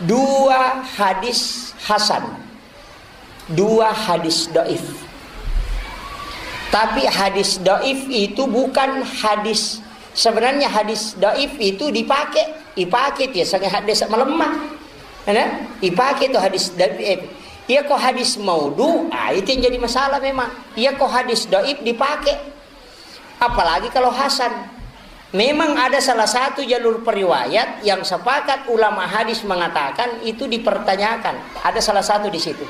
Dua hadis hasan. Dua hadis doif. Tapi hadis doif itu bukan hadis, sebenarnya hadis doif itu dipakai, dipakai tiaseng hadis melemah. Ya, ipake tu hadis doif. Eh, iya ko hadis maudhu, ah, itu yang jadi masalah memang. Iya ko hadis doif dipake. Apalagi kalau hasan. Memang ada salah satu jalur periwayat yang sepakat ulama hadis mengatakan itu dipertanyakan. Ada salah satu di situ.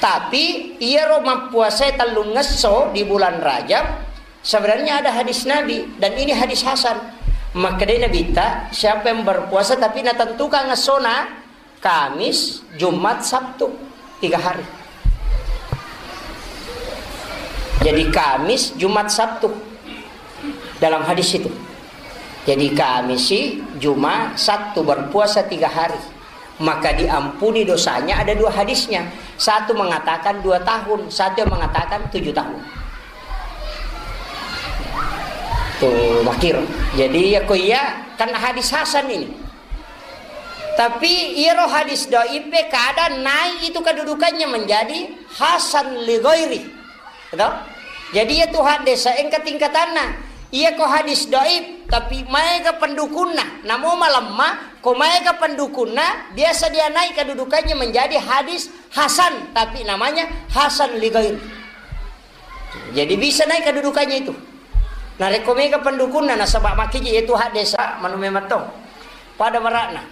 Tapi, iyaro mappuasa tellungngesso di bulan Rajab, sebenarnya ada hadis Nabi, dan ini hadis hasan. Makkedai Nabitta, siapa yang berpuasa tapi natentukan ngessona, Kamis, Jumat, Sabtu, tiga hari. Jadi Kamis, Jumat, Sabtu dalam hadis itu. Jadi Kamis, Jumat, Sabtu berpuasa tiga hari, maka diampuni dosanya. Ada dua hadisnya. Satu mengatakan dua tahun, satu yang mengatakan tujuh tahun. Tuh, makir. Jadi ya ko iya kan hadis hasan ini. Tapi iyaro hadis doife kadang naik itu kedudukannya menjadi hasan li ghairi. Gitu? Jadi iya tu hadis engka tingkatanna. Iya ko hadis doif, tapi maega pendukunna. Namo malemma, ko maega pendukunna, biasa dia naik kedudukannya menjadi hadis hasan, tapi namanya hasan li ghairi. Jadi bisa naik kedudukannya itu. Narekko mega pendukunna nasaba makkiji itu hadis manu memang to. Pada barakna.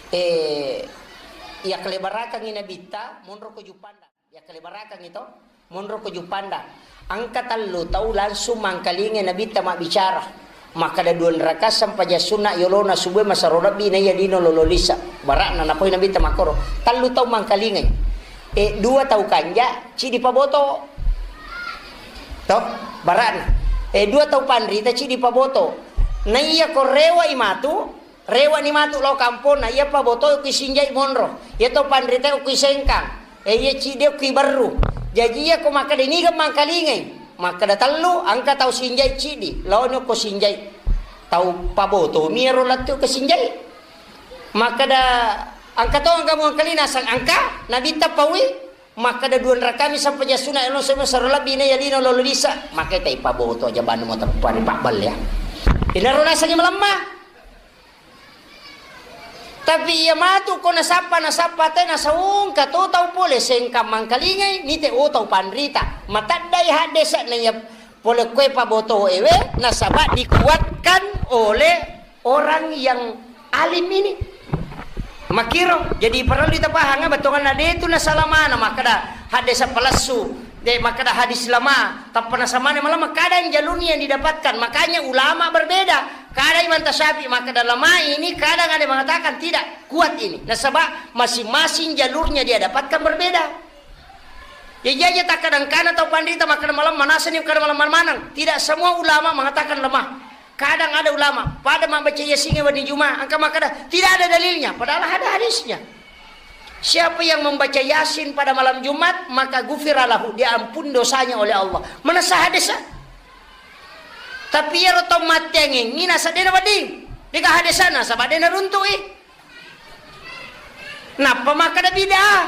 Eh, iya kelebarakang Nabitta, monro ko Jupanda. Iya kelebarakang itu, monro ko Jupanda. Engka tellu tau langsung mangkalingai Nabitta mabbicara. Makkeda dua rakaat sempajang sunna yolona subuh masero lebbi naiya lino lolo lisa. Barakna napoi Nabitta makkoro. Tellu tau mangkalingai. Eh, dua tau kanja, cidi paboto. To, barakna. Eh, dua tau panrita, cidi paboto. Naiya ko rewa i matu, Rewani matu lao kamponna, iya paboto kui sinjai monro, iya to panrita kui sengkang, eh, iya cidi kui berru. Jaji iya ko makkeda niga mangkalingai, makkeda tellu, engka tau sinjai cidi, laoni ko sinjai. Tau paboto mi ero lettu ke sinjai. Makkeda engka to engka mangkalinga sang engka, Nabitta paui, makkeda dua rakami sempajang sunna elo sema sero lebbi naiya lino lolo lisa, makkeda tai paboto aja bannu mo teppa ri pabballe ya. Inaro nasengi melemma. Tapi iya matu ko nasappa, nasappa te nasaungka to tau pole sengkang mangkalingai, nite o tau panrita. Mataddai haddesa na iya pole koe paboto ewe, nasaba dikuatkan oleh orang yang alim ini. Makiro, jadi parellu tapahang bettuanna de tu nasalamana makkeda haddesa palessu. De, makkeda hadis lama, tappa nasamane malemma, kadang jalurnya yang didapatkan. Makanya ulama berbeda. Kadang Imam Tasyafi makkeda lama ini, kadang ada mengatakan tidak kuat ini. Nasaba masing-masing jalurnya dia dapatkan berbeda. Ya, iya, iya, takkadang kana tau panrita makkeda malemma, nasani makkeda malemma maneng. Tidak semua ulama mengatakan lemah. Kadang ada ulama, pada membaca Yasin wedding Juma, engka makkeda tidak ada dalilnya, padahal ada hadisnya. Siapa yang membaca Yasin pada malam Jumat, maka gufira lahu, diampun dosanya oleh Allah. Manessa hadesa. Tapi iyaro tau matteangengngi naseddena wedding. Dega hadesana, saba dena runtu'i. Nappa makkeda bid'ah.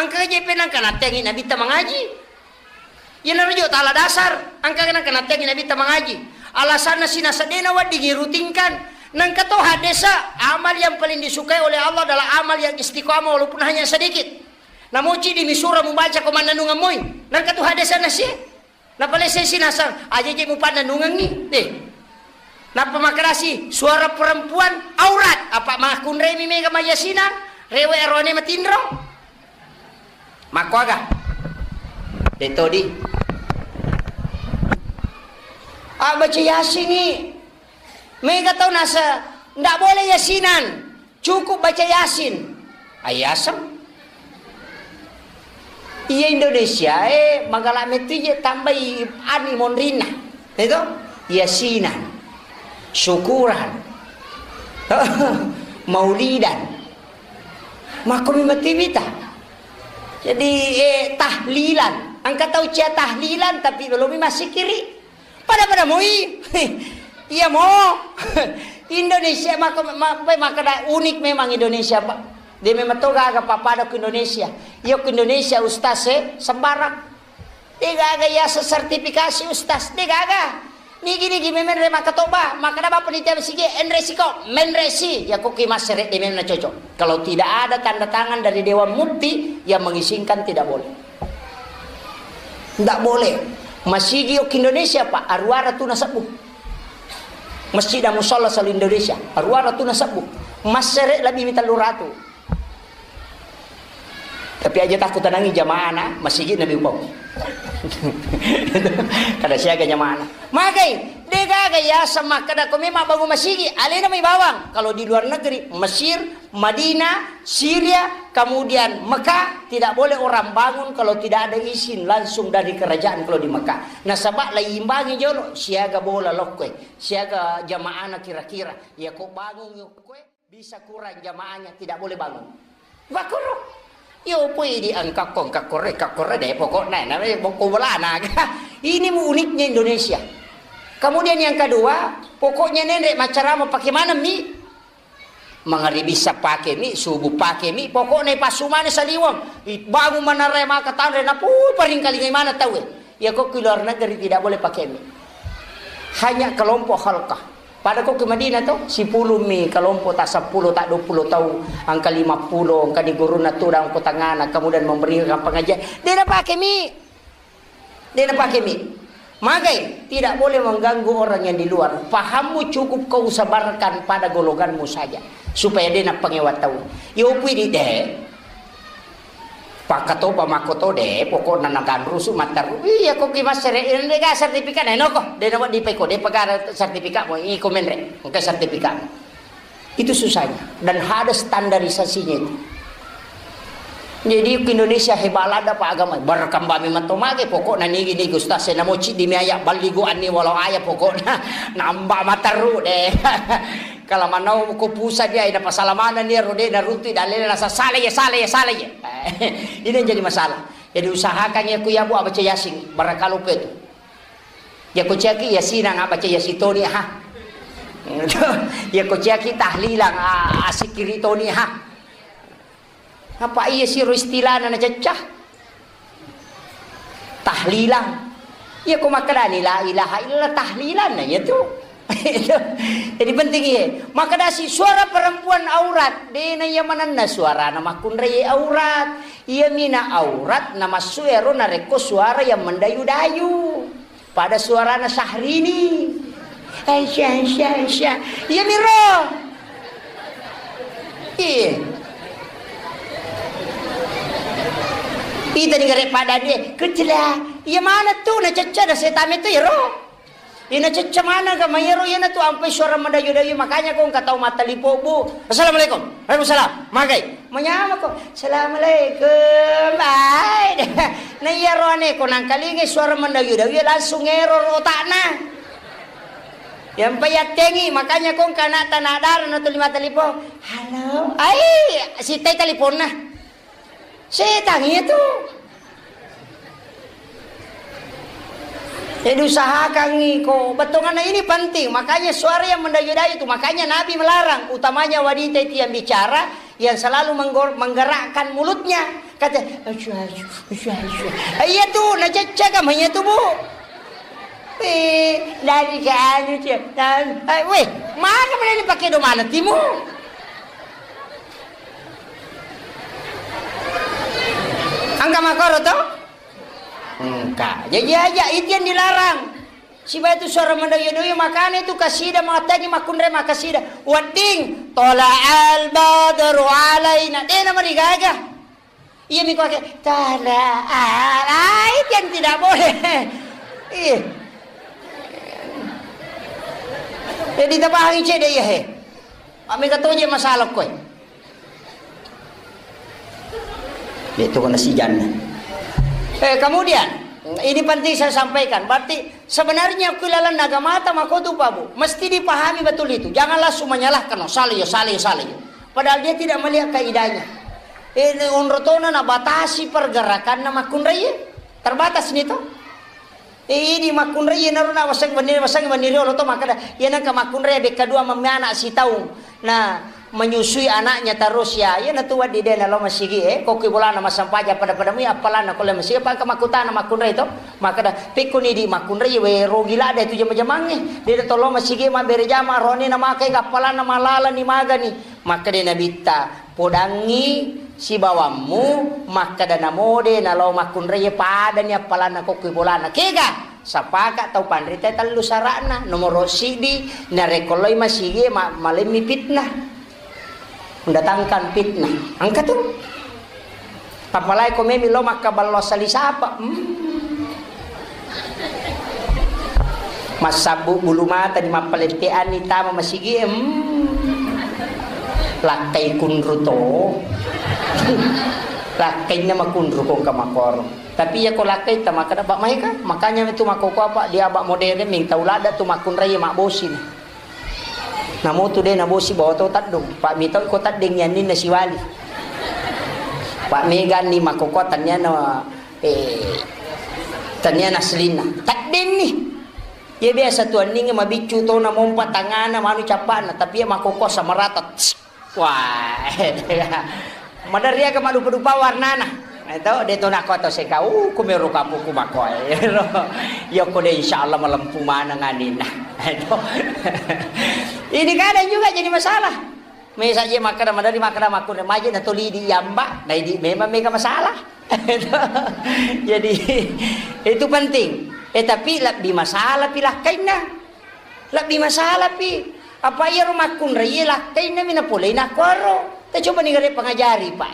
Engka je penangka natteangi Nabitta mangaji. Iyanaro jo tala dasar, engka nangka natteangi Nabitta mangaji. Alasanna sinasa dena wedding irutinkan. Nangka to haddesa, amal yang paling disukai oleh Allah adalah amal yang istiqamah walaupun hanya sedikit. Namoci di misura mubaca ko mannanungeng moi. Nangka tu haddesa nasi. Napalesai sinasang, aja je mupannanungengi. Eh. Nappa makkedasi, suara perempuan aurat. Apa makkunrai mi mega mayasinang? Rewe arone matinro. Makkuaga? Detodi. Ah, baca Yasin ni. Mega tau nasa, ndak boleh yasinan. Cukup baca Yasin. Ayaseng. Iya Indonesia, eh, magala metu je tambai ani monrinna. Itu? Yasinan. Syukuran. Maulidan. Makko mi mati bita. Jadi, eh, tahlilan. Engka tau cia tahlilan, tapi belum masih kiri. Pada-pada moi. Iya mo. Indonesia maka ma-, ma-, makkeda unik memang Indonesia, Pak. De memang to gaga pappada ku Indonesia. Iya ku Indonesia ustaz e sembarang. De gaga ya sertifikasi ustaz, de gaga. Nigi-nigi memenre makatoba, makkeda ba panitia masigi, enre siko, menre si. Ya ko ki masere de memang cocok. Kalau tidak ada tanda tangan dari Dewan Mufti yang mengizinkan, tidak boleh. Ndak boleh. Masigi okki Indonesia, Pak, aruara tu nasebbu. Masjid dan musalla selalu Indonesia, aruara tu nasebbu. Masere lebih mi tellu ratu. Tapi aja takku tenangi jamaah na masigi nabi upau. Kada siaga jamaah na. Magai, de gaga ya sama kada ko memang bangun masigi, alena mai bawang. Kalau di luar negeri, Mesir, Madinah, Syria, kemudian Mekah, tidak boleh orang bangun kalau tidak ada izin langsung dari kerajaan kalau di Mekah. Nasaba laimbangi jolo, siaga bola lokkoe, siaga jamaana kira-kira. Ya ko bangun yokkoe, bisa kurang jamaahnya, tidak boleh bangun. Wakoro. Yo pui di engkakko, engkakko re, engkakko re, deh pokoknya, namanya bokko bolana. Ini mu uniknya Indonesia. Kemudian yang kedua, pokoknya nende macarama pakai mana mi? Mangaribi sa pake mi, subuh pake mi, pokokna ipassu maneng saliweng. I-, bangun manarre maka tanre, napui paringkalingai maneng tauwe. Iya ko ki luar negeri tidak boleh pakai mi. Hanya kelompok halkah. Pada ko ki Madinah to, sipulung mi kelompok, tak sepuluh, tak dua puluh tau, angka lima puluh, angka di guruna tudang ko tangana, kemudian memberikan pengajian. Dia nak pakai mi. De napake mi. Magai, tidak boleh mengganggu orang yang di luar. Pahammu cukup kau sebarkan pada golonganmu saja, supaya de napangewa tau. Yo pui di de. Pakkatoba makkoto de, pokokna naganrusu matteru. Iya ko ki massere, de ga sertifikat na noko. De nawa dipaiko, de pegara sertifikat mo, iko menre. Engka sertifikat. Itu susahnya. Dan ada standarisasinya itu. Jadi, ke Indonesia hebat lada pa agama. Berkembang memang to mage, pokokna nigi-nigi ustaz saya namo cidi mi aya balligu anni walau aya pokokna nambah materu de. Kalau manau ko pusat dia, ina pasala mana nia rode na runtu dalele nasa sala ya, sala ya, sala ya. Ini yang jadi masalah. Jadi usahakan ya ku ya bu abaca Yasin, barakalu pe tu. Yako ciaki Yasinang, abbaca Yasin toni, ha. Yako ciaki tahlilang, a-, asikiri toni, ha. Apa iya siro istilahna nacecca? Tahlilang. Yako makkedani la ilaha illallah tahlilang na iya tu. Jadi penting iya. Makkedasi suara perempuan aurat, dena iya manenna suarana makkunrai aurat. Iya mina aurat namassu ero narekko suara yang mendayu-dayu. Pada suarana Syahrini. Aisyah, Aisyah, Aisyah. Iya miro. Iya. Ita ni gare pada dia. Kecela. Iya mana tu na cecca da setame tu iro. Ina cecca mana ga mayaro iyana tu ampai suara mendayu-dayu, makanya ko engka tau mattalipo bu. Assalamualaikum. Waalaikumsalam. Magai. Manyamako, "Assalamualaikum, bye." Na iyaro ane ko nangkalingai suara mendayu-dayu, langsung error otakna. Yang payattengi, makanya ko engka anak tanah darah na tuli mata lipo. "Halo, ai, sitai telponna." Setan itu. Jadi usahakan iko, betongana ini penting. Makanya suara yang mendayu-dayu itu. Makanya Nabi melarang, utamanya wanita itu yang bicara, yang selalu menggor-, menggerakkan mulutnya. Kata, "Asyuh, asyuh, asyuh, asyuh." Iya tuh, nacecca kamu iya tuh, Bu. Eh, dari ke anu, Cek. Dan, eh, weh, mana mana ini pakai domana timu? Angka makoro tuh? Engka. Jadi aja itu yang dilarang. Sibawa itu suara mendoyo-doyo, makana itu kasida matagi makkunrai makasida. Wedding, "Tola'al badru alaina." Dena marigaga. Iya mi kuake, "Tola'al." Ah, itu yang tidak boleh. Iya. Jadi tapahangi cede iya he. Mega toje masalah koe. Itu kena sijanna. Eh, kemudian, ini penting saya sampaikan. Berarti sebenarnya ku lalang naga mata makotu, Pak Bu. Mesti dipahami betul itu. Jangan langsung menyalahkan, "Oh, salah yo, salah yo, salah yo." Padahal dia tidak melihat kaidahnya. Ini onrotona nabatasi pergerakanna makkunrai. Terbatas nih toh. Eh, idi makkunrai, iyanaro na waseng wenni, waseng wenni riolo to makkeda, iya nengka makkunrai bekka dua memme anak sitaung. Nah, menyusui anaknya terus ya. Iya natu wedding de nalo masigi, eh, kokki bolana massempajang pada-pada mui appalanna kolle masigi, apa engka makkutana makkunrai to? Makkeda, "Pekkoni di makkunrai we rogi lada itu jama-jamangnge. De tollo masigi mabbere jama roni na makai appalanna malalani magani." Makkeda Nabitta, "Podangngi sibawammu, makkeda namo de nalao makkunrai padani appalanna kokkoi bolana." Kega? Sapaka tau panrita tellu sara'na. Nomoro siddi, narekko loi masigi ma-, malemmi fitnah. Mendatangkan fitnah. Engka tu. Apalagi ko memi lo makkaballo asali sapa. Hmm. Massabbu bulu mata di mappaletteanni tama masigi, hmm. Lakkai kunru to. Lakkainna makunru ko engka makoro. Tapi iya ko lakkai ta makkeda, "Pak, maega." Makanya itu makkoko apa di abak modern ming tau ladda tu makkunrai mabbosi ni. Namutu de nabosi bawa to teddung. Pak mito ko tedding yanninna siwali. Pak mega ni makkoko taniana, eh, taniana aslinna. Tedding ni. Iya biasa tu anninge mabiccu to na mompa tangana manu cappana, tapi iya makkoko sama rata. Wah, maderri aga madupa-dupa warnana. Eh, to, de to nako to seka, uh, kumero kapuku makoe. Iya ko de insyaallah malempu maneng anina. Eh, to. Ini kadang juga jadi masalah. Mesa je makkeda maderri makkeda makkunrai maje na toli di yamba, na idi memang mega masalah. Jadi itu penting. Eh, tapi lebbi masalah pi lakkainna. Lebbi masalah pi. Apa iyaro makkunrai iya lakkainna mi napolei nakkuaro. Tacobani gare pangajari, Pak.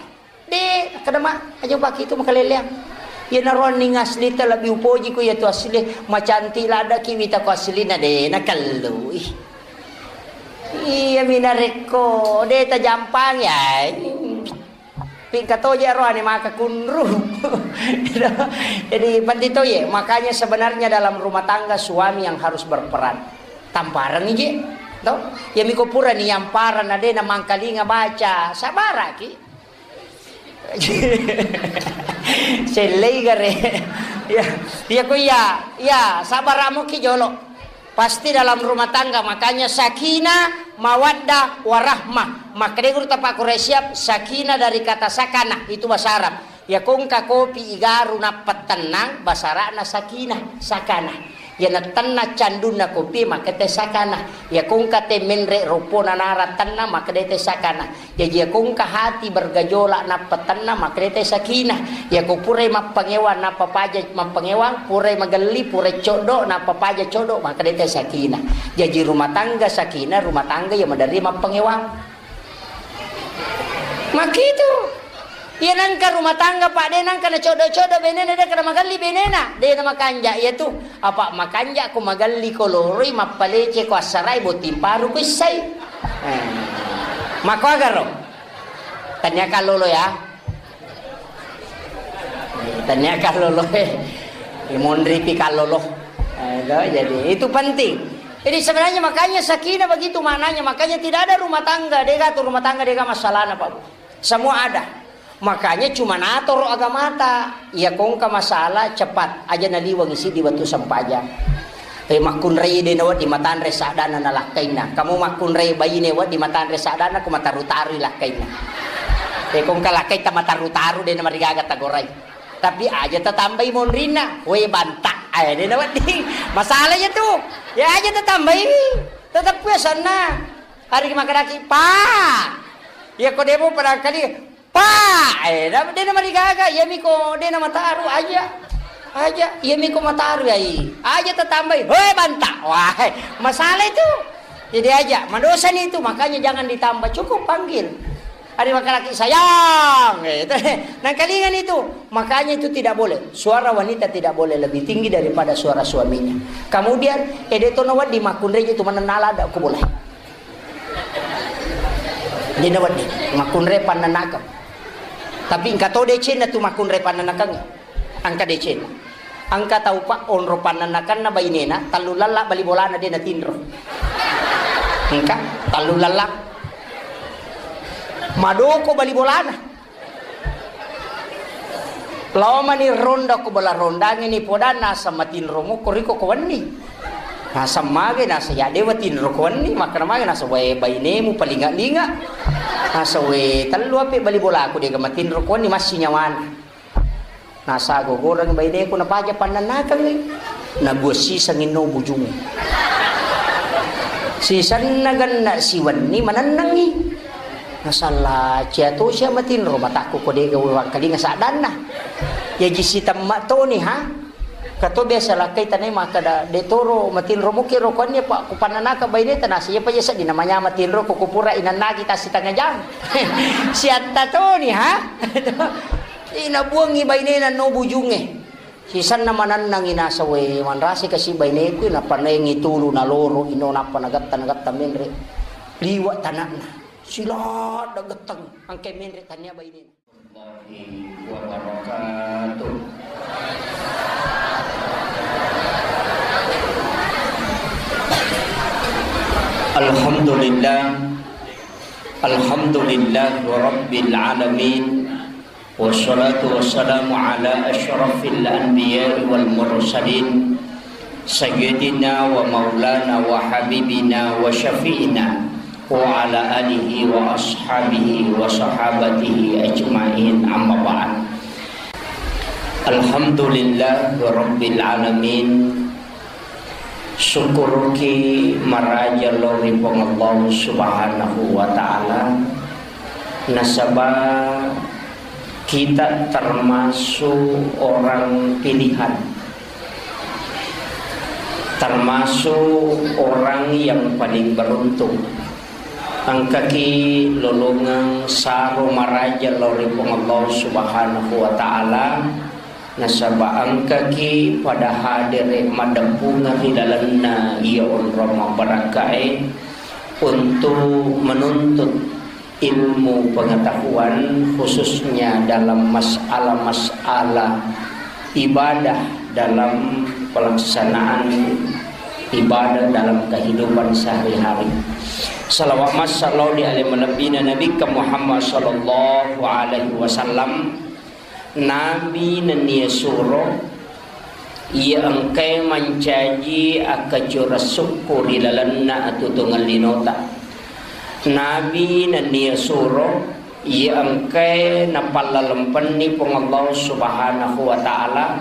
De, kada ma, aja paki itu makaleleang. Iya naroanning asli ta lebbi upoji ku iya tu asli. Macantik ladaki wita ku asli na de nakellui. Iya mi narekko de tajampang ya. Pingka toje roane maka kunru. Jadi penting to ye. Makanya sebenarnya dalam rumah tangga suami yang harus berperan. Tampareng je. To? Ya miko pura ni yampareng na de na mangkalinga baca. Sabaraki. Sellei gare. Ya, ya ko iya, ya sabaramo ki jolo. Pasti dalam rumah tangga, makanya sakinah, mawaddah, warahmah. Makkeda guru tapa Quraisyab, sakinah dari kata sakanah, itu bahasa Arab. Ya kongka kopi igaru nappa tennang, bahasa Arabna sakinah, sakanah. Ya natenna candunna kopi, makkeda sakanah. Ya kongka te menre ropona nara tennang, makkeda te sakanah. Jaji, iyako engka hati bergejolak nappa tenna, makkedai te sakinah. Iyako purai mappangewang nappa paja mappangewang, purai magelli, purai coddo nappa paja coddo, makkedai te sakinah. Jaji, rumah tangga sakinah, rumah tangga iya maderri mappangewang. Makkitu. Iya nengka rumah tangga, Pak, de nengka na coddo-coddo benena, de kada magelli benena, de na makanja, iya tu. Apa makanja ko magelli ko loroi, mappalece ko assarai, botting paru ko issai. Eh. Mako agaro? Tania kallolo ya. Tania kallolo eh. Monri pi kallolo. Eh, itu, jadi itu penting. Jadi sebenarnya makanya sakinah begitu maknanya. Makanya tidak ada rumah tangga, dega tu rumah tangga, dega masalahna, Pak Bu. Semua ada. Makanya cuma natoro agamata. Iya kongka masalah cepat aja naliwangi siddi wettu sempajang. Eh, makkunrai de nawedding matanre sadana na lakkainna. Kamu makkunrai baine wedding matanre sadana, ko mataru-tarui lakkainna. Eh, kongka lakkaita mataru-taru de namarigaga tagorai. Tapi aja tatambai monrinna, we banta. Eh, de nawedding. Masalah ya tu. Ya aja tatambai. Tetap ya sana. Hari makadaki, Pak. Ya ko demo pada kali, Pak. Eh, de namarigaga. Ya miko de namataru aja. Aja, iya miko mataru ai. Aja tatambai, "Hoi, banta." Wah, masalah itu. Jadi aja, madosani itu, makanya jangan ditambah, cukup panggil. Ada makalaki, "Sayang," gitu. Nangkalingan itu. Makanya itu tidak boleh. Suara wanita tidak boleh lebih tinggi daripada suara suaminya. Kemudian, ede tono wedding makkunreja tu manennala ada ku boleh. Dena wedding makkunre pannanakang. Tapi engka to decenna tu makkunre pannanakang. Engka decenna. Engka tau pa onro pannanakanna bainena, tallu lalla bali bolana de natinro. Engka tallu lalla. Madoko bali bolana. Lao mani ronda ko bola rondangi ni podanna asa matinro mo koriko ko wenni. Nasa mage nasa ya dewa tinro ko wenni, makkana mage nasa wae bainemu palinga-linga. Nasa we tellu ape bali bolaku dega matinro ko wenni massi nyawana. Nasa gogoreng baineku napaja pannannakengngi. Nabuang siseng inno bujung. Sisenna genna siwenni manennengngi. Nasalla cia to sia matinro matakku ko dega wewangkalinga saddanna. Jaji sitemma toni ha. Kato biasa lakkai tanai makkada de toro matinro muki rokoanni apa ku pannanaka baineta nasa iya pa iya seddi namanya matinro ko kupura inannaki tasi tengah jam. Siatta toni ha. Inabuangngi bainena no bujungnge. Sisenna manennangngi nasa we manrasi kasi baineku nappa naengngi tulu naloro ino nappa nagatta nagatta menre liwa tanakna. Siladda getteng angke menre tania bainena. Warahmatullahi wabarakatuh. Alhamdulillah. Alhamdulillah Rabbil Alamin. Wassalatu wassalamu ala asyrafil anbiya'i wal mursalin, sayyidina wa maulana wa habibina wa syafi'ina wa ala alihi wa ashabihi wa sahabatihi ajma'in, amma ba'd. Alhamdulillah Rabbil Alamin. Syukuruki maraja lao ri Puang Allah Subhanahu wa Ta'ala, nasaba kita termasuk orang pilihan, termasuk orang yang paling beruntung. Engkaki lolongeng saro maraja lao ri Puang Allah Subhanahu wa Ta'ala, nasaba engkaki pada hadere maddeppungeng ri lalenna iya onrong mabbarakkae untuk menuntut ilmu pengetahuan, khususnya dalam masalah-masalah ibadah dalam pelaksanaan ibadah dalam kehidupan sehari-hari. Salawat massa lao ri ale malebbina Nabitta Muhammad sallallahu alaihi wasallam. Nabi nennia suro iya engkae mancaji akkacura sukku ri lalenna atutungeng linota. Nabi nennia suro iya engkae napallalempenni Puang Allah Subhanahu wa Ta'ala.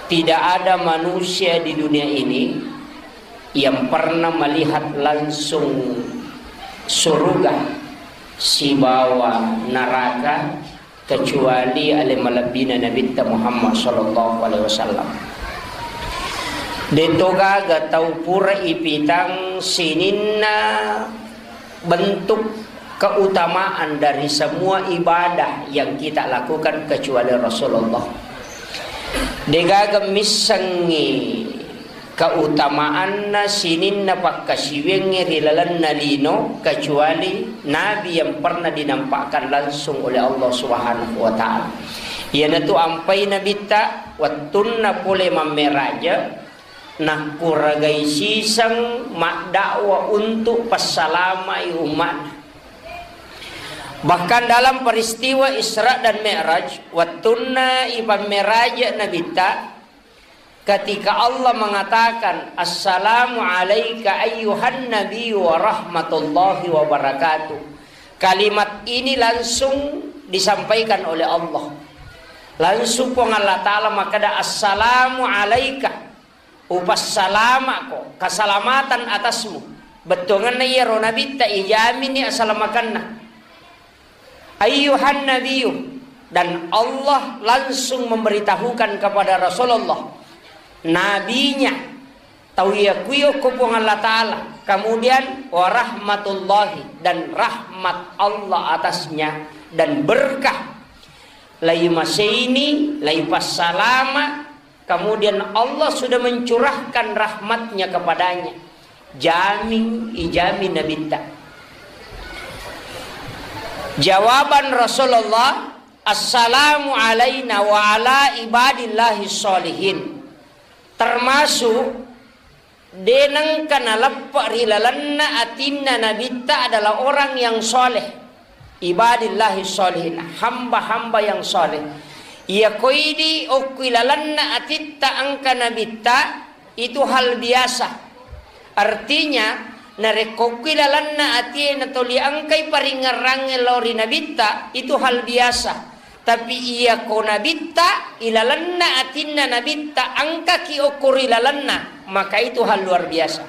Tidak ada manusia di dunia ini yang pernah melihat langsung surga sibawa neraka kecuali ale malebbina Nabitta Muhammad sallallahu alaihi wasallam. Deto gaga tau pura ipitang sininna bentuk keutamaan dari semua ibadah yang kita lakukan kecuali Rasulullah. Degaga missengngi keutamaanna sininna pakkasiwiangnge ri lalenna lino kecuali nabi yang pernah dinampakkan langsung oleh Allah Subhanahu wa Ta'ala. Iyanatu ampai Nabitta wettunna pole mammeraja, nakkuragai siseng maddakwa untuk passalamai umma'na. Bahkan dalam peristiwa Isra dan Mi'raj, wettunna ipammeraja Nabitta, ketika Allah mengatakan, "Assalamu alaika ayyuhan nabiyyu wa rahmatullahi wa barakatuh." Kalimat ini langsung disampaikan oleh Allah. Langsung Puang Allah Ta'ala makkeda, "Assalamu alaika." Upassalama'ko, keselamatan atasmu. Bettuangenna iyaro nabitta, ijamini asalamakenna. Ayyuhan nabiyyu, Dan Allah langsung memberitahukan kepada Rasulullah, nabinya, tau iya kuyo ko Puang Allah Ta'ala, kemudian warahmatullahi, dan rahmat Allah atasnya, dan berkah, lai maseini, lai passalama, kemudian Allah sudah mencurahkan rahmatnya kepadanya. Jamin, ijamin Nabitta. Jawaban Rasulullah, "Assalamu alaina wa ala ibadillahi sholihin." Termasuk de nengka naleppe ri lalenna atinna Nabitta adalah orang yang soleh. Ibadillahi sholihin, hamba-hamba yang soleh. Iya koidi okkui lalenna atitta engka Nabitta, itu hal biasa. Artinya, narekko okkui lalenna atie natoli engkai paringngerangnge lao ri Nabitta, itu hal biasa. Tapi iya ko Nabitta, ilalenna atinna Nabitta engkaki okko ri lalenna, maka itu hal luar biasa.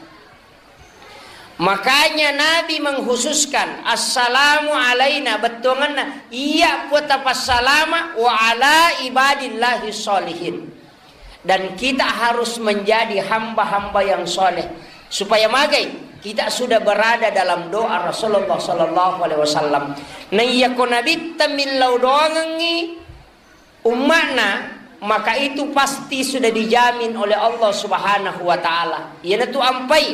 Makanya Nabi mengkhususkan, "Assalamu alaina," bettuanganna, "Iya Puang tapassalama wa ala ibadillahi sholihin." Dan kita harus menjadi hamba-hamba yang soleh. Supaya magai, kita sudah berada dalam doa Rasulullah sallallahu alaihi wasallam. Naiyako Nabitta millau doangengngi umma'na, maka itu pasti sudah dijamin oleh Allah Subhanahu wa Ta'ala. Iyanatu ampai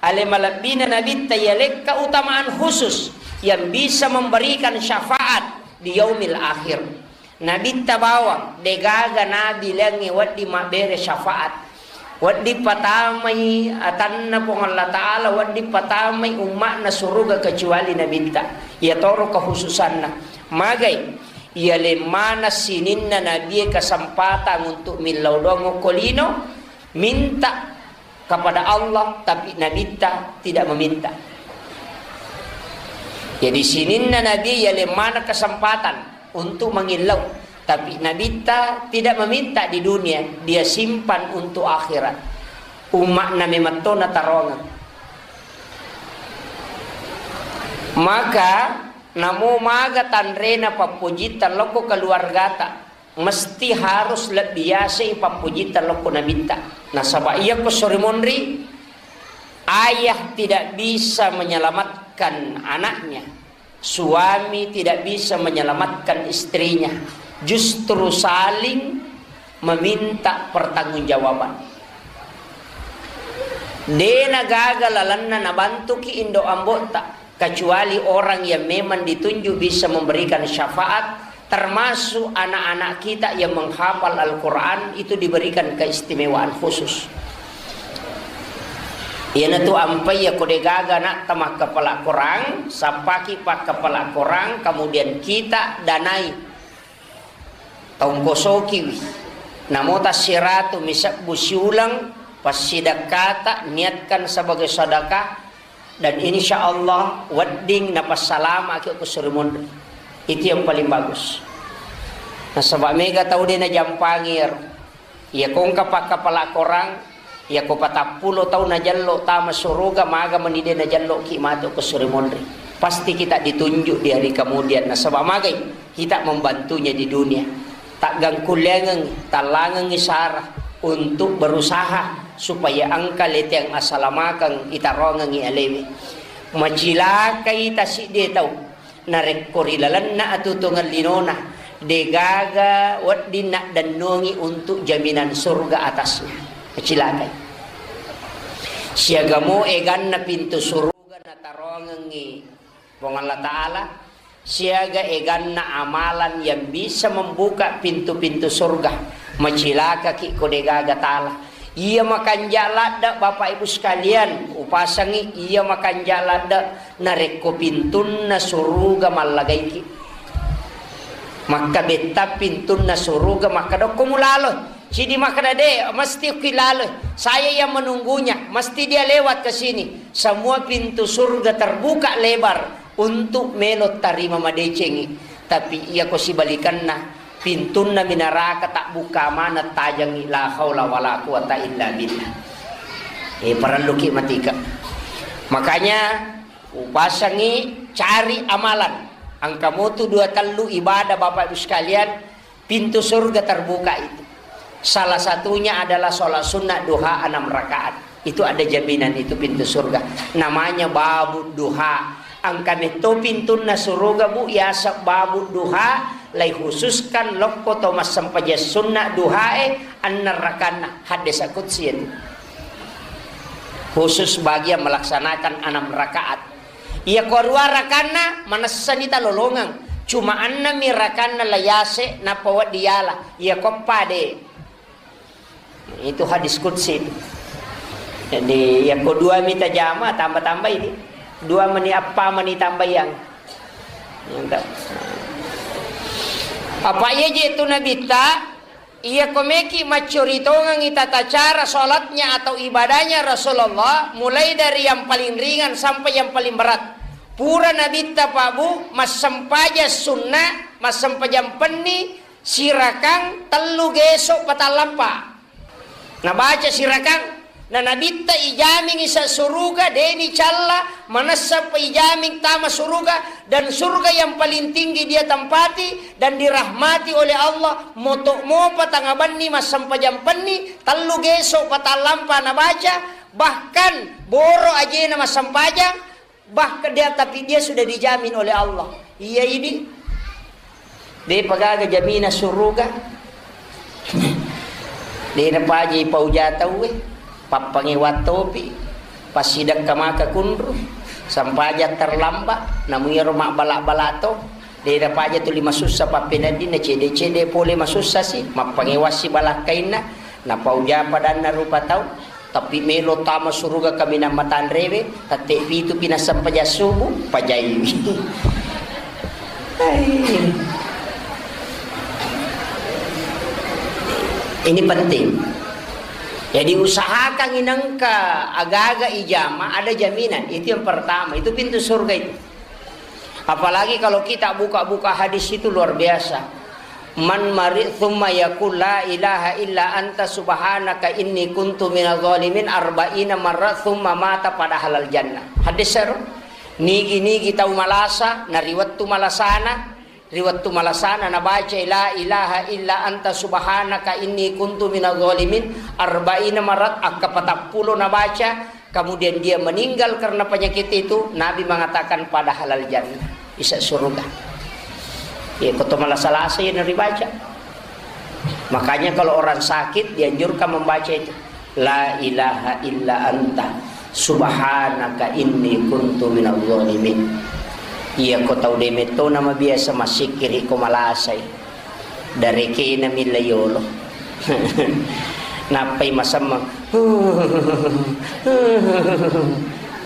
ale malebbina Nabitta, yalekka utamaan khusus yang bisa memberikan syafaat di yaumil akhir. Nabitta bawang, degaga nabi laingnge wedding mabbere syafaat. Wedding patamai atanna Puang Allah Ta'ala, wedding patamai umma'na suruga kecuali Nabitta. Iyatoro kekhususanna. Magai, iyaleng maneng sininna nabie kesempatan untuk millau doang okko lino, minta kepada Allah, tapi Nabitta tidak meminta. Jadi sininna Nabi iyaleng maneng kesempatan untuk mangillau, tapi Nabitta tidak meminta di dunia, dia simpan untuk akhirat. Umma'na memetto nataroangeng. Maka namo maga tanrena pappojitta lokko keluargata, mesti harus lebbi yasei pappojitta lokko Nabitta. Nasaba iyako sori monri, ayah tidak bisa menyelamatkan anaknya, suami tidak bisa menyelamatkan istrinya, justru saling meminta pertanggungjawaban. Dena gaga lalenna nabantuki indo ambo'ta, kecuali orang yang memang ditunjuk bisa memberikan syafaat, termasuk anak-anak kita yang menghafal Al-Quran itu diberikan keistimewaan khusus. Iyanatu ampai yako degaga anakta makkapala Quran, sappaki pakkapala Quran, kemudian kita danai, taungkosokiwi. Namo tassiratu misebbu siuleng, passidekkata, niatkan sebagai sedekah, dan insya Allah wedding napassalamaki ko suri monri. Itu yang paling bagus. Nasaba mega tau de najampangi ero. Iya ko engka pakkapala Korang, iya ko patappulo tau najello tama suruga, maga meni de najelloki matu ko suri monri. Pasti kita ditunjuk di hari kemudian. Nasaba magai kita membantunya di dunia. Taggangkullengengi, tallangengi sara untuk berusaha supaya engka leteang asalamakeng itarongengi alewe. Macilakai tasidde tau. Narekko ri lalenna atutungeng linona, degaga wedding naddennungi untuk jaminan surga atasnya. Macilakai. Siagamo eganna pintu suruga natarongengi Puang Allah Ta'ala, siaga eganna amalan yang bisa membuka pintu-pintu surga. Macilakaki ko degaga tala. Iya makanja ladde, Bapak Ibu sekalian, upasangi, iya makanja ladde narekko pintunna suruga mallagaiki. Makkabetta pintunna suruga, makkadokko mulalo. Cidi makkada, "De, mesti ki lalo. Saya yang menunggunya, mesti dia lewat ke sini." Semua pintu surga terbuka lebar untuk melo tarima madecengi. Tapi iya ko sibalikanna, pintunna minaraka tabbukka maneng tajengngi, la haula wala quwata illa billah. Eh, parelluki matika. Makanya upasangi cari amalan. Engka motu dua tellu ibadah, Bapak Ibu sekalian, pintu surga terbuka itu. Salah satunya adalah sholat sunnah duha enam rakaat. Itu ada jaminan itu pintu surga. Namanya babu duha. Engka metto pintunna suruga, Bu, yaseng babu duha, lai khususkan lokko to massempajang sunnah duhae, enneng rakanna. Hadis qudsi itu. Khusus bagi yang melaksanakan enam rakaat. Iya ko rua rakanna, manessani talolongeng. Cuma ennemi rakanna la yase, nappa wedding yala. Iya ko pade. Itu hadis qudsi itu. Jadi, iya ko dua mita jama, tambah-tambah ini. Dua meni, appa meni tambayang. Apa iya je tu Nabitta, iya ko meki maccuri tongengi tata cara sholatnya atau ibadahnya Rasulullah, mulai dari yang paling ringan sampai yang paling berat. Pura Nabitta, Pak Bu, massempajang sunnah, massempajang penni, sirakang tellu geso patallampa. Nabaca sirakang, na Nabitta ijamingi sa suruga, deni calla, manessa pa ijamin tama suruga, dan surga yang paling tinggi dia tempati dan dirahmati oleh Allah, moto mopa tangabenni massempajang penni, tellu geso patallampa nabaca, bahkan boro ajena massempajang, Bahkan dia, tapi dia sudah dijamin oleh Allah. Iya ini. De pagaga jamina suruga. De napaji pauja tauwe. Pappange wattopi. Passidakka maka kunru. Sampaja terlambat. Namuiro mabbala-bala to. De napaja tuli masussa pappeneddinna cede-cede pole masussa si. Mappange wassi balakkainna. Napauja padanna rupa tau. Tapi melo tama suruga kaminang matanrewe, tette pitu pi nassempajang subuh, pajaiwi. Hai. Ini penting. Jadi usahakan inengka agaga ijama ada jaminan. Itu yang pertama, itu pintu surga itu. Apalagi kalau kita buka-buka hadis itu luar biasa. Man mari thumma yaqul la ilaha illa anta subhanaka inni kuntu minadh dhalimin arba'ina marra thumma mata pada halal jannah. Hadis seru. Nigi-nigi tau malasa, na ri wettu malasana, ri wettu malasana nabaca la ilaha illa anta subhanaka inni kuntu minadh dhalimin arba'ina marat, akka patappulo nabaca, kemudian dia meninggal karena penyakit itu, Nabi mengatakan pada halal jannah, isa surga. Ya, koto malasa-lasa yang dibaca. Makanya kalau orang sakit dianjurkan membaca itu. La ilaha illa anta subhanaka inni kuntu minadh dhalimin. Iya ko tau de metto nama biasa massikkiri ko malasai. Darekena milla yolo. Nappai masemmeng.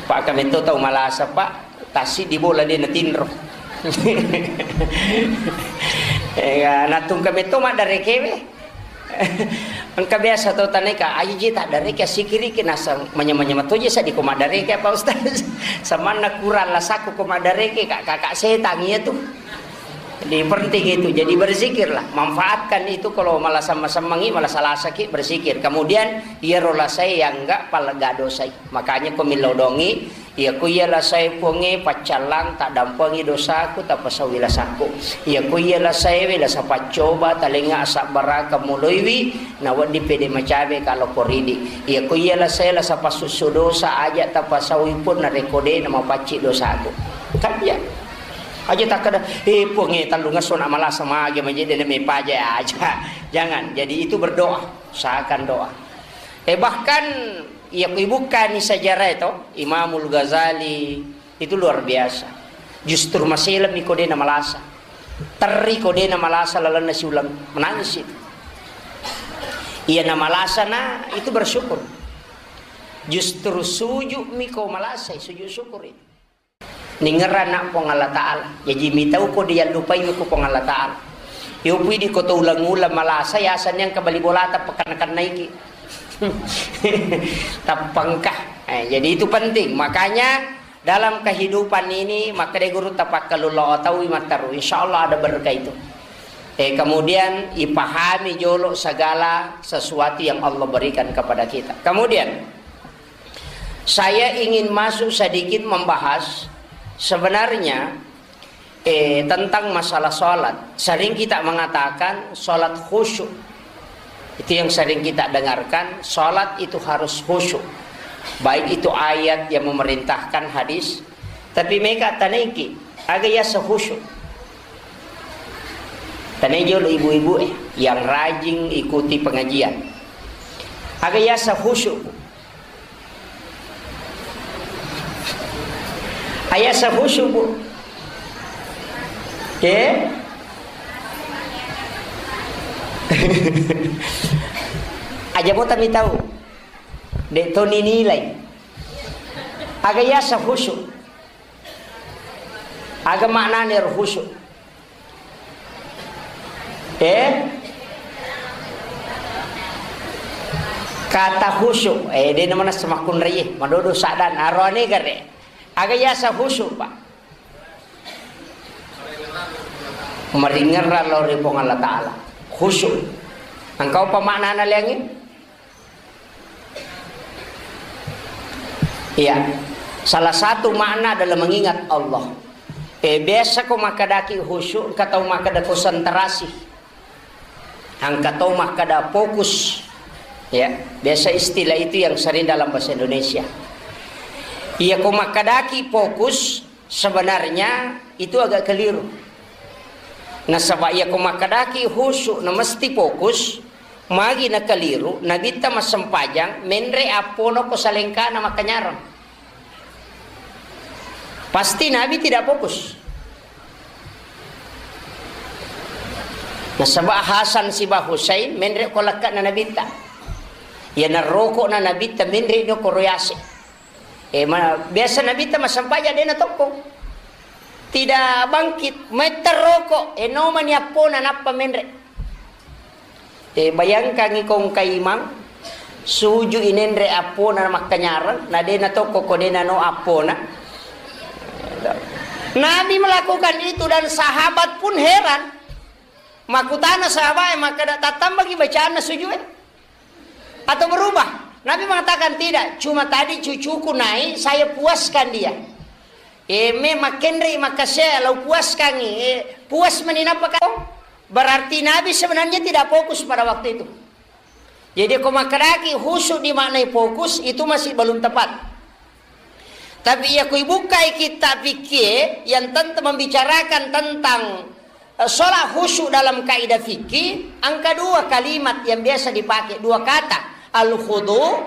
Pak kametto tau malasa, Pak. Tassiddi bola de natinro. Ega, natungka metto maddarekewe. Engka biasa to taneka, aji je taddareke sikiriki nasang manya-manya matoje sadi ko maddareke apa Ustaz? Samanna kurang lasaku ko maddareke kak kakak setang iya tu. Jadi penting itu, jadi berzikirlah, manfaatkan itu kalau malah sama-samangi, malah salasaki berzikir. Kemudian iyaro lasai yang enggak palega dosai. Makanya ko millau dongi, Iya ko iya lasae Puangnge, paccallang, taddampengi dosaku, tapasauwi lasaku. Iya ko iya lasaewe, lasa paccoba, talengnga asabbaraka moloiwi, nawedding pede macawe ka lokko ridi. Iya ko iya lasae, lasa passusso dosa, aja tapasauwi pun narekko de namapacci dosaku. Kan iya. Aja takkeda, eh Puangnge, tellungesso na malasa mage maje de na mepaja aja. Jangan. Jadi itu berdoa, usahakan doa. Eh bahkan Iya, ku ibukkani sejarah itu, Imamul Ghazali itu luar biasa. Justru maselemmi ko de namalasa. Terri ko de namalasa lalenna siuleng. Menangis itu. Iya namalasa na itu bersyukur. Justru sujud mi ko malasai, sujud syukur itu. Ningerang na Puang Allah Ta'ala. Jaji mitau ko diallupai ko Puang Allah Ta'ala. Yo pui di ko to uleng-uleng malasa, ya aseng yang kebali bolata pekenna-kennaiki. Tappangka. Eh, jadi itu penting. Makanya dalam kehidupan ini, maka de guru tapakkalulo taui matteru. Insya Allah ada berkah itu. Eh, kemudian ipahami jolo segala sesuatu yang Allah berikan kepada kita. Kemudian, Saya ingin masuk sedikit membahas, sebenarnya Eh, tentang masalah sholat, sering kita mengatakan sholat khusyuk. Itu yang sering kita dengarkan, sholat itu harus khusyuk. Baik itu ayat yang memerintahkan, hadis. Tapi mega taneki, aga yasa khusyuk. Tanai jolo ibu-ibu, eh, yang rajin ikuti pengajian. Aga yasa khusyuk. Ayasa khusyuk, Bu. Oke. Aja mo tami tahu. Dek to ninilai. Aga yasa khusyuk. Aga maknane ro khusyuk. Eh? Kata khusyuk, eh, de namana semakkunraie, madodo sadan, aroane gare. Aga yasa khusyuk, Pak? Maringerra lao ri Puang Allah Ta'ala. Khusyuk. Engkau apa maknana liangi? Iya. Salah satu makna adalah mengingat Allah. Eh, biasa ko makkadaki khusyuk, engka tau makkada konsentrasi. Engka tau makkada fokus. Ya, biasa istilah itu yang sering dalam bahasa Indonesia. Iya ko makkadaki fokus, sebenarnya itu agak keliru. Nasaba iya ko makkadaki khusyuk na mesti fokus, magi na keliru, Nabitta massempajang, menre appona ko salengkana makkanyarang. Pasti Nabi tidak fokus. Nasaba Hasan siba Husain, menre ko lekkana Nabitta. Iya naroko na Nabitta, menre no ko royase. Eh, ma-, biasa Nabitta massempajang de na tokko. Tidak bangkit, metta roko, eh, nomani appona nappa menre. Eh, bayangkangi ko engka imang, suju inenre appona makkanyarang, na de na tokko ko de na no appona. Nabi melakukan itu dan sahabat pun heran. Makutana sahabat, eh, makkada tattambaki bacaanna sujue. Atau berubah? Nabi mengatakan, "Tidak, cuma tadi cucuku naik, saya puaskan dia." Eh, me makkenre makasea lau puaskangi, eh, puas meninappa kau? Berarti Nabi sebenarnya tidak fokus pada waktu itu. Jadi, ko makkedaki khusyuk dimaknai fokus, itu masih belum tepat. Tapi iya ko ibukkai kitab fikih yang tentang membicarakan tentang, eh, sholat khusyuk dalam kaidah fikih, engka dua kalimat yang biasa dipakai, dua kata, al-khudu,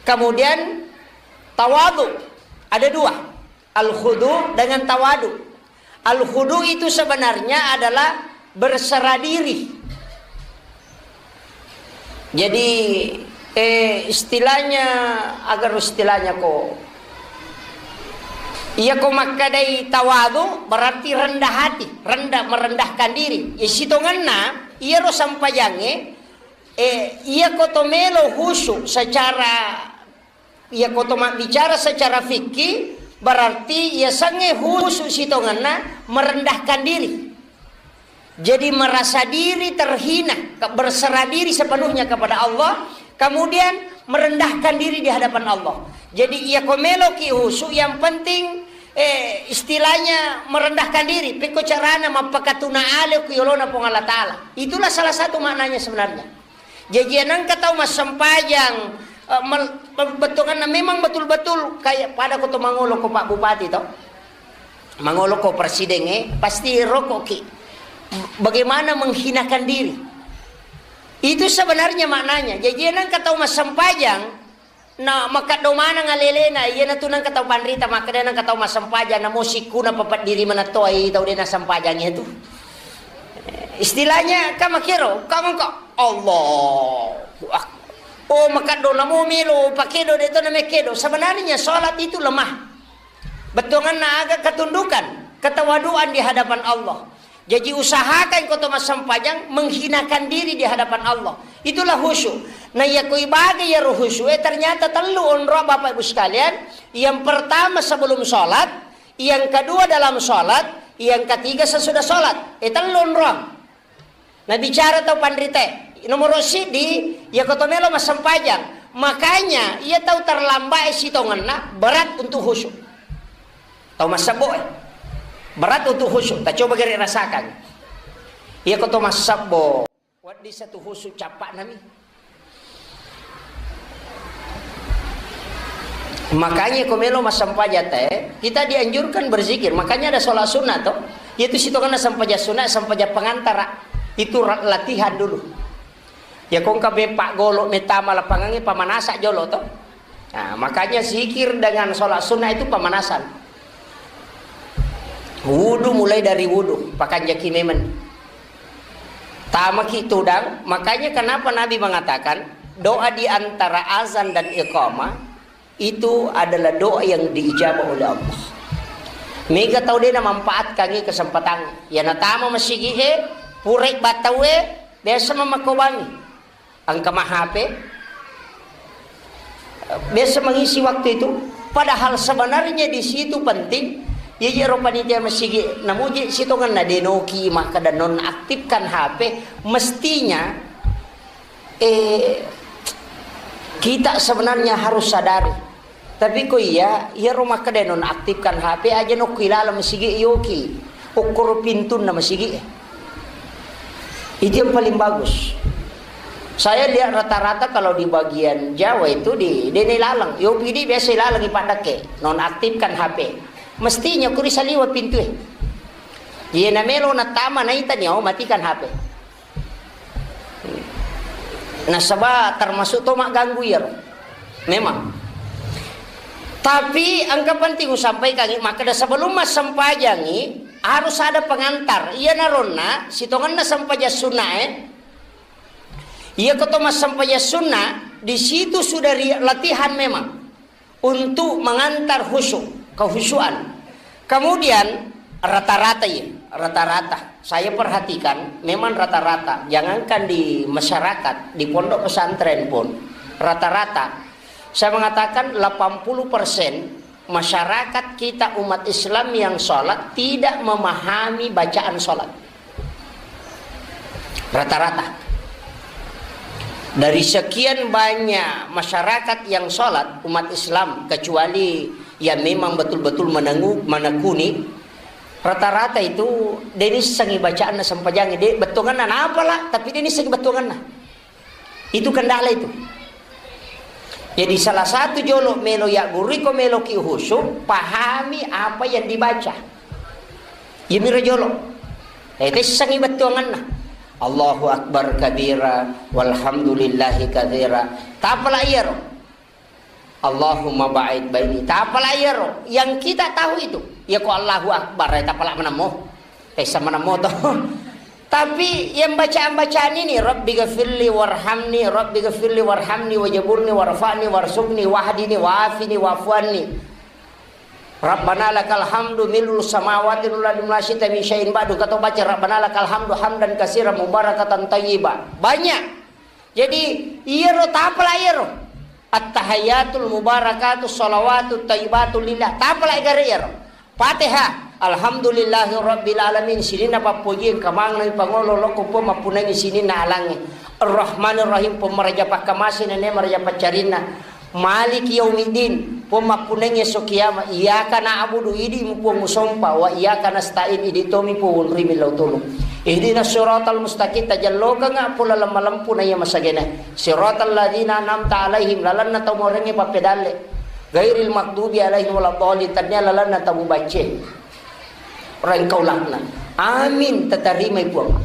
kemudian tawadu. Ada dua, al-khudu dengan tawadu. Al-khudu itu sebenarnya adalah berserah diri. Jadi, eh, istilahnya, agar istilahnya ko, iya ko makkadai tawadu berarti rendah hati, rendah, merendahkan diri. Isitongenna, iyaro sampajangnge, eh, iya ko to melo khusyuk secara Iya, ko to mabbicara secara fikih, berarti iya sangnge khusyuk sitongenna merendahkan diri. Jadi merasa diri terhina, ke-, berserah diri sepenuhnya kepada Allah, kemudian merendahkan diri di hadapan Allah. Jadi iya ko meloki khusyuk, yang penting, eh, istilahnya merendahkan diri, pekko carana mappakatuna ale ku yolona Puang Allah Ta'ala. Itulah salah satu maknanya sebenarnya. Jaji engka tau massempajang, eh, mel-, bettuanna memang betul-betul kayak pada ko to mangolo ko Pak Bupati to. Mangolo ko presiden, eh, pasti rokoki. Bagaimana menghinakan diri. Itu sebenarnya maknanya. Jaji engka tau massempajang, na makaddo maneng alelena, iyanatu nengka tau panrita makkeda nengka tau massempajang, namo sikkuna papeddiri manettoai tau de nassempajang iyatu. Istilahnya, ka makkero, ka engka, Allahu Akbar. Oh, makaddo namo melo pakedo, de to namekkedo. Sebenarnya salat itu lemah. Bettuanna aga? Ketundukan, ketawaduan di hadapan Allah. Jaji usahakan ko to massempajang menghinakan diri di hadapan Allah. Itulah khusyuk. Nah, iya ko ibaga iyaro khusyuk, eh, ternyata tellu onrong, Bapak Ibu sekalian. Yang pertama sebelum sholat, yang kedua dalam sholat, yang ketiga sesudah sholat. Eh, tellu onrong. Nah, bicara tau panrite. Nomoro siddi, iya ko to melo massempajang. Makanya, iya tau terlambat sitongenna berat untuk khusyuk. Tau massebbo, eh. Berat untuk khusyuk, ta coba gere rasakan. Iya ko to massabbo, wedding satu khusyuk cappa'nami. Makanya ko melo massempajang te, kita dianjurkan berzikir. Makanya ada sholat sunnah to. Yaitu sitongenna sempajang sunnah, sempajang pengantara. Itu ra-, latihan dulu. Ya kongka bepa golo metama lapangannya pamanasa jolo to. Nah, makanya zikir dengan sholat sunnah itu pemanasan. Wudu mulai dari wudu, pakanjaki memang. Tamaki tudang, makanya kenapa Nabi mengatakan doa di antara azan dan iqamah itu adalah doa yang diijabah oleh Allah. Mega tau de namanfaatkan kesempatan. Ya natama masigi e, pura battau e, biasa mamakobangi. Engka ma H P, biasa mengisi waktu itu. Padahal sebenarnya di situ penting. Iya, iya, ro panitia masigi, namuji sitongenna denoki makkeda nonaktifkan H P. Mestinya, eh, kita sebenarnya harus sadari. Tapi ko iya, iyaro makkeda nonaktifkan H P aja nokki laleng masigi yoki. Ukkoro pintunna masigi. Itu yang paling bagus. Saya lihat rata-rata kalau di bagian Jawa itu di dene laleng. Yo pidi biasa laleng ipadake, nonaktifkan H P. Mestinya kuri saliwa pintu e. Iya namelo natama naita ni, oh, matikan H P. Nasaba termasuk to magganggu iyaro. Memang. Tapi engka penting usampaikan, makkeda sebelum massempajangi harus ada pengantar. Iya naronna sitongenna sempajang sunna e. Iya ko to massempajang sunna, di situ sudah ri-, latihan memang untuk mengantar khusyuk, kehusyuan. Kemudian rata-rata ya, rata-rata. Saya perhatikan memang rata-rata, jangankan di masyarakat, di pondok pesantren pun rata-rata. Saya mengatakan delapan puluh persen masyarakat kita umat Islam yang sholat tidak memahami bacaan sholat. Rata-rata. Dari sekian banyak masyarakat yang sholat, umat Islam, kecuali yang memang betul-betul menengu-, menekuni, rata-rata itu de nissengi bacaanna sempajangi, de bettuanganna napala, tapi de nissengi bettuanganna. Itu kendala itu. Jadi salah satu jolo melo ya guriko melo ki khusyuk, pahami apa yang dibaca. Yemiro jolo. Eh, tessangi bettuanganna. Allahu Akbar kabira, walhamdulillahi katsira. Tapala iyaro. Allahumma ba'id baini. Tapala iyaro. Yang kita tahu itu. Ya ko Allahu Akbar, eh, tapala menemo. Eh, sama namo to. Tapi yang bacaan-bacaan ini, Rabbi ghafirli warhamni, Rabbi ghafirli warhamni, wajaburni, warfa'ni, warzuqni, wahdini, wa'afini, wa'fu anni. Rabbana lakal hamdu mil'us samawati wal ardi wa ma syi'ta min syai'in ba'du. Kata baca, Rabbana lakal hamdu hamdan katsiran mubarakatan thayyiba. Banyak. Jadi, iyaro tapala iyaro. Attahiyatul mubarakatus shalawatut thayyibatu lillah. Tapala gare iyaro. Fatihah. Alhamdulillahi rabbil alamin. Sininna pappoji engka maneng pangolo lokko Puang mappunangi sininna alangnge. Arrahmanirrahim. Puang maraja pakkamase nene maraja paccarinna. Maliki yaumiddin, Puang mappunangi esso kiamat. Iyyaka na'budu, idi mu Puang musompa, wa iyyaka nasta'in, idi tomi Puang wonrimi lao tulung. Ihdinas siratal mustaqim, tajallokengnga pole lemmalempu na iya masagena. Siratal ladzina an'amta alaihim, lalenna tau morengnge pappedalle. Ghairil maghdubi alaihim waladdallin, tania lalenna tau mubacce. Rengkau lakna. Amin, tatarimai Puang.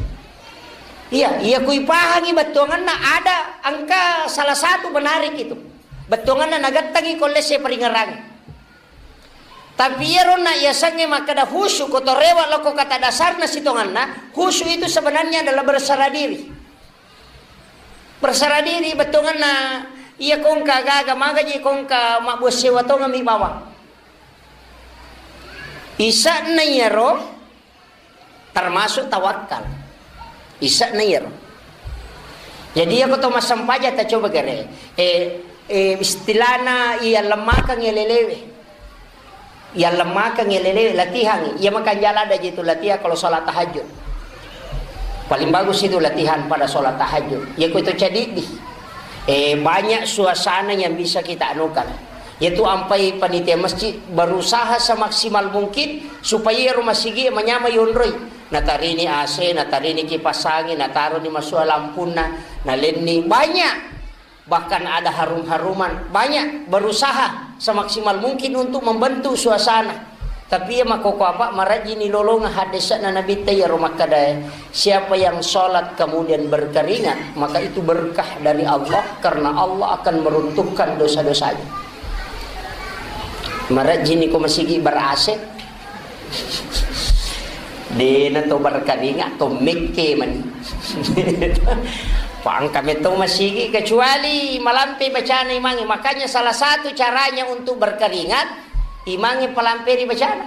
Iya, iya kui pahangi bettuanganna ada engka salah satu menarik itu. Bettuanganna nagettangi ko lesse paringerang. Tapi iyaronna yasengnge makkeda khusyuk ko torewa loko kata dasarna sitonganna, khusyuk itu sebenarnya adalah berserah diri. Berserah diri bettuanganna iya kongka gaga magaji kongka mabbuat sewa tongami bawang. Isa'na iyaro termasuk tawakkal. Isa'na iyaro. Jadi, iya ko to massempajang, ta coba gare. Eh, eh, istilahna iya lemmakeng iya lelewe. Iya lemmakeng iya lelewe, latihan. Iya makanjala ada jitu latihan kalau sholat tahajud. Paling bagus itu latihan pada sholat tahajud. Iya ko to cadi di. Eh, banyak suasana yang bisa kita anukan. Yaitu ampai panitia masjid berusaha semaksimal mungkin supaya ero masigi manyameng yonroi. Natarini A C, natarini kipas angin, nataroni masua lampunna, nalenni. Banyak. Bahkan ada harum-haruman. Banyak berusaha semaksimal mungkin untuk membentuk suasana. Tapi iya makkokkoe apa, marejjini lolongeng haddese'na Nabitta iyaro makkedae, siapa yang sholat kemudian berkeringat, maka itu berkah dari Allah, karena Allah akan meruntuhkan dosa-dosanya. Marejjini ko masigi ber-A C. Dena to berkeringat, to mekke mani. Pangka metto masigi, kecuali malampe bacana imangnge. Makanya salah satu caranya untuk berkeringat, imangnge palamperi bacana.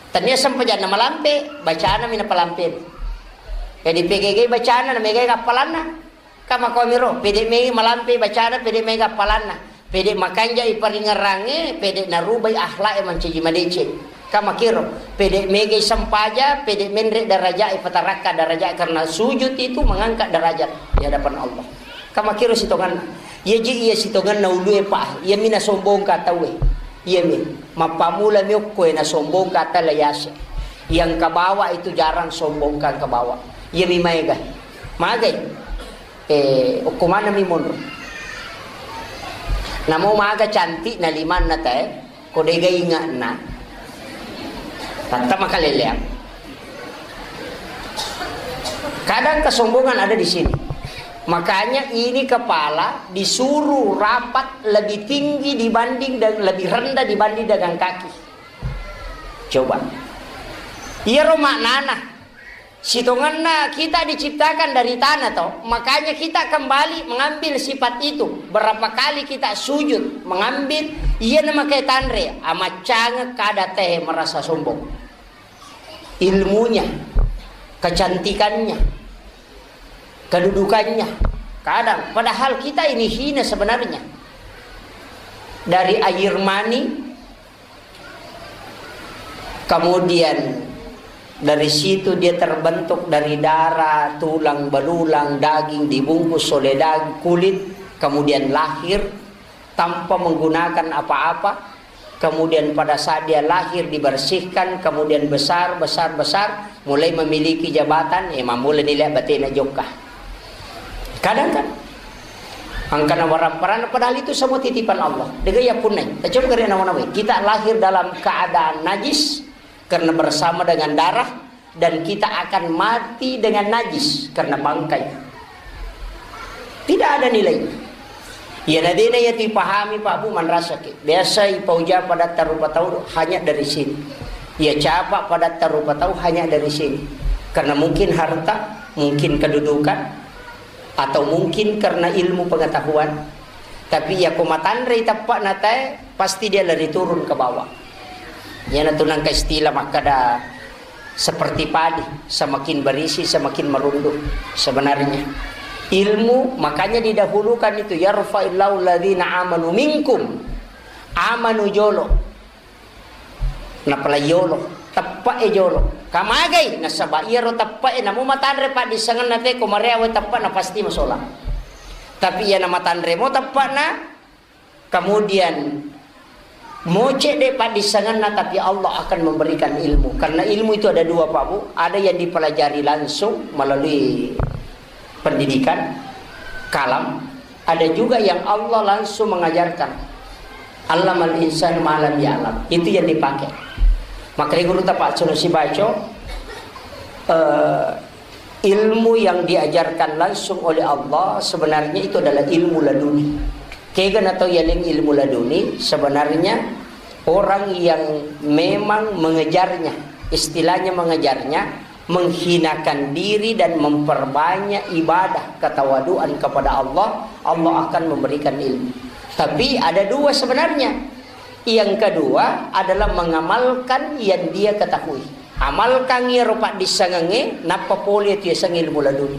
Tania sempajanna malampe, bacana mi napalamperi. Jadi pegegai bacana, namegai kappalanna. Kamakomiro, pede mega malampe bacana, pede mega appalanna. Pede makanja iparingerrangnge, pede narubai akhlak e mancaji madeceng. Kamakiro, pede mega sempaja, pede menre daraja e, patarakka daraja, karena sujud itu mengangkat derajat di hadapan Allah. Kamakiro sitonganna. Iya ji iya sitonganna ulue pa, iya mi nasombongka tauwe. Iya mi, mappamula mi okko e nasombongka tala yase. Yang kabawa itu jarang sombongkan kabawa. Iya mi maega. Magai. Eh, okko maneng mi monro. Namo maga cantik na limanna te, ko dega ingatna. Tatta makaleleang. Kadang kesombongan ada di sini. Makanya ini kepala disuruh rapat lebih tinggi dibanding dan lebih rendah dibanding dengan kaki. Coba. Iyaro maknana. Sitongenna kita diciptakan dari tanah, toh. Makanya kita kembali mengambil sifat itu. Berapa kali kita sujud, mengambil, iya namakai tanre, amaccangeng kada teh merasa sombong. Ilmunya, kecantikannya, kedudukannya. Kadang, padahal kita ini hina sebenarnya. Dari air mani, kemudian dari situ dia terbentuk dari darah, tulang belulang, daging dibungkus oleh dag-, kulit, kemudian lahir tanpa menggunakan apa-apa, kemudian pada saat dia lahir dibersihkan, kemudian besar, besar, besar, mulai memiliki jabatan, eh, mammula nilai batena jokka. Kadang kan, angkana warang-parang, padahal itu semua titipan Allah. Dega ya punnai, tacoba kare nawa-nawai. Kita lahir dalam keadaan najis karena bersama dengan darah, dan kita akan mati dengan najis karena bangkai. Tidak ada nilai. Iya nadena iya tu ipahami, Pak Bu, manrasaki. Biasa ipauja pada tarupa tau hanya dari sini. Iya capa pada tarupa tau hanya dari sini. Karena mungkin harta, mungkin kedudukan, atau mungkin karena ilmu pengetahuan. Tapi iya ko matanrei teppa'na tae, pasti dia lari turun ke bawah. Iyana tu nangka istilah makkada seperti padi, semakin berisi, semakin merunduk. Sebenarnya ilmu, makanya didahulukan itu, "Yarfa'illahu alladhina amanu minkum." Amanu jolo. Napalai yolo, teppe'e jolo. Kamagai, nasaba iyaro teppe'e namo matanre paddissengenna te, ko mareawe teppe'na pasti masolang. Tapi iya namatanre mo teppe'na, kemudian moce de paddissengenna, tapi Allah akan memberikan ilmu. Karena ilmu itu ada dua, Pak Bu. Ada yang dipelajari langsung melalui pendidikan, kalam, ada juga yang Allah langsung mengajarkan. Allamal insan ma lam ya'lam. Itu yang dipakai. Makanya guru tapak sunusi baco, eh, ilmu yang diajarkan langsung oleh Allah sebenarnya itu adalah ilmu laduni. Kega na tau yaleng ilmu laduni, sebenarnya orang yang memang mengejarnya, istilahnya mengejarnya, menghinakan diri dan memperbanyak ibadah ketawaduan kepada Allah, Allah akan memberikan ilmu. Tapi ada dua sebenarnya. Yang kedua adalah mengamalkan yang dia ketahui. Amalkan iyaro paddissengengnge, nappa pole tu yaseng ilmu laduni.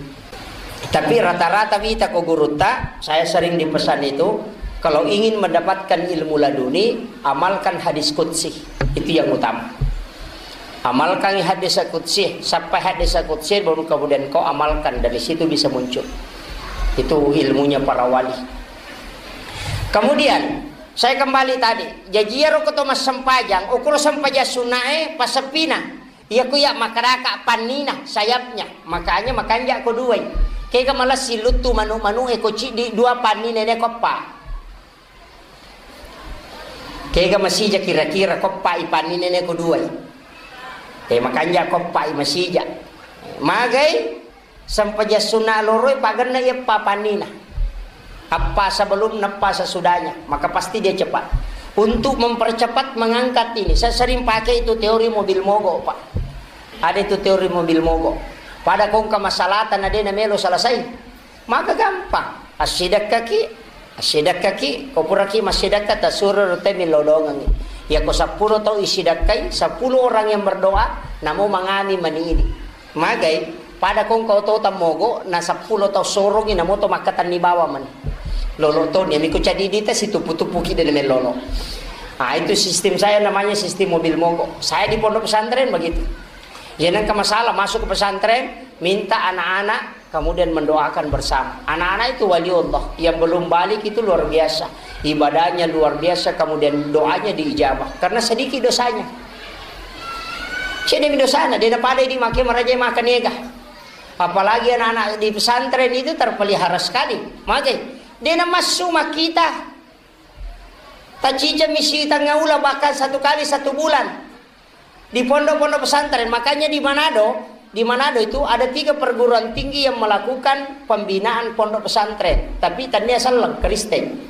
Tapi rata-rata wita ko gurutta, saya sering dipesan itu, kalau ingin mendapatkan ilmu laduni, amalkan hadis qudsi. Itu yang utama. Amalkan hadis qudsi, sampai hadis qudsi, baru kemudian kau amalkan, dari situ bisa muncul. Itu ilmunya para wali. Kemudian, Saya kembali tadi, jaji iyaro ko to massempajang, ukuro sempajang sunnae passeppina. Iya ku iya makkedaka pannina, sayapnya. Makanya makanja ko duai. Kega malessi luttu manu-manu e ko ciddi dua pannina ne ko eppa. Kega masija kira-kira ko eppa i pannina ne ko duai. Eh, makanja ko eppa i masija. Magai Sempajang sunna loroi pagenna iya eppa pannina. Eppa sebelum, eppa sesudahnya, maka pasti dia cepat. Untuk mempercepat mengangkat ini, saya sering pakai itu teori mobil mogok, Pak. Ada itu teori mobil mogok. Pada kongka masalahta na de na melo selesai. Maka gampang. Assidakkaki, assidakkaki, ko puraki massidakka tasuro rute millau dongangi. Ya ko sepuluh tau isidakkai, sepuluh orang yang berdoa, namo mangami mani ini. Magai, pada kongka oto tammogo, na seppulo tau sorongi, namo to makkatenni bawang mani. Lolo to, niami ko cadidita situpu-tupuki dan main lolo. Ah, itu sistem saya namanya sistem mobil mogok. Saya di pondok pesantren begitu. Jadi nengka masalah masuk ke pesantren, minta anak-anak kemudian mendoakan bersama. Anak-anak itu wali Allah, yang belum balik itu luar biasa. Ibadahnya luar biasa, kemudian doanya diijabah. Karena sedikit dosanya. Cedemi dosana, de napada di make maraja makan ega. Apalagi anak-anak di pesantren itu terpelihara sekali. Mage, de namassu makkita. Tacica misi tengah ula bahkan satu kali satu bulan. Di pondok-pondok pesantren, makanya di Manado, di Manado itu ada tiga perguruan tinggi yang melakukan pembinaan pondok pesantren, tapi tania selleng Kristen.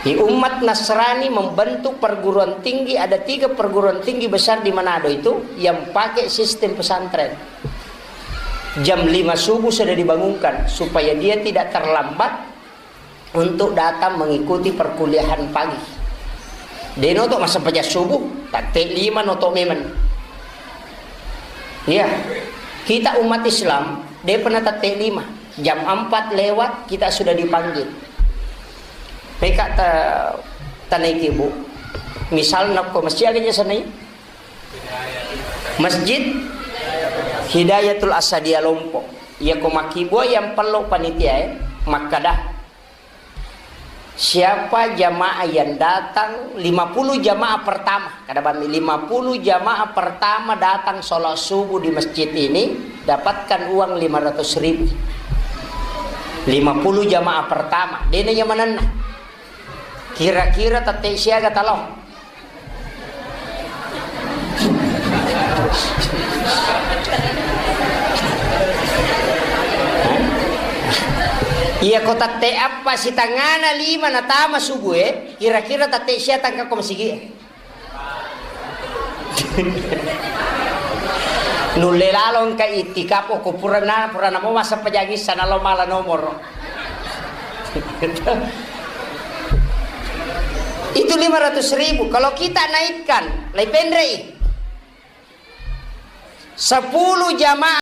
Di umat Nasrani membentuk perguruan tinggi, ada tiga perguruan tinggi besar di Manado itu yang pakai sistem pesantren. Jam lima subuh sudah dibangunkan supaya dia tidak terlambat untuk datang mengikuti perkuliahan pagi. De noto massempajang subuh, tette lima noto memang. Iya, kita umat Islam, de pernah tette lima. Jam empat lewat, kita sudah dipanggil. Meka ta-, tanaiki, Bu. Misalna ko masjid aga je sanai? Masjid Hidayatul Asadia Lompok. Iya ko makkibua yang pello panitia, eh, makkada. Siapa jamaah yang datang, lima puluh jamaah pertama, kada bami, lima puluh jamaah pertama datang sholat subuh di masjid ini, dapatkan uang lima ratus ribu. Lima puluh jamaah pertama, dena yang manenna. Kira-kira tette siaga talo? Iya, ko tette eppa sitangana lima natama subuh e, kira-kira tette sia tangka ko masigi e. Nulle lalo engka itikaf ko purana, purana mo massempajang issa nalo mala nomoro. Itu lima ratus ribu. Kalau kita naikkan, lai penrei. Sepuluh jamaah